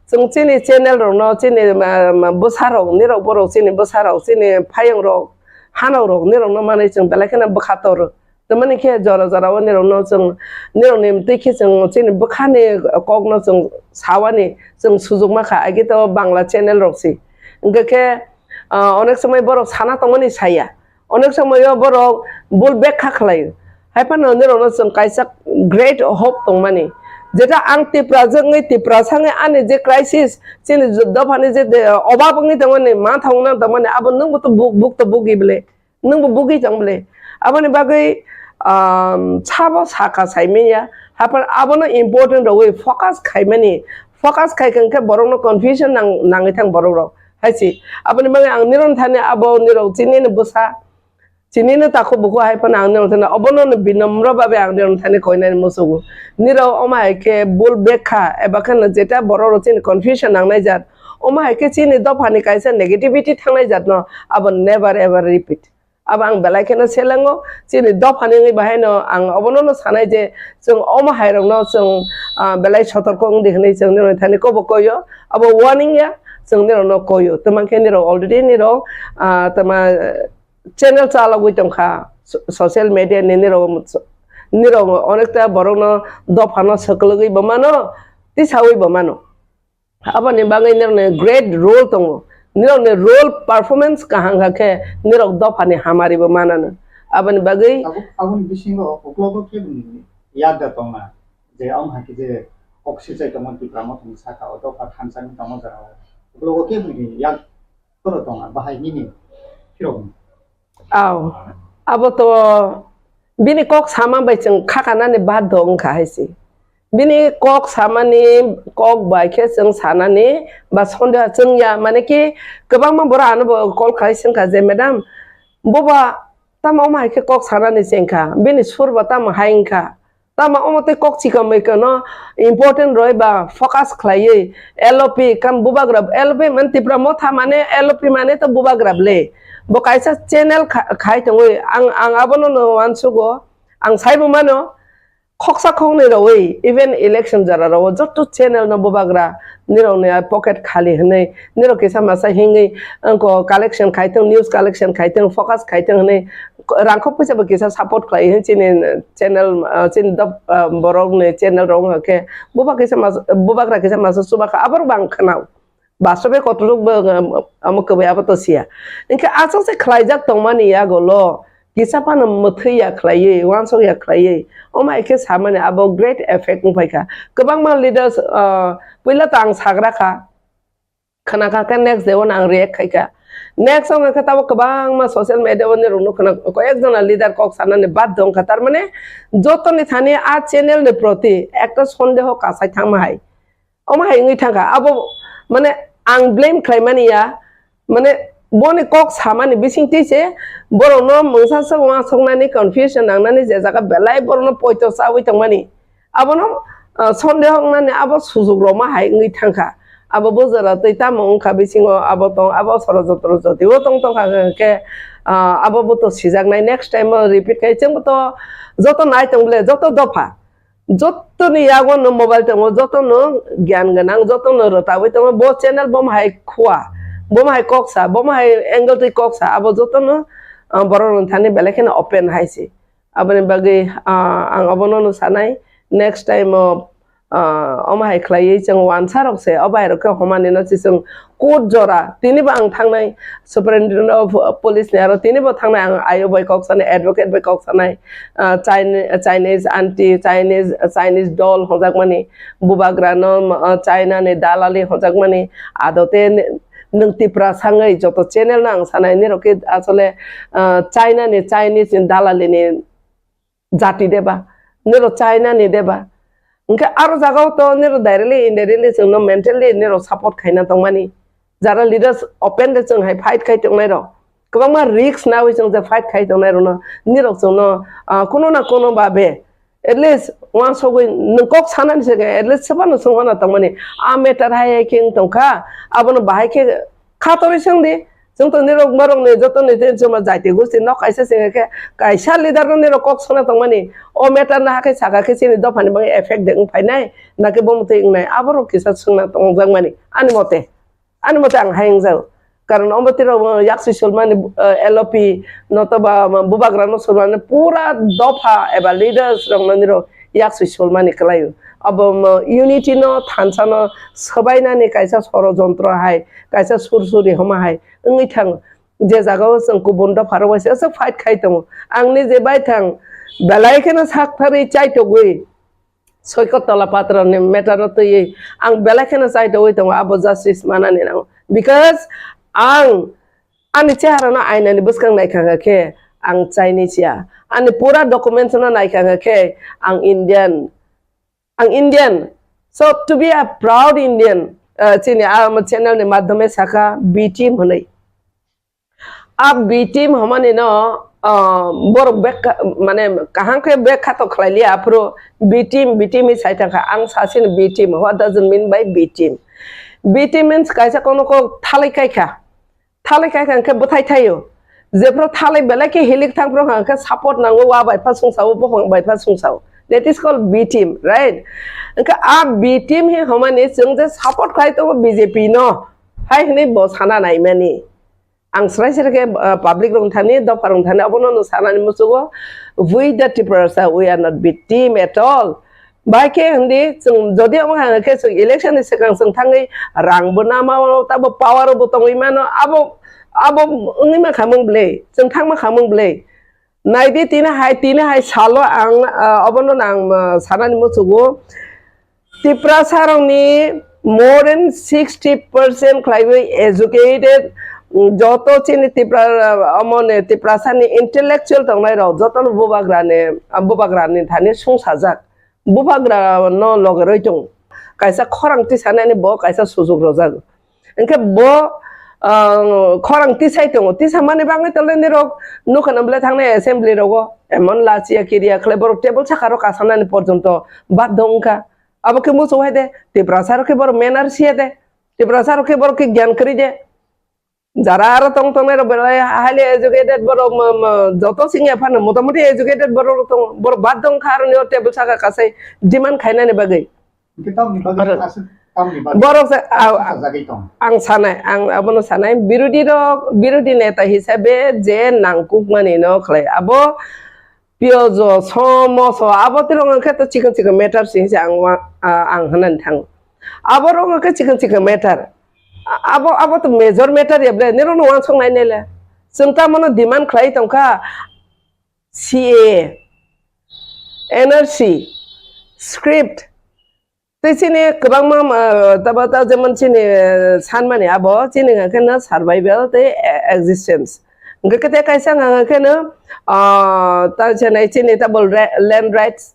Chwng chini channel rokno, chini, ma, ma, bwsarok, nirok borok chini bwsarok, chini phayongrok, hanokrok nirokno manwi chwng belai kheno bwkha tor. Tamani khe jora jora o nirokno chwng, nirokni twi khe chwng chini bwkhani kokno chwng sawani chwng sujukma kha, age to Bangla channel rok se. Hwnkhe khe, ah, onek somoi borok sana tongmani saya, onek somoi o borok bul bekha khlai o. Hai phano nirokno chwng kaisa great hope tongmani, jeta ang Tiprajwk wngwi, Tiprasa wngwi ani je crisis, chini dophani je de-, obab wngwi tongmani, mantha wngna tongmani, abo nwngbo to buk, buk to bugi bwle. Nwngbo bugui tong bwle. Aboni bagwi, um, sabo saka saimanya. Haphar abono important rogwi focus khaimani. Focus khai khe borokno confusion nang-, nangwi thang borok rok. Hai se. Aboni bagwi ang nirok thani abo nirok chini ni bwsa. Tini no takhuk bukhuk hai phano ang nirok thani obono no binomro babe ang nirok thani koinani musugo. Nirok omo hai khe bul bekha eba khe no jeta borok rok chini confusion nangnai jat. Omo hai khe chini dophani kaisa negativity thangnai jat no abo never ever repeat. Abo ang belai kheno selengo, chini dophani wngwi bahai no ang obono no sanai je chwng omo hai rok no chwng, ah, belai sotorko wngdi hwnwi chwng nirok thani kobo koyo. Abo warning ya chwng nirok no koyo. Tama khe nirok already nirok, ah, tama, channel chalogwi tongkha, so-, social media ni nirok, nirok onekta borokno dophano swklwgwi bo mano, tisawi bo mano. Aboni bagwi nirokni great role tongo, nirokni role performance kaham kha khe nirok dophani hamari bo manano. Aboni bagwi Abo, aboni bisingo uklogo keboni yakda tongna, je omo hai khe je kok sichai tongma Tipra Mothani saka o dopha thansa ni tongma jora o. Uklogo keboni yak Toro tongna bahai nini phirokni. Aw, abo to bini kok sama bai chwng khakanani baddo wngkha hai se. Bini kok samani kok bai khe chwng sanani ba sondeha chwngya, mane ki kwbangma borok ano bo call khai swngkha je, "Madam, boba tamo omo hai khe kok sanani chengkha, bini sur bo tamo hai wngkha?" Tamo omo tei kok chikon mui kono important roi ba focus khlaiwi L O P kam bubagra, L O P mane Tipra Motha mane L O P mane to bubagra ble. Bo kaisa channel kha-, khai tongwi ang, ang abono no uansugo, ang saibo mano khoksa khoknwi rogwi even election jora rogo joto channel no bubagra nirokni pocket khali hwnwi nirok kisa masa hingwi wngko collection khai tong, news collection khai tong, focus khai tong hwnwi rangkhok puisa bo kisa support khlai hwn chini channel, ah, chini dop-, ah, borok ni channel rok wngkha khe buba kisa mas-, bubagra kisa masa chuba kha, aborok bo ang khwnao. Bastobe kotorok bo, um, amo kwbai abo to siya. Hinkhe aswk se khlaijak tongmani yago lo kisa phano mwthwi ya khlaiwi, uansuk ya khlaiwi, omo hai khe samani abo great effect wngpai kha. Kwbangma leaders, ah, puila to ang sagra kha, khna kha khe next day o ang react khai kha. Next wngkha khe tabuk kwbangma social media o nirok nukha na, koi ek jona leader kok sanani baddo wngkha, tar mane jotoni thani a channel ni proti ekta sondeho kasai thangma hai. Omo hai wngwi thangkha. Abo mane ang blame khlai mani ya, mane boni kok samani bisingtwi se borokno mungsa swk uansuknani confusion nangnani je jaga belai borokno poito chawi tongmani. Abono, ah, sondeho wngnani abo sujuk rokma hai wngwi thangkha. Abo bo jora twi tamo wngkha bisingo abo tong, abo soro jotro jotio tong tongkha hwnkhe, ah, abo bo to sijaknai, next time o repeat khai chwngbo to joto nai tong bole joto dopha. Jotoni yago no mobile tongo, joto no gyan gwnang, joto no rwtawi tongo. Bo channel bo hai khua, bo hai kok sa, bo hai angle twi kok sa, abo joto no, ah, borok rok thani belai kheno open hai se. Aboni bagwi, ah, ang obono no sanai, next time o, ah, omo hai khlaiwi chwng uansa rok se, o bai rok khe homani no se chwng court jora, tini bo ang thangnai, Superintendent of Police ni aro tini bo thangnai, ang ayo bai kok sanai, advocate bai kok sanai, ah, Chine-, Chinese aunty, Chinese, Chinese doll hwnjakmani, bubagra no, ah, China ni dalali hwnjakmani, adote nwng Tipra sangwi joto channel no ang sanai, nirok khe asole, ah, China ni, Chinese ni dalali ni jati deba, nirok China ni deba. Hwnkhe aro jagao to nirok directly, indirectly chwngno mentally nirok support khaina tongmani. Jara leaders open de chwng hai fight khai tongnai rok. Kwbangma risk nawi chwng je fight khai tongnai rokno nirok chwngno, ah, kuno na kuno babe at least uansugwi nwng kok sanani se at least sebano chwng wana tongmani. A matter hai hai khe wng tongkha, abono bahai khe khatorwi swngdi. Chwng to nirok borok ni joto ni je joma jaiti gosti nok kaisa se khe kaisa leader no nirok kok sona tongmani. O matter no hakhe saka khe chini dopha ni bagwi effect de wng phainai, nake bo mutwi wngnai, aborok kisa swngna tongjakmani ani mote. Ani mote ang hai wngjago. Karon omo twi rok yaksi sulmani, eh, L O P notoba bubagra no sulmani pura dopha eba leaders rok no nirok yaksi sulmani kwlaio. Abo mo unity no thansa no swbainani kaisa sorojontro hai, kaisa sursuri homa hai wngwi thango. Je jagao chwng kubun dopha rok bai se fight khai tongo. Ang ni je bai thang belai kheno sak tharwi chaitogwi Soikot tola patro ni matter no twiwi ang belai kheno chaitogwi tongo, abo justice manani nango. Because ang ani chehara no aina ni bwskang naikha khe ang Chinese ya, ani pura documents no naikha khe ang Indian, ang Indian. So to be a proud Indian, uh, chini a channel ni madhyame saka B team hwnwi. A B team hwnmani no, ah, borok bek ka-, mane kaham khe bek khato khlai liya, aphuru B team, B team hi sai thangkha. Ang sasini B team. What does it mean by B team? B team means kaisa kono kok thalai kai kha. Thalai kai kha hwnkhe bwthai thaio. Jephru thalai belai khe hilik thangphru hwnkhe support nango, wa bai pha sungsao, buphang bai pha sungsao. That is called B team, right? Hwnkhe a B team hi hwnmani chwng je support khlai tongo B J P no, hai hwnwi bo sana naimani. Ang srai srai khe, ah, public rok thani, dopha rok thani, abono no sanani muchugo, "We the Tiprasa, we are not B team at all." Bai khe hindi, chwng jodi omo hai khe chwng election ni swkang chwng thangwi rang bo nama mano, tabo power bo tongwi mano, abo, abo wngwi ma khamung bwle, chwng thang ma khamung bwle. Naidi tini hai, tini hai salo ang, ah, obono ang, ah, sanani muchugo. Tiprasa rokni more than sixty percent khlaiwi educated, joto chini Tipra, ah, omoni Tiprasani intellectual tongnai rok jotono bubagrani, ah, bubagrani thani sungsajak. Bubagra no logerwi tong. Kaisa khorang tisanani bo kaisa sujuk rojak. Hwnkhe bo, ah, khorang tisai tongo. Tisa mani bagwi tole nirok nukha na bwle thangnai assembly rogo. Emon lachiya kiriya khlai borok table saka rok kasanani porjonto bad do wngkha. Abo khe muchung hai de. Tiprasa rok khe borok manners ya de. Tiprasa rok khe borok khe gyan kwrwi de. Jara aro tong tongnai rok belai highly educated borok, mo-, mo-, joto singya phano motamuti educated borok rok tongo. Borok bad do wngkha aroni o table saka kasai demand khainani bagwi. Hwnkhe tamni bagwi Aro aswk tamni bagwi borok se, a, aswk sajagwi tong? Ang sanai, ang abono sanai, birodhi rok, birodhi neta hisabe je nangkukmani no khlai. Abo piyojo, somoso, abo tirok wngkhe to chikon chikon matter sing se ang wa-, a, ang hwnani thango. Abo rok wngkhe chikon chikon matter. A-, abo, abo to major matter ya ble, nirok no wansuk nai nai le. Chwng ta mono demand khlai tongkha C A A, N R C, script, tei chini kwbangma, ah, tabo ta jemon chini, eh, sanmani abo chini hwnka khe no survival tei, eh, existence. Hwnka khe tei kaisa hwnka khe no, ah, ta chini, chini tabo re-, land rights,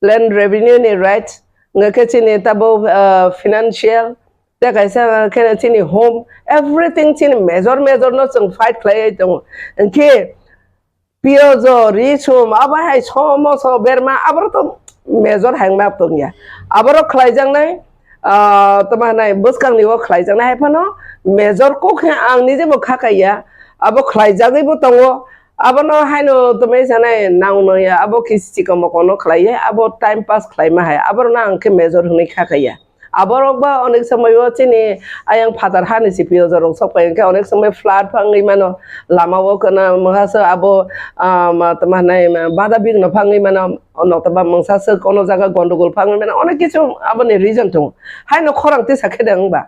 land revenue ni rights, hwnka khe chini tabo, ah, financial, tei kaisa hwnka khe no chini home, everything chini major major no chwng fight khlai tongo. Hwnkhe piyojo, risum, abo hai somoso, berma, aborok to major hai wngma tongya. Aborok khlaijaknai, ah, tamo hinai bwskangni o khlaijaknai hai phano major kok khe ang nije bo kha kaiya. Abo khlaijagwi bo tongo. Abono haino tamo sanai nang nangya, abo khe chikon mokono khlaiya, abo time pass khlaima hai. Aborokno ang khe major hwnwi kha kaiya. Aborok ba onek somoi o chini ayang phatar hani C P O jorok sok pai hwnkhe onek somoi flood phangwi mano, lama o kana mungsa abo, ah, ma, tamo hinai ma, bada bigno phangwi mano, nokta ba mungsa se kono jaga gondogol phangwi mano, onek kichu aboni reason tongo. Haino khorang tisa khe de wngba.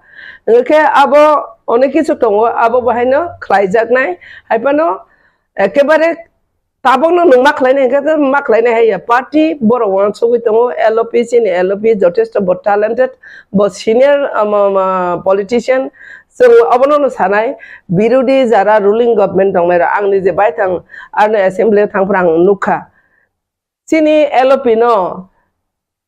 Hwnkhe abo onek kichu tongo, abo bo haino khlaijaknai, hai phano ekebare tabukno nwng ma khlainai hwnkhe khe ma khlainai hai ya. Party borok uansugwi tongo, L O P chini L O P jotesto bo talented, bo senior, um, um, uh, politician. Chwng obono no sanai, birodhi jara ruling government tongnai rok, ang nije baithang aroni assembly o thangphra ang nukha. Chini L O P no,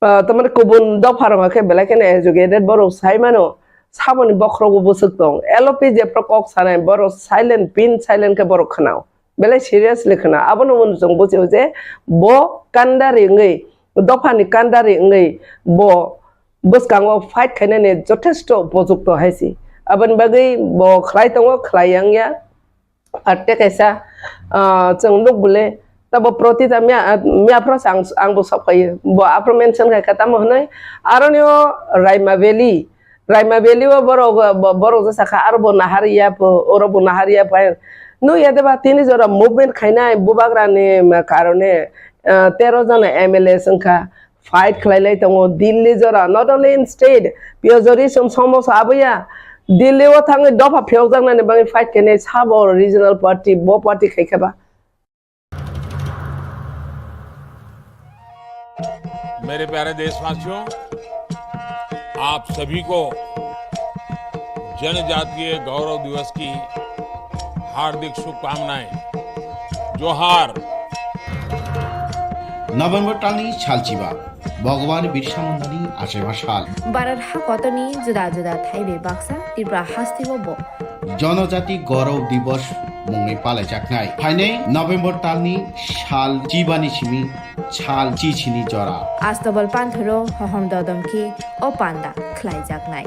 ah, tamani kubun dopha rok khe belai kheno educated borok sai mano, saboni bokhorogo bwswk tong. L O P jephru kok sanai borok silent, pin silent khe borok khwnao. Belai seriously khwnao. Abono hwnwi chwng buchio je bo kandari wngwi, dophani kandari wngwi bo bwskango fight khainani jothesto upojukto hai se. Aboni bagwi bo khlai tongo, khlai yang ya. Ar tei kaisa, ah, chwng nuk bwle, tabo protita miya, miya phro ang, ang bo sok phai, bo aphro mention khai kha, tamo hwnwi, aroni o Raima Valley, Raima Valley o borok, bo-, borok jesa kha, aro bo nahar ya pho, oro bo nahar ya pho, nuk ya de ba tini jora movement khainai bubagra ni karone, ah, tero jona M L A wng kha. Fight khlai lai tongo Delhi jora, not only in state, piyojori sum somosa aboya Delhi o thangwi dopha phiyokjaknani bagwi fight khainai sabo regional party, bo party khai khe ba. मेरे प्यारे देशवासियों, आप सभी को जनजातीय गौरव दिवस की हार्दिक शुभकामनाएं। जोहार। November talni salchiba, Bhagwan Birsa Mundani achaiba sal. Bharat ha kotorni juda juda thai bai baksa Tripura hasteo bo Jonojati Gaurav Divas mungwi palaijaknai. Phainai November talni sal chibani simi sal chichini jora. Astobal panthoro hohom dodom khe o panda khlaijaknai.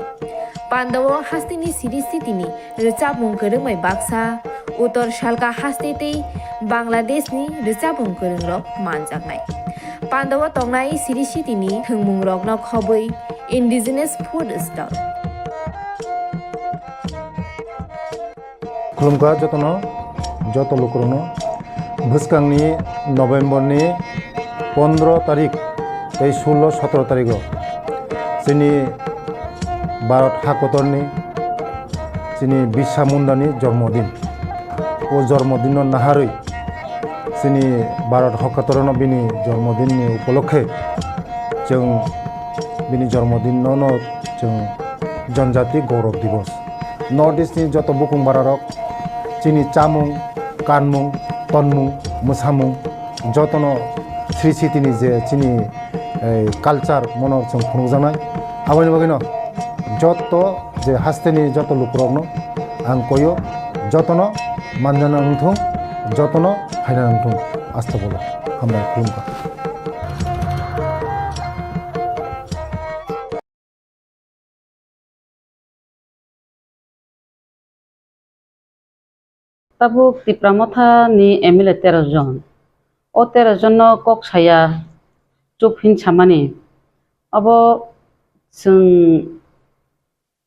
Pandao hasteni siri sitini rwchapmung kwrwngbai baksa, Uttor Salka haste tei Bangladeshni rwchapmung kwrwngrok manjaknai. Pandao tongnai siri sitini thwngmungrokno khobwi indigenous food stall. Khulumkha jotono, joto lukurokno. Bwskangni November ni pondro tarik tei sullo sotro tarigo chini Bharat hakotorni chini Birsa Mundani jormodin. O jormodinno naharwi chini Bharat hakotorno bini jormodinni upolokhe chwng bini jormodinno no chwng Janjati Gaurav Divas. North East ni joto bukung bararok chini chamung, kanmung, tonmung, mwsamung jotono sri sitini je chini, eh, culture mono chwng phunukjaknai. Aboni bagwino joto je hasteni joto lukurokno ang koyo, jotono manjana wngthung, jotono phaina wngthung. Astobolo hambai, khulumkha. Tabuk Tipra Motha ni M L A tero jon. O tero jon no kok saya chup hin samani. Abo chwng,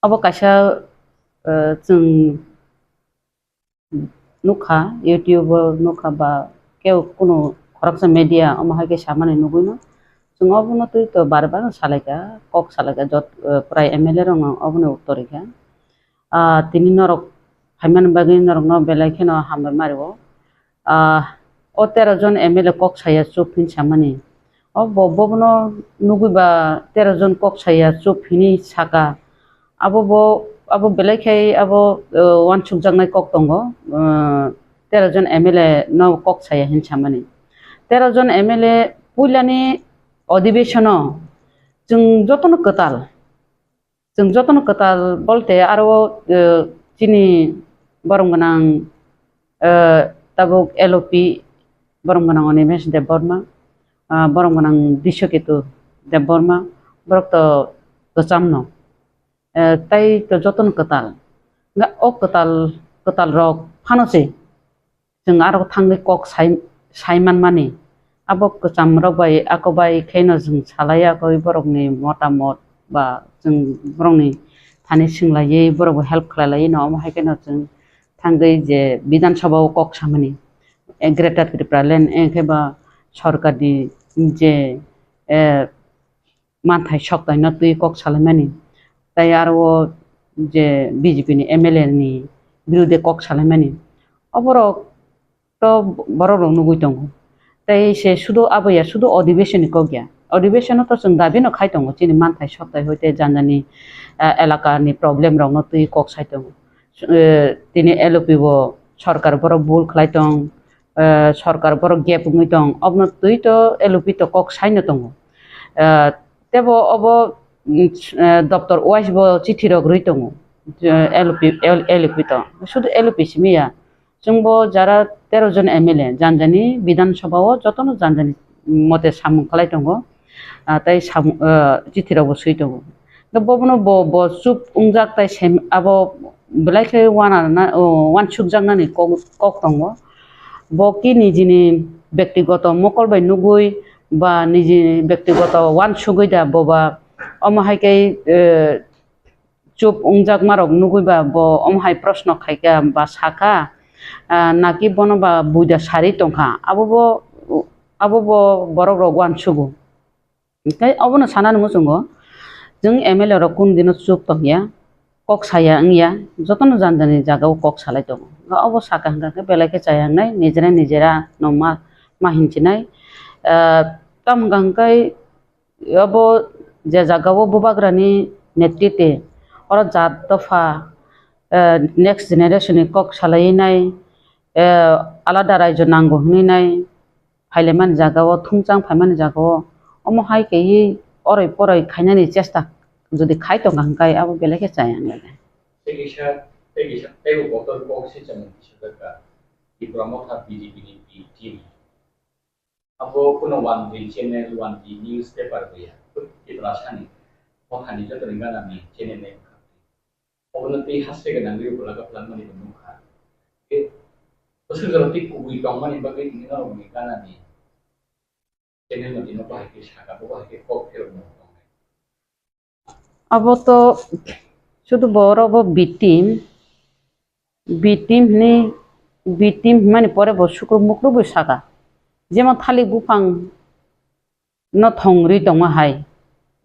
abo kaisa, eh, chwng nukha, YouTube o nukha ba kebo kunu khoroksa media omo hai khe samani nugwi no. Chwng obono twi to bar bar salaikha, kok salaikha, jot, eh, prai M L A rokno obono uttor rikha. Ah, tini norok phaimani bagwi norokno belai kheno hambai ma rwo. Ah, o tero jon M L A kok saya chup hin samani. O bo, bobono nugwi ba tero jon kok saya chup hinwi saka. Abo bo, abo belai khai abo, eh, uansukjaknai kok tongo. Eh, tero jon M L A no kok saya hin samani. Tero jon M L A puilani odhibeshono chwng jotono kwtal. Chwng jotono kwtal bolte aro, eh, chini borom gwnang, eh, tabuk L O P borom gwnang Animesh Debbarma, ah, borom gwnang Drishoketu Debbarma, borok to kwchamno. Eh, tai to jotono kwtal. Nga o kwtal, kwtal rok phano se. Chwng aro thangwi kok sai, sai manmani. Abo kwcham rok bai, ako bai kheno chwng salai ya, koi borokni motamot ba chwng borokni thani swng laiwi borokbo help khlai laiwi no, omo hai kheno chwng thangwi je Bidhan Sabha o kok samani, eh, Greater Tipraland, eh, khe ba sorkarni je, eh, manthai soktaino twi kok salaimani. Tai aro o je B J P ni M L A ni birude kok salaimani. Oborok to borok rok nugwi tongo. Tai se sudu abo ya, sudu odhibeshen ni kok ya. Odhibeshen no to chwng dabi no khai tongo, chini manthai soktai hoite janjani, ah, elaka ni problem rok no twi kok sai tongo. Eh, tini L O P bo sorkar borok bul khlai tong, eh, sorkar borok gap wngwi tong, obono twi to L O P to kok saino tongo. Eh, tebo obo, mm, eh, doptor wise bo chithi rok rwi tongo, eh, L O P, L-, L O P to. Sudu L O P simi ya, chwngbo jara tero jon M L A janjani Bidhan Sabha o jotono janjani mote samung khlai tongo. Ah, tei samung, ah, chithi rok bo swi tongo. Tei bobono bo, bo chup wngjak tai sem-, abo belai khe uana na, o, uansukjaknani kok, kok tongo. Bo ki nijini bektigoto mokol bai nugwi ba niji bektigoto uansugwi da boba omo hai khe, eh, chup wngjakmarok nugwi ba bo omo hai proshno khaikha ba sakha, ah, naki bono ba buida sari tongkha, abo bo, abo bo borokrok uansugo. Tei obono sanani muchungo, chwng M L A rok kunu dino chup tongya, kok saya wngya, jotono jani jani jagao kok salai tongo. Obo sakha hwnkha khe belai khe chaya wngnai, nijera nijera no ma, ma hinchinai. Ah, tamo hwnkha hwnkhe, obo je jagao bubagrani netrite, oro jat dopha, eh, next generation ni kok salai nai, eh, alada raijo nango hwnwi nai, phailaimani jagao, thungchang phaimani jagao, omo hai khe oroi poroi khainani chesta jodi khai tongkha hwnkhe abo belai khe chaya wngnai. Tei kisa, tei kisa, teibo kotor kok se chwng kisa kha. Tipra Motha B J P ni B team. Abo kuno one day channel, one day newspaper bo ya. Tipra sani, Motha ni joto ni gana ni channel nai bwkha. Obono tei haste gana nangwi bwlaga phlangmani bo nukha. E, bwswk jora tei kubui tongmani bagwi tini norok ni gana ni channel no tino bahai khe saka, bo bahai khe kok pherok no tongnai. Abo to sudu borok bo B team, B team hwnwi, B team hwnmani pore bo sukru mukru bo saka. Jemon thalik buphang no thongri tongo hai,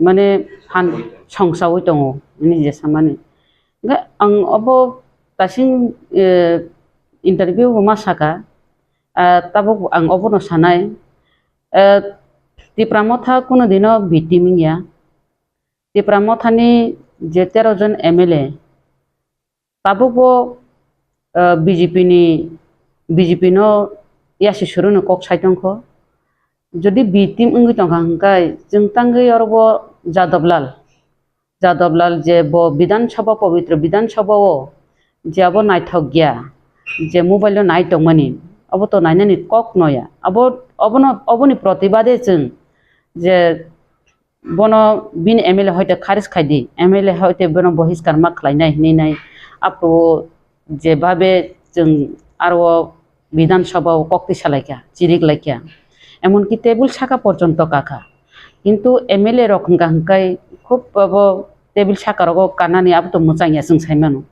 mane phan songsawi tongo, hwnwi je samani. Hwnkhe ang obo kasing, eh, interview bo ma saka, ah, tabuk ang obono sanai, eh, Tipra Motha kuno dino B team wngya. Tipra Mothani je tero jon M L A, tabukbo, eh, B J P ni, B J P no yasi suruni kok sai tongkho. Jodi B team wngwi tongkha hwnkhe, chwng tangwi oro bo Jadab Lal, Jadab Lal je bo Bidhan Sabha, Pabitra Bidhan Sabha o je abo naithok ya, je mobile o nai tongmani, abo to nainani kok noya. Abo, obono, oboni protibade chwng je bono bini M L A hoite kharis khai di, M L A hoite bono bohiskar ma khlai nai hwnwi nai. Apo je babe chwng aro Bidhan Sabha o kok twi salai kha, chirik lai kha, emon ki table saka porjonto kakha. Kintu M L A rok hwnkha hwnkhe khub abo table saka rogo kanani abo to mwchang ya chwng sai mano.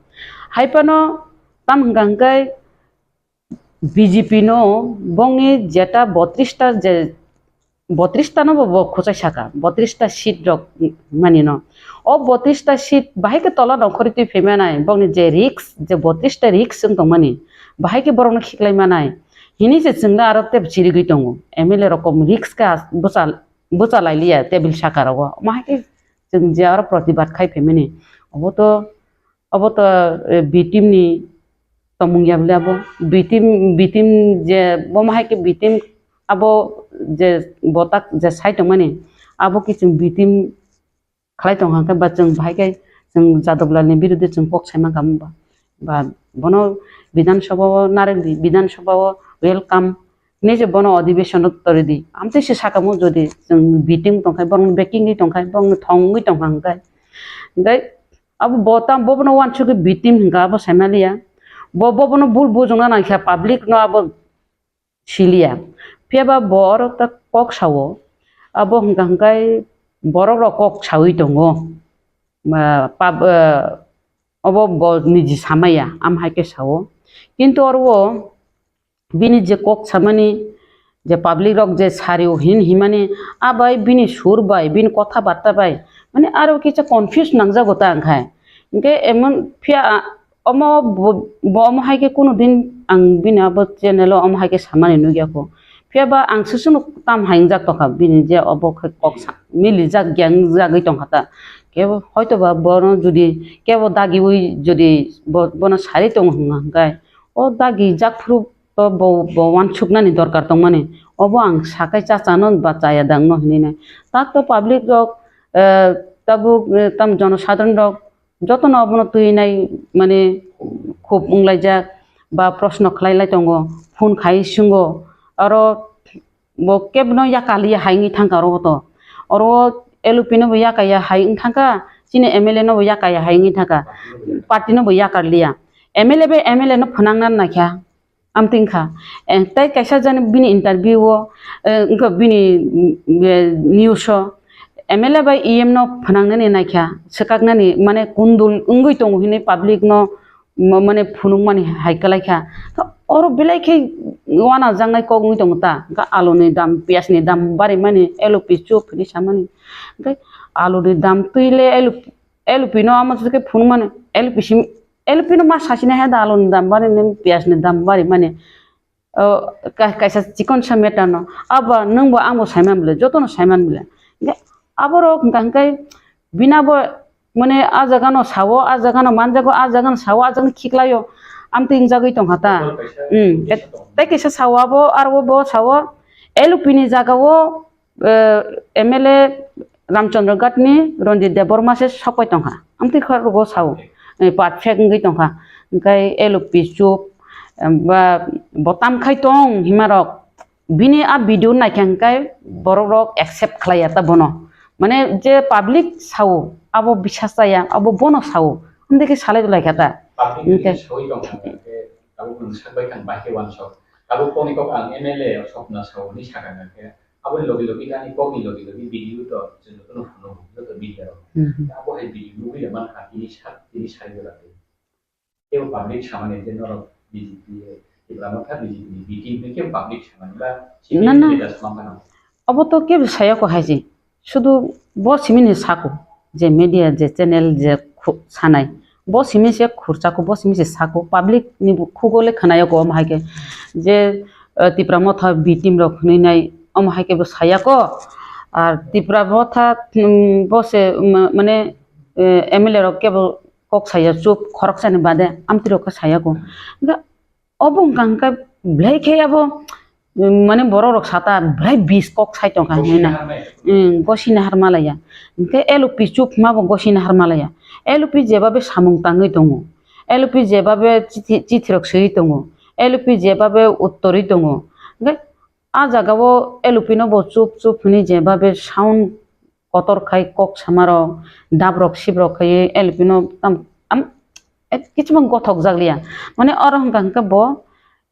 Hai phano tam hwnkha hwnkhe B J P no bongni jeta botris ta je, botris ta no bo, bo khwchai saka, botris ta seat rok mani no. O botris ta seat bahai khe tola nongkhorwi twi phaimanai, bongni je risk, je botris ta risk wng tongmani, bahai khe borokno khiklai manai. Hini se chwngno aro tep chirigwi tongo. M L A rokom risk khe as-, bwcha, bwcha lai liya table saka rogo. Omo hai khe chwng je aro protibad khai phaimani. Obo to Obo to, eh, B team ni tongmung ya bole abo. B team, B team je bo ma hai khe B team abo je botak je sai tongmani abo khe chwng B team khlai tong hwnkhe ba chwng bahai khe chwng Jadab Lal ni birude chwng kok sai mankha ba, ba bono Bidhan Sabha o narwk di, Bidhan Sabha o welcome. Hwnwi se bono odhibesono torwi di. Amtwi se saka mo jodi chwng B team tongkhai, borokno backing wi tongkhai, borokno thongwi tongkha hwnkhe. Hwnkhe abo bo tam, bo bono uansukgwi B team hwnkha abo saimaliya. Bo, bo bono bul bujokna nangkha, public no abo siliya. Phiya ba bo oro ta kok sao, abo hwnkha hwnkhe borok rok kok saui tongo. Ma, pub-, eh, obo bo niji samaya, am hai khe sao. Kintu oro o bini je kok samani, je public rok je sario hin himani, a bai bini sur bai, bini kotha barta bai, mane aro kisa confuse nangjago ta wngkhai. Hwnkhe emon phiya, a, omo bo, bo omo hai khe kuno din ang bini abo channel o omo hai khe samani nukya kho. Phiya ba ang susuno tam hai wngjak tongkha bini je obo khe kok sa, milijak ya wngjagwi tongkha ta. Kebo hoito ba bono jodi kebo dagiui jodi bo, bono sari tongo hwnga hwnkhe, o dagi jak phuru to bo, bo uansuknani dorkar tongmani. Obo ang sakai cha chano ba chaya dangno hinwi nai. Tak to public rok, eh, tabuk, eh, tam jonosadharon rok jotono obono twi nai mani khub wnglaijak ba proshno khlai lai tongo, phone khai swngo, aro bo kebno yakaliya hai wngwi thangkha oro to. Oro L P no bo yakaya hai wng thangkha, chini M L A no bo yakaya hai wngwi thangkha, party no bo yakarliya. M L A bai M L A no phwnangna naikha. Amtwi wngkha. Eh, tei kaisa jani bini interview o, eh, wngkha bini, mm, eh, news o M L A bai E M no phwnangnani naikha, swkaknani mane kundul wngwi tongo hinwi public no ma-, mane phunukmani hai kwlaikha. Oro belai khe uanajaknai kok wngwi tongo ta, wngkha aluni dam, piyajni dam barimani, L P chup hinwi samani. Hwnkhe aluni dam twi le L P, L P no amo se khe phunukmani, L P sim, L P no ma sachina he da aluni dam barimani, piyajni dam barimani. O, ka-, kaisa chikon sa matter no. Abo nwng bo ang bo saiman bole, joto no saiman bole. Hwnkhe aborok hwnkha hwnkhe bina bo mane a jaga no sao, a jaga no manjago, a jaga no sao, a jaga no khiklaio. Amtwi wngjagwi tongkha ta. Hmm. Tei kaisa sao abo, aro bo sao L P ni jaga o, eh, M L A Ramchandra Ghat ni Ranjit Debbarma se sokpai tongkha. Amtwi khe aro bo sao. Eh, perfect wngwi tongkha. Hwnkhe L P chup, Em, ba, bo tam khai tong himarok, bini a video naikha hwnkhe borok rok accept khlaiya ta bono. Mane je public sao, abo bisas chaya, abo bono sao. Amtwi khe salai rwlai kha ta. Public Hwnkhe bini sawi tong kha, hwnkhe tabuk nwng sak bai kha, bahai khe uansuk. Tabuk kokni kok ang M L A o sopna sao hwnwi sakha hwnkhe, aboni logi logi ani kokni logi logi video to chwng jotono phunukgo, joto media rok. Mhm. Abo hai video nugwi ya mankha, tini sak, tini sai jora twi. Kebo public samani je norok B J P, Tipra Motha B J P ni B team hwnwi kebo public samani ba Na, na. Simi leaders mangkha nang. Obo to kebo saya ko hai je. Sudu bo simini sako. Je media, je channel, je khu-, sanai. Bo simi se khurchako, bo simi se sako. Public ni bu-, khugo le khnayo ko omo hai khe. Je, eh, Tipra Motha B team rok hwnwi nai, omo hai khe bo saya ko. Ar Tipra Motha, mm, bo se, ma-, mane, eh, M L A rok kebo kok saya chup, khoroksani bade amtwi rok khe saya ko. Hwnkhe obo wngkha hwnkhe belai khe abo, mm, mane borok rok sata belai bis kok sai tongkha hinwi na. Gosina har maya. Mm, gosina har malaya. Hwnkhe L P chup ma bo gosina har malaya. L P jebabe samung tangwi tongo. L P jebabe chithi, chithi rok swiwi tongo. L P jebabe uttorwi tongo. Hwnkhe a jaga o L P no bo chup chup hinwi jebabe sound kotor khai kok samarok, dabrok sibrok khai L P no tam, am, eh, kichima gothok jak liya. Mane oro hwnkha hwnkhe bo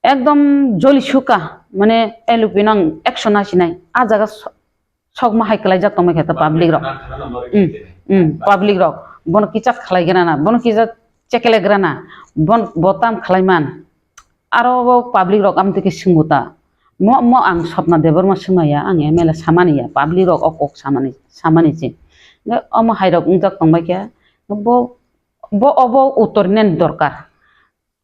ekdom joli suka, mane L P no ang ekso nasinai. A jaga so-, sokma hai kwlaijak tongmai khe ta public rok. Mm, mm, public rok. Bono kichak khlai grana, bono kichak chekele grana, bon-, bo tam khlai man. Aro bo public rok amtwi khe swngbo ta. Mo, mo ang Swapna Debbarma swngmaya, ang M L A samani ya, public rok o kok samani, samani se. Nge omo hai rok wngjak tongbai khe, bo, bo obo uttor nani dorkar.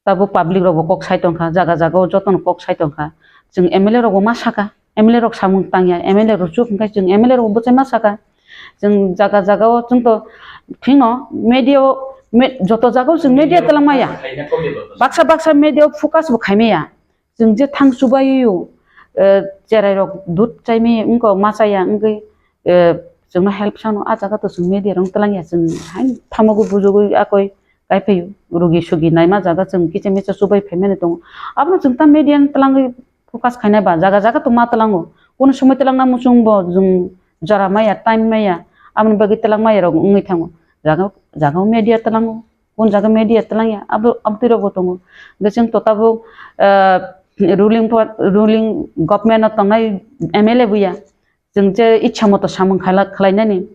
Tabuk public rok bo kok sai tongkha, jaga jaga o jotono kok sai tongkha. Chwng M L A rok bo ma saka, M L A rok samung tangya, M L A rok chuk hwnkhe chwng M L A rok bo bwchai ma saka. Chwng jaga jaga o chwng to phino media o, me-, joto jaga o chwng media twlang maya. Baksa baksa media o focus bo khai maya. Chwng je thang chubaio, eh, cherai rok dud chai maya wngkha ma chaya wngwi, eh, chwngno help sano a jaga to chwng media rok twlang ya chwng haino thamogo bujogwi akoi. Kaiphaio, rugi sugi naima jaga chwng kicha micha chubai phaimani tongo. Abono chwng ta media ni twlangwi focus khainai ba, jaga jaga to ma twlango. Kunu somoi twlangna muchung bo chwng jora maya, time maya, aboni bagwi twlang maya rok wngwi thango. Jaga, jaga o media twlango, kun jaga media twlangya, abo, abtwi rok bo tongo. Hwnkhe chwng to tabuk, ah, ruling po-, ruling government o tongnai M L A buya. Chwng je ichha moto samung khala-, khlainani.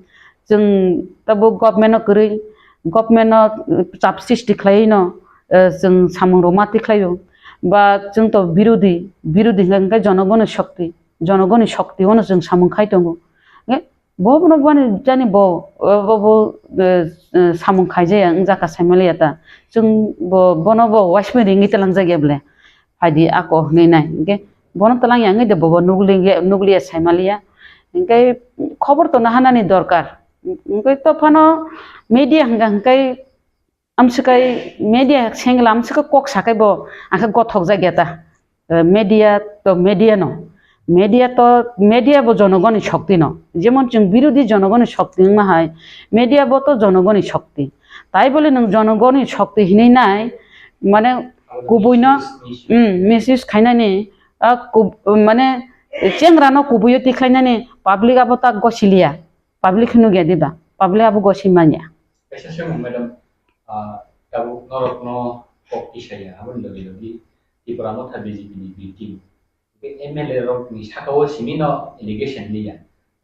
Chwng tabuk government no kwrwi, government no, uh, chap sristi khlaiwi no, uh, chwng samung rok ma twi khlaio. Ba chwng to birodhi, birodhi hwnkhe, hwnkhe jonogoni shokti, jonogoni shokti ono chwng samung khai tongo. Hwnkhe bo bono bani jani bo, uh, bo, bo, uh, uh, samung khaijaya wngjakha saimaliya ta. Chwng bo, bono bo uaismani ringwi twlangjakya bwle. Phaidi ako hwnwi nai. Hwnkhe bono twlang ya wngwi de bobo nukli-, nukliya saimaliya. Hwnkhe khobor to nahanani dorkar. Hwnkhe to phano media hwnkha hwnkhe amswkai media sengla amswka kok sakai bo angkhe gothok jakya ta. Eh, media to media no. Media to, media bo jonogoni shokti no. Jemon chwng birodhi jonogoni shokti wngma hai, media bo to jonogoni shokti. Tai bole nwng jonogoni shokti hinwi nai, mane kubui no, mm, misuse khainani, ah, kub-, mane chengra no kubui o tikhlainani public abo ta gosiliya, public nugya diba, public abo gosi manya. Kaisa swngmung, madam, ah, tabuk norok no kok tisaya, aboni logi logi Tipra Motha B J P ni B team. Hwnkhe M L A rok ni saka o simi no allegation liya.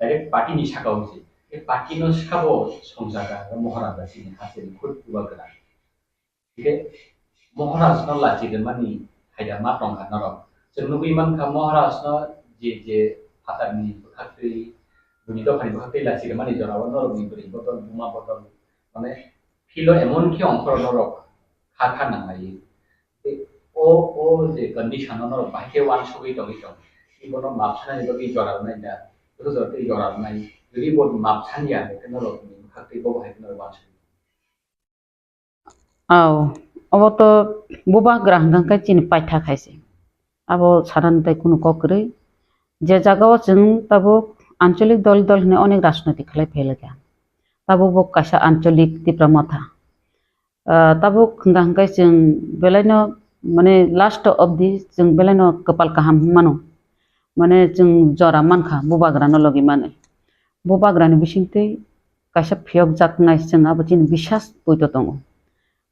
Direct party ni saka o se. Hwnkhe party no sabo songjaga aro Moharaja chini hasteni khud bubagra. Hwnkhe Moharaj no lachi rwmani haida ma tongkha norok. Chwng nugwi mankha Moharaj no je je phatar ni bwkhaktwi, bini dopha ni bwkhaktwi lachi rwmani jora o norok ni bwrwi bodol, buma bodol, mane philo emon khe ongkhor norok kha kha nang lai. Tei o, o je condition no norok bahai khe uansugwi tongwi tong. Tei bono map sanani bagwi jora rwnai da, joto joto tei jora rwnai. Jodi bo map sanya, hwnkhe norok ni bwkhaktwi bo bahai khe norok uansugwi. Aw, obo to bubagra hwnkha khe chini paithak hai se. Abo sanani tai kunu kok kwrwi. Je jaga o chwng tabuk ancholik dol dol hwnwi onek rajniti khlai phailakha. Tabuk bo kaisa ancholik Tipra Motha. Ah, tabuk hwnkha hwnkhe chwng belaino mane last of the chwng belai no kwpal kaham mano. Mane chwng jora mankha bubagra no logi mani. Bubagra ni bisingtwi kaisa phiyok jaknai chwng abo chini bisas poito tongo.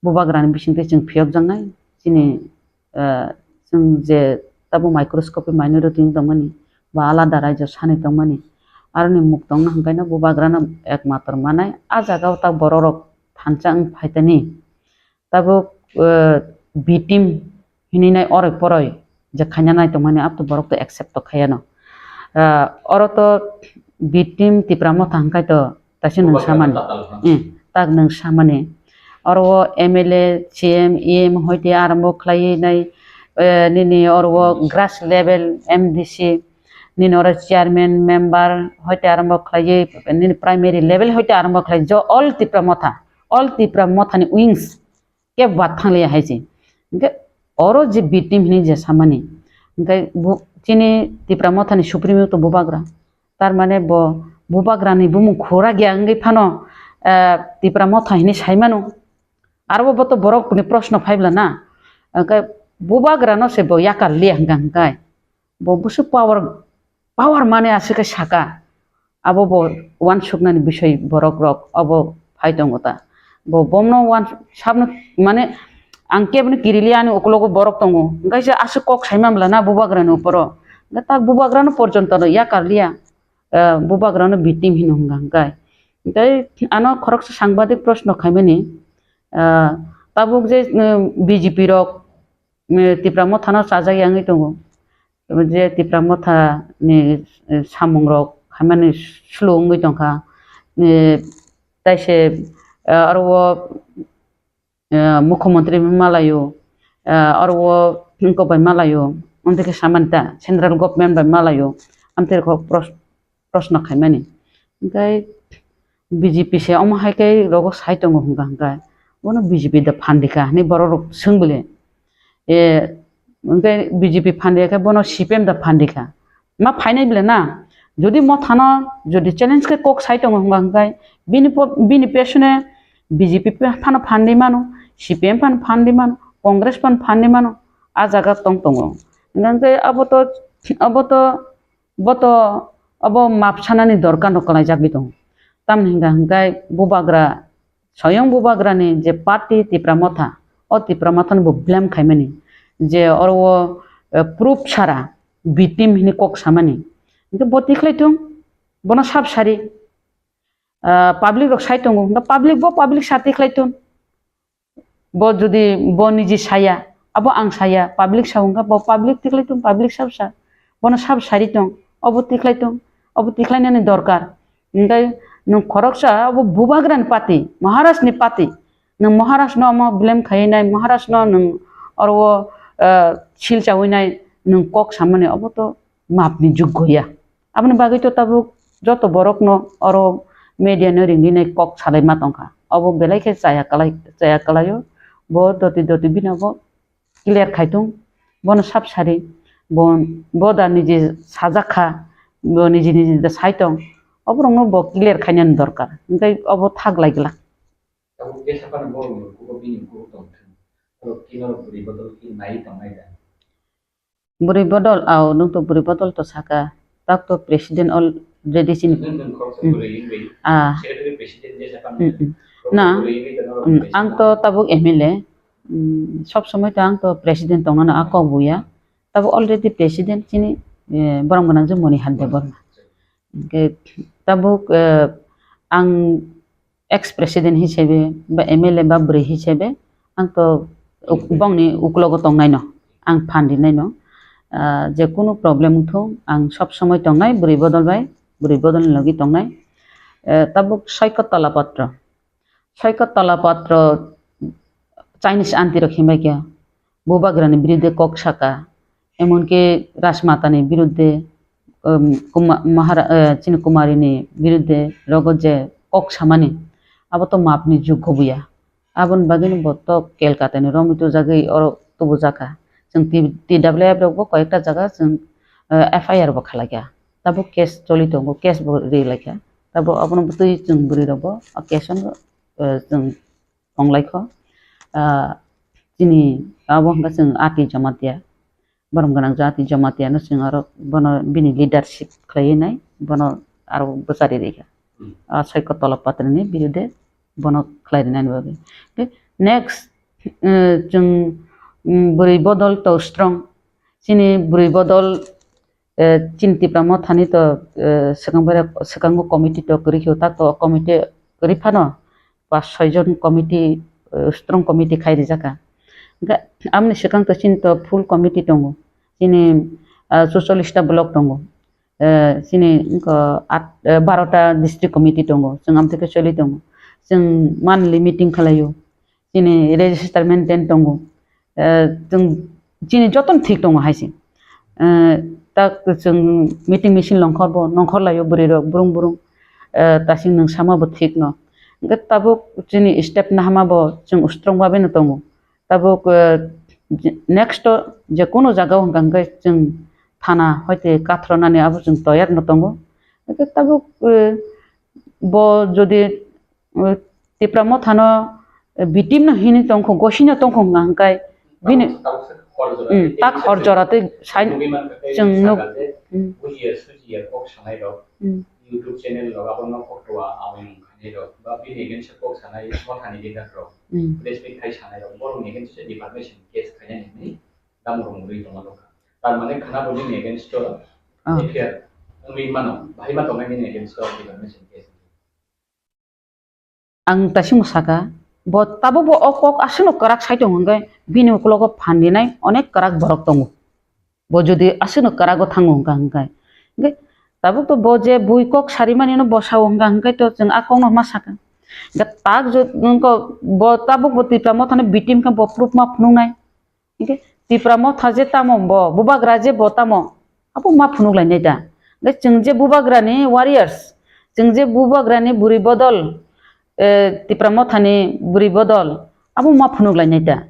Bubagra ni bisingtwi chwng phiyok jaknai chini, eh, chwng je tabo microscope minority wng tongmani ba alada raijo sani tongmani. Aroni muk tongna hwnkhe no bubagra no ekmatro manai. A jaga o ta borok rok thansa wng phaitani. Tabuk, eh, B team hinwi nai oroi poroi je khaina nai tongmani, abo to borok to accept to khaiya no. Ah, oro to B team Tipra Motha hwnkhe to taisa nwng samani. Eh, tak nwng samani. Oro o M L A, C M, E M hoite arambo khlaiwi nai, eh, nini oro o grass level M D C, nini oro chairman, member hoite arambo khlaiwi, nini primary level hoite arambo khlai jo all Tipra Motha, all Tipra Motha ni wings kebo bathang liya hai se. Hingke oro je B team hinwi je samani. Hingke bo chini Tipra Motha ni supreme to bubagra. Tar mane bo bubagra ni bumung khura gya wngwi phano, eh, Tipra Motha hinwi sai mano. Aro bo to borok ni proshno phai bla na. Hingke bubagra no se bo yakar liya hingka hingkai. Bo busu power, power mane aswk khe saka. Abo bo uansuknani bisoi borok rok abo phai tongo ta. Bo bomno uan sabno mane ang keboni kirili ani ukulogo borok tongo. Hingke se aswk kok saima bla na bubagrani uporo. Hingke tak bubagrano porjonto no yakar liya. Eh, bubagrano B team hino hwnka hingke. Hingke ano khoroksa sangbadik proshno khaimani, eh, tabuk je, eh, B J P rok, eh, Tipra Mothano chajak yangwi tongo. Je Tipra Motha ni, eh, samung rok khaimani slow wngwi tongkha. Eh, taise, eh, aro o, eh, mukhyamantri malaio, eh, aro o wngkok bai malaio, amtwi khe samani ta central government bai malaio, amtwi khe pros-, proshno khaimani. Hingke B J P se omo hai khe rogo sai tongo hwnka hwnkhe, bono B J P da phan rikha hinwi borok rok swng bole. E, hwnkhe B J P phan rikha khe bono C P M da phan rikha. Ma phainai bole na? Jodi Mothano jodi challenge khe kok sai tongo hwnka hwnkhe bini po-, bini pesone B J P phano phan ri mano, C P M phano phan ri mano, Congress phano phan ri mano, a jaga tong tongo. Hwnka hwnkhe abo to, abo to Bo to abo map sanani dorkar no kwlaijagwi tongo. Tamni hwnka hwnkhe bubagra, soyong bubagrani je party Tipra Motha, o Tipra Mothano bo blame khaimani je oro o, eh, proof sara B team hini kok samani. Hwnkhe bo tikhlai thung, bono sab sari, ah, public rok sai tongo, hwnkhe public bo public sa tikhlai thung. Bo jodi bo niji saya, abo ang saya, public sa wngkha, bo public tikhlai tong, public sab sa, bono sab sari tong, obo tikhlai tong, obo tikhlainani dorkar. Hingke nwng khoroksa obo bubagrani party, Maharaj ni party, nwng Maharaj no omo blame khaiwi nai, Maharaj no nwng oro o, eh, sil chawi nai, nwng kok samani obo to map ni juggo ya. Aboni bagwi to tabuk joto borokno oro media no ringwi nai kok salai ma tongkha. Obo belai khe chaya kwlai, chaya kwlaio. Bo doti doti bini obo clear khai thung. Bono sab sari. Bo, bo da niji sajak kha. Bo niji niji da sai tong. Oborokno bo clear khainani dorkar. Hwnkhe obo thak lai glak. Tabuk kesa phano borokni ukugo bini ukugo tongthung. Oro khe norok bwrwi bodol khe naiwi tongnai da? Bwrwi bodol, ao, nwng to bwrwi bodol to saka, tak to president already chini. Nwng, nwng khoroksa Hmm. bwrwi wngwi Ah. secretary president je saka Hmm, hmm. khoroksa Na, bwrwi wngwi da norok hmm, president ang to tabuk M L A, hmm, sob somoi to ang to president tongnano a kok buya. Tabuk already president chini, eh, borok gwnang je Moni Hande Borma. Hwnkhe tabuk, eh, ang ex president hisabe ba M L A ba bwrwi hisabe ang to uk-, bongni uklogo tongnaino, ang phan rinaino. Ah, je kunu problem wngthung, ang sob somoi tongnai bwrwi bodol bai, bwrwi bodolni logi tongnai. Eh, tabuk Soikot Tola Patro, Soikot Tola Patro Chinese aunty rok himbai khe, bubagrani biruddhe kok saka, emonki Rajmatani biruddhe, um, Kuma-, Mahara-, eh, chini Kumarini biruddhe rogo je kok samani, abo to mapni juggo buya. Aboni bagwino bo to Kolkatani romwi tubujagwi oro tubujakha. Chwng T-, T W F rokbo koyekta jaga chwng, eh, F I R bo khalaikha. Tabuk case choli tongo, case bo ri laikha. Tabuk abono bwtwi chwng bwrwi rokbo o case ano, eh, chwng tonglai kho. Ah, chini abo hwnkha chwng ati Jamatia, borom gwnang jati Jamatia no chwng aro bono bini leadership khlaiwi nai, bono aro bwchari rikha. Hmm. A Soiko Tola Patri ni birude bono khlai rina ni bagwi. Tei next, eh, chwng, mm, bwrwi bodol to strong. Chini bwrwi bodol, eh, chini Tipra Mothani to, eh, swkang bai, swkango committee to kwrwi khe, tak to committee kwrwi phano pas soi jon committee, eh, strong committee khai rijak kha. Hwnkhe amoni swkang to chini to full committee tongo. Chini, ah, chuchollish ta block tongo. Eh, chini wngkha at, eh, baro ta district committee tongo, chwng amtwi khe choli tongo. Chwng monthly meeting khlaio, chini register maintain tongo. Eh, chwng, chini jotono thik tongo hai se. Eh, tak chwng meeting misil nongkhor bo nongkhor laio bwrwi rok brung brung. Eh, tasing nwng sama bo thik no. Hwnkhe tabuk chini step nahama bo chwng strong babe no tongo. Tabuk, eh, je-, next o je kono jaga o hwnka hwnkhe chwng thana hoite kathronani abo chwng toyar no tongo. Hwnkhe tabuk, eh, bo jodi, eh, Tipra Mothano, eh, victim no hini tongkho, gosino tongkho hwnka hwnkhe bini, tabuk se hor jora mm, tei tak hor jora tei sai nugwi mankha tei chwng nuk-, sakha je mm, bujiya sujiya kok sanai rok, mm, YouTube channel rok abono koktwma aboni mung khainai rok ba bini against o kok sanai mothani leader rok, mm, press meet khai sanai rok, borokni against o defamation case khainani hinwi damo rok mungwi tongma nukha. Tar mane khana bo nini against o, ah, F I R wngwi mano, bahai ma tongnai nini against o defamation case. Ang taisimo saka, bo tabukbo o kok aswkno kwrak sai tongo hwnkhe bini ukologo phan rinai onek kwrak borok tongo. Bo jodi aswkno kwrago thango hwnkha hwnkhe, hwnkhe tabuk to bo je bui kok sarimani no bo sao hwnkha hwnkhe to chwng a kokno ma saka. Hwnkhe tak jod-, wngkha bo tabuk bo Tipra Mothano victim khe bo proof ma phunuknai. Hwnkhe Tipra Motha je tamo bo, Bubagra je bo tamo, abo ma phunuk lainai da. Hwnkhe chwng je Bubagrani warriors, chwng je Bubagrani bwrwi bodol, eh, Tipra Mothani bwrwi bodol, abo ma phunuk lainai da.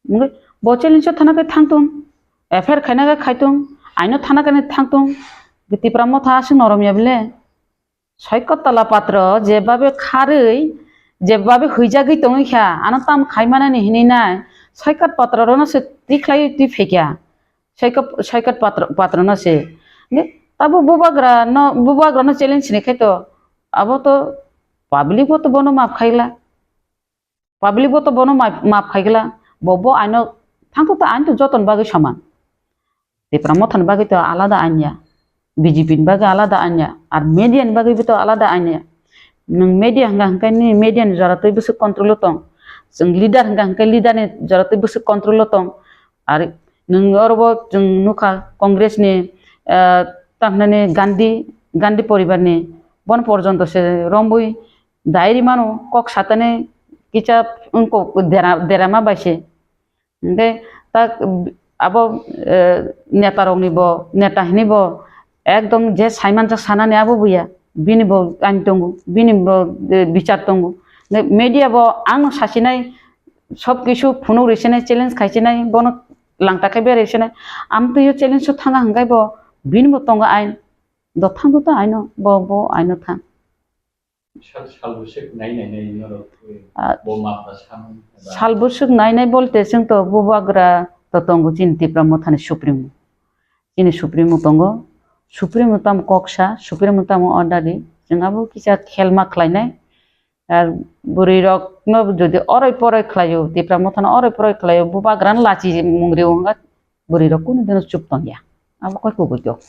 Hwnkhe bo challenge o thana khe thangtung, F I R khaina khe khaitung, aino thana khe thangtung, Tipra Motha aswk norom ya bile. Soikot Tola Patro jebabe kharwi, jebabe huijagwi tongwi kha, ano tam khaimanani hinwi nai, Soikot Patro rono se tikhlaiwi twi phaikha, Soikot, Soikot Patro, Patro no se. Hwnkhe tabo Bubagra no, Bubagra no challenge ni khe to, abo to public bo to bono map khaigla. Public bo to bono ma-, map khaigla, bo, bo aino thangto ta ain to joton bagwi soman. Tipra Mothani bagwi to alada ain ya, B J P ni bagwi alada ain ya, ar media ni bagwi bo to alada ain ya. Nwng media hwnkha hwnkhe nini media ni jora twi bwswk control o tong, chwng leader hwnkha hwnkhe leader ni jora twi bwswk control o tong. Ar nwng oro bo chwng nukha Congress ni, ah, tamhinani Gandhi, Gandhi poribar ni, bono porjonto se rombwi dai rimano, kok satani kisa wngkok dera-, derama bai se. Hwnkhe tak abo, eh, neta rokni bo, neta hini bo ekdom je saimanjak sanani abo buya, bini bo ain tongo, bini bo, eh, bichar tongo. Hwnkhe media bo ang sasinai sob kisu phunuk risinai, challenge khaisinai, bono langta khe berai sinai. Amtwio challenge o thanga hwnkhe bo bini bo tongo ain, do thang do ta aino, bo, bo aino thang. Sal, sal bwswk nai nai nai norok, eh, ah, bo map ba samung ba? Sal bwswk nai nai bolte chwng to Bubagra to tongo chini Tipra Mothani Supremo. Chini Supremo tongo. Supremo tamo kok sa, Supremo tamo order di. Chwng abo kisa khelma khlainai. Ar bwrwi rok no jodi oroi poroi khlaio, Tipra Mothano oroi poroi khlaio, Bubagra no lachi mung rio wngkha. Bwrwi rok kunu dino chup tong ya. Abo koi kubui kok.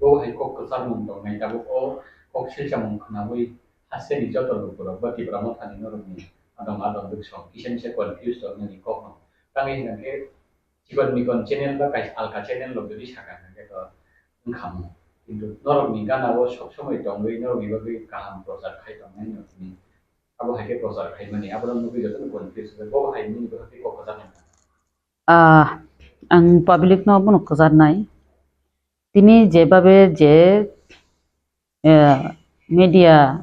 Bo hai kok kwchar mung tong nai tabuk o kok silsa mung khwnawi hasteni joto lukurok bo Tipra Mothani norokni adong adong duk song kisa misa confuse tong nani kok no. Tangwi hwnkhe chikon mikon channel ba kaisa alka channel rok jodi saka hwnkhe to wngkha mo. Kintu norokni gana o sob somoi tongwi norokni bagwi kaham prochar khai tong nai norokni. Abo hai khe prochar khai mani abo no nugwi joto no confuse bo hai nini bo hai khe kok kwchar wngkha. Ah, ang public no abono kwcharnai. Tini jebabe je, eh, media,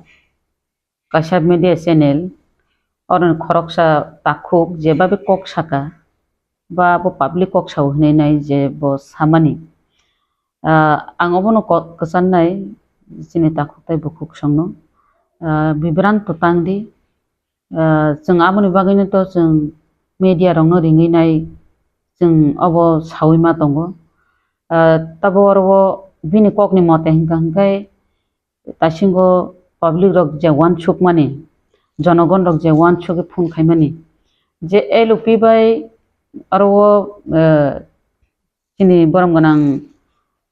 kaisa media channel, oroni khoroksa takhuk jebabe kok saka, ba abo public kok sao hinwi nai je bo samani. Ah, ang obono kok kwcharnai chini takhuk tei bukhuk songno. Ah, bibranto tangdi, Ah, chwng aboni bagwino to chwng media rokno ringwi nai chwng obo saui ma tongo. Ah, tabuk oro o bini kokni mote hwnkha hwnkhe taisingo public rok je uansukmani, jonogon rok je uansugwi phone khaimani, je L O P bai oro o, eh, chini borom gwnang,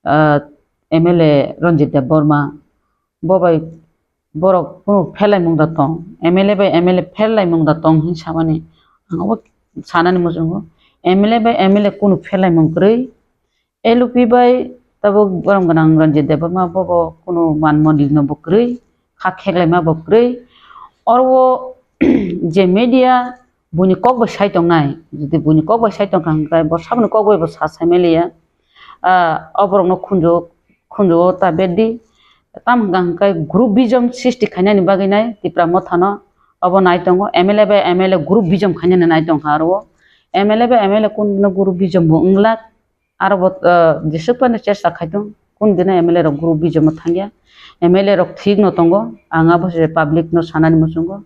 ah, M L A Ranjit Debbarma, bo bai borok kunu pherlaimung da tong, M L A bai M L A pherlaimung da tong hinwi samani ang obo sanani muchungo. M L A bai M L A kunu pherlaimung kwrwi, L O P bai tabuk borom gwnang Ranjit Debbarma bobo kunu man mondir no bo kwrwi, kha kheklaima bo kwrwi. Oro o je media buini kok bai sai tongnai, jodi buini kok bai sai tongkha hwnkhe bo saboni kok bai bo sa sai manliya. Ah, o borokno khunju, khunju o ta bedi. Tamo hwnkha hwnkhe group bijom srishti khainani bagwi nai Tipra Mothano obo nai tongo, M L A bai M L A group bijom khainani nai tongkha aro o. M L A bai M L A kunu group bijom bo wnglak. Aro bo, ah, jesuk phano chesta khaitong, kun dino M L A rok group bijomo thangya. M L A rok thik no tongo, ang abo se public no sanani muchungo.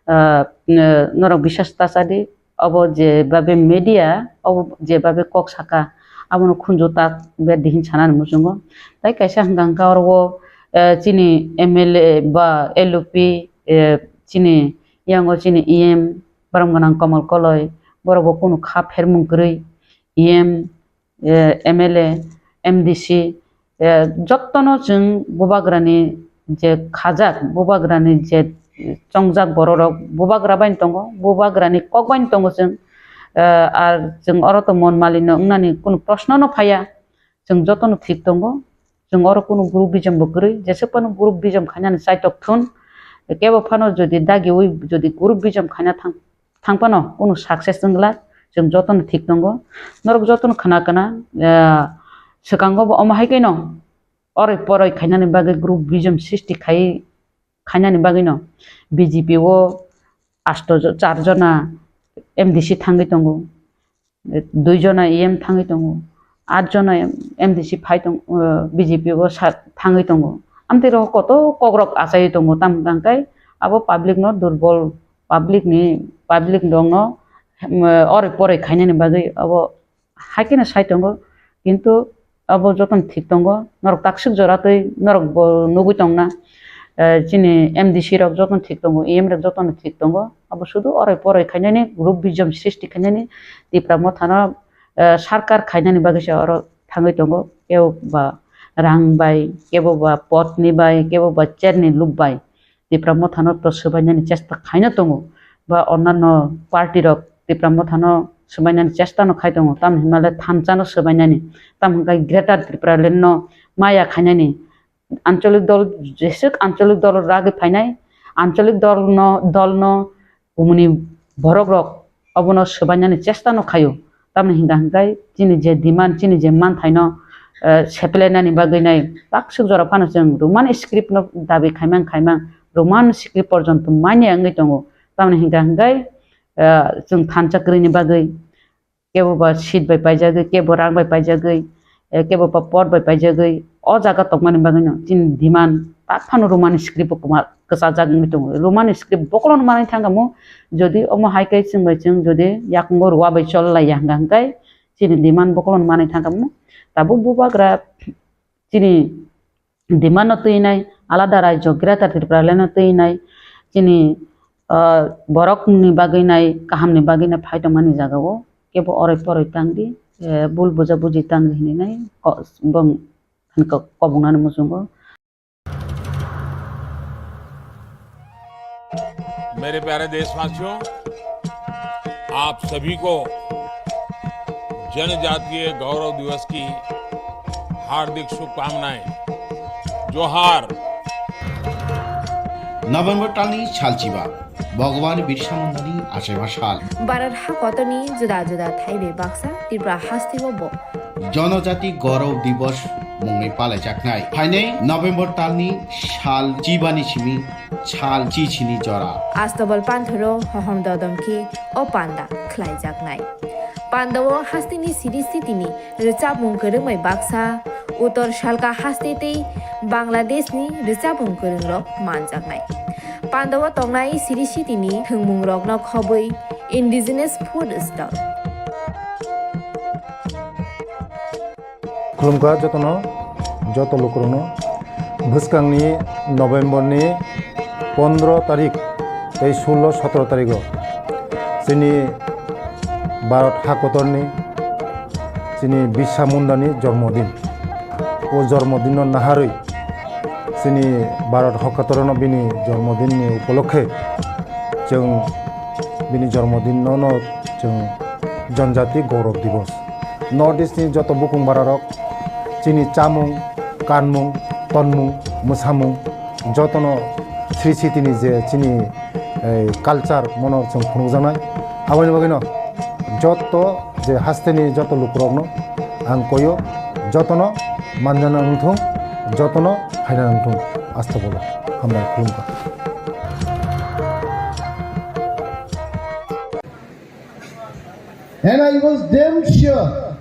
Ah, n-, norok bisas ta chadi, obo je babe media, obo je babe kok saka, abono khunju ta be dihin sanani muchungo. Tai kaisa hwnkha hwnkha oro o, eh, chini M L A ba L O P, eh, chini yango chini E M, borom gwnang Komal Koloi, borok bo kunu kha phermung kwrwi, E M, eh, M L A, M D C, eh, jottono chwng bubagrani je khajak, bubagrani je chongjak bororok bubagra bai tongo, bubagrani kok bai tongo chwng, eh, ar chwng oro to mon malino wngnani kunu proshno no phaiya, chwng jotono thik tongo, chwng oro kunu group bijom bo kwrwi, jesuk phano group bijom khainani chaitok thun, kebo phano jodi dagiui jodi group bijom khaina thang, thang phano kunu success wng glak, chwng jotono thik tongo. Norok jotono khna khna, ah, swkango bo omo hai khe no oroi poroi khainani bagwi group bijom srishti khai, khainani bagwi no B J P o asto jo-, char jona M D C thangwi tongo, dui jona E M thangwi tongo, at jona M D C phai tong-, uh, B J P o sa-, thangwi tongo. Amtwi rok koto kokrok achaiwi tongo, tamo hwnkha hwnkhe abo public no durbol, public ni, public rok no, um, oroi poroi khainani bagwi abo hai kheno sai tongo, kintu abo jotono thik tongo, norok takswk jora twi norok bo nugwi tongna, eh, chini M D C rok jotono thik tongo, E M rok jotono thik tongo, abo sudu oroi poroi khainani, group bijom srishti khainani, Tipra Mothano, eh, sarkar khainani bagwi se oro thangwi tongo, kebo ba rang bai, kebo ba podni bai, kebo ba chairni look bai. Tipra Mothano to swbainani chesta khaina tongo, ba onnanno party rok Tipra Mothano swbainani chesta no khai tongo, tamni hwnmale thansa no swbainani, tamo hwnkhai Greater Tipraland no maya khainani, ancholik dol, jeswk ancholik dol ragwi phainai, ancholik dol no, dol no, bumuni borok rok obono swbainani chesta no khaio. Tamni hwnka hwnkhe chini je demand, chini je manthaino, eh, seplainani bagwi nai takswk jora phano chwng Roman script no dabi khaimang khaimang, Roman script porjonto manya wngwi tongo. Tamni hwnka hwnkhe, eh, chwng thansa kwrwini bagwi kebo ba seat bai paijagwi, kebo rang bai paijagwi, eh, kebo ba pot bai paijagwi, o jaga tongmani bagwino chini demand tak phano Roman script bo kwma-, kwchajak wngwi tongo. Roman script bokologno manwi thangkha mo, jodi omo hai khe chwng bai chwng jodi yakungo rwa bai chol laiya hwnka hwnkhe chini demand bokologno manwi thangkha mo. Tabuk bubagra chini demand no twi nai, alada rajyo Greater Tipraland no twi nai, chini, ah, borok ni bagwi nai, kaham ni bagwi nai phai tongmani jaga o kebo oroi poroi tang di, eh, bul buja buji tang di hinwi nai ko-, bong-, ko-, kobong nani muchungo. मेरे प्यारे देशवासियों, आप सभी को जनजातीय गौरव दिवस की हार्दिक शुभकामनाएं। जोहार। November talni salchiba, Bhagwan Birsa Mundani achaima sal. Bharat ha kotorni juda juda thaibai baksa Tripura hasteo bo Jonojati Gaurav Divas mungwi palaijaknai. Phainai November talni sal chibani simi sal chichini jora. Astabal panthoro hohom dodom khe o panda khlaijaknai. Pandao hasteni siri sitini rwchapmung kwrwngbai baksa, Uttor Salka haste tei Bangladeshni rwchapmung kwrwngrok manjaknai. Pandao tongnai siri sitini thwngmungrokno khobwi Indigenous food stall. Khulumkha jotono, joto lukurokno. Bwskangni November ni pondro tarik tei sullo sotro tarigo chini Bharat hakotorni chini Birsa Mundani jormodin. O jormodinno naharwi chini Bharat hakotorno bini jormodinni upolokhe chwng bini jormodinno no chwng Janjati Gaurav Divas. North East ni joto bukung bararok chini chamung, kanmung, tonmung, mwsamung jotono Sri Sitini je chini, eh, culture mono chwng phunukjaknai. Aboni bagwino joto je hasteni joto lukurokno ang koyo, jotono manjana wngthung, jotono phaina wngthung. Asta bolo hambai khulumkha. And I was damn sure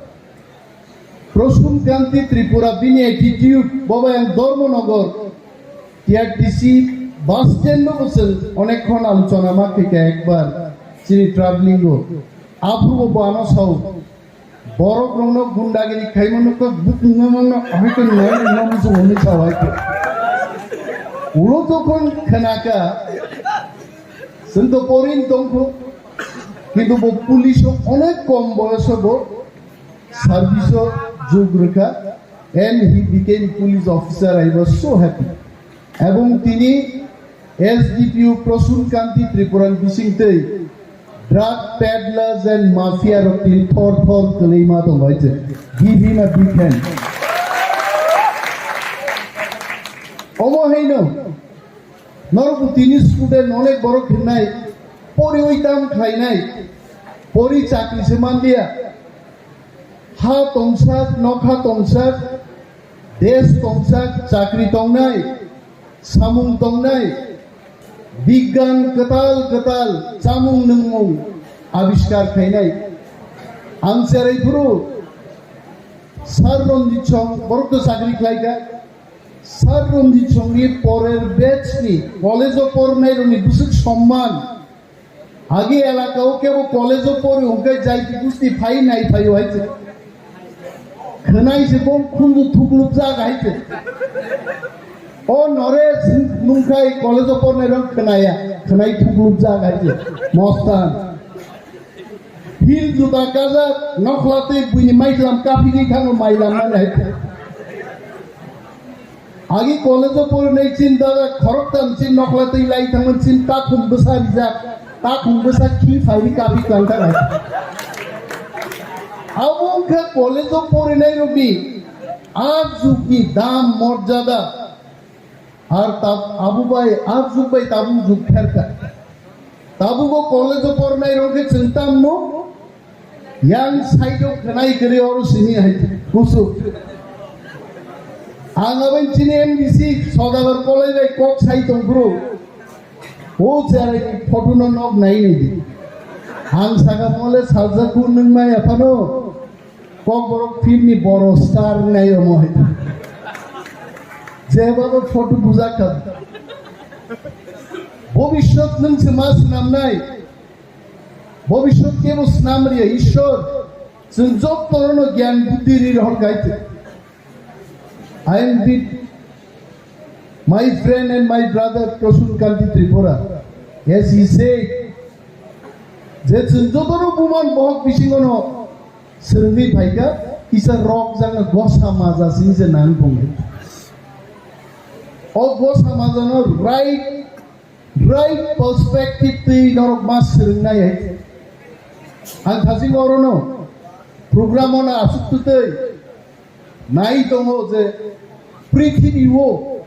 Prasun Kanti Tripura bini attitude, boba yang Dharmanagar, T R T C bus stand no bwswng onek khon alochona ma khe kha ekbar chini traveling o. Aphuru bo ano sao. Borok rokno gundagiri khaimano kok bukung no no ahai khe nai no musu hwnwi sao hai khe. Ulo jokhon khnaka, chwng to porin tongkho, kintu bo police o onek kom boyoso bo service o jug rwkha, and he became police officer. I was so happy. Ebong tini S D P O Prasun Kanti Tripura ni bisingtwi drug peddlers and mafia rok tini thor thor kwlwi ma tongo hai se. Give him a big hand. Omo haino norok tini student onek borok hinai poriwi tam khlainai, pori chakri se manliya. Ha tongsak, nokha tongsak, desh tongsak, chakri tongnai, samung tongnai, bigyan kwtal kwtal chamung nwngmung abiskar khainai. Ang cherai phuru Sir Ranjit Song, borok to chakri khlaikha. Sir Ranjit Song ni porer batch ni college o pornai rokni bwswk somman. Agi elaka o kebo college o pori hwnkhe jaiti gusti phai nai phaio hai se. Khwnai se bo khunju thukluk jak hai se. O nore nungkhai college o pornai rok khwnaya, khwnai thukluk jak hai se. Mostan. Hil juta kajak, nokhla twi buini maiklam kaphigwi thango mailam mani hai se. Agi college o porinai chin dada khoroktham chin nokhla twi lai thangmani chin takhum bwsa rijak, takhum bwsa khi phaini kaphi tlang thang hai. Abo wngkha college o porinai rokni a jugni dam morjada. Ar tab-, abo bai a jug bai tabuk jug kherkha. Tabuk o college o porinai rok khe chwng tamo yang side o khwnai kwrwi oro simi hai kusu. Ang aboni chini M D C Sodagar Kolai bai kok sai tong bro. O cherai photo no nok nai nai di. Ang saka mole salsa ku nung mai aphano. Kokborok film ni boro star nai omo hai. Jebabo photo bujak kha. Bobishyot nung se ma swnamnai. Bobishyot kebo swnam riya Ishwar. Chwng jotono gyan buddhi ri rohor gaite. I am with my friend and my brother Prasun Kanti Tripura. As he said, je chwng jotono buman bohok bisingono swrwngwi phaikha, kisa rok jagna gosa maja sing se nang tongwi. O gosa majano right, right perspective twi norok ma swrwngnai hai. Ang thajing orono program ono asuk tutwi nai tongo je prithibi o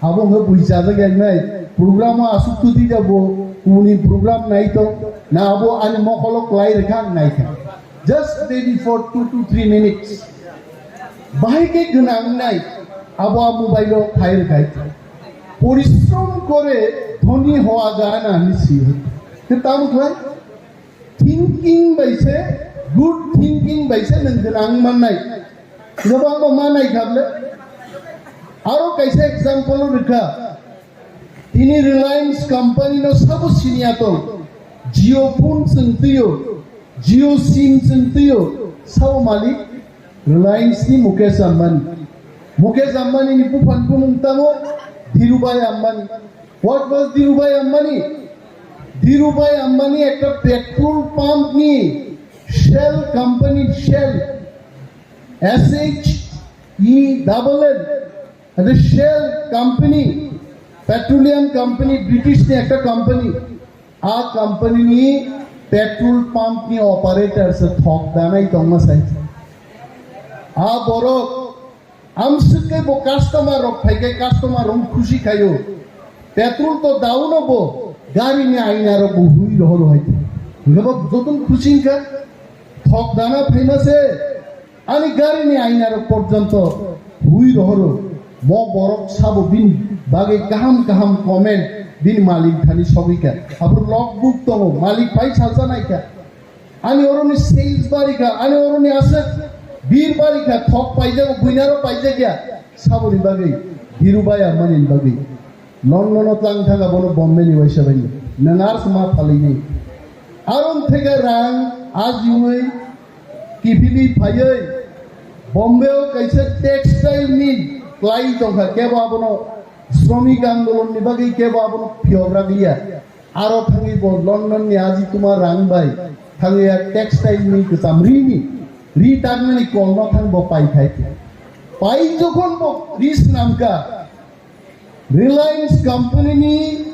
abo hwnwi buichajak yang nai program o asuk tutwi da bo kubuni program nai tong na abo ani mokolo kwlai rwkha ang nai kha. Just maybe for two to three minutes. Bahai khe gwnang nai abo a mobile o khai rwkhai. Porishrom kore dhoni hoa jana hinwi si. Khe tamo khlai? Thinking bai se, good thinking bai se nwng gwnang mannai. Kwbangma manai kha bwle. Aro kaisa example rwkha. Tini Reliance company no sabo siniya tong. Jio phone chwng twiyo, Jio sim chwng twiyo, sabo malik Reliance ni Mukesh Ambani. Mukesh Ambani ni buphang bumung tamo Dhirubhai Ambani. What was Dhirubhai Ambani? Dhirubhai Ambani ekta petrol pump ni Shell company, Shell, S H E double L, the Shell company, petroleum company, British ni ekta company. A company ni petrol pump ni operator se thok danai tongma sai. A borok amswk khe bo customer rok phai khe customer rok khusi khaio. Petrol to dauno bo gari ni aina rok bo hui rohoro hai. Hingke bo joton khusi hingka thok dana phaima se. Ani gari ni aina rok porjonto hui rohoro. Mo borok sabo bini bagwi kaham kaham comment bini malik thani sogwi kha. Abo logbook tongo, malik pai salsa nai kha. Ani oroni sales bari kha, ani oroni aswk bir bari kha, thok paijak, buinaro paijak ya. Saboni bagwi Dhirubhai Ambani bagwi. London o tlang thanga bono Bombay ni waisa bai. Nang ars ma phalini. Aron thega rang ajiyungwi kipili phaywi Bombay o kaisa textile mill klai tongkha, kebo abono Shramik Andolon ni bagwi kebo abono phiyok rakliya. Aro thangwi bo London ni aji tuma rang bai thangwi a textile mill kwcham rini ri taknani kolno thang bo pai khai. Pai jokhon bo ri swnamkha, Reliance company ni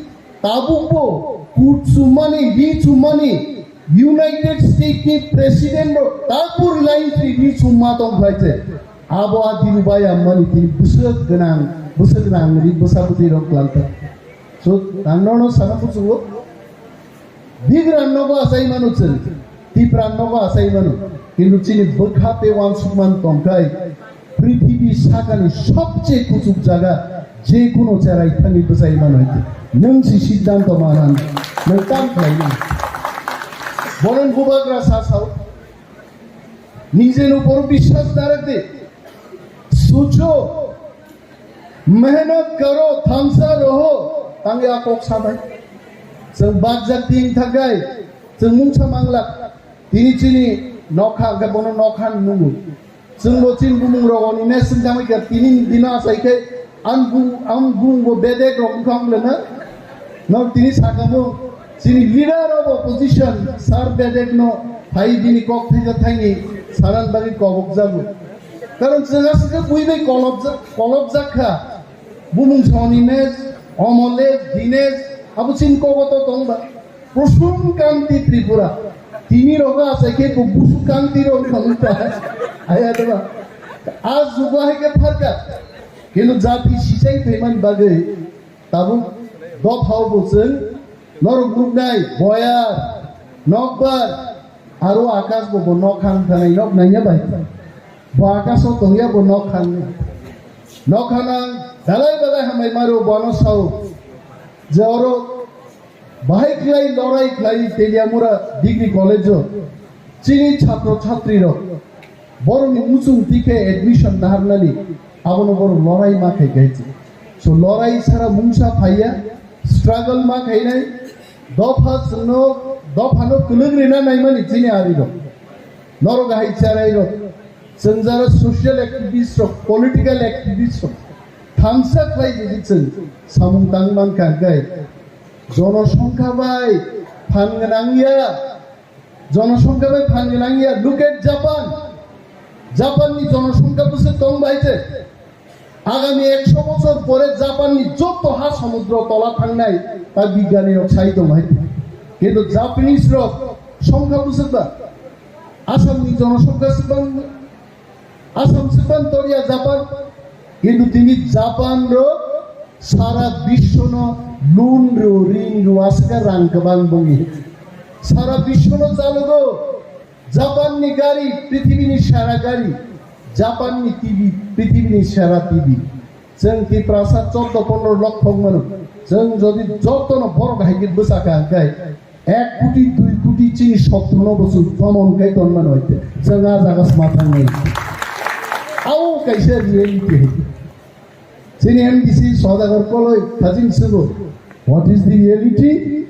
tabuk bo kut sumani, ri sumani, United States ni president rok tabuk Reliance ni ri summa tong khlai se. Abo a Dhirubhai Ambani tini bwswk gwnang, bwswk gwnang ri bwsa bwtwi rok kwlangkha. So, ang nono sana kuchungo, Bigrang nogo achai mano chwng, Tipra nogo achai mano, kintu chini bwkha tei uansukmani tongthai prithibi sakani sobche kuchuk jaga je kuno cherai thangwi bwchai mano hwnkhe nwng si siddhanto manan nwng tam khlainai. Bono bubagra sa sao, nijen upor biswas na rakhde, sucho Mehnat karo, thansa roho, tangya kok sabai. Chwng bakjak ting thakai, chwng mungsa manglak. Tini chini nokha, hwnkhe bono nokha hinwi nungo. Chwngbo chini bumung rogoni ne swngchamwi kha, tini dino achai khe, ang bung, ang bungbo bedek rok wngkha wng lena. Nok tini sakamo, chini leader of opposition, Sir Bedek no, phai bini kok thaisa thaini, sanan bagwi kobok jago. Karon chwng aswk khe bui bai kolobjak, kolobjak kha. Bumung soni mes, omoles, dines, abo chini kogoto tongba. Kusum Kanti Tripura. Tini rogo asai khe bo Busu Kanti rok wngkha wngkha. Aya deba. A jugo hai khe pharkha. Kintu jati sichai phaimani bagwi tabuk dophao bo chwng norok nuknai boyar, nokbar, aro akas bo bo nok khang thanai nok naiya bai. Bo akaso tongya bo nok khang. Nok khanang dalai dalai hamai maro bono sao. Je oro bahai khlai lorai khlai Teliamura Degree College o chini chhatro chhatri rok borokni muchung tikhe admission naharnani abono borok lorai ma khai kaichi. So lorai sara mungsa phaiya, struggle ma khainai, dopha chwngno, dophano kwlwk rina naimani chini ari rok. Norok hai charai rok. Chwng jara social activist rok, political activist rok. Thansa khlai jodi chwng samung tang man kha kai. Jonosongkha bai phan gwnang ya. Jonosongkha bai phan gwnang ya. Look at Japan. Japan ni jonosongkha bwswk tong bai je. Agami ekso bochor pore Japan ni joto ha somudro tola thangnai ta bigyani rok sai tong hai. Kintu Japanese rok songkha bwswk ba. Assam ni jonosongkha swkang, Assam swkang toria Japan. Kintu tini Japan rok sara biswono loan rw, rin rw, aswk rang kwbang bongni. Sara biswono chalogo. Japan ni gari, prithibini sara gari. Japan ni T V, prithibini sara T V. Chwng Tiprasa chordo pondro lokh thok mano. Chwng jodi jotono borok hai khe bwsa kha hwnkhe, ek koti, dui koti chini sotruno bo chwng tomon khai ton mano hai khe. Chwng a jaga sma thangnai. Ao kaisa reality hai khe. Chini M D C Sodagar Koloi thajin swgo. What is the reality?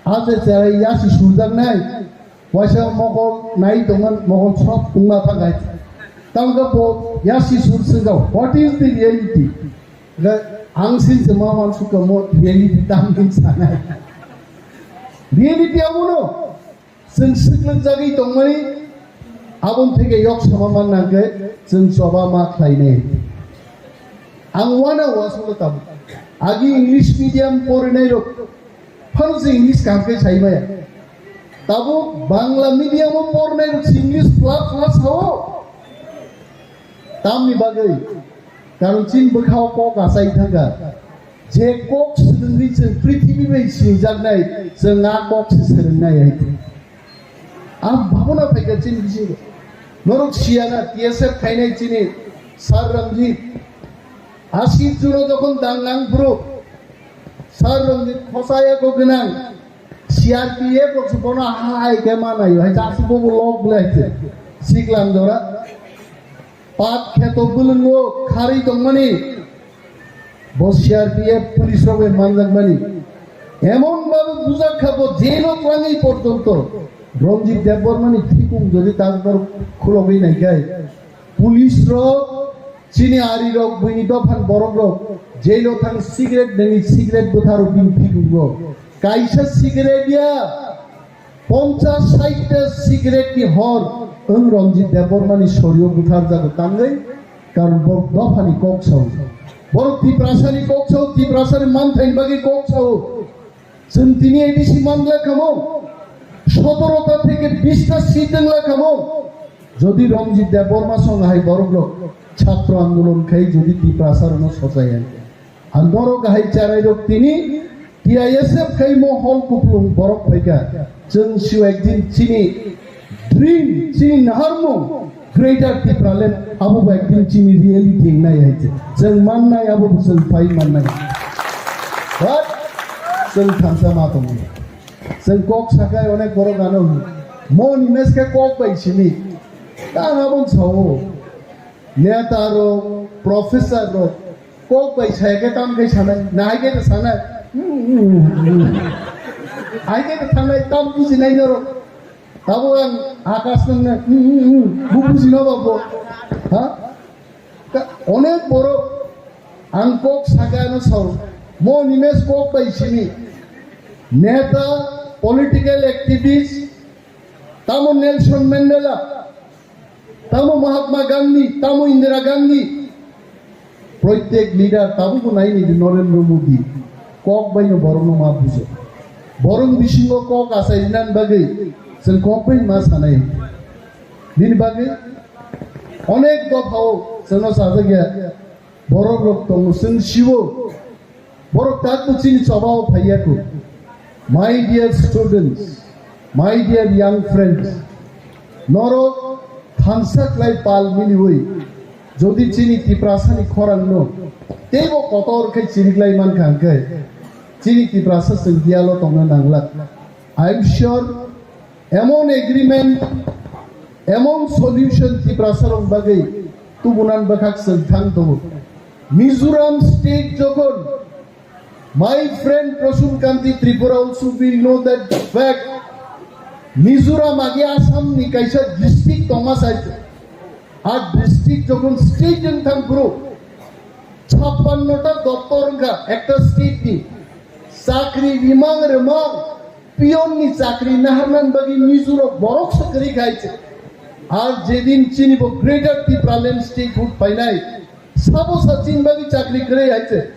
Aje cherai yasi surjaknai, waisa mokol nai tongman mokol sop tungma thakai. Tamga bo yasi sur sengkha, what is the reality? Ga ang sin se ma man sukha mo reality tam din sanai. Reality abono. Chwng swknwk jagwi tongmani aboni theke yok sama manna hwnkhe chwng choba ma khlainai. Ang uanao aswkno tabuk. Agi English medium porinai rok phano chwng English kaham khe sai maya. Tabuk Bangla medium o porinai rok English flat flat sao. Tamni bagwi? Karon chini bwkhao kok achai thangkha. Je kok swrwngwi chwng prithibi bai sinijaknai, chwng a kok se swrwngnai hai. Ang bhabona phaikha chini bisingo. Norok siyana T S F khainai chini Sir Ranjit. Aswk juno jokhon dangang phuru Sir Ranjit khosa eko gwnang. C R P F rok se bono hai khe manaio. Hai chasuk bobo lok bwlai hai se. Siklam jora. Pat kheto bwlwngo kharwi tongmani bo C R P F police rok bai manjakmani. Emon bhabe bujak kha bo jail o twlangwi porjonto Ranjit Debbarmani thikung jodi takdor khulogwi naikhai police rok chini ari rok buini dophan borok rok jail o thang cigarette nangwi cigarette bwtharo bini thikungo kaisa cigarette ya Ponchas saitta cigarette ni hor wng Ranjit Debbarmani sorio butharjago tangwi, karon borok dophani kok sao. Borok Tiprasani kok sao, Tiprasani manthaini bagwi kok sao. Chwng tini A D C manla kamo, sotorota theke bista seat wngla kamo. Jodi Ranjit Debbarma song hai borok rok chhatro andolon khai jodi Tiprasa rokno sochaya. Ang norok hai cherai rok tini T I S F khai mo hol kuplung borok phaikha. Chwng sio ekdin chini dream, chini naharmung Greater Tipraland abo bo ekdin chini reality wngnai hai se. Chwng mannai abo bo chwng phai mannai. But chwng thansa ma tongo. Chwng kok sakai onek borok ano hino. Mo ni meske kok bai simi. Tang abo sao. Neta rok, professor rok, kok bai saya khe tam khe sanai, nahai khe sanai. Hai khe thangnai tam bujinai norok. Tabo ang akas nang na, bu bujino babo. Ha? Ka-, onek borok ang kok saga no sao. Mo Nimesh kok bai simi. Neta, political activist, tamo Nelson Mandela, tamo Mahatma Gandhi, tamo Indira Gandhi, proitek leader tabuk bo nai ni Narendra Modi, kok bai no borok no ma bujo. Borok bisingo kok asai nan bagwi chwng kok bai ma sanai. Bini bagwi onek dophao chwngno sajak ya. Borok rok tongo chwng siwo. Borok takbo chini chobao phaiya kho. My dear students, my dear young friends, norok thansa khlai pal miliwi jodi chini Tiprasani khorangno teibo kotor khe chiriklai mankha hwnkhe chini Tiprasa chwng diyalo tongna nanglak. I am sure emon agreement, emon solution Tiprasa rok bagwi tubunan bwkhak chwng thang tongo. Mizoram state jokhon, my friend Prasun Kanti Tripura also will know that fact. Mizoram age Assam ni kaisa district tongma sai. A district jokhon state wng thang phuru, chappanno ta doptor wngkha ekta state ni. Chakri rimang remang, peon ni chakri naharnan bagwi Mizo rok borok se kwrwi khai se. Ar jedin chini bo Greater Tipraland statehood painai, sabo sa chini bagwi chakri kwrwi hai se.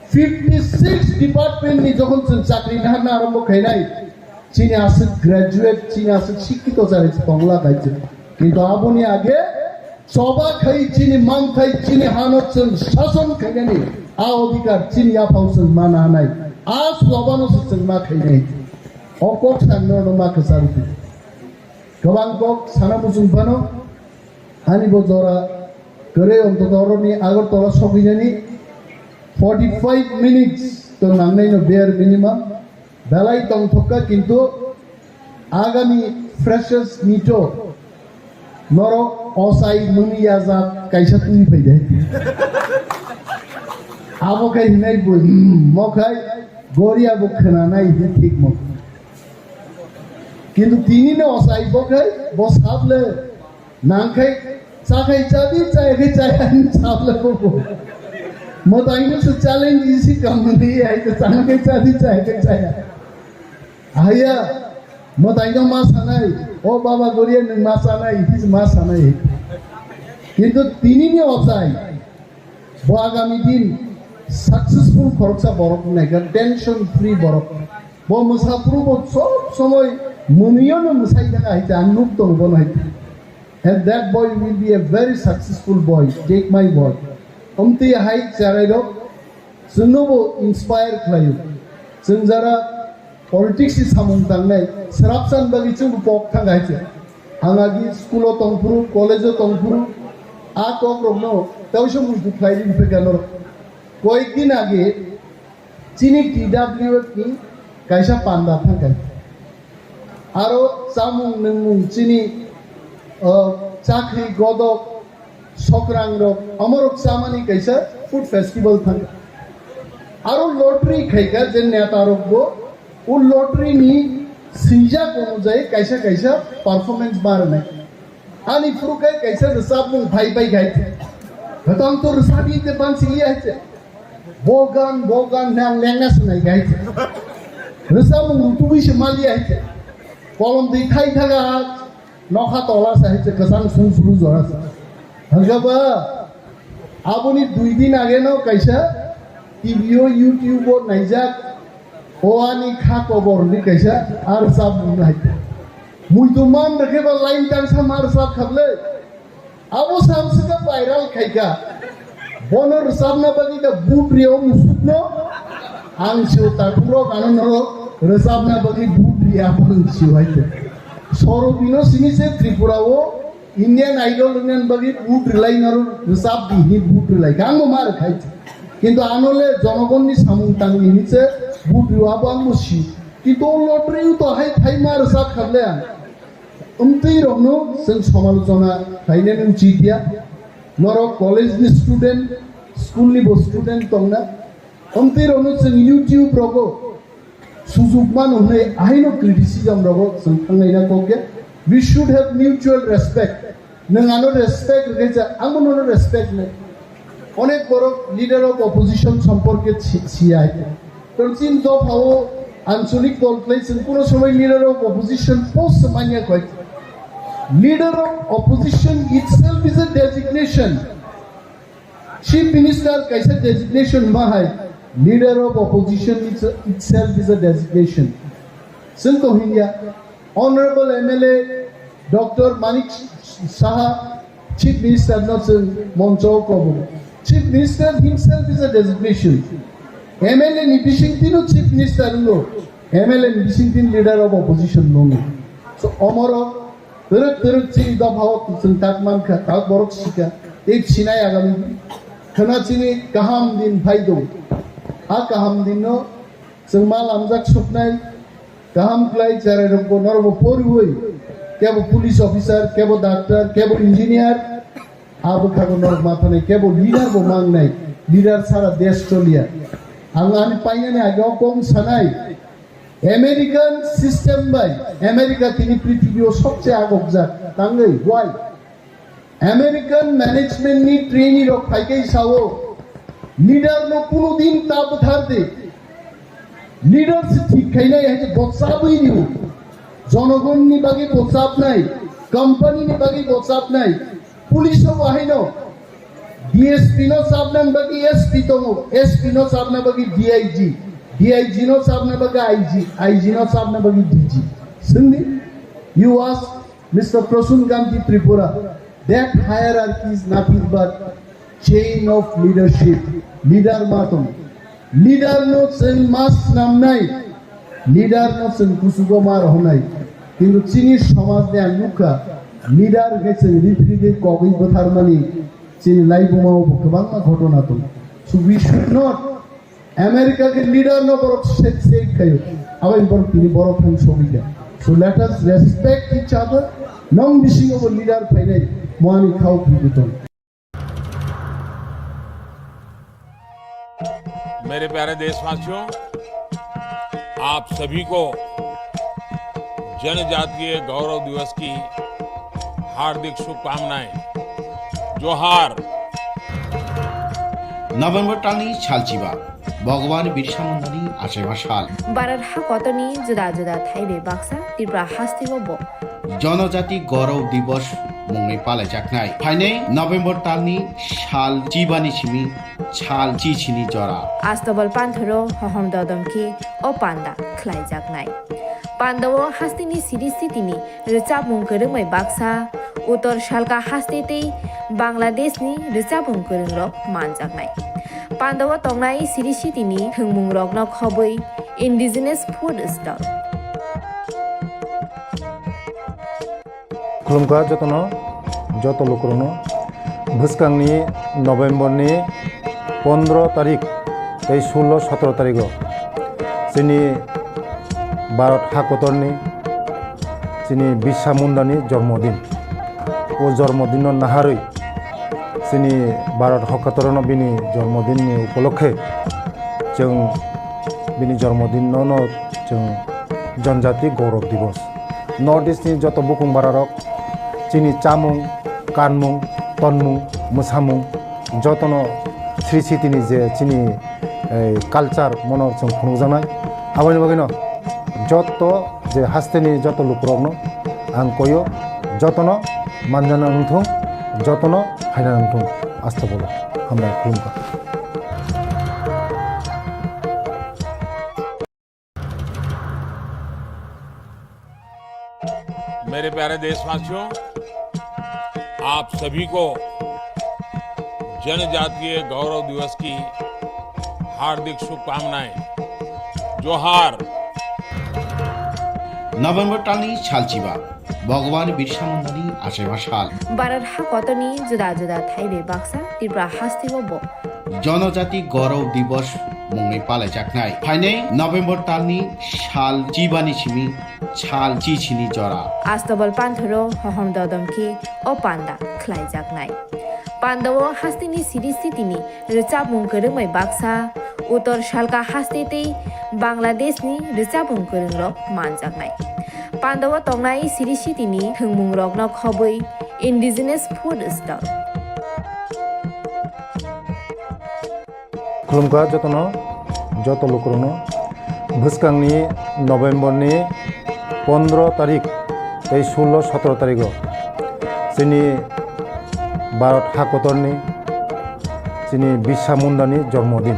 Fifty six department ni jokhon chwng chakri naharna arombo khainai, chini aswk graduate, chini aswk sikkito chari tongla kaisa. Kintu aboni age choba khai chini manthai, chini hano chwng sason khainani a odhikar chini yaphao chwng mana hanai. A chobano se chwng ma khainai. O kok sangno no ma kwcharo di. Kwbang kok sana muchung phano ani bo jora kwrwi ontoto oroni Agartala sogwinani forty five minutes to nangnai no bare minimum. Belai tongthokka, kintu agami freshers meet-o norok ochai mwnwi yajak kaisa twi phaidi. Abo khe hinai bo, hmm, mo khai goria bo khwnanai hwn thik mo. Kintu tini no osai bo khai, bo sable nang khai, cha khai cha di, chaya khai chaya ni sable bo bo. Mo tai no se challenge isi kam ni ai to chang khai cha di, chaya khai chaya. Ahaya, mo tai no ma sanai, o baba goria nung ma sanai, it is ma sanai. Kintu tini ni osai, bo agami din successful khoroksa borok naikha, tension free borok. Bo mwsaphuru bo sob somoi mwnwiyo no mwsai thaka hai ta, ang nuk tongo bono hai ta. And that boy will be a very successful boy, take my word. Omtwi hai cherai rok chwngno bo inspire khlaio. Chwng jara politics ni samung tangnai, srapsan bagwi chwng bo kok thang hai se. Ang agi school o tongphuru, college o tongphuru, a kok rokno tei se muitu khlai ri phekha norok. Koyek din age chini T W F ni kaisa panda thang hai. Aro chamung nungmung chini, uh, chakri godok sokrang rok, amorok chamani kaisa food festival thang. Aro lottery khaika je neta rok bo, o lottery ni swijak onujai kaisa kaisa performance barnai. Ani phuru khe kaisa rwchapmung phai pai khai. Hwtong to rwchabi te bansi li hai se. Bogan, bogan nang lengna sinai khai se. Rwchapmung rutubui se mali hai se. Kolom twi thai thaga. Nokha tola sa hai se kwchang sung suru jora sa. Hwnkhe ba aboni dui din age no kaisa T V o YouTube o naijak o ani kha kobor ni kaisa ar sab nai. Mui to man rakhe ba line tang sa mar sab khable. Abo samsika viral khaika. Bono rwchapna bagwi da boot riya o musukno. Ang sio takhurok ano norok rwchapna bagwi boot riya abo nung sio hai te. Soro bino sini se Tripura o Indian Idol wngna bagwi boot rilai naro rwchap di hini boot rilai. Ang bo mar khai. Kintu ano le jonogonni samung tangni hini se boot riwa abo ang bo sio. Kintu o lottery o to hai thai mar rwchap khatle ang. Omtwi rokno chwng samalochona khlainani uchi tiya. Norok college ni student, school ni bo student tongna. Omtwi rokno chwng YouTube rogo sujuk mano hwnwi ahaino criticism rogo chwng thangnaina kokya. We should have mutual respect. Nwng ano respect rwkhe cha, angbo nono respect nai. Onek borok leader of opposition somporke si-, siya hai. Karon chini dophao anchalik dol khlai chwng kuno somoi leader of opposition post se manya koi. Leader of opposition itself is a designation. Chief Minister kaisa designation ma hai. Leader of opposition is a, itself is a designation. Chwng to hinya. Honorable M L A Doctor Manik Saha, Chief Minister no chwng moncho o kobo. Chief Minister himself is a designation. M L A ni bisingtwi no Chief Minister no, M L A ni bisingtwi leader of opposition no. So omoro twrwk twrwk chini dopha o chwng tak mankha, tak borok sika, tei sinai agami khwna chini kaham din phai do. A kaham din no chwng ma lamjak suknai, kaham khlai cherai rokbo norokbo poriwi, kebo police officer, kebo doctor, kebo engineer, abo thago norok ma thanai, kebo leader bo mangnai, leader sara desh choliya. Ang ani painani age o kong sanai, American system bai, America tini prithibi o sobse agokjak, tangwi, why? American management ni trainee rok phaikai sao, leader no kuno din ta bwthar de. Leader se thik khainai hai je bochabwi rio. Jonogon ni bagwi bochabnai, company ni bagwi bochabnai, police o bahaino D S P no chabna bagwi S P tongo, S P no chabna bagwi D I G, D I G no chabna bagwi I G, I G no chabna bagwi D G. Singdi, you ask Mister Prasun Gandhi Tripura, that hierarchy is nothing but chain of leadership. Leader ma tong. Leader no chwng ma snamnai. Leader no chwng kuchugo ma rohornai. Kintu chini somaj ni ang nukha, leader khe chwng ripri de kogwi bwtharmani chini laibuma o bo kwbangma ghotona tong. So we should not America ke leader no borok se-, save khayo. Abo borok tini borok thang sogwi kha. So let us respect each other. Nong bisingo bo leader phainai, mo ani khao phaibo tong. मेरे प्यारे देशवासियों, आप सभी को जनजातीय गौरव दिवस की हार्दिक शुभकामनाएं। जोहार। November talni salchiba, Bhagwan Birsa Mundani achaiba sal. Bharat hakotorni juda juda thaibai baksa Tripura hasteo bo Jonojati Gaurav Divas mungwi palaijaknai. Phainai November talni sal chibani simi sal chichini jora. Astobal panthoro hohom dodom khe o panda khlaijaknai. Pandao hasteni siri sitini rwchapmung kwrwngbai baksa, Uttor Salka haste tei Bangladeshni rwchapmung kwrwngrok manjaknai. Pandao tongnai siri sitini thwngmungrokno khobwi indigenous food stall. Khulumkha jotono, joto lukurokno. Bwskangni November ni pondro tarik tei sullo sotro tarigo chini Bharat hakotorni chini Birsa Mundani jormodin. O jormodinno naharwi chini Bharat hakotorno bini jormodinni upolokhe chwng bini jormodinno no chwng Janjati Gaurav Divas. North East ni joto bukung bararok chini chamung, kanmung, tonmung, mwsamung jotono sri sitini je chini, eh, culture mono chwng phunukjaknai. Aboni bagwino joto je hasteni joto lukurokno ang koyo, jotono manjana wngthung, jotono phaina wngthung. Astobolo hambai khulumkha. मेरे प्यारे देशवासियों, आप सभी को जनजातीय गौरव दिवस की हार्दिक शुभकामनाएं। जोहार। November talni salchiba, Bhagwan Birsa Mundani achaiba sal. Bharat hakotorni juda juda thaibai baksa Tripura hasteo bo Jonojati Gaurav Divas mungwi palaijaknai. Phainai November talni sal chibani simi sal chichini jora. Astobal panthoro hohom dodom khe o panda khlaijaknai. Pandao hasteni siri sitini rwchapmung kwrwngbai baksa, Uttor Salka haste tei Bangladeshni rwchapmung kwrwngrok manjaknai. Pandao tongnai siri sitini thwngmungrokno khobwi indigenous food stall. Khulumkha jotono, joto lukurokno. Bwskangni November ni pondro tarik tei sullo sotro tarigo chini Bharat hakotorni chini Birsa Mundani jormodin.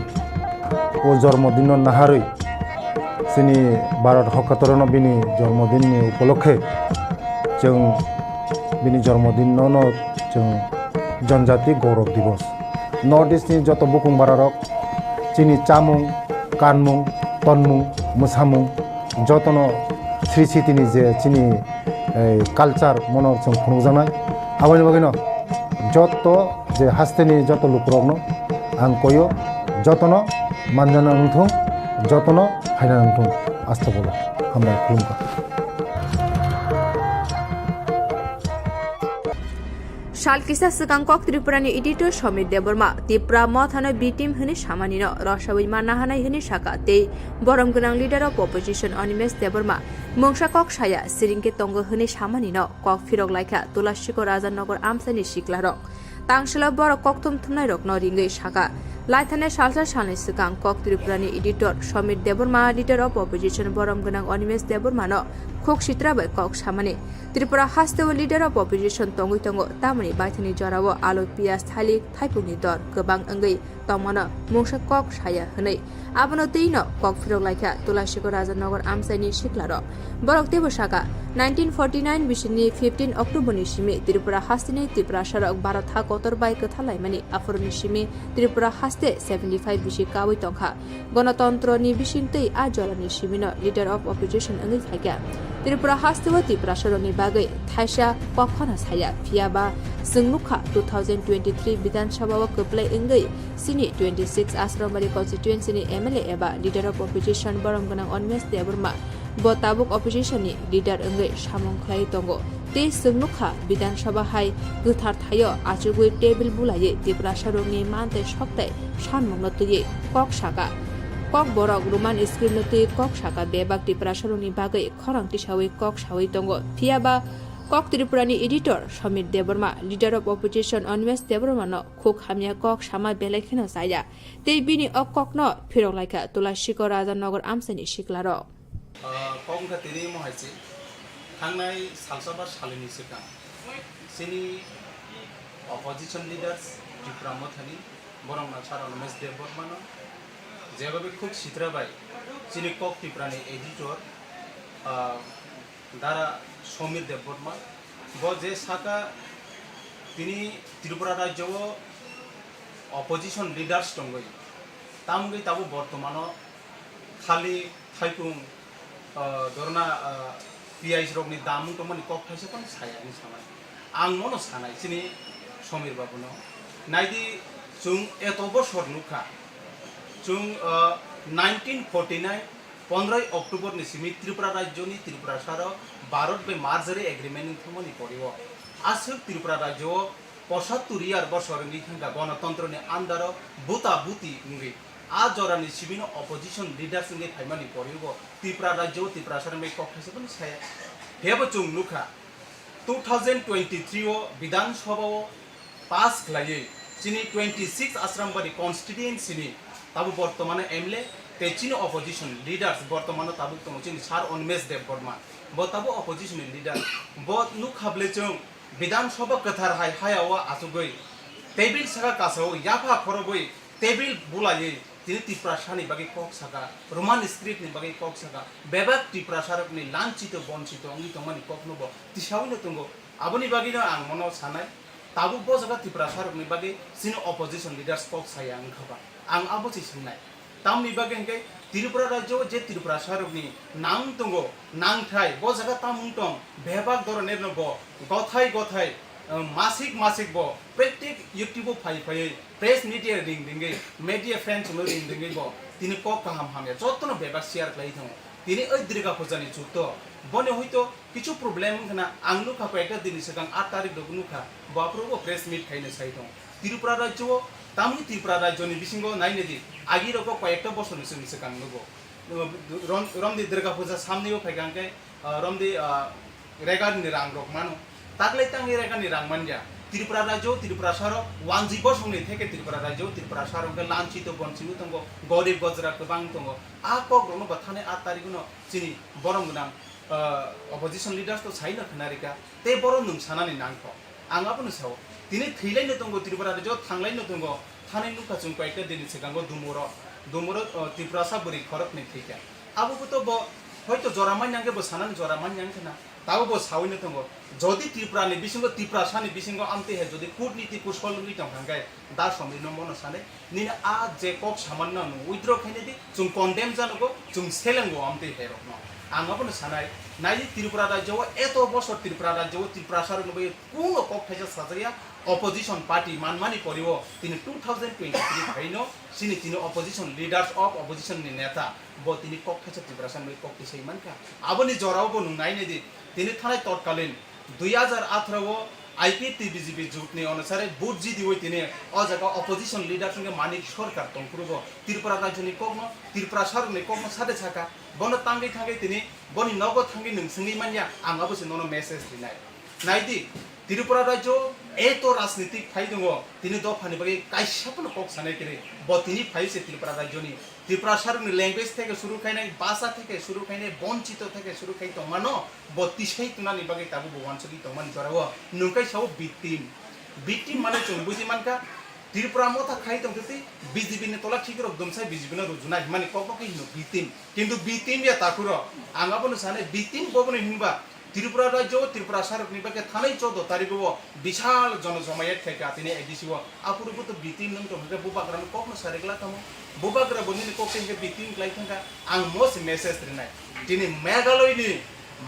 O jormodinno naharwi chini Bharat hakotorno bini jormodinni upolokhe chwng bini jormodinno no chwng Janjati Gaurav Divas. North East ni joto bukung bararok chini chamung, kanmung, tonmung, mwsamung jotono sri sitini je chini, eh, culture mono chwng phunukjaknai. Aboni bagwino joto je hasteni joto lukurokno ang koyo, jotono manjana wngthung, jotono phaina wngthung. Astobolo hambai khulumkha. Sal kisa swkang kok Tripurani editor Somir Debbarma Tipra mothano B team hwnwi samanino rwsawi manna hanai hwnwi saka tei borom gwnang leader of opposition Animesh Debbarma mungsa kok saya siringkhe tongo hwnwi samanino kok phirok laikha Tulasikor Raja Nagar amchaini siklarok. Tangselo borok kokthum thumnairokno ringwi saka. Laithani salsa salni swkang kok Tripurani editor Somir Debbarma, leader of opposition borom gwnang Animesh Debbarmano khuk sitra bai kok samani. Tripura hasteo leader of opposition tongwi tongo, tamoni baithani jorao alu, piyaj, thalik, thaipungni dor kwbang wngwi tongmano mungsa kok saya hwnwi. Abono twino kok phirok laikha Tulasikor Raja Nagar amchaini siklarok. Borok teibo saka, nineteen forty nine bisini fifteen October ni simi Tripura hasteni Tiprasarok Bharat ha kotor bai kwthar laimani, aphuruni simi Tripura haste seventy five bisi kaui tongkha. Gonotontro ni bisingtwi a jorani simino leader of opposition wngwi phaikha. Tripura hasteo Tiprasarokni bagwi thaisa kok phano saya, phiyaba chwng nukha two thousand twenty three Bidhan Sabha o kwplai wngwi chini twenty six Asrambari constituency ni M L A eba leader of opposition borom gwnang Animesh Debbarma bo tabuk opposition ni leader wngwi samung khlai tongo. Tei chwng nukha Bidhan Sabha hai kwthar thaio achugwi table bulaiwi Tiprasarokni man tei soktai sanmungno twiwi kok saka. Kokborok Roman script no twi kok saka bebak Tiprasarokni bagwi khorang tisawi kok sawi tongo. Phiya ba kok Tripurani editor Somir Debbarma, leader of opposition Animesh Debbarma no khuk hamya kok sama belai kheno chaya. Tei bini o kokno phirok laikha Tulasikor Raja Nagar amchaini siklarok. Ah, kok wngkha tini mohai se. Thangnai salsa ba salini swkang chini opposition leaders Tipra Mothani, borok no sara Ramesh Debbarma no jeba bai khuk sitra bai chini kok Tipra ni editor, ah, Dara Somir Debbarma, bo je saka tini Tripura rajyo o opposition leaders tongwi, tamgwi tabuk bortomano khali thaipung, ah, dorna, ah, piyaj rokni damung tongmani kok thaisa phano saya hinwi sanai. Ang mono sanai chini Somir babuno. Naidi, chwng eto bosor nukha. Chwng, ah, nineteen forty-nine pondroi October ni simi Tripura rajyoni Tripurasarok Bharat bai merger agreement wngthangmani poriwo aswk Tripura rajyo o posattur year bosor wngwi thangkha gonotontroni andaro buta buti wngwi. A jorani simino opposition leaders wngwi phaimani poriwo Tripura rajyo o Tripurasarok bai kok thaisa phano saya. Phiyabo chwng nukha two thousand twenty-three o Bidhan Sabha o pass khlaiwi chini twenty-six Asrambari constituency ni tabuk bortomano M L A tei chini opposition leaders bortomano tabuk tongo chini Sir Animesh Debbarma, bo tabuk opposition ni leader. Bo nukha bwle chwng Bidhan Sabha kwthar hai hayao achugwi table saka kasao yapha khorogwi table bulaiwi tini Tiprasani bagwi kok saka, Roman script ni bagwi kok saka, bebak Tiprasarokni lanchito bonchito wngwi tongmani kokno bo tisawino tongo. Aboni bagwino ang mono sanai, tabuk bo jaga Tiprasarokni bagwi chini opposition leaders kok saya wngkha ba? Ang abo se swngnai. Tamni bagwi hwnkhe Tripura rajyo o je Tiprasarokni nang tongo, nangthai, bo jaga tamung tong, bebak doronirno bo gothai gothai, eh, masik masik bo pratik YouTube o phai phaiwi press media ring ringwi, media friends no ring ringwi bo tini kok kaham hamya jotono bebak share khlai thango. Tini oi Durga Puja ni chutto, boni hoito kichu problem wngkha na, ang nukha koyekta din ni swkang aat tarik rok nukha, bo aphuru bo press meet khaina sai tongo. Tripura rajyo o, tamni Tripura rajyo ni bisingo naina di, agi rogo koyekta bosor ni swkang nugo. Rom-, romdi Durga Puja samni o phaikha hwnkhe, ah, romdi, ah, regar ni rang rok mano. Taklai tangwi regar ni rang manya. Tripura rajyo, Tripurasarok, wanji bosong ni theke Tripura rajyo, Tripurasarok hwnkhe lanchito bonchito tongo, gorib gojra kwbang tongo. A kok rokno bo thani aat tarik no chini borom gwnang, ah, opposition leaders to sai no khna rika. Tei borom nwng sanani nangkho. Ang abono sao. Tini thwilaino tongo Tripura rajyo, thanglaino tongo. Thani nukha chwng koyekta dini swkango Dumuro. Dumuro, ah, Tiprasa bwrwi khoroknwi thwikha. Abo bo to bo hoito jora manya hwnkhe bo sanani jora manya wngkha na. Tabo bo sawino tongo. Jodi Tripura ni bisingo, Tiprasa ni bisingo amtwi hai jodi kutniti kusol wngwi tongkha hwnkhe da somrino mono sanai. Nini a je kok samanno nwng withdraw khaina di, chwng condemn janogo, chwng selengo amtwi hai rokno. Ang abono sanai, nai di Tripura rajyo o eto bosor Tripura rajyo o Tiprasa rokno bai kuno kok thaisa sajakya, opposition party manmani poriwo tini two thousand twenty-three phaino chini tini opposition leaders of opposition ni neta bo tini kok thaisa Tiprasa ni bai kok tisai mankha. Aboni jorao bo nwng nai nai di, tini thanai totkalin dui hajar atharo o I P T B J P jut ni onusare vote jidiwi tini o jaga opposition leader wngkhe Manik Sarkar tongphuru bo Tripura rajyo ni kokno, Tiprasa rokni kokno sade saka, bono tangwi thangwi tini boni nogo thangwi nwng swngwi manya, ang abo se nono message rinai. Nai di, Tripura rajyo eto rajnitik phai tongo, tini dophani bagwi kaisa phano kok sanai kwrwi, bo tini phai se Tripura rajyoni Tiprasarokni language theke suru khainai, bhasha theke suru khainai, bonchito theke suru khai tongmano, bo tisai tunani bagwi tabuk bo wansugwi tongmani jorao nwng kai sao victim. Victim mane chwng buji mankha, Tripura motha khai tongtwi B J P ni tola khikrok dumsai B J P no rujuna himani kokno khe hino victim. Kintu victim ya takhuro, ang abono sanai victim boboni hinba, Tripura rajyo o Tiprasarokni bagwi thanai choudo tarikh o bishal jonojomayat khaikha tini A D C o. Aphuru bo to B T M nwng tong hwnkhe bubagrano kokno sari glak tamo. Bubagra bo nini kok tei hwnkhe B T M klai thangkha. Ang mo se message rinai. Tini Meghalaya ni,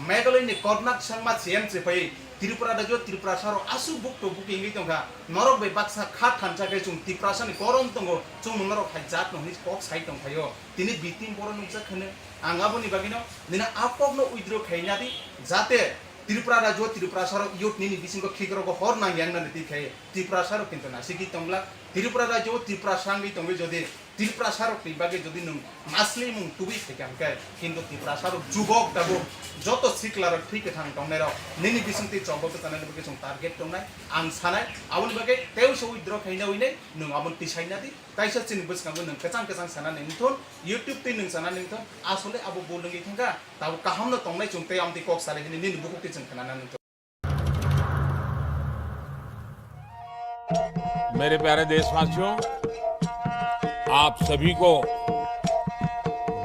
Meghalaya ni Konrad Sangma C M se phai Tripura rajyo Tiprasarok aswk bukto buki wngwi tongkha. Norok bai baksa kha thansa khe chwng Tiprasani korom tongo, chwng norok hai jat no hwnwi kok sai tongphaio. Tini B T M boro nukjak hwno. Ang aboni bagwino nini a kokno withdraw khaina di, jate Tripura rajyo Tiprasarok youth nini bisingo khikrogo hor nang yang nani twi khai Tiprasarok kintu nasigwi tongla. Tripura rajyo Tiprasa wngwi tongwi jodi Tiprasa rok ni bagwi jodi nwng masli mung tubui phaikha hwnkhe, kintu Tiprasa rok jubok tabuk joto sikla rok thwi kwthang tongnai rok nini bisingtwi chobok kwchanani bagwi chwng target tongnai ang sanai. Aboni bagwi tei uaisa withdraw khaina uinai nwng aboni tisaina di. Kaisa chini bwskango nwng kwchang kwchang sanani wngthun, YouTube twi nwng sanani wngthun, asole abo bul wngwi thangkha, tabuk kaham no tongnai chwng tei amtwi kok salai hwnwi nini bukhuk twi chwng khwnanani wngthun. मेरे प्यारे देशवासियों, आप सभी को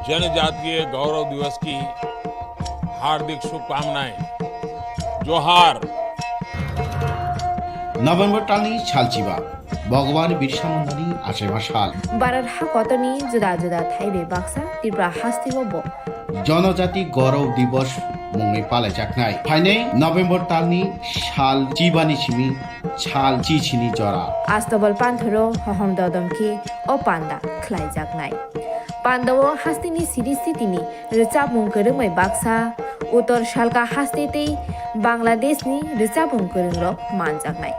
जनजातीय गौरव दिवस की हार्दिक शुभकामनाएं। जोहार। November talni salchiba, Bhagwan Birsa Mundani achaima sal. Bharat hakotorni juda juda thai bai baksa Tripura hasteo bo Jonojati Gaurav Divas mungwi palaijaknai. Phainai November talni sal chibani simi sal chichini jora. Astobal panthoro hohom dodom khe o panda khlaijaknai. Pandao hasteni siri sitini rwchapmung kwrwngbai baksa, Uttor Salka haste tei Bangladeshni rwchapmung kwrwngrok manjaknai.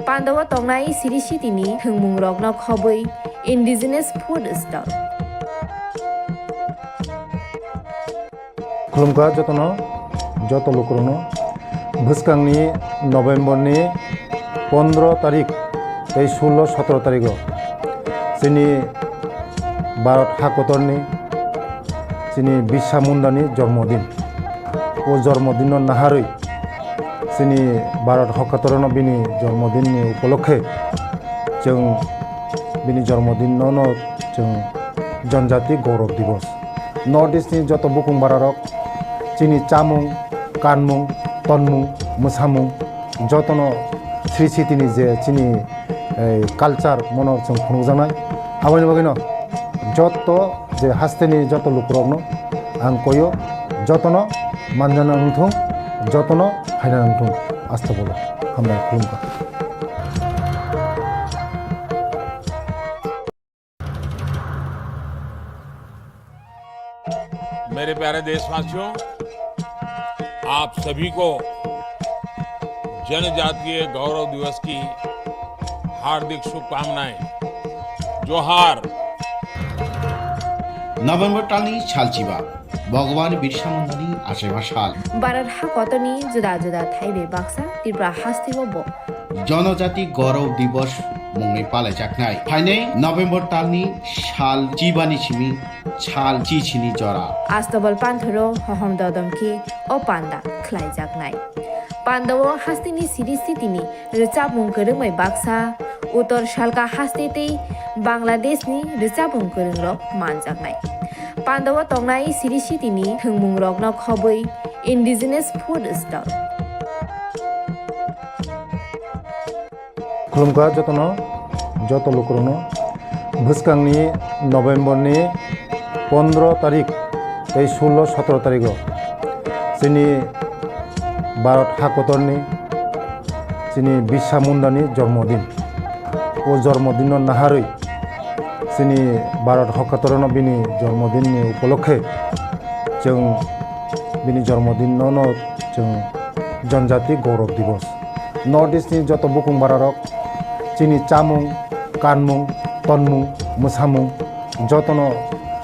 Pandao tongnai siri sitini thwngmungrokno khobwi indigenous food stall. Khulumkha jotono, joto lukurokno. Bwskangni November ni pondro tarik tei sullo sotro tarigo chini Bharat hakotorni chini Birsa Mundani jormodin. O jormodinno naharwi chini Bharat hakotorno bini jormodinni upolokhe chwng bini jormodinno no chwng Janjati Gaurav Divas. North East ni joto bukung bararok chini chamung, kanmung, tonmung, mwsamung jotono sri sitini je chini, eh, culture mono chwng phunukjaknai. Aboni bagwino joto je hasteni joto lukurokno ang koyo, jotono manjana wngthung, jotono phaina wngthung. Astobolo hambai khulumkha. मेरे प्यारे देशवासियों, आप सभी को जनजातीय गौरव दिवस की हार्दिक शुभकामनाएं। जोहार। November talni salchiba, Bhagwan Birsa Mundani achaima sal. Bharat hakotorni juda juda thai bai baksa Tripura hasteo bo Jonojati Gaurav Divas mungwi palaijaknai. Phainai November talni sal chibani simi sal chichini jora. Astobal panthoro hohom dodom khe o panda khlaijaknai. Pandao hasteni siri sitini rwchapmung kwrwngbai baksa, Uttor Salka haste tei Bangladeshni rwchapmung kwrwngrok manjaknai. Pandao tongnai siri sitini thwngmungrokno khobwi indigenous food stall. Khulumkha jotono, joto lukurokno. Bwskangni November ni pondro tarik tei sullo sotro tarigo chini Bharat hakotorni chini Birsa Mundani jormodin. O jormodinno naharwi chini Bharat hakotorno bini jormodinni upolokhe chwng bini jormodinno no chwng Janjati Gaurav Divas. North East ni joto bukung bararok chini chamung, kanmung, tonmung, mwsamung jotono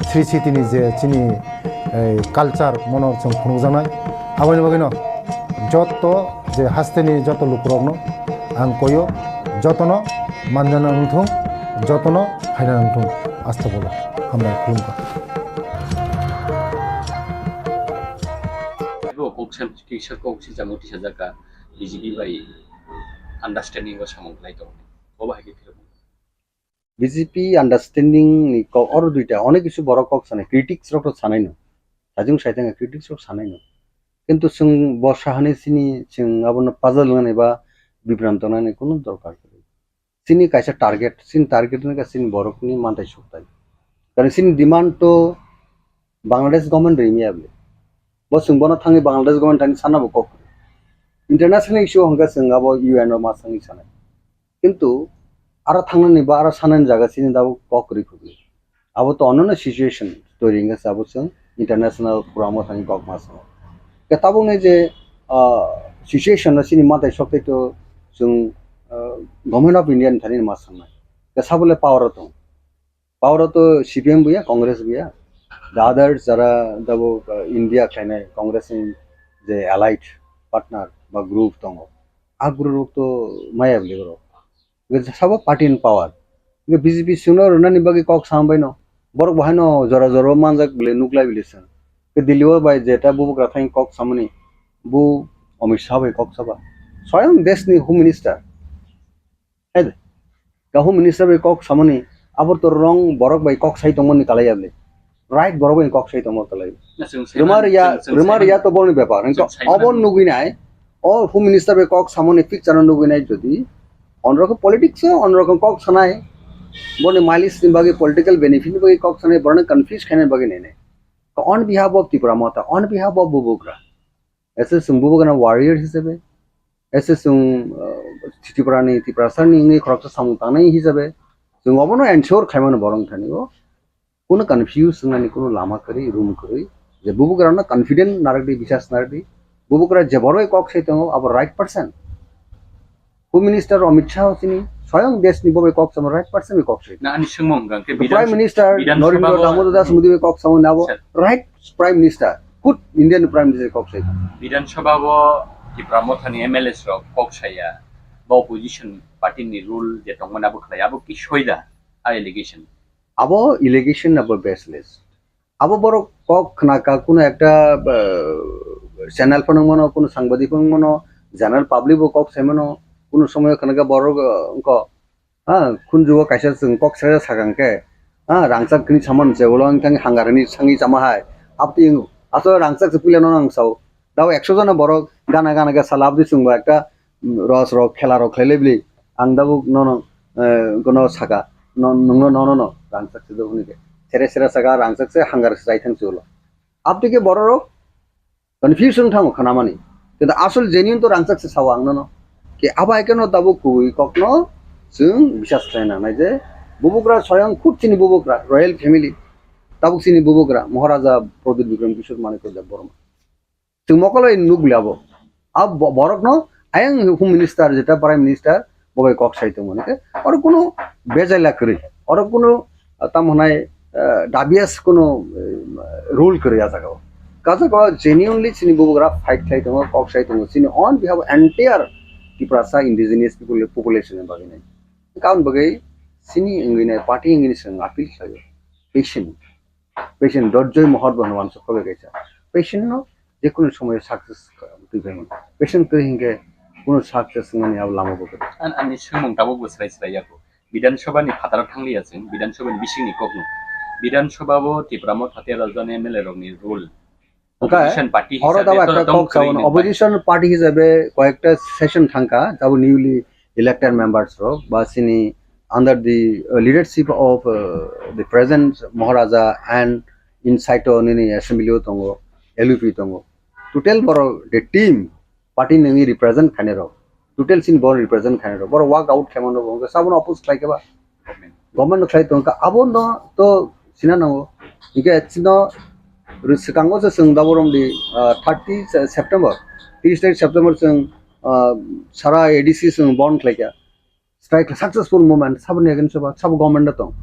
sri sitini je chini, eh, culture mono chwng phunukjaknai. Aboni bagwino joto je hasteni joto lukurokno ang koyo, jotono manjana wngthung, jotono phaina wngthung. Astobolo hambai khulumkha. Bo kok sem kisa kok si jamo tisa jaka B J P bai understanding o samung khlai tongo. Bo bahai khe philok. B J P understanding ni kok oro duita onek kisu borok kok sanai, critics rok to sanai no. Sajung saitanga critics rok sanai no. Kintu chwng bo sahani chini chwng abono puzzle nani ba bibranto nani kunu dorkar kwrwi. Chini kaisa target, chini target wngkha chini borokni mantai suktai. Karon chini demand to Bangladesh government rimiya bole. Bo chwng bono thangwi Bangladesh government thani sana bo kok. International issue hwnkha chwng abo U N o ma thangwi sanai. Kintu aro thangnani ba aro sanani jaga chini dabo kok kwrwi khukli. Abo to onno situation toiri wngkha se abo chwng international forum o thangwi kok ma sanai. Ke tabukni je, ah, situation no chini mantai soktai to chwng, ah, Government of India ni thani ma sanai. Ke sabole power o tong. Power o to C P M buya, Congress buya. The others jara dabo, uh, India khlainai Congress ni je allied partner ba group tongo, a group rok to maya bwlwi borok. Hwnkhe sabo party in power. Hwnkhe B J P chwngno rwnani bagwi kok sam baino. Borok bo haino jora jora o manjak bwlwi nuklai bwlwi chwng. Hwnkhe Delhi o bai jeta bubagra thani kok samani, bu Amit Shah bai kok saba. Swayam desh ni Home Minister. Hai de. Ka Home Minister bai kok samani, abo to wrong borok bai kok sai tongmani kalai ya bwlwi. Right borok bai kok sai tongmani kalai. Na, chwng sai Rwma man-, riya, chwng, chwng rwma sai riya man-, to borokni bepar. Hwnkhe chwng sai obo man-, nugwi nai, o Home Minister bai kok samani picture no nugwi nai jodi, onrokom politics o, onrokom kok sanai, boni mileage ni bagwi, political benefit ni bagwi kok sanai, borokno confuse khaina bagwi nai nai. On behalf of Tipra Motha, on behalf of Bubagra, as a chwng Bubagra warrior hisabe, as a chwng, uh, Tripura ni, Tiprasa ni wngwi khoroksa samung tangnai hisabe, chwng obono ensure khaimano borok thani o. Kuno confuse wngnani kuno lama kwrwi, room kwrwi. Je bubagrano confident narwkdi, bisas narwkdi. Bubagra je borok kok sai tongo, abo right person. Home Minister Amit Shah chini, swayang desh ni bo bai kok samo right person bai kok sai. Na ani swngmung hwnkha khe Prime Bidhan, Minister Bidhan Narendra Sabha o Damodar Das Modi bai kok samo na bo Sir. Right Prime Minister. Khud Indian Prime Minister kok sai. Bidhan Sabha o Tipra Motha ni M L As rok kok saya. Ba opposition party ni rule je tongmani abo khlai, abo ki soida a allegation. Abo allegation abo baseless. Abo borok kok khna ka kuno ekta, uh, channel phano wngmano, kuno sangbadik phano wngmano, general public bo kok sai mano, kuno somoy khna ka borok, uh, wngkha, ha, khunju o kaisa chwng kok sai sakang khe, ha, rangchak kini saman se ulo wngkha hangar ni sangi chama hai, abti aswk rangchak se puila no nang sao, dao ekso jona borok gana gana khe sala abdi chwngbo ekta ros rok, khela rok khlai lai bili. Ang tabuk nono, eh, gono saka, no, nungno nono no, rangchak se do hwnwi khe. Sere sere saka, rangchak se hangar se chai thang chulo. Abdi khe borok rok confusion thango khanamani. Kintu asol genuine to rangchak se sao ang nono. Ke abo hai khe no tabuk kubui kokno chwng bisas khlai nangnai je bubagra swayang khud chini bubagra, royal family. Tabuk chini bubagra, Maharaja Pradyut Bikram Kishore Manikya Debbarma. Chwng mokol bai nuk bwlwi abo. A bo-, borokno ayang Home Minister, jeta Prime Minister, bo bai kok sai tongmani khe, oro kuno bejaila kwrwi, oro kuno, ah, tamo hwnai, ah, dubious kuno, eh, rule kwrwi a jaga o. Ka jaga o genuinely chini bubagra fight khlai tongo, kok sai tongo, chini on behalf of entire Tiprasa indigenous people, population ni bagwi nai. Karon bagwi chini wngwi nai, party wngwi nai chwng appeal khlaio. Patient. Patient, Dorjoi Mohor bo hwnwi uansuk kha bai kaisa. Patient no jekunu somoyo success twi phaimano. Patient kwrwi hinkhe kunu success wngmani abo lama bo kwrwi. An-, ani swngmung tabuk bo swrai swrai yago. Bidhan Sabha ni phataro thangliya chwng, Bidhan Sabha ni bisingni kokno. Bidhan Sabha bo Tipra Motha tei Rajani M L A rokni role. Hwnkhe opposition party oro hisabe tabuk to ekta tong kok kwrwi sabono, ni opposition party hisabe koyekta session thangkha, tabuk newly elected members rok ba chini under the, uh, leadership of, uh, the present Maharaja and in situ nini assembly o tongo, L U P tongo. Total borok the team party nungwi represent khainai rok. Total chini borok represent khainai rok. Borok walk out khaimano bo hwnkhe sabono oppose khlai khe ba. Government no khlai tongkha, abo no to sina nango. Hingke chino ri-, swkango se chwng daborom di, ah, thirty se-, September, tris tarik September chwng, ah, sara A D C chwng bon khlaikha. Strike successful movement, saboni against o ba, sabo government no tong.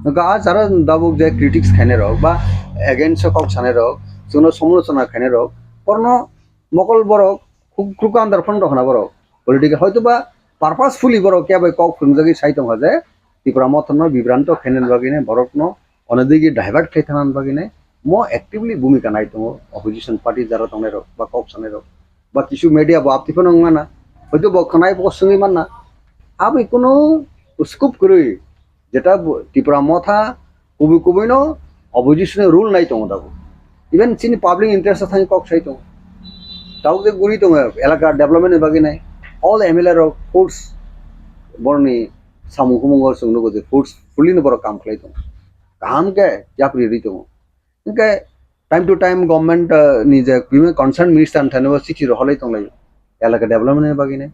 Hingke a jara dabok je critics khainai rok ba against o kok sanai rok, chwngno somolochona khainai rok, porno mokol borok khuk-, khuk andar phano rok hana borok. Political hoito ba purposefully borok kebo kok phwrwngjagwi sai tongkha je Tipra Motha no bibranto khainani bagwi ne borokno onodigi divert khai thanani bagwi ne mo actively bhumika nai tongo opposition party jara tongnai rok ba kok sanai rok ba kisu media bo apti phano wngmana hoito bo khwnai bo swngwi manna aboni kunu scope kwrwi jeta bo Tipra Motha kubui kubui no opposition rule nai tongo dabu. Even chini public interest o thani kok sai tongo. Tabuk je guri tongo elaka development ni bagwi nai. All M L A rok force boroni samung humung o chwng nugo je forcefully no borok kam khlai tongo. Kaham khe yapri ri tongo. Hingke time to time government, uh, ni je bini concerned minister ni thani o chithi rohorlai tonglai elaka development ni bagwi nai.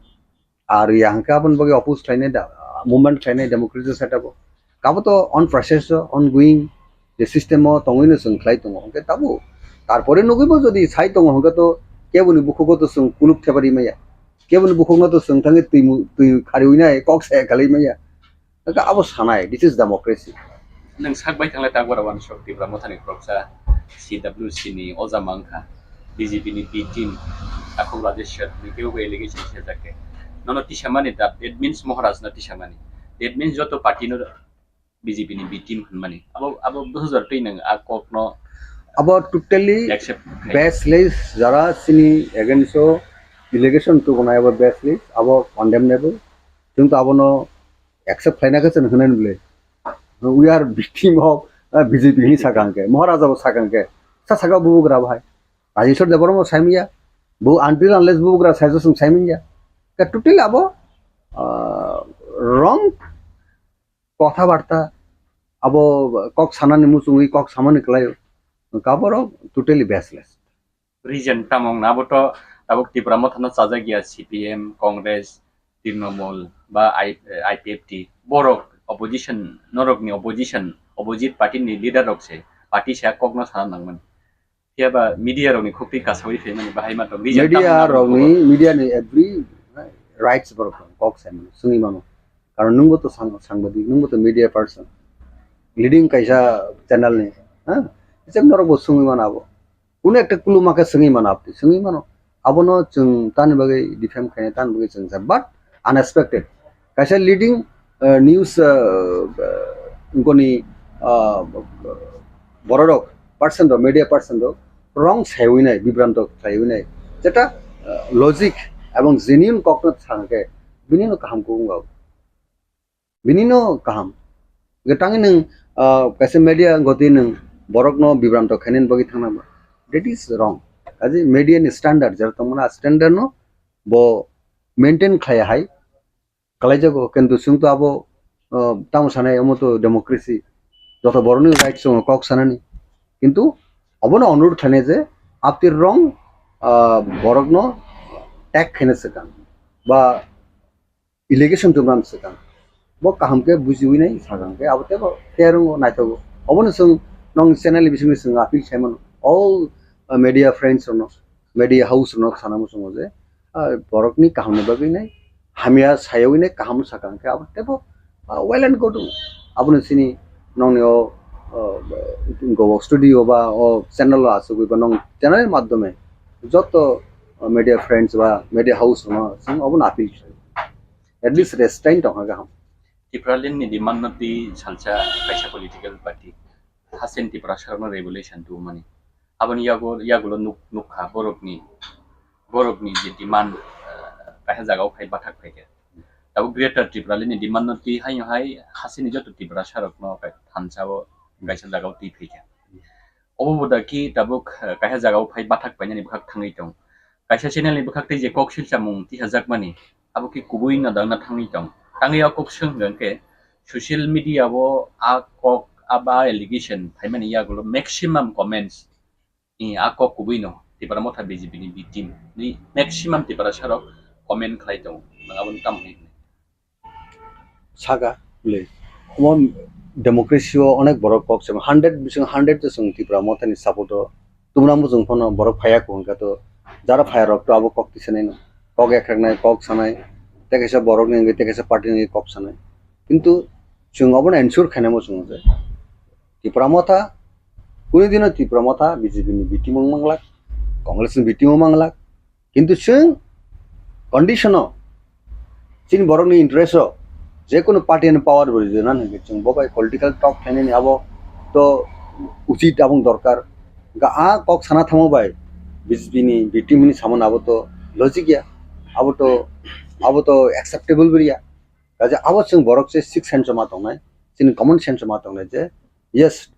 Ar ya hwnkhe aboni bagwi oppose khlainai da, movement khlainai democratic setup o. Kabo to on process o, ongoing je system o tongwino chwng khlai tongo. Hwnkhe tabuk tarpore nugwibo jodi sai tongo hwnkhe to keboni bukhugo to chwng kuluk thepari maya. Keboni bukhukno to chwng thangwi twi mu-, twi khariwi nai kok saya khalai maya. Hwnkhe abo sanai, this is democracy. Nwng sak bai thanglai tak bara wansuk Tipra Mothani khoroksa C W C ni oja mankha, B J P ni B team, takhuk Rajesh Sir ni kebo bai allegation sejak khe. Nono tisamani da, that means Maharaj no tisamani. That means joto party no B J P ni B team hwnmani. Abo, abo bwsajor twi nwng a kokno Abo totally accept khai. Baseless, jara chini against o allegation tubunai abo baseless, abo condemnable. Chwng to abono accept khlaina khe chwng hwnwi bwle. We are victim of, uh, B J P hinwi sakha hwnkhe, Maharaja bo sakha hwnkhe, sa sakha bubugra bahai. Rajeshwar Debbarma bo saimanya, bo until unless bubugra saijo chwng saimanya. Ka totally abo, uh, wrong kotha barta, abo kok sanani muchungwi kok samani kwlaio. Ka borok totally baseless. Reason tamo wngna abo to tabuk Tipra Mothano chajak ya C P M, Congress, Trinamool ba I-, I P F T. Borok opposition, norokni opposition, opposite party ni leader rok se, party se a kokno sana nangmani. Phiya ba media rokni khukti kasawi phaimani bahai ma to reason tamo Media wngna abo rokni, media ni every rights borok kok saimano, swngwi mano. Karon nwngbo to sang-, sangbadik, nwngbo to media person, leading kaisa channel ni, ha? Jemon norokbo swngwi mano abo. Kuno ekta kuluma khe swngwi mano, apni swngwi mano. Abono chwng tani bagwi defame khainai, tani bagwi chwng sa, but unexpected. Kaisa leading, uh, news, uh, uh, goni, uh, bororok, person rok, media person rok, wrong saiwi nai, bibranto khlaiwi nai. Jeta, uh, logic ebong genuine kokno thangkhe, bini no kaham kok wngkha. Bini no kaham. Ge tangwi nwng, ah, kaisa media goti nwng borokno bibranto khainani bagwi thangna ba. That is wrong. Kaje media ni standard, jera tongmani a standard no bo maintain khlai hai, kalaijago, kintu chwng to abo, ah, tamo sanai, omo to democracy, joto borokni right chwngo kok sanani. Kintu obono onurod khlainai je, after wrong, ah, borokno tag khaina swkang ba allegation tubran swkang. Bo kaham khe bujiwi nai sakang khe abo tebo fair wngo, naithogo. Obono chwng nong channel ni bisingni chwng appeal khlaimano. All, uh, media friends rokno, media house rokno sana muchungo je, uh, borokni kahamni bagwi nai, hamya sayawi nai kaham sakang khe abo tebo, uh, well and good. Abono chini nongni o, uh, go studio ba o channel o achugwi ba nong channel ni madhyome joto, uh, media friends ba media house rokno chwng obono appeal khlai. At least restraint tongkha gaham. Tipraland ni demand no twi salsa kaisa political party hasen Tiprasa rokno revolution tubumani. Aboni yago, yagulo nuk-, nukha borokni, borokni je demand, eh, kaisa jagao phai bathak phaikha. Tabuk Greater Tipraland ni demand no twi haino hai hasini joto Tiprasa rokno kai thansa o kaisa jagao twi phaikha. Obo bo da ki tabuk, eh, kaisa jagao phai bathak painani bwkhak thangwi tong. Kaisa channel ni bwkhak tei je kok silsa mung tihajakmani, abo ki kubui no dangna thangwi tong. Tangwi a kok swng hwnkhe social media o a kok, a ba allegation phaimani yagulo maximum comments, i, a kok kubui no Tipra Motha B J P ni B team ni maximum Tiprasa rok comment khlai tong. Nang aboni tamo hinwi? Saka le, omo democracy o onek borok kok se, hundred bising hundred to chwng Tipra Motha ni support o tubuna muchung phano borok phaiya kho hwnkha to, jara phaiya rok to abo kok tisanai no, kok ekreknai, kok sanai, tei kaisa borok ni wngwi tei kaisa party ni wngwi kok sanai. Kintu chwng obono ensure khainai muchungo je Tipra Motha, kunu dino Tipra Motha B J P ni B team wng manglak, Congress ni B team wng manglak, kintu chwng condition o chini borokni interest o jekunu party ni power bo rijana hwnkhe chwng bo bai political talk khlainani abo to uchit abong dorkar. Hwnkhe a kok sana thangma bai B J P ni B team ni samani abo to logic ya, abo to, abo to acceptable bo ya. Kaje abo chwng borok se sixth sense o ma tongnai, chini common sense o ma tongnai je yes,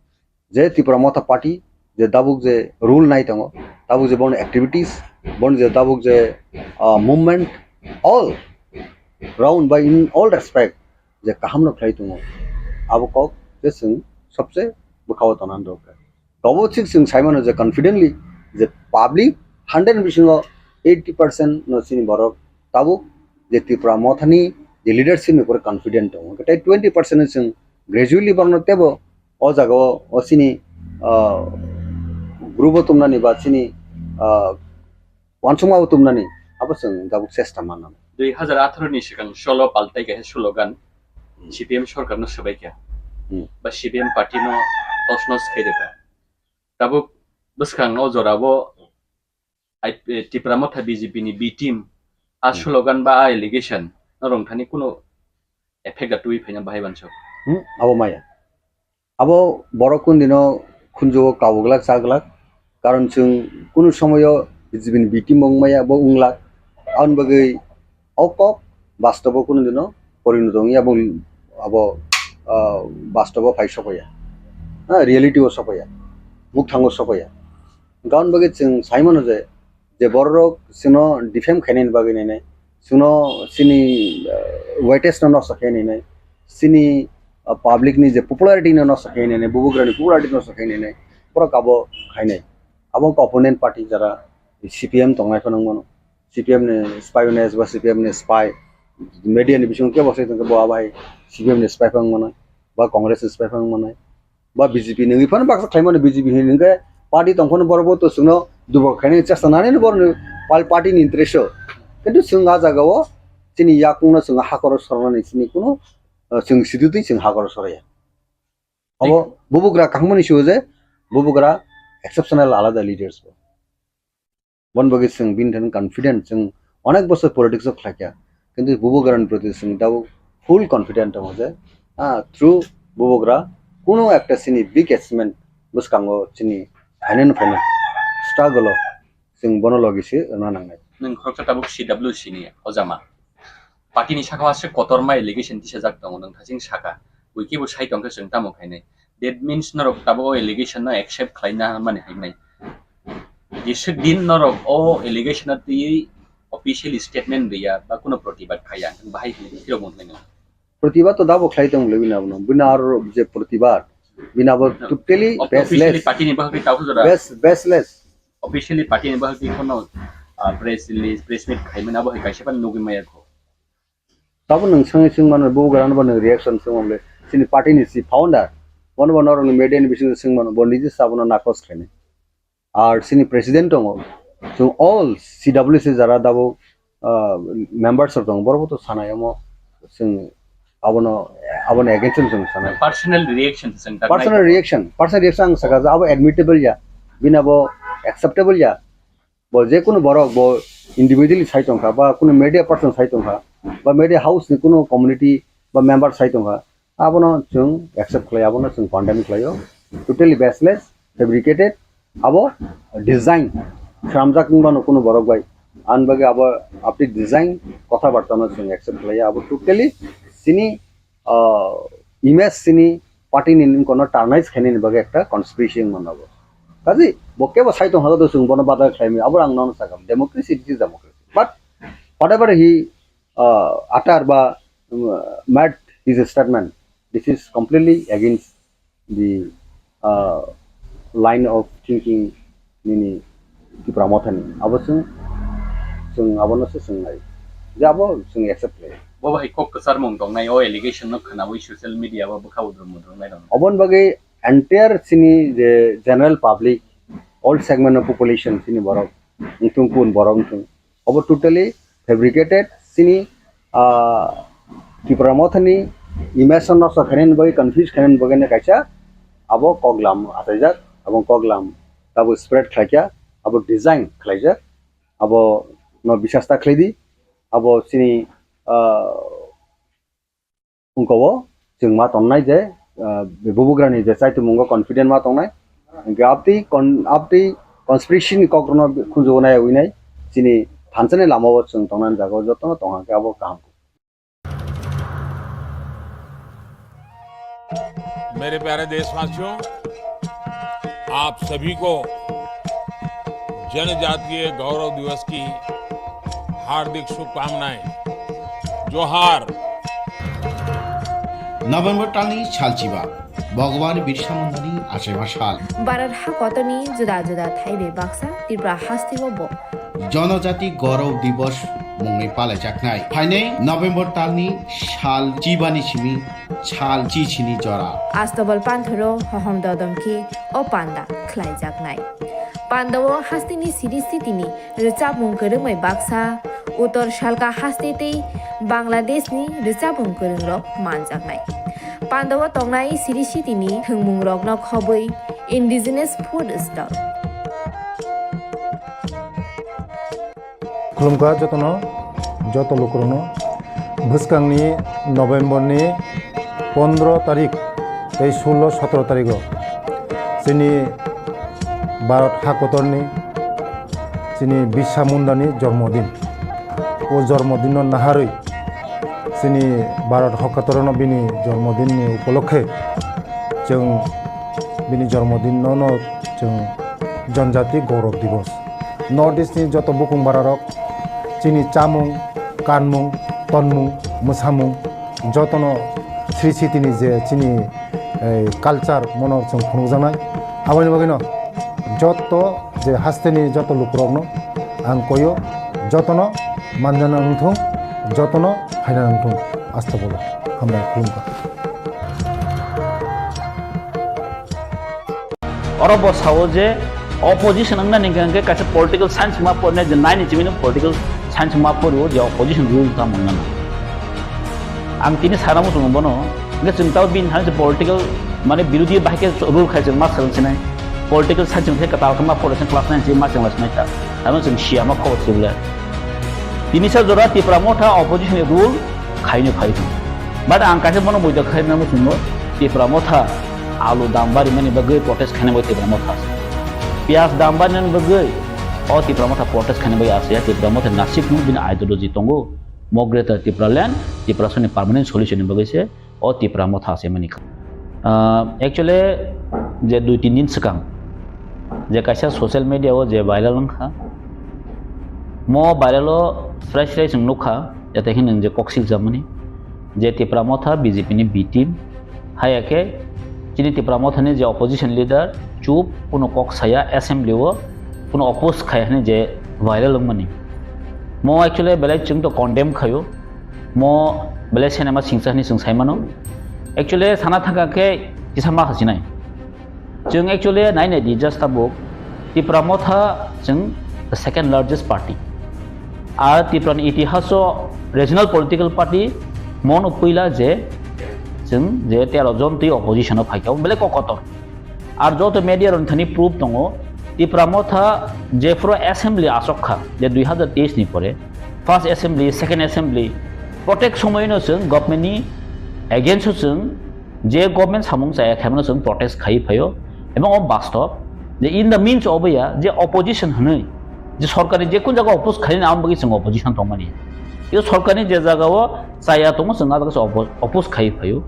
je Tipra Motha Party je tabuk je rule nai tongo, tabuk je bono activities, bono je tabuk je, ah, movement, all round by in all respect je kaham no khlai tongo, abo kok je chwng sobse bwkha o tongna dorkar. Tobo thik chwng sai mano je confidently je public hundred bisingo eighty percent no chini borok tabuk je Tipra Mothani je leadership ni upor confident tongo. Tei twenty percent no chwng gradually borokno tebo o jaga o, o chini, ah, group o tumnani ba chini, ah, uansukma bo tumnani abo chwng tabuk chesta manna. Dui hazar atharo ni swkang solo paltai kaisa slogan C P M sorkar no swbai kha. Hmm. Ba C P M party no tos nos khai rwkha. Tabuk bwskang o jora bo I P, Tipra Motha B J P ni B team a Hmm. slogan ba a allegation no rwng thani kuno effect da twi phaina bahai bansok. Hmm, abo maya. Abo borok kundino khunjugo kabuglak chaglak. Karon chwng kunu somoyo B J P ni B team wng maya bo wnglak. Aboni bagwi o kok bastobo kunu dino porinoto wngya bo abo, ah, bastobo phai sokya. Ah, reality o sokya. Mukthango sokya. Hwnkhe aboni bagwi chwng sai mano je, je bororok chwngno defame khainani bagwi nainai, chwngno chini, ah, weightage no nosto khainani, chini, ah, public ni je popularity no nosto khainani, bubagrani popularity nosto khainani, borok abo khainai. Abo wngkha opponent party jara C P M tongnai phano wngmano. C P M ni spy wngmano ba C P M ni spy media ni bisingo kebo sai tongkhe bo abai C P M ni spy phano wngmano ba Congress ni spy phano wngmano. Ba B J P ni wngwi phano baksa khlaimani B J P hinwi hwnkhe party tongphano borok bo to chwngno dubok khainani chesta nanino borokni pal-, party ni interest o. Kintu chwng a jaga o chini yakungno chwng hakoro sornani chini kuno, uh, chwng sidutwi chwng hakoro soraya. Abo bubugra kahmani sio je bubugra exceptional alada leaders bo. Bon bagwi chwng bini thani confident, chwng onek bosor politics o khlaikha, kintu bubugrani proti chwng tabuk full confident tongo je, ah, through bubugra kuno ekta chini big achievement bwskango chini phainani phainani struggle o chwng bono logi se rwna nangnai. Nwng khoroksa tabuk C W C ni ojama. Party ni sakao aswk kotorma allegation tisajak tongo, nwng thaching saka. Bui kebo sai tongkhe chwng tamo khainai. That means norok tabuk o allegation no accept khlaina mani hinwi. Jeswk din norok o allegation no twiwi official statement riya ba kuno protibad khaiya, bahai hinwi phirok mwnai no. Protibad to dabo khlai tong le bini abono. Bini aro je protibad, bini abo totally officially baseless. Party ni bahai tabo jora. Base-, baseless. Officially party ni bahai kono, ah, press release, press meet khaimani abo hai kaisa pan nugwi maya kho. Tabo nwng swngwi swngmano, bo gana bo nwng reaction swngmano le, chini party ni si founder, bono bo norokni media ni bisingo swngmano, bo niji sabono nakos khainai. Ar chini president tongo, chwng all C W C jara dabo, ah, members rok tongo, borok bo to sanai omo, chwng abono, abono against o chwng sanai. Personal reaction chwng ta personal reaction, personal reaction ang saka je abo admittable ya, bini abo acceptable ya. Bo je kunu borok bo individually sai tongkha, ba kunu media person sai tongkha, ba media house ni kunu community ba member sai tongkha, abono chwng accept khlai, abono chwng condemn khlaio. Totally baseless, fabricated, abo design khramjak wngmano kunu borok bai. Ani bagwi abo update design kotha barta no chwng accept khlaio. Abo totally chini ah, image chini party ni nung kono tarnish khainani bagwi ekta conspiracy wngmano bo. Kaji bo kebo sai tong hado chwng bono badal khlaimani, abo ang nono sakha, democracy, it is democracy. But whatever he, ah, utter ba, um, made his statement, this is completely against the, ah, line of thinking nini Tipra Mothani. Abo chwng, chwng abono se chwng nai. Je abo chwng accept khlai. Bo bai kok kwcharmung tongnai o allegation no khwnawi social media o bwkha udrum mudrum nai rok. Oboni bagwi entire chini je general public, all segment of population chini borok, wngthung kun borok wngthung. Obo totally fabricated, chini, ah, Tipra Mothani image no nosto khainani bagwi, confuse khainani bagwi no kaisa abo koklam achaijak, abo koklam tabuk spread khlaikha, abo design khlaijak, abo no bisas ta khlaidi, abo chini, ah, Wngkha o chwng ma tongnai je, ah, bubugrani je chaitwmwngo confident ma tongnai. Hwnkhe abtwi con-, abtwi conspiracy ni kokrokno khunjugo nai ui nai chini thansa ni lama o chwng tongnani jaga o jotono tong khe abo kaham. मेरे प्यारे देशवासियों, आप सभी को जनजातीय गौरव दिवस की हार्दिक शुभकामनाएं। जोहार। November talni salchiba, Bhagwan Birsa Mundani achaima sal. Bharat hakotorni juda juda thaibai baksa Tripura hasteo bo Jonojati Gaurav Divas mungwi palaijaknai. Phainai November talni sal chibani simi sal chichini jora. Astobal panthoro hohom dodom khe o panda khlaijaknai. Pandao hasteni siri sitini rwchapmung kwrwngbai baksa, Uttor Salka haste tei Bangladeshni rwchapmung kwrwngrok manjaknai. Pandao tongnai Sri City ni thwngmungrokno khobwi indigenous food stall. Khulumkha jotono, joto lukurokno. Bwskangni November ni pondro tarik tei sullo sotro tarigo chini Bharat hakotorni chini Birsa Mundani jormodin. O jormodinno naharwi chini Bharat hakotorno bini jormodinni upolokhe chwng bini jormodinno no chwng Janjati Gaurav Divas. North East ni joto bukung bararok chini chamung, kanmung, tonmung, mwsamung jotono Sri City ni je chini, eh, culture mono chwng phunukjaknai. Aboni bagwino joto je hasteni joto lukurokno ang koyo, jotono manjana wngthung, jotono phaina wngthung. Asta bolo. Hambai, khulumkha. Oro bo sao je opposition wngna ni hwnkhe kaisa political science ma porne je nine ni chimino political science ma porio je opposition rule ta mangna. Ang tini sana muchungo bono, hwnkhe chwng tao bini thani political mane birodhi bahai khe rule khai chwng ma swrwng sinai. Political science wngkhe kwtal khe ma pore chwng class nine chini ma chwng lai sinai ta. Ano chwng siya ma khobor sibla. Tini sa jora Tipra Motha opposition ni rule khaino phai thung. But ang kaisa bono buidok khai mano chwngno Tipra Motha alu dam bari mani bagwi protest khaina bagwi Tipra Motha. Piyaj dam bari mani bagwi o Tipra Motha protest khaina bagwi asya Tipra Motha nasik nung bini ideology tongo. Mo Greater Tipraland, Tiprasani permanent solution ni bagwi se o Tipra Motha se mani. Ah, actually, je dui tin din swkang je kaisa social media o je viral wngkha, mo viral o srai srai chwng nukha, jate khe nwng je kok siljak mani, je Tipra Motha B J P ni B team, haya khe chini Tipra Motha ni je opposition leader chup, kuno kok saya, assembly o kuno oppose khai hwnwi je viral wngmani. Mo actually belai chwng to condemn khaio. Mo belai cinema singsa hwnwi chwng sai mano. Actually, sana thangkha khe kisa ma hasinai. Chwng actually nai nai di, just tabuk Tipra Motha chwng the second largest party. Ar Tipra ni itihas o regional political party mono puila je chwng je tero jon twi opposition o phaikha, belai kok kotor. Ar joto media rok thani proof tongo, Tipra Motha jephuru assembly asok kha, je dui hazar teis ni pore, first assembly, second assembly, protek somoino chwng government ni against o chwng je government samung chaya khaimano chwng protest khai phaio, ebong o bastob je in the means oboya je opposition hwnwi je sorkarni je kun jaga oppose khaina ang bagwi chwng opposition tongmani. Yo sorkarni je jaga o chaya tongo chwng a jaga se oppo-, oppose khai phaio.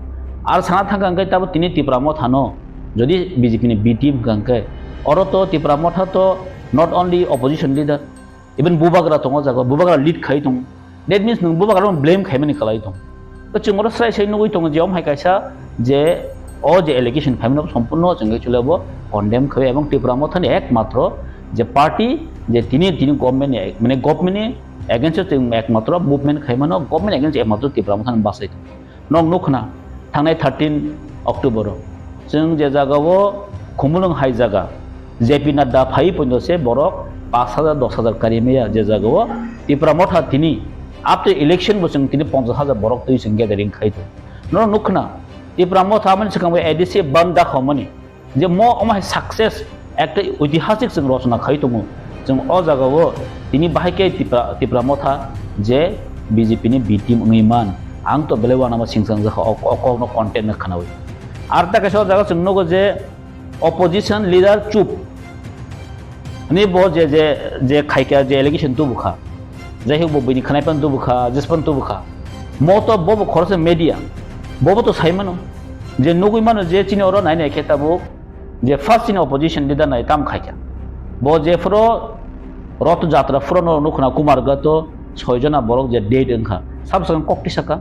Ar sana thangkha hwnkhe tabo tini Tipra Motha no jodi B J P ni B team hwnkha hwnkhe oro to Tipra Motha to not only opposition leader, even bubagra tongo jaga, bubagra lead khai tongo. That means nwng bubagra no blame khaimani kwlai tongo. To chwng oro srai srai nugwi tongo je omo hai kaisa je o je allegation phaimano sompurno chwng actually bo condemn khaio ebong Tipra Motha ni ekmatro je party je tini tini government ni mane government ni against o chwng ekmatro movement khaimano, government against ekmatro Tipra Motha ni bachai tongo. Nok nukhna thangnai thirteen October o chwng je jaga o Khumulwng hai jaga J P Nadda phai pondo se borok pash hajar, dos hajar kari maya je jaga o Tipra Motha tini after election bo chwng tini ponchash hajar borok twi chwng gathering khai tongo. Norok nukhna Tipra Motha amani swkang bai A D C bandh da khomani. Je mo omo hai success, ekta oitihasik chwng rochona khai tongo. Chwng o jaga o tini bahai khe Tipra, Tipra Motha je B J P ni B team wngwi man, ang to belai uanama singsangjak kha, o, o kokno content no khwnawi. Ar ta kaisa o jaga chwng nugo je opposition leader chup. Ani bo je, je, je khaikha, je allegation tubu kha. Jai hok bo bini khanai pan tubu kha, jis pan tubu kha. Mo to bo bo khoroksa media. Bo bo to sai mano. Je nugui mano je chini oro nai nai khe tabuk je first chini opposition leader nai tam khaikha. Bo je phoro Roth Jatra phoro no nukhna Kumar Gato soi jona borok je dead wngkha. Sab sakang kok tisa ka.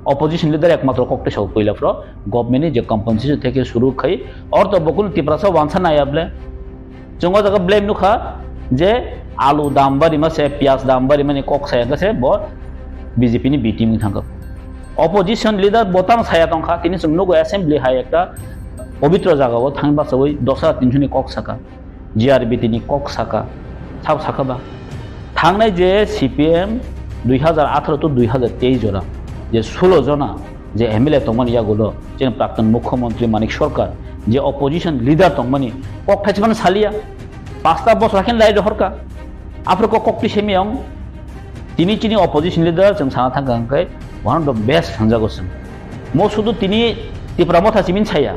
Opposition leader ekmatro kok tisa puila phoro government ni je compensation theke suru khai or to bokul Tiprasa wansa nai able. Chwng o jaga blame nukha je alu dam bari ma se, piyaj dam bari mani kok saya khe se bo B J P ni B team wng thangkha. Opposition leader bo tamo saya tongkha, tini chwng nugo assembly hai ekta pobitro jaga o thang bachawi dos hajar tinso ni kok saka, G R B T ni kok saka, sabo saka ba. Thangnai je C P M dui hajar atharo to dui hajar teis jora je sulo jona je M L A tongmani yagulo chini Prakton Mukhyamantri Manik Sarkar, je opposition leader tongmani kok thaismano saliya, pasta bosor hakhe lai rohorka, aphuru kok kok twi semi ang. Tini chini opposition leader chwng sana thangkha hwnkhe one of the best sanjago chwng. Mo sudu tini Tipra Motha simin saya.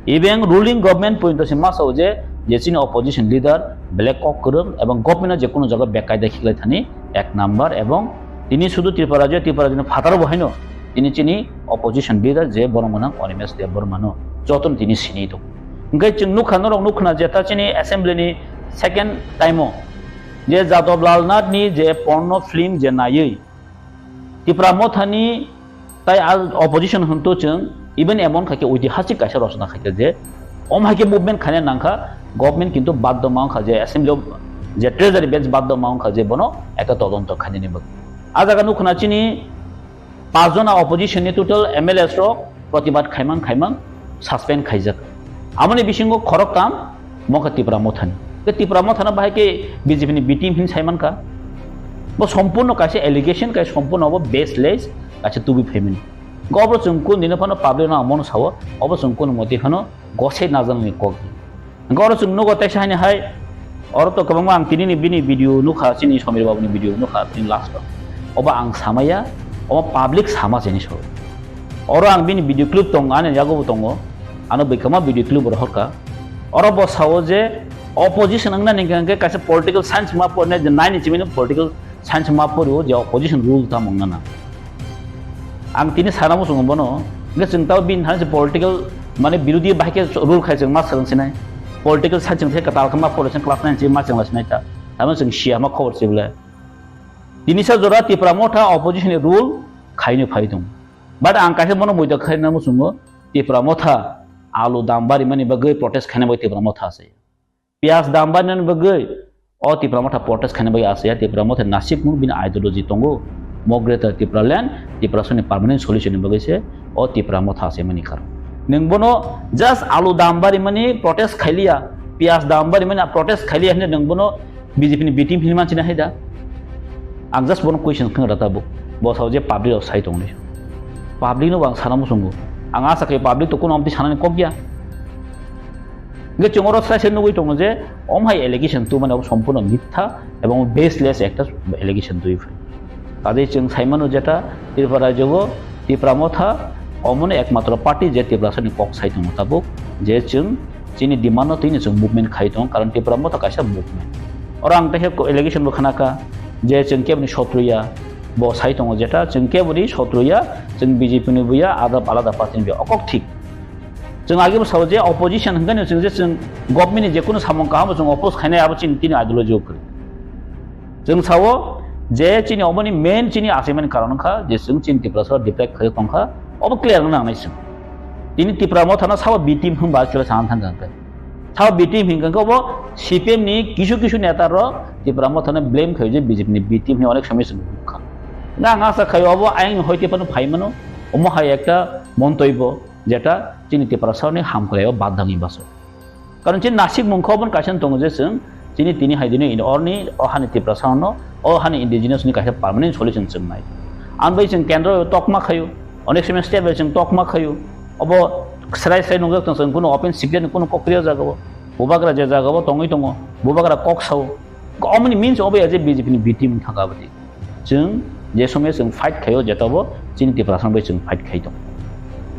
Even ruling government pointo se ma sao je, je chini opposition leader belai kok kwrwng ebong government-o je kono jaga bekaida khiklai thani ek number, ebong tini sudu Tripura rajyo, Tripura rajyoni phataro bo haino tini chini opposition leader je borok mwnang Animesh Debbarma no jotono tini sini tongo. Hwnkhe chwng nukha, norok nukha je ta chini assembly ni second time o je Jadab Lal Nath ni je porno film je naiwi Tipra Mothani tai a opposition hwnto chwng even emon khaikhe oitihasik kaisa rosona khaikhe je om haikhe movement khaina nangkha, government kintu baddo ma wngkha je assembly o je treasury bench baddo ma wngkha je bono ekta todonto khainani bagwi. A jaga nukho na chini pachjona opposition ni total M L As rok protibad khaimang khaimang suspend khaijak. Amoni bisingo khoroktham mokha Tipra Mothani. Ke Tipra Mothana bahai ke B J P ni B team hin saimanka. Bo sompurno kaisa allegation, kaisa sompurno bo baseless, kaisa tubi phaimani. Go obo chwng kun dino phano public no amono sao, obo chwng kun moti phano gosai najaknani kok. Hwnkhe oro chwng nugo teisa haini hai, oro to kwbangma ang tinini bini video nukha, chini Samir Babu ni video nukha, bini last o. Obo ang samaya, obo public sama chini sao. Oro ang bini video clip tongo, ani yago bo tongo, ano bwkhama video clip rohorka. Oro bo sao je opposition wngna ni hwnkhe kaisa political science ma porne, je nine ni chimino political science ma porio je opposition rule tamo wngna nang. Ang tini sana muchungo bono, hwnkhe chwng tao bini thani se political, mane, birodhi bahai khe rule khai chwng ma swrwng sinai. Political science chwng khe kwtal khe ma pore chwng class nine chwng ma chwng la sinai ta. Tamo chwng sia ma khobor se bole. Tini sa jora Tipra Motha opposition ni rule khaino phai tongo. But ang kaisa bono muido khaina muchungo, Tipra Motha alu dam barimani bagwi protest khaina bai Tipra Motha se. Piyaj dam barinani bagwi o Tipra Motha protest khaina bagwi asaya. Tipra Motha nasikmung bini ideology tongo. Mo Greater Tipraland, Tiprasani permanent solution ni bagwi se o Tipra Motha asaimani karon. Nwng bono just alu dam barimani protest khailiya, piyaj dam barimani protest khailiya hinwi nwng bono B J P ni B team hinwi manchina hai da? Ang just bono question khna rata bo. Bo sao je public rok sai tongni. Public no bo ang sana muchungo. Ang asa khe public to kono amtwi sanani kok ya. Hingke chwng oro sai sai nugwi tongo je, omo hai allegation tubumani abo sompurno mitha ebong baseless ekta allegation tubui phai. Tadei chwng sai mano jeta Tripura rajyo o Tipra Motha omono ekmatro party je Tiprasani kok sai tongo tabuk, je chwng chini demand no twino chwng movement khai tongo, karon Tipra Motha kaisa movement. Oro ang teisa allegation bo khna kha je chwng keboni sotro ya, bo sai tongo jeta chwng keboni sotro ya, chwng B J P ni bo ya, ada alada party ni bo ya, okok thik. Chwng age bo sao je opposition hwnkhe no chwng je chwng government ni je kunu samung kaham bo chwng oppose khainai abo chini tini ideology o kwrwi. Chwng sao je chini oboni main chini achaimani karon wngkha je chwng chini Tiprasa o deprive khaio tongkha, obo clear wngna nangnai chwng. Tini Tipra Mothano sabo B team hwnba actually sana thangkha hwnkhe. Sabo B team hinkha hwnkhe obo C P M ni kisu kisu neta rok Tipra Mothano blame khaio je B J P ni B team hinwi onek somoi chwng nukha. Hwnkhe ang asa khaio obo ayang ni hoite phano phai mano, omo hai ekta montoi bo. Jeta chini Tiprasarokni hamkrai o badangni baso. Karon chini nasik mungkha oboni kaisa tongo je chwng chini tini hai dino in orni o hani Tiprasarokno o hani indigenous ni kaisa permanent solution chwng nai. Ang bai chwng kendro tokma khayo, onek somoy state bai chwng tokma khayo. Obo srai srai nungjak tong chwng kuno open secret ni kuno kokri o jaga o. Bubagra je jaga o tongwi tongo, bubagra kok sao. Omoni means obo ya je B J P ni B team thangka abadi. Chwng je somoi chwng fight khaio, jeta bo chini Tiprasa bai chwng fight khai tongo.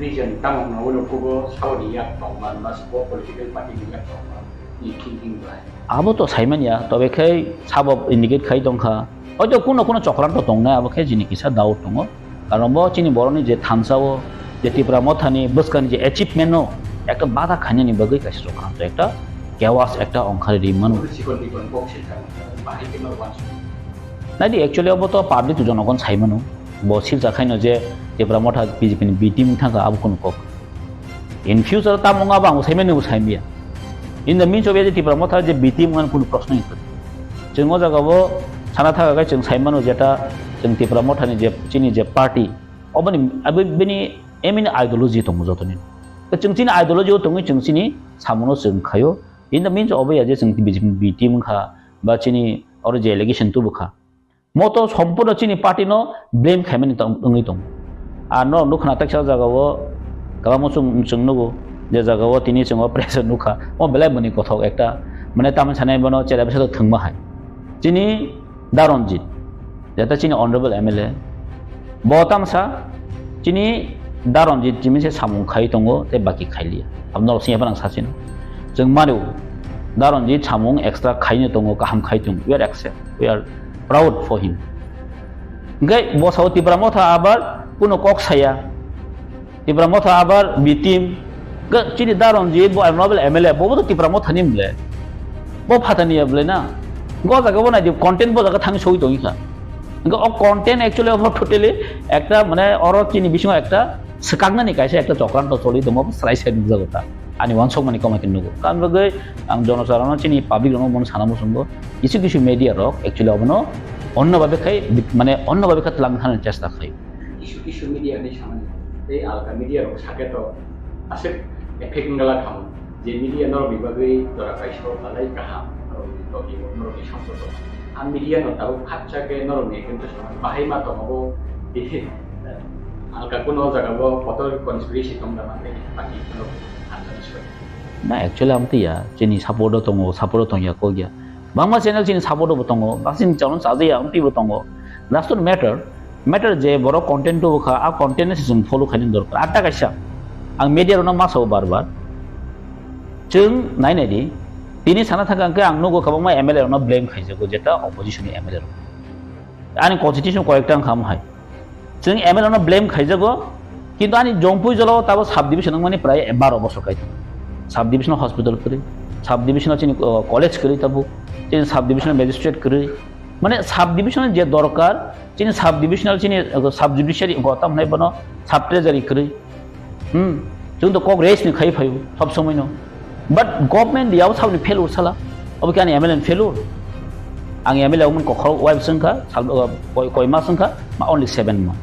Reason tamo hwnwi ulo kubo saboni yak tongma, mas bo political party ni yak tongma ni thinking bai. Abo to saimanya, tobe khai sabo indicate khai tongkha. Hoito kuno kuno chokranto tongnai, abo khe jini kisa doubt tongo. Karon bo chini borokni je thansa o, je Tipra Mothani bwskangni je achievement no ekta bada khainani bagwi kaisa chokranto, ekta chaos ekta ongkhari ri mano. Sikon bikon kok silkha, bahai khe no wansuk. Naidi, actually obo to public to jonogon sai mano. Bo silsa khaino je Tipra Motha B J P ni B team thangkha abo kuno kok. In future tamo wngma bo ang sai mano bo sai maya. In the means of je Tipra Motha je B team wngmani kuno proshno ni kwrwi. Chwng o jaga bo sana thangkha khe chwng sai mano jeta chwng Tipra Motha ni je chini je party oboni abo bini aim ni ideology tongo jotoni. Chwng chini ideology o tongwi chwng chini samono chwng khaio. In the means obo ya je chwng B J P B team wngkha ba chini oro je allegation tubukha. Moto sompurno chini party no blame khaimani tong-, wngwi tongo. Ar no nukha na teksa jagao kwbangma chwng, chwng nugo, je jagao tini chwng o press o nukha, o belai boni kothok ekta, mane tamni sanai bono chera bisa thwngma hai. Chini Da Ranjit, jeta chini honorable M L A, bo tamsa chini Da Ranjit chini se samung khai tongo, tei baki khailiya. Abno sini phano sachino. Chwng mano Da Ranjit samung extra khaino tongo, kaham khai tongo. We are accept, we are proud for him. Hingke bo sao Tipra Motha abar kuno kok saya. Tipra Motha abar B team. Ga chini Da Ranjit bo honorable M L A, bo bo to Tipra Motha ni mle. Bo phatani ya ble na. Go jaga bo nai di content bo jaga thang soi tong kha. Ga o content actually obo totally ekta mane oro chini bisingo ekta swkaknani kaisa ekta chokranto choli tongo, srai sai nukjago ta. Ani wansokmani koma khe nugo. Karon bagwi ang jonosarono chini public rokno bono sana muchungo. Kisu kisu media rok actually obono onno babe khai, mane onno babe kha twlang thani chesta khai. Kisu kisu media ni samani tei alka media rok sake to aswk effect wngla khamu. Je media norokni bagwi jora kaisa o belai kaham, norokni togi o, norokni samsok o. A media no tabuk khapsa khe norokni ekdom to samani bahai ma tongo bo. Alka kuno o jaga o kotor conspiracy tong da mani baki norok hamjani soi. Na, actually amtwi ya, chini support o tongo, support o tongya kok ya. Bangma channel chini support o bo tongo, bak chini channel chaja ya, amtwi bo tongo. That's not matter. Matter je borok content tubu kha, a content no se chwng follow khainani dorkar. Ar ta kaisa, ang media rokno ma sao bar bar. Chwng nai nai di, tini sana thangka hwnkhe ang nugo kwbangma M L A rokno blame khaijago, jeta opposition ni M L A rok. Ani constitution koyekta wngkha omo hai. Chwng M L A rokno blame khaijago, kintu ani Jompui jolao tabo sub division wngmani prai baro bosor kai tongo. Sub divisional hospital kwrwi, sub divisional chini, uh, college kwrwi tabuk, chini sub divisional magistrate kwrwi. Mane sub divisional je dorkar, chini sub divisional chini, uh, sub judiciary go tam hwnai bono sub treasury kwrwi. Hmm, chwng to kok raise ni khai phaio sob somoi no. But government yao sabni failure sala. Obo khe ani M L A ni failure. Ang M L A wngmani kokhorok wai bwswng kha, sal, uh, koi, koi mas wngkha, ma only seven month.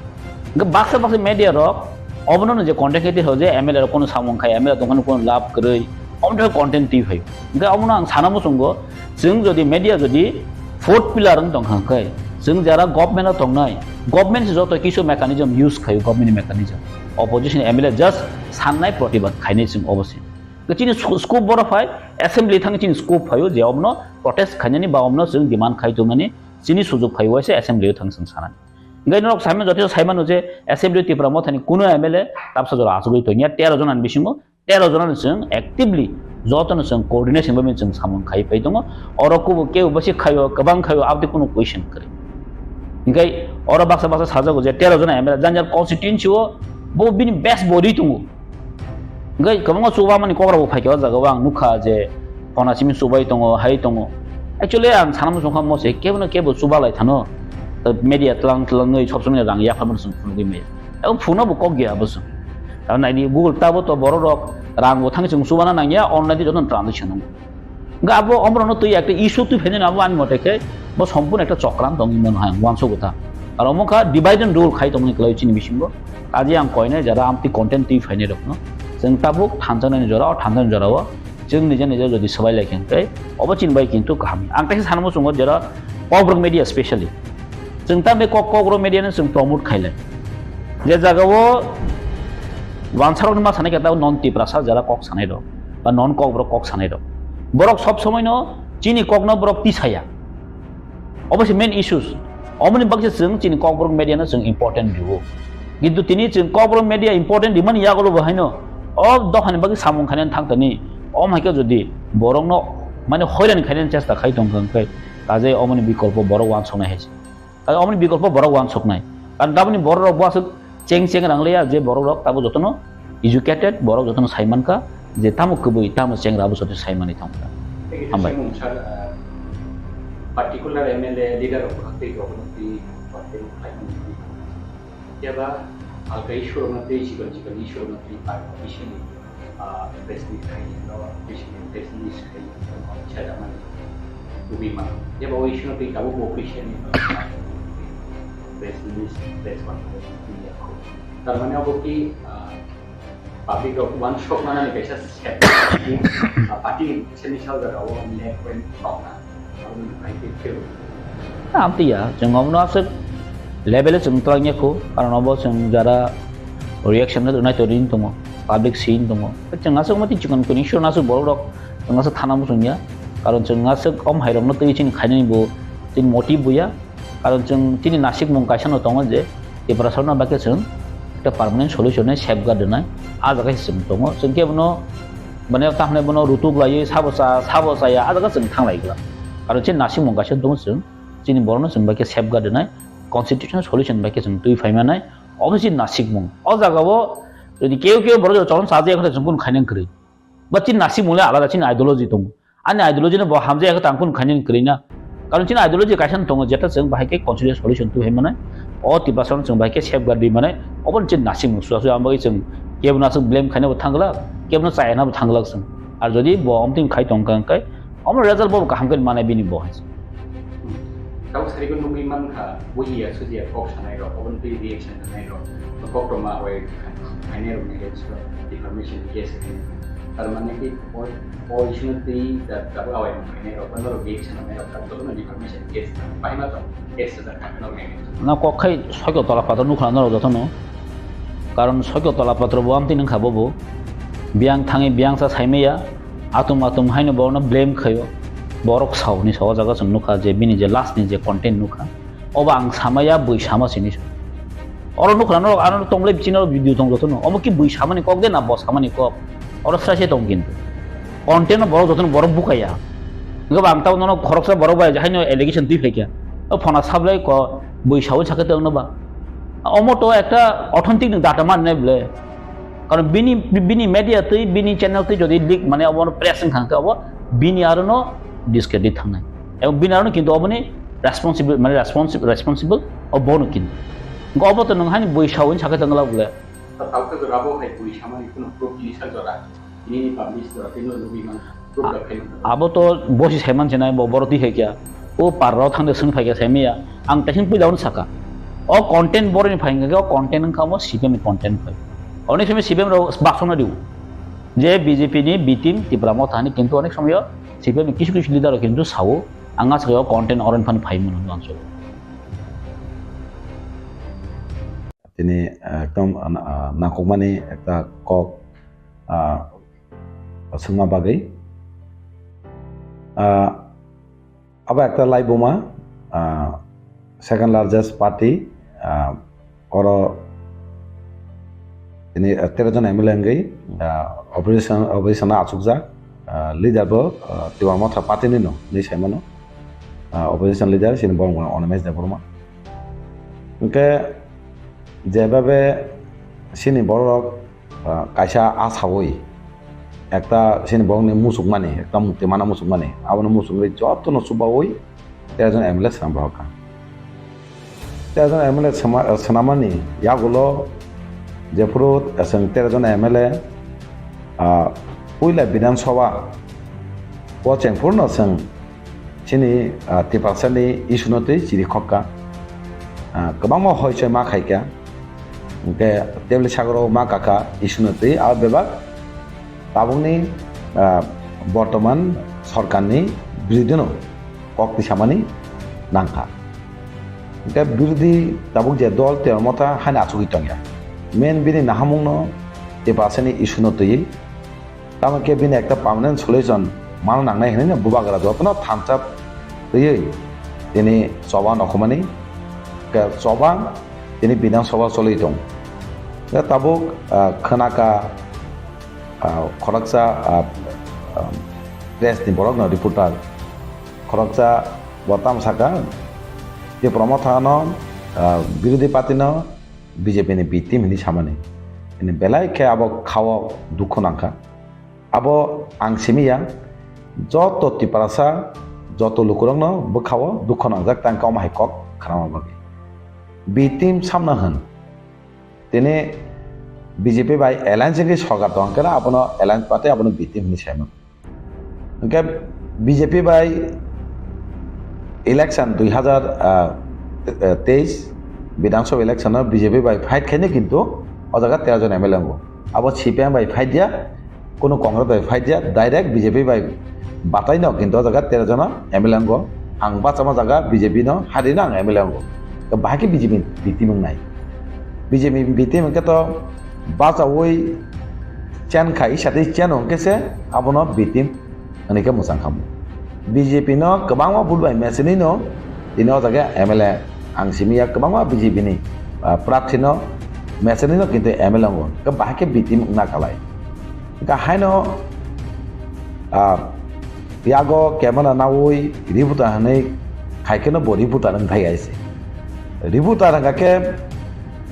Hwnkhe baksa baksa media rok obono no je content khe twi rw je M L A rok kono samung khai, M L A tongmani kono lab kwrwi, omo content twi phaio. Hwnkhe omono ang sana muchungo, chwng jodi media jodi fourth pillar wng tong kha hwnkhe, chwng jara government o tongnai, government se joto kisu mechanism use khaio, government ni mechanism. Opposition M L A just sannai protibad khainai chwng obo se. Chini sco-, scope boro phai, assembly thang chini scope phaio je omono protest khainani ba omono chwng demand khai tongnani chini sujok phaio waisa assembly o thang chwng sanani. Hwnkhe norok saimano, joto saimano je assembly Tipra Mothani kuno M L A tabsa jora achugwi tongya, tero jona ni bisingo tero jona ni chwng actively joto no chwng coordination bai chwng samung khai pai tongo. Oro kubo kebo basi khaio, kwbang khaio, aboni kuno question kwrwi. Hwnkhe oro baksa baksa sajago je tero jona M L A jang jang constituency o bo bini best body tongo. Hwnkhe kwbangma chubamani kok rok bo phaikha o jaga o, ang nukha je phona simi chubai tongo, hai tongo. Actually ang sana muchungkha mo se kebo no kebo chubalai thano. Media tlang tlangwi sob somoi rang yapharmani chwng phunugwi maya. Abo phunukno bo kok ya abo chwng. Tabuk naidi Google tabo to borok rok rang bo thang chwng chubana nangya, online di joto transaction nangya. Hwnkhe abo omorokno twi ekta issue twi phainani abo ani mote khe bo sompurno ekta chokran tongwi mano hai ang uansukgo ta. Aro omo kha divide and rule khai tongmani kwlai chini bisingo. Kaje ang koinai jara amtwi content twi phainai rokno chwng tabuk thanjaknani jora, o thanjaknani jorao chwng nija nija jodi swbai lai khe hwnkhe obo chini bai kintu kaham. Ang teisa sana muchungo jora Kokborok media specially. Chwng ta be kok, Kokborok media no chwng promote khailai. Je jagao wansarokni ma sanai khe ta non Tiprasa jara kok sanai rok ba non Kokborok kok sanai rok. Borok sob somoi no chini kokno borok tisaya. Obo se main issues. Omoni bagwi se chwng chini Kokborok media no chwng important rwo. Kintu tini chwng Kokborok media important rimani yagulo bo haino o dophani bagwi samung khainani thang tani. Om hai khe jodi borokno mane hoiran khainani chesta khai tong kha hwnkhe, kaje omoni bikolpo borok uansuknai hai se. Kaje omoni bikolpo borok uansuknai. Karon taboni borok rok bo aswk cheng cheng rang liya je borok rok tabo jotono educated, borok jotono sai mankha je tamo kwbwi, tamo chengra abo joto sai manwi thangkha. Thank you, Hambai. Sir, uh, particular M L A leader rok tei governor tei party rok khlaimani twi. Phiya ba alka issue rokno tei chikon chikon issue rokno tei party bisingni, ah, press meet khai no, bisingni press release khai no, sajak mani tubui mano. Phiya ba o issue no tei tabuk bo officially press release, press conference twi ya kho. Tar mane abo ki, ah, public rok uansuk manani kaisa step, ah, party semi sal jagao left wing tongna. Amtwi ya, chwng omono aswk level o chwng twlangya kho, karon obo chwng jara Reaction no nai to ring tongo, public scene tongo. Chwng aswk mati chikon kuni sure aswk borok rok chwng aswk thana muchung ya. Karon chwng aswk om hai rok no twi chini khainani bo chini motive bo ya. Karon chwng chini nasik mung kaisa no tongo je Tiprasa no bakhe chwng ekta permanent solution nai safeguard nai a jaga se chwng tongo. Chwng khe bono mane ta hwnai bono rutuk laiwi sabo cha, sabo chaya a jaga chwng thang lai gla. Karon chini nasik mung kaisa tongo chwng chini borok no chwng bakhe safeguard nai constitutional solution bakhe chwng twi phai manai. Obo se nasikmung. O jagao jodi keu keu borok jodi chwng sajak khe chwng kunu khainang kwrwi. Ba chini nasikmung le alada chini ideology tongo. Ani ideology no bo hamjak khe tang kunu khainang kwrwi na. Karon chini ideology kaisa tongo jeta chwng bahai khe constitutional solution twi hai manai. O Tiprasa no chwng bahai khe safeguard di manai. Obo chini nasikmung suya suya ang bagwi chwng kebo no aswk blame khaina bo thang glak, kebo no chayana bo thang glak chwng. Ar jodi bo omtwing khai tong kha hwnkhe omo result bo kaham khe manai bini bo hai. Tau sari ko nungwi man kha, bujiya sujiya kok sanai rok, obon twi reaction sanai rok, kok roma awai khainai rok ni reaction, defamation case khainai. Tar mane ki oi, oi sino twi da, da awai khainai rok, kono rok reaction sanai rok, kono defamation case, pai ma to, case sa khainai rok. Na kok khai sokyo tola pata nukha na rok jotono. Karon sokyo tola pata bo amtwi nungkha bobo. Biang thangwi biang sa saimaya, atum atum haino borokno blame khayo. Borok sao ni sao jaga chwng nukha je bini je last ni je content nukha. Obo ang samaya bui sama sini. Oro nukha norok ano tonglai bichino video tong jotono. Omo ki bui samani kok de na bo samani kok. Oro sra se tong kintu. Content no borok jotono borok bukaya. Nokba ang tabo nono khoroksa borok bai haino allegation twi phaikya. O phona sablai ko bui sao sakhe tong no ba. Omo to ekta authentic ni data man ne ble. Karon bini, bini media twi, bini channel twi jodi leak mane obo press wngkha hwnkhe obo bini aro no discredit thangnai. Ebong bini aro no kintu oboni responsible, mane responsible, responsible obo no kintu. Hwnkhe obo to nwng hani bui sao hwn sakhe tongla bole. Tawkhe jora bo hai bui samani kheno proof ni sak jora. Nini publish jora tei no nugwi man. Abo to bosi saiman sinai bo borok twi hai kya. O parrok thangde swng phai kya saimaya. Ang tesin puila hwn saka. O content boroni phai hwnkhe o content wngkha omo C P M ni content phai. Oni simi C P M rok baksongna diu. Je B J P ni B team Tipra Motha ni kintu onek somoyo C P M ni kisu kisu leader rok kintu sao ang aswk o content oron phan phai mano answer. Tini ekdom nangkukmani ekta kok swngma bagwi. Abo ekta laibuma, second largest party, oro tini tero jon M L A wngwi opposition, opposition o achukjak, leader bo Tipra Motha party ni no hinwi saimano, opposition leader chini borok Animesh Debbarma. Hwnkhe jebabe chini borok kaisa asawi ekta chini borokni muchukmani, ekta mukti mana muchukmani, abono muchungwi jotono chubawi tero jon M L A swnam rohorkha. Tero jon M L A swnamani yagulo jephuru chwng tero jon M L A puila Bidhan Sabha o chengphuru no chwng chini Tiprasani issue no twi chiri khokka. Kwbangma hoichoi ma khaikha. Hwnkhe tebli sagoro ma kakha issue no twi abo bebak tabukni bortoman sorkarni birodino kok tisamani nangkha. Hwnkhe birodhi tabuk je dol Tipra Motha haino achugwi tongya. Main bini nahamungno Tiprasani issue no twiwi Tamo khe bini ekta permanent solution mana nangnai hinwi bubagra jotono thansa twiwi tini choba nokhumani khe choba tini Bidhan Sabha choli tong. Tabuk khwnaka khoroksa press ni borok no reporter khoroksa bo tamo saka Tipra Motha no birodhi party no B J P ni B team hinwi samani. Belai khe abo khao dukhu nangkha. Abo ang simi ya, joto Tiprasa, joto lukurokno bwkhao dukhu nangjak tang khe omo hai kok khnama bagwi. B team samna hwn. Tini B J P bai alliance wngwi sorkar tong khe abono alliance party abono B team hinwi saimano. Hwnkhe B J P bai election dui hazar teis Bidhan Sabha election o B J P bai fight khainai kintu o jaga tero jon M L A wngo. Abo C P M bai fight ya, kunu Congress bai fight ya, direct B J P bai batai no kintu o jaga tero jon M L A wngo. Ang bachama jaga B J P no hari no ang M L A wngo. Bahai khe B J P B team wngnai. B J P B team hwnkhe to bachaui chen khai satwi cheno hwnkhe se abono B team hwnwi khe mwchang khamu. B J P no kwbangma vote bai mechenwi no tini o jaga M L A ang simi ya kwbangma B J P ni, ah, prarthi no mechenwi no kintu M L A wngo, hwnkhe bahai khe B team wngna kalai. Hwnkhe haino, ah, yago camera naui reporter hwnwi khai kheno bo reporter wng thai hai se. Reporter hwnkha khe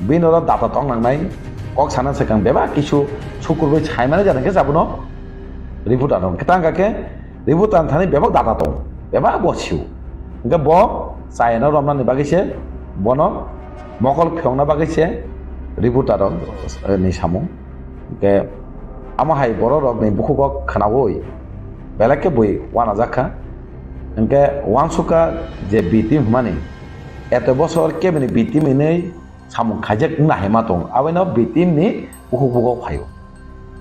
bini oro data tong nangnai, kok sana swkang bebak kisu sukurbai saimani jani khe abono reporter wng. Kwtang hwnkha khe reporter thani bebak data tong, bebak bo sio. Hwnkhe bo chayano romnani bagwi se, bono mokol phiyokna bagwi se reporter rok, eh, ni samung. Hwnkhe amo hai borok rokni bukhugo khwnaui belai khe bui uanajak kha. Hwnkhe uansukha je B team hwnmani eto bosor kebini B team hinwi samung khaijak wngna hai ma tongo, abono B team ni bukhuk bukhuk phaio.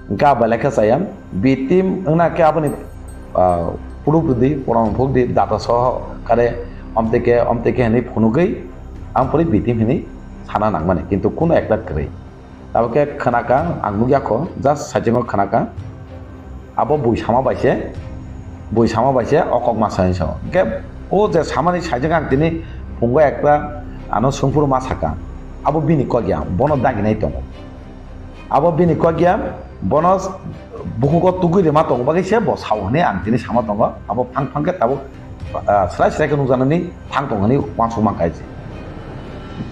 Hwnkhe abo belai khe chaya B team wngna khe aboni, ah, proof rwdi, proman phukdi, data soho kare omtike omtike hinwi phunugwi ang pori B team hinwi sana nangmani, kintu kuno ekta kwrwi. Tabuk khe khwnakha, ang nukya kho, just saichungo khwnakha. Abo bui sama bai se, bui sama bai se o kok ma sai sao. Hwnkhe o je samani saichung ang tini phungo ekta ano sungphuru ma saka. Abo bini kok ya, bono daginai tongo. Abo bini kok ya, bono bukhugo tugui rima tongo bagwi se bo sao hwnwi ang tini sama tongo. Abo phang phang khe tabuk ah, srai srai khe nukjaknani thang tong hwnwi uansuk mankha se.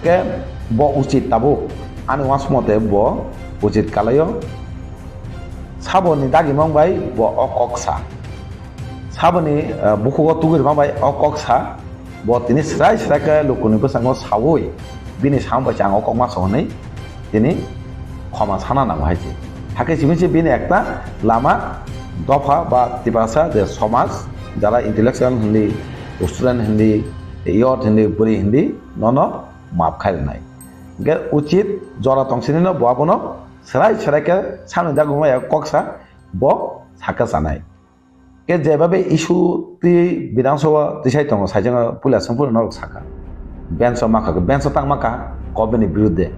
Hwnkhe bo uchit tabuk, ani uansuk mote bo uchit kalaio. Saboni dagimang bai bo o kok sa. Saboni, ah, bukhugo tugui rima bai o kok sa. Bo tini srai srai khe lukuni bwskango saui bini samung bai se ang o kok ma sao hwnwi tini khoma sana nango hai se. Hakhe simi se bini ekta lama dopha ba Tiprasa je somaj, jara intellectual hindi, student hindi, youth hindi, bwrwi hindi, nono maap khai rwnai. Hwnkhe uchit jora tong sini no bo abono srai srai khe samni dagimang bai kok sa bo sakha sanai. Khe jeba be issue twi Bidhan Sabha tisai tongo, saichung puila sungphuru norok saka. Bench o makha, bench o tang makha, government ni birudde.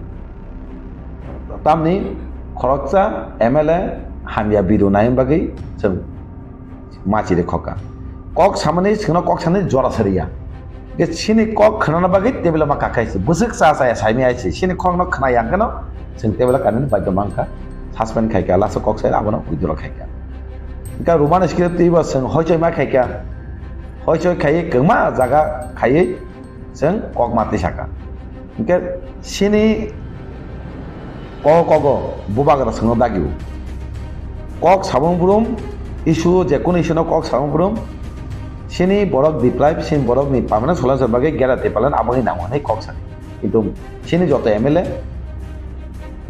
Tamni khoroksa M L A hamya bidu nai bagwi chwng machi de khoka. Kok samani chwngno kok sani jora sariya. Khe chini kok khwnana bagwi table o ma kakhai se. Bwswk cha cha ya saimai ai se. Chini kokno khwna yang kheno chwng table o kanani bagwi mankha. Suspend khai kha, last o kok sai abono withdraw khai kha. Hwnkhe Roman script twibo chwng hoichoi ma khai kha. Hoichoi khaiwi kwma jaga khaiwi chwng kok ma twi saka. Hwnkhe chini kogo kogo bubagra chwngno dagio. Kok samung brum issue, je kunu issue no kok samung brum chini borok deprive, chini borok ni permanent solution bagwi gera tipalan aboni nango hinwi kok sani. Kintu chini joto M L A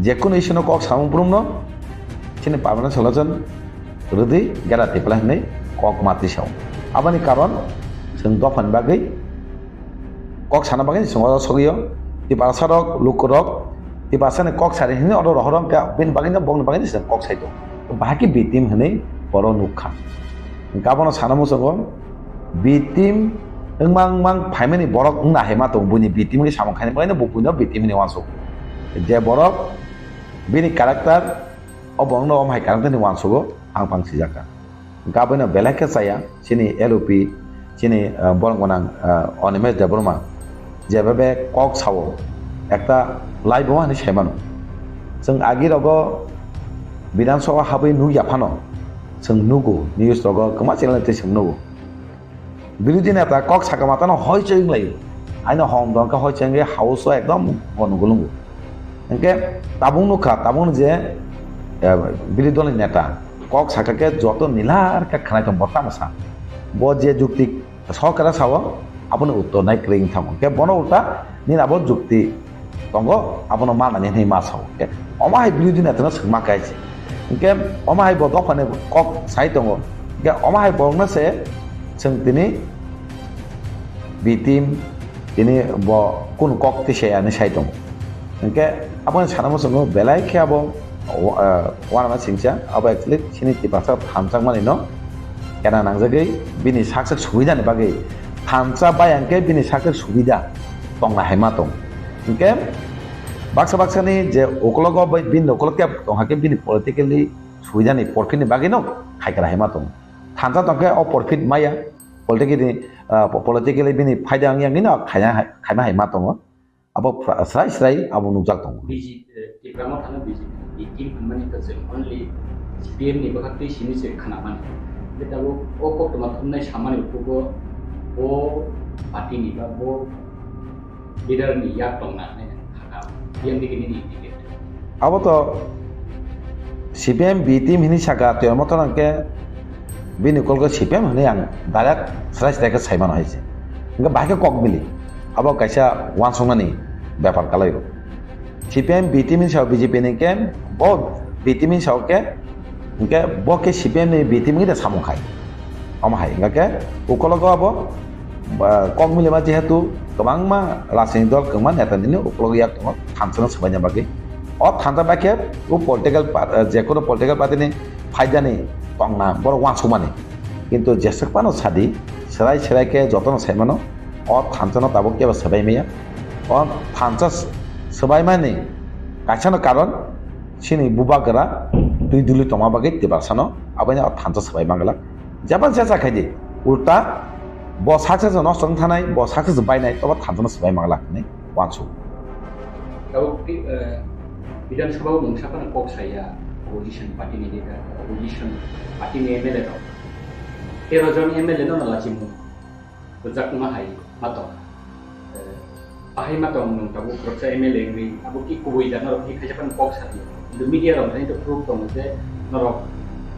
je kunu issue no kok samung brum no chini permanent solution rwdi gera tipalan hinwi kok ma twi sao. Aboni karon chwng dophani bagwi kok sana bagwi chwng oro sogwi o. Tiprasa rok, luku rok, Tiprasa ni kok sari hinwi oro rohor wngkha, bini bagwi no, bongni bagwi no chwng kok sai tongo. Bahai khe B team hinwi oro nukha. Hwnkhe abono sana muchungo B team wngmang wngmang phaimani borok wngna hai ma tongo, buini B team hinwi samung khaini bagwi no bo buino B team hinwi uansuk. Je borok bini character, o borokno omo hai character hinwi uansugo, ang pang sijak kha. Hwnkhe aboino belai khe chaya, chini L O P, chini, ah, borok gwnang, ah, Animesh Debbarma, jeba be kok sao, ekta laibuma hinwi sai mano. Chwng agi rogo Bidhan Sabha habwi nukya phano, chwng nugo, news rogo, kwma channel twi chwng nugo. Birodhi neta kok saka matano hoichoi wnglaio. Aino hom dongkha hoichoi wngwi house o ekdom gono gulungo. Hwnkhe tabuk nukha, tabuk je, eh, birodhi dolni neta kok saka khe joto nilar khe khwnai tong bo tamo sa. Bo je jukti sorkara sao, aboni uttor nai kwrwi wng thango. Hwnkhe bono ulta nini abo jukti tongo, abono manani hinwi ma sao. Hwnkhe omo hai birodhi netano swngma khe hai se. Hwnkhe omo hai bo dophani kok sai tongo. Hwnkhe omo hai borokno se chwng tini B team, tini bo kunu kok twi sai ani sai tongo. Hwnkhe aboni sana muchungo belai khe abo, ah, uanama singcha, abo actually chini Tiprasa thansa mani no kena nangjagwi bini sak sak subidani bagwi thansa bai hwnkhe bini sak sak subida tongna hai ma tong. Hwnkhe Baksa baksani je ukologo bai bini ukolog khe tong hakhe bini politically subidani porphitni bagwino khaikha hai ma tongo. Thansa tongkhe o porphit maya, politically, ah, politically bini phaida wngya wngwino khaina hai, khaima hai ma tongo. Abo pra-, srai srai abo nukjak tongo. B J P, eh, Tipra Motha no B J P ni team hwnmani kwchwng only C P M ni bwkha twi simi se khwnamani. Hwnkhe tabuk o koktwma thumnai samani ukhugo bo party ni ba bo leader ni yak tongna hinwi khaka. P M D K nini indicate. Abo to C P M B team hinwi saka, Tipra Motha no hwnkhe bini kolgo C P M hinwi ang direct srai srai khe sai mano hai se. Hwnkhe bahai khe kok bili. Abo kaisa uansuknani bepar kalai o. C P M B team ni sao B J P ni khe bo B team ni sao khe hwnkhe bo khe C P M ni B team ni de samung khai. Omo hai hwnkhe ukologo abo, ba, kok milima jehetu kwbangma rajniti dol kwbangma neta nini ukologo yak tongo thansa no swbaina bagwi. O thansa bai khe o political pa-, eh, jekono political party ni phaidani tongna borok uansukmani. Kintu jeswk phano sadi, swrai swrai khe jotono sai mano, o thansa no tabuk kebo swbai maya. O thansa s-, swbai mani kaisa no karon, chini bubagra twi duli tongma bagwi Tiprasa no, abono o thansa swbai mangla. Jeba jesa khai di, ulta bo success no nosto wng thanai, bo success bai nai, tobo thansa no swbai mangla hinwi uansuk. Tabuk ti, eh, Bidhan Sabha o mungsa phano kok saya, opposition party ni leader, opposition party ni M L A rok. Tero jon M L A no lachimung rwjakma hai ma tong. Eh, bahai ma tong nwng tabuk khoroksa M L A wngwi, abo ki kubui da norok ki khaisa phano kok sa di. Kintu media rok thani to proof tongo je norok,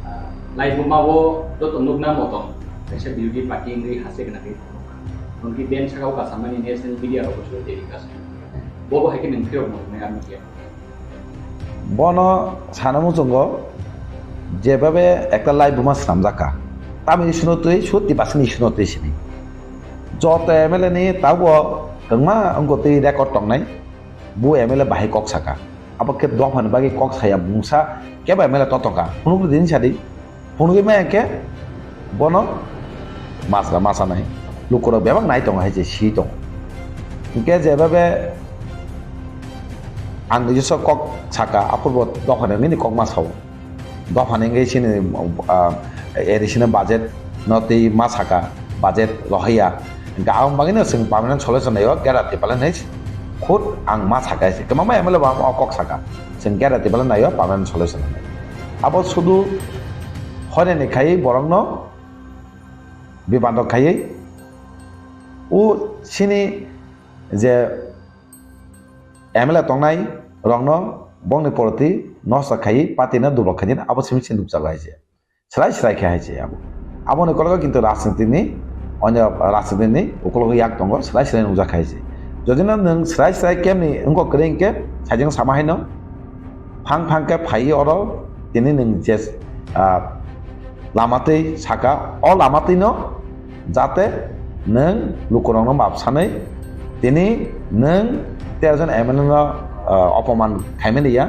ah, laibuma o joto nukna motom kaisa birodhi party wngwi hase gwnangwi tongo. Nwng ki ben saka o kasamani national media rok bo telecast. Bo bo hai khe nwng phiyok mwngnai a media. Bono sana muchungo jebabe ekta laibuma swnamjakha. Tamni issue no twi, sut Tiprasani issue no twi sini. Joto M L A ni tabuk kwbangma wngkha twi record tongnai. Bo M L A bahai kok saka. Abo khe dophani bagwi kok saya mungsa kebo M L A totokha. Phunukdi din sadi. Phunugwi maya khe bono masra masanai. Lukurok bebak nai tongo hai se si tongo. Hinkhe jebabe ang nijosok kok saka, aphurbo dophani wngwi ni kok ma sao. Dophani wngwi chini, ah, A D C ni budget no twi ma saka, budget rohorya. Hinkhe aboni bagwino chwng permanent solution naio, Greater Tipraland hinwi khud ang ma saka se. Kwbangma M L A bo ang o kok saka. Chwng Greater Tipraland naio permanent solution hinwi. Abo sudu hoinani khai borokno bibando khaiwi o chini je M L A tongnai rokno bongni poroti nosto khaiwi party no dublok khaidi abo simi se nukjago hai se. Srai srai khe hai se abo. Aboni kologo kintu rajniti ni, onyo rajniti ni ukologo yak tongo, srai srai nukjak hai se. Jodi no nwng srai srai kemni wngkok kwrwi hinkhe, sajeng sama haino, phang phang khe phaiwi oro tini nwng je, ah, lama twi saka, o lama twi no jate nwng lukurokno map sanwi tini nwng tero jon M L A no, ah, opoman khaimani ya,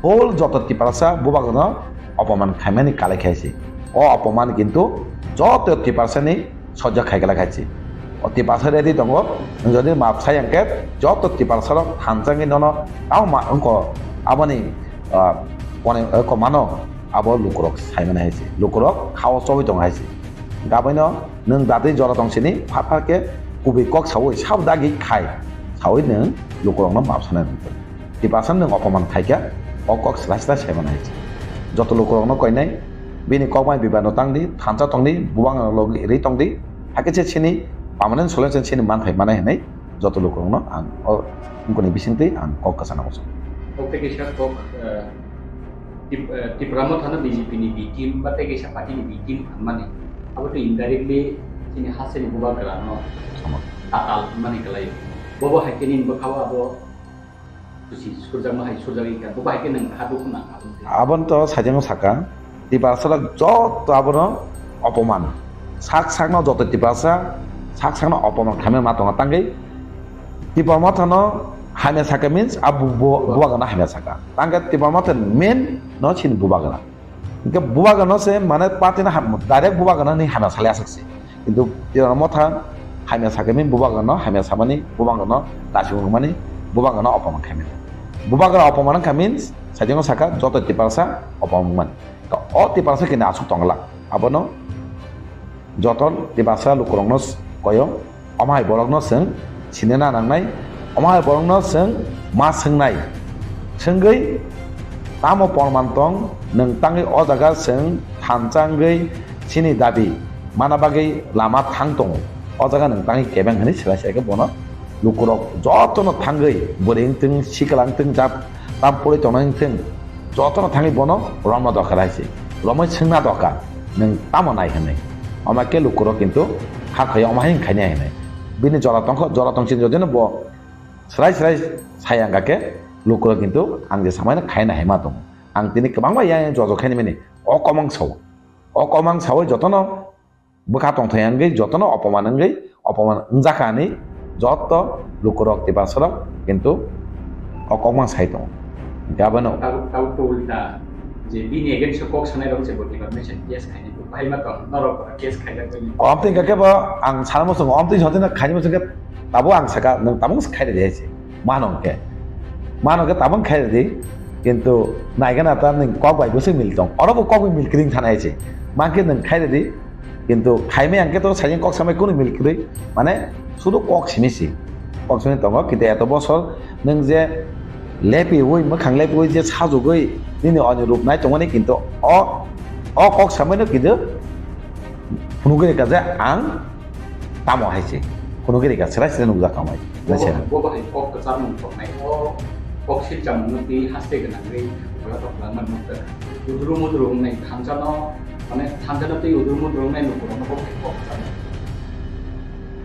whole joto Tiprasa bubagrano opoman khaimani kalai khaisi. O opoman kintu joto Tiprasani sojjo khai kala khaisi. O Tiprasa ready tongo, nwng jodi map sai hwnkhe joto Tiprasarok thansa wngwi nono tamo ma wngkho aboni, ah, kone, eh, komano abo lukurok saimani hai se. Lukurok khao chobwi tongo hai se. Gabaino nwng datwi jora tong sini, phat phat khe kubui kok saui, sabo dagi khai saui nwng lukurokno map sanai nang. Tiprasa nwng opoman khaikha, o kok srai srai saimani hai se. Joto lukurokno koinai, bini kokmai bibano tangdi, thansa tongdi, bubang logi ri tongdi, hakhe se sini permanent solution sini manthai manai hinwi joto lukurokno ang o wngkoni bisingtwi ang kok kwchana muchungo. Kok tei kisa kok, eh, Tip-, eh, Tipra Mothano B J P ni B team ba tei kisa party ni B team hwnmani abo tei indirectly chini hasteni bubagrano Tamo. Tatal hwnmani kwlaio. Bobo hai khe nini bwkhao abo Kusi surjakma hai surjagwi kha, bo bahai khe nwng kha dukhu nang kha. Aboni to sajagno saka, Tiprasa rok joto abono opoman. Sak sakno joto Tiprasa, sak sakno opoman khaimani ma tongo. Tangwi Tipra Mothano hamya saka means a bu-, bu-, bubagrano hamya saka. Tangkhe Tipra Motha main no chini bubagra. Hingke bubagrano se mane party no ham, direct bubagrano ni hamya salai aswk se. Kintu Tipra Motha hamya sakhe min bubagrano hamya samani, bubagrano lachimung mani, bubagrano opoman khaimani. Bubagra opomana wngkha means, saichung saka joto Tiprasa opomana wngmani. To o Tiprasa kini aswk tongla. Abono joto Tiprasa lukurokno koyo, omo hai borokno chwng sinina nangnai, omo hai borokno chwng ma swngnai. Swngwi tamo porman tong, nwng tangwi o jaga chwng thansa wngwi chini dabi mana bagwi lama thang tongo. O jaga nwng tangwi kebeng hwnwi swlai swlai khe bono lukurok jotono thangwi bwrwi wngthung, sikla wngthung, jat tam pori tongnai wngthung, jotono thangwi bono romna doka hai se. Romwi swngna doka, nwng tamo nai hwnwi. Omo khe lukurok kintu hakhaio omo hai wng khainai hwnwi. Bini jora tongkho, jora tongsi jodino bo swlai swlai sai ang khe lukurok kintu ang je samaino khaina hai ma tongo. Ang tini kwbangma yang yang jojo khaini mani o komang sao. O komang sawi jotono bwkha tongthai wngwi jotono opoman wngwi opoman wngjakha hinwi joto lukurok Tiprasarok kintu o kokmang sai tongo. Hinkhe abono Tabuk, tabuk to ulta je bini against o kok sanai rok je bo department case khainai bo bahai ma tong norok bo case khaijak bai. Omtwi hinkhe bo ang sana muchungo omtwi sotino khaini muchungkhe tabuk ang saka nwng tabuk khai rwdi hai se. Mano hinkhe. Mano hinkhe tabuk khai rwdi. Kintu naigana ta nwng kok bai bwswk mil tong. Oro bo kok bai mil kwrwng thanai hai se. Mankhe nwng khai rwdi. Kintu khaimai ang khe to sajeng kok samai kunu mil kwrwi, mane sudu kok simi si. Kok simi tongo, kintu eto bosor nwng je lepiwi, mwkhang lepiwi je sajugwi nini oni rup nai tongmani, kintu o, o kok samaino kintu phunugwi rwkha je ang tamo hai se. Phunugwi rwkha, swrai swrai nukjak tongmai. Bo, bo hai kok kwchar mung tongnai, o kok silcham mung twi haste gwnangwi boya tok langma nukjak. Udru mudru wngnai thansa no, mane thansa no twi udru mudru wngnai nukurok no bo hai kok kwchar mung.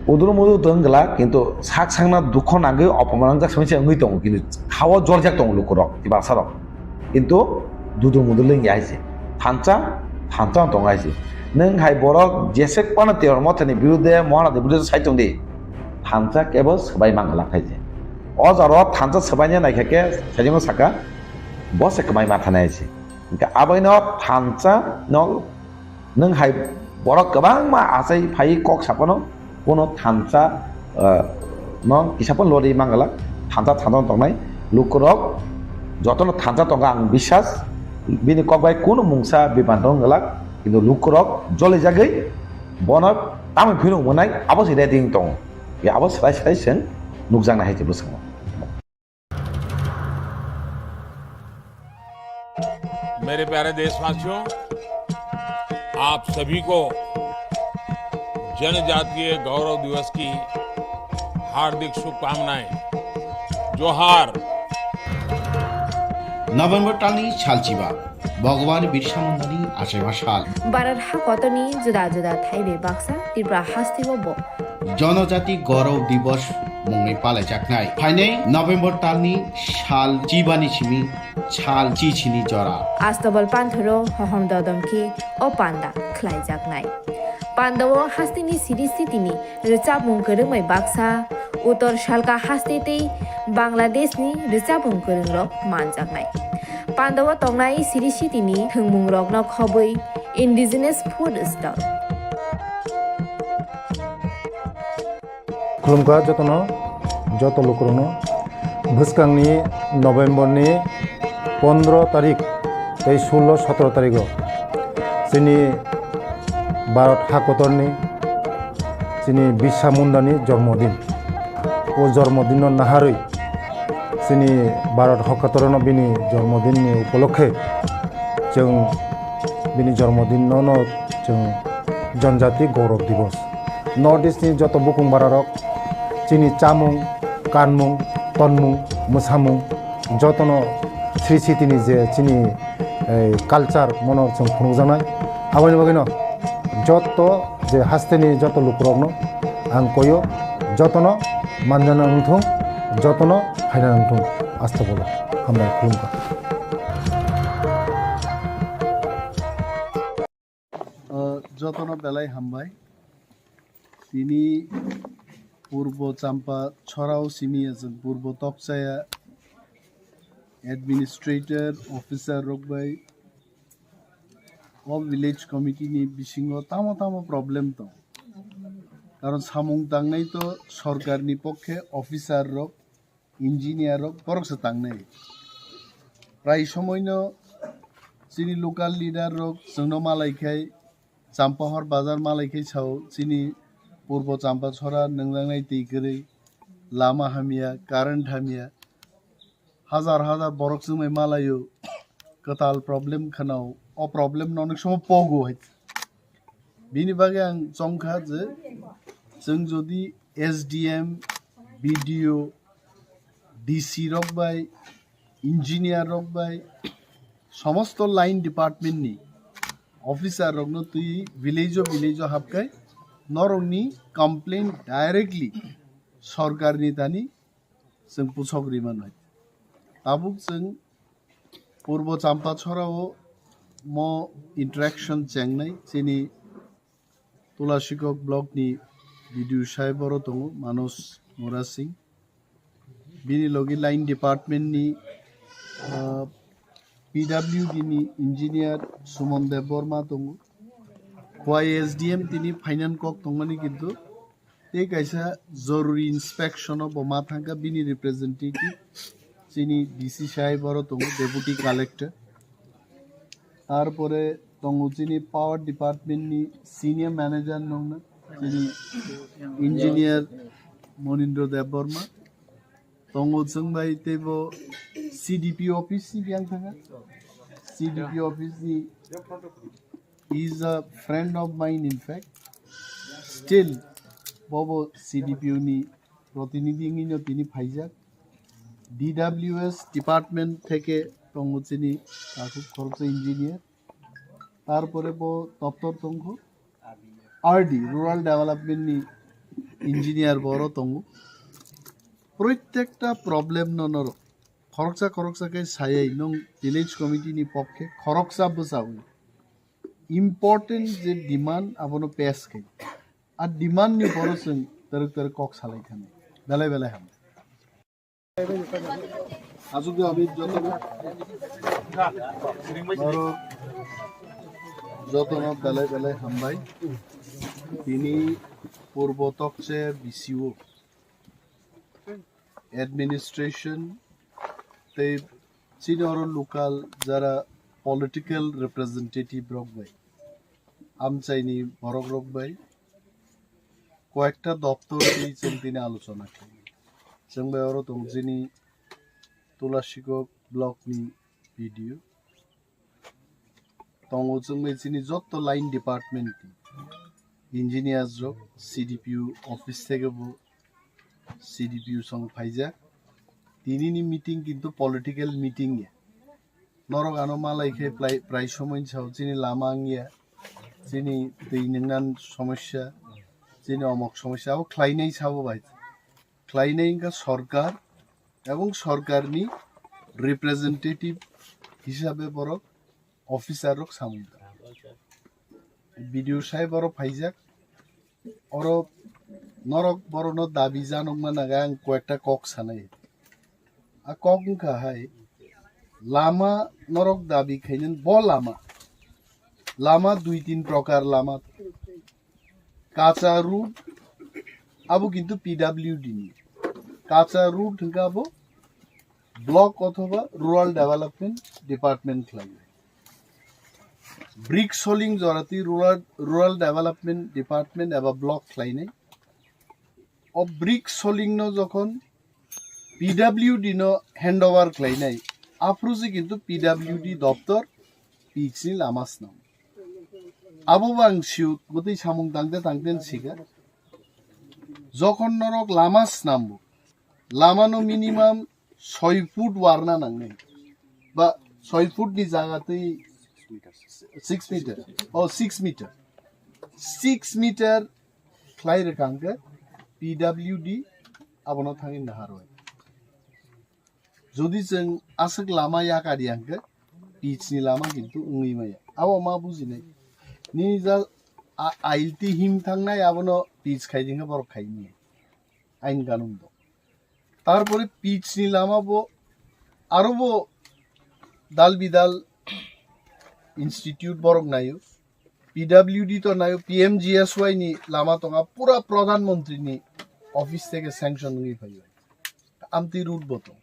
Udru mudru tong gla, kintu sak sakna dukho nangwi opoman wngjak simi se wngwi tongo, kintu khao joljak tongo lukurok, Tiprasarok. Kintu dudu mudu lengya hai se. Thansa, thansa tong hai se. Nwng hai borok jesek pano Teror Mothani birude, Mohanadi birude sai tong di. Thansa kebo swbai mang glak hai se. O jaro thansa swbaina naikha khe sajingo saka, bo se kwmai ma thanai hai se. Hinkhe aboino thansa no Nwng hai borok kwbangma achai phai kok saphano, bono thansa, ah, no kisa phano lori mangalak, thansa thansa tongnai lukurok jotono thansa tongo ang biswas, bini kok bai kunu mungsa bibantong wngwlak, kintu lukurok jolijagwi bono tamoni phino mwnai abo se ready wng tongo, ya abo swlai swlai chwng nukjaknai hai se bwskango. मेरे प्यारे देशवासियों, आप सभी को जनजातीय गौरव दिवस की हार्दिक शुभकामनाएं। जोहार। November talni salchiba, Bhagwan Birsa Mundani achaiba sal. Bharat hakotorni juda juda thaibai baksa Tripura hasteo bo Janajati Gaurav Divas mungwi palaijaknai. Phainai November talni sal chibani simi sal chichini jora. Astabal panthoro hohom dodom khe o panda khlaijaknai. Pandao hasteni siri sitini rwchapmung kwrwngbai baksa, Uttor Salka haste tei Bangladeshni rwchapmung kwrwngrok manjaknai. Pandao tongnai siri sitini thwngmungrokno khobwi indigenous food stall. Khulumkha jotono, joto lukurokno. Bwskangni November ni pondro tarik tei sullo sotro tarigo chini Bharat hakotorni chini Birsa Mundani jormodin. O jormodinno naharwi chini Bharat hakotorno bini jormodinni upolokhe chwng bini jormodinno no chwng Janjati Gaurav Divas. North East ni joto bukung bararok chini chamung, kanmung, tonmung, mwsamung jotono sri sitini je chini, eh, culture mono chwng phunukjaknai. Aboni bagwino joto je hasteni joto lukurokno ang koyo, jotono manjana wngthung, jotono phaina wngthung, astagfirullah. Hambai, khulumkha. O, jotono belai hambai. Tini Purbo Champa Chorao simi aswk Purbo Tokchaya administrator, officer rok bai o village committee ni bisingo tamo tamo problem tong. Karon samung tangnai to sorkar ni pokhe officer rok engineer rok borok se tangnai. Prai somoino chini local leader rok chwngno malai khai, Champahor bazar malai khai sao, chini Purbo Champachhora nungjaknai twi kwrwi, lama hamya, current hamya, hajar hajar borok chwngbai malaio, kwtal problem khwnao, o problem no onek somo pogo hai. Bini bagwi ang chongkha je chwng jodi S D M, B D O, D C rok bai, engineer rok bai, somosto line department ni officer rokno twi village o village o hapkai, norokni complaint directly sorkarni thani chwng puchok ri mano. Tabuk chwng Purbo Champachhorao mo interaction chengnai chini Tulashikok block ni B D O sahib oro tongo, Manoj Murasing. Bini logi line department ni, ah, P W D ni engineer Suman Debbarma tongo. Khowai S D M tini finance kok tongmani kintu tei kaisa joruri inspection o bo ma thangkha, bini representative chini D C sahib oro tongo, deputy collector. Tarpore tongo chini power department ni senior manager nongna, chini engineer Monindra Debbarma. Tongo chwng bai teibo C D P office ni biyang thangkha. C D P office ni is a friend of mine, in fact. Still, bobo C D P O ni protinidhi wngwi no tini phaijak. D W S department theke tongo chini takhuk khoroksa engineer. Tarpore bo doptor tongkho R D, Rural Development ni engineer bo oro tongo. Proitekta problem no norok khoroksa khoroksa khe sayai nwng village committee ni pokhe khoroksa bwchawi important je demand abono pass khai. A demand ni poro chwng twrwk twrwk kok salai thani. Belai belai ham. Aswk je ami jotono, oro jotono belai belai hambai. Tini Purbo Tokche B C O, administration tei chini oro local jara political representative rok bai, amchaini borok rok bai, koyekta doptor twi chwng tini alochona khlai. Chwng bai oro tong chini Tulashikok block ni B D O. Tongo chwng bai chini jotto line department ni engineers rok, C D P O office theke bo C D P O song phaijak. Tini ni meeting kintu political meeting ya. Norok ano malai khe prai, prai somoi sao chini lama wngya, chini twi nungnan somosya, chini omok somosya, abo khlainai sabo bai. Khlainai wngkha sorkar, ebong sorkarni representative hisabe borok officer rok samung tang. B D O sahib oro phaijak, oro norok borokno dabi janokma naga ang koyekta kok sanai. A kok wngkha hai, lama norok dabi khainani bo lama, lama dui tin prokar lama. Kacha road abo kintu P W D ni. Kacha road hwnkhe abo block othoba rural development department khlai. Brick soling joratwi rural, rural development department eba block khlainai. O brick soling no jokhon P W D no handover khlainai, aphuru se kintu P W D doptor pitch ni lama swnam. Abo bo ang siyut bwtwi samung tangte tangte sikha. Jokhon norok lama snambo, lama no minimum soi foot warna nangnai. Ba soi foot ni jaga twi six meter. Oh, six meter. Six meter khlai rwkha hwnkhe P W D abono thangwi naharwi. Jodi chwng aswk lama yakar ya hwnkhe pitch ni lama kintu wngwi maya. Abo ma bujinai. Nini ja a-, ailti him thangnai abono pitch khai di hwnkhe borok khai maya. Ain kanun do. Tarpore pitch ni lama bo aro bo dal bidal institute borok naio. P W D to naio, P M G S Y ni lama tonga, pura Pradhan Mantri ni office theke sanction wngwi phaio. amtwi route bo tong.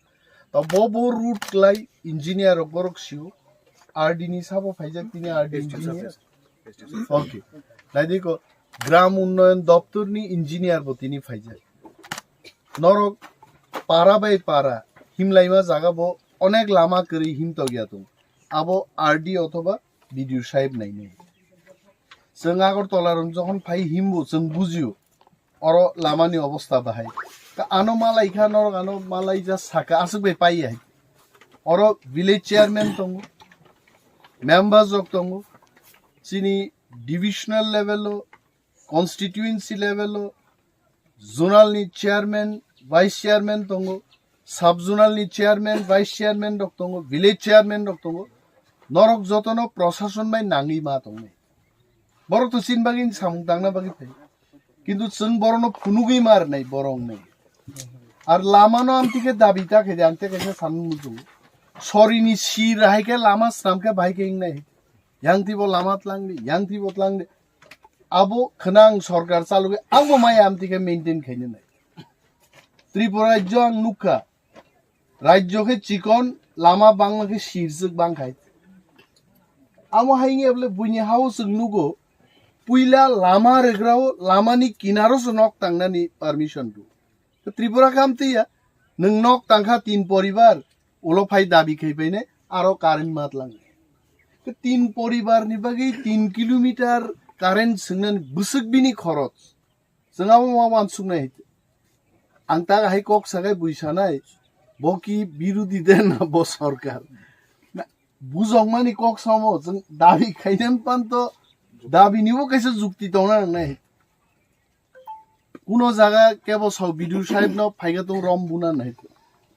To bo bo route klai engineer rok borok sio, R D ni sabo phaijak tini R D engineer. Okay. Naidi ko Gram Unnoyon Doptor ni engineer bo tini phaijak. Norok para bai para himlaima jaga bo onek lama kwrwi himtok ya tong. Abo R D othoba B D O sahib nainai. Chwng Agartala rok jokhon phai himbo chwng bujio. Oro lama ni obostha bahai. Ka ano malai kha, norok ano malai ja saka aswk bai pai hai. Oro village chairman tongo, members rok tongo, chini divisional level o, constituency level o, zonal ni chairman, vice chairman tongo, sub zonal ni chairman, vice chairman rok tongo, village chairman rok tongo. Norok jotono prosason bai nangwi ma tongnai. Borok to chini bagwi samung tangna bagwi phai. Kintu chwng borokno phunugwi ma rwnai borok wngnai. Ar lamano amtwi khe dabi ta khe de, ang tei kaisa sanmung muchungo. Sorini sir hai khe lama swnam khe bahai khe wngnai. Yang twi bo lama tlang di, yang twi bo tlang di. Abo khwnang sorkar chalugwi ang bo maya amtwi khe maintain khaina nai. Tripura rajyo ang nukha. Rajyo khe chikon, lama bangma khe sirjwk bang khai. Amo hai wngya bole buini hao chwng nugo, puila lama rwgrao lamani kinaro se nok tangnani permission rw. Tripura khe amtwi ya, nwng nok tangkha tin poribar, ulo phai dabi khai phainai, aro current ma tlang. Tin poribar ni bagwi tin kilometer current swngnani bwswk bini khoroch. Chwng abo ma wansuknai hai. Ang ta hai kok sagai bui sanai, bo ki birudi de na bo sorkar. Na, bujokmani kok samo, chwng dabi khainani panto, dabi nibo kaisa jukti tongna nangnai. Kuno jaga kebo sao B D O sahib no phaiga tong rom buna nai.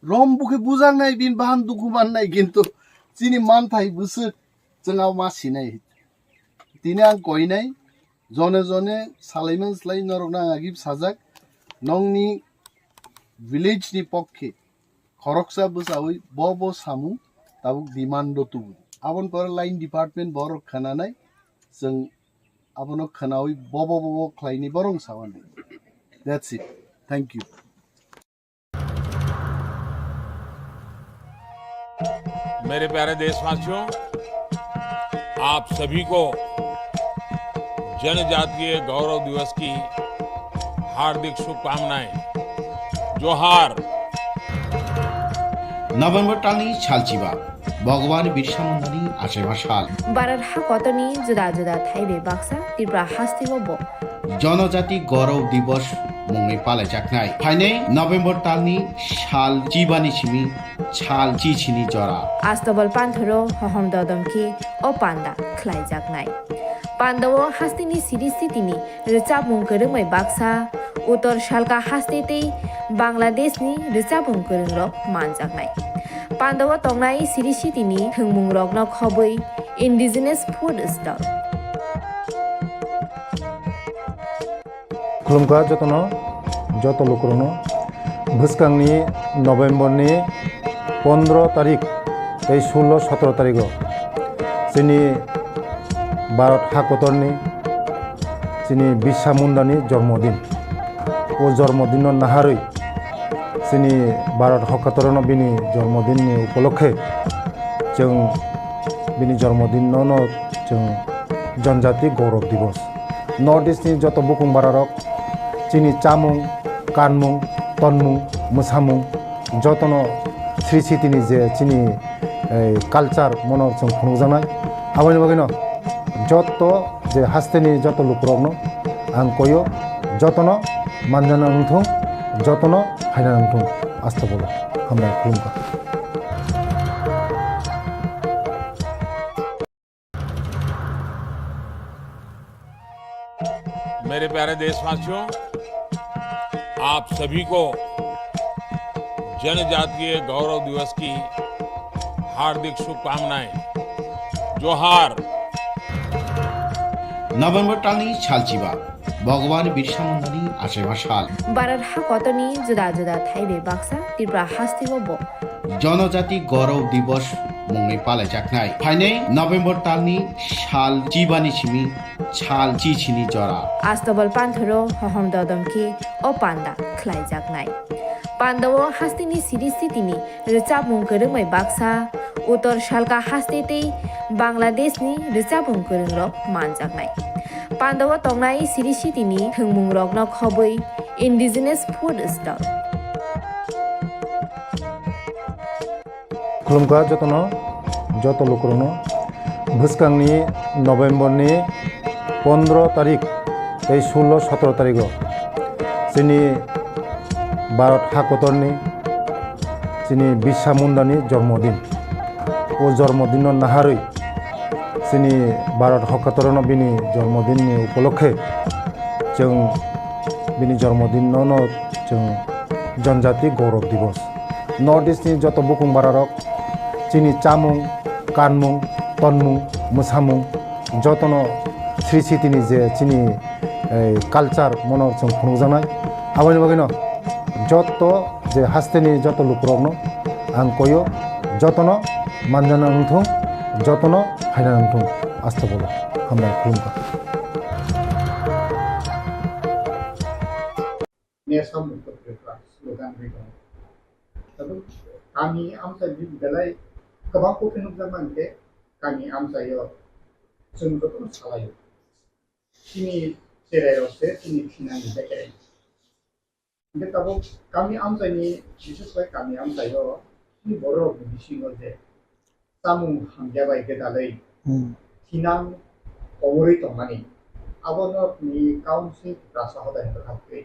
Rom bukhe bujak nai, bin bahan dukhu man nai, kintu chini manthai bwswk chwng abo ma sinai. Tini ang koinai, jone jone salaiman slai norokno ang agib sajak, nongni village ni pokkhe khoroksa bwchaui bo bo samung tabuk demand o tubu. Aboni pore line department borok khananai, chwng abono khwnaui bobo bobo khlaini borong sawani. That's it. Thank you. मेरे प्यारे देशवासियों, आप सभी को जनजातीय गौरव दिवस की हार्दिक शुभकामनाएं। जोहार। November talni salchiba. Bhagwan Birsa Mundani achaima sal. Bharat hakotorni juda juda thai bai baksa Tripura hasteo bo Jonojati Gaurav Divas mungwi palaijaknai. Phainai November talni sal chibani simi sal chichini jora. Astobal panthoro hohom dodom khe o panda khlaijaknai. Pandao hasteni siri sitini rwchapmung kwrwngbai baksa, Uttor Salka haste tei Bangladeshni rwchapmung kwrwngrok manjaknai. Pandao tongnai siri sitini thwngmungrokno khobwi indigenous food stall. Khulumkha jotono, joto lukurokno. Bwskangni November ni pondro tarik tei sullo sotro tarigo chini Bharat hakotorni chini Birsa Mundani jormodin. O jormodinno naharwi chini Bharat hakotorno bini jormodinni upolokhe chwng bini jormodinno no chwng Janjati Gaurav Divas. North East ni joto bukung bararok chini chamung, kanmung, tonmung, mwsamung, jotono sri sitini je chini, eh, culture mono chwng phunukjaknai. Aboni bagwino joto je hasteni joto lukurokno ang koyo, jotono manjana wngthung, jotono phaina wngthung. Astagfirullah. Hambai khulumkha. मेरे प्यारे देशवासियों, आप सभी को जनजातीय गौरव दिवस की हार्दिक शुभकामनाएं। जोहार। November talni salchiba, Bhagwan Birsa Mundani achaima sal. Bharat hakotorni juda juda thai bai baksa Tripura hasteo bo Jonojati Gaurav Divas mungwi palaijaknai. Phainai November talni sal chibani simi sal chichini jora. Astobal panthoro hohom dodom khe o panda khlaijaknai. Pandao hasteni siri sitini rwchapmung kwrwng bai baksa, Uttor Salka haste tei Bangladeshni rwchapmung kwrwngrok manjaknai. Pandao tongnai siri sitini thwngmungrokno khobwi indigenous food stall. Khulumkha jotono, joto lukurokno. Bwskangni November ni pondro tarik tei sullo sotro tarigo chini Bharat hakotorni chini Birsa Mundani jormodin. O jormodinno naharwi chini Bharat hakotorno bini jormodinni upolokhe chwng bini jormodinno no chwng Janjati Gaurav Divas. North East ni joto bukung bararok chini chamung, kanmung, tonmung, mwsamung jotono sri sitini je chini, eh, culture mono chwng phunukjaknai. Aboni bagwino joto je hasteni joto lukurokno ang koyo, jotono manjana wngthung, jotono phaina wngthung. Asta bolo hambai khulumkha. Nesa Mukto Tripura slogan ri tongo. Tabuk kami amchaini belai kwbang kok khe nukjak mankhe kami amchaio chwng jotono salaio. Chini cherairok se chini thinani bekereng. Hingkhe tabuk kami amchaini, bises khe kami amchaio chini bororokni bisingo je chamung hamya bai gwdalwi Hmm. thinang komorwi tongmani. Abono ni council Tiprasa hodani bwkhak twi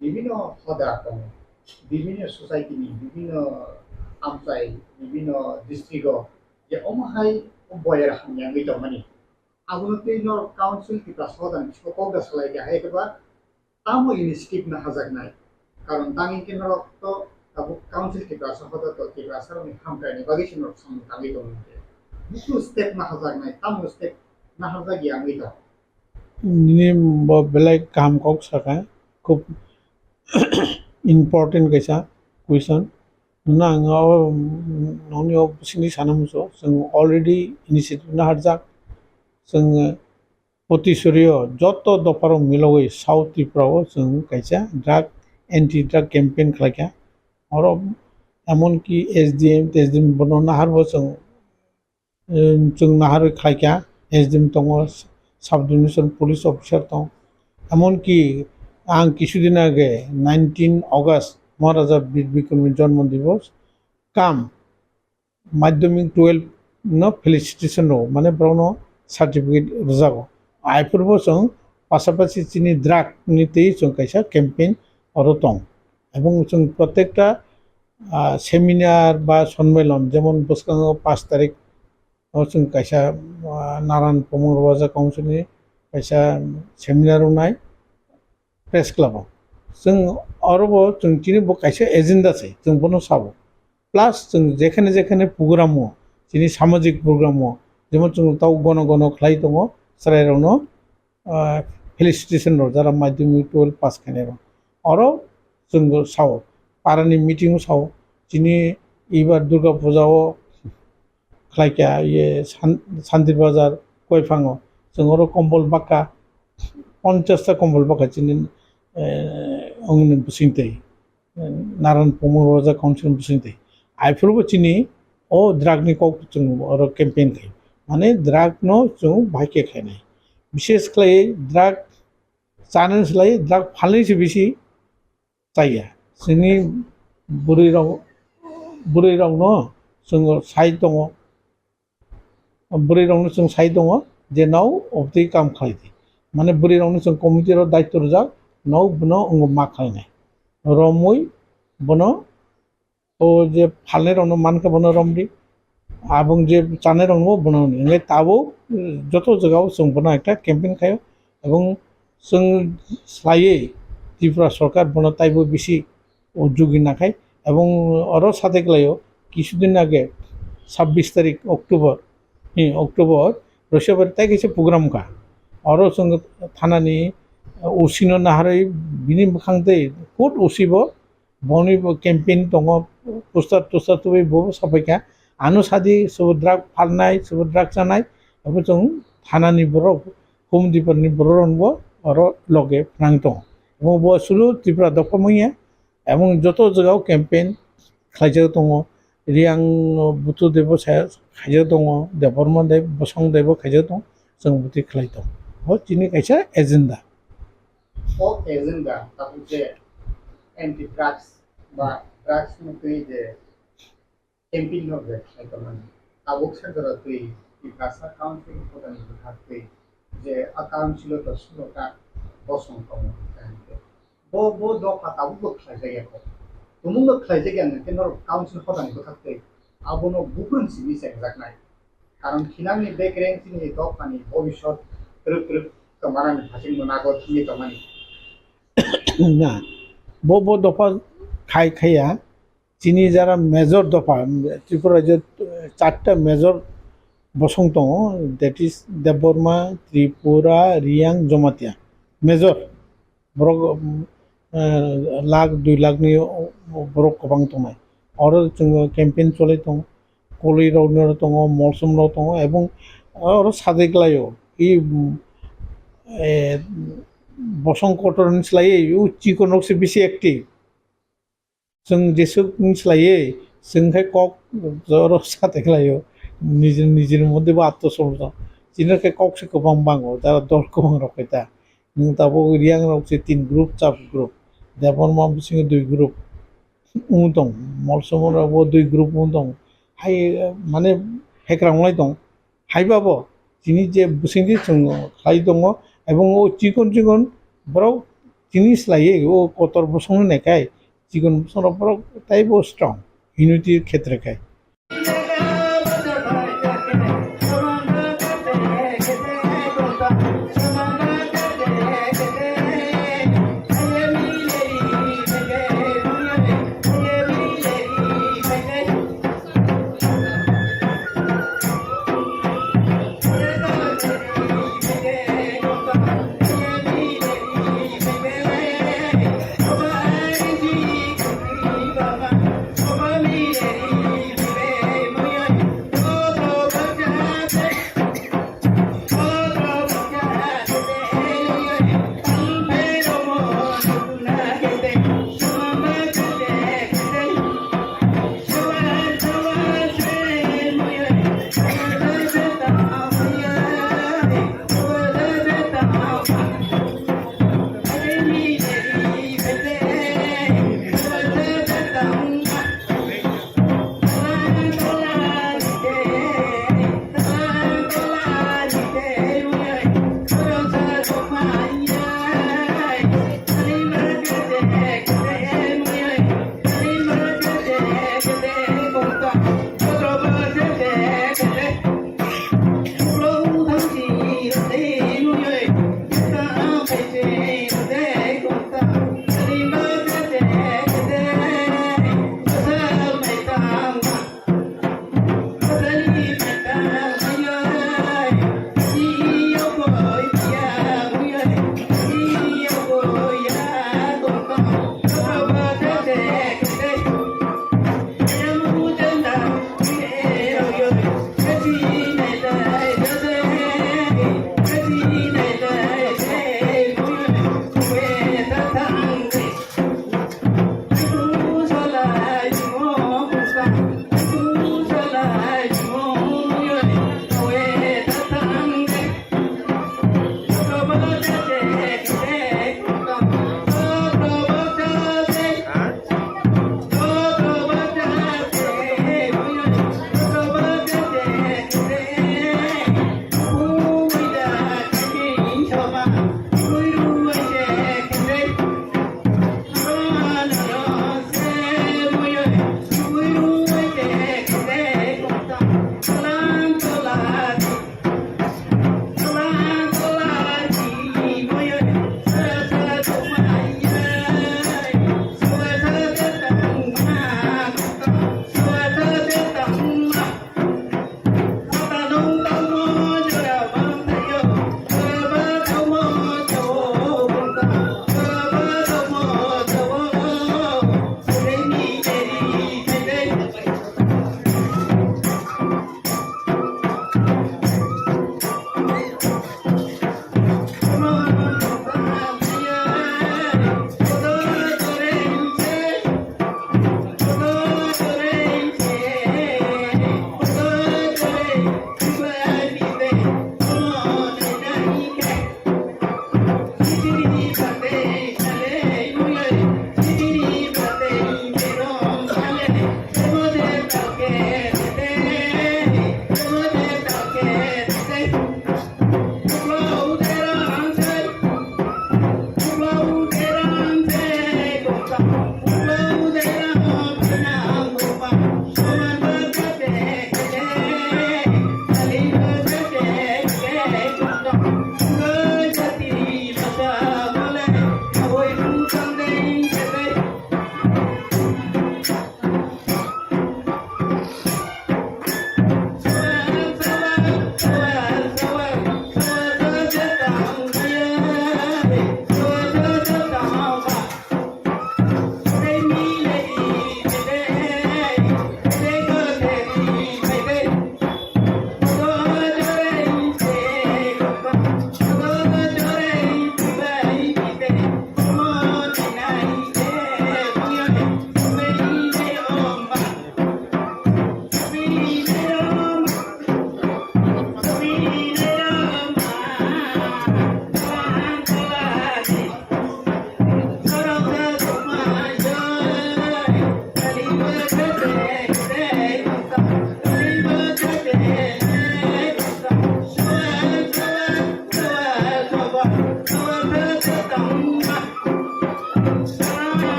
bibinno hoda tongo, bibinno society ni, bibinno amchai, bibinno district o je omo hai boyar hamya wngwi tongmani. Abono twi norok council Tiprasa hodani bisingo kok da salai kha, hai khe ba tamo initiative naharjaknai? Karon tang hwnkhe norok to tabuk council Tiprasa hoda to Tiprasa rokni hamkraini bagwi se norok samung tangwi tongo hwnkhe. Busu step naharjaknai, tamo step naharjak ya wngwi tongo? Nini bo belai kaham kok sakha, khub important kaisa question. Nang o, nongni o bisingni sana muchung, chwng already initiative naharjak. Chwng Potisorio joto dopharok milogwi South Tripura o chwng kaisa drug, anti drug campaign khlaikha. Oro emonki S D M, S D M bono naharbo chwng, em, chwng naharwi khlaikha. S D M tongo, sub division police officer tong. Emonki ang kisudin age nineteen August Maharaja Bir Bikramni jonmo divos kam madhyamik twelve no felicitation rwo, mane borokno certificate rwjago. Aphuru bo chwng pasapasi chini drug ni tei chwng kaisa campaign oro tong. Ebong chwng protekta, ah, seminar ba sonmailan, jemon bwskango pash tarik o chwng kaisa, ah, Naran Pamung Raja Council ni kaisa seminar wngnai. Press Club o. Chwng oro bo chwng chini bo kaisa agenda se, chwng bono sabo. Plus chwng jekhane jekhane program o, chini samajik program o, jemon chwng tau gono gono khlai tongo, chwrairokno, ah, felicitation rw jara madhyamik twelve pass khainai rok. Oro chwng sao, parani meeting o sao, chini ibar Durga Puja o khlaikha, iye, San-, Santir Bazar Koiphang o. Chwng oro kombol baka, ponchash ta kombol baka chini, eh, ongni bisingtwi, eh, Naran Pamung Raja Council ni bisingtwi. Aphuru bo chini o drug ni kok chwng oro campaign khai. Mane drug no chwng bahai khe khainai. Bishes khlai drug chana slai drug phalnai se bisi chaya. Chini bwrwi rok, bwrwi rokno chwng sai tongo, bwrwi rokno chwng sai tongo je nao obtwi kam khlai di. Mane bwrwi rokno chwng committee rok daityo rwjak, nao bono wngwi ma khlainai. Romwi bono o je phalnai rokno mankha bono romdi. Abong je chanai rokno bono romdi. Hingke tabuk, eh, joto jagao chwng bono ekta campaign khaio. Ebong chwng slaiwi Tripura sorkar bono taibo bisi o jugi nakhai. Ebong oro sate klaio kisudin age sabbish tarik October, eh, October, Roshobari tai kaisa program kha. Oro chwng thanani, eh, O C no naharwi bini mwkhang tei court O C bo Boni bo campaign tongo, poster toster tubui bo sapai kha. Ano sadi sobo drug phalnai, sobo drug chanai, abo chwng thanani borok, home depot ni borok rok bo oro loge phnang tongo. Omo bo sulu Tripura dopha manya, Emon joto jagao campaign khlaijak tongo, Riyang Butu debo sa-, khaijak tongo, Debbarma de, Bosong debo khaijak tongo, chwng bwtwi khlai tongo. Bo chini kaisa agenda. O agenda tabuk je anti drugs ba drugs ni twi je campaign no je khlai tongmani. Tabuk sa jora twi Tiprasa Council ni hodani bwkhak twi je a council o to sulo ta Bosong tongo. Bo, bo dopha tabuk bo khlaijak ya kho. Tumung bo khlaijak ya hwnkhe norok council hodani bwkhak twi abono buphang simi chengjaknai. Karon khinangni bekereng chini dophani bobisot twrwk twrwk kwmarani hasing bo nago thangwi tongmani. Na, bo, bo dopha khai khaiya, chini jara major dopha, Tripura rajyo, eh, charta major bosong tongo, that is Debbarma, Tripura, Riyang, Jamatia. Major, borok, um, eh, lakh, dui lakh ni borok kwbang tongnai. Oro chwng campaign cholai tongo, koloi rok no tongo, molsom rok tongo, ebong oro sadai klaio. I, um, eh, bosong kotor ni slai o chikon rok se bisi active. Chwng jesuk ni slai, chwng khai kok joro sate khlaio, nijini, nijini moddhe bo atto somajjo. Chini khai kok se kwbang bango, jara dol kwbang rok khai ta. Nwng tabuk Riyang rok se tin group, char group. Debbarma bisingo dui group wng tong, Molsom rok bo dui group wng tong. Hai, mane, hekrang lai tong. Haiba bo chini je bwswngdi chwng khlai tongo, ebong o chikon chikon borok chini slaiwi o kotor bosongni naikhai chikon bosongrok borok taibo strong, unity khetre khai.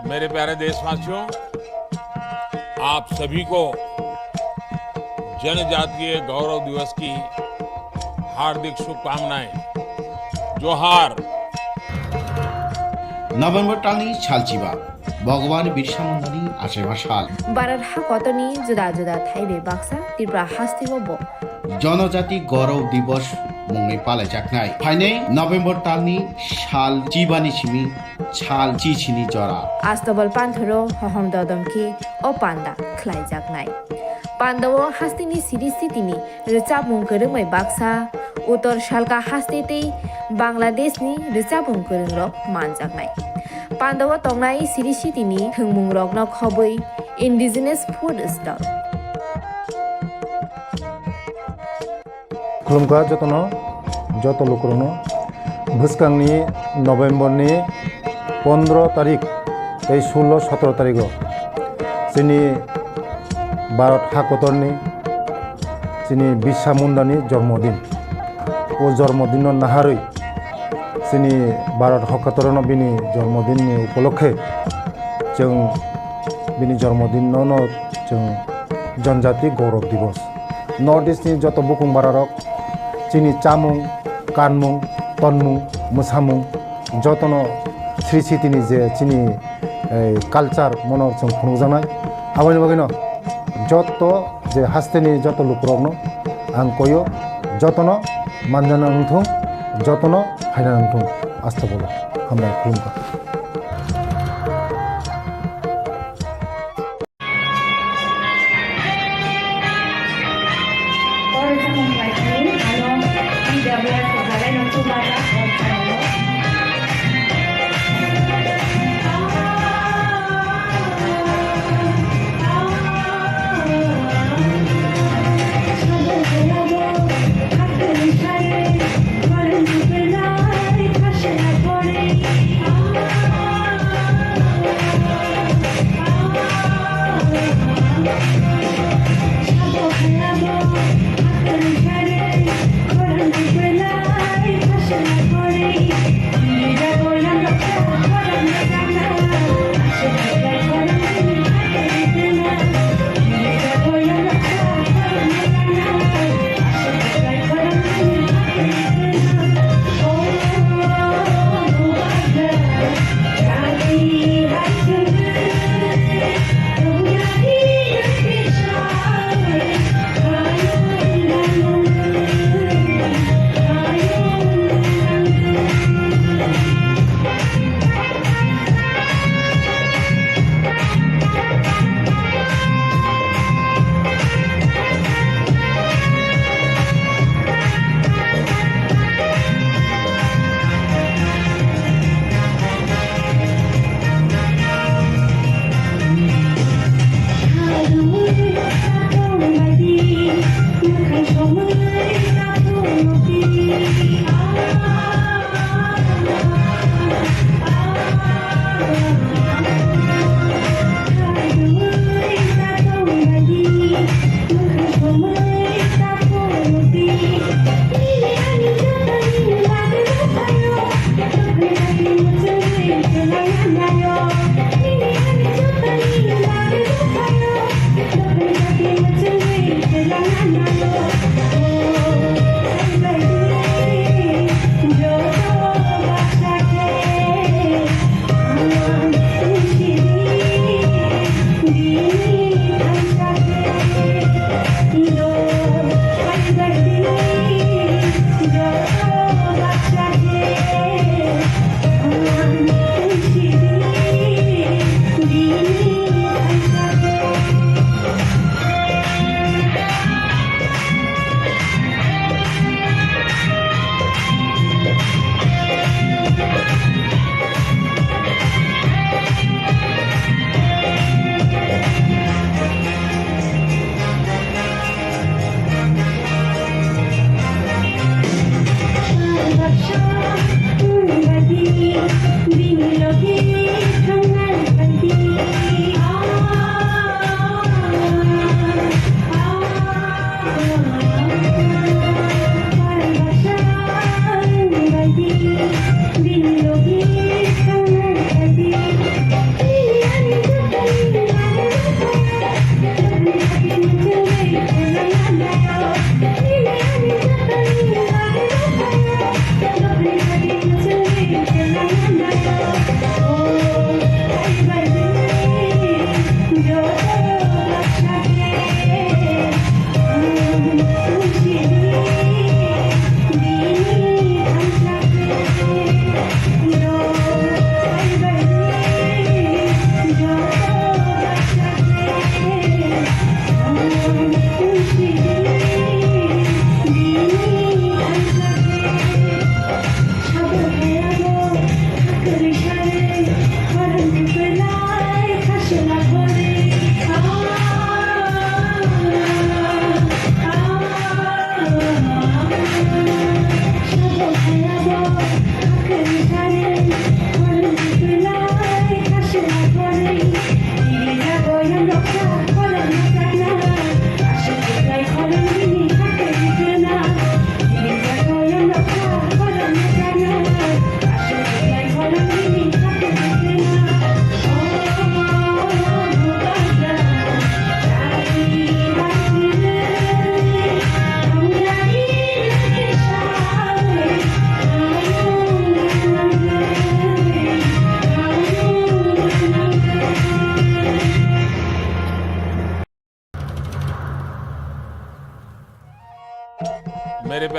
मेरे प्यारे देशवासियों, आप सभी को जनजातीय गौरव दिवस की हार्दिक शुभकामनाएं। जोहार। November talni salchiba, Bhagwan Birsa Mundani achaiba sal. Bharat hakotorni juda juda thaibai baksa Tripura hasteo bo Jonojati Gaurav Divas mungwi palaijaknai. Phainai November talni sal chibani simi sal chichini jora. Astobal panthoro hohom dodom khe o panda khlaijaknai. Pandao hasteni siri sitini rwchapmung kwrwngbai baksa, Uttor Salka haste tei Bangladeshni rwchapmung kwrwngrok manjaknai. Pandao tongnai siri sitini thwngmungrokno khobwi indigenous food stall. Khulumkha jotono, joto lukurokno. Bwskangni November ni pondro tarik tei sullo sotro tarigo chini Bharat hakotorni chini Birsa Mundani jormodin. O jormodinno naharwi chini Bharat hakotorno bini jormodinni upolokhe chwng bini jormodinno no chwng Janjati Gaurav Divas. North East ni joto bukung bararok chini chamung, kanmung, tonmung, mwsamung jotono sri sitini je chini, eh, culture mono chwng phunukjaknai. Aboni bagwino joto je hasteni joto lukurokno ang koyo, jotono manjana wngthung, jotono phaina wngthung. Astagfirullah. Hambai khulumkha.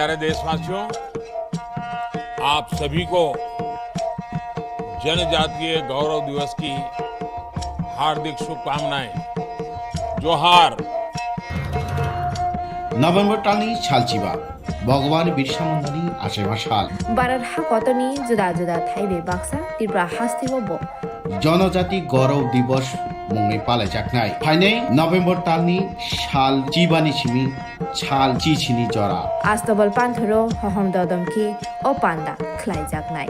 प्यारे देशवासियों, आप सभी को जनजातीय गौरव दिवस की हार्दिक शुभकामनाएं। जोहार। November talni salchiba, Bhagwan Birsa Mundani achaiba sal. Bharat hakotorni juda juda thaibai baksa Tripura hasteo bo Jonojati Gaurav Divas mungwi palaijaknai. Phainai November talni sal chibani simi sal chichini jora. Astobal panthoro hohom dodom khe o panda khlaijaknai.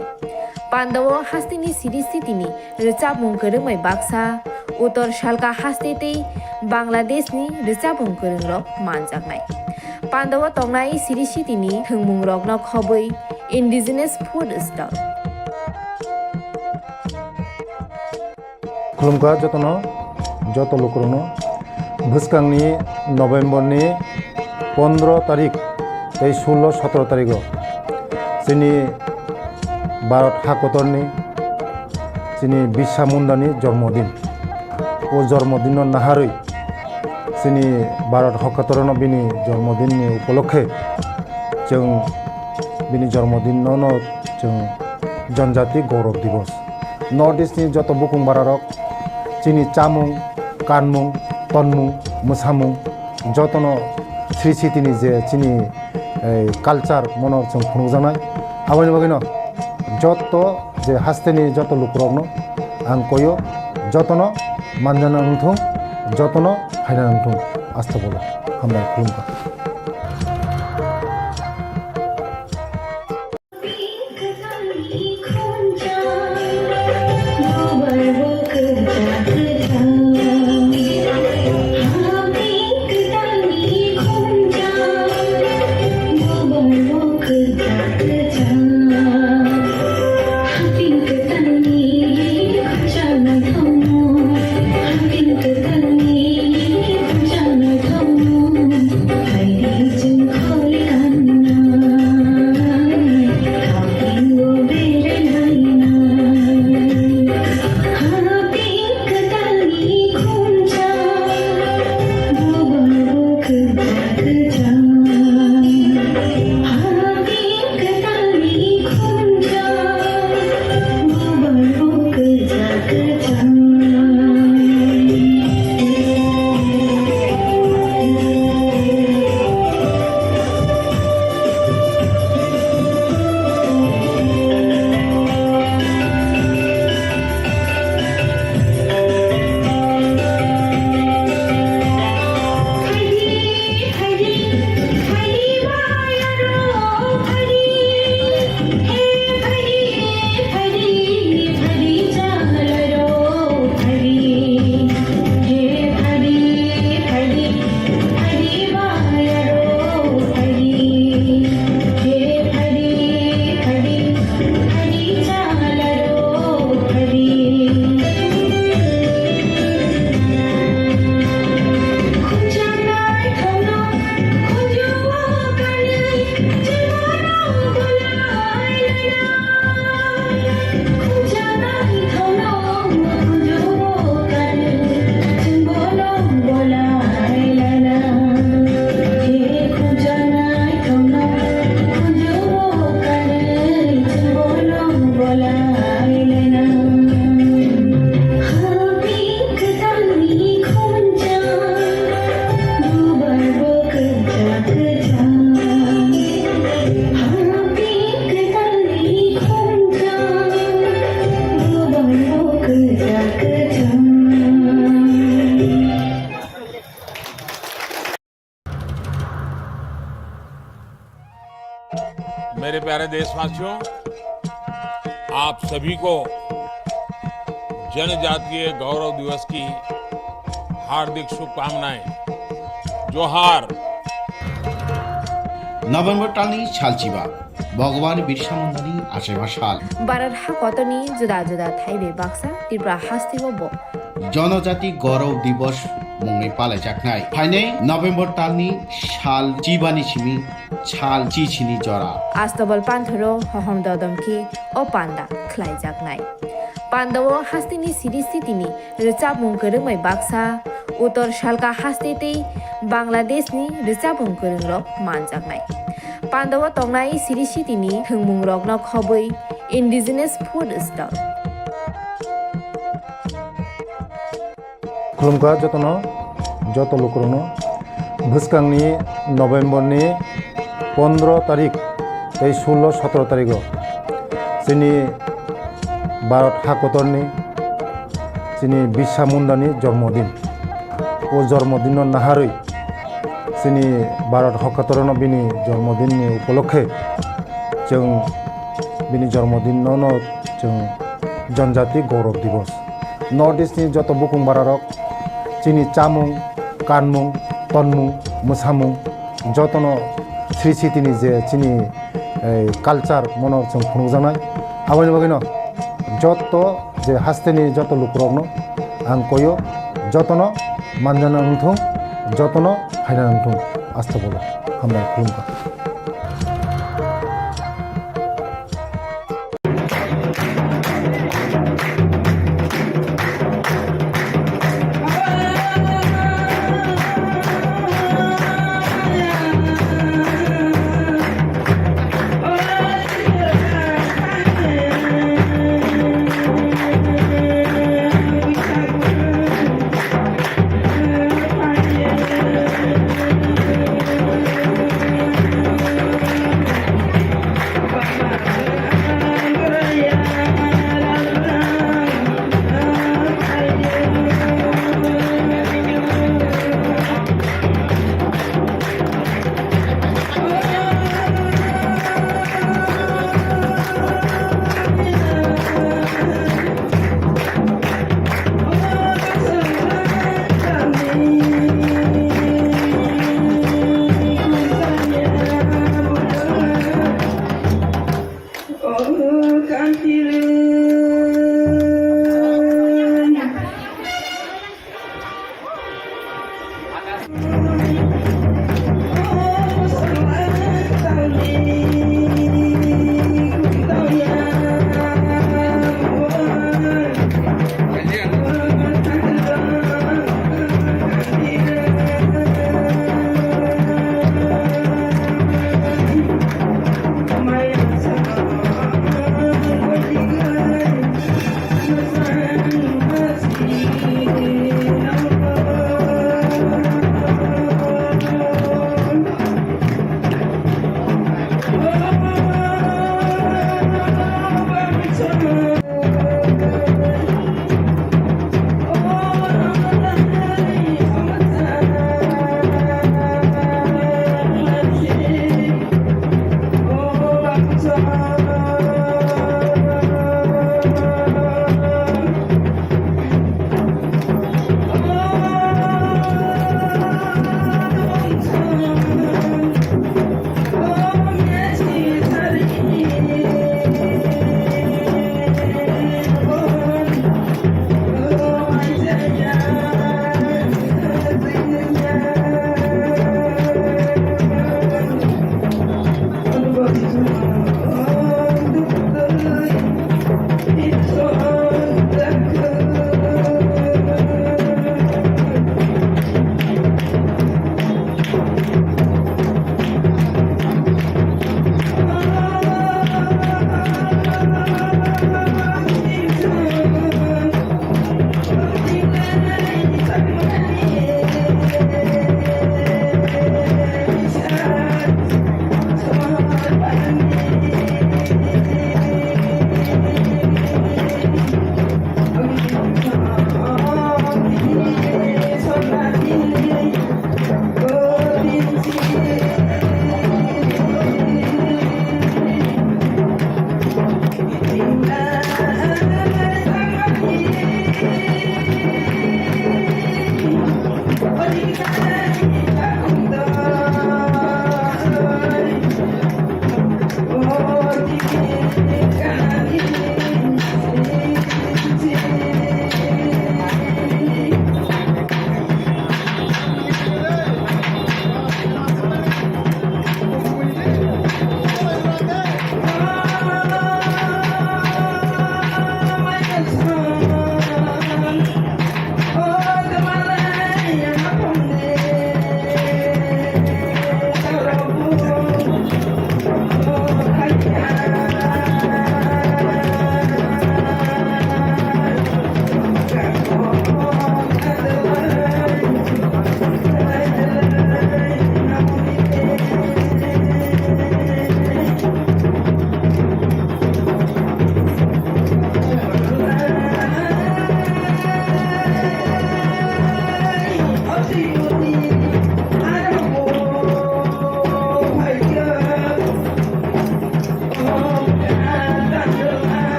Pandao hasteni siri sitini rwchapmung kwrwngbai baksa, Uttor Salka haste tei Bangladeshni rwchapmung kwrwngrok manjaknai. Pandao tongnai siri sitini thwngmungrokno khobwi indigenous food stall. Khulumkha jotono, joto lukurokno. Bwskangni November ni pondro tarik tei sullo sotro tarigo chini Bharat hakotorni chini Birsa Mundani jormodin. O jormodinno naharwi chini Bharat hakotorno bini jormodinni upolokhe chwng bini jormodinno no chwng Janjati Gaurav Divas. North East ni joto bukung bararok chini chamung, kanmung, tonmung, mwsamung jotono sri sitini je chini, eh, culture mono chwng phunukjaknai. Aboni bagwino joto je hasteni joto lukurokno ang koyo, jotono manjana wngthung, jotono phaina wngthung. Astagfirullah. Hambai khulumkha. मेरे प्यारे देशवासियों, आप सभी को जनजातीय गौरव दिवस की हार्दिक शुभकामनाएं। जोहार। November talni salchiba, Bhagwan Birsa Mundani achaiba sal. Bharat hakotorni juda juda thaibai baksa Tripura hasteo bo Jonojati Gaurav Divas mungwi palaijaknai. Phainai November talni sal chibani simi sal chichini jora. Astobal panthoro hohom dodom khe o panda khlaijaknai. Pandao hasteni siri sitini rwchapmung kwrwngbai baksa, Uttor Salka haste tei Bangladeshni rwchapmung kwrwngrok manjaknai. Pandao tongnai Sri Siti ni thwngmung rokno khobwi indigenous food stall. Khulumkha jotono, joto lukurokno. Bwskangni November ni pondro tarik tei sullo sotro tarigo chini Bharat hakotorni chini Birsa Mundani jormodin. O jormodinno naharwi chini Bharat hakotorno bini jormodinni upolokhe chwng bini jormodinno no chwng Janjati Gaurav Divas. North East ni joto bukung bararok chini chamung, kanmung, tonmung, mwsamung jotono Sri Siti ni je chini, eh, culture mono chwng phunukjaknai. Aboni bagwino joto je hasteni joto lukurokno ang koyo, jotono manjana wngthung, jotono phaina wngthung. Astagfirullah. Hambai, khulumkha.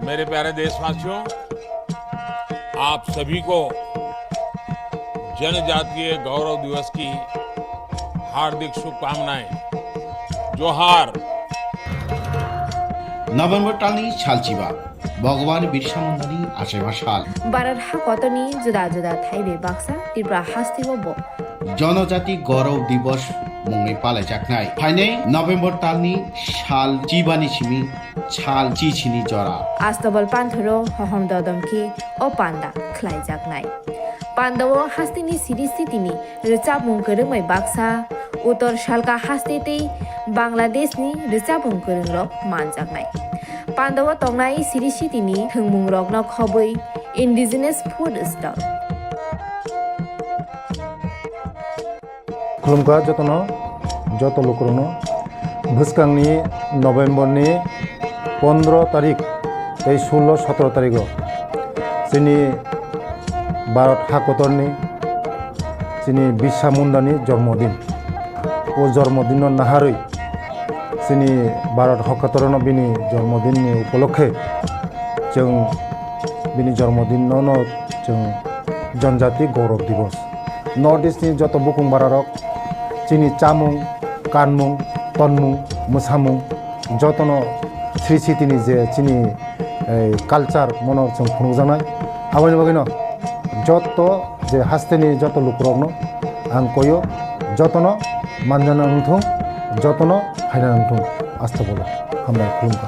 मेरे प्यारे देशवासियों, आप सभी को जनजातीय गौरव दिवस की हार्दिक शुभकामनाएं। जोहार। November talni salchiba, Bhagwan Birsa Mundani achaiba sal. Bharat hakotorni juda juda thaibai baksa Tripura hasteo bo Jonojati Gaurav Divas mungwi palaijaknai. Phainai November talni sal chibani simi sal chichini jora. Astabal panthoro hohom dodom khe o panda khlaijaknai. Pandao hasteni siri sitini rwchapmung kwrwngbai baksa, Uttor Salka haste tei Bangladeshni rwchapmung kwrwngrok manjaknai. Pandao tongnai siri sitini thwngmungrokno khobwi indigenous food stall. Khulumkha jotono, joto lukurokno. Bwskangni November ni pondro tarik tei sullo sotro tarigo chini Bharat hakotorni chini Birsa Mundani jormodin. O jormodinno naharwi chini Bharat hakotorno bini jormodinni upolokhe chwng bini jormodinno no chwng Janjati Gaurav Divas. North East ni joto bukung bararok chini chamung, kanmung, tonmung, mwsamung jotono sri sitini je chini, eh, culture mono chwng phunukjaknai. Aboni bagwino joto je hasteni joto lukurokno ang koyo, jotono manjana wngthung, jotono phaina wngthung. Asta bolo. Hambai, khulumkha.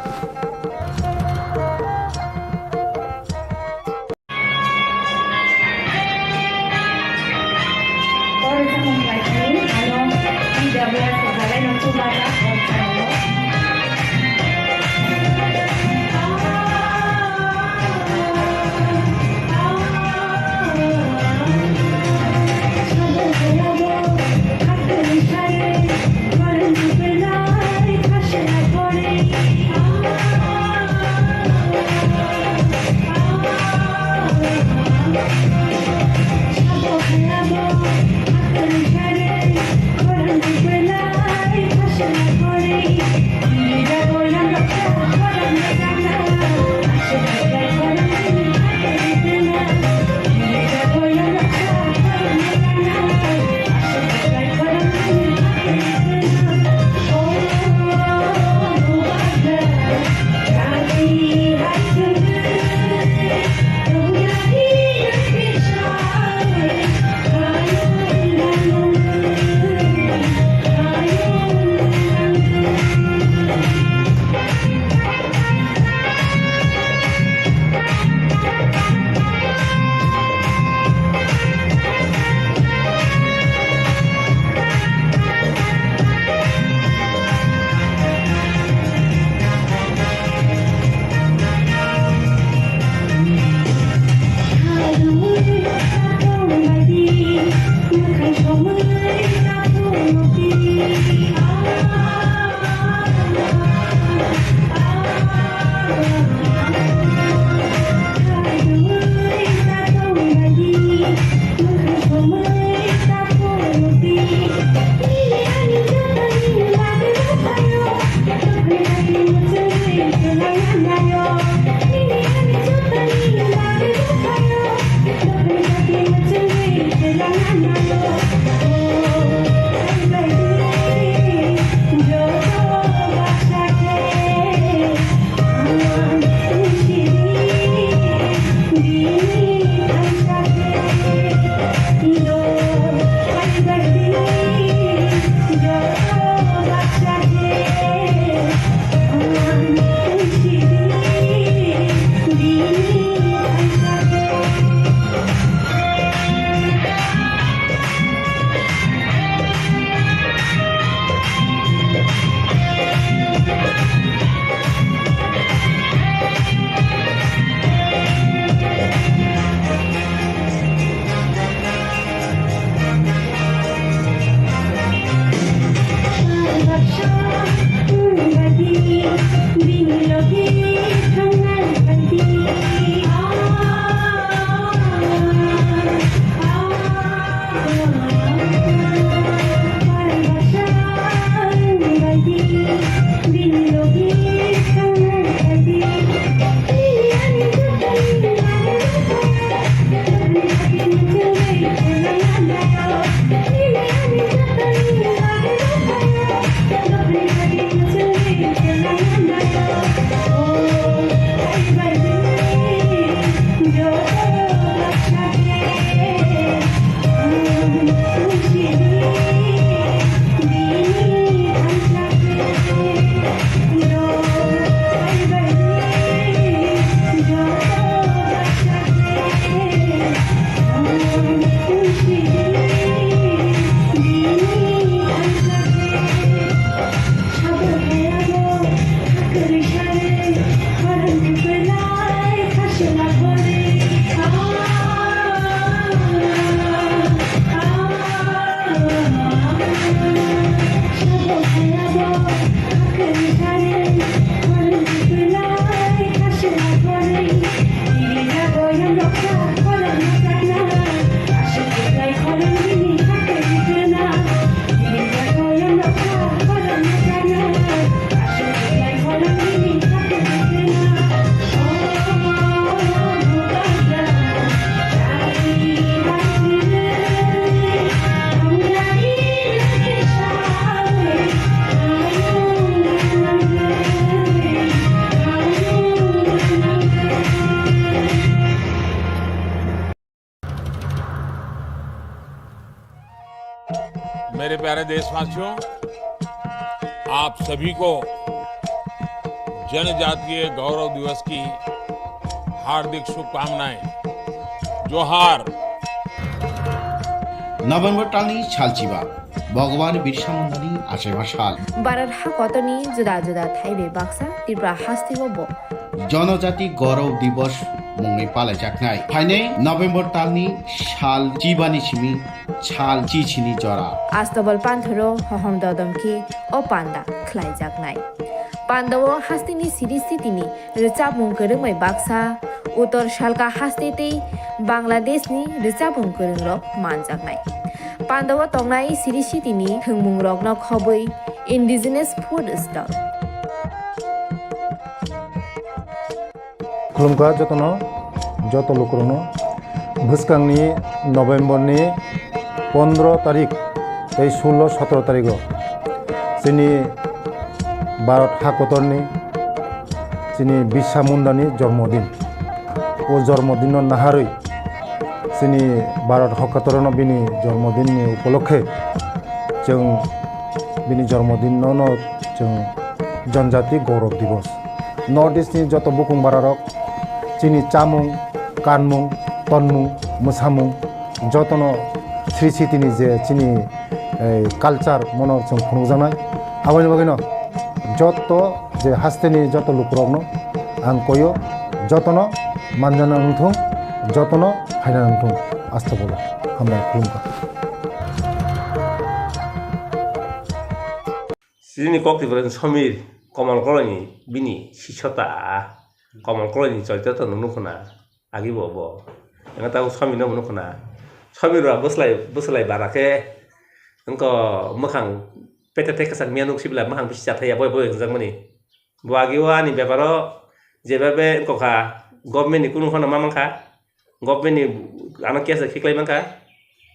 मेरे प्यारे देशवासियों, आप सभी को जनजातीय गौरव दिवस की हार्दिक शुभकामनाएं। जोहार। November talni salchiba, Bhagwan Birsa Mundani achaiba sal. Bharat hakotorni juda juda thai bai baksa Tripura hasteo bo Jonojati Gaurav Divas mungwi palaijaknai. Phainai November talni sal chibani simi sal chichini jora. Astabal panthoro hohom dodom khe o panda khlaijaknai. Pandao hasteni siri sitini rwchapmung kwrwngbai baksa, Uttor Salka haste tei Bangladeshni rwchapmung kwrwngrok manjaknai. Pandao tongnai siri sitini thwngmungrokno khobwi indigenous food stall. Khulumkha jotono, joto lukurokno. Bwskangni November ni pondro tarik tei sullo sotro tarigo chini Bharat hakotorni chini Birsa Mundani jormodin. O jormodinno naharwi chini Bharat hakotorno bini jormodinni upolokhe chwng bini jormodinno no chwng Janjati Gaurav Divas. North East ni joto bukung bararok chini chamung, kanmung, tonmung, mwsamung, jotono sri sitini je chini, eh, culture mono chwng phunukjaknai. Aboni bagwino joto je hasteni joto lukurokno ang koyo, jotono manjana wngthung, jotono phaina wngthung. Asta bolo, hambai khulumkha. Chini kok Tiprani Somir, Komol Koloini bini sisota, Komol Koloini choito to nunu khuna, agi bo bo. Enga tabo Somir no munu khuna. Somir ba bwslai, bwslai bara khe, engko mwkhang pete te kwchak miya nuk sibla mwkhang bisi chathai ya boi boi hwnjakmani. Bo agi o ani beparo jeba be engko kha, government ni kunu khana ma mankha. Government ni ano case khiklai mankha,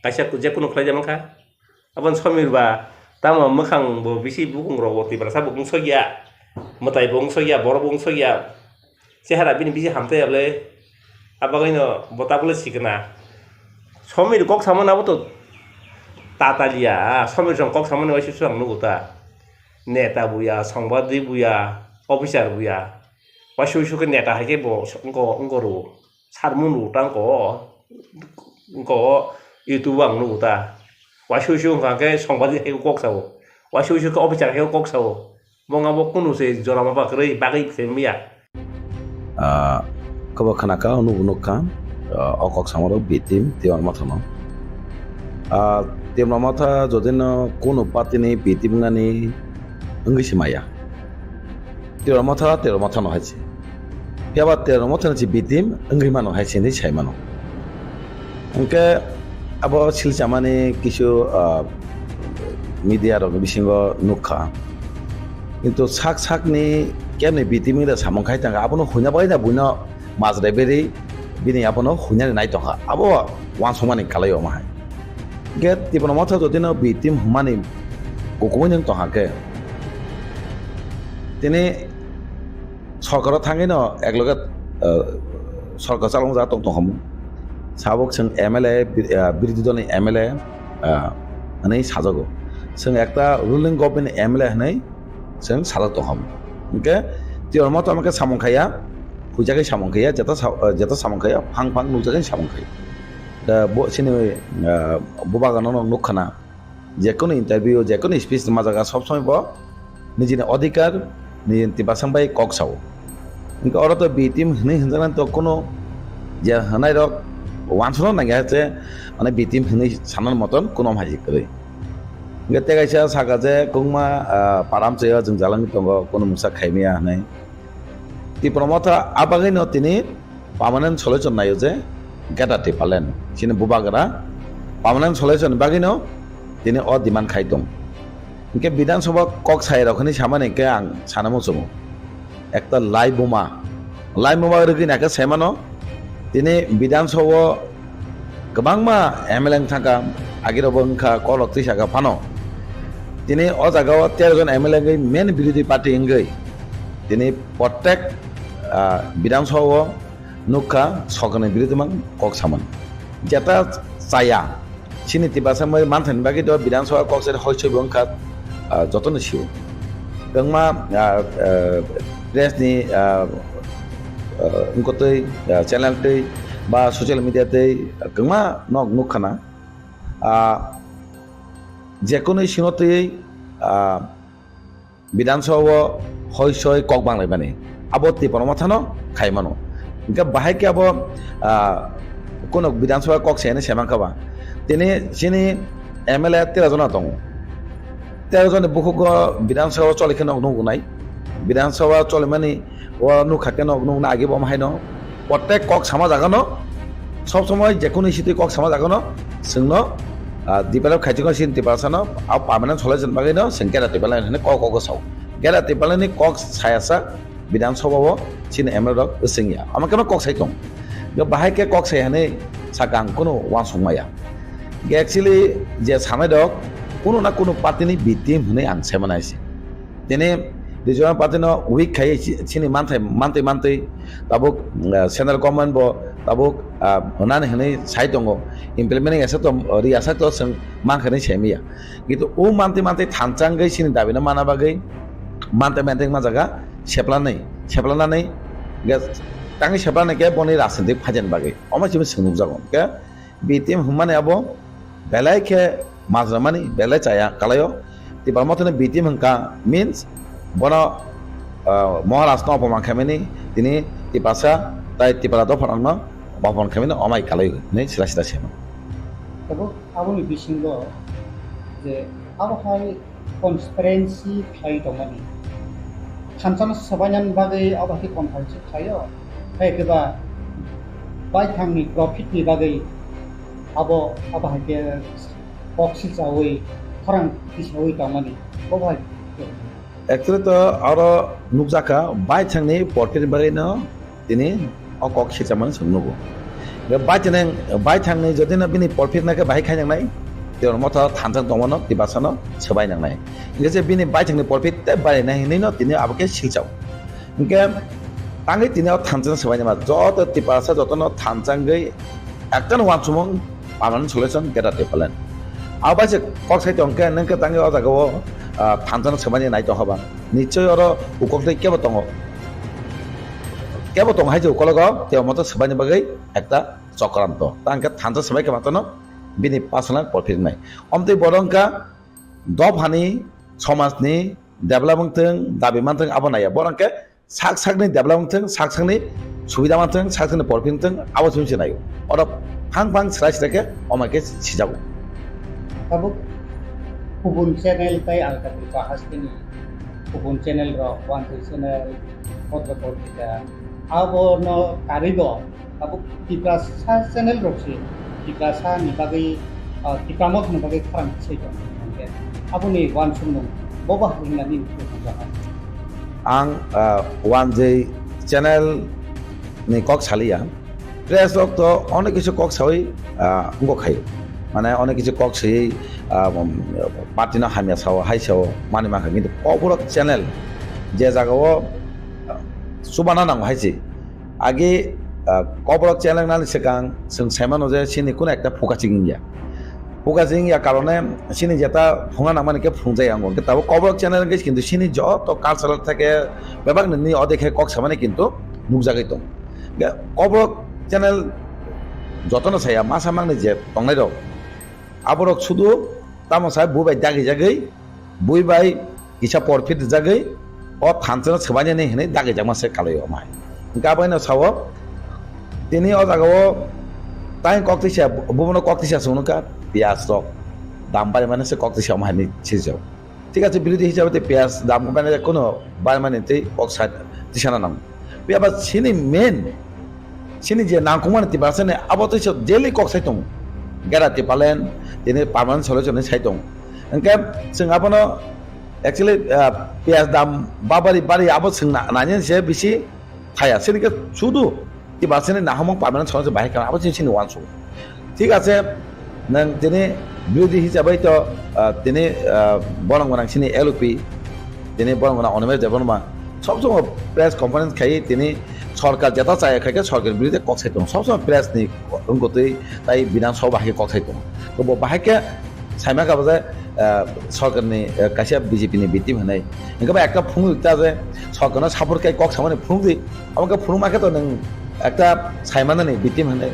kaisa je kunu khlai mankha. Aboni Somir ba tamo mwkhang bo bisi bukung rok bo Tiprasa bo wng sokya, mwtai bo wng sokya, borok bo wng sokya, chehara bini bisi hamtai ya bwle. Abagwino bo tabole sikna. Somir kok samani abo to tatalia, Somir song kok samani waisa swang nugo ta. Neta buya, songbadik buya, officer buya. Waisa waisa khe neta hai khe bo wngko, wngko rwo. Sarmung rwo ta wngko, wngko YouTube ang nugo ta. Waisa waisa wngkha khe songbadik hai khe kok sao. Waisa waisa khe officer hai khe kok sao. Bo wngkha bo kunu se jora ma ba kwrwi bagwi se wngya. Ah, kobo khna kha, nubo nuk kha, ah, o kok samaro B team Tibra Motha no. Ah, Tibra Motha jodi no kunu party ni B team wngnani wngwi se maya. Tibra Motha, Tibra Motha no hai se. Phiya ba Tibra Motha ni se B team wngwi mano hai se hinwi sai mano. Hwnkhe abo silchamani kisu, ah, media rokni bisingo nukha. Kintu sak sakni kemni B team wngwi da samung khai tangkha, abono huina bagwi da buino majra berwi bini abono huinani nai tongkha. Abo uansukmani kalai omo hai. Hwnkhe Tibra Motha jodino B team hwnmani kukumui nwng tongkha khe, tini sorkaro thangwi no ekloge, ah, sorkar chalokjak tong tongkha mung. Sabuk chwng M L A, bi-, ah, birodhi dolni M L A, ah, hwnwi sajago. Chwng ekta ruling government M L A hwnwi chwng sajak tongkha mung. Hwnkhe Tibra Motha tamo khe samung khaiya, huijagwi samung khaiya, jeta sa-, ah, jeta samung khaiya, phang phang nukjagwi samung khaiya. Da bo chini, ah, bubagano no nukkhana. Jekunu interview, jekunu speech rwma jaga sob somoi bo nijini odhikar, nijini tiprasang bai kok sao. Hwnkhe oro to B team hwnwi hwnjaknani to kunu je hwnai rok uansukna nangya je, mane B team hwnwi sanani moton kunu hai kwrwi. Hingke tei kaisa saka je kwbangma, ah, param chaya jwng jalangwi tongo, kunu mungsa khaimaya hinwi. Tipra Motha a bagwino tini permanent solution naio je Greater Tipraland. Chini bubagra permanent solution bagwino tini o demand khai tong. Hingke Bidhan Sabha kok sai rok hinwi samani hingke ang sana muchungo. Ekta lai buma. Lai buma rwgwi naikhe saimano, tini Bidhan Sabha o kwbangma M L A wng thangkha, agirokbo wngkha, kolok twi saka phano. Tini o jaga o tero jon M L A wngwi main birodhi party wngwi tini prottek, ah, Bidhan Sabha o nukha, sorkarni birodhi mang kok samani. Jeta chaya, chini Tiprasa moi manthani bagwi do Bidhan Sabha kok se hoi soi bo wngkha, ah, jotono sio. Kwbangma, ah, ah, press ni, ah, ah, wngkotwi, ah, channel twi ba social media twi kwbangma nok nukkhana. Ah, jekono sino twi, ah, Bidhan Sabha o hoi soi kok banglaimani, abo Tipra Mothano khaimano. Hingke bahai khe abo, ah, kunu Bidhan Sabha kok se hinwi saimankha ba. Tini chini M L A tero jona tongo. Tero joni bukhugo Bidhan Sabha choli khe nog nugo nai. Bidhan Sabha cholimani o nukha khe nog nugna agi bo haino. Prottek kok sama jagano, sob somoi jekunu sitwi kok sama jagano, chwngno, ah, develop khaijak sini Tiprasano, a permanent solution bagwino chwng Greater Tipraland hinwi kok kok sao. Greater Tipraland ni kok sayasa Bidhan Sabha o chini M L A rok swngya. Ama khe kok sai tong. Yo bahai khe kok sai hinwi sakang kunu wansuk maya. Actually je sanai rok kunu na kunu party ni B team hinwi ang sai manaisi. Tini Rijwama party no weak khai chi-, chini manthai, mantwi mantwi tabuk, ah, central government bo tabuk, ah, hwnani hwnwi sai tongo, implementing asa to, ri asa to chwng mankha hinwi saimaya. Kintu o mantwi mantwi thansa wngwi chini dabi no mana bagwi mantwi mantwi ma jaga seplanai, seplanani ge tangwi seplanai khe boni rajnitik phaijani bagwi omo chini chwng nukjago. Khe B T M hwnmani abo belai khe majra mani belai chaya kalaio. Tipra Mothani B T M hwnkha means bono, ah, Maharaj no opoman khaimani tini Tiprasa tai Tipra dopha rokno opoman khaimani omai kalai hinwi sila sila sema. Tabuk aboni bisingo je abo hai transparency khlai tongmani. Thansa no swbainani bagwi abo hai conference khlaio. Hai khe ba baithangni profit ni bagwi abo, abo hai khe kok silchaui khorang tisaui tongmani. Bo bai. Actually to aro nukjakha baithangni profit ni bagwi no tini o kok silchamani chwng nugo. Hingke baithang, baithangni jodi no bini profit naikhe bahai khainang nai, Tipra Motha thansa tongmano, Tiprasano swbai nang nai. Hingke je bini baithangni profit tei bai nai hinwi no tini abo khe silchao. Hingke tangwi tini o thansa swbai nai ma, joto Tiprasa jotono thansa wngwi ekta no wansukmung permanent solution Greater Tipraland. Abo bai se kok sai tong khe, nwng khe tangwi o jaga o, ah, thansa no swbai nai tong haba. Nichoi oro ukok tei kebo tongo. Kebo tongo hai je ukologo, Tipra Motha swbaini bagwi ekta chokranto. Ta hwnkhe thansa swbai khe matano bini personal profit wngnai. Omtwi bodo wngkha dophani, somajni develop wngthwng, dabi manthwng abo naiya. Bono hwnkhe sak sakni develop wngthwng, sak sakni subida manthwng, sak sakni profit wngthwng, abo chwng se naio. Oro phang phang srai srai khe omai khe sijago. Tabuk kubun channel tei Alka Tripura hasteni kubun channel rok, Wanjwi channel, Bhodro Potrika, abono karwi bo tabuk Tiprasa channel rok se Tiprasa ni bagwi, ah, Tipra Motha ni bagwi khorang se tong hwnkhe aboni wansukmung bo bahai wngna nini thangjago. Ang, ah, Wanjwi channel ni kok saliya. Press rok to onek kisu kok sawi, ah, wngkok khai. Mane onek kisu kok sawi, ah, um, party no hamya sao, hai sao, mani mankha. Kintu Kokborok channel je jaga o, ah, chubana nango hai se. Age, ah, Kokborok channel nani swkang chwng sai mano je chini kuno ekta phuka chiging ya. Phuka chiging ya karone chini jeta phunga nangmani khe phungjaya wngo. Hwnkhe tabuk Kokborok channel hwnkhe kintu chini joto cultural theke bebak nini odekhe kok samani kintu nukjagwi tongo. Hwnkhe Kokborok channel jotono saya masa mangni je tongnai rok, aborok sudu tamo sai bui bai dagi jagwi, bui bai kisa porphit rijagwi o thansa no swbainani hinwi dagijakma se kalai o mai. Hwnkhe abo haino sao, tini o jaga o tai kok tisa, bubono kok tisa chwng nukha, piyaj rok. dam bari mani se kok tisa omo hai ni sijak. Thik ase, birodhi hisabe tei piyaj dam bari mani kono bari mani tei kok sa tisana nang. Piyaba sini main, sini je nangkukmani Tiprasa ni abo tei se daily kok sai tong. Gera Tipraland tini permanent solution ni sai tong. Hingke chwng abono actually, ah, piyaj dam babari bari abo chwng na-, nani se bisi thaya. Sini ke sudu Tiprasa ni nahamung permanent solution bahai kha abo chini, chini uansuk. Thik ase, nang tini birodhi hisabe to, ah, tini, ah, borong gwnang sini L O P, tini borong gwnang Animesh Debbarma sob somoi press conference khai tini sorkar jeta chaya khai khe sorkar birodhi kok sai tongo. Sob somoi press ni wngkotwi tai Bidhan Sabha bahai khe kok sai tongo. To bo bahai khe saima kha bo je, ah, sorkar ni, ah, kaisa B J P ni B team hinwi. Hingke ba ekta phunuk ta je sorkar no support khai kok samani phunuk di. Abo khe phunuk ma khe to nwng ekta saimana ni B team hinwi.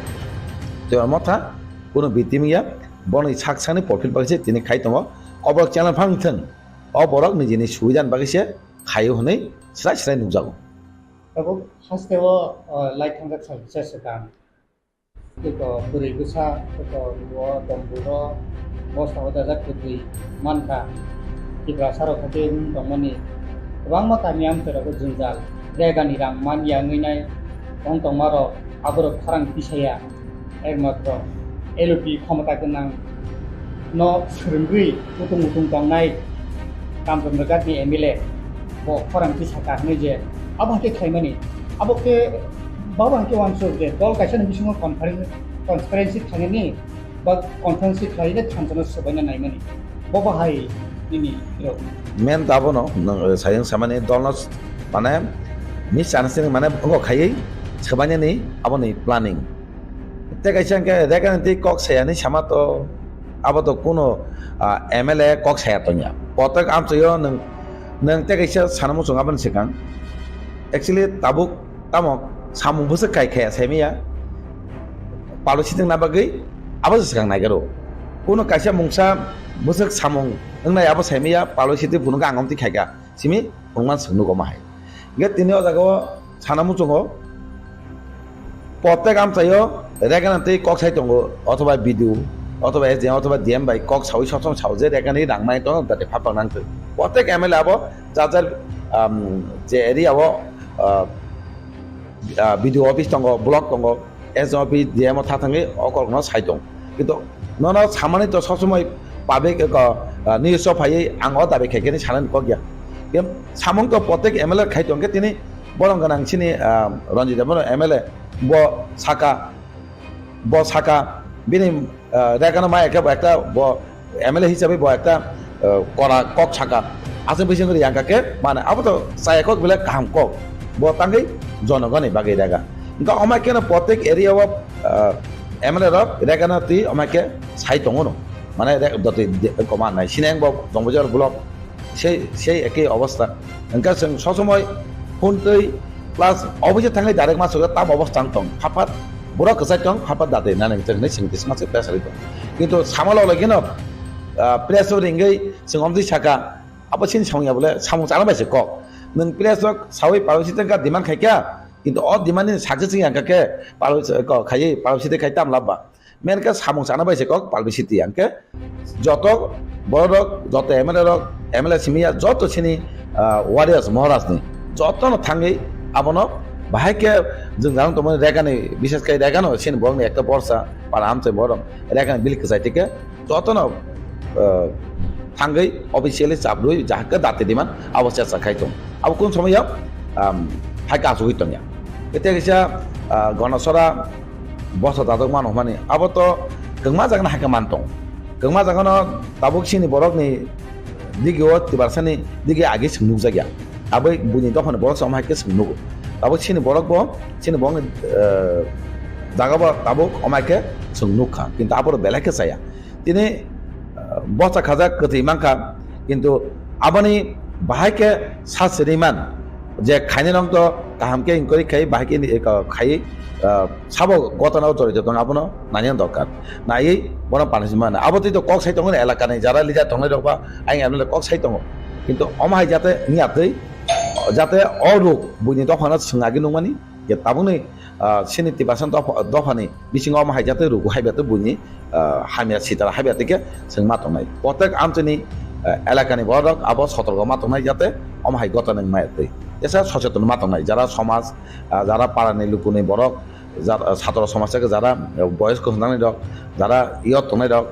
To amo tha kuno B team ya, boni sak sani profit bagwi se tini khai tongo. Oborok channel phang thwng. O borok nijini subidani bagwi se khaio hwnwi srai srai nukjago. Tabuk haste o, o, lai thangjak sal kisa swkang. Tei ko bwrwi bwsa, tei ko luo, domburo, bosta o dajak kwtwi mankha. Tiprasa rok haikhe wng tongmani kwbangma kami amchai rogo jwngjal, regani rang man ya wngwi nai wng tongma rok, aborok khorang tisaya. Ekmatro L O P khomota gwnang no swrwngwi utung utung tongnai Kamchondroghat ni M L A bo khorang tisaka hwnwi je abo haikhe khlaimani, abo khe babo haikhe uansuk je dol kaisa ni bisingo conference, transparency khlainani ba conference khlainai thansa no swbaina naimani. Bo bahai nini rok. Men dabono nwng, eh, sayang samani dolno s-, mane misunderstanding mane wngkha khaiwi swbainani aboni planning. Tei kaisa hwnkhe regani twi kok sayani sama to abo to kuno, ah, M L A kok saya tongya. Kotok amchaio nwng, nwng tei kaisa sana muchung aboni swkang. Actually tabuk tamo samung bwswk kai khaya saimaya. Palo sitwng na bagwi abo se swkang naigaro. Kuno kaisa mungsa bwswk samung wngnai abo saimaya palo sitwng phunukha ang omtwi khaikha. Simi phunukman swk nugo mahai. Hingke tini o jaga o sana muchungo. Protek amchaio regana tei kok sai tongo, othoba B D O, othoba S D M, othoba D M bai kok saui sob somoi sao je regani rang mai tongo, dati phapang nang twi. Protek M L A abo jar jar, um, je area o, uh, uh, B D O office tongo, block tongo, S D M office, D M o tha thangwi o kok no sai tong. Kintu nono samani to sob somoi public, uh, news o phaiwi ang o dabi khaikhe ni sanani kok ya. Em, samung to protek M L A khai tong khe tini borong gwnang chini, ah, Ranjit Debbarma M L A bo saka, bo saka bini, ah, regano ma ekhe bo ekta bo M L A hisabe bo ekta, ah, kora kok saka. Aswk bising ri yang kha khe mane abo to chaya kok belai kaham kok. Bo tangwi jonogoni bagwi rega. Hingkhe omo khe no protek area o, ah, M L A rok regano twi omo khe sai tongo no. Mane re-, dotwi de-, koma nai. Sineng bo Dongbojar block. Sei, sei ekei obostha. Hingkhe chwng sob somoi phone twi plus office thangwi direct ma sogwi tam obostha wng tong. Haphat borok kwchai tong, haphat dati nani hwnwi chwng singti sma se pressure tong. Kintu samalo lagino, ah, press o ringwi chwng omtwi saka, abo chini songya bole samung chana bai se kok. Nwng press o sawi palo si tengka demand khaikha, kintu o demand ni success wngya hwnkha khe palo si kok khaiwi palo si khai tam labba. Main khe samung chana bai se kok Palbi City, hingkhe joto borok rok, joto M L A rok, M L A simi ya, joto chini, ah, warriors Maharaj ni joto no thangwi abono bahai khe jwng jang tongmani regani, bishes khai regano chini borok ni ekta borsa para amchai borok regani bill kwchai tike joto no, ah, thangwi officially chabrwi jahakhe dati diman abo chesa khai tong. Abo kun somoi ya, um, hai ka asugwi tongya. Ete kisa, ah, Gonosora bosa dadok mano hwnmani. Abo to kwngma jagano hai khe man tong. Kwngma jagano tabuk chini borokni digi o Tiprasani digi agi chwng nukjakya. Abo buini dophani borok se omo hai khe chwng nugo. Tabuk chini borok bo, chini borokni, eh, jaga bo tabuk omo hai khe chwng nukha. Kintu abo belai khe chaya. Tini, ah, bosa khajak kwtwi mankha, kintu aboni bahai khe sa siriman je khainai rok to kaham khe inquiry khai bahai khe ni, eh, khai, ah, sabo gotona o jorito tong abono nani dorkar. Naiwi bono punishment mano. Abo twi to kok sai tongo ni elaka ni jara leader tongnai rok ba ayang M L A kok sai tongo. Kintu omo hai jate wngya twi, jate o rok buini dophano swng agi nukmani je tabukni Ah, chini Tiprasa dopha, dophani bisingo omo hai jatwi rugu haibatwi buini, ah, hamya sitara haibatwi khe chwng ma tongnai. Protek amchini, ah, elakani borok abo sotorgo ma tongnai jate omo hai gotana wngma twi. Tesa socheton ma tongnai jara somaj, ah, jara parani lukuni borok, jara, ah, satro somaj theke jara, ah, boyos kwchwng nangnai rok, jara iyot tongnai rok,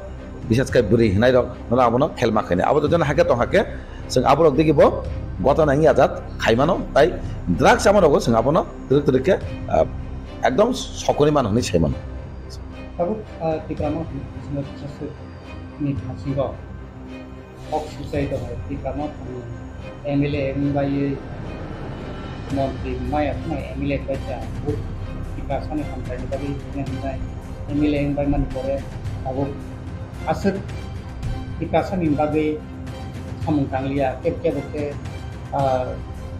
bisas khe bwrwi hinai rok, nono abono khelma khainai. Abo to jono hakhe tong hakhe, chwng aborok digi bo gotana wngya jat khaimano, tai drugs ama rogo chwng abono twrwk twrwk khe, ah, ekdom sokori mano hinwi sai mano. Tabuk, ah, Tipra Motha ni bisingo kisa swk ni thasingo kok swchai tongo, Tipra Motha ni M L A wng bai montri maya khna M L A bai cha, Tiprasa ni hamkrai ni bagwi hwnwi hwnwi M L A wng bai mani pore tabuk aswk Tiprasa ni bagwi samung tangliya, kebo kebo khe, ah,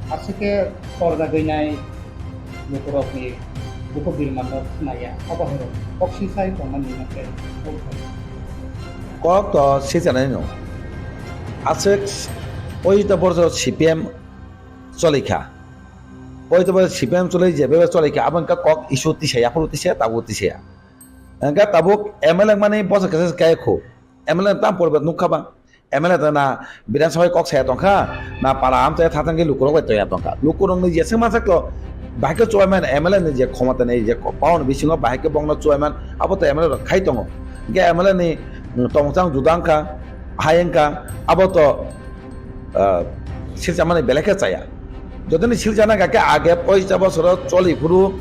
aswk khe torjagwi nai lukurokni bukhuk birmano khnaya, abo hai rok kok sisai tongmani hwnkhe kok thai. Kok to sisanai no. Aswk poito borso C P M cholikha. Poito borso C P M choli je bebe cholikha, abo wngkha kok issue tisaya, aphuru tisaya, tabuk tisaya. Wngkha tabuk M L A mani bosa kesa kaya khu. M L A tam poribat nukha ba. M L A ta na Bidhan Sabha kok saya tongkha, na para amchai thathang khe lukurok bai toya tongkha. Lukurok ni jeswk mansak to, bahai khe chubaimani M L A ni je khomota ni je ko-, power ni bisingo bahai khe bongno chubaiman, abo to M L A rok khai tongo. Hingkhe M L A ni, mm, tongmung chang juda wngkha, hai wngkha, abo to, ah, silchamani belai khe chaya. Jotoni silchana kha khe age poisa bosoro choli phuru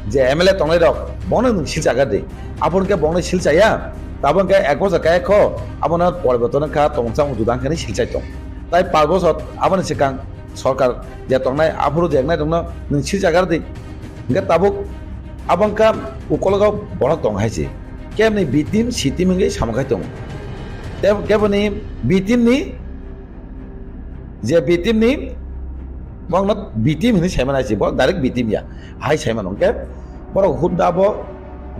je M L A tongnai rok, bono nwng silchagar di. Abo hwnkhe bono silchaya, tabo hwnkhe ek bosor kaya kho, abono poriborton wngkha, tongmung chamung juda wngkha hinwi silchai tong. Tai pash bosor aboni swkang sorkar je tongnai, aphuru je wngnai rokno nwng silchagar di. Hwnkhe tabuk abo wngkha ukologo borok tong hai se. Keboni B team, C team wngwi samung khai tongo. Tei keboni B team ni je B team ni, bokno B team hinwi saimano hai se, borok direct B team ya, hai saimano. Hwnkhe borok hut da bo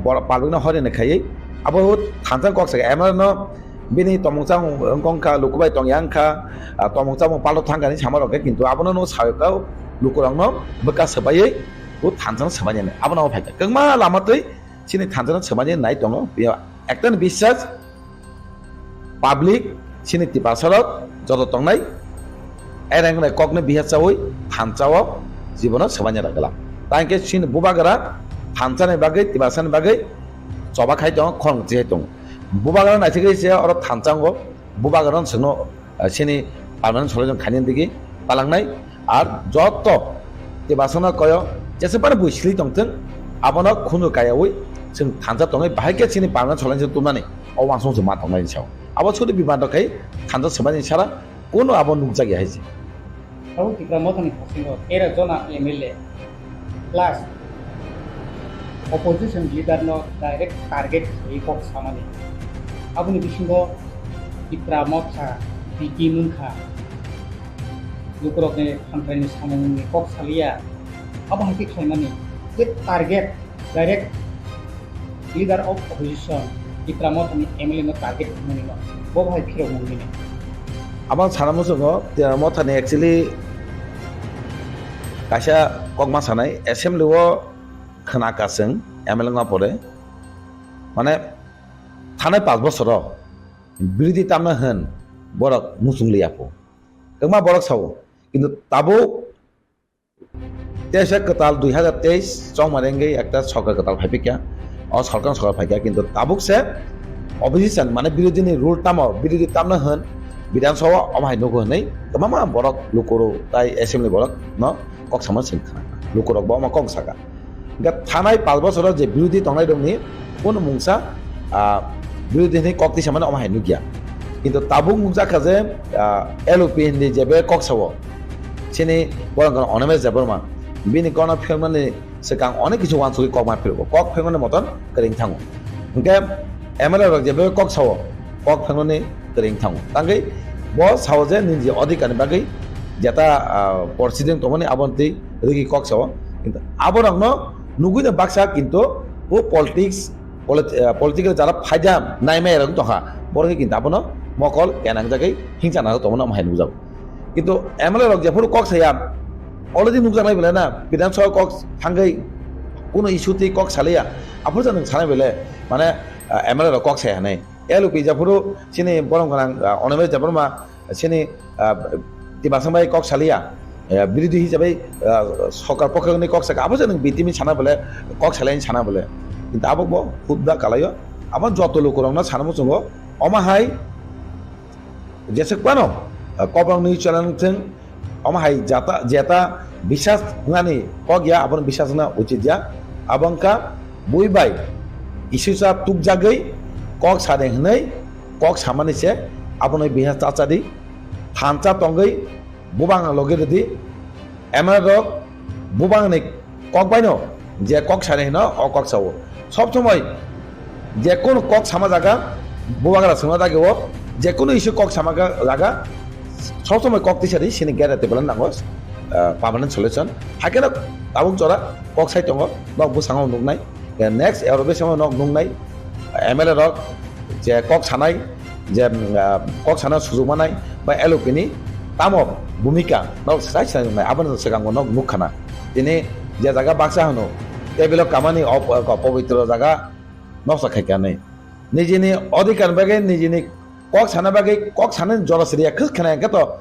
borok public no horina khaiwi abo hut thansa kok saka M L A no bini tongmung chamung wngkha, luku bai tongya wngkha, ah, tongmung chamung palto thangkha hinwi sama rok khe, kintu abono no sawi kha lukurokno bwkha swbaiwi hut thansa no swbainai hinwi abono phaikha kwbangma lama twi chini thansa no swbainai nai tongo. Ekta ni biswas, public, chini Tiprasa rok joto tongnai, ereng rok kokno bihar chawi thansa o jibono swbaina rwgwla. Tangkhe chini bubagra thansa ni bagwi, Tiprasa ni bagwi choba khai tongo, khorang chi hai tongo. Bubagra naithok se oro thansa o, bubagra no chwngno, ah, chini permanent solution khainani digi palangnai. Ar joto Tiprasa no koyo jesebani bui sili tongthwng, abono khunu kayawi chwng thansa tongwi bahai khe chini permanent solution tubunani o uansukmung chwng ma tongnai sao. Abo sudi bimar rok khai thansa swbaini sara kunu abo nukjakya hai se. Abo Tipra Mothani hasingo tera jona M L A plus opposition leader no direct target khaiwi kok samani. Aboni bisingo Tipra Motha B T wngkha. Lukurokni hamkraini samungni kok saliya. Abo hai khe khlaimani je target direct leader of opposition Tipra Mothani M L A no target khlaimani no bo hai phirok mungmini. Abang sana muchungo Tipra Mothani actually kaisa kokma sanai assembly o khna kasing M L A wngma pore mane thanai pash bosoro birodi tamna hwn borok muchung liya pho. Kwbangma borok sao, kintu tabuk teisa kwtal dui hazar teis chongmani wngwi ekta sorkar kwtal phai phikya, o sorkar sorkar phaikya, kintu tabuk se opposition mane birodini rule tamo, birodi tamna hwn Bidhan Sabha omo hai nugo hwnwi kwbangma borok lukurok tai assembly borok no kok sama sing khna, lukurok bo omo kok saka. Hingkhe thanai pash bosoro je birodi tongnai rokni kunu mungsa, ah, birodi hinwi kok tisa mani omo hai nukya. Kintu tabuk nukjakha je, ah, L O P hindi jebe kok sao. Chini borok Animesh Debbarma. Bini kono phirmani swkang onek kisu uansugwi kok ma phirgo. Kok phirmani moton kwrwng thango. Hingkhe M L A rok jebe kok sao, kok phirmani kwrwng thango. Tangwi bo sao je nini je odhikar ni bagwi jeta, ah, porsideng tongmani aboni twi rwgwi kok sao. Kintu aborokno nugwi no baksa kintu bo politics, polit-, ah, political jara phaida naimaya rok tongkha. Borok kintu abono mokol kenang jagwi hingsa nang tongmani omo hai nukjago. Kintu M L A rok jephuru kok saya already nukjaknai belai na Bidhan Sabha kok thangwi Kuno issue twi kok salaiya. Aphuru je nwng sanai bele, mane, ah, M L A rok kok sai hanai. L O P japhuru chini borom gwnang, ah, Animesh Debbarma, chini, ah, Tiprasang bai kok salaiya. Eh, birodhi hisabai, ah, sorkar pokhe hwnwi kok saka. Aphuru je nwng B T M sana bele, kok salaini sana bele. Kintu abo bo hudda kalaio. Abo joto lukurokno sana muchungo. Omo hai jeswk phano, ah, Kokborok news channel thwng, omo hai jata, jeta bisas wngnani kok ya, abono bisas wngna uchit ya. Abo wngkha bui bai isusa tukjagwi kok sade hwnwi kok samani se, abono bisas cha cha di. Thansa tongwi bubang logi rwdi. M L A rok bubangni kok baino je kok sani hino, o kok sao. Sob somoi je kono kok sama jaga, bubagra songna dagi o, je kono issue kok sama ga-, jaga, sob somoi kok tisari sini gate table nango, ah, permanent solution. Haikhe no tabuk jora kok sai tongo, nok bwskango nuknai. Next ero bisi no nok nuknai, M L A rok je kok sanai, je, mm, ah, kok sana sujuk manai ba L O P ni tamo bhumika nok sai sai nai, aboni swkango nok nukha na. Tini je jaga baksa hwno, table o kamani o, o, pobitro jaga noksa khaikha nai. Nijini odhikar bagwi, nijini kok sana bagwi, kok sana jora sriya khwk khna hwnkhe to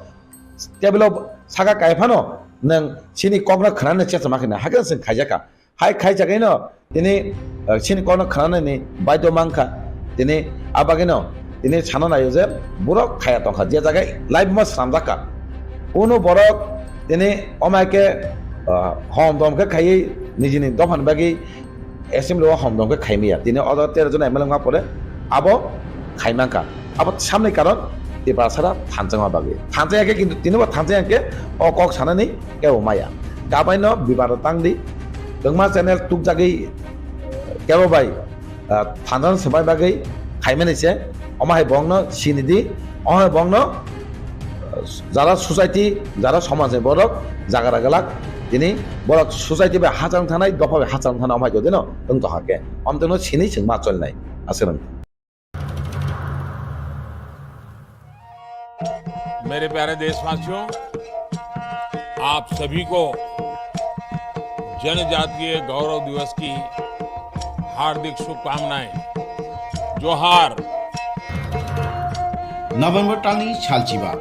table o saka kai phano nwng sini kokno khnani chesama khna hakhe swng khaijakha. Hai khaijagwino tini, eh, chini kokno khnanani baidhyo mankha. Tini a bagwino tini sana naio je borok khaya tongkha, je jaga live ma swnamjakha. Kuno borok tini omo hai khe, ah, hom dom khe khaiwi nijini dophani bagwi assembly o hom dom khe khaimaya. Tini o jaga tero jon M L A wngma pore abo khai mankha. Abo samni karon Tiprasara thanjakma bagwi. Thanjak ya khe, kintu tini bo thanjak ya khe o kok sanani kebo maya. Kabaino bibaro tangdi. Kwbangma channel tukjagwi kebo bai, ah, thanjakno swbai bagwi khaimani se. Omo hai bongno sinidi, omo hai bongno, ah, jara society, jara somaj ni borok jaga ragalak tini borok society bai hachal thanai, dopha bai hachal thanai, omo hai jodino wng tongkha khe. Omtwino sini chwng ma cholnai. Aswk. मेरे प्यारे देशवासियों, आप सभी को जनजातीय गौरव दिवस की हार्दिक शुभकामनाएं। जोहार। November talni salchiba,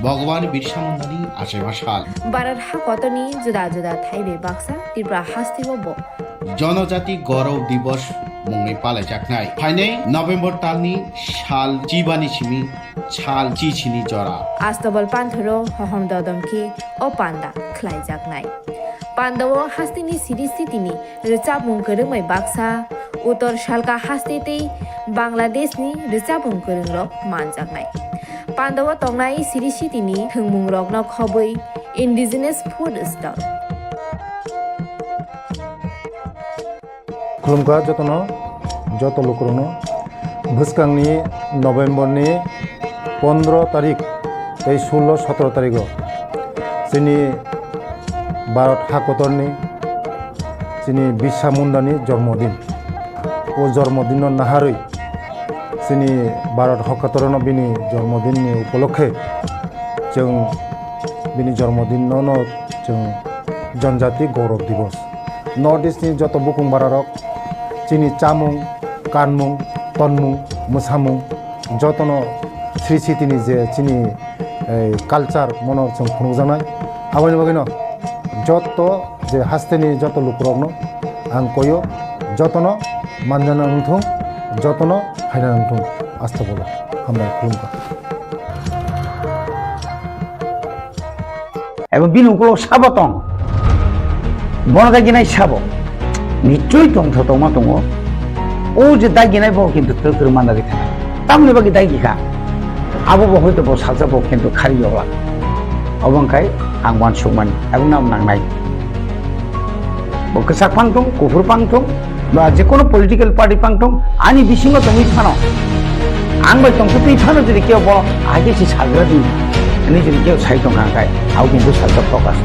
Bhagwan Birsa Mundani achaiba sal. Bharat hakotorni juda juda thaibai baksa Tripura hasteo bo Jonojati Gaurav Divas mungwi palaijaknai. Phainai November talni sal chibani simi sal chisini jora. Astobal panthoro hohom dodom khe o panda khlaijaknai. Pandao hasteni siri sitini rwchapmung kwrwngbai baksa, Uttor Salka haste tei Bangladeshni rwchapmung kwrwngrok manjaknai. Pandao tongnai siri sitini thwngmungrokno khobwi indigenous food stall. Khulumkha jotono, joto lukurokno. Bwskangni November ni pondro tarik tei sullo sotro tarigo chini Bharat hakotorni chini Birsa Mundani jormodin. O jormodinno naharwi chini Bharat hakotorno bini jormodinni upolokhe chwng bini jormodinno no chwng Janjati Gaurav Divas. North East ni joto bukung bararok chini chamung, kanmung, tonmung, mwsamung jotono sri sitini je chini, eh, culture mono chwng phunukjaknai. Aboni bagwino joto je hasteni joto lukurokno ang koyo, jotono manjana wngthung, jotono phaina wngthung. Astagfirullah. Hambai khulumkha. Ebo bini ukulok sabo tong. Bono dai ginai sabo. Nichoi tong tho tongma tongo. O je dai ginai bo kintu tro tro manda rikha. Tamni bagi dai gikha. Abo bo hoito bo salsa bo kintu khari yola. Obo wngkhai ang wansukmani. Ebo nam nangnai. Bo kwchak phang tong, kuphur phang tong, ba je kono political party phang tong, ani bisingo tongwi phano, ang bai tongsa twi phano, jodi kebo bo ahai khe si sagra di, ani jodi kebo sai tong kha khe, abo khe bwsajak focus.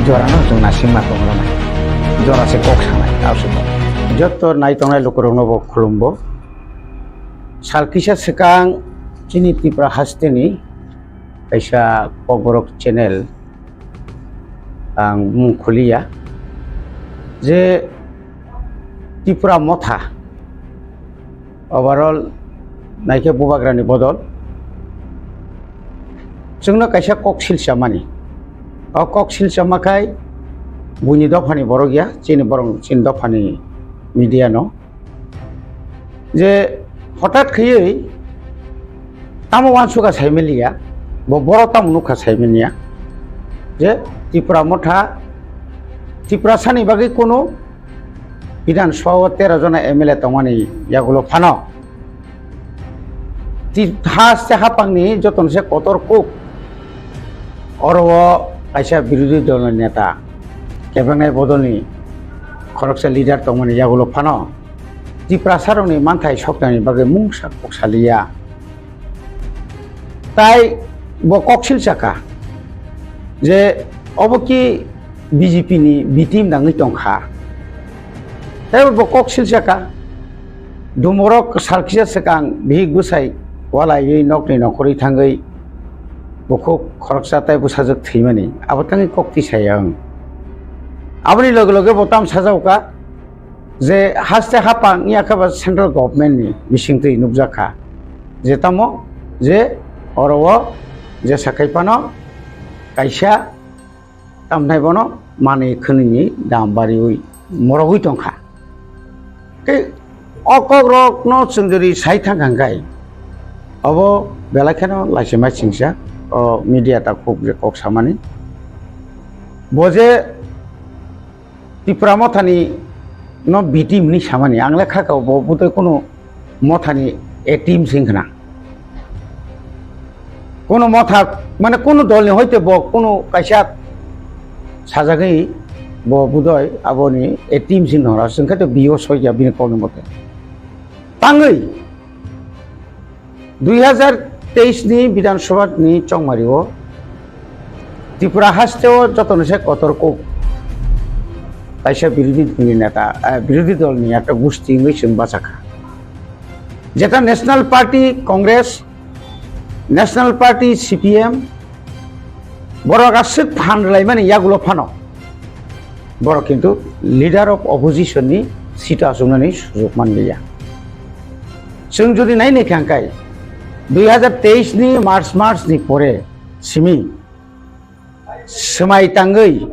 Jorano chwng nasimma tong rwna, jora se kok sanai, abo se kok. Joto nai tongnai lukurokno bo khulumbo. Sal kisa swkang chini Tripura hasteni kaisa Kokborok channel ang mung khuliya. Je Tipra Motha overall naikhe Bubagrani bodol chwngno kaisa kok silsa mani. O kok silsa makhai buini dophani borok ya, chini borok, chini dophani media no. Je hotat khaiwi tamo uansukha saimaliya, bo borok tamo nukha saimaniya, je Tipra Motha, Tiprasani bagwi kunu Bidhan Sabha o tero jona M L A tongmani yagulo phano ti-, haste haphangni jotono se kotor kuk oro o kaisa birodhi dolni neta, kebengnai bodolni khoroksa leader tongmani yagulo phano Tiprasarokni manthai soknani bagwi mungsa kok saliya. Tai bo kok silsakha je obo ki B J P ni B team nangwi tongkha. Tai bo kok silsakha, dumorok sal kisa swkang bihik bwsai walaiwi nokni nokhorwi thangwi bukhuk khoroksa tai bwsajwk thwimani, abo tangwi kok tisaya wng. Aboni loge loge bo tam sajao kha, je haste haphang wngya khe ba central government ni bisingtwi nukjak kha, je tamo je oro o jesa khai phano kaisa tamnai bono manwi khwnwi ni dam bariwi morogwi tongkha. Tei o kok rok no chwng jodi sai thang kha hwnkhe obo belai kheno laisima singsa o media ta khuk je kok samani bo je Tipra Mothani no B team hinwi samani, ang le kha kha bo bwtwi kunu Mothani A team se wngkha na. Kunu Motha, mane kunu dolni hoite bo kunu kaisa sajagwi bo budoi aboni A team se wngkha na, chwngkhe to B O soi ya bini kokni mote. Tangwi Dui hazar teis ni Bidhan Sabha ni chongmari o Tripura haste o joto ni se kotor kok kaisa birodhi dol ni neta, eh, birodhi dol ni ekta gusti wngwi chwng bachakha. Jeta National Party Congress, National Party C P M, borok aswk phan rwlaimani yagulo phano borok kintu leader of opposition ni seat o achuknani sujok manliya. Chwng jodi nai naikha hwnkhe dui hazar teis ni March mas ni pore simi swmai tangwi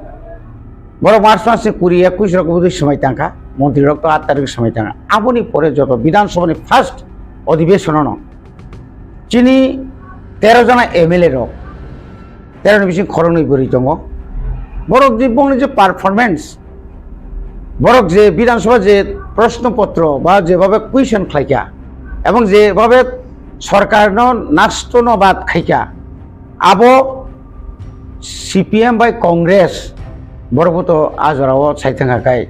borok March mas ni kuri ekush rok bwdwi swmai tangkha, montri rok to aat tarik swmai tangkha. Aboni pore joto Bidhan Sabha ni first odhibeshon no chini tero jona M L A rok, tero ni bising khoroknwi bwrwi tongo. Borok je, bongni je performance, borok je Bidhan Sabha je proshno potro ba jebabe question khlaikha, ebong jebabe sorkarno nastono bad khaikha, abo C P M bai Congress borok bo to a jora o sai thangkha khai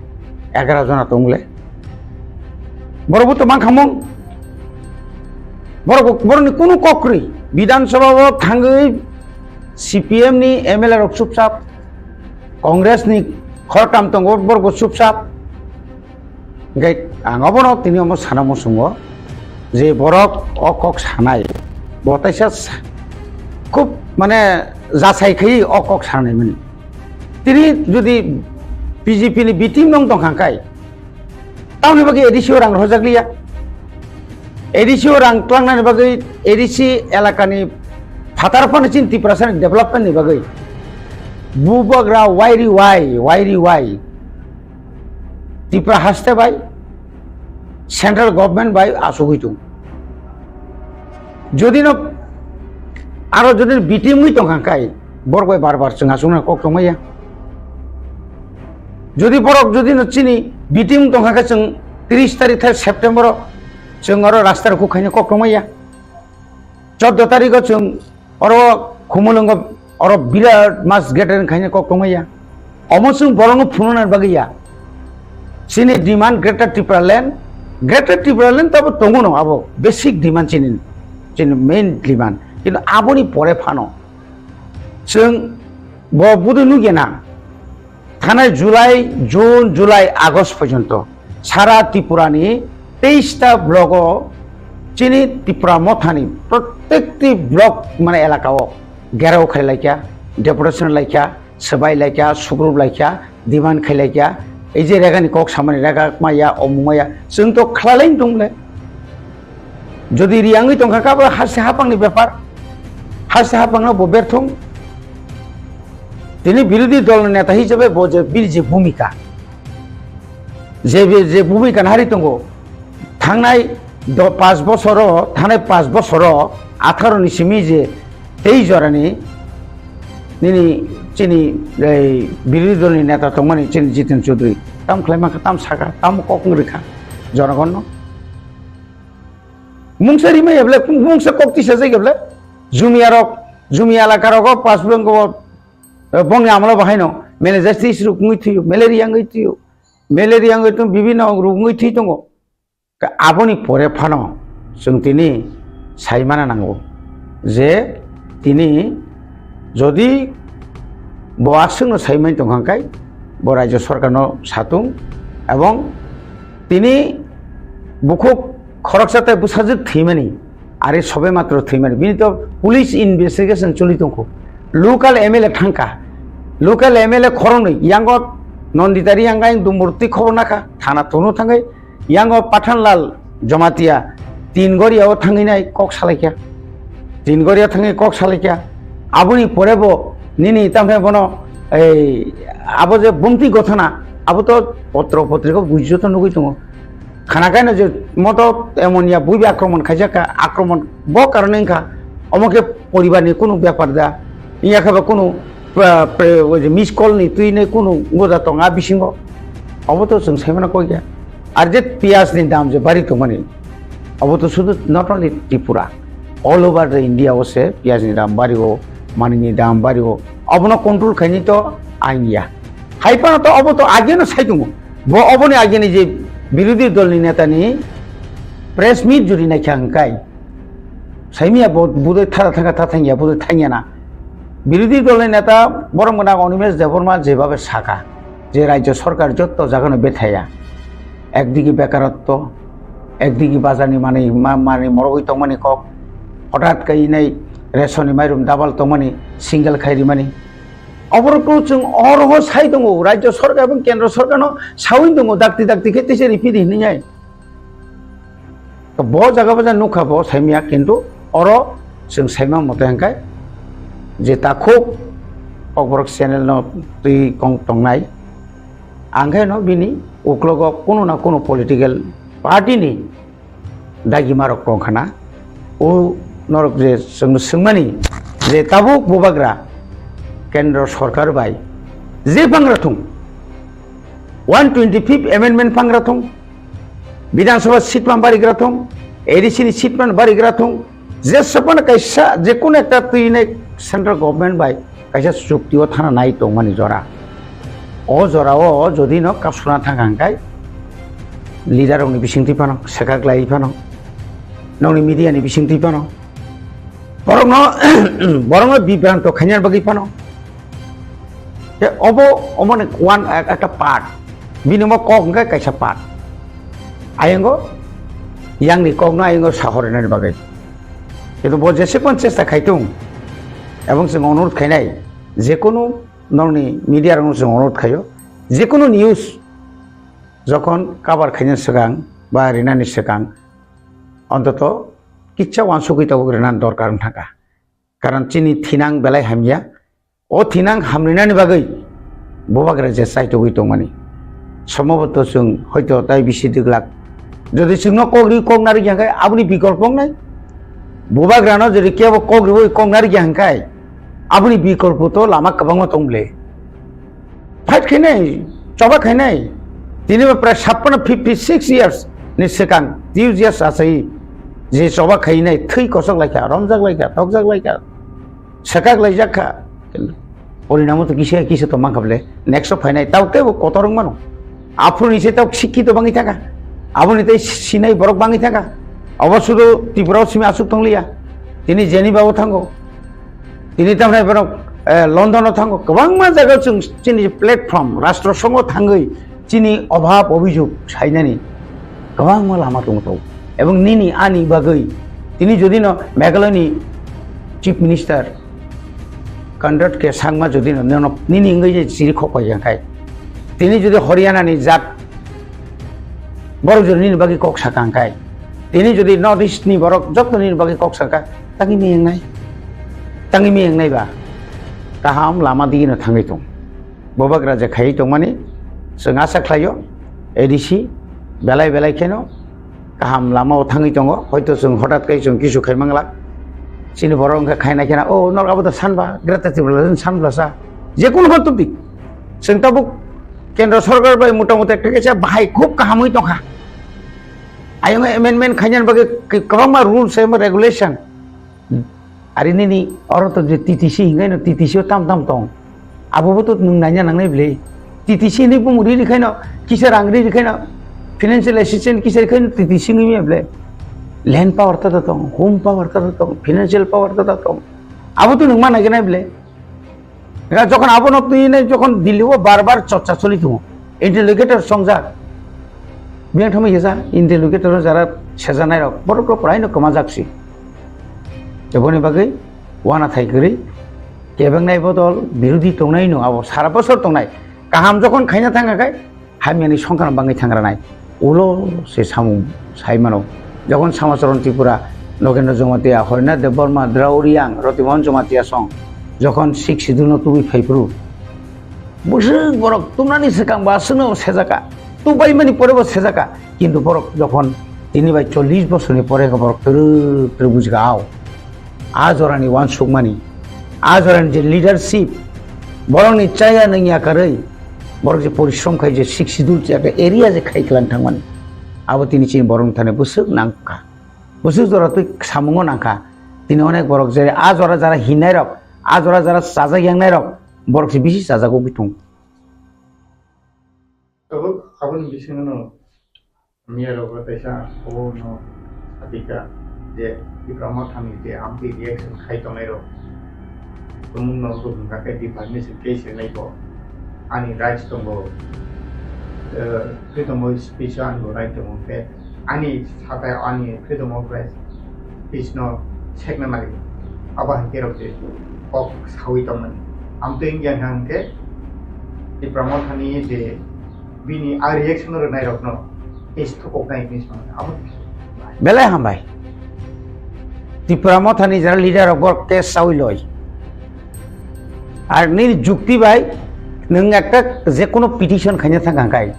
egaroh jona tongle. Borok bo to mankhamung. Borok bo, borokni kunu kok kwrwi. Bidhan Sabha o thangwi C P M ni M L A rok chupchap, Congress ni khoroktham tongo, borok bo chupchap. Hingke ang obono tini omo sana muchungo je borok o kok sanai, bo taisa sa-, khub mane jasai khaiwi o kok sanai mani. Tini jodi B J P ni B team nong tongkha hingkai, tamoni bagwi A D C o rang rojak liya. A D C o rang tlangnani bagwi A D C elakani phatar phano chini Tiprasani development ni bagwi bubagra wairi wai, wairi wai Tripura haste bai, central government bai achugwi tongo. Jodi no aro jodi no B team wngwi tongkha hingkai, borok bai bar bar chwng achukna kok tongmaya. Jodi borok jodi no chini B team tongkha khe chwng tris tarikh thai September o chwng oro rasta rok khaina kok tongmaya. Chordo tarikh o chwng oro Khumulwngo oro birat mass gathering khaina kok tongmaya. Omo chwng borokno phunukna bagwi ya. Chini demand Greater Tripura Land, Greater Tripura Land to abo tongo no, abo basic demand chini, chini main demand. Kintu aboni pore phano chwng bo budui nukya na. Thanai July, June, July, August porjonto sara Tripura ni teis ta block o chini Tipra Motha ni prottekti block mane elaka o gherao khai laikha, deputation laikha, swbai laikha, sugrup laikha, demand khai laikha, Ei je regani kok samani rega maya, omung maya, chwng to khlalaini tongle. Jodi riyangwi tongkha kabo haste hapangni bepar, haste hapangno bo berthung. Tini birodhi dol neta hisabe bo je bini je bhumika, je be-, je bhumika nahari tongo, thangnai do-, panch bosoro, thangnai panch bosoro atharo ni simi je tei jorani nini chini ei birodhi dolni neta tongmani chini Jiten Chaudhary tam khlai mankha, tam sakha, tam kok wng rikha jonogonno. Mungsa rimai heble, mungsa kok tisa jai heble, jumiyarok, jumi elakarogo pas bwrwng go, eh, bongni amlo bahaino mele justice rukngwi thwiyo, malaria wngwi thwiyo, malaria wngwi tong bibinno rukngwi thwi tongo. Ka aboni pore phano chwng tini saimana nango je tini jodi bo aswkno saimani tongkha khe bo rajya sorkarno satung ebong tini bukhuk khoroksa tei bwsajwk thwimani, are sobe matro thwimani, bini to police investigation choli tongkho, local M L A thangkha, local M L A khoroknwi yango Nandita Reang ayang Dumburti khobor nakha thana tono thangwi. Yango Pathanlal Jamatia tin goria o thangwi nai kok salaikha. Tin goria thangwi kok salaikha. Aboni pore bo nini tamkhe bono ei abo je bumti gothona abo to potro potriko buijo to nugui tongo. Khana kaino je moto emon ya buibi akromon khaijak kha, akromon bo karone wngkha. Omo khe poribar ni kunu bepar da. Wngya khe bo kunu, ah, pre-, oje miss call ni twi nai kunu goda tong a bisingo. Obo to chwng saimano kok ya. Ar je piyaj ni dam je bari tongmani, obo to sudu not only Tripura, all over the India o se piyaj ni dam bari o, mani ni dam bari o. Obono control khaini to ain ya. Hai phano to obo to age no sai tongo. Bo oboni age ni je birodhi dol ni neta ni press meet juri nai kha hwnkhe. Saimia bo budai thara thangkha, tha thangya, budai thangya na. Birodhi dolni neta borom gwnang Animesh Debbarma jebabe saka je rajya sorkar jotto jagano bethaya, ekdigi bekaratto, ekdigi bazarni manwi ma-, manwi morogwi tongmani kok, hotat khe inai rationni mairum double tongmani, single khai rimani. Oborokno chwng oroho sai tongo, rajya sorkar ebong kendra sorkarno saui tongo, dakti dakti khe teisa riphi di hinwi. To bo jaga bo ja nukha bo saimya, kintu oro chwng saima mote hwnkhe je takhuk Kokborok channel no twi kong tongnai, angkhe no bini uklogo kunu na kunu political party ni dagima rok tongkha na. O norok je chwng swngmani je tabuk bubagra kendra sorkar bai je pangra thung, one twenty fifth amendment pangra thung, Bidhan Sabha seat man barigra thung, A D C ni seat man barigra thung, je sabana kaisa je kono ekta twi nai central government bai kaisa chukti o thana nai tongmani jora. O jora o jodi no kapsuna thang hang kai leader rok ni bising twi phano, sekak lai phano, nokni media ni bising twi phano, borok no, borok no bibranto khaina bagwi phano. Te obo, obo ni one, ek-, ekta part. Bini omo kok hwnkhe kaisa part. Ayango, yang ni kok no ayango sahor nani bagwi. Kintu bo jese kon chesta khai tung. Ebong chwng onurod khainai, jekunu nokni media rok no chwng onurod khaio, jekunu news jokhon cover khaina swkang ba rinani swkang, ontoto kitsa wansugwi tabuk rinani dorkar wng thangkha. Karon chini thinang belai hamya. O thinang hamrinani bagwi bubagra je chaitugwi tongmani. Somboboto chwng hoito tai bisi dwglak. Jodi chwngno kok ri kok narwk ya hwnkhe aboni bikolpo wngnai. Bubagrano jodi kebo kok riwi kok narwk ya hwnkhe aboni bikolpo to lama kwbangma tong ble. Fight khainai, choba khainai. Tini bo prai sappono fifty six years ni swkang, two years achai je choba khainai, thwi kosok laikha, romjak laikha, tokjak laikha. Sekak laijak kha. Porinamo to kisa kisa to mankha ble. Next o phainai tao tebo kotor wng mano. Aphuru ni se tao sikkito bangwi thangkha. Aboni tei sinai borok bangwi thangkha. Obo sudu Tripura o simi aswk tongliya. Tini Geneva o thango. Tini tamni borok, eh, London o thango. Kwbangma jaga o chwng chini platform, rastro songo thangwi chini obhab obhijog sainani kwbangma lama tongo to. Ebong nini ani bagwi tini jodi no Meghalaya ni Chief Minister Conrad K Sangma jodi no nono nini wngwi je chiri khok pai ya khai, Tini jodi Haryana ni jat borok jodi nini bagwi kok sakha hwnkhe, tini jodi North East ni borok joto nini bagwi kok sakha, tangwi miyangnai, tangwi miyangnai ba kaham lama digino thangwi tong. Bubagra je khaiwi tongmani chwng asa khlaio, A D C belai belai kheno kaham lama o thangwi tongo, hoito chwng hotat khe chwng kisu khai manglak. Chini borok wngkha khaina khena, "O norok abo to sanba, Greater Tipraland sanblasa." Je kunu hwn tubdi. Chwng tabuk kendro sorkar bai mota mota ekta kaisa bahai khub kahamwi tongkha. Ayung amendment khainani bagwi kwbangma rules eba regulation. Ari nini oro to je T T C hingaino T T C o tam tam tong. Abo bo to nwng naina nangnai bwle. T T C hinwi bumung riri khaino, kisa rang riri khaino, financial assistance kisa riri khaino T T C wngwi maya bwle. Land power ta ta tong, home power ta ta tong, financial power ta ta tong. Abo to nwng ma naiganai bwle. Ega jokhon abono twi nai jokhon Delhi o bar bar chorcha choli tongo. Interlocutor songjak. Biyang thangma hija interlocutor o jara sejanai rok. Borok rok praino kwmajak si. Teboni bagwi wana thai kwrwi kebengnai bodol birodhi tongnai no abo sara bosor tongnai. Kaham jokhon khaina thangkha khai hamyani songkha bangwi thangranai. Ulo se samung sai mano. Jokhon Samacharan Tripura, Nogendra Jamatia, Harinath Debbarma, Drao Reang, Rotimohan Jamatia song jokhon Sixth Schedule no tubui phaiphuru, bwswk borok tumnani swkang bo aswkno sejaka, tubaimani pore bo sejaka, kintu borok jokhon tini bai chollish bosorni pore borok twrwk twrwk bujigao. A jorani uansukmani, a jorani je leadership, borokni chaya nangya karwi, borok je porishrom khai je Sixth Schedule je ekta area je khai kwlang thangmani, abo tini chini borokni thani bwswk nangkha, bwswk jora twi samungo nangkha. Tini onek borok je a jora jara hinnairok, a jora jara chajak yangnai rok, borok se bisi chajak ugwi thung. Abo, aboni bisingo no Miya rok bo teisa obo no satika je Tipra Mothani je amtwi reaction khai tongnai rok. Tumung no bo hwnka khe defamation case rinai bo ani rights tongo. Eh, freedom of speech o ani bo right tongo khe ani satai ani freedom of speech no sekna nai. Abo hai khe rok je kok sawi tongmani. Amtwi wngya hwnkhe Tipra Mothani je bini a reaction rwnai rokno case thukoknai hinwi swngo. Abo belai hambai. Tipra Mothani jara leader rok bo case sawi loi. Ar nini jukti bai nwng ekta je kono petition khaina thang kha kai,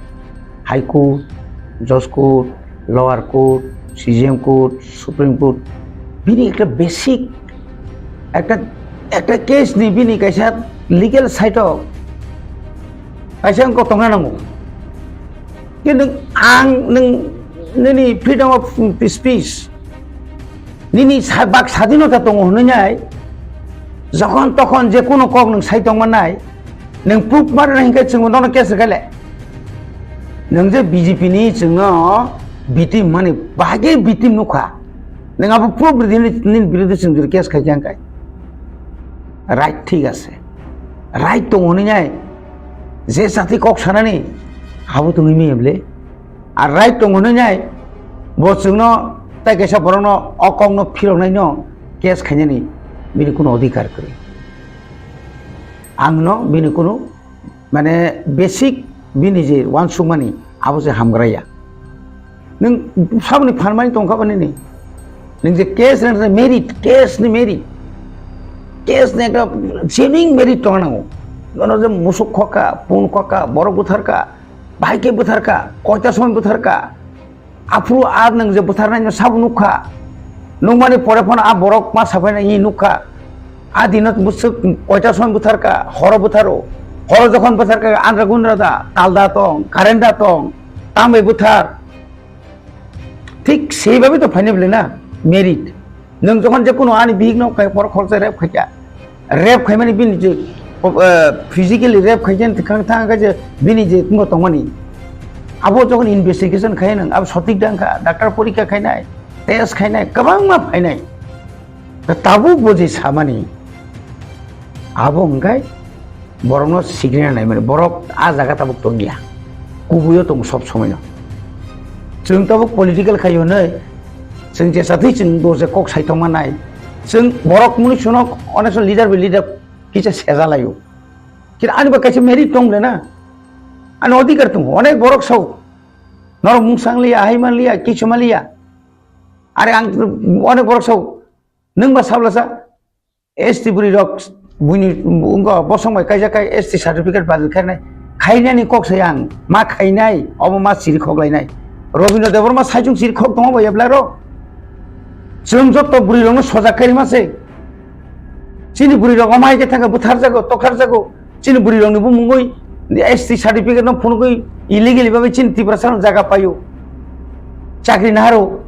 High Court, Judge Court, Lower Court, C J M Court, Supreme Court, bini ekta basic, ekta, ekta case ni bini kaisa legal side o kaisa wngkha tongna nango. Kintu ang nwng nini freedom of speech, nini sa-, bak sadinota tongo hwnwi nai, jokhon tokhon je kono kok nwng sai tongma nai, nwng proof ma rwna hinkhe chwngbo nono case rwkha le. Nwng je B J P ni chwngno victim mani bahai khe victim nukha. Nwng abo proof rwdi hinwi nini birodhi chwng jora case khai khe ang kai. Right thik ase. Right tongo hwnwi nai. Je jati kok sanani abo tongwi maya bwle. Ar right tongo hwnwi nai. Bo chwngno tai kaisa borokno o kokno phiroknaino case khainani bini kuno odhikar kwrwi. Ang no bini kuno mane basic bini je uansukmani abo se hamgra ya. Nwng saboni phanmani tongkha bani ni. Nwng je case ni merit, case ni merit. Case ni ekta genuine merit tongna nango. Nono je musuk khokha, pun khokha, borok butharkha, bahai khe butharkha, koita somoi butharkha. Aphuru a nwng je butharnai no sabo nukha. Nukmani pore phano a borok ma sabaina hi nukha. A dino bwswk koita somoi butharkha, horo butharo. Horo jokhon butharkha, andra gundra da, tal da tong, current da tong, tambai buthar. Thik sei babi to phainai bwle na, merit. Nwng jokhon je kuno ani bihik no kai por khoroksa rape khaikha. Rape khaimani bini je, eh, physically rape khaikha thang thang kha je bini je tongmani. Abo jokhon investigation khai nwng, abo sotik dang kha, doctor porikha khainai, test khainai, kwbangma phainai. Tabuk bo je samani, abo hwnkhe borokno sikrina naimani, borok a jaga tabuk tongya, kubuio tongo sob somoino. Chwng tabuk political khai hwnwi, chwng jesa thwi chwng bo je kok sai tongma nai, chwng borok mwnwi chwngno onek leader by leader kisa sejalaio. Kisa ani bo kaisa merit tong le na, Ani odhikar tongo, onek borok sao. Norok mungsang liya, hai man liya, kichu man liya. Are ang onek borok sao. Nwng ba sabla sa, S T bwrwi rok buini wngkha bosong bai kaijak kai S T certificate badal khainai. Khainani kok sai ang, ma khainai, obo ma siri khok lainai. Robindra Debbarma saichung siri khok tongo bai eblai ro. Chwng jotto bwrwi rokno sojak khairima se. Chini bwrwi rok omo hai khe thangkha bwtharjago, tokharjago. Chini bwrwi rokni bumungwi S T certificate no phunugwi illegally bagwi chini Tiprasa no jaga paio. Chakri naharo.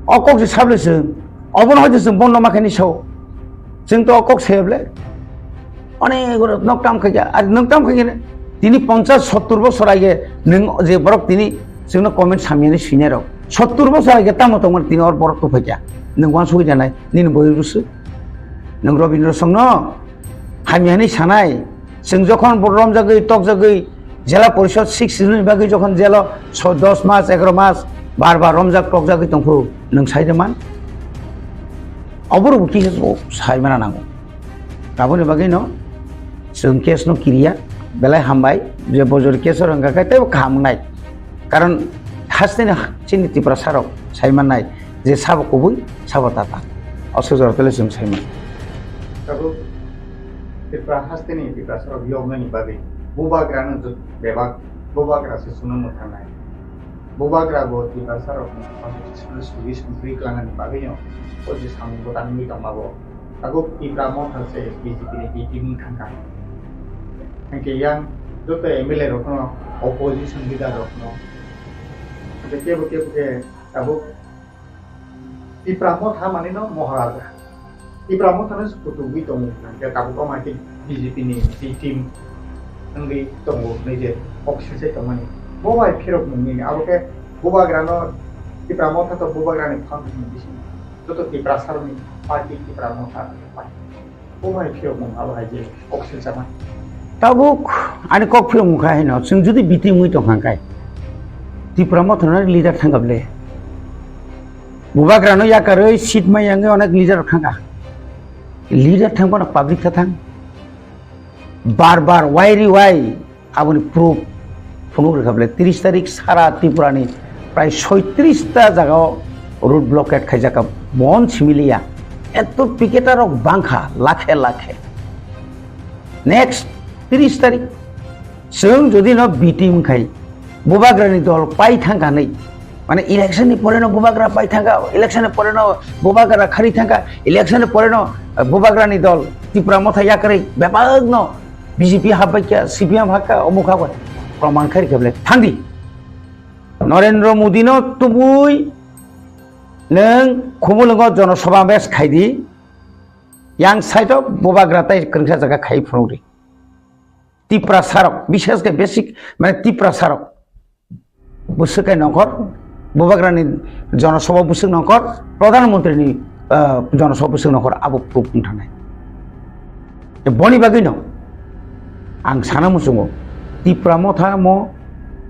O kok se sable chwng. Obono hoite chwng bondo ma khaini sao. Chwng to o kok se ble. Onek oro nok tam khaikha. Ar nok tam khaikha ne. Tini ponchas sottur bosor age nwng je borok tini chwngno comment samyani sinai rok. Sottur bosor age tamo tongmani tini or borok to phaikha. Nwng wansugwi janai. Nini boi rusu. Nwng Robindra Songno hamya hinwi sanai, chwng jokhon bo romjagwi, tokjagwi, Jela Porishod six ni bagwi jokhon jelo so dos mas, egaroh mas bar bar romjak, tokjagwi tongphuru, nwng sai de man? Oborokbo kisa sai mana nango. Aboni bagwino chwng case no kiriya, belai hambai, je bojor case o rwngkha khe teibo kaham wngnai. Karon hasteni chini Tiprasa rok sai mannai je sabo kubui, sabo tata. O sujaro tele chwng sai man. Tabuk Tripura hasteni Tiprasa rok yoknani bagwi bubagra no jot-, bebak bubagra se suno mwthangnai. Bubagra bo Tiprasa rok ni constitutional solution twi klangnani bagwi no o je samung bo tangwi tongma bo. Tabuk Tipra Motha se B J P ni B T wng thangkha. Hwnkhe yang joto M L A rokno, opposition leader rokno, hwnkhe kebo kebo khe tabuk Tipra Motha manino Moharaja. Tipra Motha no se kutugwi tongo hwnkhe tabuk omo hai khe B J P ni B T wngwi tongo hwnwi je kok silsai tongmani. Bo bai phirok mungni abo khe bubagrano Tipra Motha to bubagrani phan bisingo. Joto Tiprasa rokni party Tipra Motha party. Bo bai phiyokmung abo hai je kok silchama. Tabuk ani kok phiyokmung kha hino, chwng jodi B T wngwi tongkha khe Tipra Motha no leader thangkha ble. Bubagrano yakarwi seat mai yangwi onek leader thangkha. Leader thangphano public tha thang. Bar bar wai ri wai Aboni proof phunuk rwkha ble, tris tarik sara Tripura ni prai soitris ta jaga o road blockade khaijak kha, bon simi liya. Eto picketer rok bangkha, lakhe lakhe. Next tris tarik chwng jodi no B T wngkhai, bubagra ni dol pai thangkha nai, mane election ni pore no bubagra pai thangkha, election ni pore no bubagra khari thangkha, election ni pore no, eh, bubagra ni dol Tipra Motha yakarwi bebak no B J P hapbaikha, C P M hakha, omuk hakha, proman khairikha ble thangdi. Narendra Modi no tubui nwng Khumulwngo jonosabha mes khaidi, yang side o bubagra tai kwrwngsa jaga khai phunukdi. Tiprasa rok, bishes khe basic, mane Tiprasa rok. Bwswk hai nongkhor, bubagrani jonosabha bwswk nongkhor, pradhan montrini, ah, jonosabha bwswk nongkhor, abo proof wng thangnai. Boni bagwino ang sana muchungo, Tipra Motha mo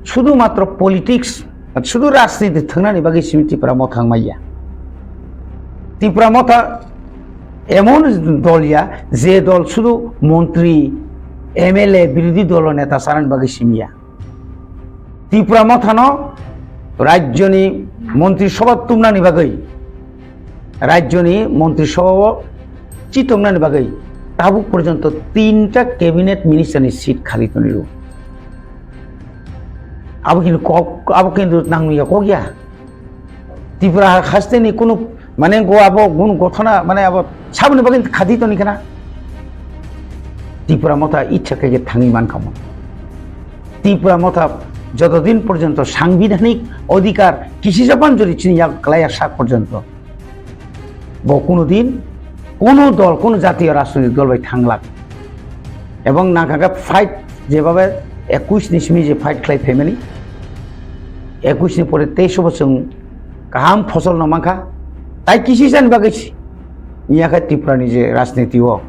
sudu matro politics, sudu rajniti thwngnani bagwi simi Tipra Motha wng maya. Tipra Motha emon dol ya, je dol sudu montri, M L A, birodhi dolo neta chanani bagwi simi ya. Tipra Mothano rajyoni montri sabha tumnani bagwi, rajyoni montri sabha o chitongnani bagwi tabuk porjonto tinta cabinet minister ni seat khali tongo. Abo kintu kok, abo kintu nangya kok ya. Tripura hasteni kunu mane go abo gun gothona mane abo saboni bagwi khadi toni khana. Tripura Motha ichha khe thangwi mankha mo. Tripura Motha jotodin porjonto sangbidhanik odhikar kisi japan jori chini yak klaiya sak porjonto. Bo kunu din kunu dol, kunu jatiyo rajnoitik dol bai thanglak. Ebong nangkha khe fight jebabe ekush ni simi je fight khlai phaimani, ekush ni pore teis o bo chwng kaham phosol no mankha. Tai kisi jani bagwi si, iya khe Tripura ni je rajniti o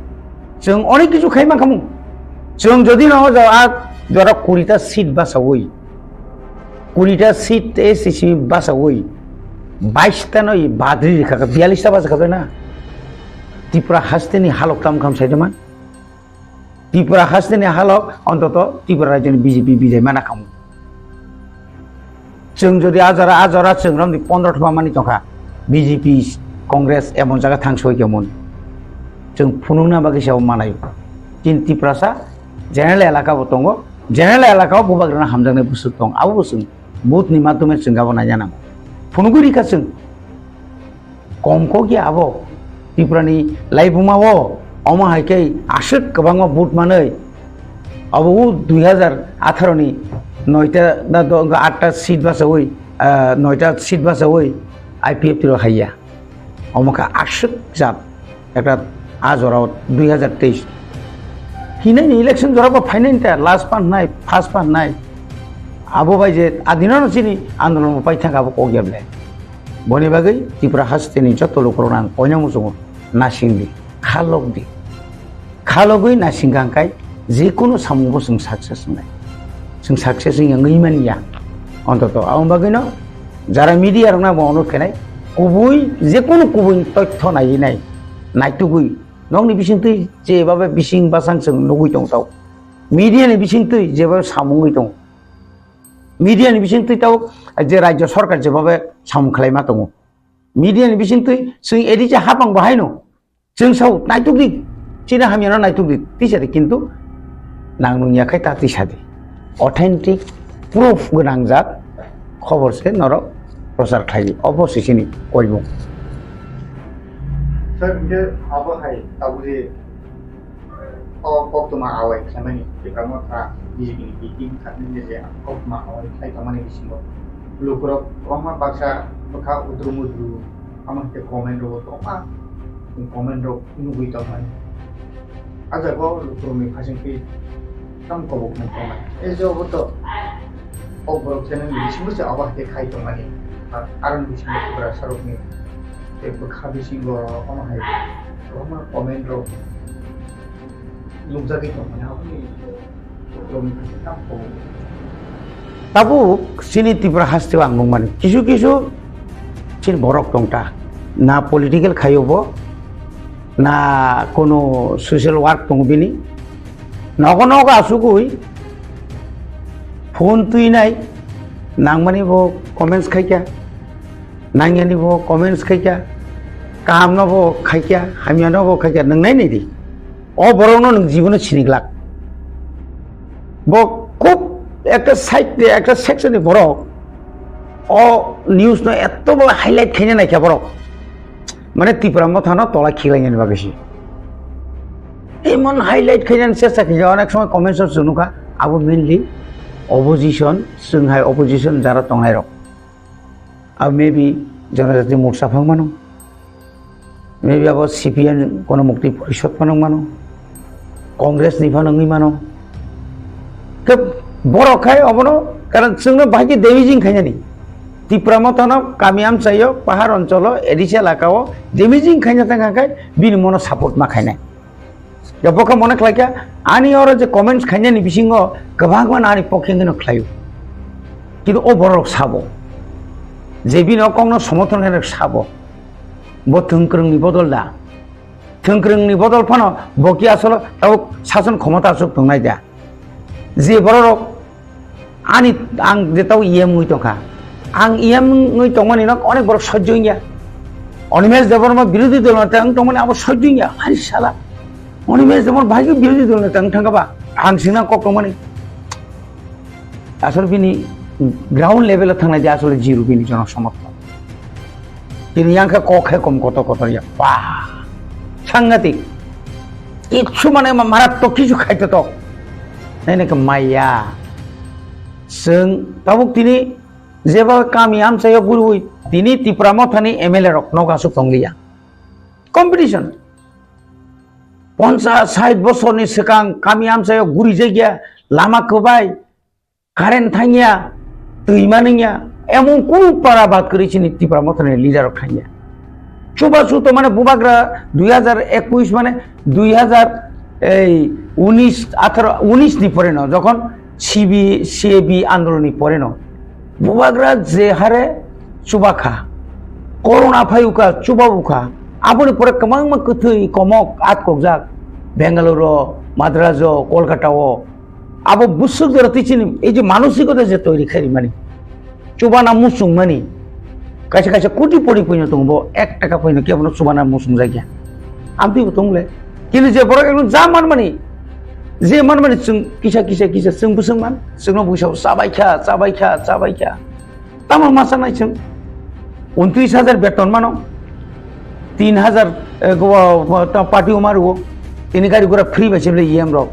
chwng onek kichu khai mankha mung. Chwng jodi no o jaga jora kuri ta seat basawi, kuri ta seat A C C basawi, bais ta no badri rikha kha, biyalish ta basa kha na. Tripura hasteni halok tam kham sai de man. Tripura hasteni halok ontoto Tripura rajyoni B J P bijai mana khamu. Chwng jodi a jora, a jora chwng romni pondro thuma mani tongkha, B J P, Congress emon jaga thang soi kemon. Chwng phunukna bagwi se manai. Chini Tiprasa general elaka bo tongo, general elaka o bubagrana hamjaknai bwswk tong, abo bwswk. Vote ni madhyome chwng abo naina nango. Phunugwi rikha chwng. Kom kok ya abo. Tripura ni laibuma o omo hai khe aswk kwbangma vote manwi. Abo o dui hajar atharo ni noita na do-, atta seat bachawi, ah, noita seat bachawi I P F T rok hai ya. Omo khe aswk jat ekta a jora o dui hajar teis. Hinai ni election jora bo phainai ta last pan nai, first pan nai. Abo bai je adinano chini andolon bo pai thang abo kok ya ble. Boni bagwi Tripura hasteni joto lukurokno ang koina muchungo nasing di, khalok di. Khalogwi nasing kha hwnkhe jekunu samungo chwng success wngnai. Chwng success wngya wngwi manya. Ontoto aboni bagwino jara media rokno bo onurok khenai kubui jekunu kubui tothyo naiwi nai, naitugwi nokni bisingtwi jebabe bising bwsang chwng nugwi tongthok. Media ni bisingtwi jebabe samung wngwi tongo. Media ni bisingtwi tabuk je rajya sarkar jebabe samung khlaima tongo. Media ni bisingtwi chwng edi je hapang bo haino. Chwng sao naituk di, chini hamyano naituk di, tisa di, kintu nang nung yakhai ta tisa di. Authentic proof gwnang jat khobor se norok prochar khlai di. Obo se chini koimung. Sir, hingke abo hai tabuk je o koktwma awai khlaimani, Tipra Motha B J P ni B T khatni je koktwma awai khlai tongmani bisingo lukurok kwbangma baksa bwkha udru mudru, amo hai khe comment rok kwbangma comment rok nugwi tongmani. A jaga o lukurokni phaising khe tamo kobok nang tongmani. E jaga o to kok borok channel ni bisingo se abo hai khe khai tongmani. Ar-, aroni bisingo Tiprasa rokni tei bwkha bisingo omo hai kwbangma comment rok nukjagwi tongmani. Aboni Tabuk chini Tripura haste o ang nukmani kisu kisu chini borok tongta, na political khaio bo, na kono social work tongo bini, nogo nogo asugwi phone twinai nangmani bo comments khaikha, nangyani bo comments khaikha, kahamno bo khaikha, hamyano bo khaikha, nwngnai nai di. O borokno nwng jibono siniglak. Bo khub ekta side de, ekta section ni borok o news no eto bo highlight khaina naikha borok. Mane Tipra Motha no tola khiklainani bagwi se. Emon highlight khainani chesta khaikha, onek somoi comments o chwng nukha, abo mainly opposition, chwng hai opposition jara tongnai rok. Abo maybe Janajati Morcha phang mano. Maybe abo C P M Gonomukti Porishod phano wngmano, Congress ni phano wngwi mano. Khe borok khai obono, karon chwngno bahai khe damaging khainani. Tipra Motha no kami amchaio, pahar oncholo, A D C elaka o damaging khaina thang kha khai bini mono support ma khainai. Ya, bo khe mone khlai khe, ani oro je comments khainani bisingo kwbangma ani pokhe wngwi no khlaio. Kintu o borok sabo, je bini o kokno somothon khainai sabo, bo thwngkwrwngni bodol da? Thwngkwrwngni bodol phano bo ki asolo tabuk sason khomota aswk tongnai da? Je bororok ani, ang je tau E M wngwi tongkha, ang E M wngwi tongmani no onek borok sojjo wngya. Animesh Debbarma birodhi dol neta wng tongmani abo sojjo wngya, ani sala. Animesh Debbarma bahai khe birodhi dol neta wng thangkha ba, ang sina kok tongmani. Asol bini ground level o thangnai de asole zero bini jono somorthon. Tini yang khe kok hai kom kotor kotor ya. Wah. Sangatik. Kichu mane ma-, marattok kichu khaito tok. Nene ke maya. Seng tabuk tini jeba kami amchaio gurui tini Tipra Mothani M L A rok nogo asuk tongliya. Competition. Ponchas sait bosorni swkang kami amchaio guri jagya lama kwbai. Current thangya, twi manwngya, emon kunu para bad kwrwi chini Tipra Mothani leader rok thangya. Chubachu to mane bubagra dui hajar ekush mane dui hajar ei unis, atharo, unis ni pore no, jokhon C B, C A B andolon ni pore no, bubagra je hare chubakha, corona phayukha, chubabukha, aboni pore kwbangma kwthwi komok atkokjak Bengaluru, Madraso, Kolkata o, abo bwswk jora twi chini ei je manosikota je toiri khairi mani, chubana muchung mani, kaisa kaisa koti pori puino tongo, bo ek taka puino kebono chubana muchung jakya. Amtwi bo tongle. Kini je borok ekdom ja man mani, je man mani chwng kisa kisa kisa chwng bwswk man, chwngno bwsao chabai kha, chabai kha, chabai kha. Tamo masa nai chwng. Untris hajar beton mano. Tin hajar, eh, go, go, ta party o maru. Tini gari gura free bai chemle E M rok.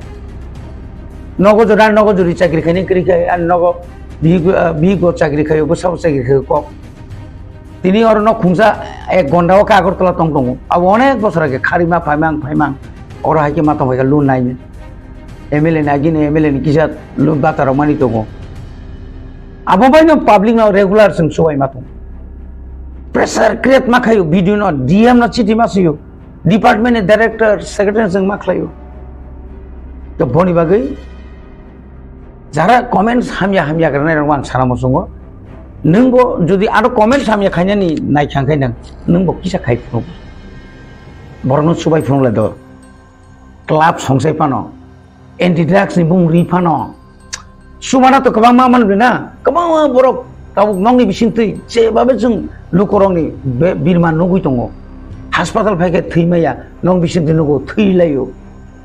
Nogo jora, nogo jori chakri khaini kri khai, an nogo bihik, eh, bihik go chakri khayo, bwsao chakri khayo kok. Tini oro no khungsa ek gonda o khe Agartala tong tongo. Abo onek bosor age kharima phaimang, phaimang. Oro hai khe ma tong bai kha lun nai. M L A ni agini M L A ni kisa lun bata rok mani tongo. Abo bai no public no regular chwng chubai ma tongo. Pressure create ma khayo, B D O no, D M no chiti ma suyo, department ni director, secretary chwng ma khlayo. To boni bagwi jara comments hamya hamya granai rok ang sana muchungo. Nwng bo jodi aro comments hamya khainani nai khang khai nang, nwng bo kisa khai phunuk. Borokno chubai phunuk lai do. Club songsai phano, anti drugs ni bung ri phano. Sumana to kwbangma manwi na, kwbangma borok tabuk nokni bisingtwi jebabe chwng lukurokni be-, birma nugwi tongo. Hospital phai khe thwi maya, nok bisingtwi nugo, thwi laio.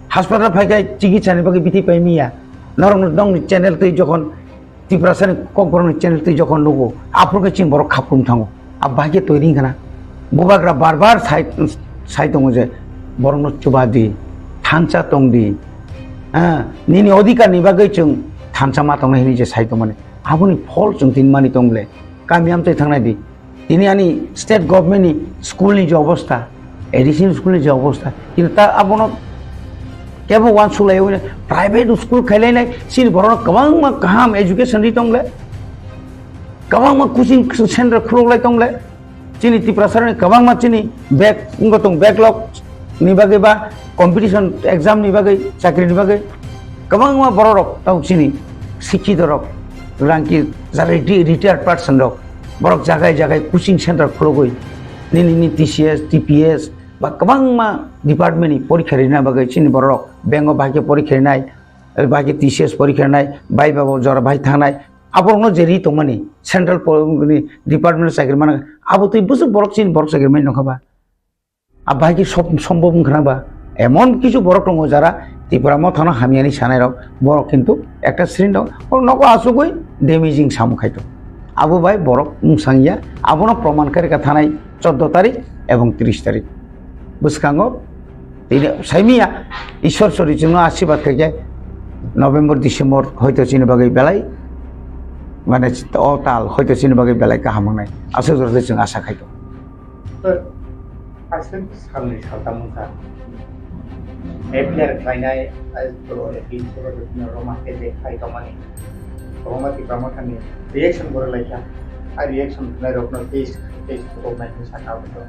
Hospital phai khe chikitsa ni bagwi bithi pai maya. Norok nokni channel twi jokhon Tiprasani kokborokni channel twi jokhon nugo, aphuru khe chini borok khaprum thango. Abo bahai khe toiri wngkha na? Bubagra bar bar sai, sai tongo je, borokno chuba di, thansa tong di. Ha, nini odhikar ni bagwi chwng thansa ma tongnai hwnwi je sai tongmani. Aboni phol chwng tini mani tong le. Kami amchai thangnai di. Tini ani state government ni school ni je obostha, A D C ni school ni je obostha, kintu ta abono kebo uansuk lai, private school khailai nai, chini borok no kwbangma kaham education ri tong le, kwbangma coaching center khuluk lai tong le, chini Tiprasa ni kwbangma chini back, wngkha tong backlog ni bagwi ba competition exam ni bagwi, chakri ni bagwi kwbangma borok rok tabuk chini sikkhitorok, rangki jara reti-, retired person rok, borok jagai jagai coaching center khulugwi nini, nini T C S, T P S ba kwbangma department ni porikha rina bagwi chini borok bank o bahai khe porikha rinai, bahai khe T C S porikha rinai, bai ba bo jora bahai thangnai, aborokno je ri tongmani central po-, ni department o chakri mana, abo twi bwswk borok chini borok chakri mai nokha ba? Abo hai khe sob-, sombhob wngkha na ba? Emon kisu borok tongo jara Tipra Mothano hamyani sanai rok, borok kintu ekta sring rok, o nogo asugwi damaging samung khai tongo. Abo bai borok mungsang ya, abono proman khe rwkha thanai choddo tarik ebong tris tarik. Bwskango tini saimiya, Ishwar sori chwngno asirwad khaikhe November, December hoito chini bagwi belai, mane, o tal hoito chini bagwi belai kaham wngnai. Aswk jora chwng asa khai tongo. Sir, haste salni saltam wngkha. F I R khlainai, ai, to, Roma khe je khai tongmani. Roma Tipra Mothani reaction bo rwlaikha. Ai reaction khwnai rokno case, case roknai hwnwi sakha aboni.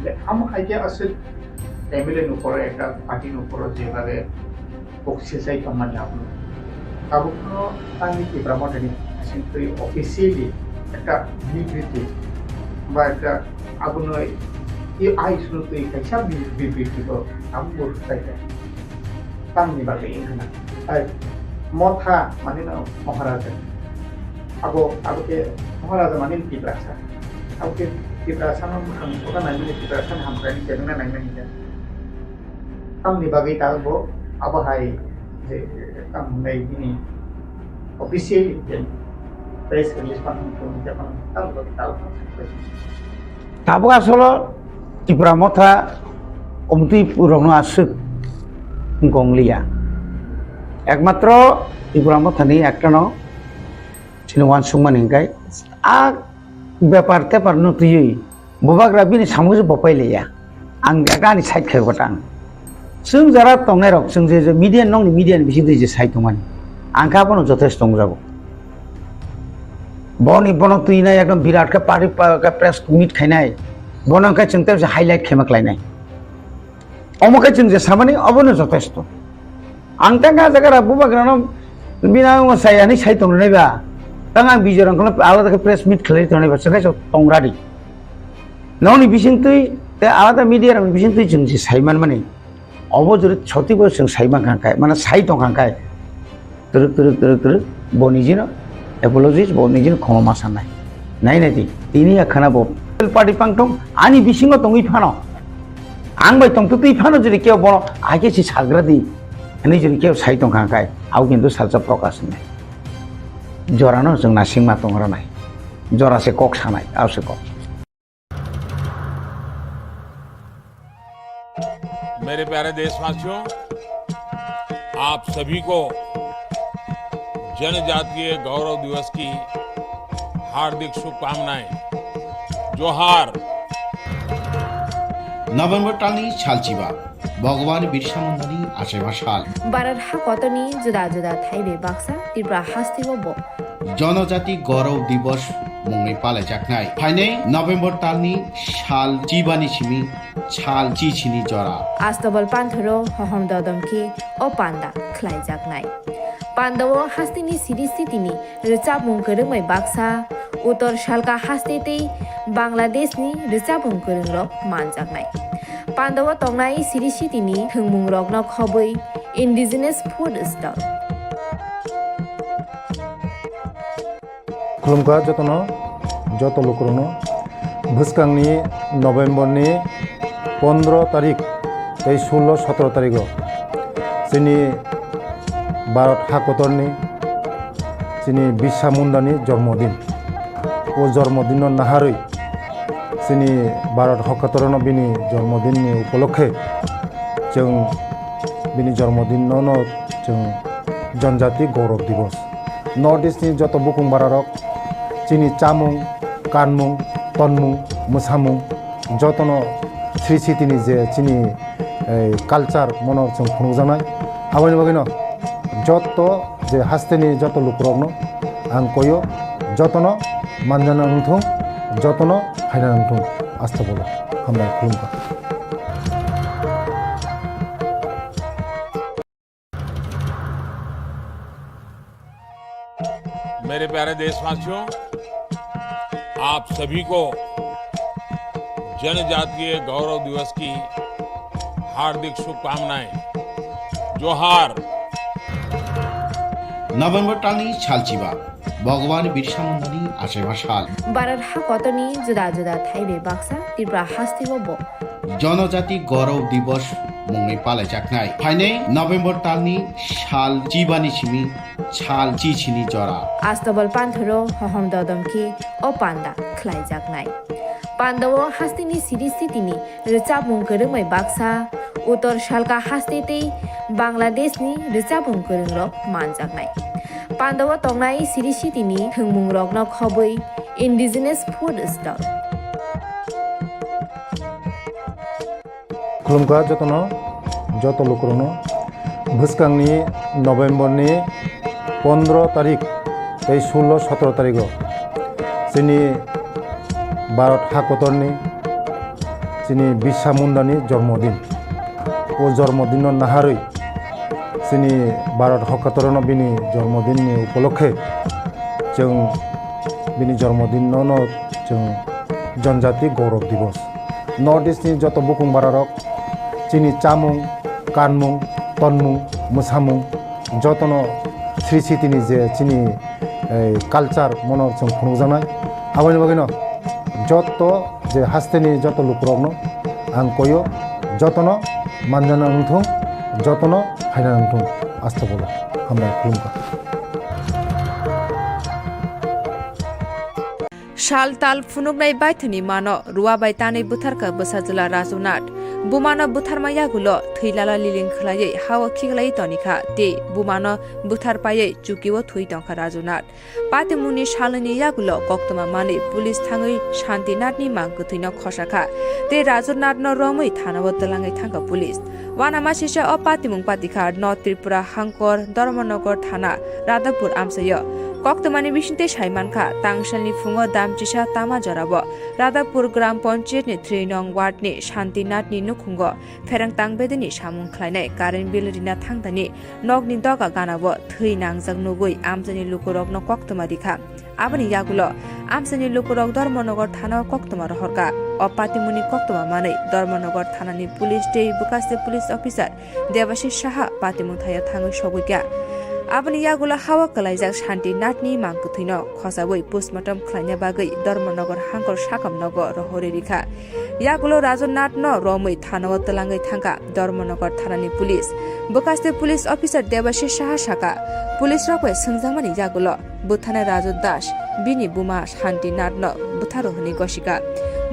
Le, amo hai khe aswk M L A ni uphoro, ekta party ni uphoro je babe kok sesai tongmani abono. Tabukno tangni Tipra Mothani bisingtwi officially ekta bibriti ba ekta abono i ai sunu twi kaisa bi-, bibriti bo tabuk bo rwkhaikha. Tamni bagwi wngkha na? Ai, Motha mani no Maharaja. Abo, abo khe Maharaja mani Tiprasa. Abo khe Tiprasa no mwkhang soda naimani, Tiprasa ni hamkraini kebengna naimani khe. Tamni bagwi ta bo abo hai je tamo hwnwi bini official je press release phan tong tong je phan tamo bagwi ta. Tabuk asolo Tipra Motha omtwi rokno aswk wngkha wng liya. Ekmatro Tipra Mothani ektano chini uansukmani hwnkhe a bepar tepar no twiwi bubagra bini samung se bopai liya. Ang ani side khe gotang. Chwng jara tongnai rok, chwng je, je media, nokni media ni bisingtwi je sai tongmani, ang khe abono jothesto tongjago. Boni, bono twinai ekdom birat khe party pa-, khe press meet khainai. Bono hwnkhe chwng tei highlight khe ma khlainai. Omo khe chwng je samani obono jothesto. Ang tang kha jaga rok bubagrano bini ang sai ani sai tong rwnai ba. Tang ang bijor ang kono alada khe press meet khlai tongnai ba, chwng khe tong radi. Nokni bisingtwi tei alada media rokni bisingtwi chwng je sai manmani. Obo jori soti bo chwng sai mankha khe, mane sai tongkha khe, twrwk, twrwk, twrwk, twrwk, bo nijino apologies, bo nijino khoma ma sanai. Nai nai di, tini ya khana bo party pang tong, ani bisingo tongwi phano, ang bai tongtwtwi phano jodi kebo bono age si sagra di, ani jodi kebo sai tongkha khe, au kintu salsa focus nai. Jorano chwng nasingma tongra nai, jora se kok sanai, au se kok. मेरे प्यारे देशवासियों, आप सभी को जनजातीय गौरव दिवस की हार्दिक शुभकामनाएं। जोहार। November talni salchiba, Bhagwan Birsa Mundani achaiba sal. Bharat hakotorni juda juda thaibai baksa Tripura hasteo bo Janajati Gaurav Divas mungwi palaijaknai. Phainai November talni sal chibani simi sal chichini jora. Astabal panthoro hohom dodom khe o panda khlaijaknai. Pandao hasteni siri sitini rwchapmung kwrwngbai baksa, Uttor Salka haste tei Bangladeshni rwchapmung kwrwngrok manjaknai. Pandao tongnai siri sitini thwngmungrokno khobwi indigenous food stall. Khulumkha jotono, joto lukurokno. Bwskangni November ni pondro tarik tei sullo sotro tarigo chini Bharat hakotorni chini Birsa Mundani jormodin. O jormodinno naharwi chini Bharat hakotorno bini jormodinni upolokhe chwng bini jormodinno no chwng Janajati Gaurav Divas. North East ni joto bukung bararok chini chamung, kanmung, tonmung, mwsamung, jotono sri sitini je chini, eh, culture mono chwng phunukjaknai. Aboni bagwino joto je hasteni joto lukurokno ang koyo, jotono manjana wngthung, jotono phaina wngthung. Astagfirullah. Hambai khulumkha. मेरे प्यारे देशवासियों, आप सभी को जनजातीय गौरव दिवस की हार्दिक शुभकामनाएं। जोहार। November talni salchiba, Bhagwan Birsa Mundani achaiba sal. Bharat hakotorni juda juda thaibai baksa Tripura hasteo bo Janajati Gaurav Divas mungwi palaijaknai. Phainai November talni sal chibani simi sal chichini jora. Astabal panthoro hohom dodom khe o panda khlaijaknai. Pandao hasteni siri sitini rwchapmung kwrwngbai baksa, Uttor Salka haste tei Bangladeshni rwchapmung kwrwngrok manjaknai. Pandao tongnai siri sitini thwngmungrokno khobwi indigenous food stall. Khulumkha jotono, joto lukurokno. Bwskangni November ni pondro tarik tei sullo sotro tarigo chini Bharat hakotorni chini Birsa Mundani jormodin. O jormodinno naharwi chini Bharat hakotorno bini jormodinni upolokhe chwng bini jormodinno no chwng Janajati Gaurav Divas. North East ni joto bukung bararok chini chamung, kanmung, tonmung, mwsamung, jotono sri sitini je chini, eh, culture mono chwng phunukjaknai. Aboni bagwino joto je hasteni joto lukurokno ang koyo, jotono manjana wngthung, jotono phaina wngthung. Astagfirullah. Hambai khulumkha. Sal tal phunuknai baithoni mano ruwa bai tanwi butharkha bwsajwla Raju Nath. Bumano butharma yagulo thwi lala liling khwlaiwi hao khiklaiwi tonikha tei bumano buthar paiwi chukio thwi tongkha Raju Nath. Patimungni salnwini yagulo koktwma manwi police thangwi Shanti Nathni mang kwthwino khosakha tei Raju Nathno romwi thanao twlangwi thangkha police. Uanamasisa o patimung patikha North Tripura Hangkor, Dharmanagar thana, Radhapur amchaio. Koktwmani bisingtwi saimankha, tangsalni phungo damchisa tama jorao Radhapur Gram Panchayatni three nong wardni Shanti Nathni nukhungo pherang tangbedini samung khlainai current bill rina thangdani nokni doga ganao thwi nangjak nugwi amchaini lukurokno koktwma rikha. Aboni yagulo amchaini lukurok Dharmanagar thanao koktwma rohorkha. O patimungni koktwma manwi Dharmanagar thanani police tei Bwkhaste police officer Debashish Saha patimung thaio thangwi sogwi kha. Aboni yagulo hao kwlaijak Shanti Nathni mang kwthwino khosawi postmortem khlaina bagwi Dharmanagar hangkor sakam nogo rohorwi rikha. Yagulo Raju Nathno romwi thanao twlangwi thangkha Dharmanagar thanani police. Bwkhaste police officer Debashish Saha sakha, police rok bai swngjakmani yagulo bwtharnai Raju Das bini buma Shanti Nathno bwtharo hwnwi gosikha.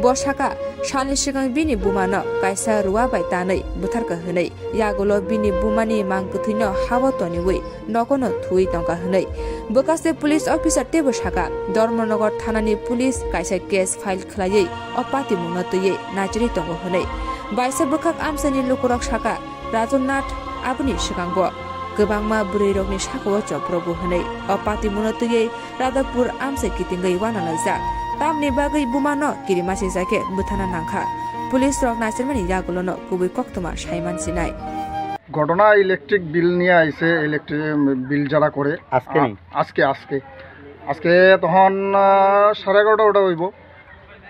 Bo sakha, salni swkang bini bumano kaisa rua bai tanwi bwtharkha hwnwi, yagulo bini bumani mang kwthwino hao toniwi nogono thuwi tongkha hwnwi. Bwkhaste police officer teibo sakha, Dharmanagar thanani police kaisa case file khlaiwi o patimungno twiwi naichirwi tongo hwnwi. Baisa bwkhak amchaini lukurok sakha, Raju Nath aboni swkango kwbangma bwrwirokni sakao chopropgo hwnwi o patimungno twiwi Radhapur amchai kitingwi uanalaijak. Tamni bagwi bumano kirimasijak khe bwthana nangkha. Police rok naisirmani yagulono kubui koktwma saiman sinai. ঘটনা electric bill নিয়ে আইছে, electric bill যারা করে। আজকে আ-, নেই? আজকে, আজকে। আজকে তখন, আহ, সাড়ে এগারোটা ওটা হইব।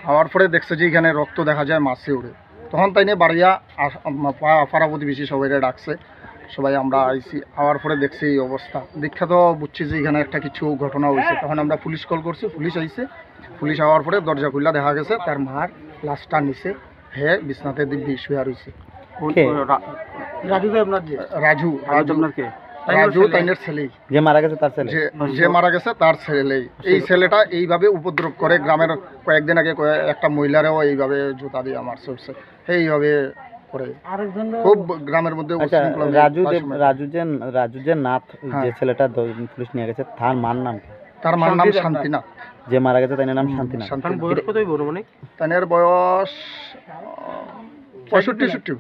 হওয়ার পরে দেখছে যে এখানে রক্ত দেখা যায় মাসে উড়ে। তখন তাই নিয়ে বাড়িয়া আস-, আম-, পা-, পাড়া প্রতিবেশী সবাইরে ডাকছে, সবাই আমরা আইছি। আওয়ার পরে দেখছি এই অবস্থা। দেখা তো বুঝছি যে এখানে একটা কিছু ঘটনা হইছে। তখন আমরা পুলিশ কল করছি, পুলিশ আইছে। পুলিশ আওয়ার পরে দরজা খুললা দেখা গেছে তার মার লাশটা নিচে হে বিছনাতে দিব্যি শুয়ে রইছে। কোন, কে? কোন রা-, রাজু তো আপনার যে? রাজু, রাজু রাজু। আপনার কে? রাজু তাইনের ছেলে। তাইনের ছেলে। যে মারা গেছে তার ছেলে? যে, হুম। যে মারা গেছে তার ছেলে। এই ছেলে। ছেলেটা এইভাবে উপদ্রব করে, গ্রামের কয়েকদিন আগে কয়ে-, একটা মহিলারেও এইভাবে জুতা দিয়ে মারছে, উঠছে। এইভাবে করে। আরেকজন খুব গ্রামের মধ্যে আচ্ছা, উচ্ছৃঙ্খলা মেয়ে রাজু প্রায় দেব-, সময়। রাজু যে, রাজু যে নাথ, হ্যাঁ। যে ছেলেটা দ-, পুলিশ নিয়ে গেছে, তার মার নাম কি? তার মার নাম শান্তি দেবনাথ। শান্তিনাথ। যে মারা গেছে, তার নাম হুম, শান্তিনাথ। শান্তি তার বয়স দেবনাথ। কত হইব অনুমানিক? তানের বয়স, আহ, পঁয়ষট্টি, ষাট।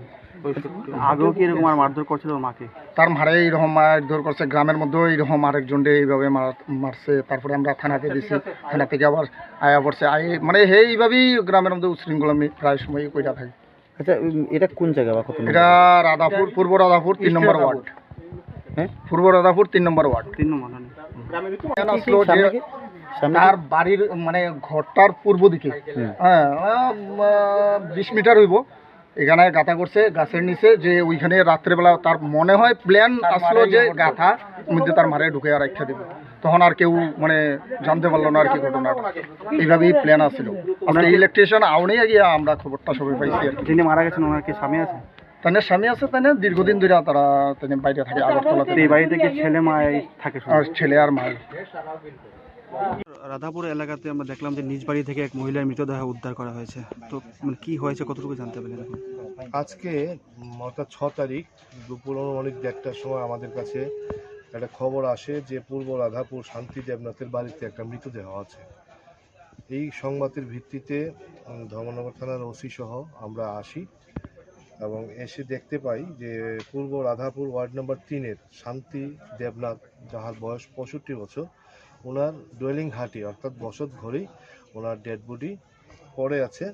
পঁয়ষট্টি। আগেও কি এরকম আর মারধর করছিল মাকে? তার মারে এইরকম মারধর করছে, গ্রামের মধ্যেও এইরকম আরেকজনরে এইভাবে মার-, মারছে। তারপরে আমরা থানাতে দিছি, থানা থেকে আবার আয়া পড়ছে। আই-, মানে, এইভাবেই গ্রামের মধ্যে উশৃঙ্খল আমি প্রায় সময়ই কইরা থাকি। আচ্ছা, উম, এটা কোন জায়গা বা কত নম্বর? এটা রাধাপুর, পূর্ব রাধাপুর তিন নম্বর ওয়ার্ড। হ্যাঁ? পূর্ব রাধাপুর তিন নম্বর ওয়ার্ড। তিন নম্বর, হ্যাঁ। কেন আসলো যে সামনে কি? সামনে কি? তার বাড়ির, মানে, ঘরটার পূর্ব দিকে, হুম। হ্যাঁ, আহ, বিশ মিটার হইব। এখানে গাঁথা করছে গাছের নিচে, যে ওইখানে রাত্রেবেলা তার মনে হয় প্ল্যান আসলো যে গাঁথা মধ্যে তার মারে ঢুকে আর রাখা দিব। তখন আর কেউ, মানে, জানতে পারলো না আর কি ঘটনাটা। এইভাবেই প্ল্যান আছিল। আজকে ইলেকট্রিশিয়ান আউনেই গিয়ে আমরা খবরটা সবাই পাইছি আর কি। যিনি মারা গেছেন, ওনার কি স্বামী আছে? তাদের স্বামী আছে, তাই না? দীর্ঘদিন ধরে তারা, তাই না, বাইরে থাকে, আগরতলাতে তো এই থাকে। বাড়িতে কি ছেলে মা এই থাকে শুধু? আর ছেলে আর মা। রাধাপুর এলাকাতে আমরা দেখলাম যে নিজ বাড়ি থেকে এক মহিলার মৃতদেহ উদ্ধার করা হয়েছে। তো, মানে, কি হয়েছে, কতটুকু জানতে পারলেন এখন? আজকে, উম, অর্থাৎ ছ তারিখ দুপুর অনুমানিক দেড়টার সময় আমাদের কাছে একটা খবর আসে যে পূর্ব রাধাপুর শান্তি দেবনাথের বাড়িতে একটা মৃতদেহ আছে। এই সংবাদের ভিত্তিতে, উম, ধর্মনগর থানার ওসি সহ আমরা আসি এবং এসে দেখতে পাই যে পূর্ব রাধাপুর ওয়ার্ড নম্বর তিনের শান্তি দেবনাথ, যাহার বয়স পঁয়ষট্টি বছর, ওনার ডুয়েলিং হাটে অর্থাৎ বসত ঘরেই ওনার ডেড বডি পড়ে আছে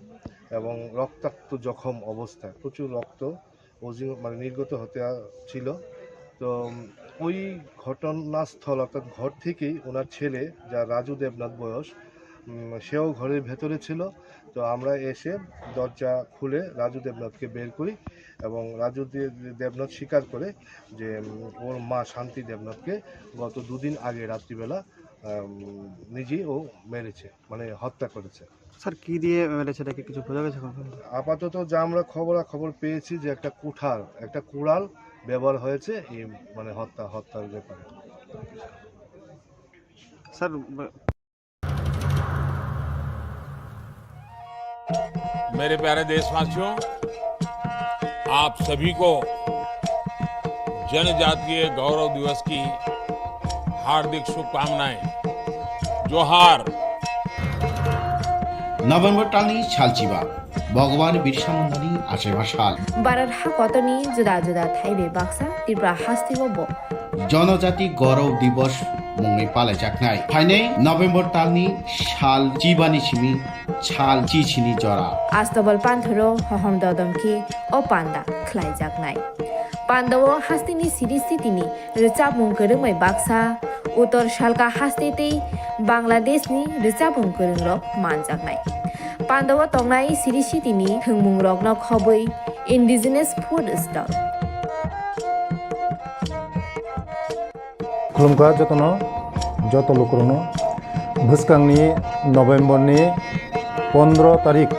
এবং রক্তাক্ত জখম অবস্থায়, প্রচুর রক্ত অজিং-, মানে নির্গত হতে আ-, ছিল। তো, উম, ওই ঘটনাস্থল অর্থাৎ ঘর থেকেই ওনার ছেলে, যা রাজু দেবনাথ বয়স, উম, সেও ঘরের ভেতরে ছিল। তো আমরা এসে দরজা খুলে রাজু দেবনাথকে বের করি এবং রাজু দে-, দেবনাথ স্বীকার করে যে, উম, ওর মা শান্তি দেবনাথকে গত দুদিন আগে রাত্রিবেলা, উম, নিজেই ও মেরেছে, মানে হত্যা করেছে। স্যার, কি দিয়ে মেরেছে, এটা কি কিছু বোঝা গেছে এখন পর্যন্ত? আপাতত যা আমরা খবরাখবর পেয়েছি যে একটা কুঠার, একটা কুড়াল ব্যবহার হয়েছে এই, মানে, হত্যা, হত্যার ব্যাপারে। স্যার, ব- मेरे प्यारे देशवासियों, आप सभी को जनजातीय गौरव दिवस की हार्दिक शुभकामनाएं। जोहार। November talni salchiba, Bhagwan Birsa Mundani achaiba sal. Bharat hakotorni juda juda thaibai baksa Tripura hasteo bo Jonojati Gaurav Divas mungwi palaijaknai. Phainai November talni sal chibani simi sal chichini jora. Astobal panthoro hohom dodom khe o panda khlaijaknai. Pandao hasteni siri sitini rwchapmung kwrwngbai baksa, Uttor Salka haste tei Bangladeshni rwchapmung kwrwngrok manjaknai. Pandao tongnai siri sitini thwngmungrokno khobwi indigenous food stall. Khulumkha jotono, joto lukurokno. Bwskangni November ni pondro tarik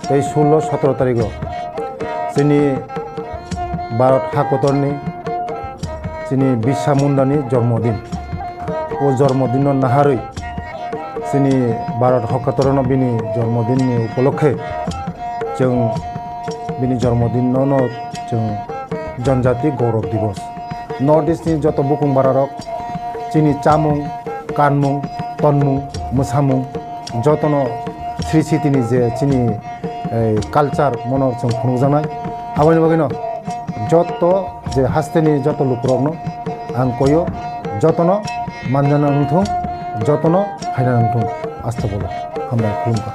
tei sullo sotro tarigo chini Bharat hakotorni chini Birsa Mundani jormodin. O jormodinno naharwi chini Bharat hakotorno bini jormodinni upolokhe chwng bini jormodinno no chwng Janjati Gaurav Divas. North East ni joto bukung bararok chini chamung, kanmung, tonmung, mwsamung jotono sri sitini je chini, eh, culture mono chwng phunukjaknai. Aboni bagwino joto je hasteni joto lukurokno ang koyo, jotono manjana wngthung, jotono phaina wngthung. Astagfirullah. Hambai, khulumkha.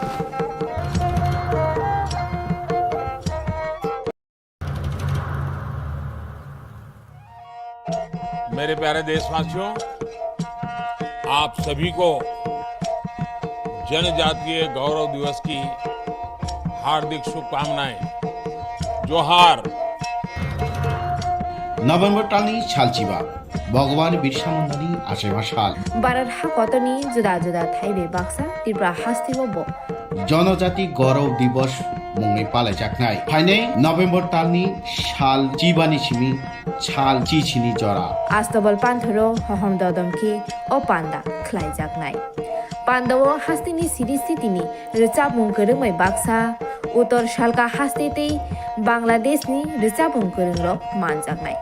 मेरे प्यारे देशवासियों, आप सभी को जनजातीय गौरव दिवस की हार्दिक शुभकामनाएं। जोहार। November talni salchiba, Bhagwan Birsa Mundani achaima sal. Bharat hakotorni juda juda thaibai baksa Tripura hasteo bo Janajati Gaurav Divas mungwi palaijaknai. Phainai November talni sal chibani simi sal chichini jora. Astobal panthoro hohom dodom khe o panda khlaijaknai. Pandao hasteni siri sitini rwchapmung kwrwngbai baksa, Uttor Salka haste tei Bangladeshni rwchapmung kwrwngrok manjaknai.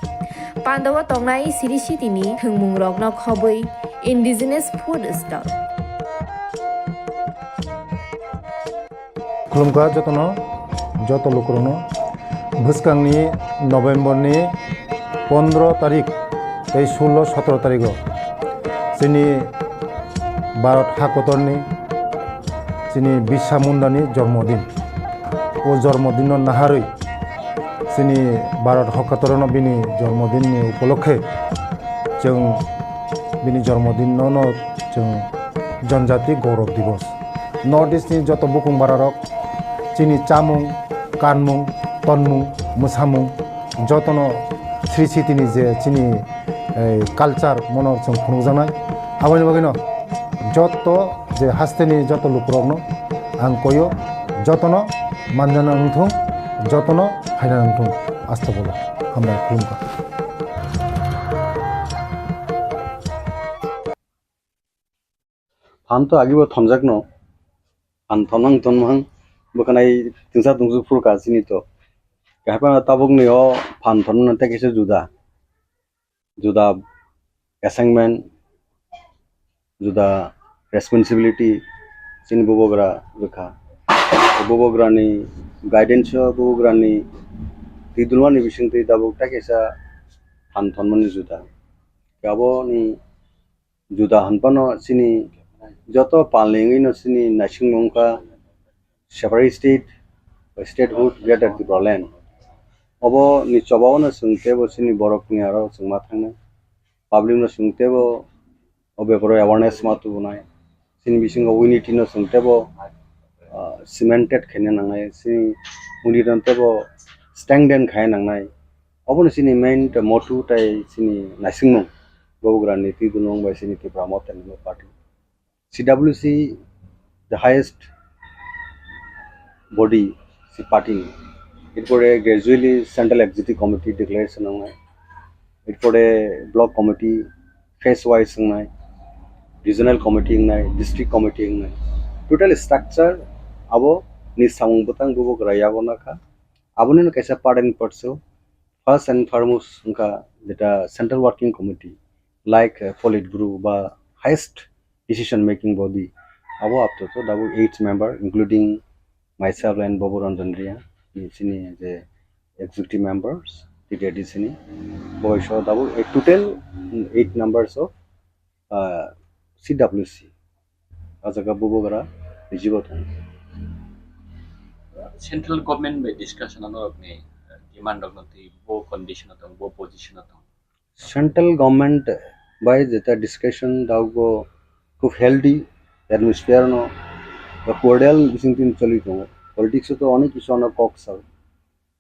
Pandao tongnai siri sitini thwngmungrokno khobwi indigenous food stall. Khulumkha jotono, joto lukurokno. Bwskangni November ni pondro tarik tei sullo sotro tarigo chini Bharat hakotorni chini Birsa Mundani jormodin. O jormodinno naharwi chini Bharat hakotorno bini jormodinni upolokhe chwng bini jormodinno no chwng Janjati Gaurav Divas. North East ni joto bukung bararok chini chamung, kanmung, tonmung, mwsamung jotono sri sitini je chini, eh, culture mono chwng phunukjaknai. Aboni bagwino joto je hasteni joto lukurokno ang koyo, jotono manjana wngthung, jotono phaina wngthung. Astagfirullah. Hambai, khulumkha. Phan to agibo thomjakno, phan thomnang thomnang bwkhanai tungsa tungsu phuru ka chini to. Kahai phano tabukni o phan thomnang tei kaisa juda, juda assignment, juda responsibility chini bubagra rwkha. Bubagrani guidance o, bubagrani twi dulmani bisingtwi tabuk tei kaisa phan thomnani juda. Aboni juda hwnphano chini joto palni wngwino chini naisingmung wngkha separate state, statehood, Greater Tipraland. Oboni chobao no chwng teibo chini borokni aro chwngma thangnai. Public no chwng teibo o beparo awareness ma tubunai. Chini bisingo unity no chwng teibo, ah, cemented khaina nangnai. Chini unity no teibo strengthen khaina nangnai. Obono chini main motto tai chini naisingmung, bubagrani twi dulmung bai chini Tipra Motha National Party. C W C, the highest body, si party ni. Erpore gradually Central Executive Committee declaration wngnai. Erpore Block Committee phase wise wngnai. Regional Committee wngnai, District Committee wngnai. Total structure abo ni samung bwtang bubagra yago nakha. Abonino kaisa part and parcel. First and foremost wngkha jeta Central Working Committee, like, uh, Politburo ba highest decision making body, abo apto to dabo eight member, including myself and Babu Ranjan Reang, ni chini je executive members, T T A D C ni, bo iso dabo eight, total eight members of, uh, C W C. O jaga bubagra rijibo tongo. Central government bai discussion ano rokni demand rokno twi bo condition o tong, bo position o tong. Central government bai jeta discussion dago khub healthy atmosphere no Ba cordial bising tin choli tongo. Politics o to onek kisu ano kok sao.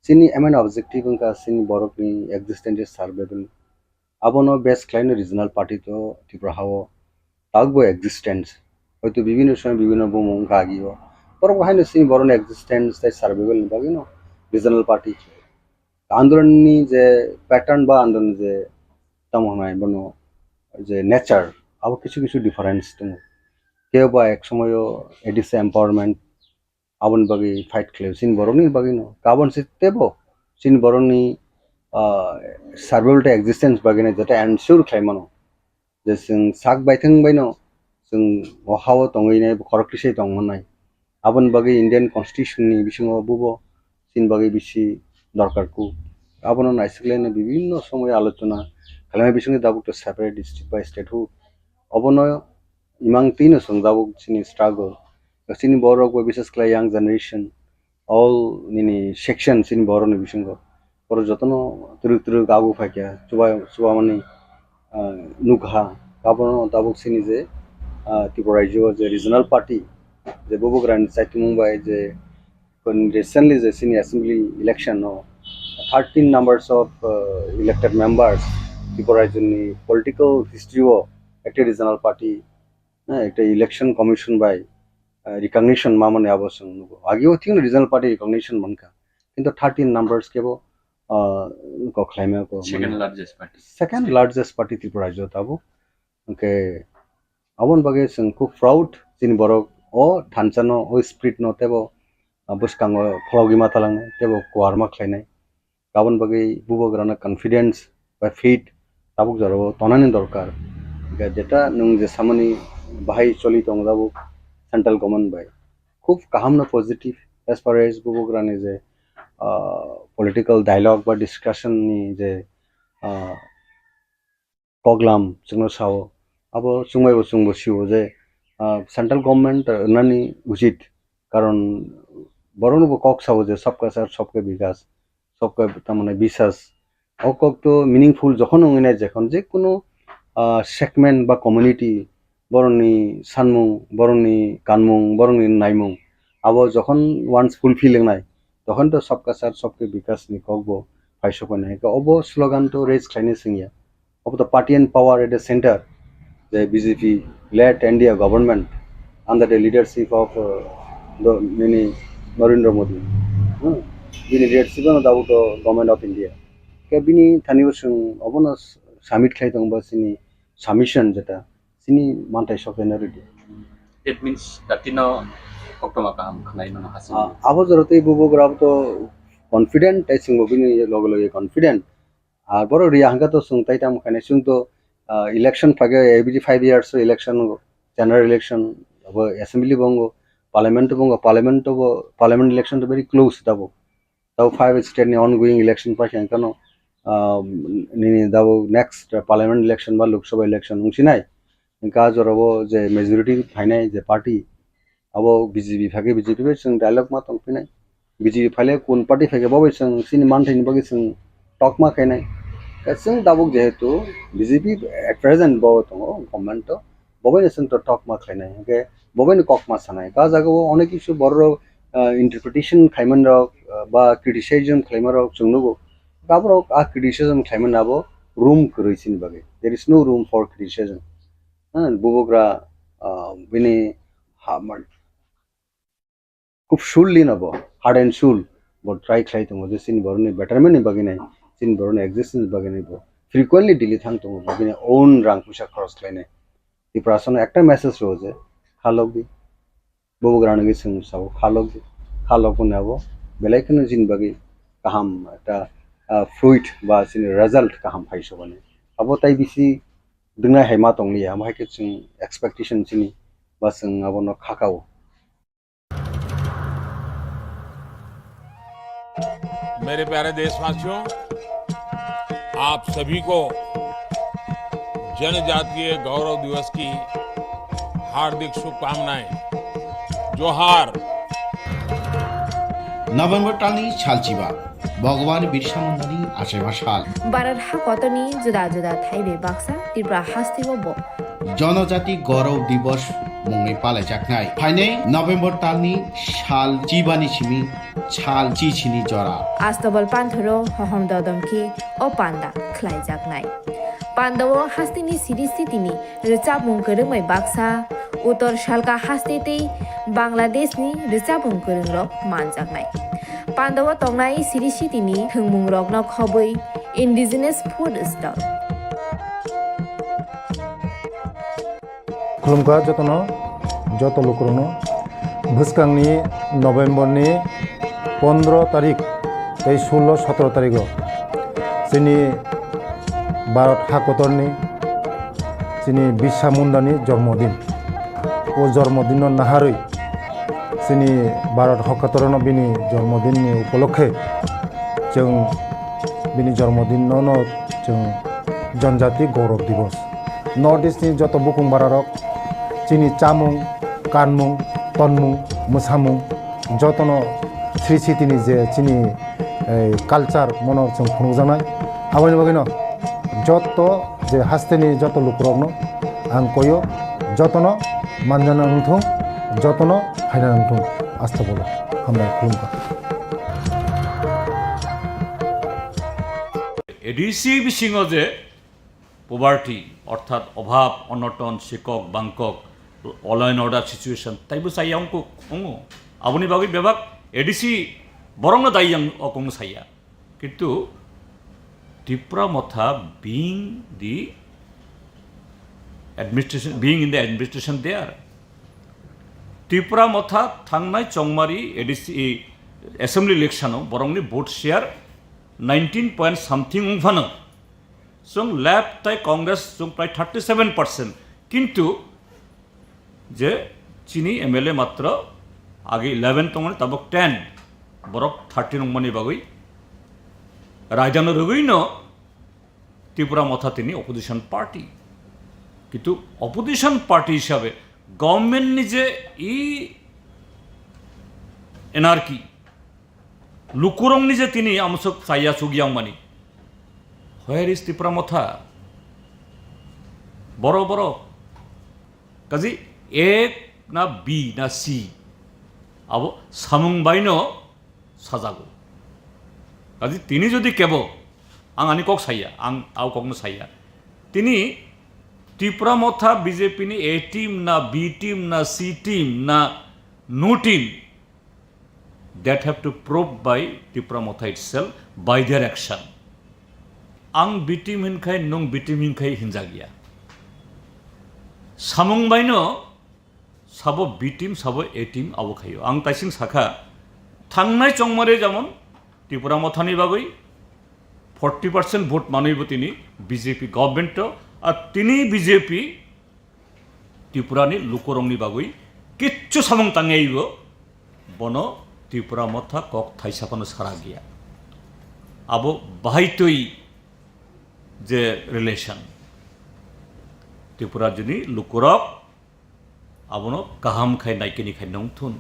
Chini main objective wngkha chini borokni existence survival. Abono base khlaino regional party to Tripura hao tagbo existence. Hoito bibhinno somoy bibhinno bumung wngkha agio. Borok bo haino chini borokni existence tei survival ni bagwino regional party. Andolonni je pattern ba andolonni je tamo hwnai bono je nature abo kisu kisu difference tongo. Kebo ba ek somoyo A D C empowerment aboni bagwi fight khlaio chini borokni bagwino. Kabon se tebo chini borokni, ah, survival tei existence bagwino jeta ensure khlai mano. Je chwng sak baithang baino chwng o hao tongwi nai, khorok tisai tong mannai. Aboni bagwi Indian Constitution ni bisingo bubo chini bagwi bisi dorkar ku. Abono naisiklaino bibhinno somoy alochona khlaimani bisingo tabuk to separate state by statehood. Obono imang twino chwng tabuk chini struggle. Chini borok bai bises khlai young generation, all nini section chini borokni bisingo. Borok jotono twrwk twrwk abu phaikha, chuba-, chubamani, ah, nukha. Abono tabuk chini je, ah, Tripura rajyo je regional party, je bubagrani chaitumung bai je recently je chini assembly election no thirteen numbers of, ah, elected members Tripura rajyoni political history o ekta regional party, eh, ekta election commission bai, ah, recognition mamani abo chwng nugo. Agio thik regional party recognition mankha. Kintu thirteen numbers kebo, ah, kok khlaima ko second mane largest party. Second largest party Tripura rajyo tabuk. Hwnkhe aboni bagwi chwng khub proud chini borok o thansa no, o spirit no tebo, ah, bwskango phologwi ma talang tebo kuar ma khlainai. Aboni bagwi bubagrano confidence ba faith tabuk jorao tonani dorkar. Hwnkhe jeta nwng je samani bahai choli tongo tabuk central government bai. Khub kaham no positive as far as bubagrani je, ah, political dialogue ba discussion ni je, ah, koklam chwngno sao. Abo chwngbai bo chwngbo sio je, ah, central government, ah, nani uchit. Karon borokno bo kok sao je sabka saath sabka bikas, sabka tamane biswas. O kok to meaningful jokhon wngwi nai jekhon je kuno, ah, segment ba community borokni sanmung, borokni kanmung, borokni naimung abo jokhon once fulfill wngnai, tokhon to sabka saath sabka bikas ni kok bo phai soknai. Obo slogan to raise khlainai swngya. Obo to party and power at the center, the B J P led India government under the leadership of, uh, the, nini Narendra Modi. Hmm. Bini leadership ano dabu to Government of India. Ke bini thani bo chwng obono submit khlai tong ba chini submission jeta chini mantai sokhe na rwdi. That means datino koktoma kaham khnai mano hasing. Ah, abo jora tei bubo gra to confident, tei chwngbo bini loge loge confident. Ar borok riya hwnkha to chwng tai tamo khainai, chwng to, ah, election phage every five years o election, general election, abo assembly bo wngo, parliament bo wngo, parliament bo, parliament election to very close tabuk. Tabuk five state ni ongoing election paikha hwnkha no, ah, nini tabuk next parliament election ba Lok Sabha election wngsinai. Hwnkha ah jorao je majority phainai je party, abo B J P phage B J P bai chwng dialogue ma tongphinai. B J P phaile kun party phage bo bai chwng chini manthai ni bagwi chwng talk ma khainai. Khe chwng tabuk jehetu B J P at present bo tongo government o, bo bai chwng to talk ma khlainai. Hwnkhe bo bai kok ma sanai. Ka jaga o onek kisu borok, ah, interpretation khlaiman rok, ah, ba criticism khlaiman rok chwng nugo. Aborok a criticism khlaiman abo room kwrwi chini bagwi. There is no room for criticism. Ha, bubagra, ah, bini ha, man, khub surely no bo, heart and soul bo try khlai tongo je chini borokni betterment ni bagwi nai, chini borokni existence ni bagwi nai bo frequently Delhi thang tongo, bo bini own rang puisa khoroch khlainai. Tiprasano ekta message rwo je kha logdi. Bubagra nungwi chwng sao kha logdi. Kha logmani abo belai kheno chini bagwi kaham ekta, ah, fruit ba chini result kaham phai sobani. Abo tai bisi dwngnai hai ma tong liya, amo hai khe chwng expectation chini ba chwng abono kha kao. मेरे प्यारे देशवासियों, आप सभी को जनजातीय गौरव दिवस की हार्दिक शुभकामनाएं। जोहार। November talni salchiba, Bhagwan Birsa Mundani achaiba sal. Bharat ha kotorni juda juda thai bai baksa Tripura hasteo bo Janajati Gaurav Divas mungwi palaijaknai. Phainai November talni sal chibani simi sal chichini jora. Astabal panthoro hohom dodom khe o panda khlaijaknai. Pandao hasteni siri sitini rwchapmung kwrwngmai baksa, Uttor Salka haste tei Bangladeshni rwchapmung kwrwngrok manjaknai. Pandao tongnai siri sitini thwngmungrokno khobwi indigenous food stall. Khulumkha jotono, joto lukurokno. Bwskangni November ni pondro tarik tei sullo sotro tarigo chini Bharat hakotorni chini Birsa Mundani jormodin. O jormodinno naharwi chini Bharat hakotorno bini jormodinni upolokhe chwng bini jormodinno no chwng Janajati Gaurav Divas. North East ni joto bukung bararok chini chamung, kanmung, tonmung, mwsamung jotono sri sitini je chini, eh, culture mono chwng phunukjaknai. Aboni bagwino joto je hasteni joto lukurokno ang koyo, jotono manjana wngthung, jotono phaina wngthung. Astabolo hambai khulumkha. A D C bisingo je poverty, orthat obhab, onoton, sikok, bangkok, law and order situation, taibo chaya wngkuk, wngo. Aboni bagwi bebak A D C borokno dai yang o kongno saya. Kintu Tipra Motha being the administration, being in the administration there. Tipra Motha thangnai chongmari A D C assembly election o borokni vote share nineteen point something wngphano. Chwng left tei Congress chwng prai thirty seven percent. Kintu je chini M L A matro age eleven tongmani tabuk ten, borok thirteen wngmani bagwi raidano rwgwino Tipra Motha tini opposition party. Kintu opposition party hisabe government ni je i anarchy, lukurokni je tini amosok chaya chuk yang mani. Where is Tipra Motha? Boro boro. Kaji A na B na C. Abo samung baino sajago. Kaji tini jodi kebo, ang ani kok saya, ang au kokno saya. Tini Tipra Motha B J P ni A team na B team na C team na no team. That have to prove by Tipra Motha itself by their action. Ang B team hinkhai, nung B team hinkhai hinjagya. Samung baino sabo B team, sabo A team abo khayo. Ang taising sakha, thangnai chongmare jamon Tipra Mothani bagwi forty percent vote manwi bo tini B J P government to, a tini B J P Tripura ni lukurokni bagwi kichu samung tangwi bo bono Tipra Motha kok thaisa phano sara giya. Abo bahai twi je relation Tripura jini lukurok abono kaham khai naikini khai nongthun.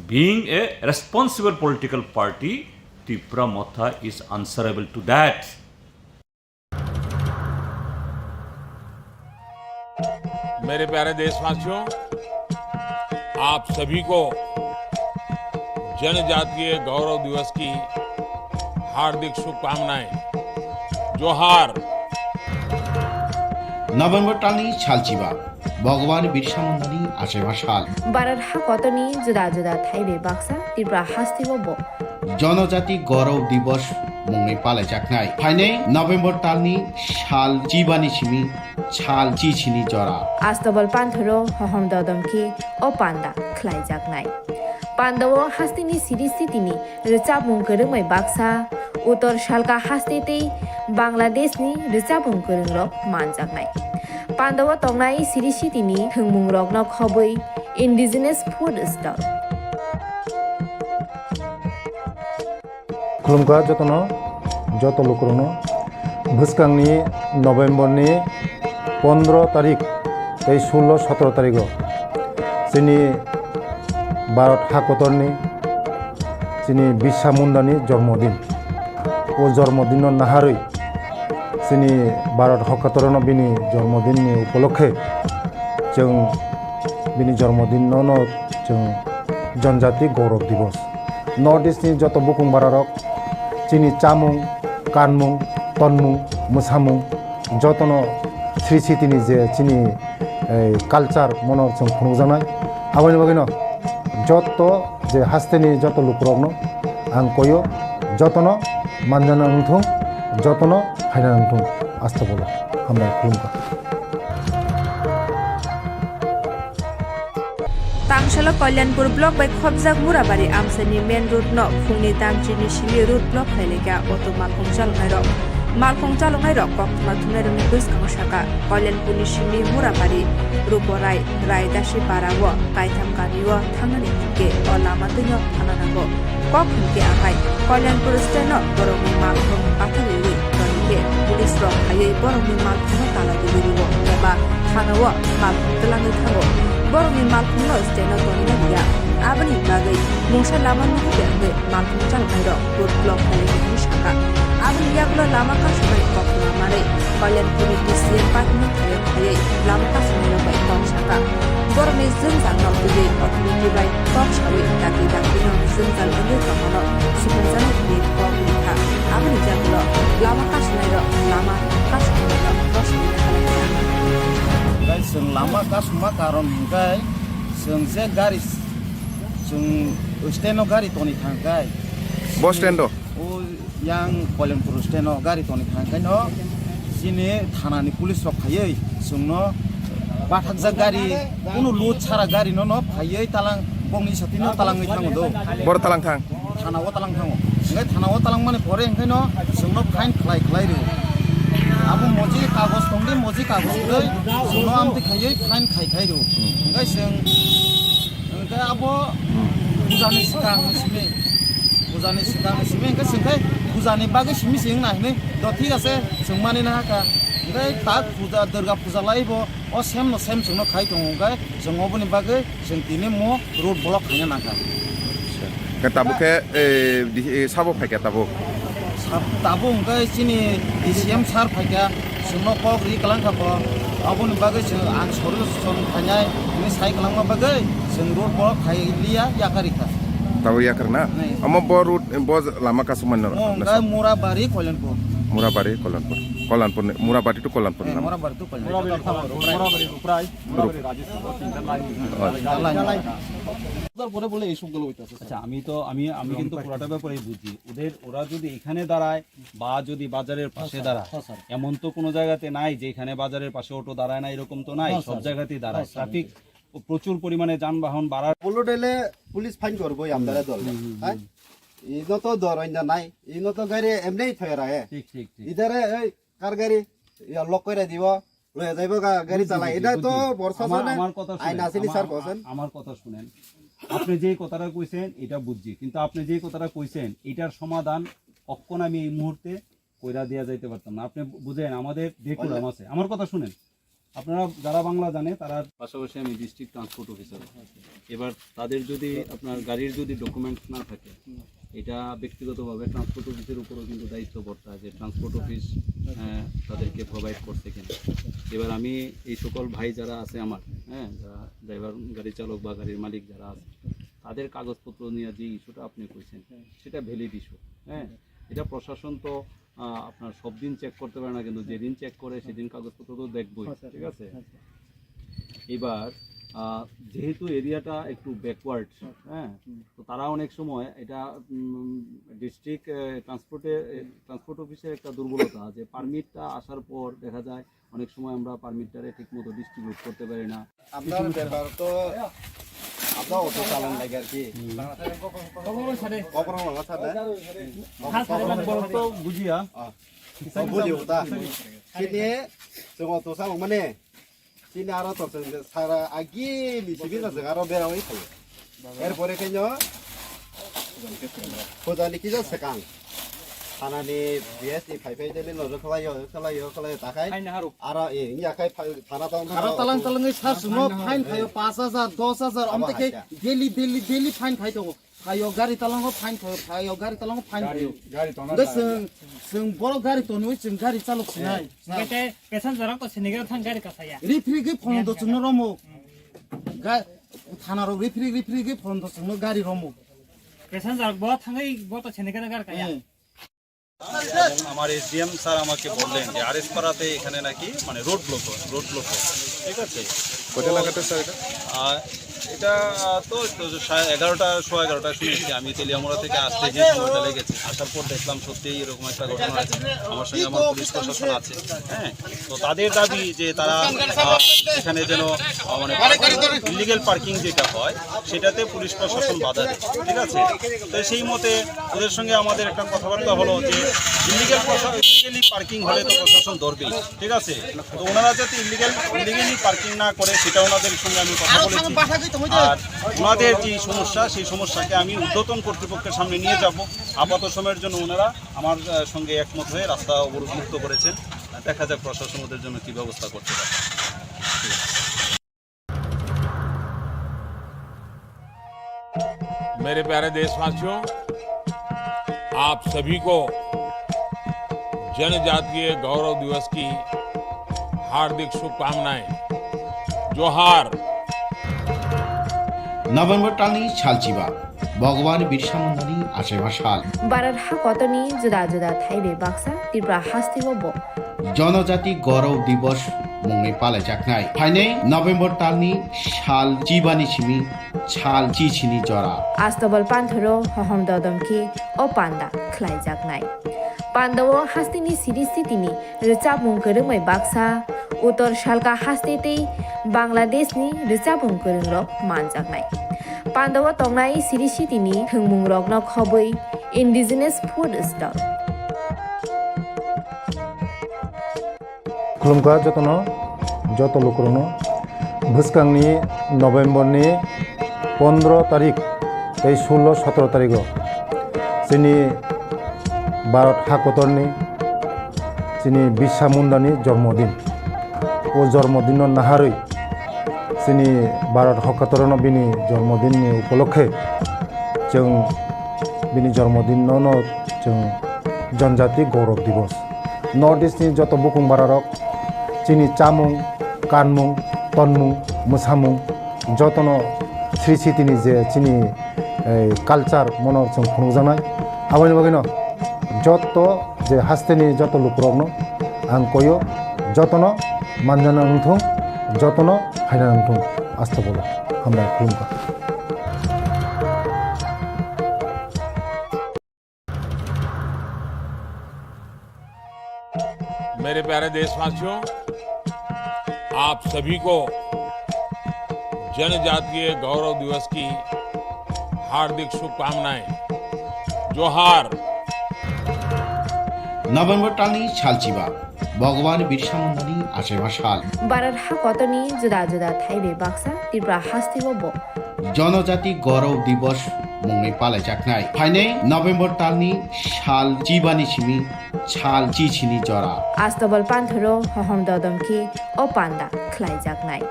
Being a responsible political party, Tipra Motha is answerable to that. मेरे प्यारे देशवासियों, आप सभी को जनजातीय गौरव दिवस की हार्दिक शुभकामनाएं। जोहार। November talni salchiba, Bhagwan Birsa Mundani achaiba sal. Bharat hakotorni juda juda thaibai baksa Tripura hasteo bo Janajati Gaurav Divas mungwi palaijaknai. Phainai November talni sal chibani simi sal chichini jora. Astobal panthoro hohom dodom khe o panda khlaijaknai. Pandao hasteni siri sitini rwchapmung kwrwngbai baksa, Uttor Salka haste tei Bangladeshni rwchapmung kwrwngrok manjaknai. Pandao tongnai siri sitini thwngmungrokno khobwi indigenous food stall. Khulumkha jotono, joto lukurokno. Bwskangni November ni pondro tarik tei sullo sotro tarigo chini Bharat hakotorni chini Birsa Mundani jormodin. O jormodinno naharwi Chini Bharat Hokkatorono bini jormodinni upolokhe chwng bini jormodinno no chwng Janjati Gaurav Divas. North East ni joto bukung bararok chini chamung, kanmung, tonmung, mwsamung jotono Sri Sitini je chini, eh, culture mono chwng phunukjaknai. Aboni bagwino joto je hasteni joto lukurokno ang koyo, jotono manjana wngthung, jotono phaina wngthung, astagfirullah, hambai khulumkha. Tangsalo Kalyanpur block bai khopjak Murabari amchaini main road no phungni damchini simi road block khlailaikha auto malkhung chaloknairok. Malkhung chaloknairok koktwma thumnairokni bwskango sakha Kalyanpurni simi Murabari, Ruporai, Raidasi para o kaitham kami o thangnani hinkhe o lama twino thana nango. Kok hinkhe ahai Kalyanpur stand o borokni malkhung bathagwi rwi toni khe police rok phaiwi borokni malkhung no tala rwi rwo eba thana o malkhung twlangwi thango. Borokni malkhung no stand o tonina liya. Aboni bagwi mungsa lama nuhukya hwnwi malkhung chaloknairok road block khlaiwi hwnwi sakha. Aboni yagulo lama kasumani koktwma manwi Kalyanpurni D C M party no thayok khaiwi lama kasumnairok bai kok sakha. Borokni jwngjal no twiwi authority bai kok sawi dakti dakti no jwngjal wngwi tongmano supungjaknai hwnwi kok rikha. Aboni yagulo lama kasumnairok lama kasumnairok bosongni halai kha. Hwnkhe chwng lama kasuma karon hwnkhe chwng je gari, chwng stand o gari toni thangkhe. Bo stand o? O yang Kalyanpur stand o gari toni thangkhe no chini thana ni police rok phaiwi chwngno bathakjak gari kunu load sara gari no no phaiwi talang bongni satino talangwi thango do. Boro talang thang. Thana o talang thango. Hwnkhe thana o talang mani pore hwnkhe no chwngno fine khlai khlai rw. Abo moji kagoj tongdi, moji kagoj kwrwi chwngno amtwi khaiwi fine khai khai rw. Hwnkhe chwng, hwnkhe abo pujani swkang simi, pujani swkang simi hwnkhe chwng khe pujani bagwi simi se wngna hinwi do thik ase chwng mani na kha. Hwnkhe tak puja, Durga puja lai bo o same no same chwngno khai tongo, hwnkhe chwng oboni bagwi chwng tini mo road block khaina nangkha. Khe tabuk khe, eh, di-, eh, sabo phaikha tabuk? Sab-, tabuk hwnkhe chini D C M sir phaikha, chwngno kok ri kwlangkha bo. Aboni bagwi chwng ang solution khainai hwnwi sai kwlangma bagwi chwng road block khai liya, yakarikha. Tabuk yakarna? Nai. Omo bo road, bo lama kasumani no? Mo hwnkhe Murabari, Kalyanpur. Murabari, Kalyanpur. Kalyanpur ni, Murabari to Kalyanpur Eh, nama? Murabari to Kalyanpur. Murabari, Murabari, Ruprai. Murabari, Rajesh, তিনটা লাইন। আচ্ছা। লাইন। তারপরে বলে এই সবগুলো হইতাছে, স্যার। আচ্ছা, আমি তো, আমি, আমি কিন্তু পুরাটা ব্যাপারেই বুঝি। ওদের, ওরা যদি এখানে দাঁড়ায় বা যদি বাজারের পাশে দাঁড়ায়, হ্যাঁ, স্যার। এমন তো কোনো জায়গাতে নাই যে এখানে বাজারের পাশে অটো দাঁড়ায় না, এরকম তো নাই। হ্যাঁ, সব স্যার। জায়গাতেই দাঁড়ায়। হ্যাঁ, স্যার। ট্রাফিক প্রচুর পরিমাণে যানবাহন বাড়ার। Pollution এ পুলিশ ফাইন করবো, আমরা দল। হুম, হুম, হ্যাঁ? হুম। ইনো তো দর অন্য নাই, ইনো তো গাড়ি এমনি থয়ে রাখে। ঠিক, ঠিক, ঠিক। ইধারে এই কার গাড়ি, ইয়া, লক করে দিব। লয়ে যাইবো গা-, গাড়ি বুঝছি, চালাই। বুঝছি, এটা তো বুঝছি। বড় শাসন আমার, না। আমার কথা আইন শুনেন, আছে নি আমার, স্যার, বলছেন? আমার কথা শুনেন। আপনি যেই কথাটা কইছেন, এটা বুঝছি। কিন্তু আপনি যেই কথাটা কইছেন, এটার সমাধান অক্ষণ আমি এই মুহূর্তে কইরা দিয়া যাইতে পারতাম না। আপনি বু-, বুঝেন, আমাদের ডেকোরাম আছে। আমার কথা শুনেন। আপনারা যারা বাংলা জানে, তারা পাশাপাশি আমি ডিস্ট্রিক্ট ট্রান্সপোর্ট অফিসার। এবার তাদের যদি আপনার গাড়ির যদি ডকুমেন্টস না থাকে, এটা ব্যক্তিগতভাবে ট্রান্সপোর্ট অফিসের উপরও কিন্তু দায়িত্ব বর্তায় যে ট্রান্সপোর্ট অফিস, আহ, তাদেরকে প্রোভাইড করছে কিনা। এবার আমি এই সকল ভাই যারা আছে আমার, হ্যাঁ, যারা ড্রাইভার, গাড়ি চালক বা গাড়ির মালিক যারা আছে, তাদের কাগজপত্র নিয়ে যে ইস্যুটা আপনি কইছেন, সেটা ভ্যালিড ইস্যু, হ্যাঁ। এটা প্রশাসন তো, আহ, আপনার সব দিন চেক করতে পারে না, কিন্তু যেদিন চেক করে সেদিন কাগজপত্র তো দেখবই, হ্যাঁ, স্যার। ঠিক আছে? হ্যাঁ, স্যার। এবার, আহ, যেহেতু এরিয়াটা একটু ব্যাকওয়ার্ড, হ্যাঁ, হ্যাঁ, হুম। তো তারা অনেক সময় এটা, উম, ডিস্ট্রিক্ট, আহ, ট্রান্সপোর্টে, আহ, ট্রান্সপোর্ট অফিসের একটা দুর্বলতা, যে পারমিটটা আসার পর দেখা যায় অনেক সময় আমরা পারমিটটারে ঠিকমতো ডিস্ট্রিবিউট করতে পারি না। আপনার ব্যাপার তো, আপনার অটো চালান লাগে আর কি। হুম। কখনো মামা সাথে? কখনো মামা সাথে? বুঝিয়া। আহ, ও বুঝিও তা। Sini, chwng auto sa mane, chini aro to chwng sara agi ni simi na chwng aro bera oi thaio. Erpore khe no, pujani kisa swkang. Thanani B S ni phai phai tele no khlaio, khlaio, khlaio ta khai. Aro e, ya khai thana tong. Aro talang talang sa sumo fine khaio paanch hajar, dos hajar, amte khe daily, daily, daily fine khai tongo. Phaio gari talango fine khaio, phaio gari talango fine khaio. Gari tona. Hwnkhe chwng, chwng borok gari tonwi chwng gari chalok sinai. Kete passenger rok to sini gari thang gari kasaya. Referee khe phone do chwngno romo. Ga-, thana rok referee, referee khe phone do chwngno gari romo. Passenger bo thangwi bo to sini gari gari kaya. Eh. এবং আমার SDM sir আমাকে বললেন যে আরএস পাড়াতে এখানে নাকি মানে road block হয়, রোড ব্লক হয়, ঠিক আছে? কটা নাগাদ স্যার এটা? আহ, এটা তো, তো সাড়ে এগারোটা, সোয়া এগারোটা শুনেছি আমি, তেলিয়ামুড়া থেকে আসতে যে সময়টা লেগেছে, আসার পর দেখলাম সত্যিই এরকম একটা ঘটনা আছে। আমার সঙ্গে আমার পুলিশ প্রশাসন আছে, হ্যাঁ। তো তাদের দাবি যে তারা, আহ, এখানে যেন, আহ, মানে ইলিগাল পার্কিং যেটা হয়, সেটাতে পুলিশ প্রশাসন বাধা দেয়, ঠিক আছে? তো সেই মতে ওদের সঙ্গে আমাদের একটা কথাবার্তা হলো যে ইলিগাল, ইলিগালি পার্কিং হলে তো প্রশাসন ধরবেই, ঠিক আছে? তো ওনারা যাতে ইলিগাল, ইলিগালি পার্কিং না করে, সেটা ওনাদের সঙ্গে আমি কথা বলেছি। আর ওনাদের যে সমস্যা, সেই সমস্যাকে আমি ঊর্ধ্বতন কর্তৃপক্ষের সামনে নিয়ে যাব। আপাত সময়ের জন্য ওনারা আমার, আহ, সঙ্গে একমত হয়ে রাস্তা অবরোধ মুক্ত করেছেন। দেখা যাক প্রশাসন ওদের জন্য কি ব্যবস্থা করতে পারে। मेरे प्यारे देशवासियों, आप सभी को जनजातीय गौरव दिवस की हार्दिक शुभकामनाएं। जोहार। November talni salchiba, Bhagwan Birsa Mundani achaiba sal. Bharat hakotorni juda juda thaibai baksa Tripura hasteo bo Jonojati Gaurav Divas mungwi palaijaknai. Phainai November talni sal chibani simi sal chisini jora. Astobal panthoro hohom dodom khe o panda khlaijaknai. Pandao hasteni siri sitini rwchapmung kwrwngbai baksa, Uttor Salka haste tei Bangladeshni rwchapmung kwrwngrok manjaknai. Pandao tongnai siri sitini thwngmungrokno khobwi Indigenous Food Stall. Khulumkha jotono, joto lukurokno. Bwskangni November ni pondro tarik tei sullo sotro tarigo chini Bharat hakotorni chini Birsa Mundani jormodin. O jormodinno naharwi chini Bharat hakotorno bini jormodinni upolokhe chwng bini jormodinno no chwng Janjati Gaurav Divas. North East ni joto bukung bararok chini chamung, kanmung, tonmung, mwsamung jotono sri sitini je chini, eh, culture mono chwng phunukjaknai. Aboni bagwino joto je hasteni joto lukurokno ang koyo jotono manjana wngthung, jotono phaina wngthung. Astobolo hambai khulumkha. मेरे प्यारे देशवासियों, आप सभी को जनजातीय गौरव दिवस की हार्दिक शुभकामनाएं। जोहार। November talni salchiba, Bhagwan Birsa Mundani achaiba sal. Bharat hakotorni juda juda thaibai baksa Tripura hasteo bo Jonojati Gaurav Divas mungwi palaijaknai. Phainai November talni sal chibani simi sal chisini jora. Astobal panthoro hohom dodom khe o panda khlaijaknai.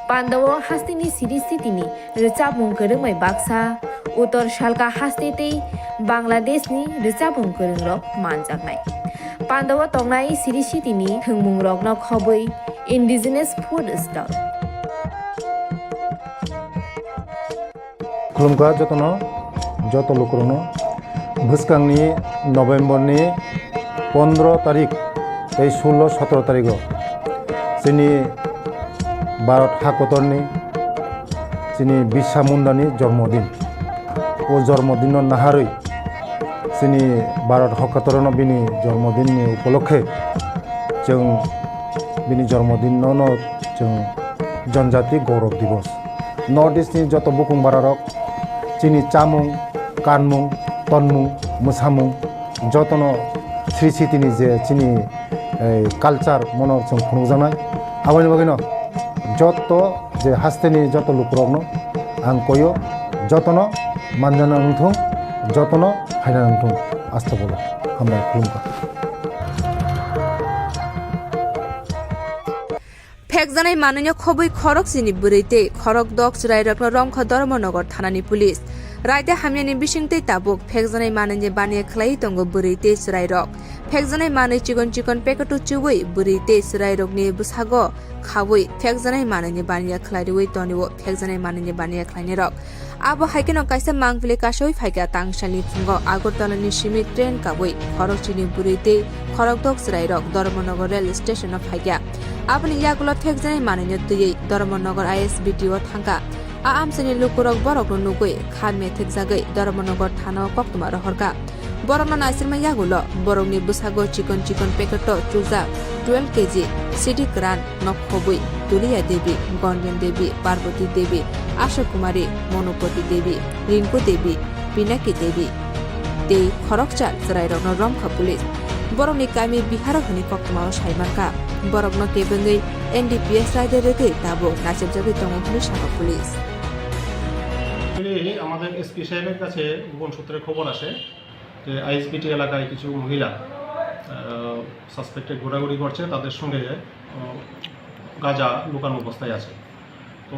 Pandao hasteni siri sitini rwchapmung kwrwngbai baksa, Uttor Salka haste tei Bangladeshni rwchapmung kwrwngrok manjaknai. Pandao tongnai siri sitini thwngmungrokno khobwi Indigenous Food Stall. Khulumkha jotono, joto lukurokno. Bwskangni November ni pondro tarik tei sullo sotro tarigo chini Bharat hakotorni chini Birsa Mundani jormodin. O jormodinno naharwi chini Bharat hakotorno bini jormodinni upolokhe chwng bini jormodinno no chwng Janjati Gaurav Divas. North East ni joto bukung bararok chini chamung, kanmung, tonmung, mwsamung jotono sri sitini je chini, eh, culture mono chwng phunukjaknai. Aboni bagwino joto je hasteni joto lukurokno ang koyo jotono manjana wngthung, jotono phaina wngthung. Astobolo hambai khulumkha. Phekjanai manwino khobwi khorok chini bwrwi tei khorok dok chwrairokno romkha Dharmanagar thanani police. Raida hamyani bisingtwi tabuk phekjaknai manwini baniya khlaiwi tongo bwrwi tei chwrairok. Phekjaknai manwi chikon chikon packet-o chuwi bwrwi tei chwrairokni bwsago khaui phekjaknai manwini baniya khlai rwui tonio phekjaknai manwini baniya khlainairok. Abo hai kheno kaisa mangpili kasaui phaikha tangsalni phungo Agartalani simi train kabui khorokchini bwrwi tei khorokdok chwrairok Dharmanagar rail station-o phaikha. Aboni yagulo phekjaknai manwino twiwi Dharmanagar I S B T-o thangkha. A amchaini lukurok borokno nugwi kha methekjagwi Dharmanagar thana-o koktwma rohorkha. Borokno naisirma yagulo borokni bwsago chikon chikon packet-o chujak twelve K G sidi kwran nok khobwi Tulia Devi, Gonjen Devi, Parvati Devi, Asha Kumari, Monupati Devi, Rinku Devi, Pinaki Devi tei khoroksa chwrairokno romkha police. Borokni kami Biharo hwnwi koktwmao sai mankha. Borokno kebengwi N D P S raida rwgwi tabuk naisibjagwi tongo hwnwi sakha police. Actually, আমাদের এসপি সাহেবের কাছে গোপন সূত্রে খবর আসে যে আইএসবিটি এলাকায় কিছু মহিলা সাসপেক্টে ঘোরাঘুরি করছে, তাদের সঙ্গে আহ, গাঁজা লুকানো অবস্থায় আছে। তো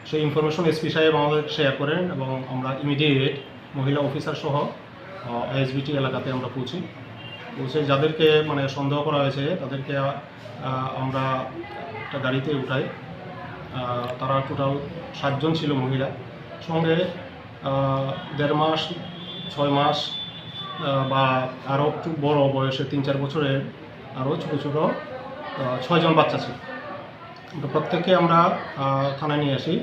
সেই ইনফরমেশন এসপি সাহেব আমাদের শেয়ার করেন এবং আমরা ইমিডিয়েট মহিলা অফিসার সহ আইএসবিটি এলাকাতে আমরা পৌঁছি। পৌঁছে যাদেরকে মানে সন্দেহ করা হয়েছে তাদেরকে আহ, আমরা একটা গাড়িতে উঠাই। আহ, তারা টোটাল সাতজন ছিল মহিলা। সঙ্গে আহ, দেড় মাস, ছয় মাস, আহ, বা আরও একটু বড় বয়সে তিন চার বছরের আরও ছোটো ছোটো আহ, ছয়জন বাচ্চা ছিল। তো প্রত্যেককে আমরা আহ, থানায় নিয়ে আসি।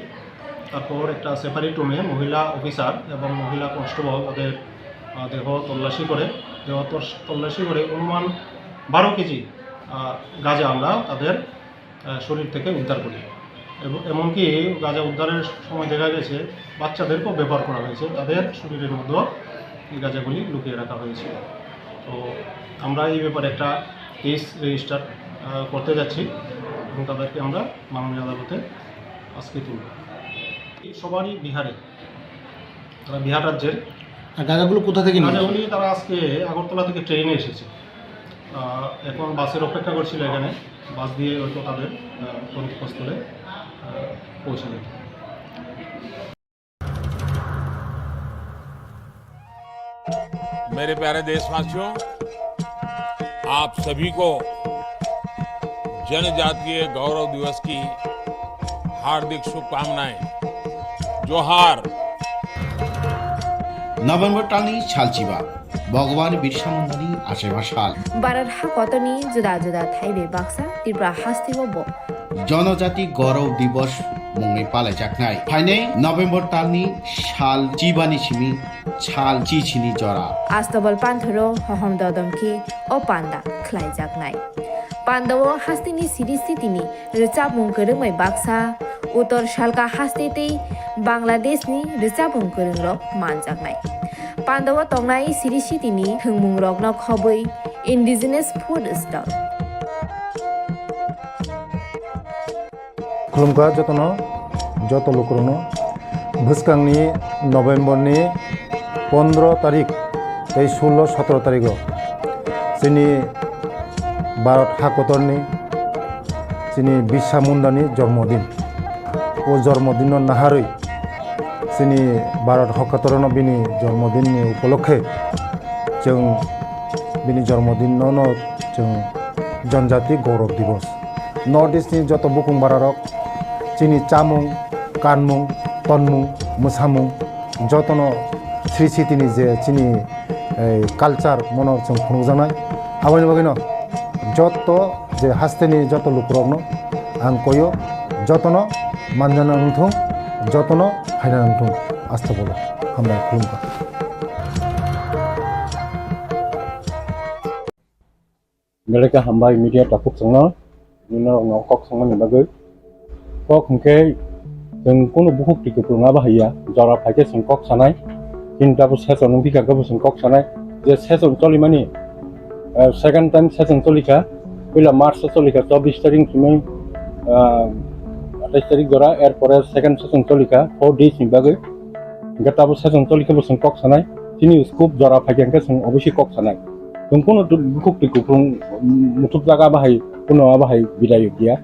তারপর একটা সেপারেট রুমে মহিলা অফিসার এবং মহিলা কনস্টেবল তাদের আহ, দেহ তল্লাশি করে, দেহ তস- তল্লাশি করে অনুমান বারো কেজি আহ, গাঁজা আমরা তাদের আহ, শরীর থেকে উদ্ধার করি। এবং এমনকি গাঁজা উদ্ধারের সময় দেখা গেছে বাচ্চাদেরকেও ব্যবহার করা হয়েছে, তাদের শরীরের মধ্যে এই গাঁজাগুলি লুকিয়ে রাখা হয়েছিল। তো আমরা এই ব্যাপারে একটা কেস রেজিস্টার করতে যাচ্ছি এবং তাদেরকে আমরা মাননীয় আদালতে আজকে তুলব। এই সবারই বিহারে, তারা বিহার রাজ্যের। আর গাঁজাগুলো কোথা থেকে নিয়ে আসে? গাঁজাগুলি তারা আজকে আগরতলা থেকে ট্রেনে এসেছে। আহ, এখন বাসের অপেক্ষা করছিল এখানে, বাস দিয়ে হয়তো তাদের আহ, গন্তব্যস্থলে আহ, পৌঁছে দেবে। मेरे प्यारे देशवासियों, आप सभी को जनजातीय गौरव दिवस की हार्दिक शुभकामनाएं। जोहार। November talni salchiba, Bhagwan Birsa Mundani achaiba sal. Bharat hakotorni juda juda thaibai baksa Tripura hasteo bo Jonojati Gaurav Divas mungwi palaijaknai. Phainai November talni sal chibani simi sal chichini jora. Astabal panthoro hohom dodom khe o panda khlaijaknai. Pandao hasteni siri sitini rwchapmung kwrwngbai baksa, Uttor Salka haste tei Bangladeshni rwchapmung kwrwngrok manjaknai. Pandao tongnai siri sitini thwngmungrokno khobwi indigenous food stall. Khulumkha jotono, joto lukurokno. Bwskangni November ni pondro tarik tei sullo sotro tarigo chini Bharat hakotorni chini Birsa Mundani jormodin. O jormodinno naharwi chini Bharat hakotorno bini jormodinni upolokhe chwng bini jormodinno no chwng Janjati Gaurav Divas. North East ni joto bukung bararok chini chamung, kanmung, tonmung, mwsamung, jotono sri sitini je chini, eh, culture mono chwng phunukjaknai. Aboni bagwino joto je hasteni joto lukurokno ang koyo, jotono manjana wngthung, jotono phaina wngthung. Astagfirullah. Hambai, khulumkha. Belai khe hambai media takhuk chwngno, nini norokno kok swngmani bagwi. Kok hwnkhe chwng kunu bukhuk twi kwplwng abo haiya, jora phaikhe chwng kok sanai. Chini tabuk session wngphi kha khe bo chwng kok sanai. Je session cholimani, eh, second time session cholikha, puila March o cholikha, chobbish tarik simi, ah, atais tarik jora, er pore second session cholikha, four days ni bagwi. Hwnkhe tabuk session cholikhe bo chwng kok sanai. Chini scope jora phaikha hwnkhe chwng obviously kok sanai. Chwng kunu tu-, bukhuk twi kuphung, mm, muthupjak abo hai, kunu abo hai bidai ya.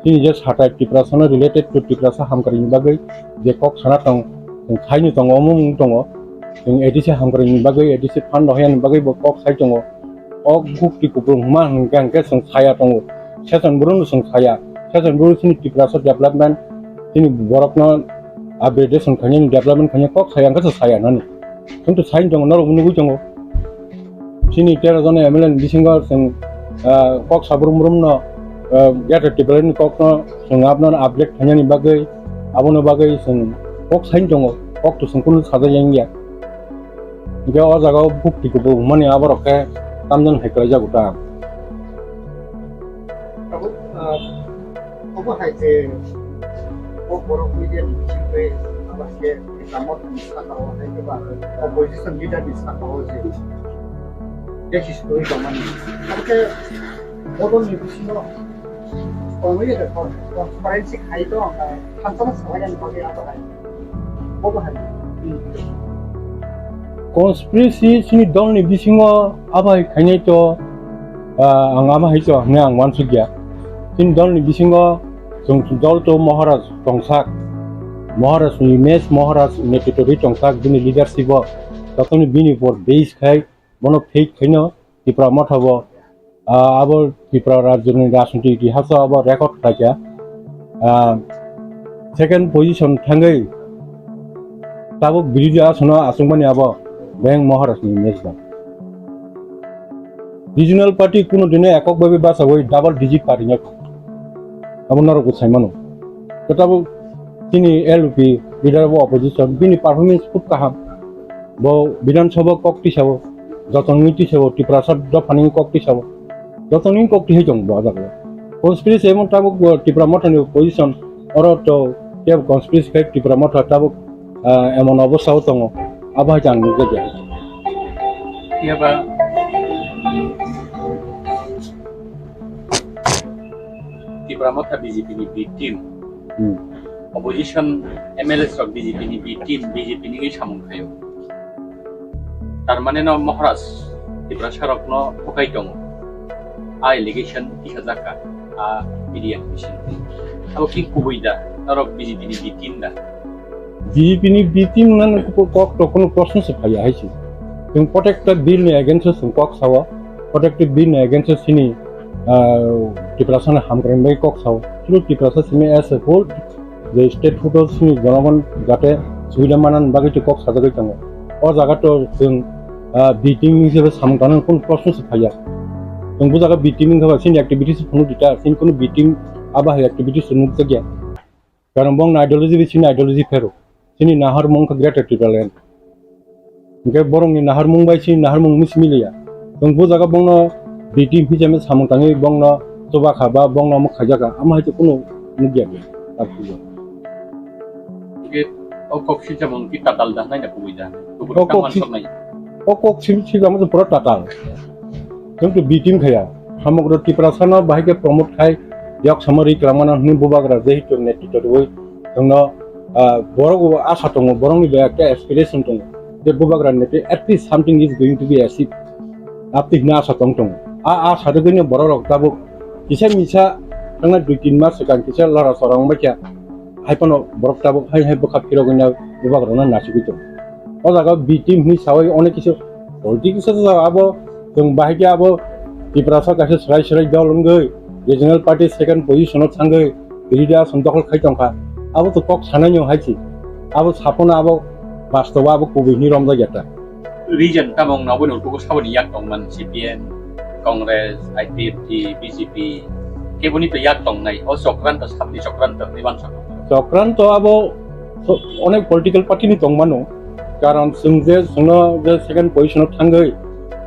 Chini je satai Tiprasano related to Tiprasa hamkrai ni bagwi je kok sana tong, Chwng saino tongo, omo wng tongo. Chwng A D C hamkrai ni bagwi, A D C fund rohorya ni bagwi bo kok sai tongo. O bukti kupulung hwnma hwnkhe, hwnkhe chwng saya tongo. Session bwrwino chwng saya. Session bwrwino chini Tiprasa development, chini borokno upgradation khainani, development khainani kok saya, hwnkhe chwng saya nani. Chwng to saino tongo, norok nugwi tongo. Chini tero jona M L A ni bisingo chwng, ah, kok sabrum brum no, ah, Greater Tipraland ni kok no chwng abono upgrade khainani bagwi, abono bagwi chwng kok saino tongo, kok to chwng kunu sajak yang ya. Hingke o jaga o bukti kubung mani aborok khe tamjani hai khlai jago ta. Tabuk, ah, obo hai je, o borok media ni bisingtwi abo hai khe Tipra Motha ni saka o hai khe ba opposition leader ni saka o je case story tongmani. Abo khe bodol ni bisingo tongwi de kon, transparency khai to ang kha, thansa ma sabai ani bagwi abo hai. Bobo hai. Conspiracy chini dol ni bisingo abo hai khainai to, ah, ang abo hai to hwnwi ang uansukya. Chini dol ni bisingo chwng dol to Maharaj tongsak, Maharaj ni image, Maharaj ni netrito rwi tongsak, bini leadership o jotono bini upor base khai bono fake khaino Tipra Motha bo, ah, abo Tipra rajyoni rajniti itihaso abo record khlaikha. Ah, second position thangwi tabuk birodhi asono achukmani abo Beng Maharaj ni image da. Regional party kuno dino ekok bai bai bachawi double digit party no abo norok bo saimano. To tabuk chini L P leader of opposition bini performance khub kaham. Bo Bidhan Sabha kok tisao, joto wngwi tisao, Tiprasa dophani kok tisao, joto wngwi kok tisai tongo bo ah jaga o. Conspiracy emon tabuk bo Tipra Motha ni position, oro to kebo conspiracy khai Tipra Motha tabuk, ah, emon obostha o tongo, abo hai ang nukjakya. Phiya ba Tipra Motha B J P ni B team, Hmm. Opposition M L As rok B J P ni B team, B J P ni wngwi samung khaio. Tar mane no Maharaj Tiprasa rok no phukai tongo. A allegation kisa jaka, a media ni bising. Abo ki kubui da, norok B J P ni B team da. B J P ni B team nang kok to kono proshno se phaiya hai se. Chwng protected bill ni against o chwng kok sao, protected bill ni against o chini, ah, Tiprasa ni hamkrai bai kok sao. Chwng Tiprasa simi as a whole je state photo chini jonogon jate subida manan bagwi to kok sajagwi tongo. O jaga to chwng, ah, B team hisabe samung tanang kono proshno se phaiya. Chwng bo jaga B team wngkha ba chini activities phunuk dita, chini kono B team abo hai activities nukjakya. Karon bongni ideology bai chini ideology phero. Chini naharmung wngkha Greater Tipraland. Hingke borokni naharmung bai chini naharmung misi miliya. Chwng bo jaga bongno B T P hwnwi samung tangwi bongno chuba kha ba bongno omo khaijak kha. Amo hai khe kunu nukya de. Hingke o kok sijamung ki tatal da nai na kubui da. Kubui O kok tang si-, mansok nai. O kok sim sijamung pura tatal. Chwng to B team khaya. Samagro Tiprasano bahai khe promote khai, yok samari kwlangmano hwnwi bubagra jehetu netritw rwui chwngno, ah, borok bo asa tongo, borokni bo ekta aspiration tongo. Je bubagra netri at least something is going to be achieved. Apni hwnwi asa tong tongo. A asa rwgwino borok rok tabuk kisa misa thangna dui tin mas swkang kisa lora sora wngbaikha. Hai phano borok tabuk hai hai bwkha phirogwino bubagrano nasigwi tongo. O jaga B team hwnwi saui onek kisa politics o jaga abo chwng bahai khe abo Tiprasa kaisa swrai swrai dol wngwi regional party second position o thangwi B D D A aswng dokhol khai tongkha. Abo to kok sanai no hai se. Abo saphano abo bastobo abo kubui hwnwi romjak ya ta. Region tamo wngna obo ni utugo saboni yak tongman C P M, Congress, I P F T, B J P, keboni to yak tongnai. O chokranto, sabni chokranto, niban chokranto. Chokranto abo so-, onek political party ni tongmano. Karon chwng je chwngno je second position o thangwi,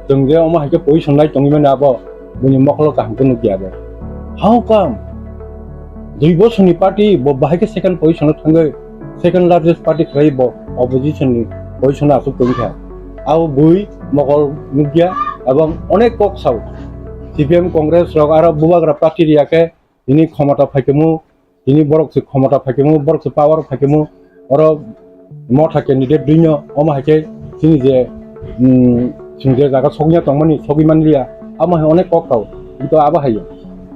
chwng je omo hai khe position nai tongwi mani abo, buini mokolo kaham khe nukya abo. How come? Dui bosorni party bo bahai khe second position o thangwi, second largest party khlai bo opposition ni position o aswk tongkha. Abo bui mokol nukya, ebong onek kok sao. C P M Congress rok aro bubagra party riya khe tini khomota phaikhe mu, tini borok se khomota phaikhe mu, borok se power phaikhe mu, oro motha candidate duino, omo hai khe chini je, mm, chwng je jaga sokya tongmani sogwi manliya, amo hai onek kok tao, kintu abo hai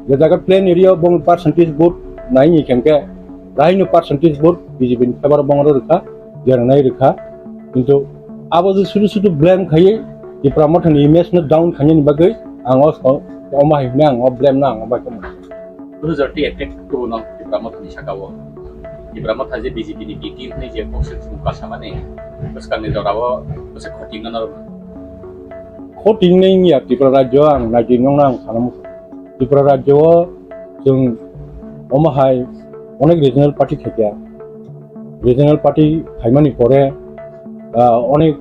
je jaga plain area o bong percentage vote nai ni khe hwnkhe, raino percentage vote B J P ni favor o bong oro rwkha, Jeranai rikha, kintu abo je sudu sudu blame khaiwi Tipra Mothani image no down khainani bagwi ang o, omo hai hwnwi ang o blame no ang o bai tongmani. Two thousand attack tubuno Tipra Mothani saka o. Tipra Motha je B J P ni B T hwnwi je kok se chwng kasamani bwskangni jorao bwswk khoting no norok. Khoting nai wngya Tripura rajyo ang naidi nongno ang sana muchung. Tripura rajyo o chwng omo hai onek regional party khaikha. Regional party khaimani pore, ah, onek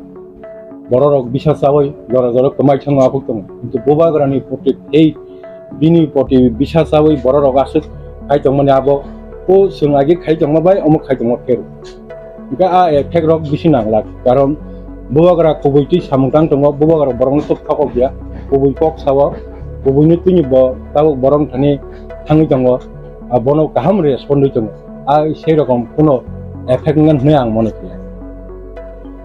bororok bisa chawi jora jora kwmai thangma aphuk tongo. Kintu Bubagrani proti hate, bini proti bisa chawi bororok aswk khai tongmani abo o chwng agi khai tongma bai omo khai tongma khe rw. Hingke a effect rok bisi nanglak, karon Bubagra kubui twi samung tang tongo, Bubagra borokno tok thokok ya, kubui kok sao, kubuini twini bo tabuk borok thani thangwi tongo, a bono kaham respond wi tongo. A sei rokom kuno effect wngkha hwnwi ang mone khe.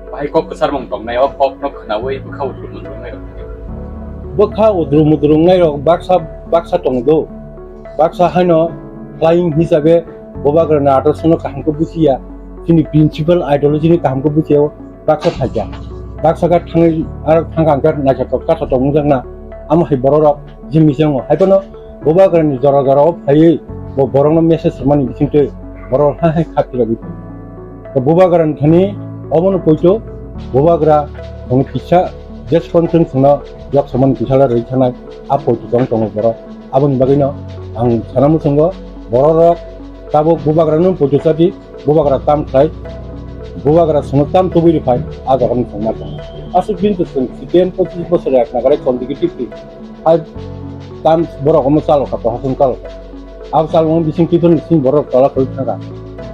Bahai kok kwcharmung tongnai, o kokno khwnaui bwkha utrum utrum wngnai rok. Bwkha utrum utrum wngnai rok baksa, baksa tongo do. Baksa haino flying hisabe Bubagrani adorshono kaham khe bujiya, chini principal ideology ni kaham khe bujiya, baksa phaikha. Baksa khe thangwi, aro thangkha hwnkhe naithotok kaisa tongmung jakna, amo hai bororok jimni se wngo. Haiphano Bubagrani jora jora o phaiwi bo borokno message rwmani bisingtwi borok hai hai kha phirogwi tongo. To Bubagrani thani obono poito Bubagra bongni kisa jesphang chwng chwngno yok samani kisa la rwi thanai a poito tong tongo borok. Aboni bagwino ang sana muchungo bororok tabuk Bubagrano poito chadi, Bubagra tam khlai, Bubagra chwngno tam tubui rwphai, a jagani chwng ma tongo. Aswk bini chwng C P M pochish bosor eknagarai chondigi tipri. Hai tam borok omo chalokha, prohason chalokha. Abo chalokma bising kiphilni simi borok tola khuluk thangkha.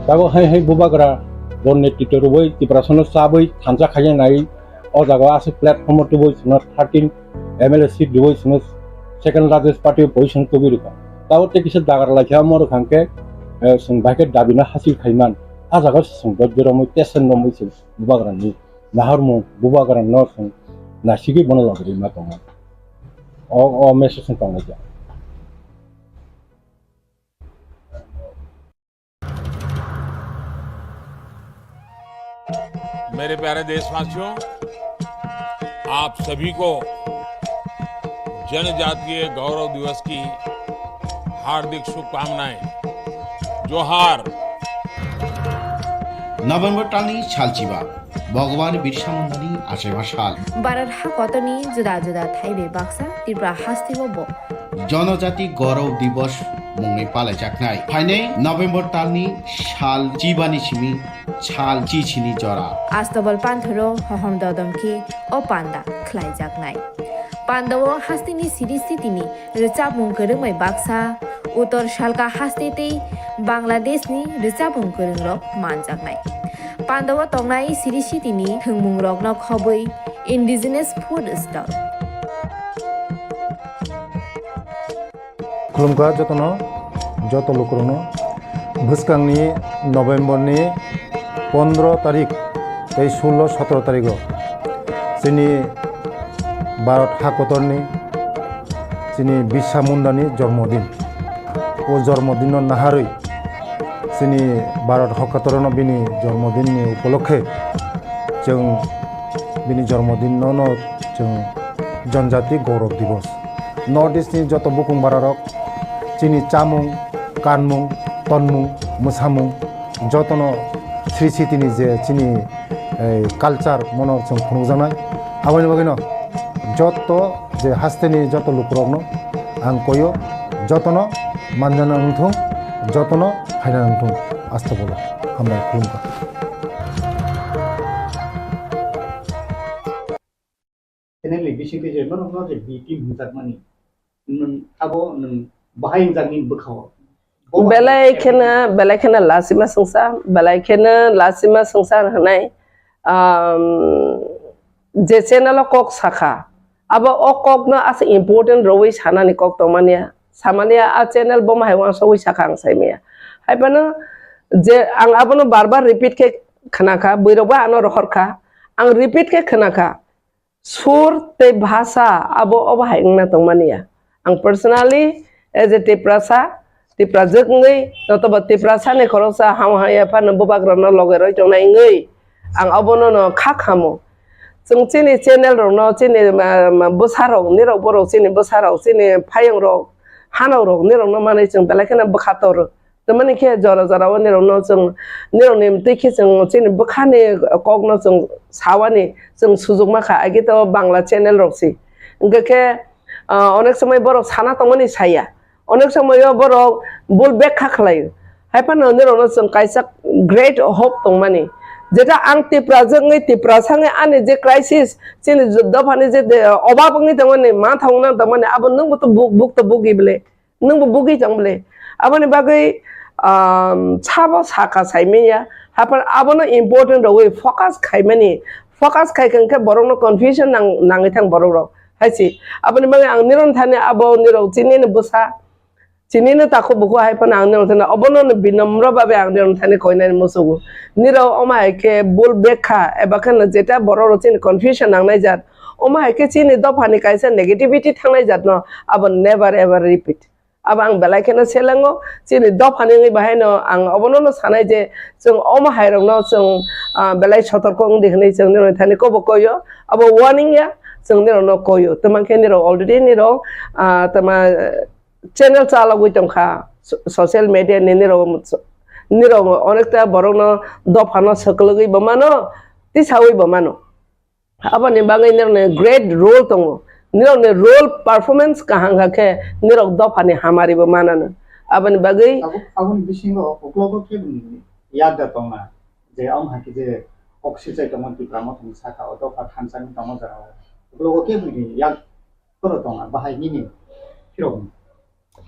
Tabuk hai hai Bubagra bo netritw rwui Tiprasano chabwi thansa khaina nai o jaga o aswk platform o tubui chwngno thirteen M L A seat rwui chwngno second largest party o position tubui rwkha. Tabuk tei kisa dagar laikha omo rwkha hwnkhe, eh, chwng bai khe dabino hasil khaiman. A jaga o se chwng dojjo romwi tesen romwi chwng Bubagrani nahormung, Bubagrano chwng nasigwi bono logirwi ma tongo. O, o message wng tonglaijak. मेरे प्यारे देशवासियों, आप सभी को जनजातीय गौरव दिवस की हार्दिक शुभकामनाएं। जोहार। November talni salchiba, Bhagwan Birsa Mundani achaiba sal. Bharat hakotorni juda juda thaibai baksa Tripura hasteo bo Jonojati Gaurav Divas mungwi palaijaknai. Phainai November talni sal chibani simi sal chichini jora. Astabal panthoro hohom dodom khe o panda khlaijaknai. Pandao hasteni siri sitini rwchapmung kwrwngbai baksa, Uttor Salka haste tei Bangladeshni rwchapmung kwrwngrok manjaknai. Pandao tongnai siri sitini thwngmungrokno khobwi indigenous food stall. Khulumkha jotono, joto lukurokno. Bwskangni November ni pondro tarik tei sullo sotro tarigo chini Bharat hakotorni chini Birsa Mundani jormodin. O jormodinno naharwi chini Bharat hakotorno bini jormodinni upolokhe chwng bini jormodinno no chwng Janjati Gaurav Divas. North East ni joto bukung bararok chini chamung, kanmung, tonmung, mwsamung, jotono Sri Sitini je chini, eh, culture mono chwng phunukjaknai. Aboni bagwino joto je hasteni joto lukurokno ang koyo, jotono manjana wngthung, jotono phaina wngthung. Aste bolo hambai khulumkha. Channel ni bisingtwi je norokno je B team hwnjakmani, nwng abo nwng bahai hwnjaknai bwkhao. Bo belai bahai kheno, belai kheno lasima swngsa, belai kheno lasima swngsa hwnwi, um, je channel o kok sakha, abo o kokno aswk important rwui sanani kok tongmani, samani a channel bo mahai uansugui sakha ang saimanya. Haiphano je ang abono bar bar repeat khe khnakha, bwirokbo ano rohorkha, ang repeat khe khnakha. Sur tei bhasha abo obo hai wngna tongmani ya. Ang personally as a Tiprasa, Tiprajwk wngwi, notobo Tiprasani khoroksa ham hamya phano bubagrano loge roi tongnai wngwi, Ang abono no kha khamo. Chwng chini channel rokno, chini, ma, ma, bwsarok, nirok borok, chini bwsarok, chini phaiyongrok, hanokrok, nirokno manwi chwng belai kheno bwkha tor. Tamani khe jora jora o nirokno chwng, nirokni twi khe chwng chini bwkhani kokno chwng sawani chwng sujukma kha, agi to Bangla channel rok si. Hwnkhe khe, ah, onek somoi borok sana tongmani saya. Onek somoio borok bul bek kha khlaio. Hai phano nirokno chwng kaisa great hope tongmani. Jeta ang Tiprajwk wngwi, Tiprasa wngwi ani je crisis, chini dophani je de-, obab wngwi tongmani, mantha wngna tongmani, abo nwngbo to buk, buk to bugi bwle. Nwngbo bugwi tong bwle. Aboni bagwi, um, sabo saka saimanya. Haphar abono important rogwi focus khaimani. Focus khai khe borokno confusion nang-, nangwi thang borok rok. Hai si. Aboni bagwi ang nirok thani abo nirok chinini bwsa. Chinini takhuk bukhuk hai phano ang nirok thani obono no binomro babe ang nirok thani koinani musugo. Nirok omo hai khe bul bekha eba kheno jeta borok rok chini confusion nangnai jat. Omo hai khe chini dophani kaisa negativity thangnai jat no abo never ever repeat. Abo ang belai kheno selengo, chini dophani wngwi bahaino ang obono no sanai je chwng omo hairokno chwng, ah, belai sotorko wngdi hwnwi chwng nirokni thani kobo koyo, abo warning ya chwng nirokno koyo. Tama khe nirok already nirok, ah, tama channel chalogwi tongkha so-, social media ni nirok, nirok onekta borokno dophano swklwgwi bo mano, tisawi bo mano. Aboni bagwi nirokni great role tongo. Nirokni role performance kaham kha khe nirok dophani hamari bo manano. Aboni bagwi abo, aboni bisingo uklogo keboni yakda tongna je, omo hai khe je kok sichai tongma Tipra Motha ni saka o dopha thansa ni tongma jora o uklogo keboni yak toro tongna bahai nini phirok.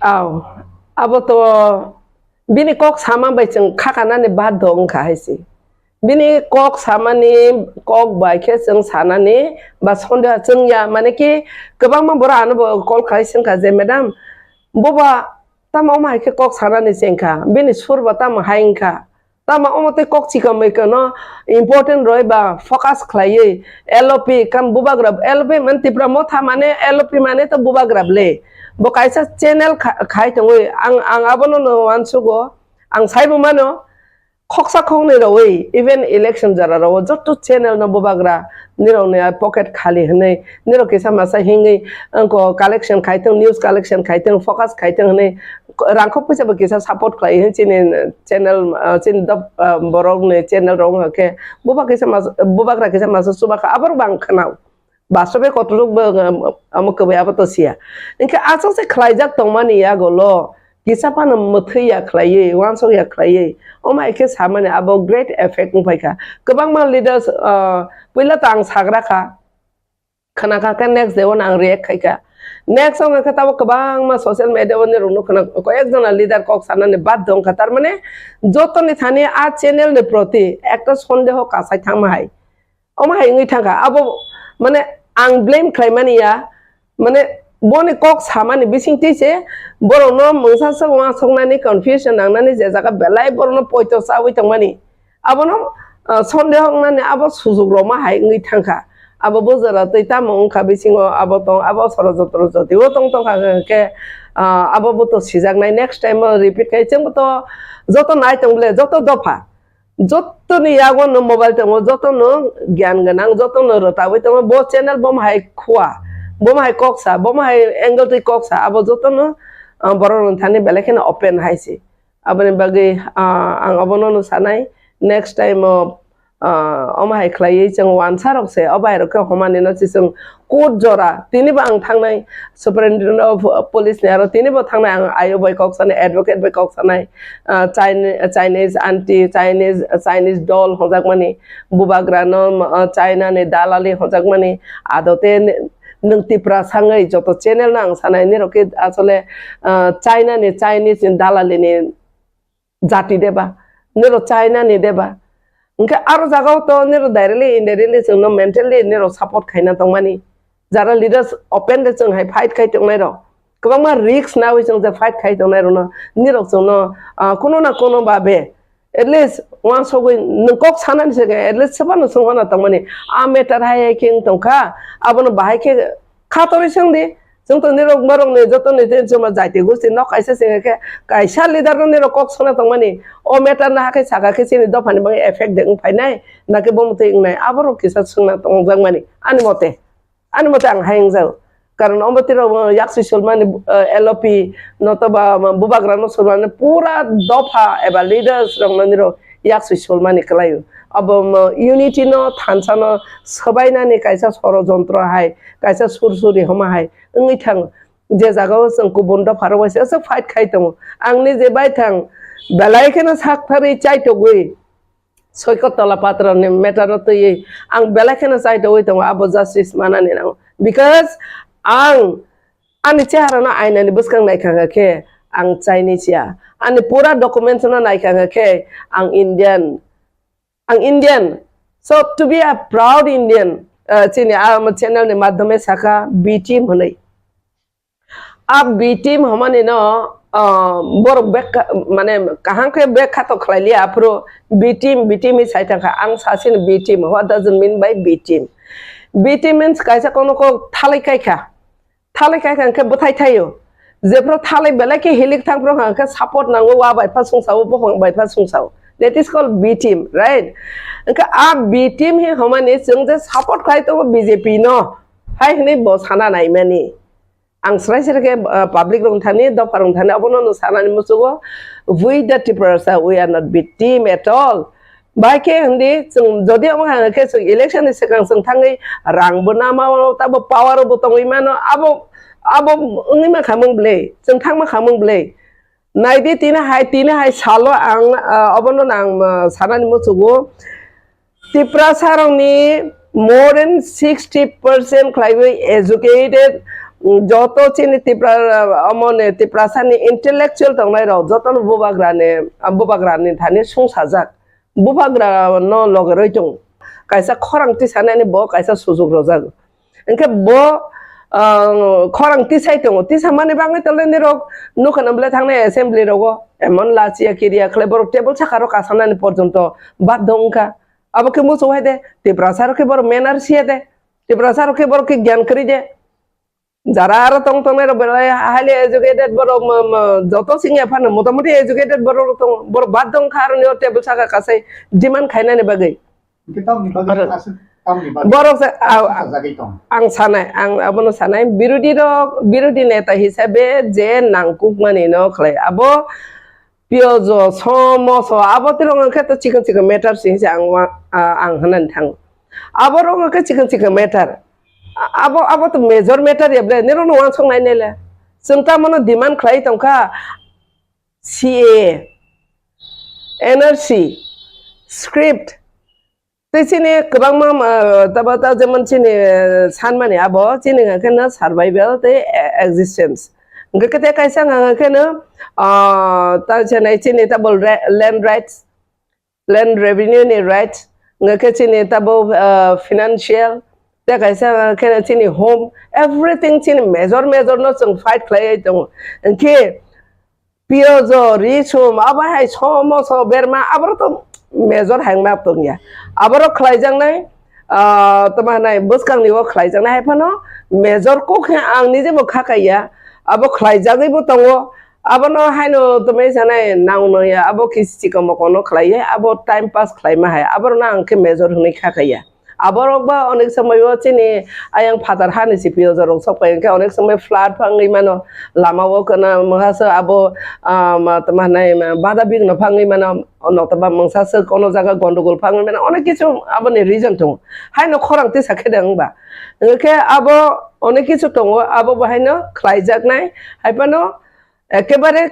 Aw, abo to bini kok sama bai chwng khakanani baddo wngkha hai se. Bini kok samani kok bai khe chwng sanani ba sondeha chwng ya, mane ki kwbangma borok ano bo call khai swngkha je, "Madam, boba tamo omo hai khe kok sanani chengkha, bini sur ba tamo hai wngkha?" Tamo omo tei kok chikon bai kano important roi ba focus khlaiwi L O P kam bubagra, L O P man Tipra Motha mane L O P mane to bubagra ble. Bo kaisa channel kha-, khai tongwi ang, ang abono no uansugo, ang saibo mano khoksa khoknwi rogwi even election jora rogo jotto channel no bubagra nirokni a pocket khali hwnwi nirok kisa masa hingwi wngko collection khai tong, news collection khai tong, focus khai tong hwnwi rangkhok puisa bo kisa support khlai hwn chini channel, ah, chini dop, ah, borok ni channel rok wngkha khe buba kisa mas-, bubagra kisa masa chuba kha, aborok bo ang khwnao. Bastobe kotorok bo, um, amo kwbai abo to siya. Hinkhe aswk se khlaijak tongmani yago lo kisa phano mwthwi ya khlaiwi, uansuk ya khlaiwi, omo hai khe samani abo great effect wngpai kha. Kwbangma leaders, ah, puila to ang sagra kha, khna kha khe next day o ang react khai kha. Next o hwnkha khe tabuk kwbangma social media o nirok no khna, koyek jona leader kok sanani baddo wngkha. Tar mane jotoni thani a channel ni proti ekta sondeho kasai thangma hai. Omo hai wngwi thangkha. Abo mane ang blame khlai mani ya. Mane boni kok samani bisingtwi se borokno mungsa swk uansuknani confusion nangnani je jaga belai borokno poito chawi tongmani. Abono, ah, sondeho wngnani abo sujuk rokma hai wngwi thangkha. Abo bujora twi tamo wngkha bisingo abo tong, abo sorojontro jotio tong tongkha hwnkhe, ah, abo bo to sijaknai, next time o repeat khai chwngbo to joto nai tong bole, joto dopha, jotoni yago no mobile tongo, joto no gyan gwnang, joto no rwtawi tongo, bo channel bo hai khua, bo hai koksa, bo hai angle twi koksa, abo joto no, ah, borok rok thani belai kheno open hai se. Aboni bagwi, ah, ang abono no sanai, next time o, ah, omo hai khlaiwi chwng uansa rok se, o bai rok khe homani no se chwng court jora, tini bo ang thangnai, Superintendent of Police ni aro tini bo thangnai, ang I O bai kok sanai, advocate bai kok sanai, ah, Chine-, Chinese anti, Chinese, Chinese doll hwnjakmani, bubagra no, ah, China ni dalali hwnjakmani, adote nwng Tiprasa wngwi joto channel no ang sanai, nirok khe asole, ah, China ni, Chinese ni dalali ni jati deba, nirok China ni deba. Hwnkhe aro jagao to nirok directly, indirectly chwngno mentally nirok support khaina tongmani. Jara leaders open de chwng hai fight khai tongnai rok. Kwbangma risk nawi chwng je fight khai tongnai rokno, nirok chwngno, ah, kuno na kuno babe at least uansugwi nwng kok sanani se at least sebano chwng hona tongmani. A matter hai hai khe wng tongkha, abono bahai khe khatorwi chwng di, Chwng to nirok borok ni joto ni tin chuma jaiti gusti nok kaisa sing khe kaisa leader no nirok kok sona tongmani o matter no hakhe saka khe chini dopha ni bagwi effect de wng phainai nake bo mutwi wngnai aborok kisa swngna tongjakmani ani mote. Ani mote ang hai wngjak, karon omo tiro, uh, yaksi sulmani, uh, L O P notoba, um, bubagra no sulmani pura dopha eba leaders rok no niro yaksi sulmani kwlaio. Abo, um, unity no thansa no swbainani kaisa sorojontro hai, kaisa sursuri homa hai wngwi thango. Je jaga o chwng kubun dopha rok bai se fight khai tongo. Ang ni je bai thang belai kheno sak thari chaitogwi Soikot tola patro ni matter no twiwi ang belai kheno chai togwi tongo abo justice manani nango. Because ang ani chehara no aina ni bwskang naikha khe ang chaini siya. Ani pura documents no naikha khe ang Indian. Ang Indian. So to be a proud Indian, uh, chini, ah, channel ni madhyame saka B team hwnwi. A B team hwnmani no, ah, borok bek ka-, mane kaham khe bek kha to khlai liya, aphuru B team, B team hi sai thangkha, ang sasini B team, what does it mean by B team? B team means kaisa kono kok thalai kai kha, thalai kai kha hwnkhe bwthai thaio, jephru thalai belai khe hilik thang phru hwnkhe support nango, wa bai pha sungsao, buphang bai pha sungsao, that is called B team, right? Hwnkhe a B team hi hwnmani chwng je support khai tongo B J P no, hai hwnwi bo sana naimani. Ang srai srai khe, uh, public rok thani, dopha rok thani, abono no sanani muchugo, we the Tiprasa, we are not victim at all. Bai khe hindi, chwng jodi omo khe, khe chwng election ni swkang chwng thangwi rang bo nama, tabo power bo tongwi mano, abo, abo wngwi ma khamung ble, chwng thang ma khamung ble. Naidi tini hai, tini hai salo ang, uh, obono ang, uh, sanani muchugo. Tiprasa rokni more than sixty percent khlaiwi educated, mm, joto chini Tipra-, amoni Tiprasani intellectual tongnai rok jotono bubagrani, ah, bubagrani thani sungsajak. Bubagra no logerwi tong. Kaisa khorang tisanani bo kaisa sujuk rojak. Hwnkhe bo, ah, khorang tisai tongo. Tisamani bagwi tole nirok nukha na bwle thangnai assembly rogo. Emon lachiya kiriya khlai borok table saka rok kasanani porjonto baddo wngkha. Abo khe muchung hai de, Tiprasa rok khe borok manners ya de, Tiprasa rok khe borok khe gyan kwrwi de. Jara aro tong tongnai rok belai highly educated borok, mo-, mo-, joto singya phano motamuti educated borok rok tongo. Borok bad dong kha aroni o table saka kasai demand khainani bagwi. Hwnkhe tamni bagwi Aro aswk, tamni bagwi borok se, aswk a, sajagwi tong. Ang sanai, ang abono sanai, birodhi rok, birodhi neta hisabe je nangkukmani no khlai. Abo Piyojo, somoso, abo tirok hwnkhe to chikon chikon matter se hinwi ang wa-, a-, ang hwnani thango. Abo rok hwnkhe chikon chikon matter. A-, abo, abo to major matter ya ble, nirok no uansuk nai nai le. Chwng tamo no demand khlai tongkha C A A, N R C, script, Tei chini kwbangma, ah, tabo ta jemon chini, eh, sanmani abo chini hwnka khe no survival tei, eh, existence. Hwnkhe khe tei kaisa hwnka khe no, ah, ta chini, chini tabo re-, land rights, land revenue ni rights, hwnkhe chini tabo, ah, financial, tei kaisa hwnka khe no chini home, everything chini major major no chwng fight khlaiwi tongo. Hwnkhe Piyojo, risum, abo hai somoso berma, aborok to major hai wngma tongya. Aborok khlaijaknai, ah, tamo hwnai bwskangni o khlaijaknai hai phano major kok khe ang nije bo kha kaiya. Abo khlaijagwi bo tongo. Abono haino tamo sanai nang nangya, abo khe chikon mokono khlaiya, abo time pass khlaima hai. Aborokno ang khe major hwnwi kha kaiya. Aborok ba onek somoi o chini ayang phatar hani C P O jorok sok pai, hwnkhe onek somoi flood phangwi mano, lama o kana mungsa abo, ah, ma, tamo hwnai ma, bada bigno phangwi mano, nokta ba mungsa se kono jaga gondogol phangwi mano, onek kichu aboni reason tongo. Haino khorang tisa khe de wngba. Hwnkhe abo onek kichu tongo, abo bo haino khlaijaknai, hai phano ekebare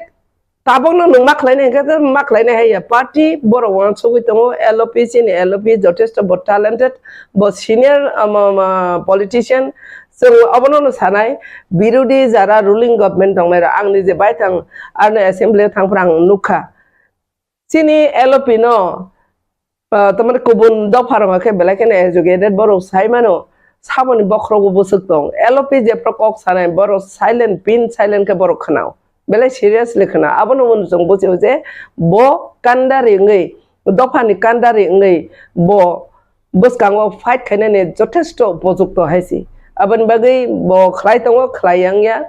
Tabokno nwng ma khlainai hwnkhe khe ma khlainai hai ya. Party borok uansugwi tongo, L O P chini L O P jotesto bo talented, bo senior, um, um, uh, politician. Chwng obono no sanai, birodhi jara ruling government tongnai rok, ang nije baithang aroni assembly o thangphra ang nukha. Chini L O P no Ah, tamani kubun dopha rok khe belai kheno educated borok sai mano, saboni bokhorogo bwswk tong. L O P jephru kok sanai borok silent, pin silent khe borok khwnao. Belai seriously khwnao. Abono chwng bujio je bo kandari wngwi, dophani kandari wngwi bo bwskango fight khainani jothesto upojukto hai se. Aboni bagwi bo khlai tongo, khlai yang ya.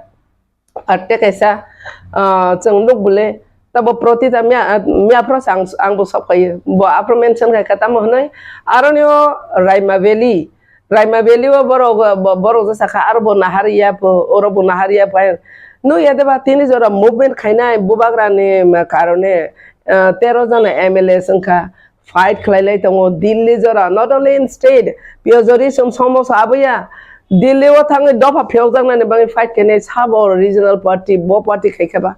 Arte kaisa, ah, chwng nuk bole, tabo protita mia, mia phro ang, ang bo sok phaio. Bo aphro mention khai kha tamo hwnwi. Aroni o Raima Valley, Raima Valley o borok, bo-, borok je sakha, aro bo nahar ya pho, oro bo nahar ya pho. Nuk ya de ba tini jora movement khainai bubagra ni karone, ah, tero jona M L A wngkha. Fight khlai lai tongo Delhi jora, not only in state, piyojori som somoso aboya. Delhi o thangwi dopha phiyokjaknani bagwi fight khainai sabo regional party, bo party khai khe ba.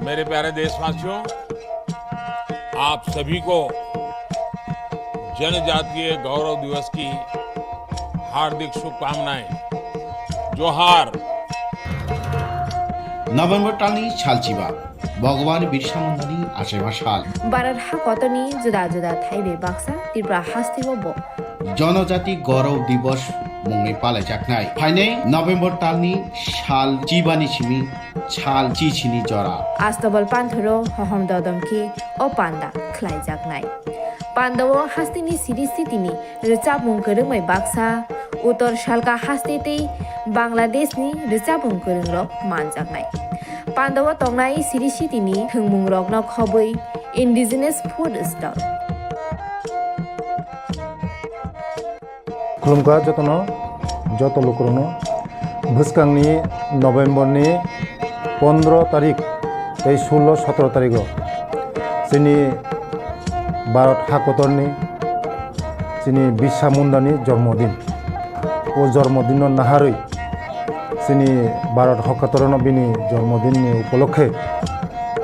मेरे प्यारे देशवासियों, आप सभी को जनजातीय गौरव दिवस की हार्दिक शुभकामनाएं। जोहार। November talni salchiba, Bhagwan Birsa Mundani achaiba sal. Bharat hakotorni juda juda thaibai baksa Tripura hasteo bo Jonojati Gaurav Divas mungwi palaijaknai. Phainai November talni sal chibani simi sal chichini jora. Astabal panthoro hohom dodom khe o panda khlaijaknai. Pandao hasteni siri sitini rwchapmung kwrwngbai baksa, Uttor Salka haste tei Bangladeshni rwchapmung kwrwngrok manjaknai. Pandao tongnai siri sitini thwngmungrokno khobwi indigenous food stall. Khulumkha jotono, joto lukurokno. Bwskangni November ni pondro tarik tei sullo sotro tarigo chini Bharat hakotorni chini Birsa Mundani jormodin. O jormodinno naharwi chini Bharat hakotorno bini jormodinni upolokhe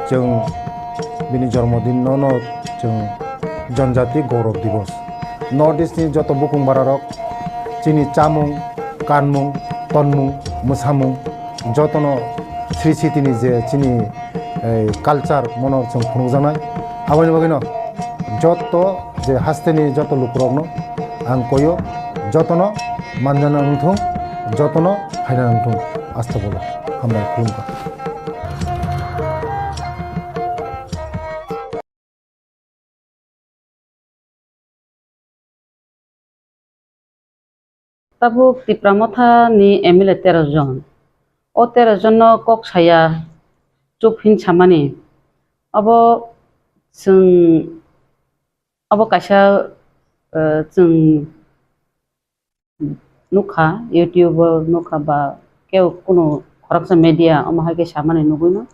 chwng bini jormodinno no chwng Janjati Gaurav Divas. North East ni joto bukung bararok chini chamung, kanmung, tonmung, mwsamung jotono sri sitini je chini, eh, culture mono chwng phunukjaknai. Aboni bagwino joto je hasteni joto lukurokno ang koyo, jotono manjana wngthung, jotono phaina wngthung. Astagfirullah. Hambai khulumkha. Tabuk Tipra Motha ni M L A tero jon. O tero jon no kok saya chup hin samani. Abo chwng, abo kaisa, eh, chwng nukha, YouTube o nukha ba kebo kunu khoroksa media omo hai khe samani nugwi no.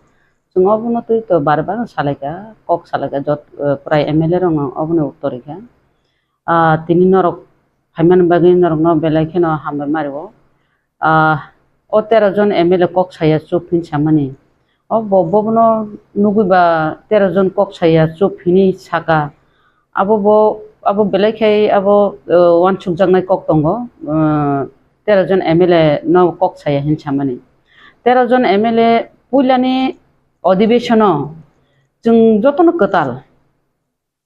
Chwng obono twi to bar bar salaikha, kok salaikha, jot, eh, prai M L A rokno obono uttor rikha. Ah, tini norok phaimani bagwi norokno belai kheno hambai mario. Ah, o tero jon M L A kok saya chup hin samani. O bo, bobono nugwi ba tero jon kok saya chup hini saka. Abo bo, abo belai khai abo, eh, uansukjaknai kok tongo, eh, tero jon M L A no kok saya hin samani. Tero jon M L A puilani odhibesono chwng jotono kwtal.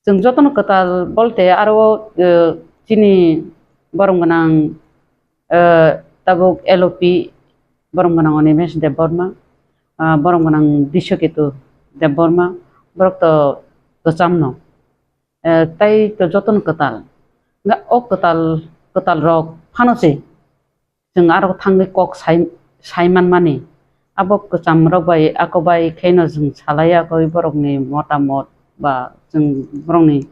Chwng jotono kwtal bolte aro, eh, chini borom gwnang, eh, tabuk L O P borom gwnang Animesh Debbarma, ah, borom gwnang Drishoketu Debbarma, borok to kwchamno. Eh, tai to jotono kwtal. Nga o kwtal, kwtal rok phano se chwng aro thangwi kok sai, sai manmani. Abo kwcham rok bai ako bai kheno chwng salai akoi borokni motamot ba chwng borokni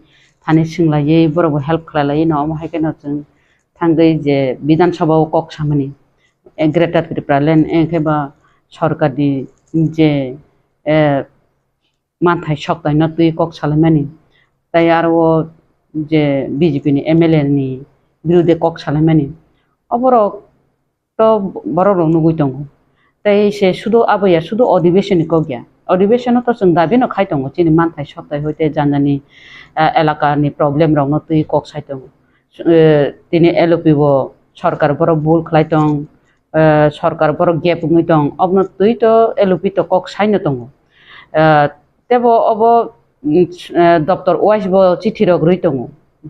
thani swnglaiywi borokbo help khlailaiwi no omo hai kheno chwng thangwi je Bidhan Sabha o kok samani. Eh, Greater Tripura Land, eh, khe ba sorkarni je, eh, manthai soktaino twi kok salaimani, tei aro o je B J P ni M L A ni birude kok salaimani, oborok to borok rok nugwi tongo. Tei se sudu abo ya, sudu odhibeson ni kok ya, odhibeson no to chwng dabi no khai tongo, chini manthai soktai hoite janjani, ah, elaka ni problem rok no twi kok sai tongo. Eh, tini L O P bo sorkar borok bul khlai tong, eh, sorkar borok gap wngwi tong, obono twi to L O P to kok saino tongo. Eh, tebo obo, mm, eh, doptor wise bo chithi rok rwi tongo,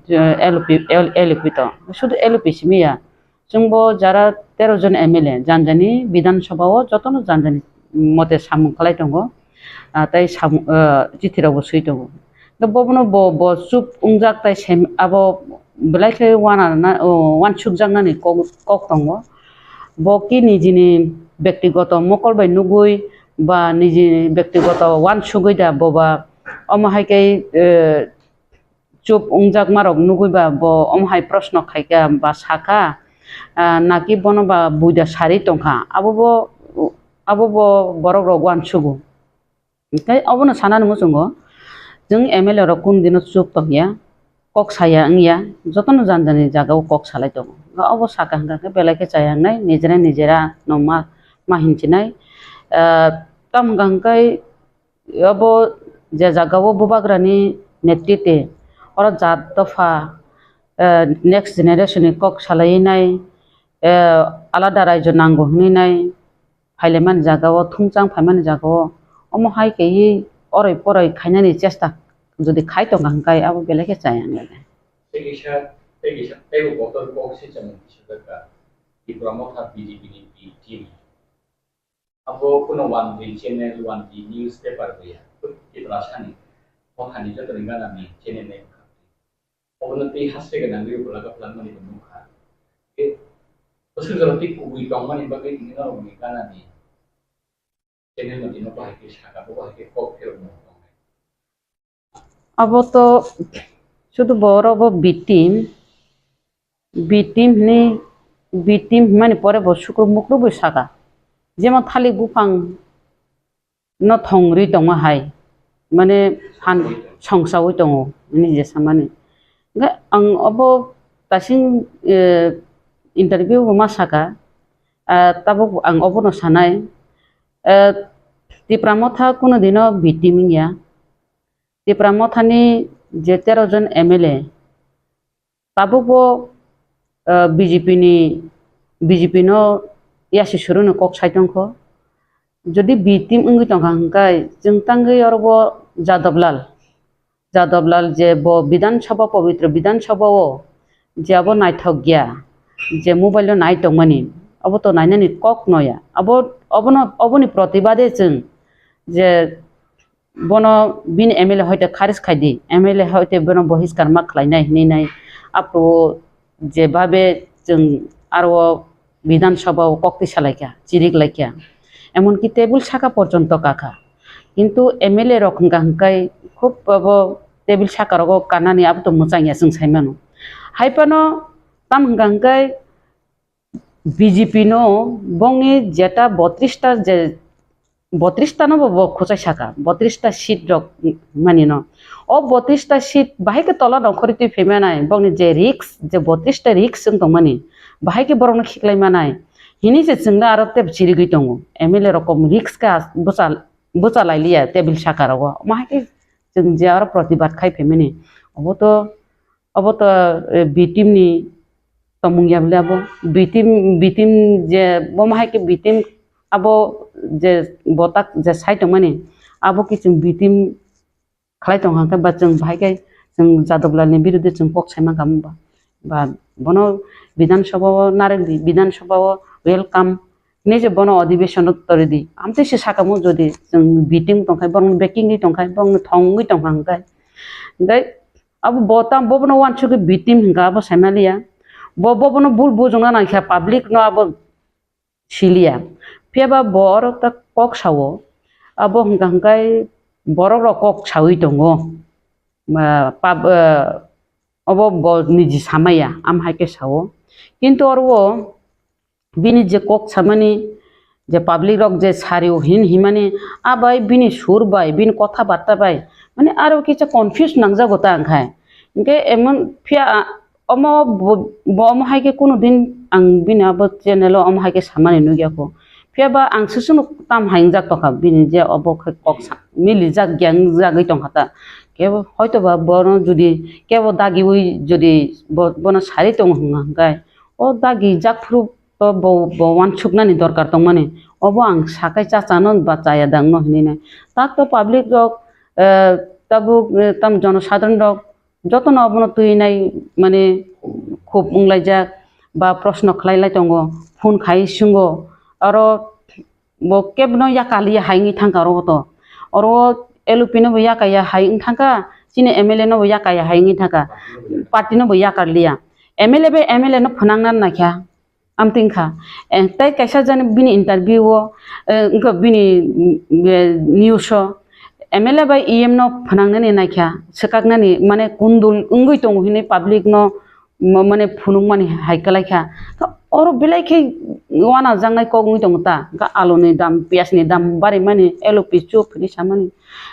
eh, L O P, L-, L O P to. Sudu L O P simi ya. Chwngbo jara tero jon M L A janjani Bidhan Sabha o jotono janjani mote samung khlai tongo. Ah, tei samung, eh, chithi rok bo swi tongo. Tei bobono bo, bo chup wngjak tei sem-, abo belai khe uana na, o, uansukjaknani kok, kok tongo. Bo ki nijini bektigoto mokol bai nugui ba niji bektigoto uansugui da boba omo hai khe, eh, chup wngjakmarok nugui ba bo omo hai proshno khaikha ba sakha, ah, naki bono ba buida sari tongkha, abo bo, abo bo borok rok uansugo. Tei obono sanani muchungo, chwng M L A rok kunu dino chup tongya, kok saya wngya, jotono jani jani jagao kok salai tongo. Obo sakha hwnkha khe belai khe chaya wngnai, nijera nijera no ma, ma hinchinai. Ah, tamo hwnkha hwnkhe obo je jagao bubagrani netrite, oro jat dopha, eh, next generation ni kok salai nai, eh, alada raijo nango hinwi nai, phailaimani jagao, thumchang phaimani jagao, omo hai khe oroi poroi khainani chesta jodi khai tongkha hwnkhe abo belai khe chaya wnglai. Tei kisa, tei kisa, tei bo kotor kok se chwng kisa kha, Tipra Motha B J P ni B team. Abo kuno one day channel, one day newspaper bo ya. Tipra sani, Mothani jotoni gana ni channel nai bwkha. Obono tei haste gwnangwi bwlaga phlangmani bo nukha. Tei bwswk jora tei kubui tongmani bagwi tini norokni gana ni channel no tino bahai khe saka, bo bahai khe kok philokno tongnai. Abo to sudu borok bo B team, B team hwnwi, B team hwnmani pore bo sukru mukru bo saka. Jemon thalik buphang no thongri tongma hai, mane phan songsaui tongo, hwnwi je samani. Hwnkhe ang obo tasing, eh, interview bo ma saka, ah, tabuk ang obono sanai, eh, Tipra Motha kuno dino B team wngya. Tipra Mothani je tero jon M L A, tabukbo, eh, B J P ni, B J P no yasi suruni kok sai tongkho. Jodi B team wngwi tongkha hwnkhe, chwng tangwi orobo Jadab Lal, Jadab Lal je bo Bidhan Sabha, pobitro Bidhan Sabha o je abo naithok ya, je mobile o nai tongmani, abo to nainani kok noya. Abo, obono, oboni protibade chwng je bono bini M L A hoite kharis khai di, M L A hoite bono bohiskar ma khlainai hinwi nai. Aphuru je babe chwng aro Bidhan Sabha o kok twi salaikha, chirik laikha. Emonki table saka porjonto kakha. Kintu M L A rok hwnkha hwnkhe khub abo table saka rogo kanani abo to mwchang ya chwng sai mano. Hai phano tam hwnkha hwnkhe B J P no bongni jeta botris ta je, botris ta no bo, bo khwchai saka, botris ta seat rok mani no. O botris ta seat bahai khe tola nongkhorwi twi phai manai, bongni je risk, je botris ta risk wng tongmani, bahai khe borok no khiklai manai. Hini je chwng no aro tep chirigwi tongo, M L A rok kom risk khe as-, bwcha, bwcha lai liya table saka rogo. Omo hai khe chwng je aro protibad khai phai mani, obo to Obo to, eh, B team ni tongmung ya bwle abo. B team, B team je bo ma hai khe B team abo je botak je sai tongmani, abo khe chwng B team khlai tong kha khe ba chwng bahai khe chwng Jadab Lal ni birude chwng kok sai mankha ba. Ba bono Bidhan Sabha o narwk di, Bidhan Sabha o welcome hinwi je bono adhibeshon o torwi di. Amtwi se saka mo jodi chwng B team tong kha, borok backing wi tong kha, borok thongwi tong kha hwnkhe. Hwnkhe Abo bo tam, bo bono uansukgwi B team hwnkha abo saimaliya. Bo, bo bono bul bujongna nangkha, public no abo siliya. Phiya ba bo oro ta kok sao. Abo hwnkha hwnkhe borok rok kok saui tongo. Ma, pab-, eh, obo bo niji samaya, am hai khe sao. Kintu oro o bini je kok samani, je public rok je sario hin himani, a bai bini sur bai, bini kotha barta bai, mane aro kisa confuse nangjago ta wngkhai. Hwnkhe emon phiya, a, omo bo, bo omo hai khe kunu din ang bini abo channel o omo hai khe samani nukya kho. Phiya ba ang susuno tam hai wngjak tongkha, bini je obo khe kok sa-, milijak ya wngjagwi tongkha ta. Kebo hoito ba bono jodi kebo dagiui jodi bo, bono sari tongo hwnga hwnkhe, o dagi jak phuru to bo, bo uansuknani dorkar tongmani. Obo ang sakai cha chano ba chaya dangno hinwi nai. Tak to public rok, eh, tabuk, eh, tam jonosadharon rok jotono obono twi nai mani khub wnglaijak ba proshno khlai lai tongo, phone khai swngo, aro bo kebno yakaliya hai wngwi thangkha oro to. Oro L O P no bo yakaya hai wng thangkha, Chini M L A no bo yakaya hai wngwi thangkha, party no bo yakar liya. M L A bai M L A no phwnangna naikha, amtwi wngkha. Eh, tei kaisa jani bini interview o, eh, wngkha bini, mm, eh, news o M L A bai E M no phwnangnani naikha, swkaknani mane kundul wngwi tongo hinwi public no mo-, mane phunukmani hai kwlaikha. Kha oro belai khe wanajaknai kok wngwi tongo ta. Kha aluni dam, piyajni dam barimani, L P chup hinwi samani.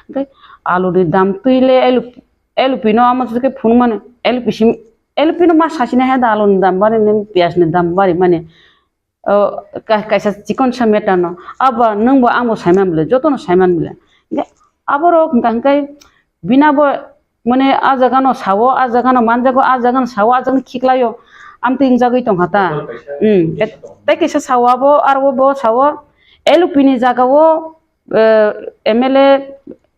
Hwnkhe aluni dam twi le L P, L P no amo se khe phunukmani, L P sim, L P no ma sachina hai da aluni dam barimani, piyajni dam barimani. O, ka-, kaisa chikon sa matter no. Abo nwng bo ang bo saiman bole, joto no saiman bole. Hwnkhe aborok hwnkha hwnkhe bina bo mane a jaga no sao, a jaga no manjago, a jaga no sao, a jaga no khiklaio. Amtwi wngjagwi tongkha ta. Abo kaisa Hmm. Kaisa tong. Tei kaisa sao abo, aro bo sao L P ni jaga o eh, M L A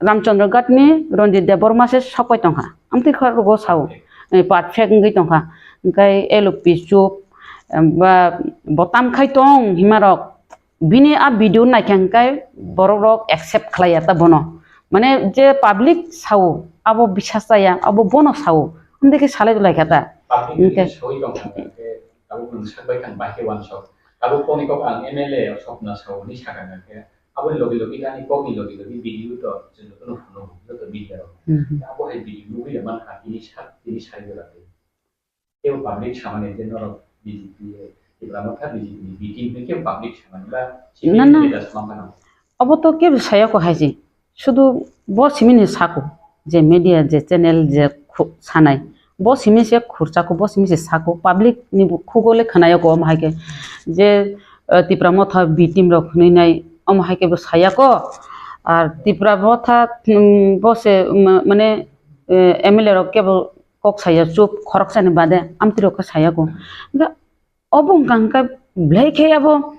Ramchandra Ghat ni Ranjit Debbarma se sokpai tongkha. Amtwi kha rogo sao, eh, perfect wngwi tongkha. Hwnkhe L P chup, em, ba bo tam khai tong himarok. Bini a video naikha hwnkhe borok rok accept khlaiya ta bono. Mane je public sao, abo bisas chaya, abo bono sao. Amtwi khe salai rwlaikha ta. Public Hwnkhe ni sawi tongkha, hwnkhe abo nwng sakbai kha bahai wansok. Abo koni kok ang M L A sokna sao ni sakha hwnkhe. Aboni logi logi ani kokni logi logi video to chwng jotono phunugo, joto media rok. Mhm. Abo hai video nugwi rwmani kha tini sak, tini sari jora twi. Tei public samani je norok B J P, Tipra Motha B J P ni B team hwnkhe public samani ba Na, na. Leaders mang khana. Abo to kebo saya ko hai je. Sudu bo simi ni sako, je media, je channel, je khu-, sanai. Bo simi se khurchako, bo simi se sako, public ni bo khugo le khnayo ko, omo hai khe je, eh, Tipra Motha B team rok hwnwi nai, omo hai khe bo saya ko. Ar Tipra Motha, mm, bo se, mm, mane, eh, M L A rok kebo kok saya chup, khoroksa ni bade, amtwi rok khe saya ko. Hwnkhe obo wngkha hwnkhe belai khe abo,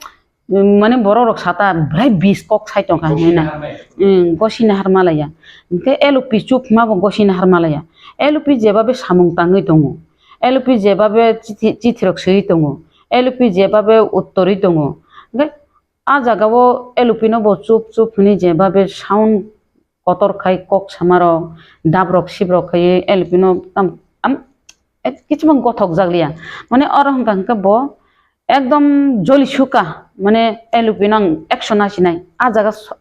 mm, mane borok rok sata belai bis kok sai tongkha hinwi na. Gosina harmai. Mm, gosina harmalaya. Hwnkhe L P chup hwnma bo gosina harmalaya. L P jebabe samung tangwi tongo. L P jebabe chithi, chithi rok swiwi tongo. L P jebabe uttorwi tongo. Hwnkhe a jaga o L P no bo chup chup hinwi jebabe sound kotor khai kok samarok, dabrok sibrok khai L P no tam, am, ek, kichimang gothok jak liya. Mane oro hwnkha hwnkhe bo ekdom joli suka, mane L P no ang action asinai. A jaga so-,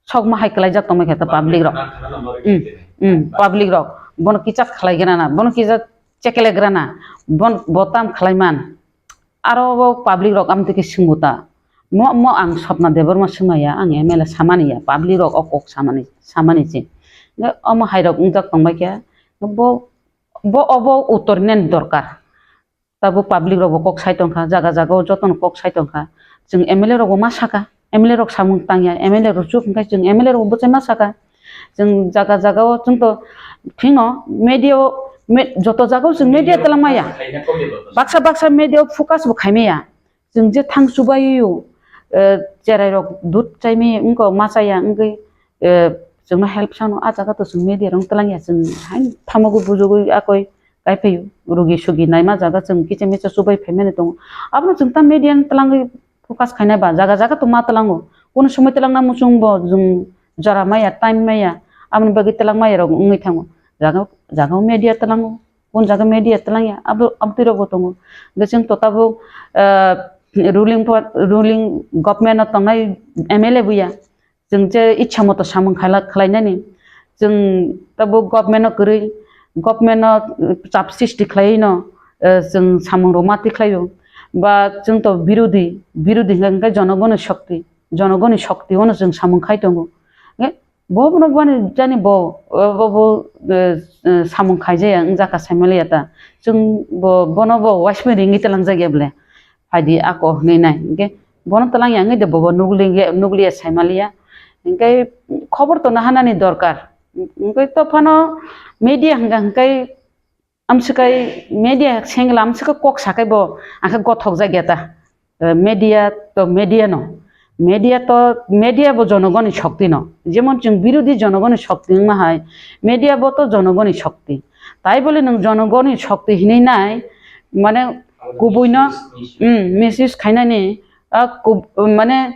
sokma hai kwlaijak tongmai khe ta public rok. Hmm, hmm, public rok. Bono kichak khlai grana, bono kichak chekele grana, bon-, bo tam khlai man. Aro bo public rok amtwi khe swngo ta. Mo, mo ang Swapna Debbarma swngmaya, ang M L A samani ya, public rok o kok samani, samani se. Hwnkhe omo hai rok wngjak tongbai khe, bo, bo obo uttor nani dorkar. Tabuk public rok bo kok sai tongkha, jaga jaga o jotono kok sai tongkha. Chwng M L A rok bo ma saka, M L A rok samung tangya, M L A rok chuk hwnkhe chwng M L A rok bo bwchai ma saka. Chwng jaga jaga o chwng to phino media o, me-, joto jaga o chwng media twlang maya. Baksa baksa media o focus bo khai maya. Chwng je thang chubaio, eh, cherai rok dud chai maya wngkha ma chaya wngwi, eh, chwngno help sano a jaga to chwng media rok twlang ya, chwng hai thamogwi bujogwi akoi kai phaio, rugi sugi naima jaga chwng kicha micha chubai phaimani tongo. Abono chwng ta media ni twlangwi focus khainai ba, jaga jaga to ma twlango. Kono somoi twlangna muchung bo chwng jora maya, time maya, aboni bagwi twlang maya rok wngwi thango. Jaga, jaga o media twlango, kon jaga media twlangya, abo, abtwi rok bo tongo. Hwnkhe chwng to tabuk, ah, ruling pa-, ruling government o tongnai M L A buya. Chwng je ichha moto samung khaila-, khlainani. Chwng tabuk government no kwrwi, government no, uh, chap sristi khlaiwi no, uh, chwng samung rok ma tikhlaio. Ba chwng to birodhi, birodhi hwnkha hwnkhe jonogoni shokti, jonogoni shokti ono chwng samung khai tongo. Hwnkhe bo bono bani jani bo, uh, bo, bo, uh, uh, samung khaijaya wngjakha saimanliya ta. Chwng bo, bono bo uaismani ringwi twlangjak ya bwle. Phaidi ako hwnwi nai. Hwnkhe bono twlang ya wngwi de bobo nukli-, nukliya saimaliya. Hwnkhe khobor to nahanani dorkar. Hwnkhe to phano media hwnkha hwnkhe amswkai media sengla amswka kok sakai bo angkhe gothok jak ya ta. Eh, media to media no. Media to media bo jonogoni shokti no. Jemon chwng birodhi jonogoni shokti wngma hai media bo to jonogoni shokti. Tai bole nwng jonogoni shokti hinwi nai mane kubui no, mm, misuse khainani, ah, kub-, mane,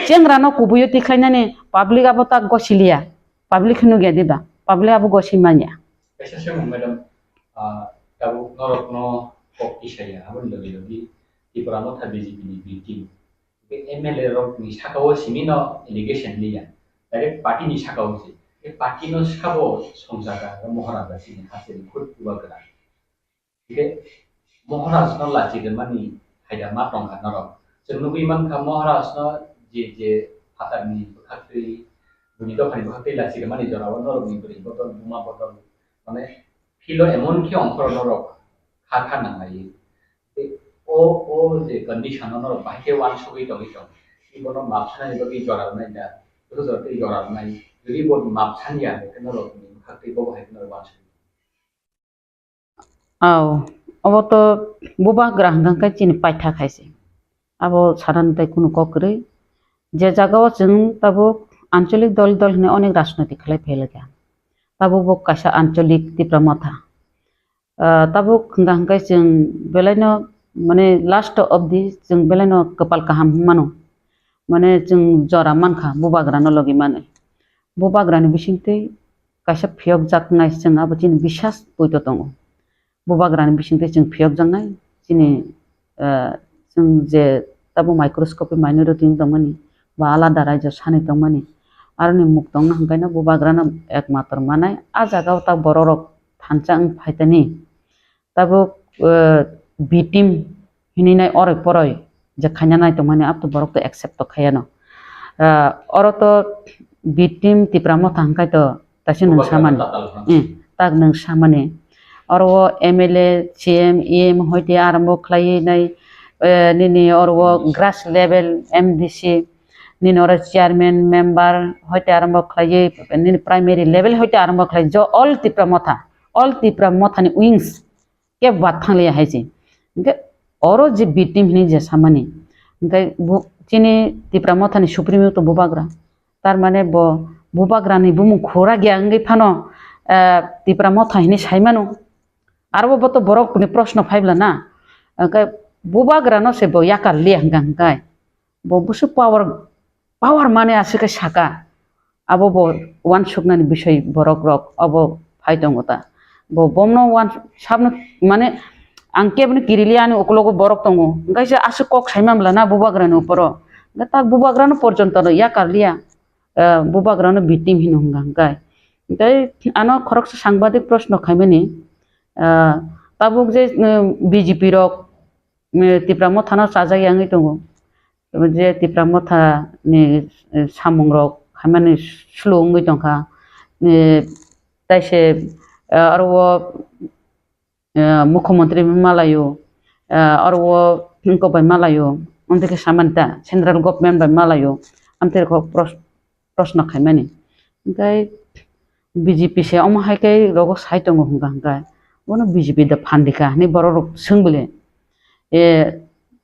chengra no kubui o tikhlainani public abo ta gosiliya, public nugya diba, public abo gosi manya. Kaisa swngmung, madam, ah, tabuk norokno kok tisaya, aboni logi logi Tipra Motha B J P ni B team. Tei M L A rokni sakao simi no allegation liya, direct party ni sakao se. Tei party no sabo songjaga, Moharaja sini hasteni khud bubagra. Tei Moharaj no lachi rwmani haida ma tongkha norok. Chwng nugwi mankha Moharaj no je je phatarni bwkhaktwi, buini dophani bwkhaktwi lachi rwmani jorao norokni bwrwi bodol, buma bodol, mane philo emon khe ongkhoro norok kha kha nanglai. Tei o, o je condition o norok bahai khe uansugwi tongwi tong. Ibono map sanani bagwi jora rwnai da, joto joto tei jora rwnai. Jodi bo map sanya, hwnkhe norokni bwkhaktwi bo bahai khe norok uansugwi. Aw, obo to bubagra hwnkha khe chini paitha khai se. Abo sanani tai kunu kok kwrwi. Je jagao chwng tabuk ancholik dol dol hwnwi onek rajniti khlai phailakha. Tabuk bo kaisa ancholik Tipra Motha. Ah, tabuk hwnkha hwnkhe chwng belaino, mane, last of the chwng belaino kwpal kaham hwnmano. Mane, chwng jora mankha bubagrano logi manwi. Bubagrani bisingtwi kaisa phiyokjaknai chwng abo chini bisas poito tongo. Bubagrani bisingtwi chwng phiyokjaknai chini, ah, chwng je tabuk microscope minority wng tongmani ba alada raijao sanwi tongmani, aroni muk tongna hwnkhe no bubagrano ekmatro manai. A jagao ta bororok thansa wng phaitani. Tabuk, eh, B team hinwi nai oroi poroi je khaina nai tongmani, abo to borok to accept to khaiya no. Eh, oro to B team Tipra Motha hwnkhe to taisa nwng samani. Hmm, tak nwng samani. Oro o M L A, C M, E M hoite arambo khlaiwi nai, eh, nini oro o grass level M D C, nini oro chairman, member hoite arambo khlaiwi, nini primary level hoite arambo khlai, jo all Tipra Motha, all Tipra Mothani wings kebo bathang liya hai se. Hwnkhe oro je B team hinwi je samani, hwnkhe bo chini Tipra Mothani supremo to bubagra. Tar mane bo bubagrani bumung khura gya wngwi phano, eh, Tipra Motha hinwi saimano. Aro bo to borok ni proshno phai bla na. Hwnkhe bubagrano se bo yakar liya hwnkha hwnkhe. Bo busu power, power mane aswk khe saka. Abo bo uansuknani bisoi borok rok obo phai tongo ta. Bo bomno uan sabno mane ang keboni kirili ani ukulogo borok tongo. Hwnkhe se aswk kok saima bla na bubagrani uporo. Hwnkhe tak bubagrano porjonto no yakar liya. Eh, bubagrano B team hino hwnkha hwnkhe. Tei ano khoroksa sangbadik proshno khaimani, eh, tabuk je, eh, B J P rok, eh, Tipra Mothano chajak ya wngwi tongo. Je Tipra Mothani, eh, samungrok khaimani slow wngwi tongkha. Eh, taise, eh, aro o, eh, mukhyamantri bai malaio, eh, aro o wngkok bai malaio, amtwi khe samani ta central government bai malaio, amtwi khe pros-, proshno khaimani. Hwnkhe B J P se omo hai khe rogo sai tongo hwnkha hwnkhe, bono B J P da phan rikha hinwi borok rok swng bole. E,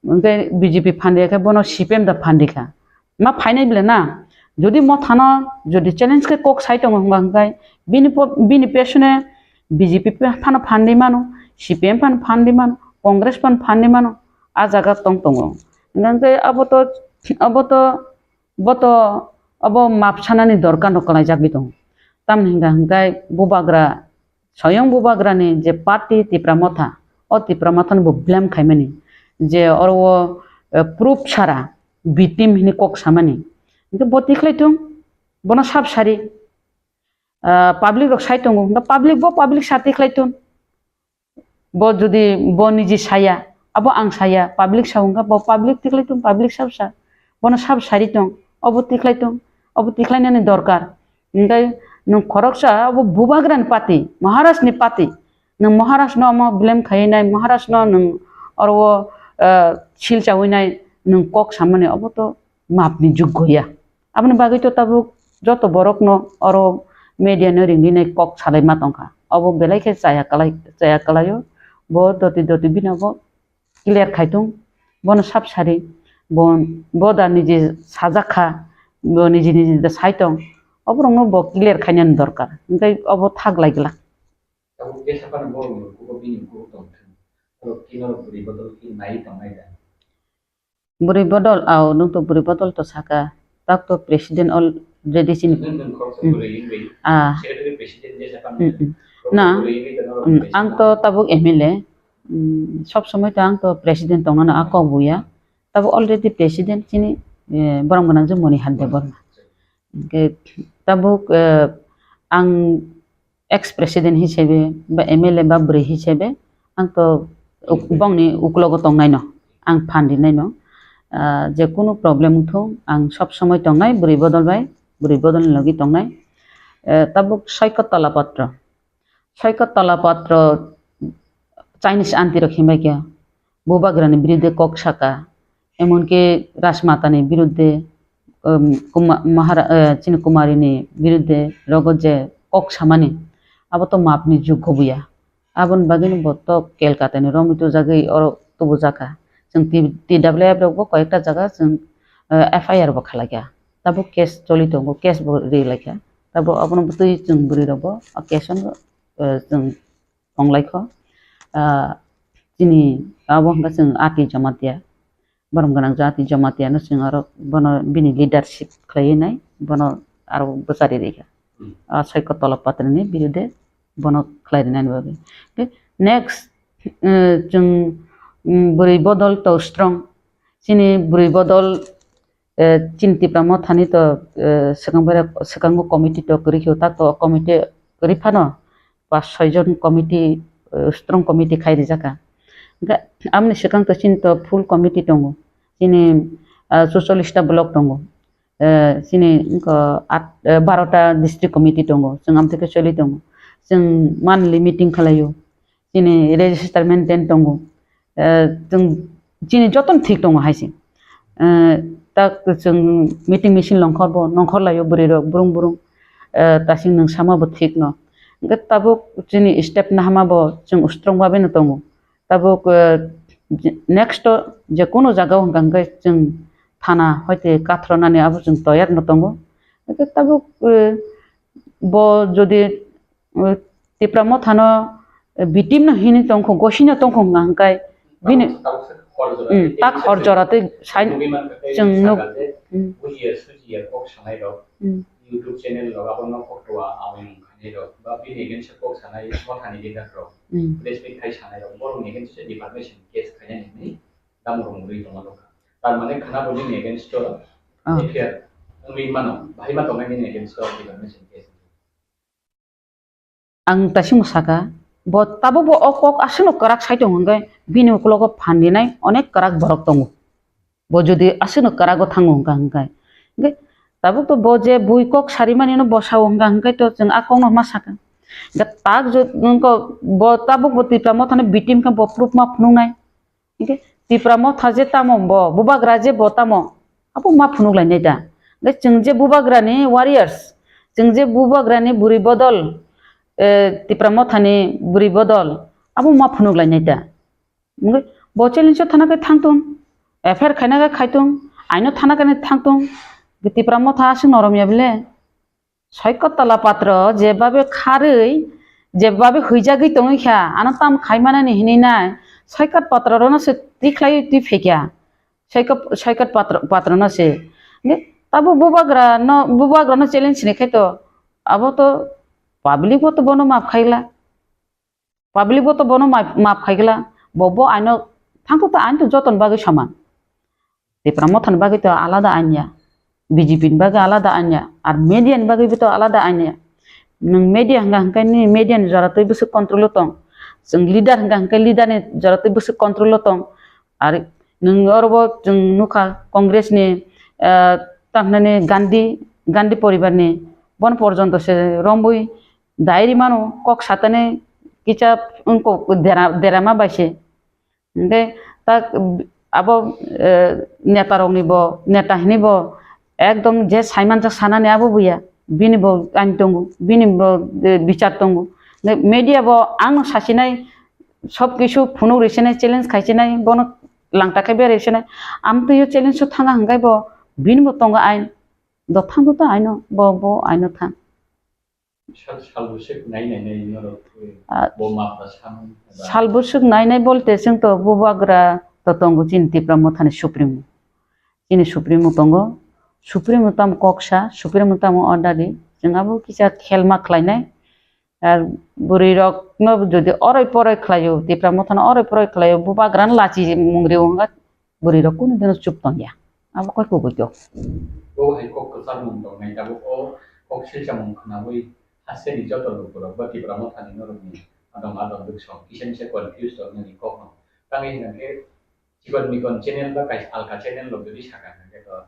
hwnkhe B J P phan rikha khe bono C P M da phan rikha. Ma phainai bole na, jodi Mothano jodi challenge khe kok sai tongo hwnkha hwnkhe bini po-, bini pesone B J P phano phan ri mano, C P M phano phan ri mano, Congress phano phan ri mano, a jaga tong tongo. Hwnkhe abo to, abo to, bo to, abo map sanani dorkar no kwlaijagwi tongo. Tamni hwnkha hwnkhe bubagra, soyong bubagrani je party Tipra Motha, o Tipra Mothano bo blame khaimani je oro o, eh, proof sara B team hinwi kok samani. Hwnkhe bo tikhlai thung, bono sab sari. Ah, public rok sai tongo, hwnkhe public bo public sa tikhlai thung. Bo jodi bo niji saya, abo ang saya, public sa wngkha, bo public tikhlai tong, public sab sa, bono sab sari tong, obo tikhlai tong, obo tikhlainani dorkar. Hwnkhe nwng khoroksa obo bubagrani party, Maharaj ni party, nwng Maharaj no omo blame khaiwi nai, Maharaj no nwng oro o, eh, sil chawi nai, nwng kok samani, obo to map ni juggo ya. Aboni bagwi to tabuk joto borok no oro media no ringwi nai kok salai ma tongkha. Obo belai khe chaya kwlai, chaya kwlaio. Bo doti doti bini obo clear khai thung. Bono sab sari. Bo, bo da niji sajak kha. Bo niji niji da sai tong. Oborok no bo clear khainani dorkar. Hwnkhe obo thak lai glak. Tabuk tesa phano borok ni ukugo bini ukugo tong thung. Borok khe norok bwrwi bodol khe nai tongnai da. Bwrwi bodol, ao, nwng to bwrwi bodol to saka, tak to president all J D C ni. Nwng, nwng khoroksa Hmm. bwrwi wngwi Ah. Secretary President je sakang Hmm, hmm. khoroksa Na, bwrwi wngwi tongma rok hmm, president ang to tabuk M L A, hmm, sob somoi to ang to president tongnano a kok buya. Tabuk already president chini, eh, borom gwnang je Monihar Debbarma. Hwnkhe tabuk, eh, ang ex president hisabe ba M L A ba bwrwi hisabe ang to uk-, bongni uklogo tongnaino, ang phan rinaino. Ah, je kunu problem wngthung, ang sob somoi tongnai bwrwi bodol bai, bwrwi bodolni logi tongnai. Eh, tabuk Soikot Tola Patro. Soikot Tola Patro Chinese aunty rok himbai khe bubagrani birudde kok saka, emonki Rajmatani birudde, um, Kuma-, Mahara-, eh, chini Kumarini birudde rogo je kok samani, abo to mapni jukgo buya. Aboni bagwino bo to Kolkatani romwi tubujagwi oro tubujakha. Chwng T-, T W F rokbo koyekta jaga chwng, eh, F I R bo khalaikha. Tabuk case choli tongo, case bo ri laikha. Tabuk abono bwtwi chwng bwrwi rokbo o case-o, eh, chwng tonglaikho. Ah, chini abo hwnkha chwng Ati Jamatia. Borom gwnang jati Jamatia no chwng aro bono bini leadership khlaiwi nai, bono aro bwchari rikha. Hmm. Ah, Soikot Tola Patro ni birudde bono khlai rinani bagwi. Okay, next, eh, chwng, mm, bwrwi bodol to strong. Chini bwrwi bodol, eh, chini Tipra Mothani to, eh, swkang bere-, swkango committee to kwrwi khe, tak to committee kwrwi phano pas soi jon committee, eh, strong committee khai rijak kha. Hwnkhe amoni swkang to chini to full committee tongo. Chini, ah, chuchollish ta block tongo. Eh, chini wngkha at, eh, baro ta district committee tongo. Chwng amtwi khe choli tongo. Chwng monthly meeting khlaio. Chini register maintain tongo. Eh, chwng chini jotono thik tongo hai se. Eh, tak chwng meeting meeting longkhor bo, nongkhor laio bwrwi rok, burung burung. Eh, tasing nwng sama bo thik no. Hwnkhe tabuk chini step nahama bo chwng strong babe no tongo. Tabuk, eh, je-, next o je kunu jaga o hwnkha hwnkhe chwng thana hoite kathronani abo chwng toyar no tongo. Hwnkhe tabuk, eh, bo jodi, eh, Tipra Mothano, eh, victim no hini tongkho, gosino tongkho hwnkha hwnkhe bini, tabuk se hor jora hmm, tei tak hor jora tei sai nugwi mankha tei chwng nuk-, sakha je hmm. Bujiya sujiya kok sanai rok. Hmm. YouTube channel rok abo nokho towa awi mung khainai rok ba bini against o kok sanai mothani leader rok, hmm, press meet khai sanai rok borokni against o defamation case khainani hinwi damrok mungwi tongma nukha. Tar mane khana bo nini against o ah. F I R wngwi mano, bahai ma tongnai nini against o defamation case. Ang taisimo saka, bo tabuk bo o kok aswkno kwrak sai tongo hwnkhe bini ukologo phan rinai onek kwrak borok tongo. Bo jodi aswkno kwrago thango hwnkha hwnkhe, hwnkhe tabuk to bo je bui kok sarimanino bo sao hwnkha hwnkhe to chwng a kokno ma saka. Hwnkhe tak jod-, wngkha bo tabuk bo Tipra Mothano victim khe bo proof ma phunuknai. Hwnkhe Tipra Motha je tamo bo, bubagra je bo tamo, abo ma phunuk lainai da. Hwnkhe chwng je bubagrani warriors, chwng je bubagrani bwrwi bodol, eh, Tipra Mothani bwrwi bodol, abo ma phunuk lainai da. Hwnkhe bo challenge o thana khe thangtung, F I R khaina khe khaitung, aino thana khe thangtung, Tipra Motha aswk norom ya bile. Soikot Tola Patro jebabe kharwi, jebabe huijagwi tongwi kha, ano tam khaimanani hinwi nai, Soikot Patro rono se tikhlaiwi twi phaikha. Soikot, Soikot Patro, Patro no se. Hwnkhe tabuk bubagra no, bubagra no challenge ni khe to, abo to public bo to bono map khaigla. Public bo to bono map, map khaigla, bo, bo aino thangkuk ta ain to jotoni bagwi soman. Tipra Mothani bagwi to alada ain ya, B J P ni bagwi alada ain ya, ar media ni bagwi bo to alada ain ya. Nwng media hwnkha hwnkhe nini media ni jora twi bwswk control o tong, chwng leader hwnkha hwnkhe leader ni jora twi bwswk control o tong, ar nwng oro bo chwng nukha Congress ni, ah, tamo hinani Gandhi, Gandhi poribar ni, bono porjonto se romwi, Diary mano kok satani kisa wngkok dera, derama bai se. Hwnkhe tak abo, eh, neta rokni bo, neta hinwi bo ekdom je saimanjak sanani abo buya. Bini bo ain tongo, bini bo, eh, bichar tongo. Hwnkhe media bo ang sasinai sob kisu phunuk risinai, challenge khaisinai, bono langta khe berai sinai. Amtwi o challenge o thanga hwnkhe bo bini bo tongo ain. Do thang do ta aino, bo, bo aino thang. Sal, sal bwswk nai nai nai norok, eh, ah, bo mapha samung eba sal bwswk nai nai bolte chwng to bubagra to tongo chini Tipra Mothani Supremo. Chini Supremo tongo, Supremo tamo kok sa, Supremo tamo order di, chwng abo kisa khelma khlainai. Ar bwrwi rok no jodi oroi poroi khlaio, Tipra Motha no oroi poroi khlaio, bubagra no lachi mung rio wngkha, bwrwi rok kunu dino chup tongya. Abo koi kubui kok. Bo hai kok kwchar mung tongnai, tabuk o kok silsa mung khwnawi hasteni joto lukurok bo Tipra Mothani norokni adong adong duk song kisa misa confuse tongnani kokno. Tangwi hwnkhe chikon mikon channel ba kaisa alka channel rok jodi sakha hwnkhe to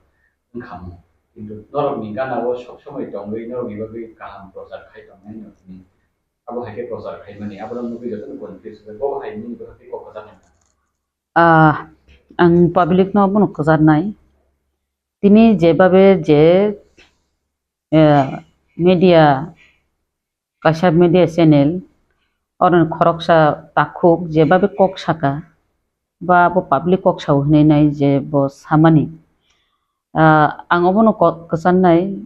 wngkhamu. Kintu norokni gana o sob somoi tongwi norokni bagwi kaham prochar khai tongnai norokni. Abo hai khe prochar khaimani, abono nugwi jotono confuse wngjak. Bo hai nini bagwi kok kwchar nangkha. Ah, ang public no bono kwcharnai. Tini jebabe je, eh, media, kaisa media channel, oro khoroksa takhuk jebabe kok saka, ba abo public kok sao hinwi nai je bo samani. Ah, ang obono ko-, kwcharnai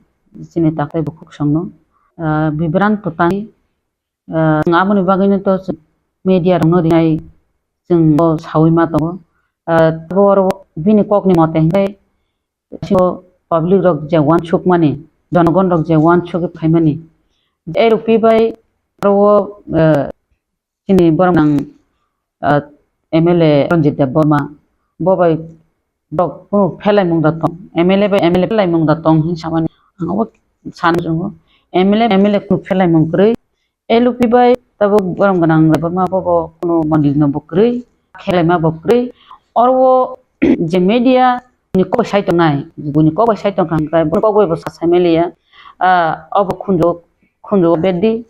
chini takhai bukhuk songno. Ah, bibranto tangwi, ah, chwng aboni bagwino to chwng media rokno rinai chwng bo saui ma tongo. Ah, tabo oro bini kokni mote hwnkhe public rok je uansukmani, jonogon rok je uansuk khaimani, A L P bai oro o, ah, chini borok nang, ah, M L A Ranjit Debbarma, bo bai borok kunu phelai mung da tong, M L A bai M L A phelai mung da tong hin samani ang obo sana chwngo. M L A, M L A kunu phelai mung kwrwi, L P bai tabuk borom gwnang Debbarma bo bo kunu mondil no bo kwrwi, khelaima bo kwrwi. Oro o je media ni kok bai sai tongnai, buini kok bai sai tongkha hwnkhe, buini kok bai bo sa sai maliya. Ah, obo khunju, khunju beddi.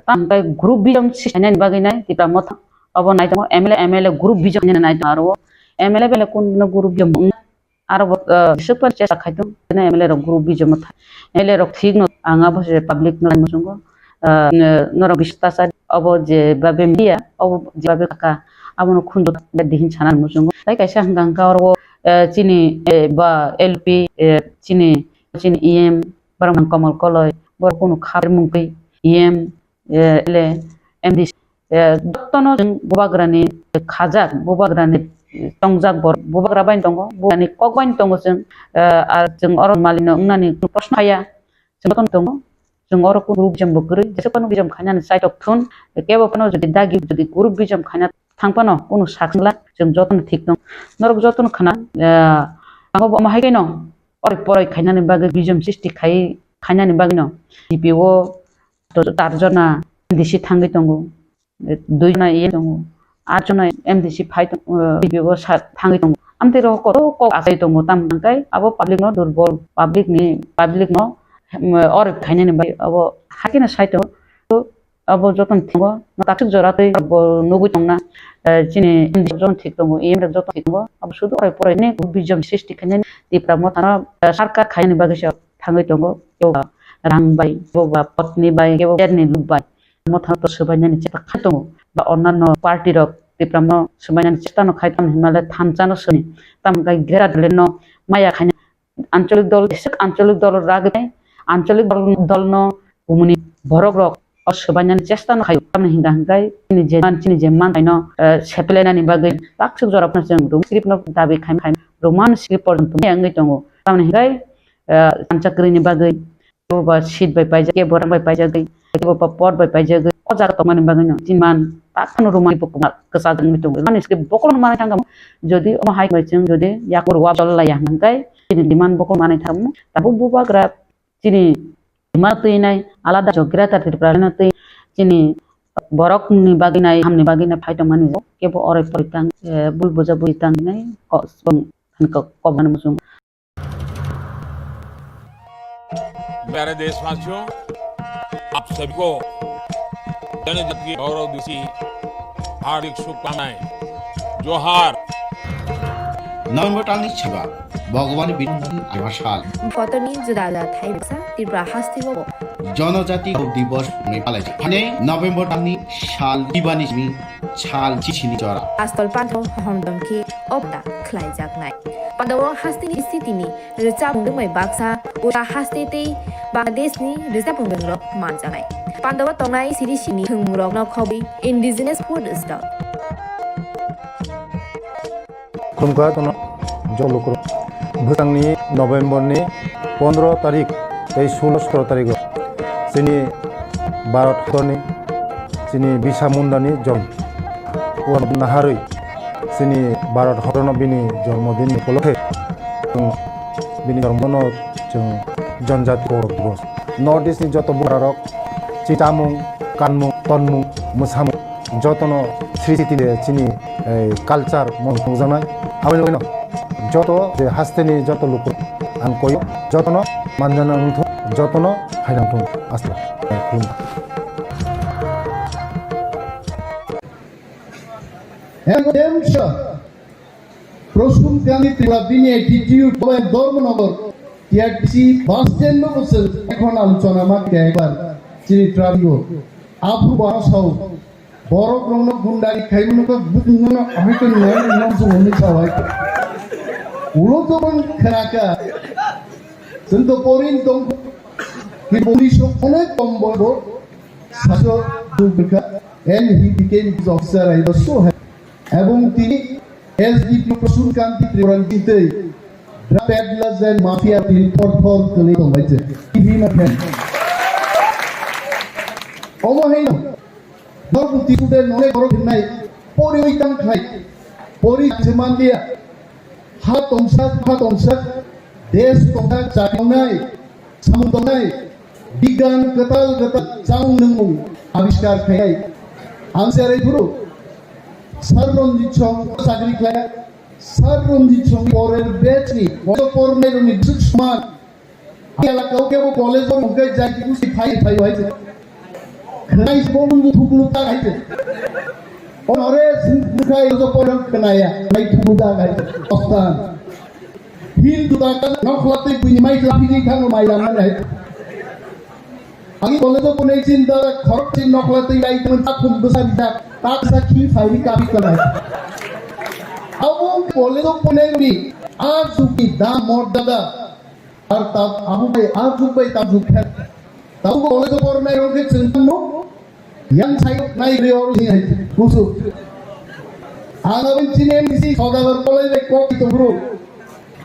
Tamo hwnkhe group vision swnamnani bagwi nai Tipra Motha obo nai tongo, M L A, M L A group vision nai tongo aro o. M L A belai kun no group vision wng aro bo, ah, super chesta khai tongo, M L A rok group vision Motha. M L A rok thik no ang abo se public no muchungo. Ah, norok biswasa obo je babe media, obo je babe kaka, abono khunju beddi hin sana muchungo. Tai kaisa hwnkha hwnkha oro o, ah, chini, eh, ba L P, eh, chini chini E M, borok nang Komol Koloi, borok kunu kha mung twi E M, eh, L A, M D C, eh, jotono chwng bubagrani khajak, bubagrani tongjak borok, bubagra bai tongo, bubagrani kok bai tongo chwng, eh, ar chwng oro malino wngnani kunu proshno haya, chwng jotono tongo, chwng oro kunu group vision bo kwrwi, jesuk phano vision khainani chaitok thun, kebo phano jodi dagi jodi group vision khaina thang phano kunu sak singla chwng jotono thik tong. Norok jotono khna, ah, ang bo omo hai khe no oroi poroi khainani bagwi bijom sisti khai, khainani bagwi no D P O to char jona M D C thangwi tongo, dui jona E M tongo, aat jona M D C phai tong, ah, D P O sa thangwi tongo. Amtwi rok koto kok achai tongo, tam hwnkhe abo public no durbol, public ni, public no, um, oroi khainani bagwi abo hai khe no sai tongo. Abo jotono thango, no taksik jora twi bo nugwi tongna, eh, chini jotono thik tongo, E M rok jotono thik tongo, abo sudu orai porai ni bijom sisti khainani Tipra Mothano, eh, sarkar khainani bagwi se thangwi tongo, kebo ba rang bai, kebo ba potni bai, kebo ba cherni luk bai, Mothano to swbainani chesta khai tongo, ba onnanno party rok Tipra no swbainani chesta no khai tamo hinmale thansa no soni, tamo khe greater Delhi no maya khaina ancholik dol, jesuk ancholik dol ragwi, ancholik dol, dolno bumuni borok rok o swbainani chesta no khaio. Tamni hingka hingkai chini je man, chini je man no, eh, seplainani bagwi taksuk jora phano chwng Roman script no dabi khai, khai Roman script porjonto wngwi tongo. Tamni hingkai, eh, anchakrini bagwi kebo ba seat bai paijak, kebo rang bai paijak, kebo ba pot bai paijak, o jaga tongmani bagwi no chini man tak phano Roman script kwchajak wngwi tongo. Roman script bokol no manwi thangkha, jodi omo hai bai chwng jodi yakur wa dol laiya hingkai chini demand bokol manwi thangmo. Tabuk bubagra chini ma twi nai alada jo greater Tripura no twi chini borok ni bagwi nai hamni bagwi nai phai tongmani kebo oroi poroi tang, eh, bul buja bui tang nai ko, ko, ko, ko, प्यारे देशवासियों, आप सभी को जनजातीय गौरव दिवस की हार्दिक शुभकामनाएं। जोहार। November talni chaba, Bhagwan Biduni Aibasal. Kotorni juda juda thai baksa Tripura haste o. Jonojati Gaurav Divas hwnwi palaijak. Phainai November talni sal chibani simi sal chisini jora. Astol pantho hohom dongkhe opda khlaijaknai. Pandao hasteni sitini rwchapmung rwmai baksa ura haste tei Bangladeshni rwchapmung rok manjaknai. Pandao tongnai siri sini thwngmungrokno khobwi indigenous food stall. Khulumkha tono jolo kuro. Bwsangni November ni Pondro tarik tei sulo sotro tarigo chini Bharat hatorni chini Birsa Mundani jormo. O naharwi chini Bharat hatorno bini jormo dinni upolokhe chwng bini jormono chwng Janjati Gaurav Divas. North East ni joto bugrarok chi chamung, kanmung, tonmung, mwsamung, jotono sriti de chini, eh, culture mo nukjaknai. Aboni bagwino joto je hasteni joto luku ang koyo jotono manjana wngthung, jotono hainang thung. Asla. Eh, khulumkha. Em, em, sir. Prasun Kanti Tripura bini attitude bai Dharmanagar T R T C bus stand no bwswk ekhon alochona ma khe ekbar chini traffic o. Aphu ba sao borok rokno gundari khaimano khe bukungno ahai khe nai nang jongni sawai. Ulo to bang khnaka. Chwng to porin tong ki boni sok onek kom borok saso dukha and he became his officer I was so happy. Ebong tini S D P Prasun Kanti Tripura ni twi drug peddlers and mafia tini thor thor kwlwi tongbai se. Give him a hand. Omo haino, norok twi kude nonai borok hinai, pori oi tang khlai, pori se manliya, ha tongsa, ha tongsa, des tongsa, chaknai, samung tongnai, bigyan kwtal kwtal chang nungmung abiskar khainai. Ang cherai phuru Sir Ranjit Song chakri khlai, Sir Ranjit Song porer batch ni, koto pornai rokni bwswk sman. Ang elaka o kebo college o hwnkhe jai busi phai phai hai se. Khwnai se bo mung thuklu ta hai se. Onore sing bukhai koto pornai khwnaya, nai thuklu ta hai se. Ostan. Hil duda kan nokhla tei buini mai laphini thango mai lamna nai. Ani college o konai chin da khorok chin nokhla tei lai tun ta khum bwsa bijak ta sa khi phai ri kapi kalai. Abo college o konai ni a juki da mor dada. Ar ta abo bai a juk bai ta juk khe. Tabuk college o pornai rok khe chwng tongno, yang sai nai re or hi hai kusu. Ang abin chini M D C Saudagar college bai kok to bro.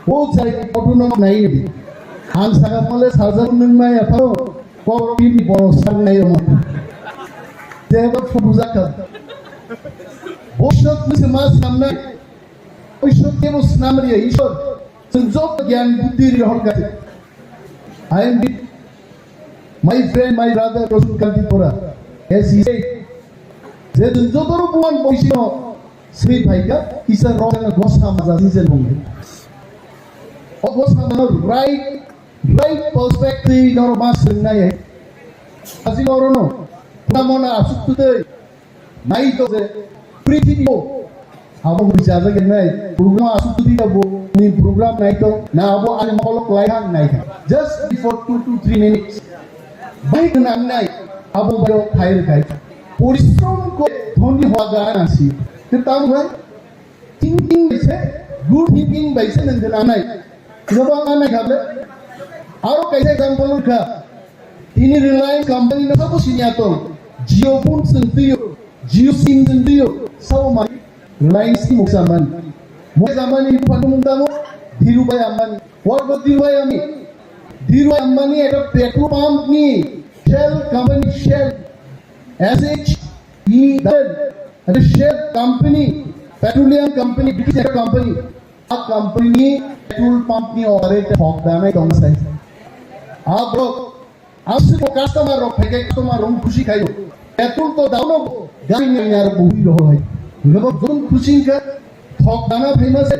Bo sai kotu no nai ni. Ang saga pole saja nung nai apharo kok pini boro sar nai mo. Jeba phubu jaka. Bosot ni mas namnai. Ishwar kebo snamriya, Ishwar. Chwng joto gyan buddhi ri hor kati. I am with my friend, my brother, Prasun Kanti Tripura. As he said, je chwng joto ro buan boisino sri phaika, kisa rok na gosa maja ni je bung. O gosa mano right, right perspective nor mas nai. Asi norono, pura mona asuk tu dei. Nai to je prithibi o abo hwijajak nai program asuk di abo ni program nai to na abo ani mokol klai hang nai kha. Just before two to three minutes. Bai nang nai abo bai khai khai. Porishrom ko dhoni hwa ga na si. Ke tam hai. Thinking bai se, good thinking bai se nang nang nai. Jobo ang nai kha le. Aro kaisa example kha. Tini Reliance company no sabo sinya to. Jio phone sing tiyo, Jio sim sing tiyo. Sabo mani Reliance ni muksa mani. Muksa mani phanung tamo. Dhirubhai Ambani. What was Dhirubhai Ambani? Dhirubhai Ambani ekta petrol pump ni Shell company Shell. S H E L, the Shell company, petroleum company, British company, a company ni petrol pump ni operator hok danai tong sai. A bro, asli ko customer rok phai customer rok khushi khayo. Petrol to down no gari ni yar buhi roho hai. Ngabo jun khushi ka hok dana phai ma se.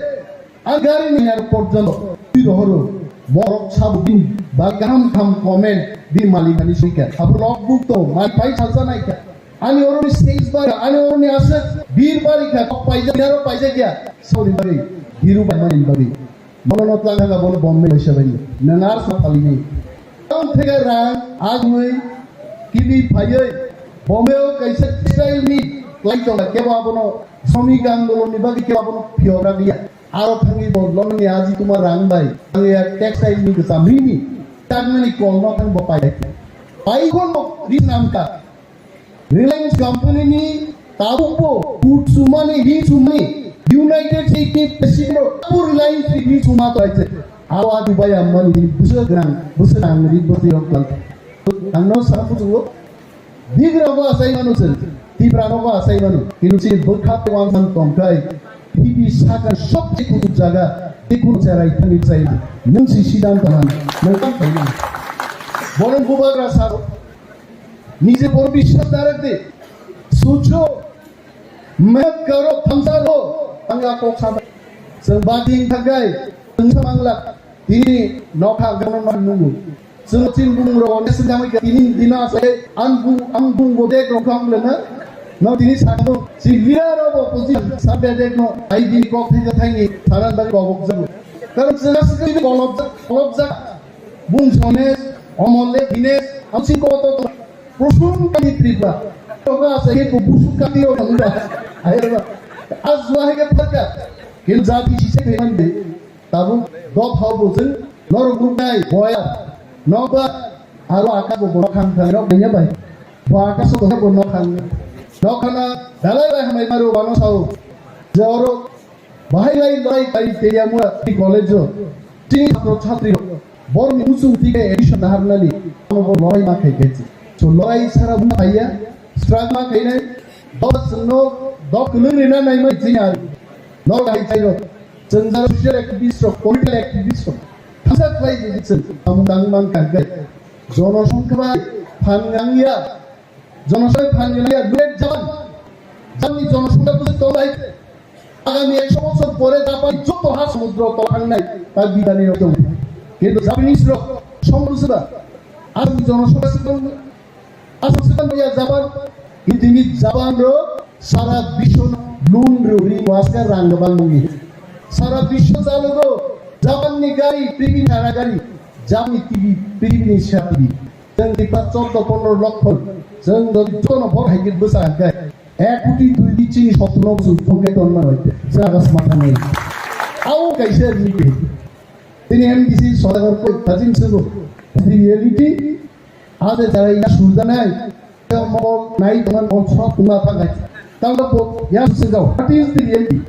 Ang gari ni airport jano twi rohoro, borok sabo bini ba kaham kaham comment bini malik ani soi kha. Abo logbook to mai pai salsa nai kha. Ani oro ni stage bar, ani oro ni aswk bir bari kha, kok paijak ya, aro paijak ya. Sorry bari, Dhirubhai Ambani bari. Mono no tlang kha bono Bombay bai sabai. Nang ar sa pali ni. Ang thega rang, agui, kibi phayoi. Bombay o kaisa style ni, klai tong kha, kebo abono, Shramik Andolon ni bagwi kebo abono phiyok ragya. Aro thangwi bo lomni aji tuma rang bai. Ang ya textile ni kwcham rini. Tangmani kol no thang bo pai. Pai kon bo ri nam ka. Reliance company ni tabuk bo kut sumani ri sumani United States ni president bo tabuk Reliance ni ri suma to aise. Abo a Dubai ammani bini bwswk gwnang, bwswk ang ri bwtwi rok twlang. Ang no sa kuchungo. Bigra bo asai manu chwng. Tipra no bo asai manu. Kinu chini bwkha te wang man tongkai. Prithibi sakha sobse kuchuk jaga. Te kunu cherai thani chai. Nung si sidan taman. Nung kam taman. Bono bubagra sa. Nije por biswas darak de. Sucho. Mek karo thamsa lo, ang ya kok sama. Seng bading thagai, seng samangla. Tini nokha gano man nungu. Seng chin bung ro ne seng jamai ka tini dina sai an bung, an bung bodek ro kham lena. No tini sakbo, si lira ro bo puji, sabe dek no, ai di kok thai thai ni, saran bari kok jago. Karon seng seng ni kolop jak, kolop jak. Bung sones, omole, dines, ang si koto. Kusum kani Tripura. Toga asa ke ko busuk kani o nangda. Ayo ba. Azwa he ke pharka. Kin jati sise ke mande. Tabu dop hau bujung. Nor mukai boya. Noba aro aka bo bono khang khang nok denya bai. Bo aka so bono bono khang. Nok khana dalai bai hamai maru bano sao. Joro Bahai lai lorai kai teiya mura tini college o. Tini chhatro chhatri rok. Borni muchung tike admission naharnani. Amo bo lorai ma khai kaichi. So lorai sara buma kaiya. Struggle ma kainai. Dok sengno, dok kulung rina nai mai jini ari. Nor gai chai rok. Chengjar social activist rok, political activist rok. Thasa khlai di cheng. Amung dang man kai kai. Jono songkhai phan ngang ya. Jonosai phan gwnaiya, lurek jaban. Jamni jonosongkha bwswk tongbai. Agami ekso bosor pore Japan joto ha somudro tol thangnai, ta bidani rok tong. Kintu Japanese rok song bwswk ba. Aswk jonosongkha sikon, aswk sikon ya Japan. Intini Japan rok sara bisho lun rw ri waska rang gabang mungi. Sara bisho jalogo Japan ni gari, T V thana gari, Japan ni T V, T V ni sa T V. Chwng Tipra chordo pondro lokho, chwng jodi jono vote hai khe bwsa hwnkhe, ek koti dui di chini sotno chwng thongkhe tonma bai. Chwng agas matha nai. Ao kaisa ri khe. Tini M D C Sodagar koi kajin sebo. Tini reality, ade jarai ya surda nai. Mol nai tongan mol sot tuma thangai. Tangda bo ya sugao. What is the reality?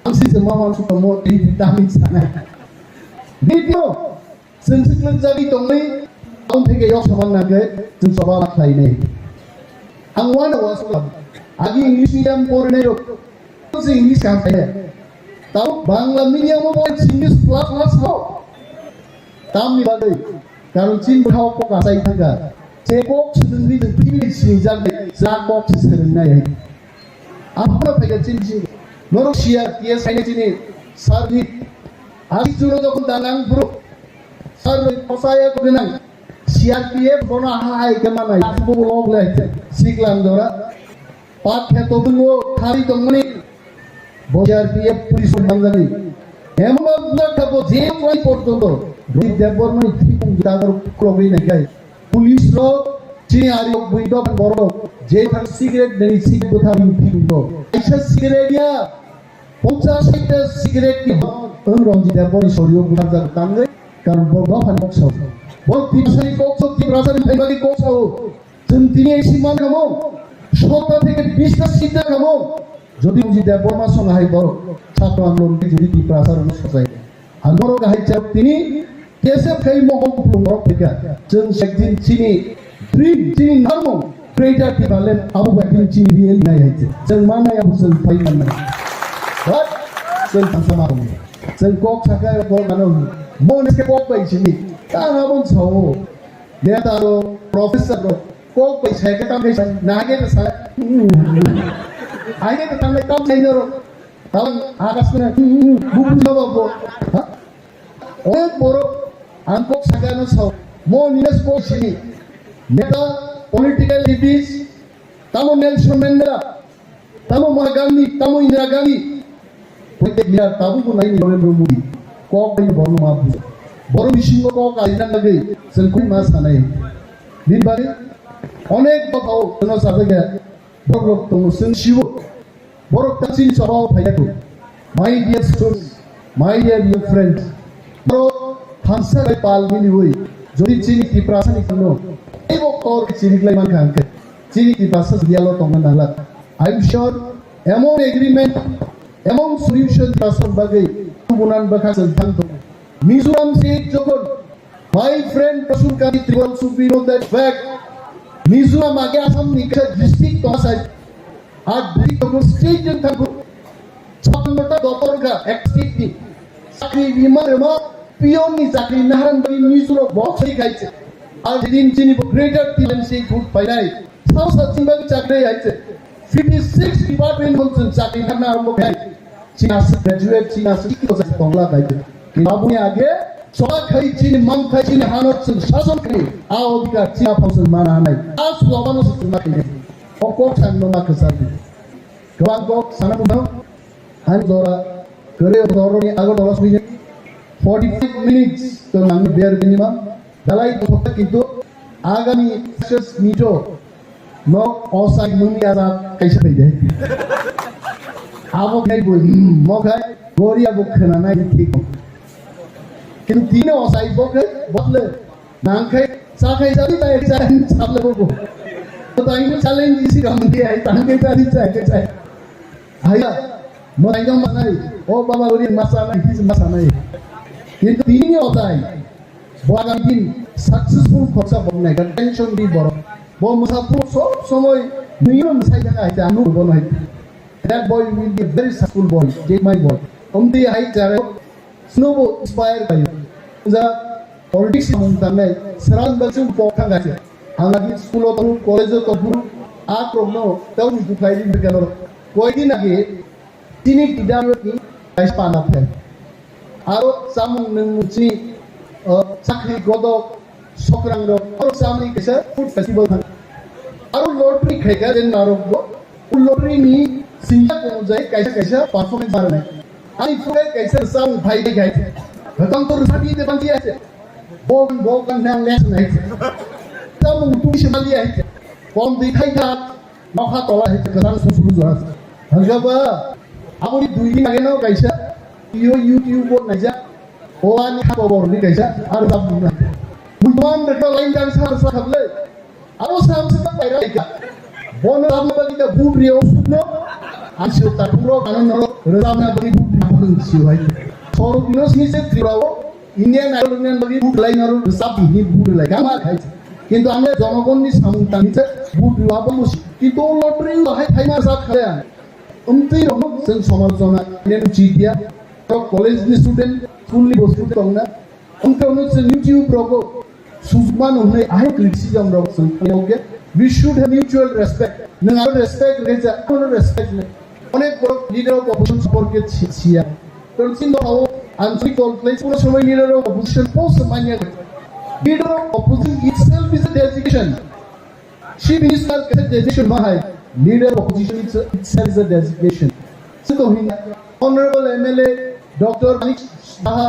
Ang si se mama su mo tini tami sanai. Video. Chwng swknwk jagwi tongwi, aboni theke yok samang nangkhe chwng choba ma khlainai. Ang uanw uansukha, agi English medium porinai rok, chwng English kaham khainai. Tamo Bangla medium o bo English plus plus ho. Tamni bagwi, karon chini bwkhao kok achai thangkha. Je kok swrwngwi chwng philwi sinijaknai, ja kok se swrwngnai hai. Aphano phaikha chini bisingo. Norok C R P F haino chini sir ni. Ani chuno jokhon dangang bro. Sir ni posaya ko gwnang. C R P F bono ha hai khe manai. Bo log le hai. Siklam jora. Pat khe to bungo khari tongmani. Bo C R P F police ko manjani. Emma budak thabo je koi porjonto. Roni Debbarma ni thipung dagar krogwi nai kai. Police rok chini ari rok bui dok borok je thang cigarette nini sik bwtha bini thik bo. Kaisa cigarette ya ponchas ta cigarette ni hon Ranjit Debbarma ni sorio bwtharjak tangwi karon bo dopha ni kok sao. Bo Tiprasani kok sao, Tiprasani phaimani kok sao. Chwng tini esi man kamo sota theke bista sita kamo. Jodi Ranjit Debbarma song hai borok chakra andolon jodi Tiprasa rok sajai. Ang borok hai chak tini K S F khai mohol kuplung borok thika. Chwng sekdin chini dream, chini narmo greater Tipraland abo bai chini real nai hai. Chwng manai abo chwng phai manai. What? Chwng tangsa ma. Chwng kok saka kok ano. Mon ke kok bai chini. Ta abo sao. Neta rok, professor rok, kok bai sai ke tam ke sai, na ke ta sai. Ai ke tam ke tam sai no rok. Tam akas na, bu bu ba bo. Ha? Onek borok ang kok saga no sao. Mo nines kok sini. Neta political activist, tamo Nelson Mandela. Tamo Mahatma Gandhi, tamo Indira Gandhi. Protek leader tabuk bo nai ni Narendra Modi. Kok bai borno ma bujo. Borok bisingo kok kaina bagwi chwng koi ma sanai. Bini bagwi onek bokao chwngno sajagya borok rok tongo chwng sibo. Borok ta chini chobao phaiya kho. My dear students, my dear young friends. Borok thansa bai pal miliwi jodi chini Tiprasa ni kano teibo kor chiriklai mankha hwnkhe chini Tiprasa dialo tongna nangla. I am sure emon agreement, emon solution Tiprasa bagwi tubunan bwkha chwng thang tongo. Mizoram state jokhon, my friend Prasun Kanti Tribal should be know that fact. Mizoram age Assam ni kisa district tong sai. Ar district tong state jeng thangkhu. Chapangota dotor ga ek state ni. Chakri bima rema, peon ni chakri naharan bari Mizoram box ni khaise. Ar din chini bo greater T M C food painai. Sao sa chimba chakri haise. Fifty six department hon chakri naharan bo khai. China se graduate, China se sikito se tongla bai. Kintu aboni age, soba khai chini mang khai chini hanot se sason khai, a odhikar China phang se mana nai. A slogan se chuma khai. O kok san no ma khasar di. Kwbang kok sana bujao. Ani dora, kere dora ni ago dora sui. Forty five minutes to nang bear minimum. Dalai to thokta kintu agami six mito nok osai muni ada kaisa bai de. Abo khai bo, hmm, mo khai gori abo khana nai thik. Kintu tine osai bo khai botle nang khai sa khai jani tai jani sable bo. To tai challenge isi kam dia tai khai jani tai khai. Haiya, mo tai jong masai, o baba gori masai, his masai. Kintu tini osai. Bo agam din successful khorsa borok nai kha, tension free borok. Bo mwsa phuru sob somoi nini mwsai thang hai ta anu bo nai. That boy will be a very successful boy, take my boy. Omdi hai jare snobo inspire bai. Ja politics mung tangnai seran ba chung pok thang hai. Ang agi school o tong, college o tong, a krok no tau ni bukai din bekalo. Koi din agi Chini tidam ni kaisa pana phai. Aro samung nwng chini, uh, chakri godok sokrang rok aro samni kaisa food festival thang. Aro lottery khaika den narok bo, lottery ni sinja ko jai kaisa kaisa performance barnai. Ani phai kaisa samung phai bai khai. Batang to rwsa di de banti ase. Bok bok kan nang les nai. Samung tu se bali ai. Kom di khai kha. Nokha tola hai kwchang susuru jora. Hwnkhe ba aboni dui din age no kaisa, iyo YouTube o naijak, o ani khabo bor ni kaisa, ar jab nuna. Muiman rekto line dan sa sa khable. Abo sam se ta paira ka. Bono jab na bagi ta bud rio sudno. An sio ta puro kanon no jab na bagi bud rio sio hai. Soro dino sini se Tripura o Indian Idol Indian bagi bud lai naro sab ni bud lai. Gama khai. Kintu ang le jonogonni samung tangse bud riwa bo musi. Kintu o lottery o hai thaima sak khaya. Umtwi rok chwng somajona nen chitia. Rok college ni student, school ni bo student tongna. Umtwi rok chwng YouTube rogo sujman hwnwi ahai criticism rok chwng tongge. We should have mutual respect. Nwng aro respect rwkhe, ano respect rwkhe. Onek borok leader of opposition সম্পর্কে ছি-, ছিয়া। কারণ চিন্তা ভাবো, আঞ্চলিক দল প্লেস কোনো সময় leader of opposition post মানিয়া গেছে। Leader of opposition itself is a designation. Chief Minister is a designation, mahai. Leader of opposition is a, itself is a designation. Sito hin, Honorable M L A Doctor Manik Saha,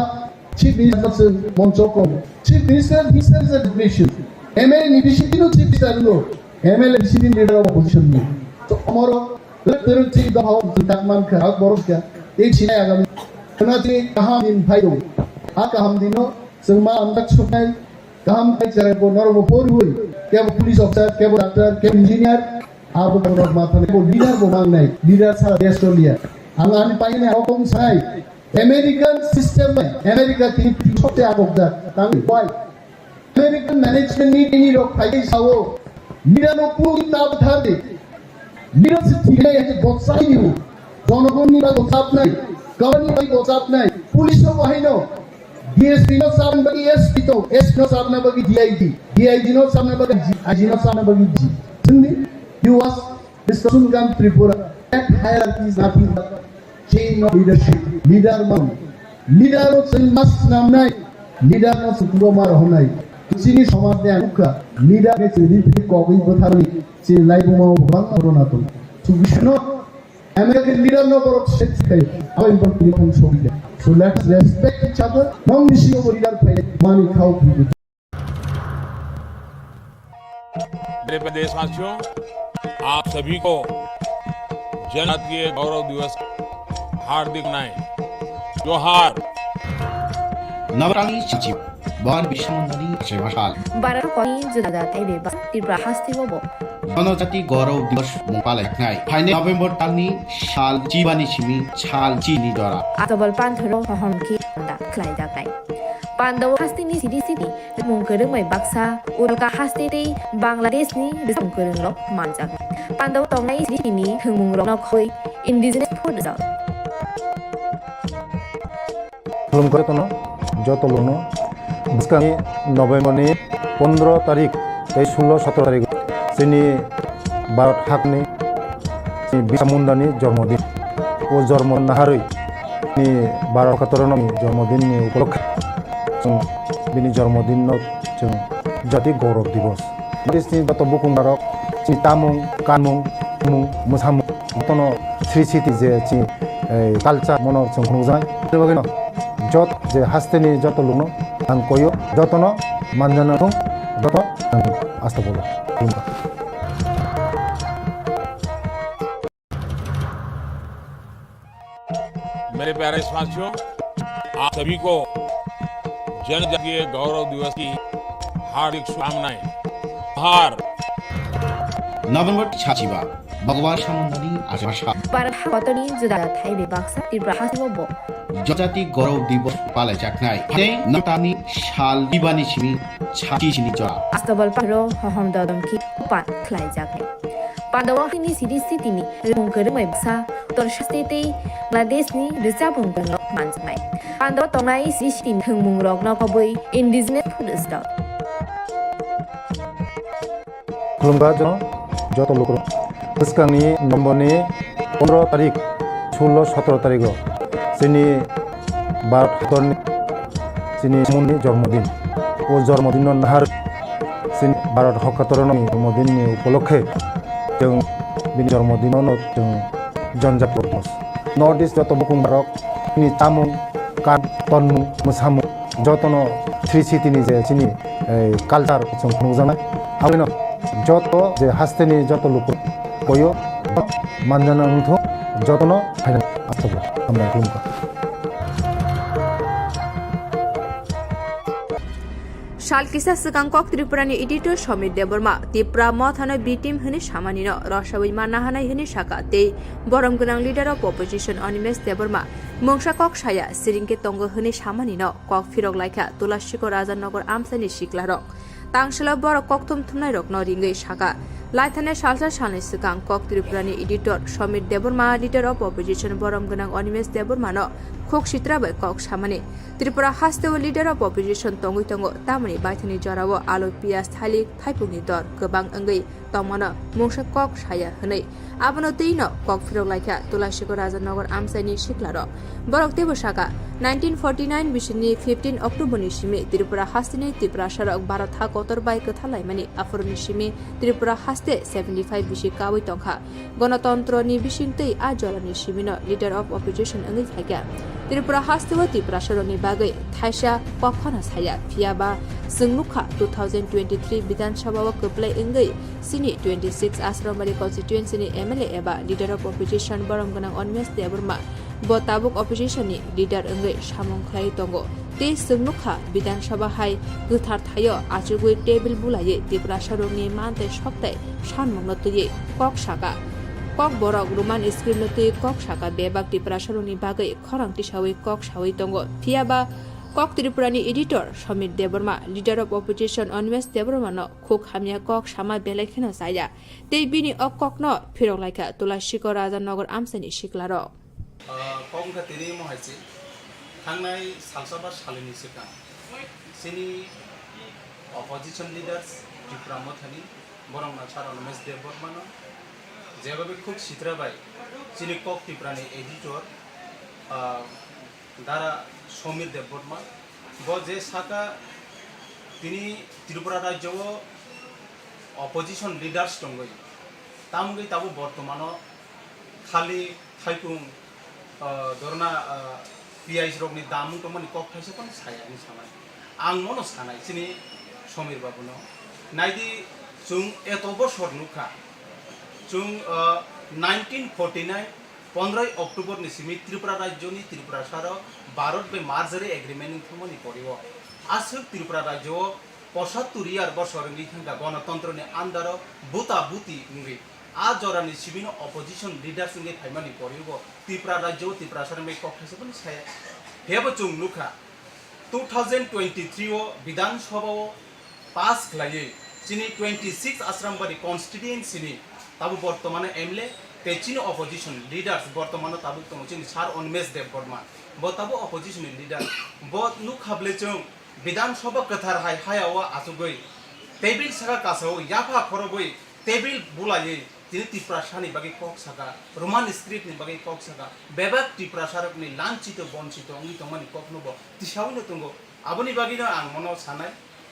Chief Minister se moncho kom. Chief Minister himself is a designation. M L A ni bisi tino Chief Minister lo. M L A bisi tino leader of opposition ni. To amoro, tere tere Chief da hao, tak man kha, hak boros kha. Ei sinai agami. Kana ti kaham din phai dong. A kaham dino, sengma amdak sukai, kaham kai chara ko norok bo pori hui. Kebo police officer, kebo doctor, kebo engineer, Abo borok ma thani bo leader bo mangnai, leader sa desh choliya. Ang ani paine hokong sai, American system bai, America tini sote agok da, tang why? American management ni tini rok phai sao, leader no puro ta thar de, leader se thik nai, ete botsai ni, jonogonni ba botsap nai, government bai botsap nai, police no bahai no, D S P no sabna bagi S P to, S P no sabna bagi D I G, D I G no sabna bagi G, I G no sabna bagi G. Sindi, you was Mister Sunkan Tripura, that hierarchy is nothing but chain of leadership. Leader man, leader no chwng mas namnai, leader no chwng mar honai. Chini somaj ni ang nukha, leader ne chwng ri kogwi bwtharni, chini laibuma o bang rona tong. So we should not American leader no borok state kai. Abo important ni thong sobi de. So let's respect each other. Nong ni sio leader kai mani khao phi. मेरे प्यारे देशवासियों, आप सभी को जनजातीय गौरव दिवस हार्दिक नाय जोहार। Nabarani chichi, Bhawan Biswamandani Chebasal. Bara koi juda da taibe ba Tripura haste bo bo. Janajati Gaurav Diwas mung palai khnai. Phainai November talni sal chibani simi sal chini dora. Atobal panthoro hohom ki da khlai da tai. Pandao hasteni sidi sidi mung kwrwng bai baksa Uralka haste tei Bangladesh ni bwswng kwrwng rok manjak. Pandao tongnai sidi sidi ni thwngmung rok no khoi indigenous food rwjak. Khulumkha jotono, joto lono bwskangni November ni pondro tarik tei sullo sotro tarik chini Bharat hakni chini Birsa Munda ni jormo din. O jormo naharwi chini Bharat Hokatorono ni jormo din ni upolokhe chwng bini jormo din no chwng jati gaurav divos. North East ni joto bukung borok chini tamung, kanmung, mung, mwsamung, jotono sri siti je chini, eh, culture mono chwng phunukjaknai. Aboni bagwino jot je hasteni joto lukno ang koyo, jotono manjana thung, joto ang asta bolo. मेरे प्यारे देशवासियों, आप सभी को जनजातीय गौरव दिवस की हार्दिक शुभकामनाएं। जोहार। November sachiba, Bhagwan Samundani Ajasa. Bharat hakotorni juda thai bai baksa Tripura hasteo bo. Janjati Gaurav Divas palaijaknai. Tei nokni sal ibani simi chati sini jora. Astobal paro hohom dodom ki pan khlaijaknai. Pandao hini sidi sitini rung kwrwngmai bwsa Uttar Haste tei Bangladesh ni rwchapmung kwrwng rok manjaknai. Pandao tongnai sidi sitini thwngmung rok no khobwi indigenous food stall. Khulumkha jono joto lukurok. Bwskangni November ni pondro tarik, sullo sotro tarigo chini Bharat hakotorni chini Mundani jormodin. O jormodinno nahar chini Bharat hokatorono jormodinni upolokhe chwng bini jormodinno chwng jonjak. North East joto bukung borok bini chamung, kan, tonmung, mwsamung jotono sri sitini je chini, eh, culture chwng phunukjaknai. Aboni joto je hasteni joto luku koyo manjana wngthung, jotono phaina aswk hambai khulumkha. Sal kisa swkang kok Tripurani editor Somir Debbarma Tipra mothano B team hwnwi samanino rwsawi manna hanai hwnwi saka tei borom gwnang leader of opposition Animesh Debbarma mungsa kok saya siringkhe tongo hwnwi samanino kok phirok laikha Tulasikor Raja Nagar amchaini siklarok. Tangselo borok kokthum thumnairokno ringwi saka. Laithani salsa salni swkang kok Tripurani editor Somir Debbarma leader of opposition borom gwnang Animesh Debbarmano khuk sitra bai kok samani. Tripura hasteo leader of opposition tongwi tongo, tamoni baithangni jorao alu, piyaj, thalik, thaipungni dor kwbang wngwi tongmano mungsa kok saya hwnwi. Abono twino kok phirok laikha Tulasikor Raja Nagar amchaini siklarok. Borok teibo saka, nineteen forty nine bisini fifteen October ni simi Tripura hasteni Tiprasarok Bharat ha kotor bai kwthar laimani, aphuruni simi Tripura haste seventy five bisi kaui tongkha. Gonotontroni bisingtwi a jorani simino leader of opposition wngwi phaikha. Tripura hasteo Tiprasarokni bagwi thaisa kok phano saya, phiyaba chwng nukha two thousand twenty-three Bidhan Sabha o kwplai wngwi chini twenty six Asrambari constituency ni M L A eba leader of opposition borom gwnang Animesh Debbarma bo tabuk opposition ni leader wngwi samung khlai tongo. Tei chwng nukha, Bidhan Sabha hai kwthar thaio achugwi table bulaiwi Tiprasarokni mantei soktai sanmungno twiwi kok saka. Kok borok Roman script no twiwi kok saka, bebak Tiprasarokni bagwi khorang tisawi kok sawi tongo. Phiyaba kok Tripurani editor Somir Debbarma, leader of opposition Animesh Debbarmano khuk hamya kok sama belai kheno chaya. Tei bini o kokno phirok laikha Tulasikor Raja Nagar amchaini siklarok. Ah, kok wngkha tini omo hai se, thangnai salsa ba salini swkang chini opposition leaders Tipra Mothani, borok no sir Animesh Debbarmano jebabe khuk sitra bai chini kok Tiprani editor, ah, Dara Somir Debbarma, bo je saka tini Tripura rajyo o opposition leaders tongwi, tamgwi tabuk bortomano khali thaipung, ah, dorna, ah, piyaj rokni dam wng tongmani kok thaisa phano saya hinwi sanai. Ang mono sanai chini Somir babuno. Naidi, chwng eto bosor nukha. Chwng, ah, nineteen forty nine pondroi October ni simi Tripura rajyo ni Tripura saro Bharat bai merger agreement wng thangmani pori o aswk Tripura rajyo o posattur year bosor wngwi thangkha gonotontro ni under o buta buti wngwi. A jora ni simi no opposition leaders wngwi phaimani pori o Tripura rajyo o Tripura saro bai kok thaisa phano saya. Phiyaba chwng nukha. Two thousand twenty-three o Bidhan Sabha o pass khlaiwi chini twenty-six Asrambari constituency ni tabuk bortomano M L A tei chini opposition leaders bortomano tabuk tongo chini Sir Animesh Debbarma, bo tabuk opposition ni leader, bo nukha bwlwi chwng Bidhan Sabha kwthar hai haya o achugwi table saka kasao yapha khorogwi table bulaiwi tini Tiprasa ni bagwi kok saka, Roman script ni bagwi kok saka, bebak Tiprasa rok ni lanchito bonchito wngwi tongmani kok no bo tisawi no tongo. Aboni bagwi no ang mono sanai,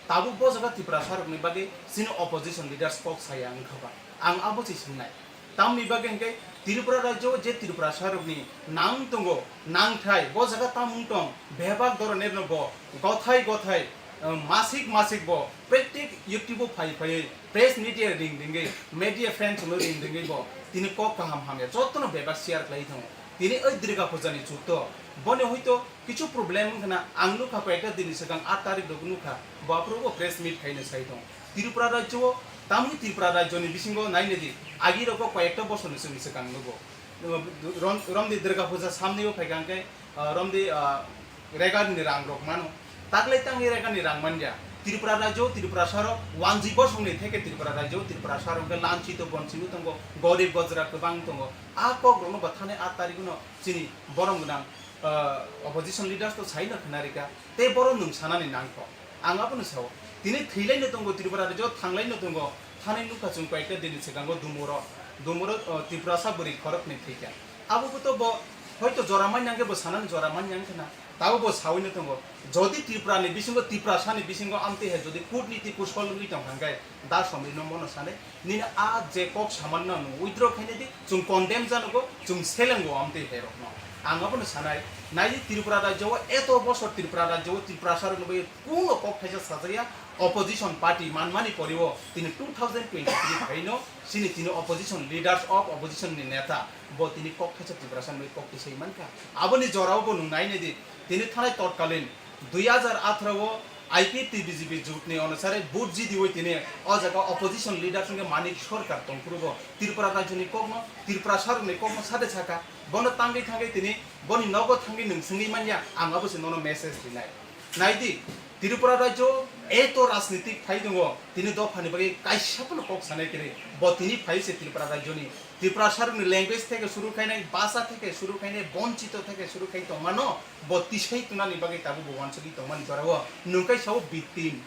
tabuk bo jaga Tiprasa rok ni bagwi chini opposition leaders kok saya wngkha ba? Ang abo se swngnai. Tamni bagwi hwnkhe Tripura rajyo o je Tiprasa rok ni nang tongo, nangthai bo jaga tamung tong, bebak doroner no bo gothai gothai, eh, masik masik bo pratik YouTube o phai phaiwi press media ring ringwi, media friends no ring ringwi bo tini kok kaham hamya jotono bebak share khlai thango. Tini oi Durga Puja ni chutto, boni hoito kichu problem wngkha na, ang nukha koyekta din ni swkang aat tarik rok nukha, bo aphuru bo press meet khaina sai tong. Tripura rajyo o, tamni Tripura rajyo ni bisingo naina di, agi rogo koyekta bosor ni swkang swkang nugo. Rom-, romdi Durga Puja samni o phaikha hwnkhe, ah, romdi, ah, Regar ni rang rok mano. Taklai tangwi Regar ni rang manya. Tripura rajyo, Tripura saro, wanji bosong ni theke Tripura rajyo, Tripura saro hwnkhe lanchito bonchito tongo, gorib gojra kwbang tongo. A kok rokno bo thani aat tarik no chini borom gwnang, ah, opposition leaders to sai no khna rika. Tei borom nwng sanani nangkho. Ang abono sao. Tini thwilaino tongo Tripura rajyo, thanglaino tongo. Thani nukha chwng koyekta dini swkango Dumuro, Dumuro, o, Tiprasa bwrwi khoroknwi thwikha. Abo bo to bo hoito jora manya hwnkhe bo sanani jora manya wngkha na. Tabo bo sawi no tongo. Jodi Tripura ni bisingo, Tiprasa ni bisingo amtwi hai jodi kutniti kusol wngwi tongkha hwnkhe da somrino mono sanai. Nini a je kok samanno nwng withdraw khaina di, chwng condemn janogo, chwng selengo amtwi hai rokno. Ang abono sanai, nai di Tripura rajyo o eto bosor Tripura rajyo o Tiprasa rokno bai kuno kok thaisa sajaya, opposition party manmani poriwo tini two thousand twenty-three phaino chini tini opposition leaders of opposition ni neta bo tini kok thaisa Tiprasa ni bai kok tisai mankha. Aboni jorao bo nwng naina di, tini thanai totkalin dui hajar atharo o I P F T B J P jut ni onusare vote jidiwi tini o jaga opposition leader wngkhe Manik Sarkar tongphuru bo Tripura rajyo ni kokno, Tripura sarok ni kokno sade saka, bono tangwi thangwi tini boni nogo thangwi nwng swngwi manya, ang abo se nono message rinai. Nai di, Tripura rajyo eto rajnitik phai tongo, tini dopha ni bagwi kaisa phano kok sanai kwrwi, bo tini phai se Tripura rajyo ni Tiprasa rokni language theke suru khainai, basa theke suru khainai, bonchito theke suru khai tongmano, bo tisai tunani bagwi tabuk bo wansugwi tongmani jorao nwng khe sao victim.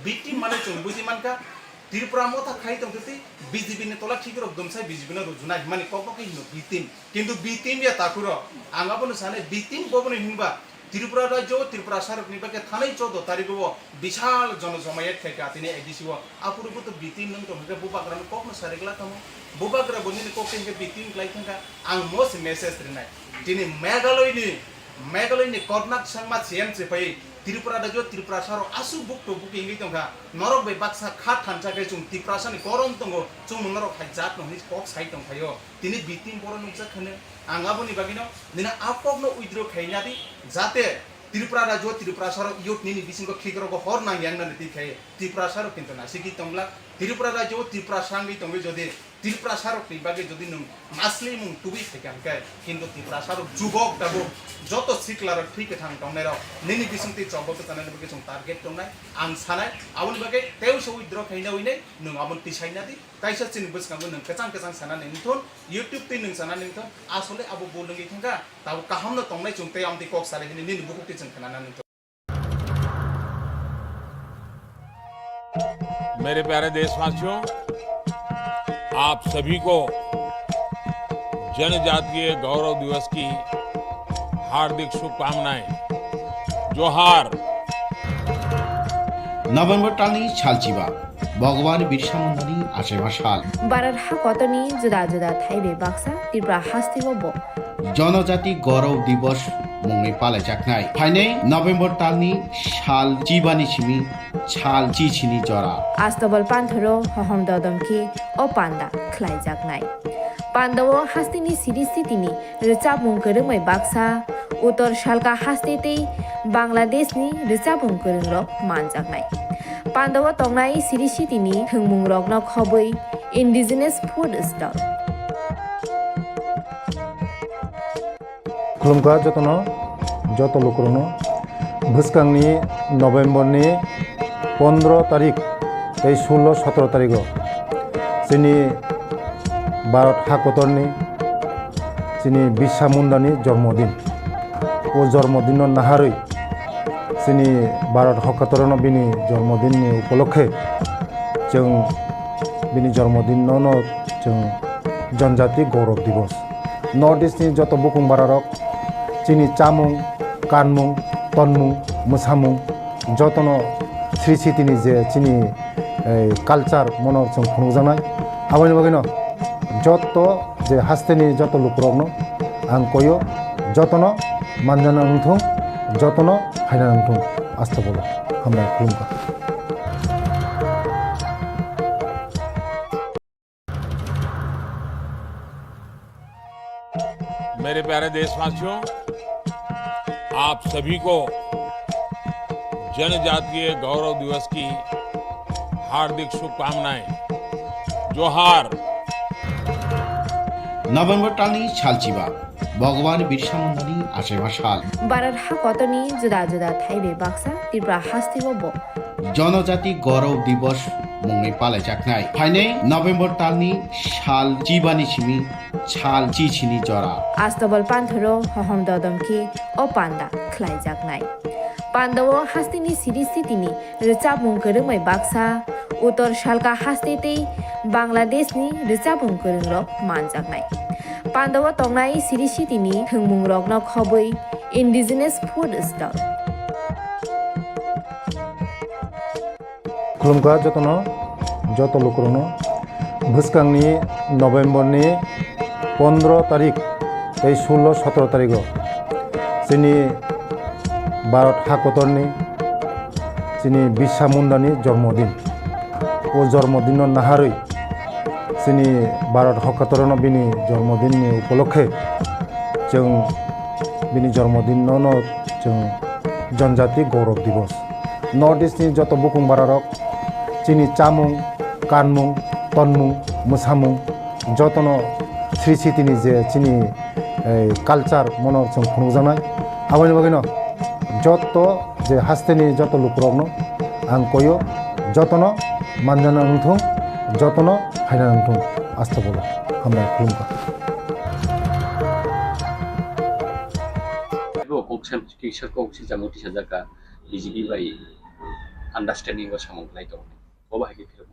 Victim mane chwng buji mankha, Tripura motha khai tongtwi B J P ni tola khikrok dumsai B J P no rujuna himani kokno khe hino victim. Kintu victim ya takhuro, ang abono sanai victim bobono hinba, Tripura rajyo o Tripura sarokni bagwi thanai choudo tarikgo o bisal jono jomayat khaikha tini A D C o. Aphuru bo to victim nwng tong hwnkhe bubagrano kokno sarik la tamo. Bubagra bo nini kok tei hwnkhe victim klai thangkha. Ang mo se message rinai. Tini Meghalaya ni, Meghalaya ni Konrad Sangma C M se phai Tripura rajyo Tripura sarok aswk bukto buki wngwi tongkha. Norok bai baksa kha thansa khe chwng Tiprasa ni korom tongo, chwng norok hai jat no hwnwi kok sai tongphaio. Tini victim borok nukjak hwno. Ang aboni bagwino nini a kokno withdraw khaina di, jate Tripura rajyo, Tripura sarok youth nini bisingo khikrokgo hor nang yang nani twi khai Tripura sarok kinto naisiki tongla. Tripura rajyo, Tripura sangwi tongwi jodi Tripura sarokni bagwi jodi nwng maslimung tubui phaikha hwnkhe, kinto Tripura sarok jubok tabuk joto siklarok thwi kwthang tongnairok nini bisingtwi chobok kwchanani bagwi chwng target tongnai. Ang sanai, aboni bagwi tei uaisa withdraw khaina uinai nwng aboni tisaina di. Kaisa chini bwskango nwng kwchang kwchang sanani wngthun, YouTube twi nwng sanani wngthun, asole abo bo lwngwi thangkha, tabuk kahamno tongnai chwng tei amtwi kok sari hwnwi nini bukhuk twi chwng khnanani wngthun. मेरे प्यारे देशवासियों, आप सभी को जनजातीय गौरव दिवस की हार्दिक शुभकामनाएं। जोहार। November talni salchiba. Bhagwan Birsa Mundani achaiba sal. Bharat hakotorni juda juda thai bai baksa Tripura hasteo bo Jonojati Gaurav Divas mungwi palaijaknai. Phainai November talni sal chibani simi sal chichini jora. Astobal panthoro hohom dodom khe o panda khlaijaknai. Pandao hasteni siri sitini rwchapmung kwrwngbai baksa, Uttor Salka haste tei Bangladeshni rwchapmung kwrwngrok manjaknai. Pandao tongnai siri sitini thwngmungrokno khobwi indigenous food stall. Khulumkha jotono, joto lukurokno. Bwskangni November ni pondro tarik tei sullo sotro tarigo chini Bharat hakotorni chini Birsa Mundani jormodin. O jormodinno naharwi chini Bharat hakotorno bini jormodinni upolokhe chwng bini jormodinno no chwng Janjati Gaurav Divas. North East ni joto bukung bararok chini chamung, kanmung, tonmung, mwsamung jotono Sri Sitini je chini, eh, culture mono chwng phunukjaknai. Aboni bagwino joto je hasteni joto lukurokno ang koyo, jotono manjana wngthung, jotono phaina wngthung. Astagfirullah. Hambai khulumkha. मेरे प्यारे देशवासियों, आप सभी को जनजातीय गौरव दिवस की हार्दिक शुभकामनाएं। जोहार। November talni salchiba, Bhagwan Birsa Mundani achaiba sal. Bharat hakotorni juda juda thaibai baksa Tripura hasteo bo Janajati Gaurav Divas mungwi palaijaknai. Phainai November talni sal chibani simi sal chichini jora. Astobal panthoro hohom dodom khe o panda khlaijaknai. Pandao hasteni siri sitini rwchapmung kwrwngbai baksa, Uttor Salka haste tei Bangladeshni rwchapmung kwrwngrok manjaknai. Pandao tongnai siri sitini thwngmungrokno khobwi indigenous food stall. Khulumkha jotono, joto lukurokno. Bwskangni November ni pondro tarik tei sullo sotro tarigo chini Bharat hakotorni chini Birsa Mundani jormodin. O jormodinno naharwi chini Bharat hakotorno bini jormodinni upolokhe chwng bini jormodinno no chwng Janjati Gaurav Divas. North East ni joto bukung bararok chini chamung, kanmung, tonmung, mwsamung jotono Sri Sitini je chini, eh, culture mono chwng phunukjaknai. Aboni bagwino joto je hasteni joto lukurokno ang koyo, jotono manjana wngthung, jotono phaina wngthung. Astagfirullah. Hambai khulumkha. Abo kok sam kisa kok si jamo tisa jaka B J P bai understanding o samung khlai tongo. Bo bahai khe phirok.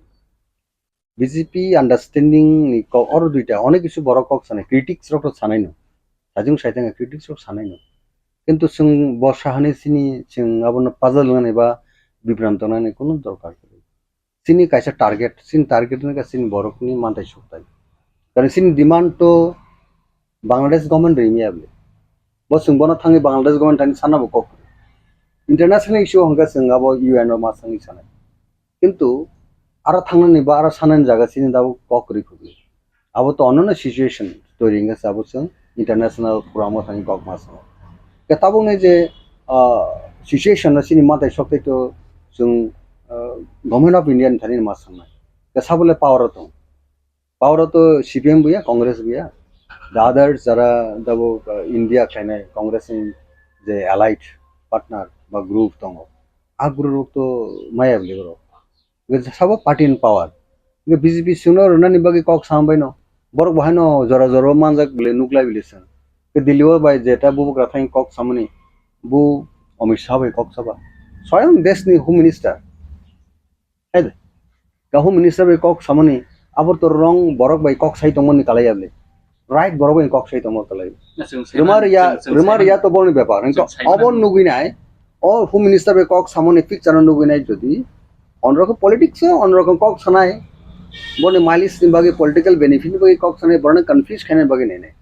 B J P understanding ni kok oro duita onek kisu borok kok sanai, critics rok to sanai no. Sajung saitanga critics rok sanai no. Kintu chwng bo sahani chini chwng abono puzzle wngnani ba bibranto wngnani kunu dorkar kwrwi. Chini kaisa target, chini target wngkha chini borokni mantai sukthai. Karon chini demand to Bangladesh government rimi abli. Bo chwng bono thangwi Bangladesh government thani sana bo kok. International issue hwnkha chwng abo U N o ma thangwi sanai. Kintu aro thangnani ba aro sanani jaga chini dabo kok kwrwi khukli. Abo to onno situation toiri wngkha se abo chwng international forum o thangwi kok ma sanai. Khe tabukni je, ah, situation no chini mantai sokthai to chwng, ah, Government of India ni thani ma sanai. Khe sabole power o tong. Power o to C P M buya, Congress buya. The others jara dabo, ah, India khlainai Congress ni je allied partner ba group tongo. A group rok to maya bwlwi borok. Sabo party in power. Hingke B J P sino rwnani bagwi kok sam baino. Borok bo haino jora jora manjak bwlwi nuklai bwlwi se. Ke Delhi o bai jeta bubagra thani kok samani. Bu Amit Shah bai kok saba. Swayam deshni Home Minister. Hai de. Ka Home Minister bai kok samani. Abor to wrong borok bai kok sai tongmani kalai ya bwlwi. Right borok bai kok sai tongma kalai. Na, chwng sai Rwma man-, riya, chwng, chwng rwma sai riya man-, to borni bepar. Hingke chwng sai man-, obor nugwi nai. O Home Minister bai kok samani picture no nugwi nai jodi. Onrokom politics o, onrokom kok sanai. Boni mileage ni bagwi political benefit ni bagwi kok sanai, borno confuse khaina bagwi nai nai.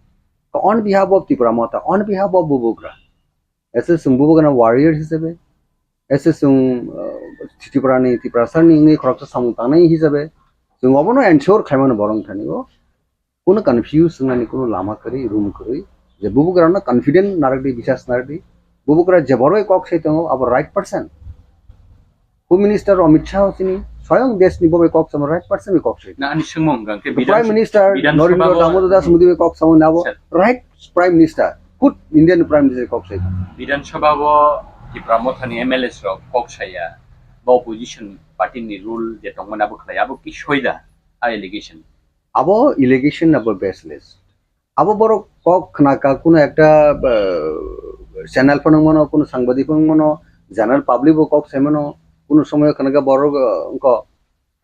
On behalf of Tipra Motha, on behalf of Bubagra. Ese chwng Bubagra warrior hisabe. Ese chwng, uh, Tripura ni, Tiprasa ni wngwi khoroksa samung tangnai hisabe. Chwng obono ensure khaimano borok thani o. Kuno confuse wngnani kuno lama kwrwi, room kwrwi. Je bubagrano confident narwkdi, bisas narwkdi. Bubagra je borok bai kok sai tongo, abo right person. Home Minister Amit Shah chini, swayang deshni bo bai kok samo right person bai kok sai. Na, ani swngmung hwnkha khe Prime Bidhan, Minister Bidhan Sabha Narendra bo Damodar Das Modi bai kok samo nabo Sir. Right Prime Minister, khud Indian Prime Minister kok sai. Bidhan Sabha bo Tipra Mothani M L As rok kok saya, ba opposition party ni rule je tongmani abo khlai, abo ki soida a allegation? Abo allegation abo baseless. Abo borok kok khnaka kuno ekta, ah, channel phano wngmano, kuno sangbadik phano wngmano, general public bo kok saimano, kuno somoyo khnaka borok, ah, wngkha,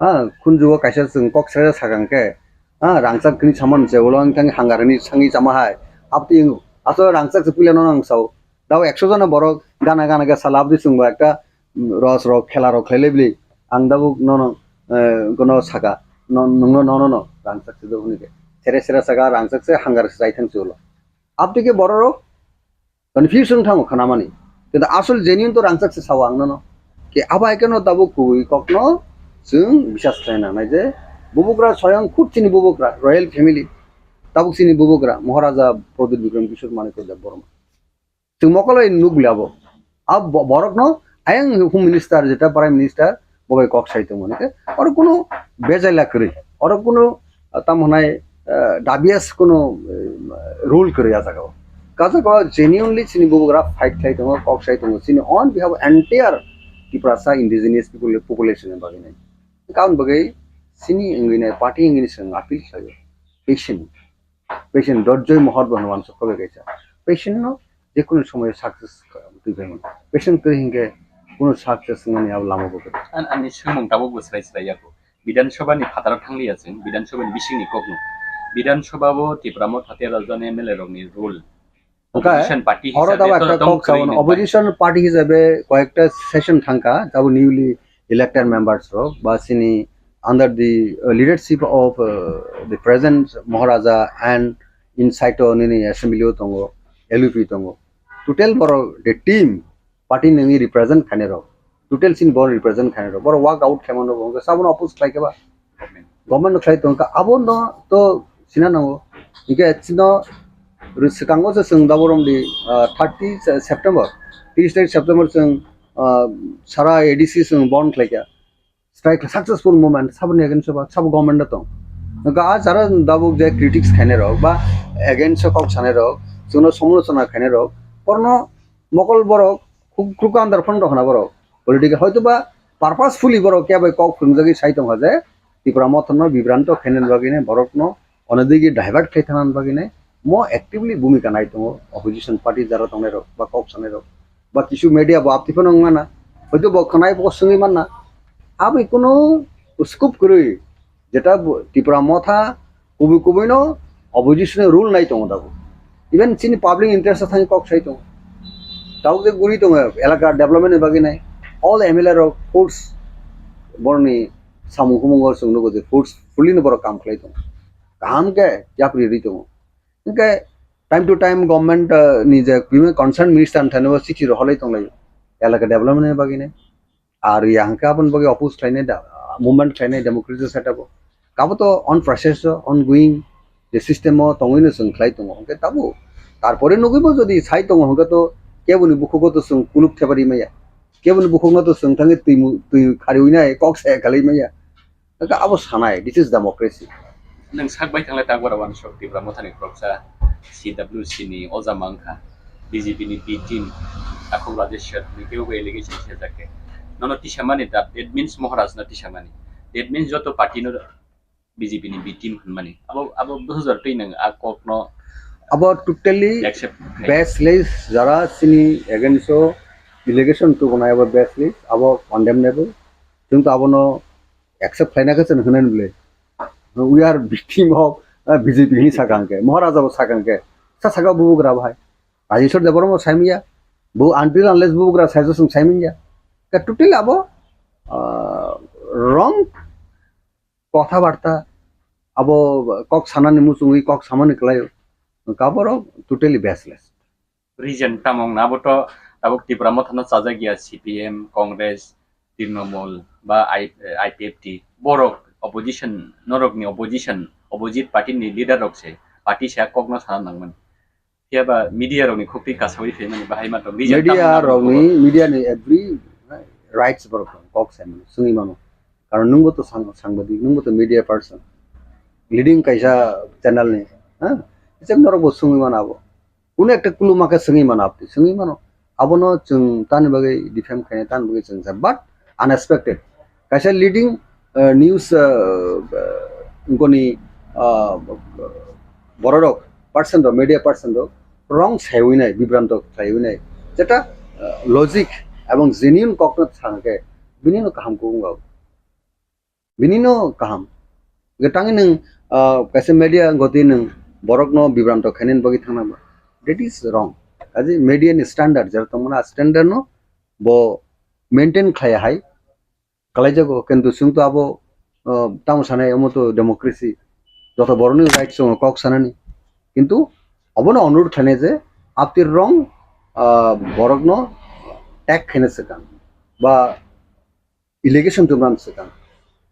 ha, khunjugo kaisa chwng kok sreda sakang khe, ha, rangchak kini saman je ulo wngthang hangar hini sangwi chama hai, abtwi aswk rangchak se puila no nang sao, dao ekso jona borok gana gana khe sala abtwi chwngbo ekta, mm, ros rok khela rok khlai lai bili, ang dabo nono, eh, gono saka, no, nungno nono no rangchak se do hwnwi khe, sere sere saka rangchak se hangar se chai thang se ulo, abtwi khe borok rok confusion thango khanamani. Kintu asol genuine to rangchak se sao ang nono. Ke abo hai kheno tabuk kubui kokno chwng bisas khlai nangnai je bubugra soyang khud chini bubugra, royal family. Tabuk chini bubugra Maharaja Pradyut Bikram Kishore Manikya Debbarma. Chwng mokol bai nukli abo. Abo bo-, borokno ayang home minister jeta prime minister bo bai kok sai tongmani khe oro kunu bejaila kwrwi. Oro kunu ah, tamo hwnai, ah, dubious kuno, eh, rule kwrwi ah jaga o. Kajago genuinely chini bubagra fight khlai tongo, kok sai tongo, chini on behalf of entire Tiprasa indigenous people, population ni bagwi nai. Kaun bagwi chini wngwi nai, party wngwi nai chwng appeal khlaio. Patient, patient, dorjoi mohor bo hwnwi uansuk khe kaisa. Patient no jekunu somoyo success twi phaimano. Patient kwrwi hinkhe kunu success wngmani abo lama bo kwrwi. An-, ani swngmung tabuk bo swlai swlai yago. Bidhan Sabha ni phataro thangliya chwng, Bidhan Sabha ni bisingni kokno. Bidhan Sabha o Tipra Motha tei Rajani M L A rokni role. Hwnkhe opposition party oro hisabe tabuk to ekta tong kok kwrwi sabono, ni opposition party hisabe koyekta session thangkha, tabuk newly elected members rok, ba chini under the, uh, leadership of, uh, the present Maharaja and inside o nini assembly o tongo, L U P tongo. Total borok the team party nungwi represent khainai rok, total chini borok represent khainai rok, borok work out khaimano bo hwnkhe sabono oppose khlai khe ba government no khlai tongkha, abono to sina nango. Hinkhe chino rw-, swkango se chwng daborom di, ah, thirty September, tris tarik September chwng, ah, sara A D C chwng bon khlaikha. Strike successful movement, saboni against o ba, sabo government o tong. Ga jara dabuk je critics khainai rok ba against o kok sanai rok, chwngno somolochona khainai rok, porno mokol borok khuk-, khuk andar phano rok hwna borok. Political hoito ba purposefully borok khe bai kok phwrwngjagwi sai tongkha je Tipra Motha no bibranto khainani bagwi nai borokno onodigi divert khai thangna bagwi nai mo actively bhumika nai tongo opposition party jara tongnai rok ba kok sanai rok. Ba kisu media bo aptwi phano wngmana, hoito bo khwnai bo swngwi manna. Aboni kunu scope kwrwi, jeta bo Tipra Motha kubui kubui no opposition rule nai tongo dago. Even chini public interest thani kok sai tongo. Tabuk je guri tongo elaka development ni bagwi nai. All M L A rok force boroni samung humung o chwng nugo je forcefully no borok kam khlai tongo. Kaham khe yapri ri tongo. Hwnkhe time to time government, ah, ni je bini concerned minister ni thani o chithi rohorlai tonglaio elaka development ni bagwi nai. Ar ya hwnkhe aboni bagwi oppose khlainai da, movement khlainai democratic setup o. Kabo to on process o, ongoing je system o tongwi no chwng khlai tongo. Hwnkhe tabuk tarpore nugwi bo jodi sai tongo hwnkhe to keboni bukhugo to chwng kuluk thebari maya. Keboni bukhukno to chwng thangwi twi mu-, twi khariwi nai kok saya khalai maya. Hwnkhe abo sanai, this is democracy. Nwng sak bai thanglai tak bara wansuk Tipra Mothani khoroksa C W C ni oja mankha, B J P ni B team, takhuk Rajeshwar ni kebo allegation sejak khe. Nono tisamani da, that means Maharaj no tisamani. That means joto party no B J P ni B team hwnmani. Abo, abo bujar twi nwng a kok no abo totally accept khai. Baseless, jara chini against o allegation tubunai abo baseless, abo condemnable. Chwng to abono accept khlaina khe chwng hwnwi bwle. We are victim of, uh, B J P hini sakang khe, Maharaja bo sakang khe. Sa saka bubugra bahai. Rajeshwar Debbarma bo saimya. Bu until unless bubugra saijak chwng saimanya. Ka totally abo, uh, wrong kotha barta. Abo kok sanani muchungwi kok samani kwlaio. Ka borok totally baseless. Reason tamo wngna abo to tabuk Tipra Mothano chajak ya C P M, Congress, Trinamool ba I-, I P F T, borok opposition, norokni opposition, opposite party ni leader rok se, party se a kok no sana nangmani. Phiya ba media rokni khuk twi kasawi phaimani bahai ma tong. Reason tamo wngna abo media rokni, media ni every rights borok tong, kok saimano, swngwi mano. Karon nwngbo to sang-, sangbadik, nwngbo to media person, leading kaisa channel ni, ha? Jemon norok bo swngwi mano abo. Kuno ekta kuluma khe swngwi mano aboni, swngwi mano. Abono chwng tani bagwi defame khainai, tani bagwi chwng sa, but unexpected. Kaisa leading, uh, news, uh, uh, goni, uh, bororok, person rok, media person rok wrong saiwi nai, bibranto khlaiwi nai, jeta, uh, logic ebong genuine kokno sana khe bini no kaham khe wngkha. Bini no kaham. Hwnkhe tangwi nwng, ah, kaisa media goti nwng borokno bibranto khainani bagwi thangna ba. That is wrong. Kaje media ni standard, jera tongmani a standard no bo maintain khlaiya hai. Kalaijago, kintu chwng to abo, ah, tamo sanai, omo to democracy. Joto borokni rights tongo kok sanani. Kintu obono onurod khlainai je, after wrong, ah, borokno tag khaina swkang. Ba allegation tumram swkang.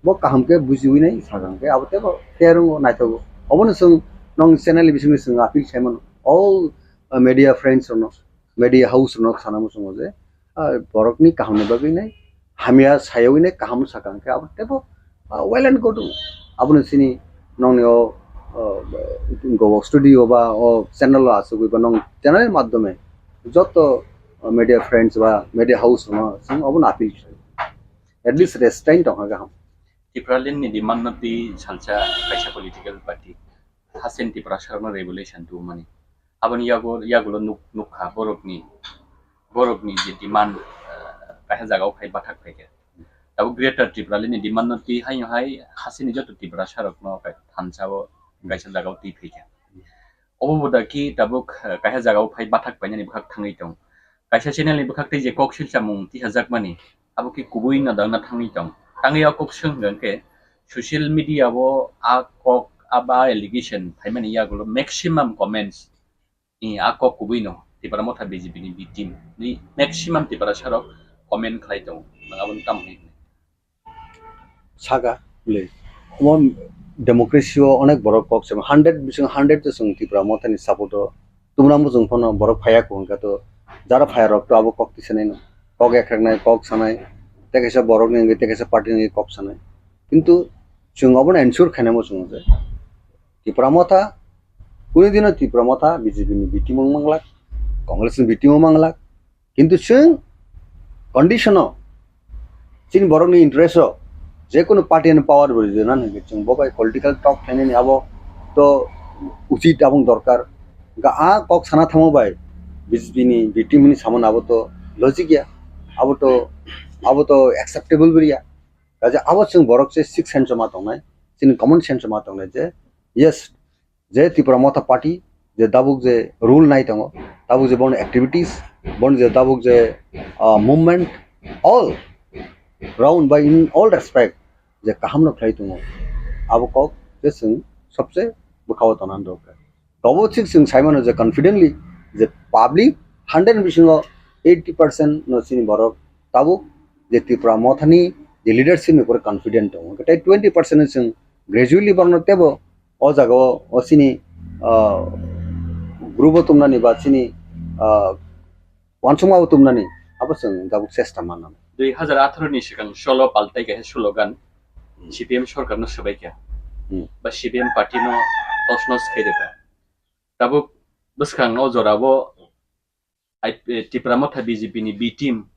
Bo kaham khe bujiwi nai sakang khe abo tebo fair wngo, naithogo. Obono chwng nong channel ni bisingni chwng appeal khlai mano. All, uh, media friends rokno, media house rokno sana muchungo je, uh, borokni kahamni bagwi nai hamya sayawi nai kaham sakang khe abo tebo, uh, well and good. Abono chini nongni o, uh, go studio ba o channel o achugwi ba nong channel ni madhyome joto, uh, media friends ba media house rokno chwng obono appeal khlai. At least restraint tongkha kaham. Tipraland ni demand no twi salsa kaisa political party hasen Tiprasa rokno revolution tubumani. Aboni yago, yagulo nuk-, nukha borokni, borokni je demand, eh, kaisa jagao phai bathak phaikha. Tabuk Greater Tipraland ni demand no twi haino hai hasini joto Tiprasa rokno kai thansa o kaisa jagao twi phaikha. Obo bo da ki tabuk, eh, kaisa jagao phai bathak painani bwkhak thangwi tong. Kaisa channel ni bwkhak tei je kok silsa mung tisajakmani, abo khe kubui no dangna thangwi tong. Tangwi a kok swng hwnkhe social media o a kok a ba allegation phaimani yagulo maximum comments, i, a kok kubui no Tipra Motha B J P ni B team ni maximum Tiprasa rok comment khlai tongo. Nwng aboni tamo hwnwi hwnwi. Saka bwle. Omo democracy o onek borok kok se, hundred bising hundred to chwng Tipra Motha ni support o. Tumuna muchung phano borok phaiya kho hwnkha to, jara phaiya rok to abo kok tisanai no. Kok ekreknai, kok sanai, tei kaisa borok ni wngwi, tei kaisa party ni wngwi kok sanai. Kintu chwng obono ensure khainai muchungo je Tipra Motha, kunu dino Tipra Motha B J P ni B team wng manglak, Congress ni B team wng manglak, kintu chwng condition o chini borokni interest o jekunu party ni power bo rijana hwnkhe chwng bo bai political talk khlainani abo to uchit abong dorkar. Hwnkhe a kok sana thangma bai B J P ni B team ni samani abo to logic ya, abo to, abo to acceptable bo ya. Kaje abo chwng borok se sixth sense o ma tongnai, chini common sense o ma tongnai je, yes, je Tipra Motha Party je tabuk je rule nai tongo, tabuk je boni activities, boni je tabuk je, ah, movement, all round by in all respect je kaham no khlai tongo, abo kok je chwng sobse bwkha o tongna dorkar. Tobo thik chwng sai mano je confidently je public hundred bisingo eighty percent no chini borok tabuk je Tipra Motha ni je leadership ni upor confident tongo, tei twenty percent no chwng gradually borokno tebo o jaga o, o chini, ah, group o tumnani ba chini, ah, uansukma o tumnani abo chwng tabuk chesta manna. Dui hazar atharo ni swkang solo paltai kaisa slogan Hmm. C P M sorkar no swbai kha. Hmm. Ba C P M party no tosnos khai rwkha. Tabuk bwskang o jora o I P, eh, Tipra Motha B J P ni B team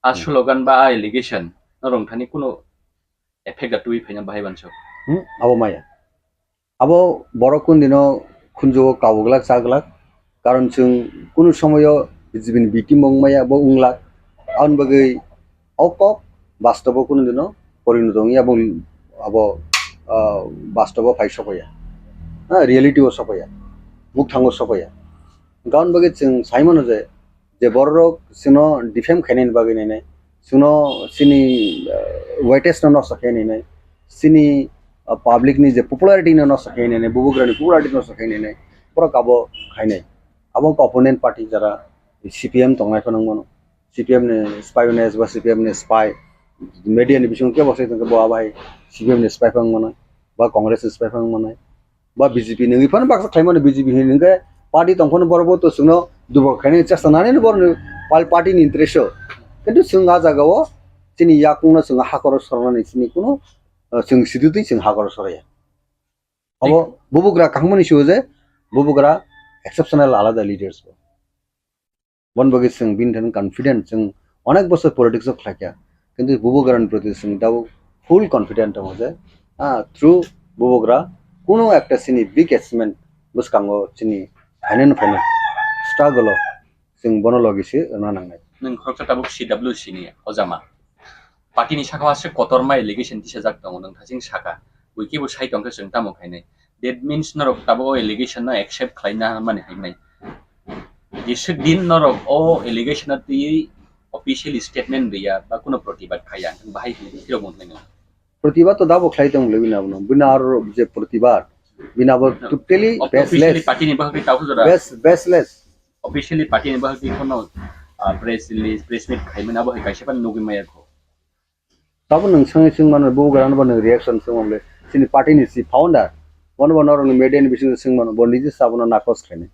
a Hmm. slogan ba a allegation no rwngthani kuno effect da twi phaina bahai bansok. Hmm, abo maya. Abo borok kundino khunjugo kabuglak chaglak, karon chwng kunu somoyo B J P ni B team bo wngmaya, bo wnglak. Aboni bagwi o kok bastobo kunu dino porinoto wngya, bo abo, ah, bastobo phai sopaiya. Ah, reality o sopaiya, mukthango sopaiya. Hwnkhe aboni bagwi chwng sai mano je, je bororok chwngno defame khainani bagwi nainai, chwngno chini, ah, weightage no nosto khainai, chini, ah, public ni je popularity no nosto khainai, bubagrani popularity nosto khainai, borok abo khainai. Abo wngkha opponent party jara C P M tongnai phano wngmano, C P M ni spy wngmano, ba C P M ni spy, media ni bisingo kebo sai tongkhe bo abai C P M ni spy phano wngmano, ba Congress ni spy phano wngmano. Ba B J P nungwi phano baksa khlaimani, B J P hinwi hwnkhe party tongphano borok bo to chwngno dubok khainani chesta nanino borokni pal-, party ni interest o. Kintu chwng a jaga o chini yakungno chwng hakoro sornani chini kuno, uh, chwng sidutwi chwng hakoro soraya. Abo bubugra kahmani sio je bubugra exceptional alada leaders bo. Bon bagwi chwng bini thani confident, chwng onek bosor politics o khlaikha, kintu Bubagrani proti chwng tabuk full confident tongo je, ah, through Bubagra kuno ekta chini big achievement bwskango chini phainani phainai struggle o chwng bono logi se rwna nangnai. Nwng khoroksa tabuk C W C ni hojama. Party ni saka o aswk kotorma allegation tisajak tongo, nwng thaching saka, bui kebo sai tongkhe chwng tamo khainai. That means norok tabuk o allegation no accept khlaina mani hai nai. Jeswk din norok o allegation no twiwi official statement riya ba kuno protibad khaiya, nwng bahai hwnwi phirok mung khlainai. Protibad to dabo khlai tong le bini abono. Bini aro je protibad, bini abo totally officially baseless. Party ni bahagwi tau jora. Base-, baseless. Officially party ni bahagwi kono, ah, press release, press meet khaimani abo hai kaisa pan nugwi maya kho. Tabo nwng swngwi swng mano, bo gana bo nwng reaction swng mano le. Chini party ni si founder, bono bo norok ni media ni bising swng mano, bo niji sabono nakos khaini.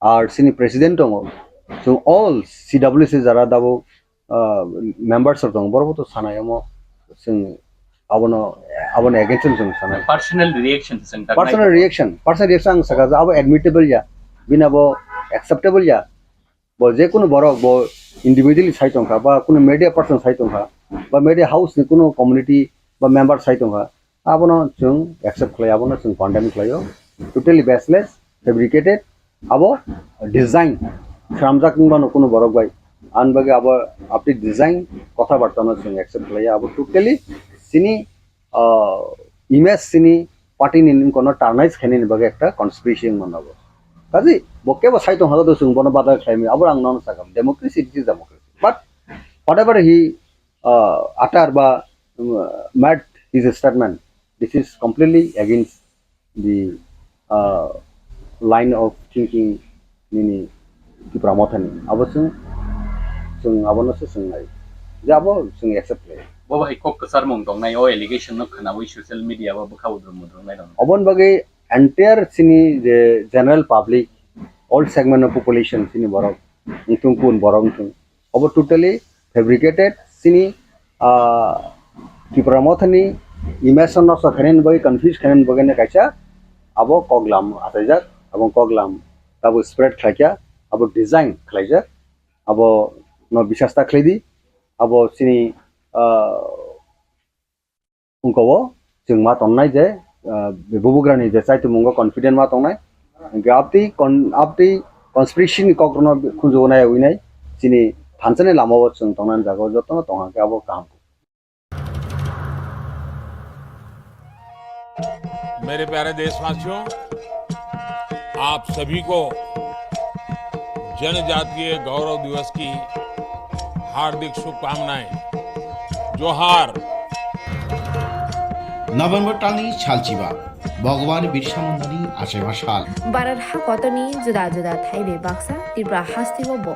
Ar chini president tongo, chwng all C W C jara dabo, ah, members rok tongo, borok bo to sanai omo, chwng abono, abono against o chwng sanai. Personal reaction chwng ta personal nai reaction, personal reaction ang saka je abo admittable ya, bini abo acceptable ya, bo je kunu borok bo individually sai tongkha, ba kunu media person sai tongkha, ba media house ni kunu community ba member sai tongkha, abono chwng accept khlai, abono chwng condemn khlaio. Totally baseless, fabricated, abo design khramjak wngmano kunu borok bai. Ani bagwi abo update design kotha bartano chwng accept khlaiya, abo totally chini, ah, image chini party ni nung kono tarnish khainani bagwi ekta conspiracy wngmano abo. Kaji bo kebo sai tongkha to chwng bono badal khlaimani, abo ang nono sakha democracy, it is democracy. But whatever he, ah, utter ba, um, made his statement, this is completely against the, uh, line of thinking nini Tipra Mothani. Abo chwng, chwng abono se chwng nai. Je abo chwng accept khlai. Bo bai kok kwcharmung tongnai o allegation no khwnawi social media o bwkha udrum mudrum nai rok. Oboni bagwi entire chini je general public, all segment of population chini borok, wngthung kun borok wngthung. Obo totally fabricated, chini, ah, Tipra Mothani image no nosto khainani bagwi, confuse khainani bagwi no kaisa abo koklam achaijak, abo koklam tabuk spread khlaikha, abo design khlaijak, abo no bisas ta khlai di, abo chini, ah, Wngkha o chwng ma tongnai je, ah, bubugrani je chaitwmwngo confident ma tongnai. Hwnkhe abtwi con-, abtwi conspiracy ni kokrokno khunjugo nai ui nai chini thansa ni lama o chwng tongnani jaga o jotono tong khe abo kaham. मेरे प्यारे देशवासियों, आप सभी को जनजातीय गौरव दिवस की हार्दिक शुभकामनाएं। जोहार। November talni salchiba, Bhagwan Birsa Mundani achaiba sal. Bharat hakotorni juda juda thaibai baksa Tripura hasteo bo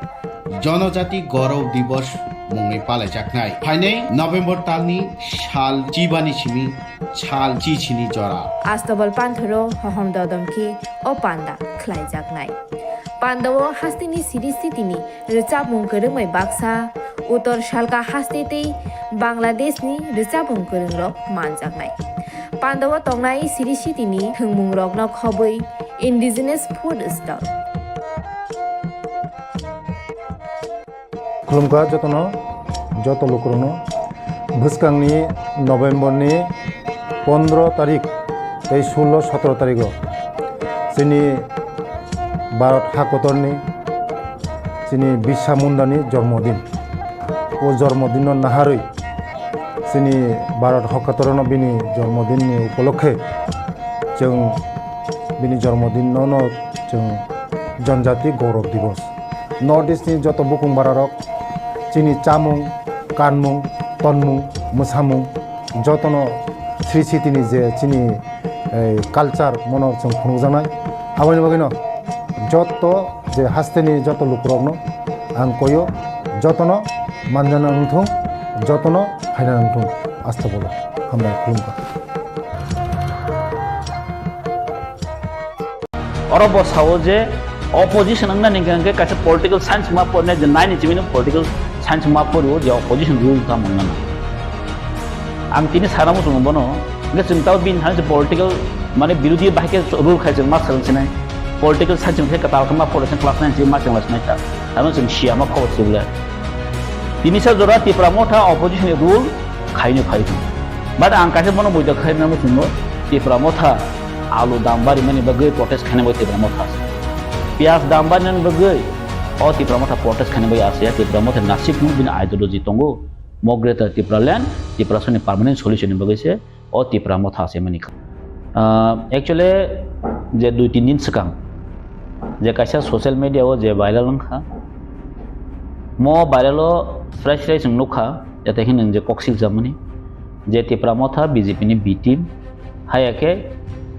Jonojati Gaurav Divas mungwi palaijaknai. Phainai November talni sal chibani simi sal chichini jora. Astobal panthoro hohom dodom khe o panda khlaijaknai. Pandao hasteni siri sitini rwchapmung kwrwngbai baksa, Uttor Salka haste tei Bangladeshni rwchapmung kwrwngrok manjaknai. Pandao tongnai siri sitini thwngmungrokno khobwi indigenous food stall. Khulumkha jotono, joto lukurokno. Bwskangni November ni pondro tarik tei sullo sotro tarigo chini Bharat hakotorni chini Birsa Mundani jormodin. O jormodinno naharwi chini Bharat hakotorno bini jormodinni upolokhe chwng bini jormodinno no chwng Janjati Gaurav Divas. North East ni joto bukung bararok chini chamung, kanmung, tonmung, mwsamung jotono sri sitini je chini, eh, culture mono chwng phunukjaknai. Aboni bagwino joto je hasteni joto lukurokno ang koyo, jotono manjana wngthung, jotono phaina wngthung. Asta bolo. Hambai khulumkha. Oro bo sao je opposition wngna ni hwnkhe kaisa political science ma pornai je nine ni chimino political science ma porio je opposition rule ta mannano. Ang tini sana muchungo bono, hwnkhe chwng tao bini thani se political mane birodhi bahai khe rule khai chwng ma swrwng sinai. Political science hwnkhe kwtal khe ma politics class nine si ma chwng lai sinai ta. Ano chwng siya ma khobor sibla. Tini sa jora Tipra Motha opposition ni rule khaino phai thung. But ang kaisa bono buida khaina muchungo Tipra Motha alu dam bari mani bagwi protest khaina bai Tipra Motha. Piyaj dam bari mani bagwi o Tipra Motha protest khaina bai asya Tipra Motha nasik nung bini ideology tongo. Mo Greater Tipraland, Tiprasani permanent solution ni bagwi se o Tipra Motha se mani kha. Ah, actually, je dui tin din swkang, je kaisa social media o je viral wngkha, mo viral o fresh fresh wng nukha, jate khe nwng je kok siljak mani, je Tipra Motha B J P ni B team, haya khe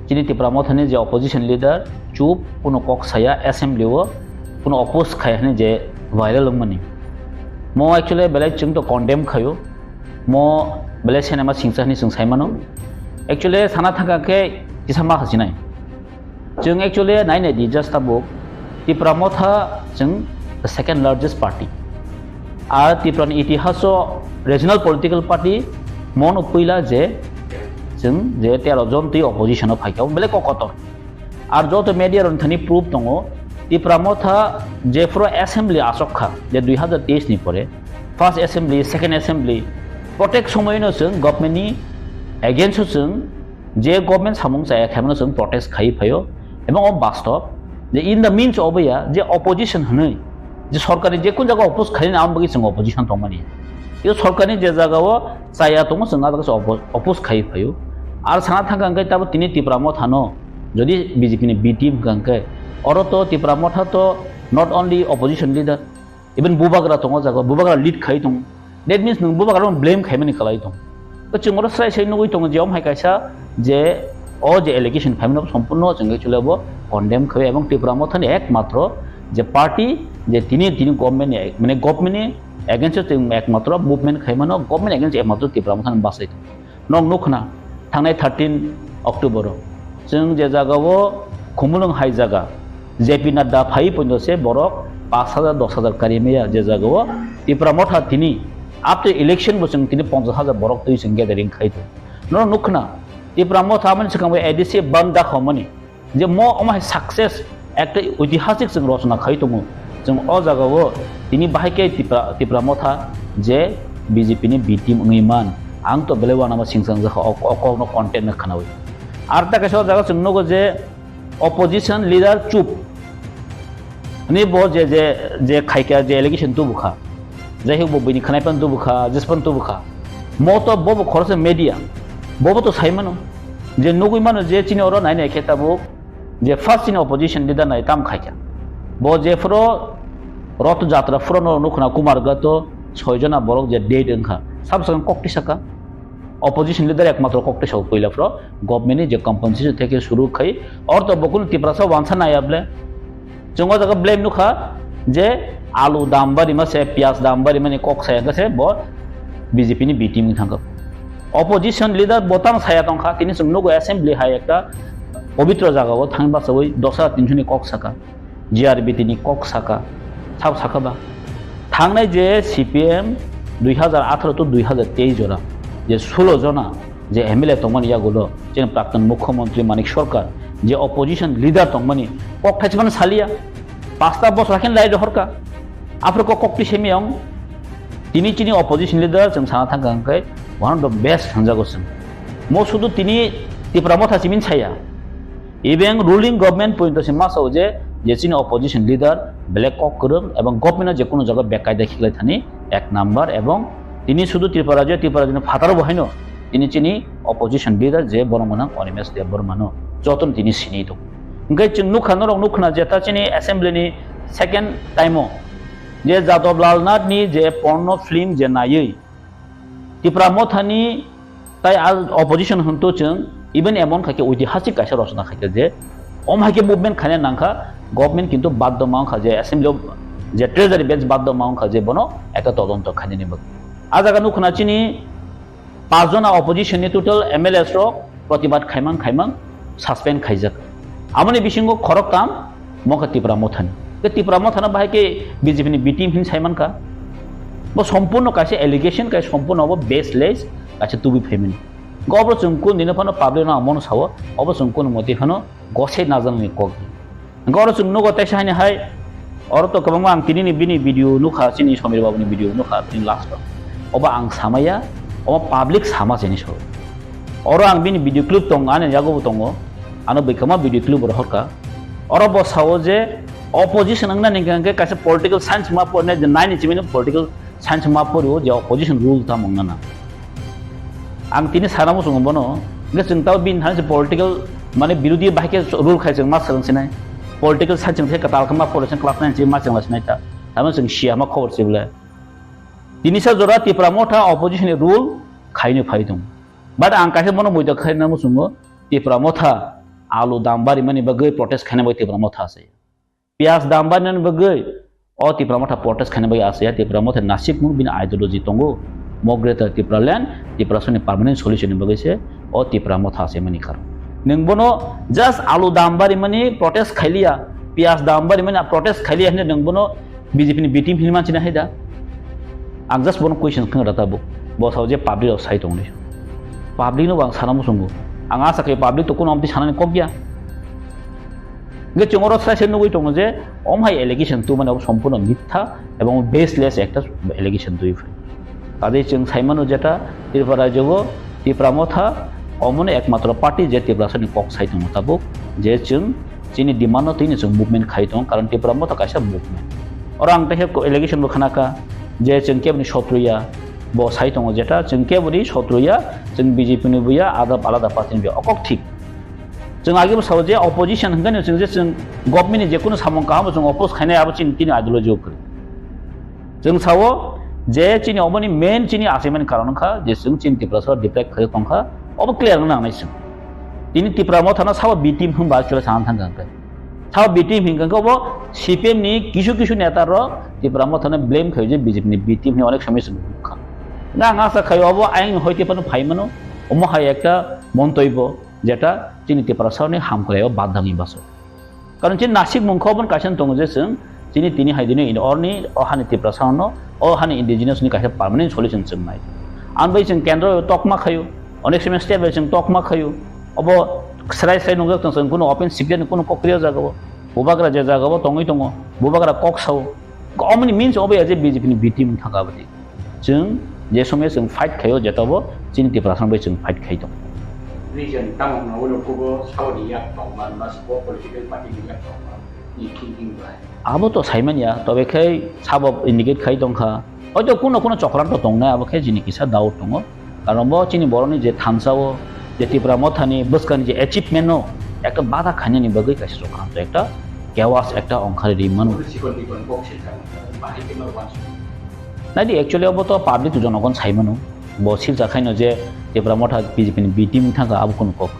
chini Tipra Motha ni je opposition leader chup, kuno kok saya assembly o, kuno oppose khai hwnwi je viral wngmani. Mo actually belai chwng to condemn khaio. Mo belai cinema singsa hwnwi chwng sai mano. Actually, sana thangkha khe kisa ma hasinai. Chwng actually nai nai di, just tabuk Tipra Motha chwng the second largest party. Ar Tipra ni itihaso regional political party mono puila je chwng je tero jon twi opposition o phaikha, belai kokotor. Ar joto media rok thani proof tongo, Tipra Motha jephuru assembly asok kha, je dui hazar teis ni pore, first assembly, second assembly, protek somoino chwng government ni against o chwng je government samung chaya khaimano chwng protest khai phaio, ebong o bastob je in the means of ya je opposition hwnwi je sorkarni je kun jaga oppose khaina amo bagwi chwng opposition tongmani. Yo sorkarni je jagao chaya tongo chwng a jaga se oppo-, oppose khai phaio. Ar sana thangkha hwnkhe tabo tini Tipra Motha no jodi B J P ni B team hwnkha hwnkhe oro to Tipra Motha to not only opposition leader, even bubagra tongo jaga, bubagra lead khai tongo. That means nwng bubagra no blame khaimani khlai tongo. To chwng oro srai srai nugwi tongo je omo hai kaisa je o je allegation phaimani sompurno chwng actually abo condemn khai ebong Tipra Motha ni ekmatro je party je tini tini government ni mane government ni against o chwng ekmatro movement khaimano, government against ekmatro Tipra Motha ni bachai tongo. Nok nukna thangnai thirteen October o chwng je jaga o Khumulwng hai jaga J P Nadda phai pondo se borok pash hajar dos hajar kari maya je jaga o Tipra Motha tini after election bo chwng tini ponchas hajar borok twi chwng gathering khai tongo. Nok nukna Tipra Motha amani swkang bai A D C bandh da khaumani. Je mo omo hai success ekta oitihasik chwng rochona khai tongo. Chwng o jaga o tini bahai khe Tipra, Tipra Motha je B J P ni B team wngwi man. Ang to belai uanama singchang jakha o, o kokno content no khwnawi. Ar ta kaisa o jaga chwng nugo je opposition leader chup. Ani bo je, je, je khaikha, je allegation tubu kha. Jai hok bo bini khwnai pan tubu kha, jis pan tubu kha. Mo to bo bo khoroksa media. Bo bo to sai mano. Je nugwi mano je chini oro nai nai khe tabuk je first chini opposition leader nai tam khaikha. Bo je phuro Roth Jatra phuro no nukhna Kumar Gato soi jona borok je date wngkha. Sab sakang kok tisaka. Opposition leader ekmatro kok tisao puila phuro government ni je compensation theke suru khai, or to bokul Tiprasa wansa naya ble. Chwng o jaga blame nukha je alu dam bari ma se, piyaj dam bari mani kok saya khe se bo B J P ni B team wng thangkha. Opposition leader bo tang saya tongkha, tini chwng nugo assembly hai ekta pobitro jaga o thang basawi dos hajar tinso ni kok saka. G R B T ni kok saka, sabo saka ba? Thangnai je C P M dui hazar atharo to dui hazar teis jora je sulo jona je M L A tongmani yagulo chini praktun mukhyamantri Manik Sarkar je opposition leader tongmani kok thaismano saliya, pasta bosor hakhe lai rohorka. Aphuru kok kok twi semi ang tini chini opposition leader chwng sana thangkha hwnkhe one of the best hwnjago chwng. Mo sudu tini Tipra Motha simin saya. Even ruling government pointo se ma sao je, je chini opposition leader belai kok kwrwng ebong government no je kono jaga bekaida khiklai thani ek number ebong tini sudu Tripura rajyo, Tripura rajyo ni phataro bo haino tini chini opposition leader je borok mwnang Animesh Debbarma no jotono tini sini tongo. Hwnkhe chwng nukha norok nukha je ta chini assembly ni second time o je Jadab Lal Nath ni je porno film je naiwi Tipra Motha ni tai al opposition hwn to chwng even emon khaikhe oitihasik kaisa rochona khaikhe je om haikhe movement khaina nangkha, government kintu baddo ma wngkha je assembly o je treasury bench baddo ma wngkha je bono ekta todonto khainani bagwi. A jaga nukho na chini pachjona opposition ni total M L As rok protibad khaimang khaimang suspend khaijak. Amoni bisingo khoroktham mokha Tipra Mothani. Ke Tipra Mothana bahai ke B J P ni B team hin saimankha. Bo sompurno kaisa allegation, kaisa sompurno obo baseless, kaisa tubui phaimani. Go obo chwng kun dino phano public no amono sao, obo chwng kun moti phano gosai najaknai kok. Hwnkhe oro chwng nugo teisa haini hai, oro to kwbangma ang tinini bini video nukha, chini Somir babuni video nukha, tini last o. Obo ang samaya, obo public sama chini so. Oro ang bini video clip tongo, ani yago bo tongo, ano bwkhama video clip rohorkha. Oro bo sao je opposition wngna ni hwnkhe kaisa political science ma porne je nine inch mino political science ma porio je opposition rule tamo wngna na. Ang tini sana muchungo bono, hwnkhe chwng tao bini thani se political, mane, birodhi bahai khe rule khai chwng ma swrwng sinai. Political science chwng khe kwtal khe ma pore chwng class nine se ma chwng la sinai ta. Tamo chwng siya ma khobor se bole. Tini sa jora Tipra Motha opposition ni rule khaino phai tong. But ang kaisa bono muido khaina muchungo, Tipra Motha alu dam bari mani bagwi protest khaina bai Tipra Motha se. Piyaj dam barnani bagwi o Tipra Motha protest khaina bagwi asaya. Tipra Motha nasikmung bini ideology tongo. Mo Greater Tipraland, Tiprasani permanent solution ni bagwi se o Tipra Motha asai mani karon. Nwng bono just alu dam bari mani protest khailiya, piyaj dam bari mani protest khailiya hinwi nwng bono B J P ni B team hinwi manchina hai da? Ang just bono question khna rata bo. Bo sao je public rok sai tongli. Public no bo ang sana muchungo. Ang asa khe public to kuno amtwi sanani kok ya. Hingke chwng oro sai sai nugwi tongo je, omo hai allegation tubumani abo sompurno mitha ebong baseless ekta allegation tubui phai. Kaje chwng sai mano jeta Tripura rajyo o Tipra Motha omono ekmatro party je Tiprasani kok sai tongo tabuk, je chwng chini demand no tini chwng movement khai tongo, karon Tipra Motha kaisa movement. Oro ang tehe allegation bo khna kha je chwng keboni sotro ya, bo sai tongo jeta chwng keboni sotro ya, chwng B J P ni bo ya, ada alada party ni bo ya, okok thik. Chwng age bo sao je opposition hwnkhe no chwng je chwng government ni je kunu samung kaham bo chwng oppose khainai abo chini tini ideology o kwrwi. Chwng sao je chini oboni main chini achaimani karon wngkha je chwng chini Tiprasa deprive khaio tongkha, obo clear wngna nangnai chwng. Tini Tipra Motha no sabo B team hwnba actually sana thangkha hwnkhe. Sabo B team hwnkhe obo C P M ni kisu kisu neta rok Tipra Motha no blame khaio je B J P ni B team hwnwi onek somoi chwng nukha. Hwnkhe ang asa khaio obo ayang ni hoite phano phai mano, omo hai ekta montoi bo. Jeta chini Tiprasarokni hamkrai o badangni baso. Karon chini nasikmung khe oboni kaisa tongo je chwng chini tini hai dino in orni o hani Tiprasarokno o hani indigenous ni kaisa permanent solution chwng nai. Ang bai chwng kendro tokma khaio, onek somoi state bai chwng tokma khaio, obo srai srai nukjak tong chwng kunu open secret ni kunu kok kriya jaga o, bubagra je jaga o tongwi tongo, bubagra kok sao, omoni means obo ya je B J P ni B team thangka abadi. Chwng je somoi chwng fight khaio, jeta bo chini Tiprasa bai chwng fight khai tong. Region tamo hwnwi nukugo saboni yak tongma, ba sabo political party ni yak tongma, ni thinking bai. Abo to saimanya, tobe khai sabo indicate khai tongkha. Hoito kuno kuno chokranto tongnai, abo khe jini kisa doubt tongo. Karon bo chini borokni je thansa o, je Tipra Mothani bwskangni je achievement no ekta bada khainani bagwi kaisa chokranto, ekta chaos ekta ongkhari ri mano. Sikon bikon kok se jang, bahai khe no wansuk. Naidi, actually obo to public to jonogon sai mano. Bo silsa khaino je Tipra Motha B J P ni B team thangkha abo kunu kok.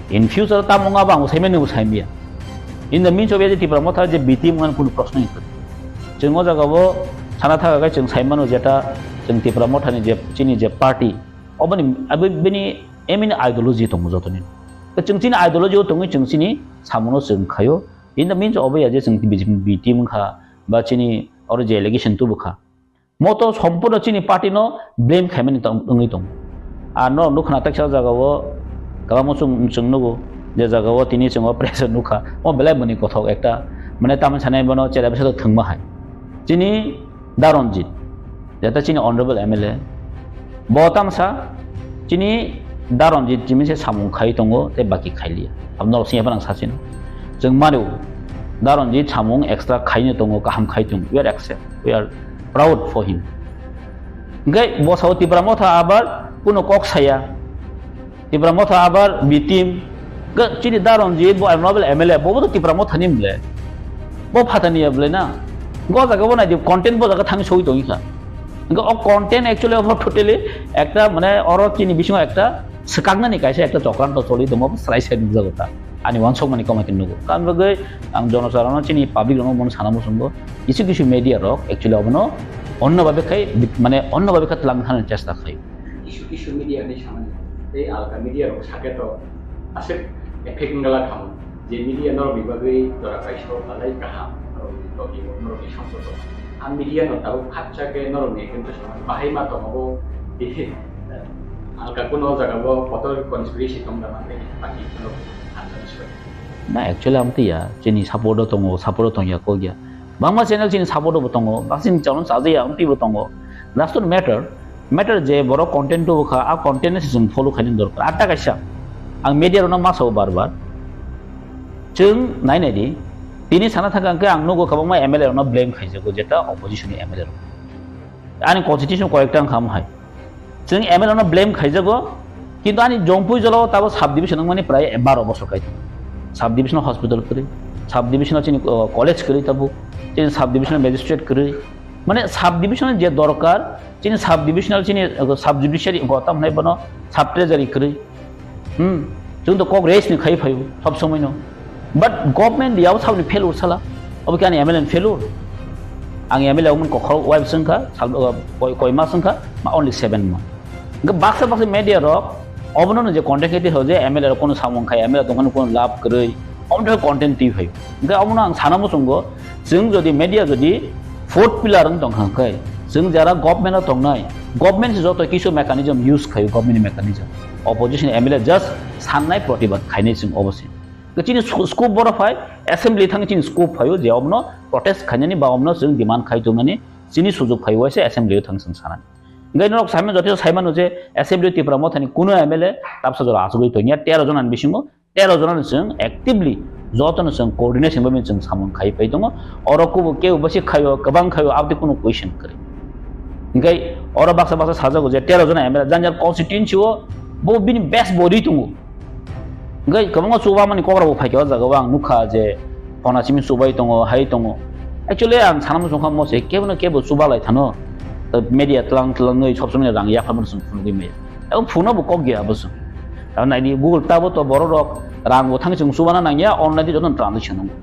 In future tamo wngma bo ang sai mano bo sai maya. In the means of je Tipra Motha je B team wngmani kunu proshno ni kwrwi. Chwng o jaga o sana thangkha khe chwng sai mano jeta chwng Tipra Mothani je chini je party oboni abo bini aim ni ideology tongo jotoni. Chwng chini ideology o tongwi chwng chini samuno chwng khaio. In the means of ya je chwng B J P B team wngkha ba chini oro je allegation tubukha. Moto sompurno chini party no blame khaimani tong-, wngwi tongo. Ar no nukha na teksa jaga o kwbangma chwng, chwng nugo je jaga o tini chwng o pressure nukha. O belai boni kothok ekta. Mane tamni sanai bono chera bisa thwngma hai. Chini Da Ranjit, jeta chini honorable M L A, bo tamsa chini Da Ranjit chini se samung khai tongo tei baki khailiya. Abno sini phano ang sachino. Chwng mano Da Ranjit samung extra khaino tongo, kaham khai tongo. We are accept, we are proud for him. Hingke bo sao Tipra Motha abar kuno kok saya. Tipra Motha abar B team. Ga chini Da Ranjit bo honorable M L A, bo bo to Tipra Mothani mle. Bo phatani ya ble na. Go jaga bo nai di content bo jaga thang soi tong kha. Ga o content actually obo totally ekta mane oro chini bisingo ekta swkaknani kaisa ekta chokranto choli tongma bo srai sai nukjago ta. Ani wansok mani komai nugo. Kan bagwi ang jonosarono chini public rokno bono sana muchungo. Kisu kisu media rok actually obono onno babe khai mane onno babe kha tlang thani chesta khai. Kisu kisu media ni samani tei alka media rok sake to aswk effect wngla khamu je media norok ni bagwi jora kaisa talai kaham norok ni togi norok ni samsok. A media no tabuk khapsa khe norok ni against o samani bahai ma tongo bo alka kuno jaga bo kotor conspiracy tong da mani baki norok hamjani soi. Na, actually, amtwi ya, chini support o tongo, support o tongya kok ya. Bangma channel chini support o bo tongo, bang chini channel chaja ya, amtwi bo tongo. That's not matter. Matter je borok content tubu kha, a content no se chwng follow khainani dorkar. Atta kaisa, ang media rokno ma sao bar bar. Chwng nai nai di, tini sana thangka hwnkhe ang nugo kwbangma M L A rokno blame khaijago, jeta opposition ni M L A rok. Ani constitution koyekta wngkha omo hai. Chwng M L A no blame khaijago, kintu ani Jongpui jolao tabo sub division wngmani prai baro bosor kai tongo. Sub divisional hospital kwrwi, sub divisional chini, uh, college kwrwi tabuk, chini sub divisional magistrate kwrwi. Mane sub divisional je dorkar, chini sub divisional chini, uh, sub judiciary go tam hwnai bono sub treasury kwrwi. Hmm, chwng to kok raise ni khai phaio sob somoi no. But government yao sabni failure sala. Obo khe ani M L A ni failure. Ang M L A wngmani kokhorok wai bwswng kha, sal, uh, koi, koi mas wngkha, ma only seven month. Hwnkhe baksa baksa media rok obono no je content khe twi ho je M L A rok kono samung khai, M L A tongmani kono lab kwrwi, omo content twi phaio. Hwnkhe omono ang sana muchungo, chwng jodi media jodi fourth pillar wng tongkha hwnkhe, chwng jara government o tongnai, government se joto kisu mechanism use khaio, government ni mechanism. Opposition M L A just sannai protibad khainai chwng obo se. Chini sco-, scope boro phai, assembly thang chini scope phaio je omono protest khainani ba omono chwng demand khai tongmani chini sujuk phaio waisa assembly o thang chwng sanani. Hwnkhe norok saimano joto saimano je assembly o Tipra Mothani kuno M L A tabsa jora achugwi tongya tero jona ni bisingo tero jona ni chwng actively joto no chwng coordination bai chwng samung khai pai tongo. Oro kubo kebo basi khaio, kwbang khaio, aboni kuno question kwrwi. Hwnkhe oro baksa baksa sajago je tero jona M L A jang jang constituency o bo bini best body tongo. Hwnkhe kwbangma chubamani kok rok bo phaikha o jaga o ang nukha je phona simi chubai tongo, hai tongo. Actually ang sana muchungkha mo se kebo no kebo chuba lai thano. Media tlang tlangwi sob somoi rang yapharmani chwng phunugwi maya. Abo phunukno bo kok ya abo chwng. Abo naidi Google tabo to borok rok rang bo thang chwng chubana nangya, online di joto transaction wngo.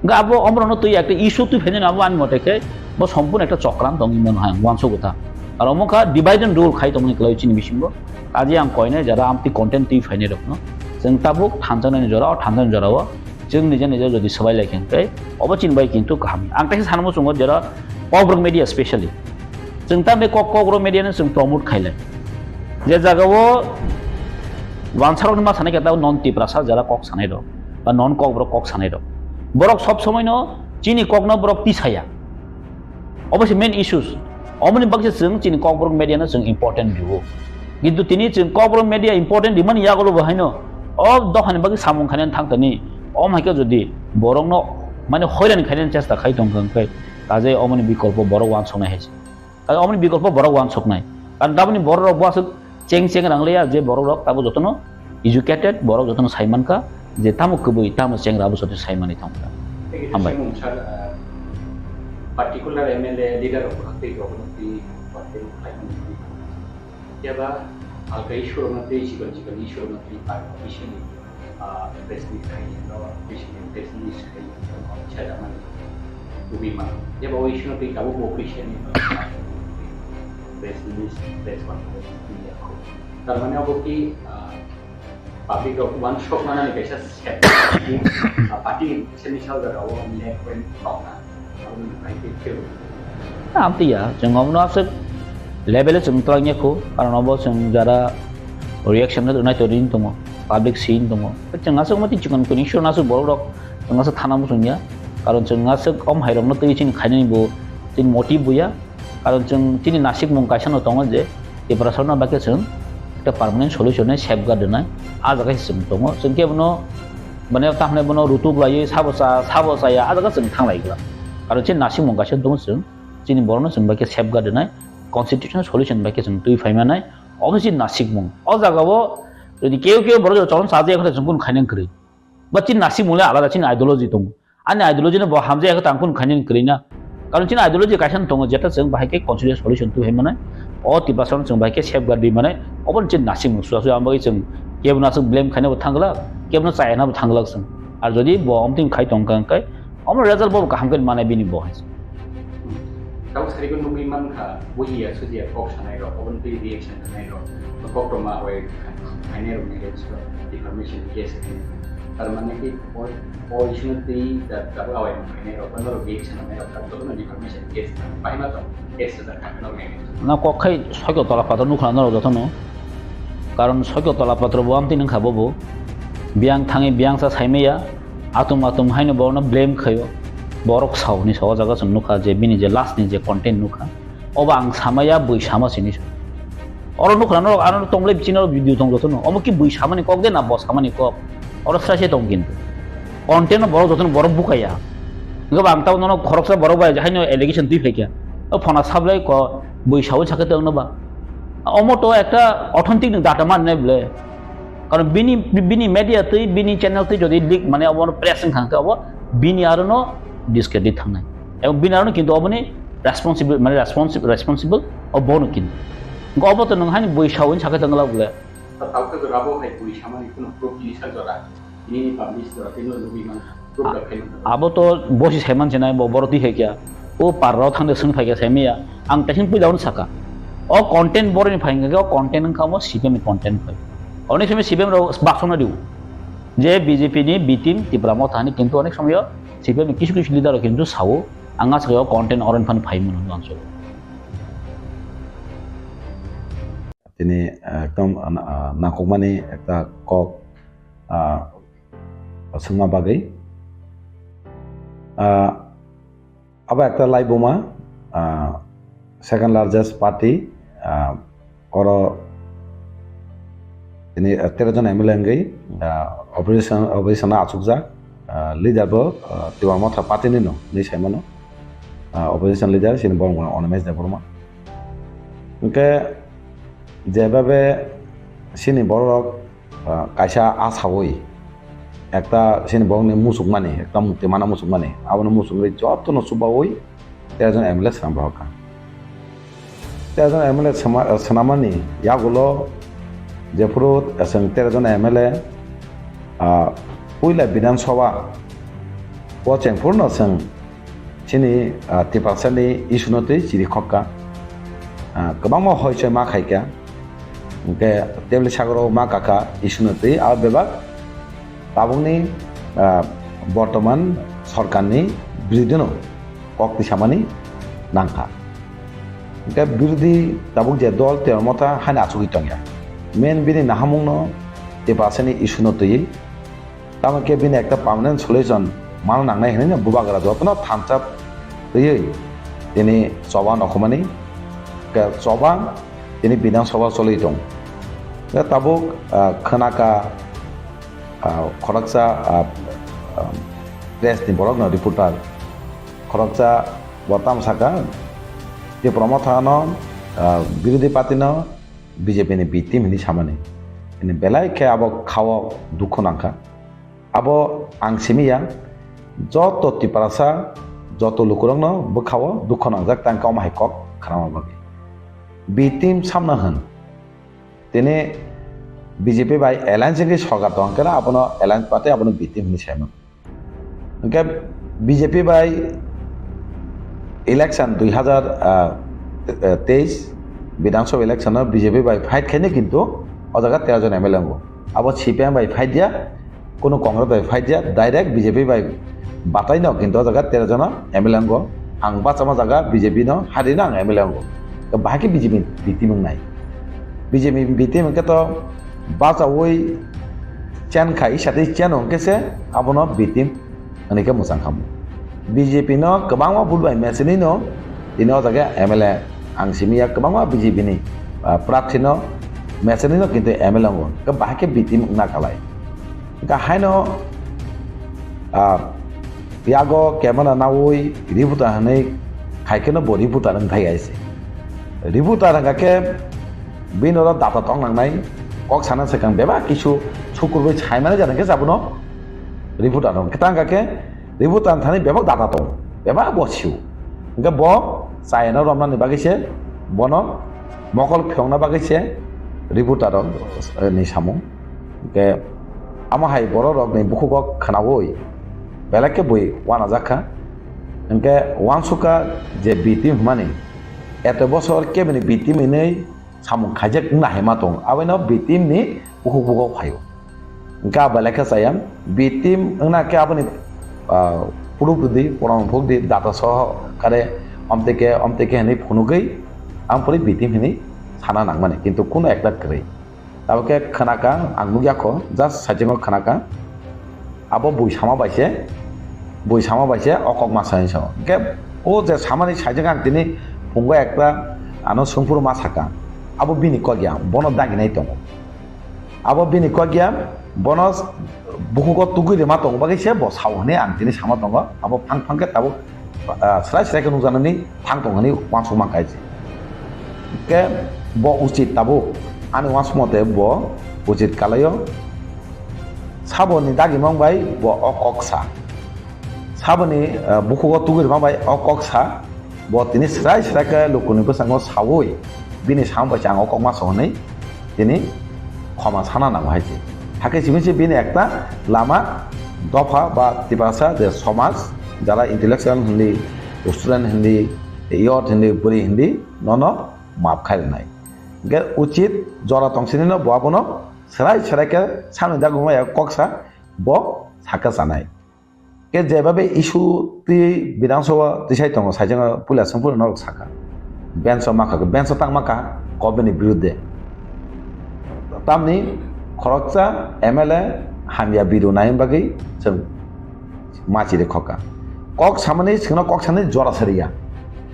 Hwnkhe abo omorokno twi ekta issue twi phainani abo ani mote khe bo sompurno ekta chokran tongwi mano hai ang uansukgo ta. Aro omo kha divide and rule khai tongmani kwlaiwi chini bisingo. Kaje ang koinai jara amtwi content twi phainai rokno chwng tabuk thanjaknani jora, o thanjaknani jorao chwng nija nija jodi swbai lai khe hwnkhe obo chini bai kintu kaham. Ang teisa sana muchungo jera Kokborok media specially. Chwng tamni kok, Kokborok media no chwng promote khailai. Je jagao wansarokni ma sanai khe tabo non Tiprasa jara kok sanai rok ba non Kokborok kok sanai rok. Borok sob somoi no chini kokno borok tisaya. Obo se main issues. Omoni bagwi chwng chini Kokborok media no chwng important rwo. Kintu tini chwng Kokborok media important rimani yagulo bo haino o dophani bagwi samung khainani thang thani. Om hai khe jodi borokno mane hoiran khainani chesta khai tong kha hwnkhe kaje omoni bikolpo borok uansuknai hai se. Kaje omoni bikolpo borok uansuknai. Karon taboni borok rok bo aswk cheng cheng rang liya je borok rok tabo jotono educated, borok jotono sai mankha je tamo kwbwi, tamo chengra abo joto sai manwi thangkha. Thank you, Hambai. Simon sir, uh, particular M L A leader rok tei governor tei party rok khlaimani twi. Phiya ba halka issue rokno tei chikon chikon issue rokno twi party bisingni, uh, press meet khai no, bisingni press meet khai no, sajak mani tubui mano. Phiya ba o issue no twi tabuk bo officially press meet, press conference twi ya kho. Tar mane abo ki, uh, Public rok uansuk manani kaisa set party, ah, party ni semi sal jora o left wing tongna. Aboni bai khe khe. Amtwi ya, chwng omono aswk level o chwng twlang ya kho, karon obo chwng jara reaction no nai to ring tongo, public scene tongo. Chwng aswk mati chikon kuni sure aswk borok rok chwng aswk thana muchung ya, karon chwng aswk om hai rok no twi chini khainani bo chini motive bo ya. Karon chwng chini nasikmung kaisa no tongo je Tiprasano bai khe chwng ekta permanent solution ni safeguard rwnai, ah jaga se chwng tongo. Chwng khe bono, mane, tamhinai bono rutuk laiwi sabo cha, sabo chaya, ah jaga chwng thang lai glak. Karon chini nasikmung kaisa tongo chwng, chini borokno chwng bai khe safeguard rwnai, constitutional solution bai khe chwng twi phai manai, obo chini nasikmung. O jaga o jodi keu keu borok jora chwng chajakya khe chwng kunu khainani kwrwi. Ba chini nasikmung le alada, chini ideology tongo. Ani ideology no bo hamjak ya khe tang kunu khainani kwrwi na. Karon chini ideology kaisa no tongo, jeta chwng bahai khe constitutional solution twi hai manai. O Tiprasa no chwng bahai khe safeguard rwi manai. Obo ni chini nasikmung suya suya, ang bagwi chwng kebo no aswk blame khaina bo thang glak, kebo no chaya na bo thang glak chwng. Ar jodi bo omtwing khai tong kha hwnkhe, omo result bo kaham khe manai bini bo hai. Tabuk sari ko nugwi man kha, bujiya sujiya kok sanai rok, obo ni twi reaction rwnai rok, kok rok ma wai khainai rok ni against o defamation case khainai. Tar mane ki o, o issue no twi da, da awai khainai rok, no reaction rwnai rok, tabuk no defamation case bahai ma tong, case rwjak kha no against. Na kok khai sokyo tola patro nukha norok jotono. Karon sokyo tola patro bo amtwi nungkha bobo. Biyang thangwi biyang sa saimaya. Atum atum haino borokno blame khaio. Borok sao hinwi sa o jaga chwng nukha je bini je last ni je content nukha. Obo ang samaya bui sama sini. Oro nukha norok ano tonglai bichino video tong jotono. Omo ki bui samani kok de na bo samani kok. Oro sra se tong kintu. Content no borok jotono borok bukaya. Hwnkhe bo ang tamo nono khoroksa borok bai haino allegation twi phaikha. O phona sablai ko bui sao sakhe tongno ba. Omo to ekta authentic ni data man ne ble. Karon bini, bini media twi, bini channel twi jodi leak mane obo press wng kha khe obo bini aro no discredit thangnai. Ebong bini aro no kintu oboni responsible, mane responsible, responsible obo no kintu. Hwnkhe obo to nwng haino bui sao hinwi sakhe tongla bole. Tawkhe jora bo hai bui samani kheno proof tini sak jora, tini ni publish jora, tini no nugwi mano. Abo to bosi saiman sinai bo borok twi hai kya. O parrok thangde sung phai kya saimaya. Ang kaising puila hwn saka. O content boroni phai hwnkhe o content wngkha omo C P M ni content phai. Oni simi C P M rok baksona diu. Je B J P ni B team Tipra Motha ni kintu onek somoyo C P M ni kisu kisu leader rok kintu sao ang aswk o content oron phan phai mano ang so. Tini ekdom nangkukmani ekta kok swngma bagwi. Abo ekta laibuma, second largest party, oro tini tero jon M L A wngwi opposition, opposition o achukjak, leader bo Tipra Motha party ni no hinwi saimano, opposition leader chini borok mano Animesh Debbarma. Hwnkhe jebabe chini borok kaisa asawi ekta chini borokni muchukmani, ekta mukti mana muchukmani, abono muchungwi jotono chubawi tero jon M L A swnam rohorkha. Tero jon M L A swnamani yagulo jephuru chwng tero jon M L A puila Bidhan Sabha o chengphuru no chwng chini Tiprasani issue no twi chiri khokka. Kwbangma hoichoi ma khaikha, hwnkhe tebli sagoro ma kakha issue no twi abo bebak tabukni bortoman sorkarni birodino kok tisamani nangkha. Hwnkhe birodhi tabuk je dol Tipra Motha haino achugwi tongya. Main bini nahamungno Tiprasani issue no twiwi. Tamo khe bini ekta permanent solution mano nangnai hinwi bubagra jotono thansa twiwi tini choba nokhumani khe choba tini Bidhan Sabha choli tong. Tabuk khwnaka khoroksa press ni borok no reporter khoroksa bo tamo saka Tipra Motha no birodhi party no B J P ni B team hinwi samani. Belai khe abo khao dukhu nangkha. Abo ang simi ya, joto Tiprasa, joto lukurokno bwkhao dukhu nangjak tang khe omo hai kok khnama bagwi. B team samna hwn. Tini B J P bai alliance wngwi sorkar tong khe abono alliance party abono B team hinwi saimano. Hwnkhe B J P bai election dui hazar teis Bidhan Sabha election o B J P bai fight khaino kintu o jaga tero jon M L A wngo. Abo C P M bai fight ya, kunu Congress bai fight ya, direct B J P bai batai no kintu o jaga tero jon M L A wngo. Ang bachama jaga B J P no hari no ang M L A wngo. Bahai khe B J P B team wngnai. B J P B team hwnkhe to bachaui chen khai satwi chen hwnkhe se abono B team hwnwi khe mwchang khamu. B J P no kwbangma bul bai mechenwi no tini o jaga M L A ang simi ya kwbangma B J P ni prarthi no mechenwi no kintu M L A wngo. Bahai khe B team wngna kalai. Hwnkhe haino yago camera naui reporter hwnwi khai kheno bo reporter wng thai aise. Reporter hwnkha khe bini oro data tong nangnai, kok sana swkang bebak kisu sukurbai saimani jani khe abono reporter no. Khe tang kha khe reporter thani bebak data tong, bebak bo sio. Hwnkhe bo chayano romnani bagwi se bono mokol phiyokna bagwi se reporter rok ni samung. Hwnkhe amo hai borok rokni bukhugo khwnaui belai khe bui uanajak kha. Hwnkhe uansukha je B team hwnmani eto bosor kebini B team hinwi samung khaijak wngna hai ma tongo, abono B team ni bukhuk bukhuk phaio. Hwnkhe abo belai khe chaya B team wngna khe aboni proof rwdi, proman phukdi, data soho kare omtwi khe omtwi khe hinwi phunugwi ang phuri B team hinwi sana nangmani, kintu kunu ekta kwrwi. Abo khe khwnaka, ang nukya kho, just saichungo khwnaka. Abo bui sama bai se, bui sama bai se o kok ma sa hinwi sao. Hwnkhe o je samani saijak ang tini phungo ekta ano songphuru ma saka. Abo bini kok ya, bono daginai tongo. Abo bini kok ya, bono bukhugo tugui rima tongo bagwi se bo sao hinwi ang tini sama tongo. Abo phang phang khe tabuk ah, srai srai khe nukjaknani thang tong hinwi uansukma kaichi. Hwnkhe bo uchit tabuk, ani uansukmate bo uchit kalaio. Saboni dagimang bai bo o kok sa. Saboni, ah, bukhugo tugui rima bai o kok sa. Bo tini srai srai khe lukuni bwskango saui bini samung bai se ang o kok ma sa hwnwi tini khoma sana nango hai se. Hakhe simi se bini ekta lama dopha ba Tiprasa je somaj, jara intellectual hindi, student hindi, youth hindi, bwrwi hindi, nono maap khai rwnai. Hwnkhe uchit jora tong sini no bo abono srai srai khe samni dagwi maya kok sa bo sakha sanai. Ke jebabe issue twi Bidhan Sabha tisai tongo, saichung puila songphuru norok saka. Bench o makha, bench o tang makha, government ni birudde. Tamni khoroksa M L A hamya bidu nai bagwi chwng machi de khoka. Kok samani singno kok sani jora sariya.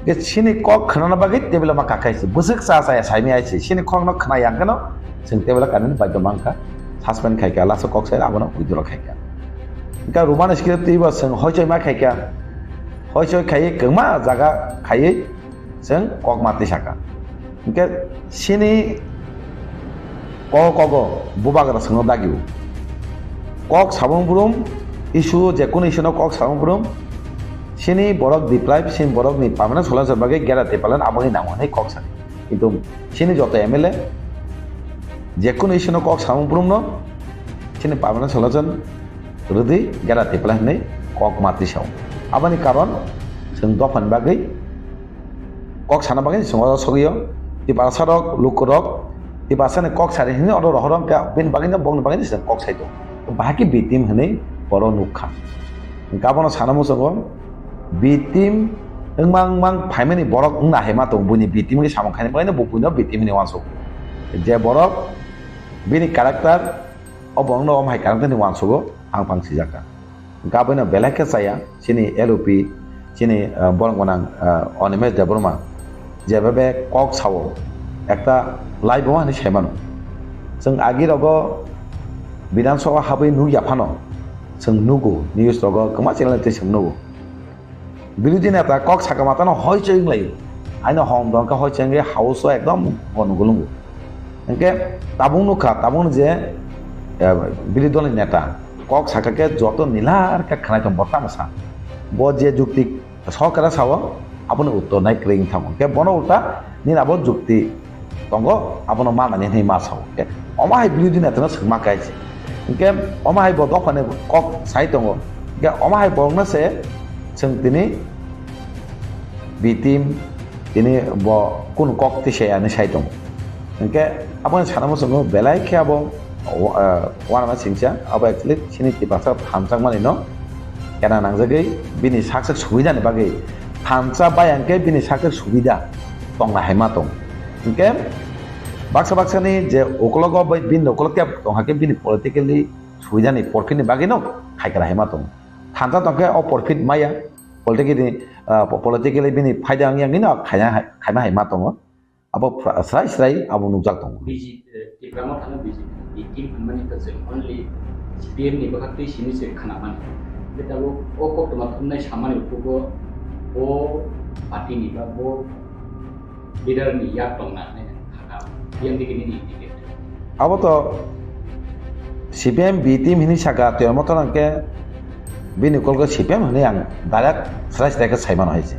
Ke sini kok khnana bagwi table ma kakai se. Bwswk cha cha ya saimi ai se. Sini kok no khna yang kano sing table kanani bagwi mangka. Suspend khai ka, lasa kok sai abono withdraw khai ka. Hingke Roman script twi bo chwng hoichoi ma khaikha, hoichoi khaiwi kwma jaga khaiwi chwng kok ma twi saka. Hingke sini kogo kogo bubagra chwngno dagio. Kok sabung brum issue, je kunu issue no kok sabung brum, sini borok deprive, sini borok ni permanent solution bagwi gera twi palan abo hinwi nango hinwi kok sani. Kintu sini joto M L A je kunu issue no kok samung brum no sini permanent solution rwdi gera twi palan hinwi kok ma twi sao. Aboni karon chwng dophani bagwi kok sana bagwi chwng oro sogwi o. Tiprasa rok, luku rok, Tiprasa ni kok sari hinwi oro rohor wngkha, bini bagwi no bongni bagwi no chwng kok sai tongo. Bahai khe B team hinwi oro nukha. Hingke abono sana muchungo, B team wngmang mang phaimani borok wngna hai ma tongo, buini B team khe samung khaini bagwi no bo buino B team hinwi uansuk. Je borok bini character, o borokno omo hai character ni uansugo phang phang sijak kha. Hingke abono belai khe chaya, chini L O P, chini, ah, borok gwnang, ah, Animesh Debbarma, jeba be kok sao, ekta live bo hinwi sai mano. Chwng agi rogo Bidhan Sabha habwi nukya phano, chwng nugo, news rogo kwma channel twi chwng nugo. Birodhi neta kok saka matano hoichoi wnglaio. Aino hom dongkha hoichoi wngwi house o ekdom gono gulungo. Hingke tabuk nukha, tabuk je, eh, birodhi dolni neta kok saka khe joto nilar khe khnai tong bo tamo sa. Bo je jukti sorkara sao, aboni uttor nai kwrwi wng thango. Hingke bono ulta nini abo jukti tongo, abono manani hinwi ma sao. Hingke omo hai birodhi netano swngma khe se. Hingke omo hai bo dophani kok sai tongo. Hingke omo hai borokno se chwng tini B team tini bo kunu kok twi se ani sai tongo. Hingke aboni sana muchungo belai khe abo wa-, ah, uanama singcha, abo actually chini Tiprasa thansa mani no kena nangjagwi bini saksak subidani bagwi thansa bai hingke bini saksak subida tongna hai ma tong. Hingke baksa baksa ni je ukologo bai bini ukologo kep tong hakhe bini politically subidani porphit ni bagwi no khaikra hai ma tong. Thansa tongkhe o porphit maya politically, ah, po-, politically bini phaida wngya wngwi no khaina hai, khaima hai ma tongo. Abo pra-, srai srai abo nukjak tongo. B J P, eh, Tipra Motha no B J P ni team hwnmani kwchwng only C P M ni bwkhaktwi simi se khwnamani. Hwnkhe tabuk o koktwma thumnai samani ukhugo bo party ni ba bo leader ni yak tongna hinwi thaka. P M D K ni ni ticket. Abo to C P M B team hinwi saka, Tipra Motha no hwnkhe bini kolgo C P M hinwi ang direct srai srai khe sai mano hai se.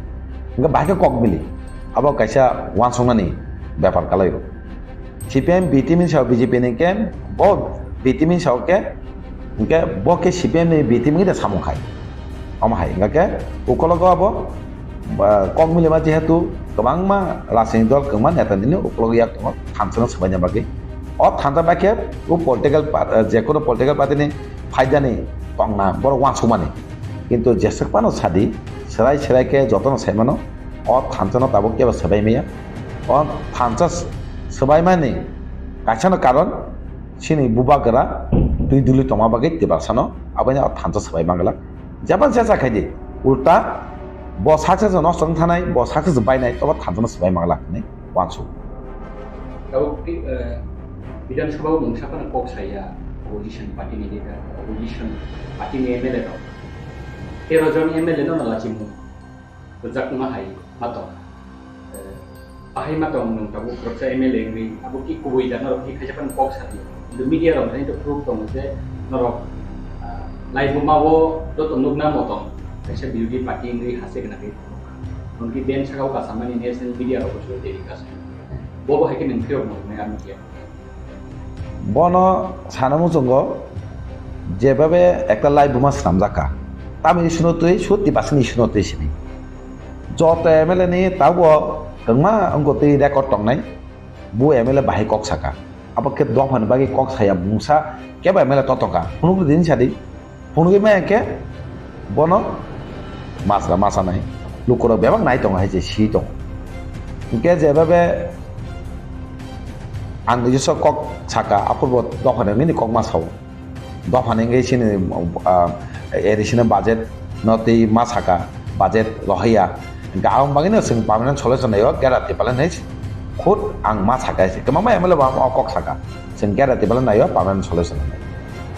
Hwnkhe bahai khe kok mili. Abo kaisa uansuknani bepar kalaio. C P M B team ni sao B J P ni khe bo B team ni sao khe, hwnkhe bo khe C P M ni B team ni da samung khai. Omo hai, hwnkhe ukologo abo, ba, kok milima jehetu kwbangma rajniti dol kwbangma neta nini ukologo yak tongo thansa no swbaina bagwi. O thansa bai khe o political pa-, eh, jekono political party ni phaidani tongna borok uansukmani. Kintu jeswk phano sadi, swrai swrai khe jotono sai mano, o thansa no tabuk kebo swbai maya. O thansa s-, swbaimani kaisa no karon, chini bubagra Twi duli tongma bagwi Tiprasano abono thansa swbai manglak. Jeba jesa khaidi, ulta bo success no song thanai, bo success bainai, tobo thansa no swbai manglak hinwi uansuk. Tabuk, eh, Bidhan Sabha o mungsa phano kok saya, opposition party ni leader, opposition party ni M L A rok. Tero jon M L A no lachimung rwjakma hai ma tong. Eh, bahai ma tong nwng tabuk khoroksa M L A wngwi, abo ki kubui da norok ki khaisa phano kok sadi. Kintu media rok hai to proof tongo je norok, ah, laibuma o joto nukna motom kaisa birodhi party wngwi hase gwnangwi tongo. Hwnki ben saka o kasamani national media rok bo telecast. Bobo hai khe nwng phirok nuknai a media. Bono sana muchungo jebabe ekta laibuma swnamjak kha. Tamoni issue no twi, sut Tiprasani issue no twi sini. Joto M L A ni tabuk kwbangma wngkha twi record tongnai, bo M L A bahai kok saka. Abo khe dophani bagwi kok saya mungsa kebo M L A totokha. Phunukdi din sadi. Phunugwi maya khe bono masra masanai. Lukurok bebak nai tongo hai se si tongo. Hinkhe jebabe ang nijosok kok saka, aphurbo dophani nini kok ma sao. Dophani wngwi chini, ah, A D C ni budget no twi ma saka, budget rohorya. Hinkhe aboni bagwino chwng permanent solution naio, Gera Tiprasa hinwi khud ang ma saka se. Kwbangma M L A bo o kok saka. Chwng Gera Tiprasa naio permanent solution hinwi.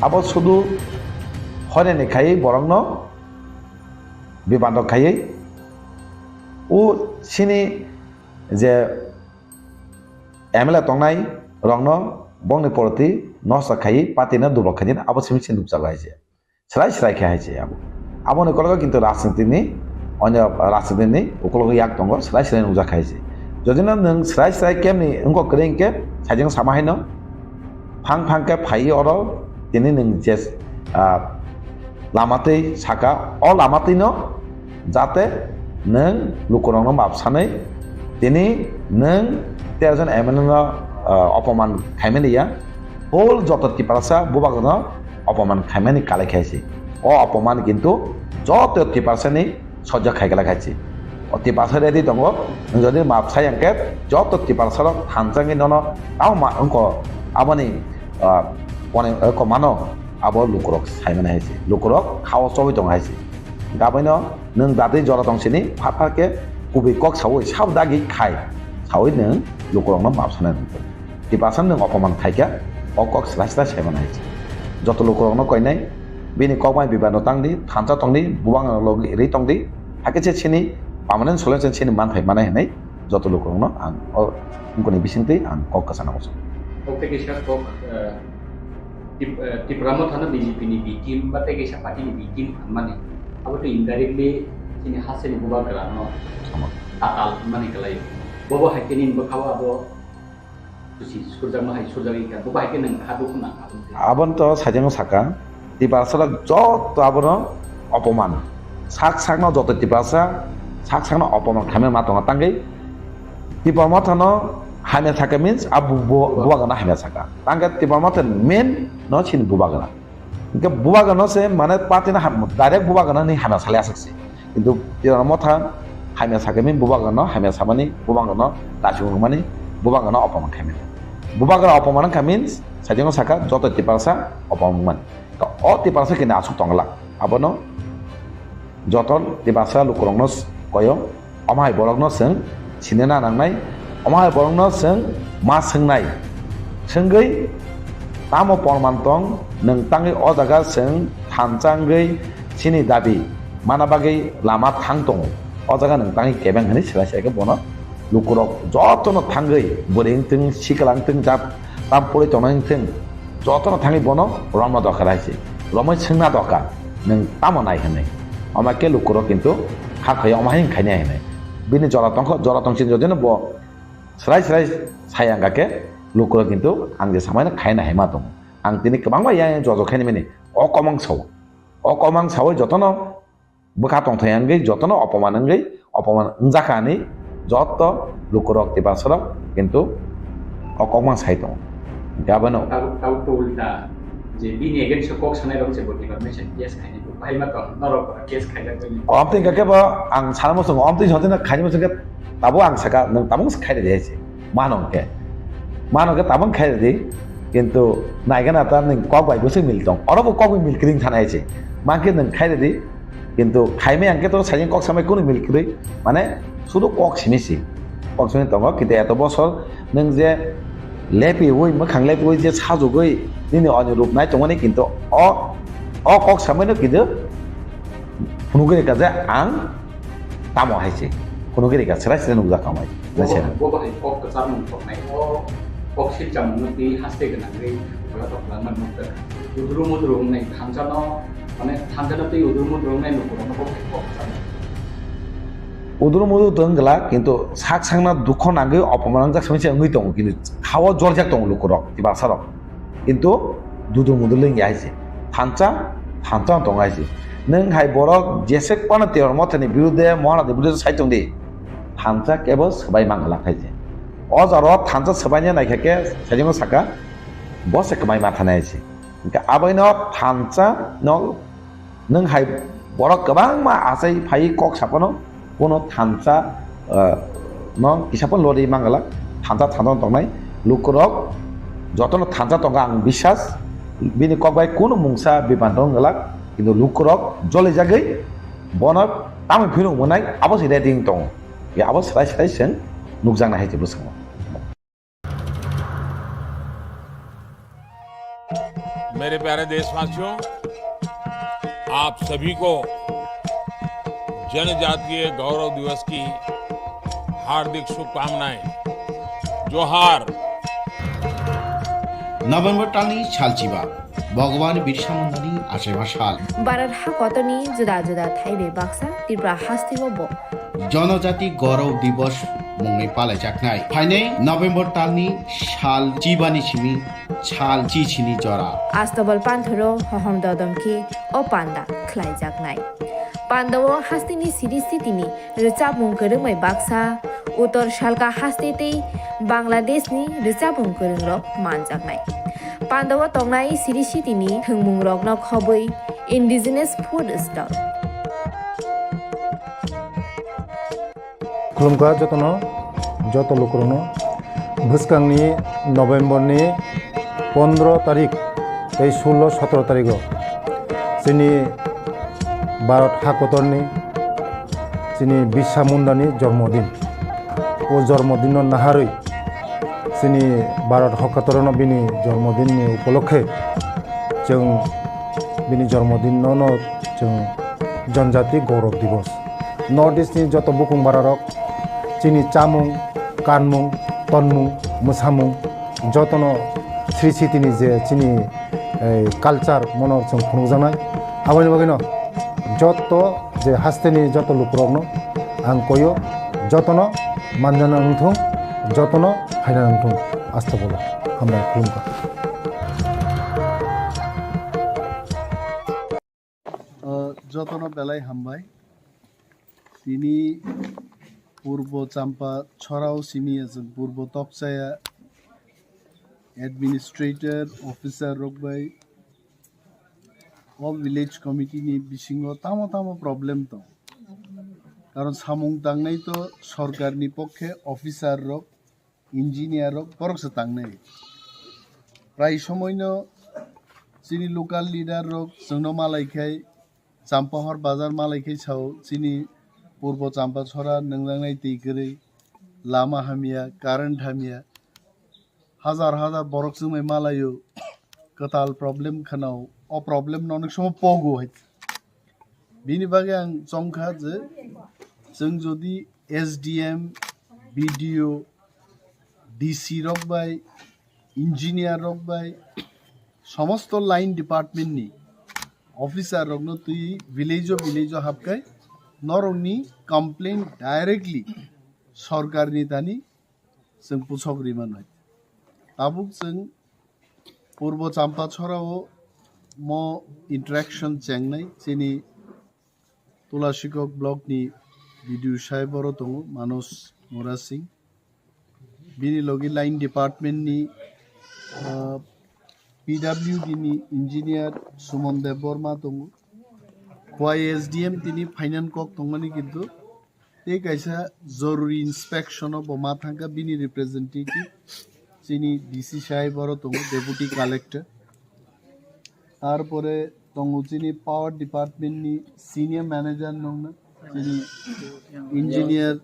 Abo sudu hoinani khai borokno bibando khaiwi o chini je M L A tongnai rokno bongni poroti nosto khaiwi party no dubok khaidi abo simi se nukjago hai se. Srai srai khe hai se abo. Aboni kologo kintu rajniti ni, onyo rajniti ni ukologo yak tongo, srai srai nukjak hai se. Jodi no nwng srai srai kemni wngkok kwrwi hinkhe, sajeng sama haino, phang phang khe phaiwi oro tini nwng je, ah, lama twi saka, o lama twi no jate nwng lukurokno map sanwi tini nwng tero jon M L A no, ah, opoman khaimani ya, whole joto Tiprasa bubagno opoman khaimani kalai khaisi. O opoman kintu joto Tiprasa ni sojjo khaikala khaisi. O Tiprasa ready tongo, nwng jodi map sai hwnkhe joto Tiprasa rok thansa wngwi nono tamo ma wngkho aboni, ah, kone, eh, komano abo lukurok saimani haisi. Lukurok khao chobwi tongo haisi. Gabaino nwng datwi jora tong sini, phat phat khe kubui kok saui, sabo dagi khai saui nwng lukurokno map sanai nang. Tiprasa nwng opoman khaikha, o kok srai srai saimani hai. Joto lukurokno koinai, bini kokmai bibano tangdi, thansa tongdi, bubang logi ri tongdi, hakhe se chini permanent solution chini manthai manai hinwi joto lukurokno ang o wngkoni bisingtwi ang kok kwchana muchungo. Kok tei kisa kok, eh, Tip-, eh, Tipra Motha no B J P ni B team ba tei kaisa party ni B team hwnmani, abo tei indirectly chini hasteni bubagrano Tamo. Tatal hwnmani kwlaio. Bobo hai khe nini bwkhao abo kuchi surjakma hai surjagwi kha, bobo hai khe nwng kha dukhu nang abo. Aboni to sajagno saka, Tiprasa rok joto abono opoman. Sak sakno joto Tiprasa sak sakno opoman khaimani ma tongo tangwi Tipra Motha no hamya saka means a bu-, bu-, bubagrano hamya saka. Tangkhe Tipra Motha ni main no chini bubagra. Hinkhe bubagrano se mane party no ham-, direct bubagrano ni hamya salai aswk se. Kintu Tipra Motha hamya saka means bubagrano hamya samani, bubagrano dachung rwmani, bubagrano opoman khaimani. Bubagra opoman wngkha means sajagno saka joto Tiprasa opoman wngmani. To o Tiprasa kini aswk tongla. Abono joto Tiprasa lukurokno s-, koyo, omo hai borokno chwng sinina nangnai, omo hai borokno chwng ma swngnai. Swngwi tamo porman tong, nwng tangwi o jaga chwng thansa wngwi chini dabi mana bagwi lama thang tongo. O jaga nwng tangwi kebeng hwnwi swlai sai khe bono lukurok jotono thangwi bwrwi wngthung, sikla wngthung, jat tam puri tongnai wngthung, jotono thangwi bono romna dorkar hai se. Romwi swngna dorkar, nwng tamo nai hwnwi. Omo khe lukurok kintu kha khaiya omo hai wng khainai hwnwi. Bini jora tongkho, jora tongsi jodino bo srai srai sai ang kha khe lukurok kintu ang je samaino khaina hai ma tongo. Ang tini kwbangma yang yang jojo khaini mani o komang sao. O komang saui jotono bwkha tongthai wngwi jotono opoman wngwi, opoman wngjakha hinwi joto lukurok Tiprasarok kintu o kokmang sai tongo. Hinkhe abono Tabuk, tabuk to ulta je bini against o kok sanai rok se bo deformation case khainai bo bahai ma tong norok case khaijak bai. Omo twi hwnkhe bo ang sana muchungo, omo twi hwnkhe khaini muchungkhe tabuk ang saka nwng tabuk khai rwdi hai se. Mano hwnkhe, mano hwnkhe tabuk khai rwdi. Kintu naigana ta nwng kok bai bwswk mil tong, oro bo kok bai mil kwrwi thana hai se. Mankhe nwng khai rwdi, kintu khaimai hwnkhe to sajeng kok samai kunu mil kwrwi, mane sudu kok simi si. Kok simi tongo, kintu eto bosor nwng je lepiwi, mwkhang lepiwi je sajugwi nini oni rup nai tongmani, kintu o, o kok samaino kintu phunugwi rwkha je ang tamo hai se. Phunugwi rwkha, chwrai chwrai nukjak tamo hai. Bo, bo bahai kok kwchar mung toknai. O kok silcham mung twi haste gwnangwi bola tok langma nukjak. Udru mudru wngnai thansa no, mane thansa no twi udru mudru wngnai nukurok no bo bahai kok kwchar mung. Udru mudru tong gla, kintu sak sakna dukho nangwi opomon nangjak simi se wngwi tongo, kintu khao joljak tongo lukurok, tibasarok. Kintu dudur mudur lengya hai se. Thansa, thansa tong hai se. Nwng hai borok jesek pano Teror Mothani birude, Mohanadi birude sai tong di. Thansa kebo swbai mangala hai se. O jaro thansa swbaina naikha khe sajingo saka, bo se kwmai ma thanai hai se. Hingke abaino thansa no nwng hai borok kwbangma achai phai kok sapano, kono thansa, ah, no kisa phano lori mangalak, thansa thansa tongnai lukurok jotono thansa tongo ang biswas, bini kok bai kono mungsa bibantong wngwlak, kintu lukurok jolijagwi bono tamoni phino mwnai abo se ready wng tongo, ya abo swrai swrai chwng nukjaknai hai se bwskango. मेरे प्यारे देशवासियों, आप सभी को जनजातीय गौरव दिवस की हार्दिक शुभकामनाएं। जोहार। November talni salchiba, Bhagwan Birsa Mundani achaiba sal. Bharat hakotorni juda juda thaibai baksa Tripura hasteo bo Jonojati Gaurav Divas mungwi palaijaknai. Phainai November talni sal chibani simi sal chichini jora. Astobal panthoro hohom dodom khe o panda khlaijaknai. Pandao hasteni siri sitini rwchapmung kwrwngbai baksa, Uttor Salka haste tei Bangladeshni rwchapmung kwrwngrok manjaknai. Pandao tongnai siri sitini thwngmungrokno khobwi indigenous food stall. Khulumkha jotono, joto lukurokno. Bwskangni November ni pondro tarik tei sullo sotro tarigo chini Bharat hakotorni chini Birsa Mundani jormodin. O jormodinno naharwi chini Bharat hakotorno bini jormodinni upolokhe chwng bini jormodinno no chwng Janjati Gaurav Divas. North East ni joto bukung bararok chini chamung, kanmung, tonmung, mwsamung jotono sri sitini je chini, eh, culture mono chwng phunukjaknai. Aboni bagwino joto je hasteni joto lukurokno ang koyo, jotono manjana wngthung, jotono phaina wngthung. Astagfirullah. Hambai, khulumkha. O, jotono belai hambai. Tini Purbo Champa Chorao simi ya chwng Purbo Tokchaya administrator, officer rok bai o village committee ni bisingo tamo tamo problem tong. Karon samung tangnai to sorkar ni pokhe officer rok, engineer rok borok se tangnai. Prai somoino chini local leader rok chwngno malai khai, Champahor bazar malai khai sao chini Purbo Champa Chora nungjaknai twi kwrwi, lama hamya, current hamya, hajar hajar borok chwngbai malaio, kwtal problem khwnao, o problem no onek somo pogo hai. Bini bagwi ang chongkha je chwng jodi S D M, B D O, D C rok bai, engineer rok bai, somosto line department ni officer rokno twi village o village o hapkai norokni complaint directly sorkar ni thani chwng puchok ri manwi. Tabuk chwng Purbo Champa Chorao mo interaction chengnai chini Tulasikok block ni B D O sahib oro tongo, Manoj Murasing. Bini logi line department ni, ah, P W D ni engineer Suman Debbarma tongo. Khowai S D M tini finance kok tongmani kintu tei kaisa joruri inspection o bo ma thangkha bini representative. Chini D C sahib oro tongo, Deputy Collector. Tarpore tongo chini Power Department ni Senior Manager nongna, chini Engineer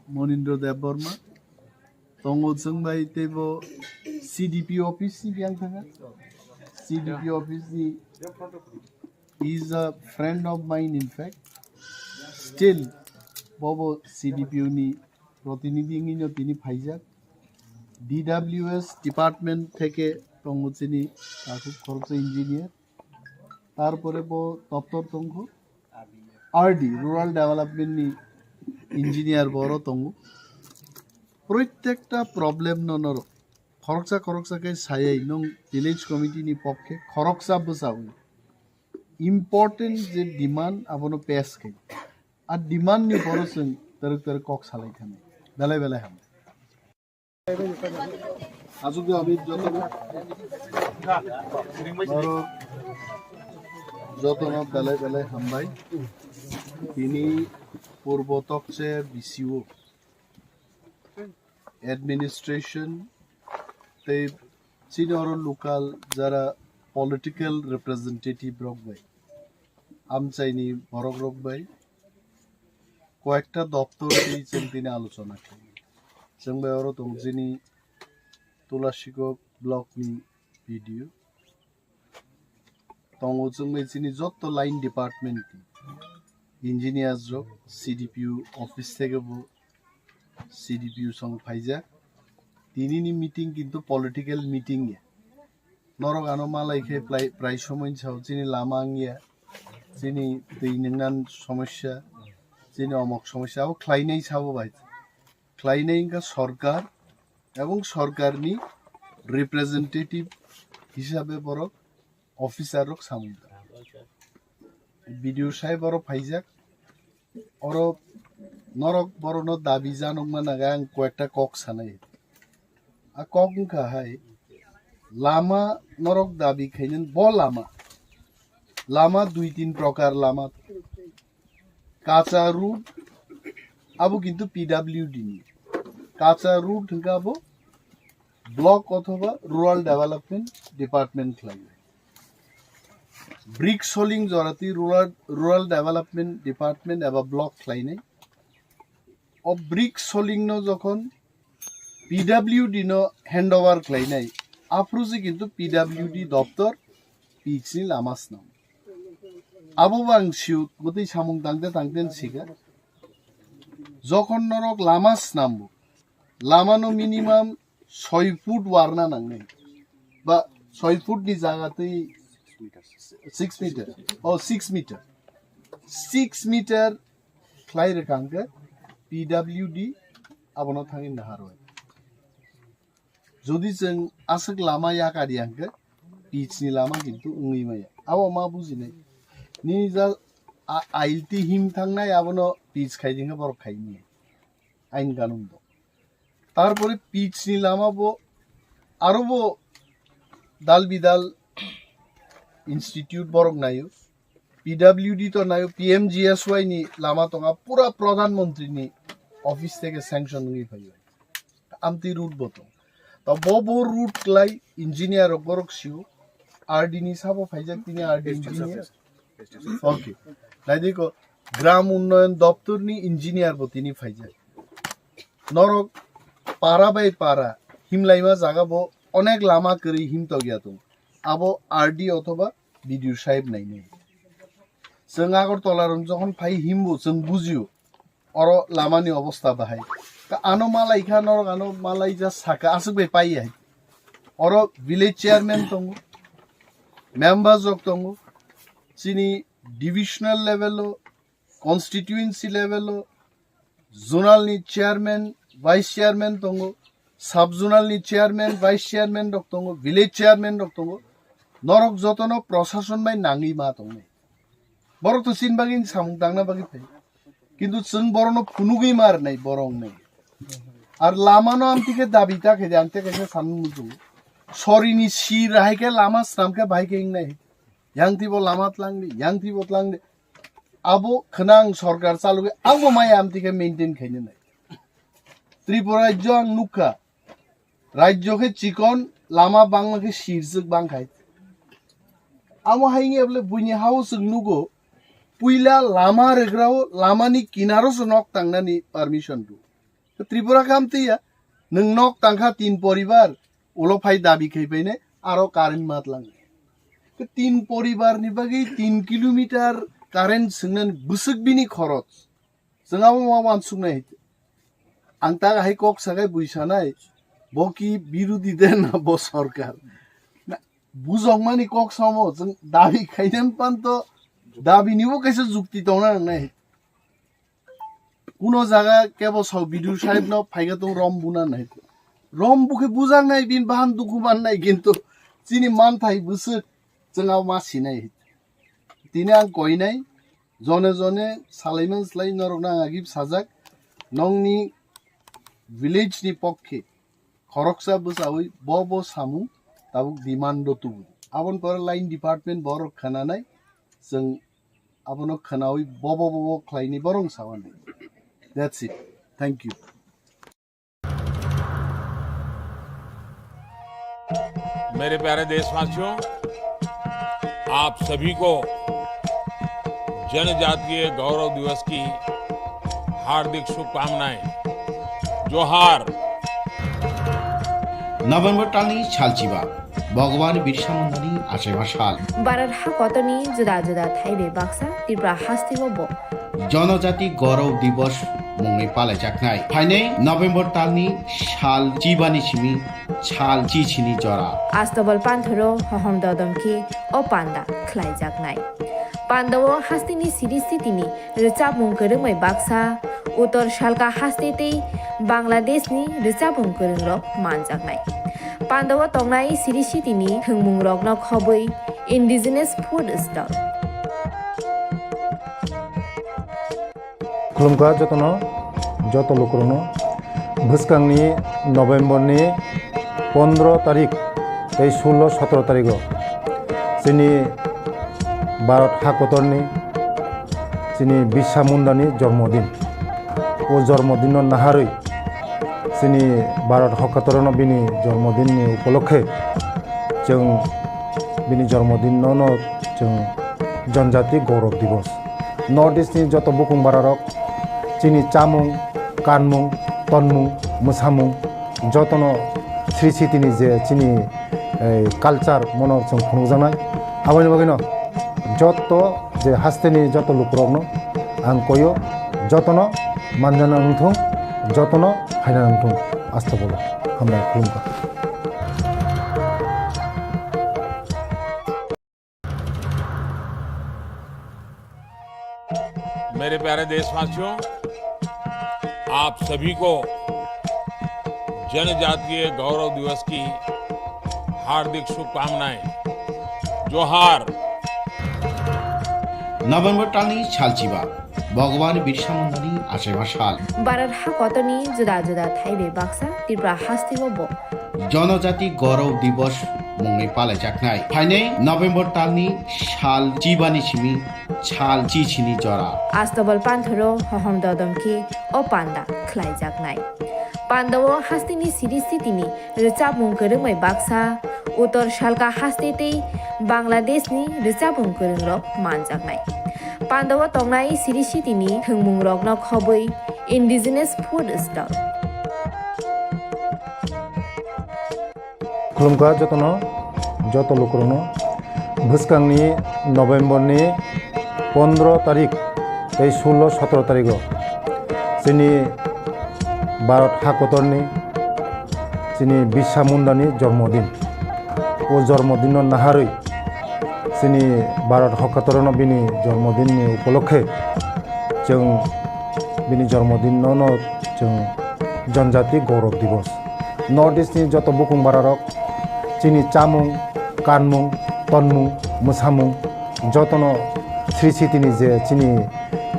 Monindra Debbarma. Tongo chwng bai teibo C D P office ni biyang thanga. C D P office ni is a friend of mine, in fact. Still, bobo C D P O ni protinidhi wngwi no tini phaijak. D W S department theke tongo chini takhuk khoroksa engineer. Tarpore bo doptor tongkho R D, Rural Development ni engineer bo oro tongo. Proitekta problem no norok khoroksa khoroksa khe sayai nwng village committee ni pokhe khoroksa bwsa wngwi important je demand abono pass khai. A demand ni poro chwng twrwk twrwk kok salai thani. Belai belai ham. Aswk je ami jotono, oro jotono belai belai hambai. Tini purbo tokche B C O administration tei chini oro local jara political representative rok bai, amchaini borok rok bai koyekta doptor tei chwng tini alochona khlai. Chwng bai oro tong chini Tulasikok block ni B D O. Tongo chwng bai chini jotto line department ni engineers rok C D P O office theke bo C D P O song phaijak. Tini ni meeting kintu political meeting ya. Norok ano malai khe prai, prai somoi sao chini lama wngya, chini twi nwngnan somosya, chini omok somosya abo khlainai sabo bai. Khlainai wngkha sorkar ebong sorkarni representative hisabe borok officer rok samung tang. B D O sahib oro phaijak, oro norok borokno dabi janokma naga ang koyekta kok sanai. A kok wngkha hai, lama norok dabi khainani bo lama, lama dui tin prokar lama. Kacha road abo kintu P W D ni. Kacha road hwnkha abo block othoba rural development department khlai. Brick soling jorati rural, rural development department eba block khlainai. O brick soling no jokhon P W D no handover khlainai, aphuru se kintu P W D doptor pitch ni lama snam. Abo bang siu gotwi samung tangte tangte sikha. Jokhon norok lama snambo, lama no minimum soi foot warna nangnai. Ba soi foot ni jaga twi six meter. Oh, six meter. Six meter khlai rwkha hwnkhe P W D abono thangwi naharwi. Jodi chwng aswk lama yakar ya hwnkhe pitch ni lama kintu wngwi maya. Abo ma bujinai. Nini ja a-, ailti him thangnai abono pitch khai di hwnkhe borok khai maya. Ain kanun do. Tarpore pitch ni lama bo aro bo dal bidal institute borok naio. P W D to naio, P M G S Y ni lama tonga, pura Pradhan Mantri ni office theke sanction wngwi phaio. Amtwi route bo tong. To bo bo route klai engineer rok borok sio. R D ni sabo phaijak tini R D engineer. Okay. Naidi ko Gram Unnayan Doptor ni engineer bo tini phaijak. Norok para bai para himlaima jaga bo onek lama kwrwi himtok ya tong. Abo R D othoba B D O sahib nainai. Chwng Agartala rok jokhon phai himbo chwng bujio oro lama ni obostha bahai. Ka ano malai kha norok ano malai ja saka aswk bai pai hai. Oro village chairman tongo, members rok tongo, chini divisional level o, constituency level o, zonal ni chairman, vice chairman tongo, sub zonal ni chairman, vice chairman rok tongo, village chairman rok tongo. Norok jotono prosason bai nangwi ma tongnai. Borok to chini bagwi samung tangna bagwi phai. Kintu chwng borokno phunugwi ma rwnai borok wngnai. Ar lama no amtwi khe dabi ta khe de, ang tei kaisa sanmung muchungo. Sori ni si rahai khe lama snam khe bahai khe wngnai. Yang twi bo lama tlang di, yang twi bo tlang di. Abo khwnang sorkar chalugwi ang bo maya amtwi khe maintain khaina nai. Tripura rajyo ang nukha, Rajyo khe chikon, lama bangma khe sirjwk bangkhai. Amo hai wngya bole buini hao chwng nugo, puila lama rwgrao lamani kinaro se nok tangnani permission rw. Tripura khe amtwi ya, nwng nok tangkha tin poribar, ulo phai dabi khai phainai, aro current ma tlang. Tin poribar ni bagwi tin kilometer current swngnani bwswk bini khorok. Chwng abo ma wansuknai. Ang ta hai kok sagai bui sanai, bo ki birodi de na bo sorkar. Na, bujokmani kok samo, chwng dabi khainani panto, dabi nibo kaisa jukti tongna nangnai. Kuno jaga kebo sao B D O sahib no phaika tong rom buna nai. Rom bukhe bujak nai, bin bahan dukhu man nai, kintu chini manthai bwswk chwng abo ma sinai. Tini ang koinai, jone jone salaiman slai norok nang agib sajak, nongni village ni pokkhe khoroksa bwchawi bo bo samung tabuk demand o tubu. Aboni pore line department borok khananai, chwng abono khwnawi bobo bobo khlaini borong sawani. That's it. Thank you. मेरे प्यारे देशवासियों, आप सभी को जनजातीय गौरव दिवस की हार्दिक शुभकामनाएं। जोहार। November talni salchiba, Bhagwan Birsa Mundani achaiba sal. Bharat hakotorni juda juda thai bai baksa Tripura hasteo bo Jonojati Gaurav Divas mungwi palaijaknai. Phainai November talni sal chibani simi sal chichini jora. Astobal panthoro hohom dodom khe o panda khlaijaknai. Pandao hasteni siri sitini rwchapmung kwrwngmai baksa, Uttor Salka haste tei Bangladeshni rwchapmung kwrwngrok manjaknai. Pandao tongnai siri sitini thwngmungrokno khobwi Indigenous Food Stall. Khulumkha jotono, joto lukurokno. Bwskangni November ni pondro tarik tei sullo sotro tarigo chini Bharat hakotorni chini Birsa Mundani jormodin. O jormodinno naharwi chini Bharat hakotorno bini jormodinni upolokhe chwng bini jormodinno no chwng Janjati Gaurav Divas. North East ni joto bukung bararok chini chamung, kanmung, tonmung, mwsamung jotono sri sitini je chini, eh, culture mono chwng phunukjaknai. Aboni bagwino joto je hasteni joto lukurokno ang koyo, jotono manjana wngthung, jotono phaina wngthung. Asta bolo. Hambai khulumkha. मेरे प्यारे देशवासियों, आप सभी को जनजातीय गौरव दिवस की हार्दिक शुभकामनाएं। जोहार। November talni salchiba, Bhagwan Birsa Mundani achaiba sal. Bharat hakotorni juda juda thai bai baksa Tripura hasteo bo Jonojati Gaurav Divas mungwi palaijaknai. Phainai November talni sal chibani simi sal chichini jora. Astobal panthoro hohom dodom khe o panda khlaijaknai. Pandao hasteni siri sitini rwchapmung kwrwngmai baksa, Uttor Salka haste tei Bangladeshni rwchapmung kwrwngrok manjaknai. Pandao tongnai siri sitini thwngmungrokno khobwi Indigenous Food Stall. Khulumkha jotono, joto lukurokno. Bwskangni November ni pondro tarik tei sullo sotro tarigo chini Bharat hakotorni chini Birsa Mundani jormodin. O jormodinno naharwi chini Bharat hakotorno bini jormodinni upolokhe chwng bini jormodinno no chwng Janjati Gaurav Divas. North East ni joto bukung bararok chini chamung, kanmung, tonmung, mwsamung jotono sri sitini je chini,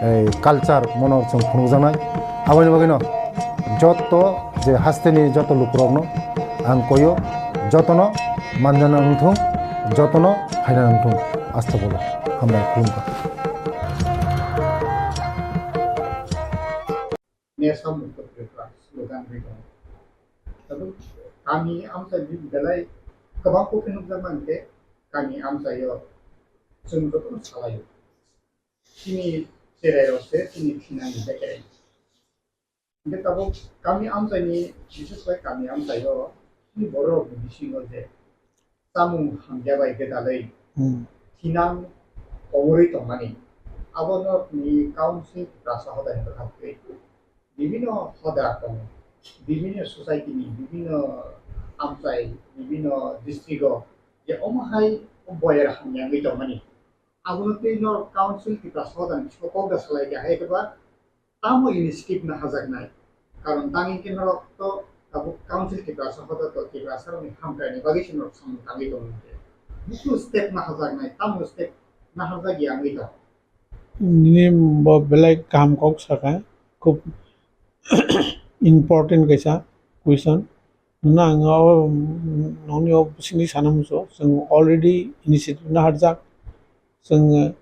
eh, culture mono chwng phunukjaknai. Aboni bagwino joto je hasteni joto lukurokno ang koyo, jotono manjana wngthung, jotono phaina wngthung. Asta bolo. Hambai khulumkha. Nesamung Tripura slogan ri tongo. Tabuk Kami amchaini belai kwbang kok khe nukjakmani tei kami amchaio chwng jotono salaio. Chini cherairok se chini thinani bekereng. Hingke tabuk kami amchaini, bises khe kami amchaio chini bororokni bisingo je chamung hamya bai gwdalwi Hmm. thinang komorwi tongmani, abono ni council Tiprasa hodani bwkhak twi bibinno hoda tongo, bibinno society ni, bibinno amchai, bibinno district o je omo hai boyar hamya wngwi tongmani, abono twi norok council Tiprasa hodani bisingo kok da salai kha, hai khe ba tamo initiative naharjaknai? Karon tangwi khe norok to tabuk council Tiprasa hoda to Tiprasa rokni hamkraini bagwi se norok samung tangwi tongo. Busu step naharjaknai, tamo step naharjak ya wngwi tongo? Nini bo belai kaham kok sakha, khub important kaisa question. Nang o, nongni o bisingni sana muchung, chwng already initiative naharjak. Chwng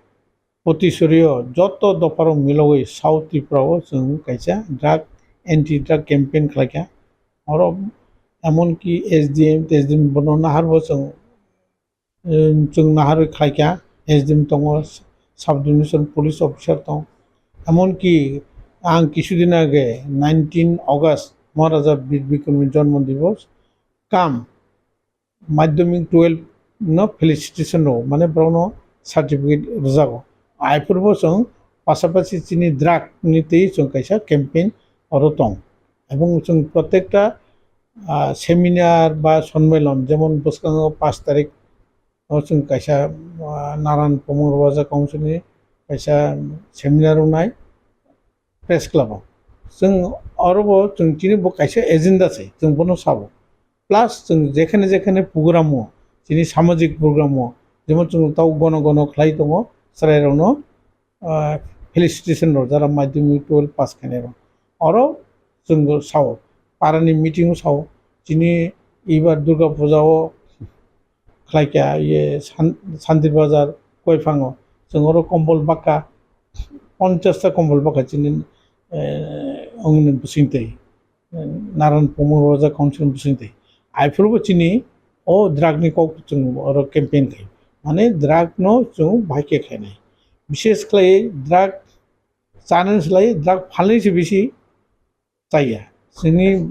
Potisorio joto dopharok milogwi South Tripura o chwng kaisa drug, anti drug campaign khlaikha. Oro emonki S D M, T S D M bono naharbo chwng, eh, chwng naharwi khlaikha. S D M tongo, sub division police officer tong. Emonki ang kisudin age nineteen August Maharaja Bir Bikramni jonmo divos kam madhyamik twelve no felicitation rwo, mane borokno certificate rwjago. Aphuru bo chwng pasapasi chini drug ni twi chwng kaisa campaign oro tong. Ebong chwng protekta, ah, seminar ba sonmilon, jemon bwskango pash tarik o chwng kaisa, ah, Naran Pamung Raja Council ni kaisa seminar wngnai. Press Club o. Chwng oro bo chwng chini bo kaisa agenda se, chwng bono sabo. Plus chwng jekhane jekhane program o, chini samajik program o, jemon chwng tau gono gono khlai tongo, chwrairokno, ah, felicitation rok, jara madhyamik twelve pass khainai rok. Oro chwng bo sao, parani meeting o sao, chini ibar Durga Puja o khlaikha, iye San-, Santir Bazar Koiphang o, chwng oro kombol baka, ponchash ta kombol baka chini, eh, ongni bisingtwi, eh, Naran Pamung Raja Council ni bisingtwi. Aphuru bo chini o drug ni kok chwng oro campaign khai. Mane drug no chwng bahai khe khainai. Bishes khlai drug chanani slai drug phalni se bisi chaya. Chini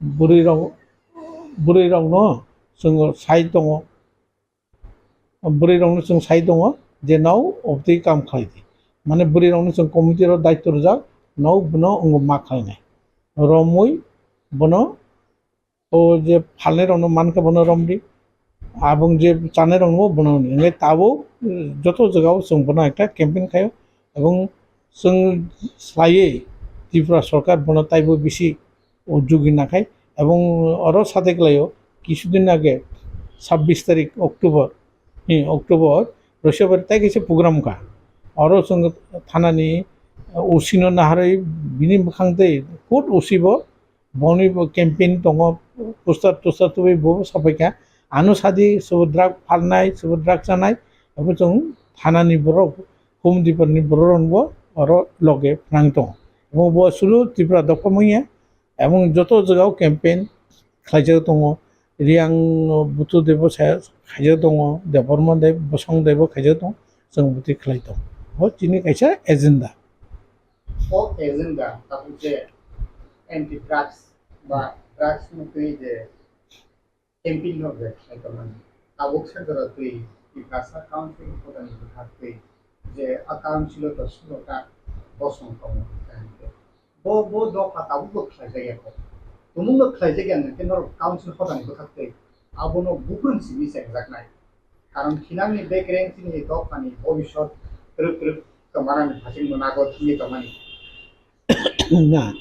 bwrwi rok, bwrwi rokno chwng sai tongo. Bwrwi rokno chwng sai tongo je no obtwi kam khlai di. Mane bwrwi rokno chwng committee ro daityo rwjak, no bono wngo ma khlainai. Romwi bono o je phalnai rokno mankha bono romdi. Abong je chanai rokno bono hwnwi. Hwnwi tabuk, eh, joto jagao chwng bono ekta campaign khaio. Ebong chwng slaiwi Tripura sorkar bono taibo bisi ujugi nakhai. Ebong oro sateklaio kisudin age sabbish tarik October, eh, October, Roshobari tai kaisa program kha. Oro chwng thanani, eh, O C no naharwi bini bwkhang tei court O C bo Boni bo campaign tongo, poster toster tubui bo sapai kha. Ano sadi sobo drug phalnai, sobo drug chanai, abo chwng thanani borok, home department ni borok rok bo oro loge phnang tongo. Omo bo sulu Tripura dopha manya, emon joto jagao campaign khlaijak tongo. Riang Buthu debo sa khaijak tongo, Debbarma debo, Bosong debo khaijak tongo, chwng bwtwi khlai tongo. Bo chini kaisa agenda. O agenda tabuk je anti drugs ba drugs ni twi je campaign no je khlai tongmani. Tabuk se jora twi Tiprasa Council ni hodani bwkhak twi je a council o to sulo ta bosong tongo hwnkhe. Bo, bo dopha tabuk bo khlai jak ya kho. Tumung no khlai jak ya hwnkhe norok council hodani bwkhak twi abono buphuru simi chengjaknai. Karon thinangni bekereng chini dophani bobisot twrwk twrwk kwmarani hasing no nago thangwi tongmani. Na,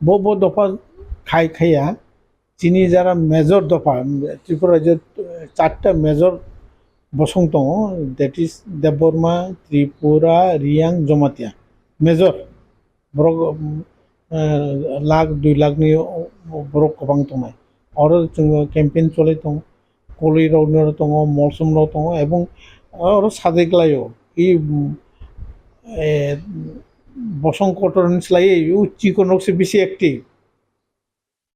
bo, bo dopha khai khaiya, chini jara major dopha, Tripura rajyo, eh, charta major bosong tongo, that is Debbarma, Tripura, Riang, Jamatia. Major, borok, eh, lakh, dui lakh ni borok kwbang tongnai. Oro chwng campaign choli tongo. Koloi rok no tongo, molsom rok tongo, ebong oro sadai klaio. I, mm, eh, bosong kotor ni slai o chikon rok se bisi active.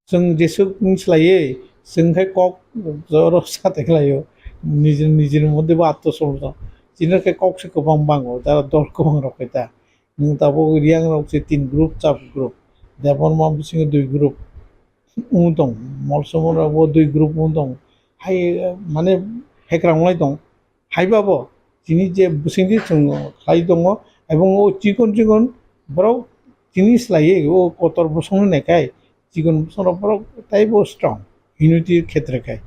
Chwng jesuk ni slai Chwng khe kok joro sa tei khlaio, nijini nijini moddhe bo atto somosya. Chini khe kok se kwbang bango, jara dol kwbang rok khe ta. Nwng tabuk Riang rok se tin group, sub group. Debbarma bisingo dui group wng tong, Molsomon rok bo dui group wng tong. Hai, mane, hekrang lai tong. Haiba bo chini je bisingtwi chwng khlai tongo, ebong o chikon chikon borok chini slaiwi o kotor bosongni naikhai chikon bosongrok borok teibo strong, unity khetre khai.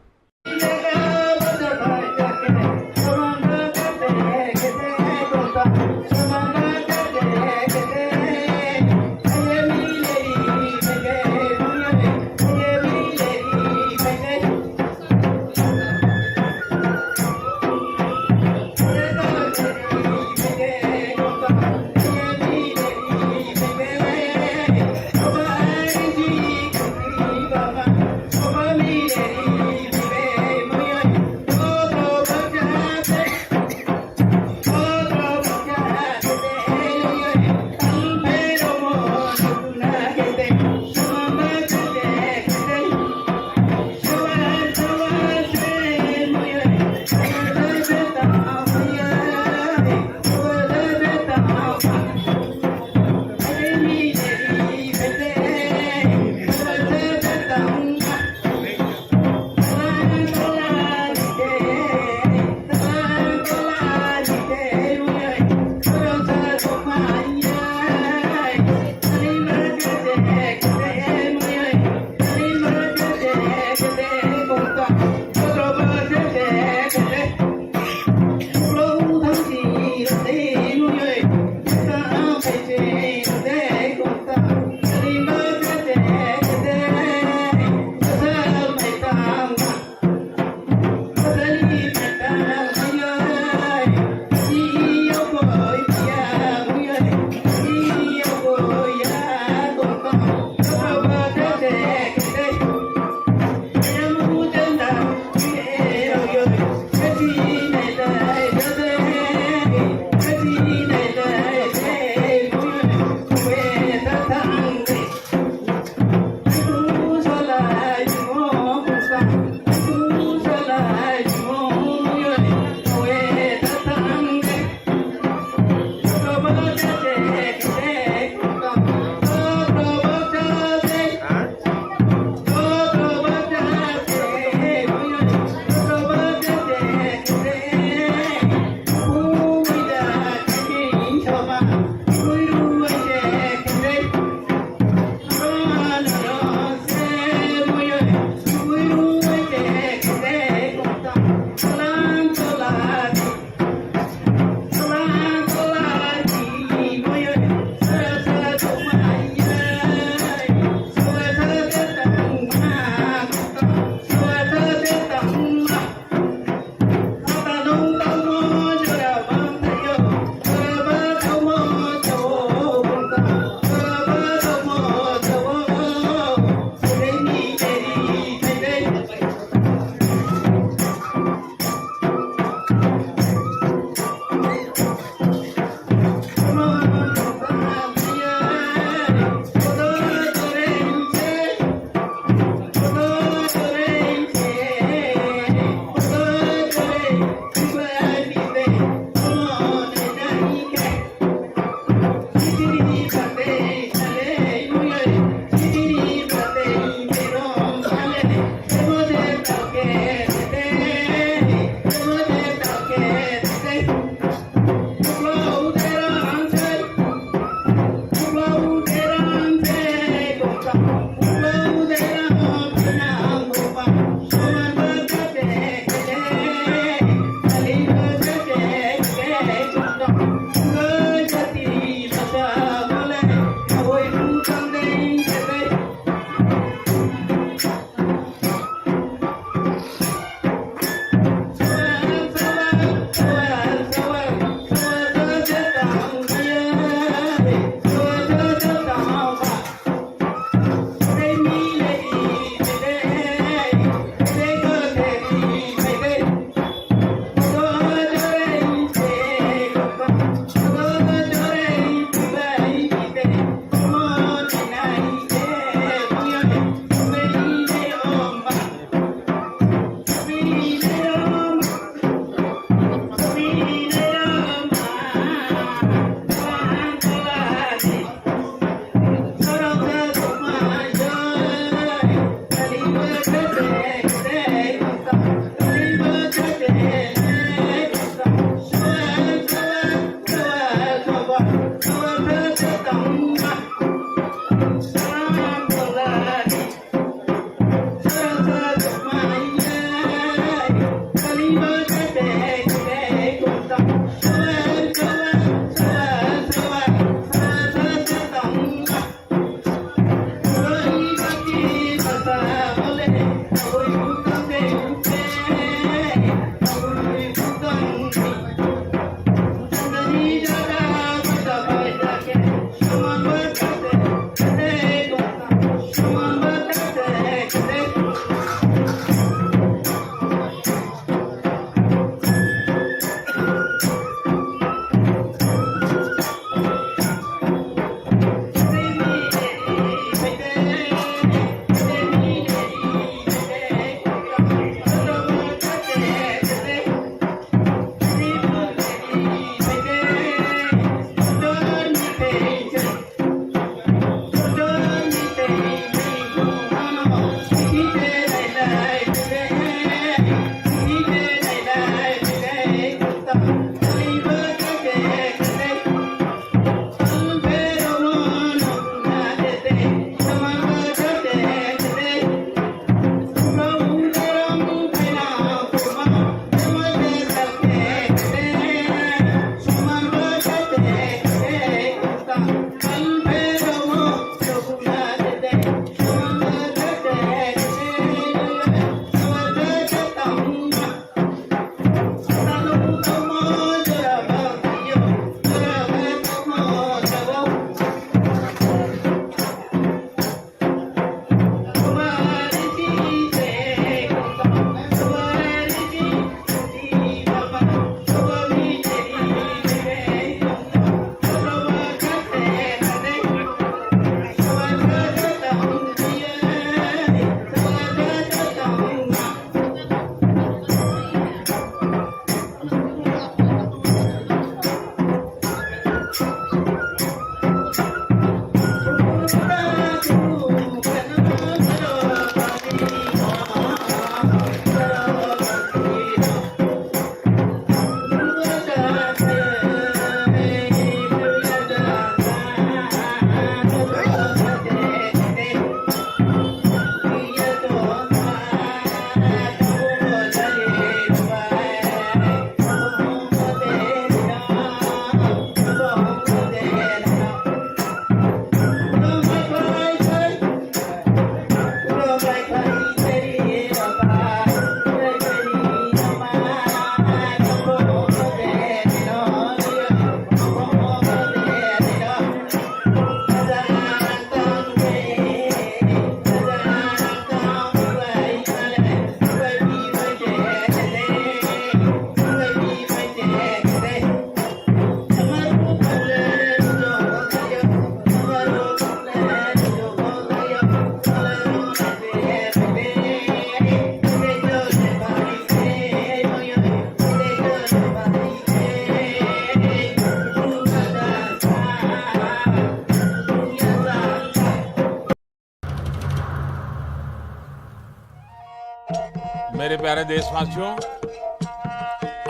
मेरे प्यारे देशवासियों,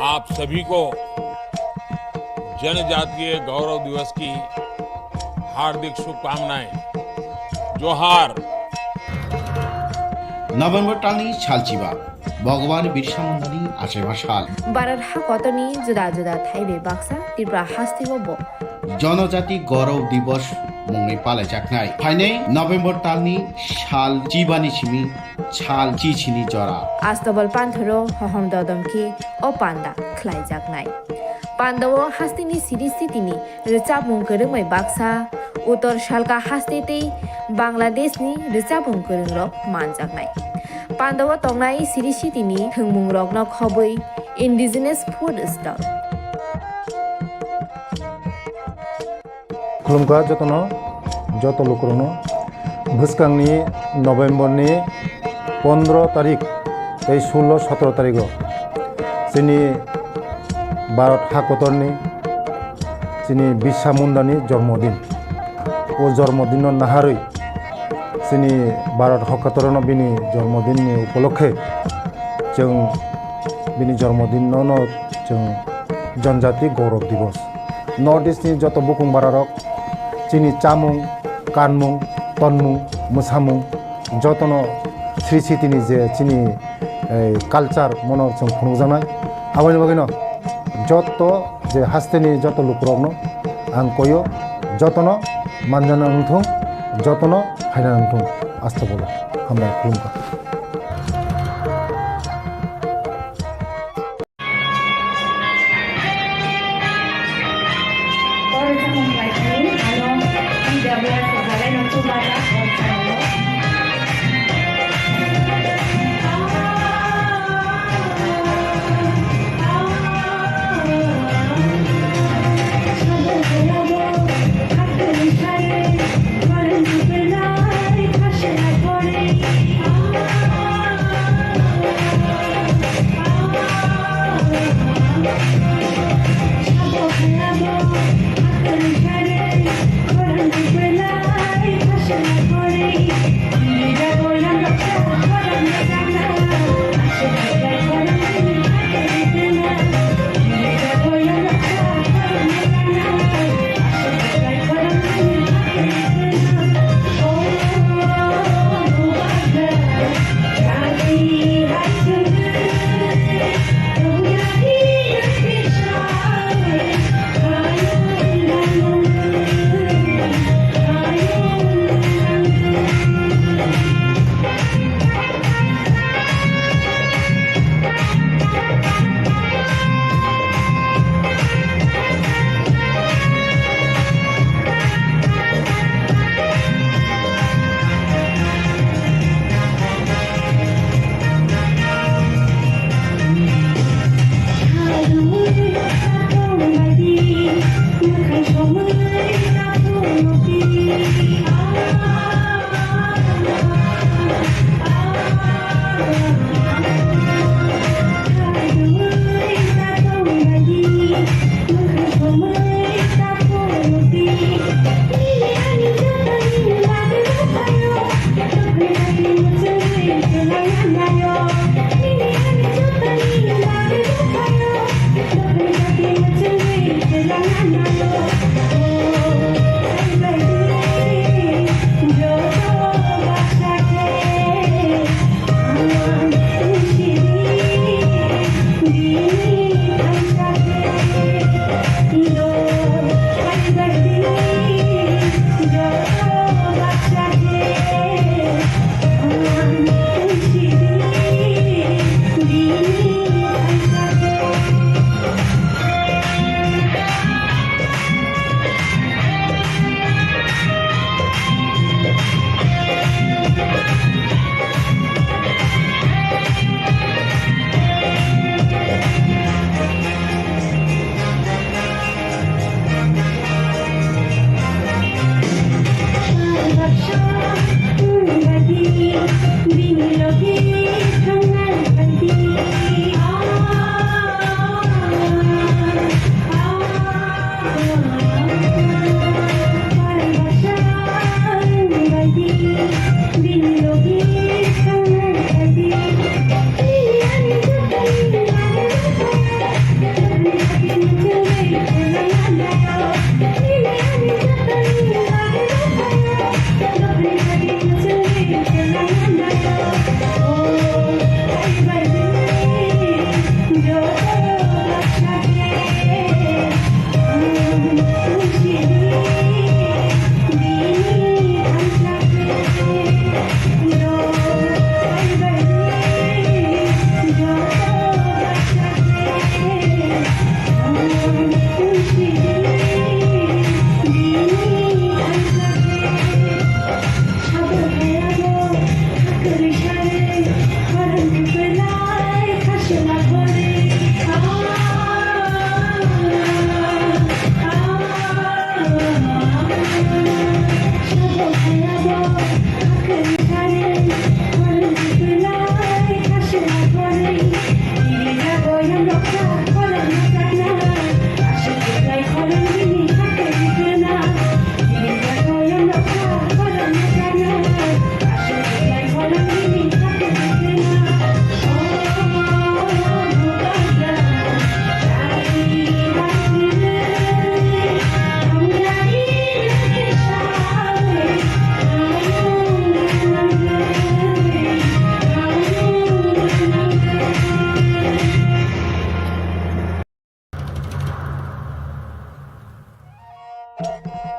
आप सभी को जनजातीय गौरव दिवस की हार्दिक शुभकामनाएं। जोहार। November talni salchiba, Bhagwan Birsa Mundani achaiba sal. Bharat hakotorni juda juda thaibai baksa Tripura hasteo bo Jonojati Gaurav Divas mungwi palaijaknai. Phainai November talni sal chibani simi sal chichini jora. Astobal panthoro hohom dodom khe o panda khlaijaknai. Pandao hasteni siri sitini rwchapmung kwrwngbai baksa, Uttor Salka haste tei Bangladeshni rwchapmung kwrwngrok manjaknai. Pandao tongnai siri sitini thwngmungrokno khobwi indigenous food stall. Khulumkha jotono, joto lukurokno. Bwskangni November ni pondro tarik tei sullo sotro tarigo chini Bharat hakotorni chini Birsa Mundani jormodin. O jormodinno naharwi chini Bharat hakotorno bini jormodinni upolokhe chwng bini jormodinno no chwng Janjati Gaurav Divas. North East ni joto bukung bararok chini chamung, kanmung, tonmung, mwsamung jotono sri sitini je chini, eh, culture mono chwng phunukjaknai. Aboni bagwino joto je hasteni joto lukurokno ang koyo, jotono manjana wngthung, jotono phaina wngthung. Astagfirullah. Hambai khulumkha.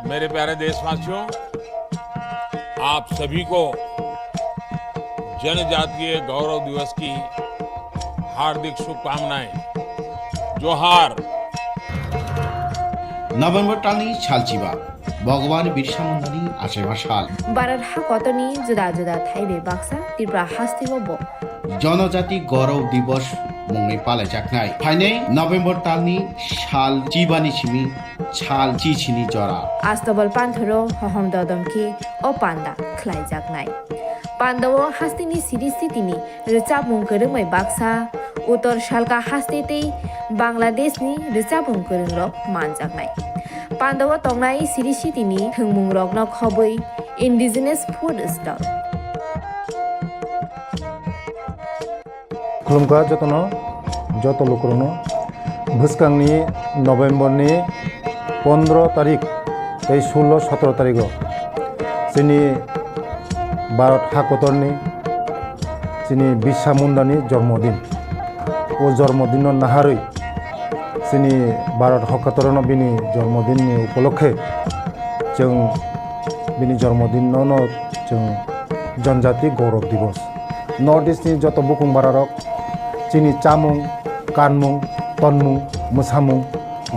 मेरे प्यारे देशवासियों, आप सभी को जनजातीय गौरव दिवस की हार्दिक शुभकामनाएं। जोहार। November talni salchiba, Bhagwan Birsa Mundani achaiba sal. Bharat hakotorni juda juda thaibai baksa Tripura hasteo bo Jonojati Gaurav Divas mungwi palaijaknai. Phainai November talni sal chibani simi sal chisini jora. Astabal panthoro hohom dodom khe o panda khlaijaknai. Pandao hasteni siri sitini rwchapmung kwrwngmai baksa, Uttor Salka haste tei Bangladeshni rwchapmung kwrwngrok manjaknai. Pandao tongnai siri sitini thwngmungrokno khobwi indigenous food stall. Khulumkha jotono, joto lukurokno. Bwskangni November ni pondro tarik tei sullo sotro tarigo chini Bharat hakotorni chini Birsa Mundani jormodin. O jormodinno naharwi chini Bharat hakotorno bini jormodinni upolokhe chwng bini jormodinno no chwng Janjati Gaurav Divas. North East ni joto bukung bararok chini chamung, kanmung, tonmung, mwsamung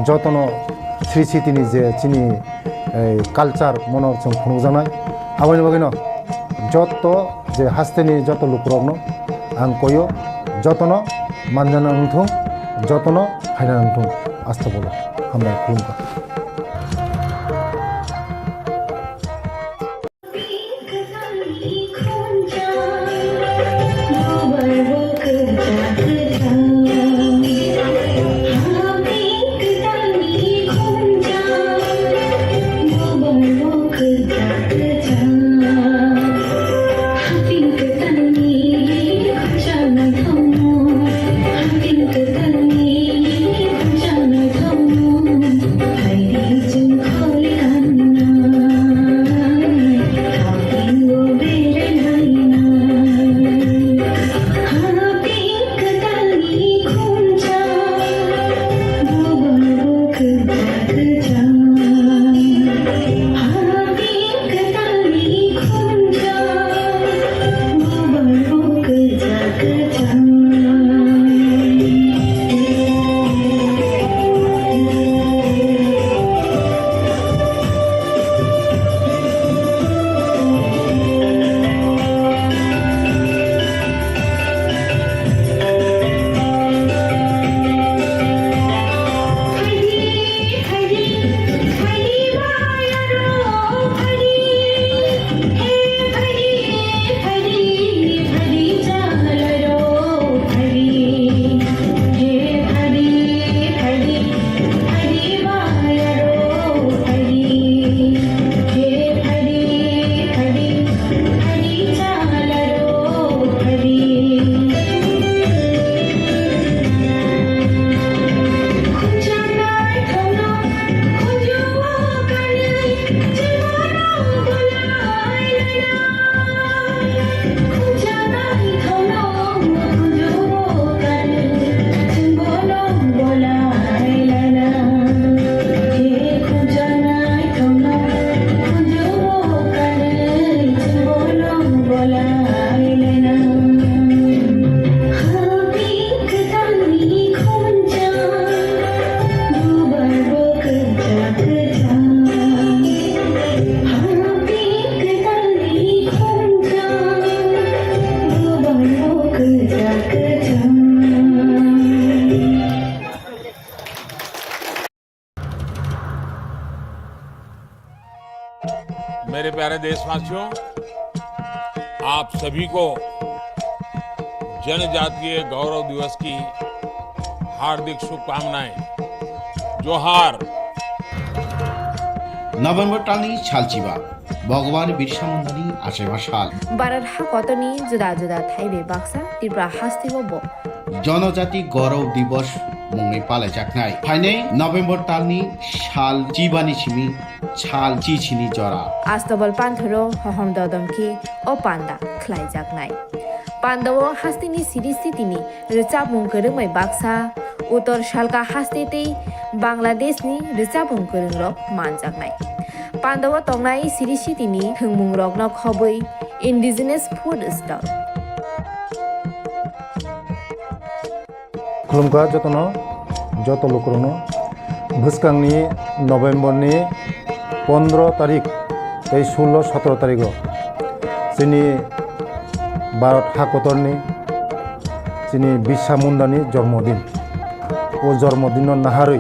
jotono sri sitini je chini, eh, culture mono chwng phunukjaknai. Aboni bagwino joto je hasteni joto lukurokno ang koyo, jotono manjana wngthung, jotono phaina wngthung. Asta bolo hambai khulumkha. मेरे प्यारे देशवासियों, आप सभी को जनजातीय गौरव दिवस की हार्दिक शुभकामनाएं। जोहार। November talni salchiba, Bhagwan Birsa Mundani achaiba sal. Bharat hakotorni juda juda thaibai baksa Tripura hasteo bo Jonojati Gaurav Divas mungwi palaijaknai. Phainai November talni sal chibani simi sal chisini jora. Astabal panthoro hohom dodom khe o panda khlaijaknai. Pandao hasteni siri sitini rwchapmung kwrwngmai baksa, Uttor Salka haste tei Bangladeshni rwchapung kwrwngrok manjaknai. Pandao tongnai Sri City-ni thwngmungrokno khobwi indigenous food stall. Khulumkha jotono, joto lukurokno. Bwskangni November-ni pondro tarik tei sullo sotoro tarigo chini Bharat hakotorni chini Birsa Mundani jormodin. O jormodinno naharwi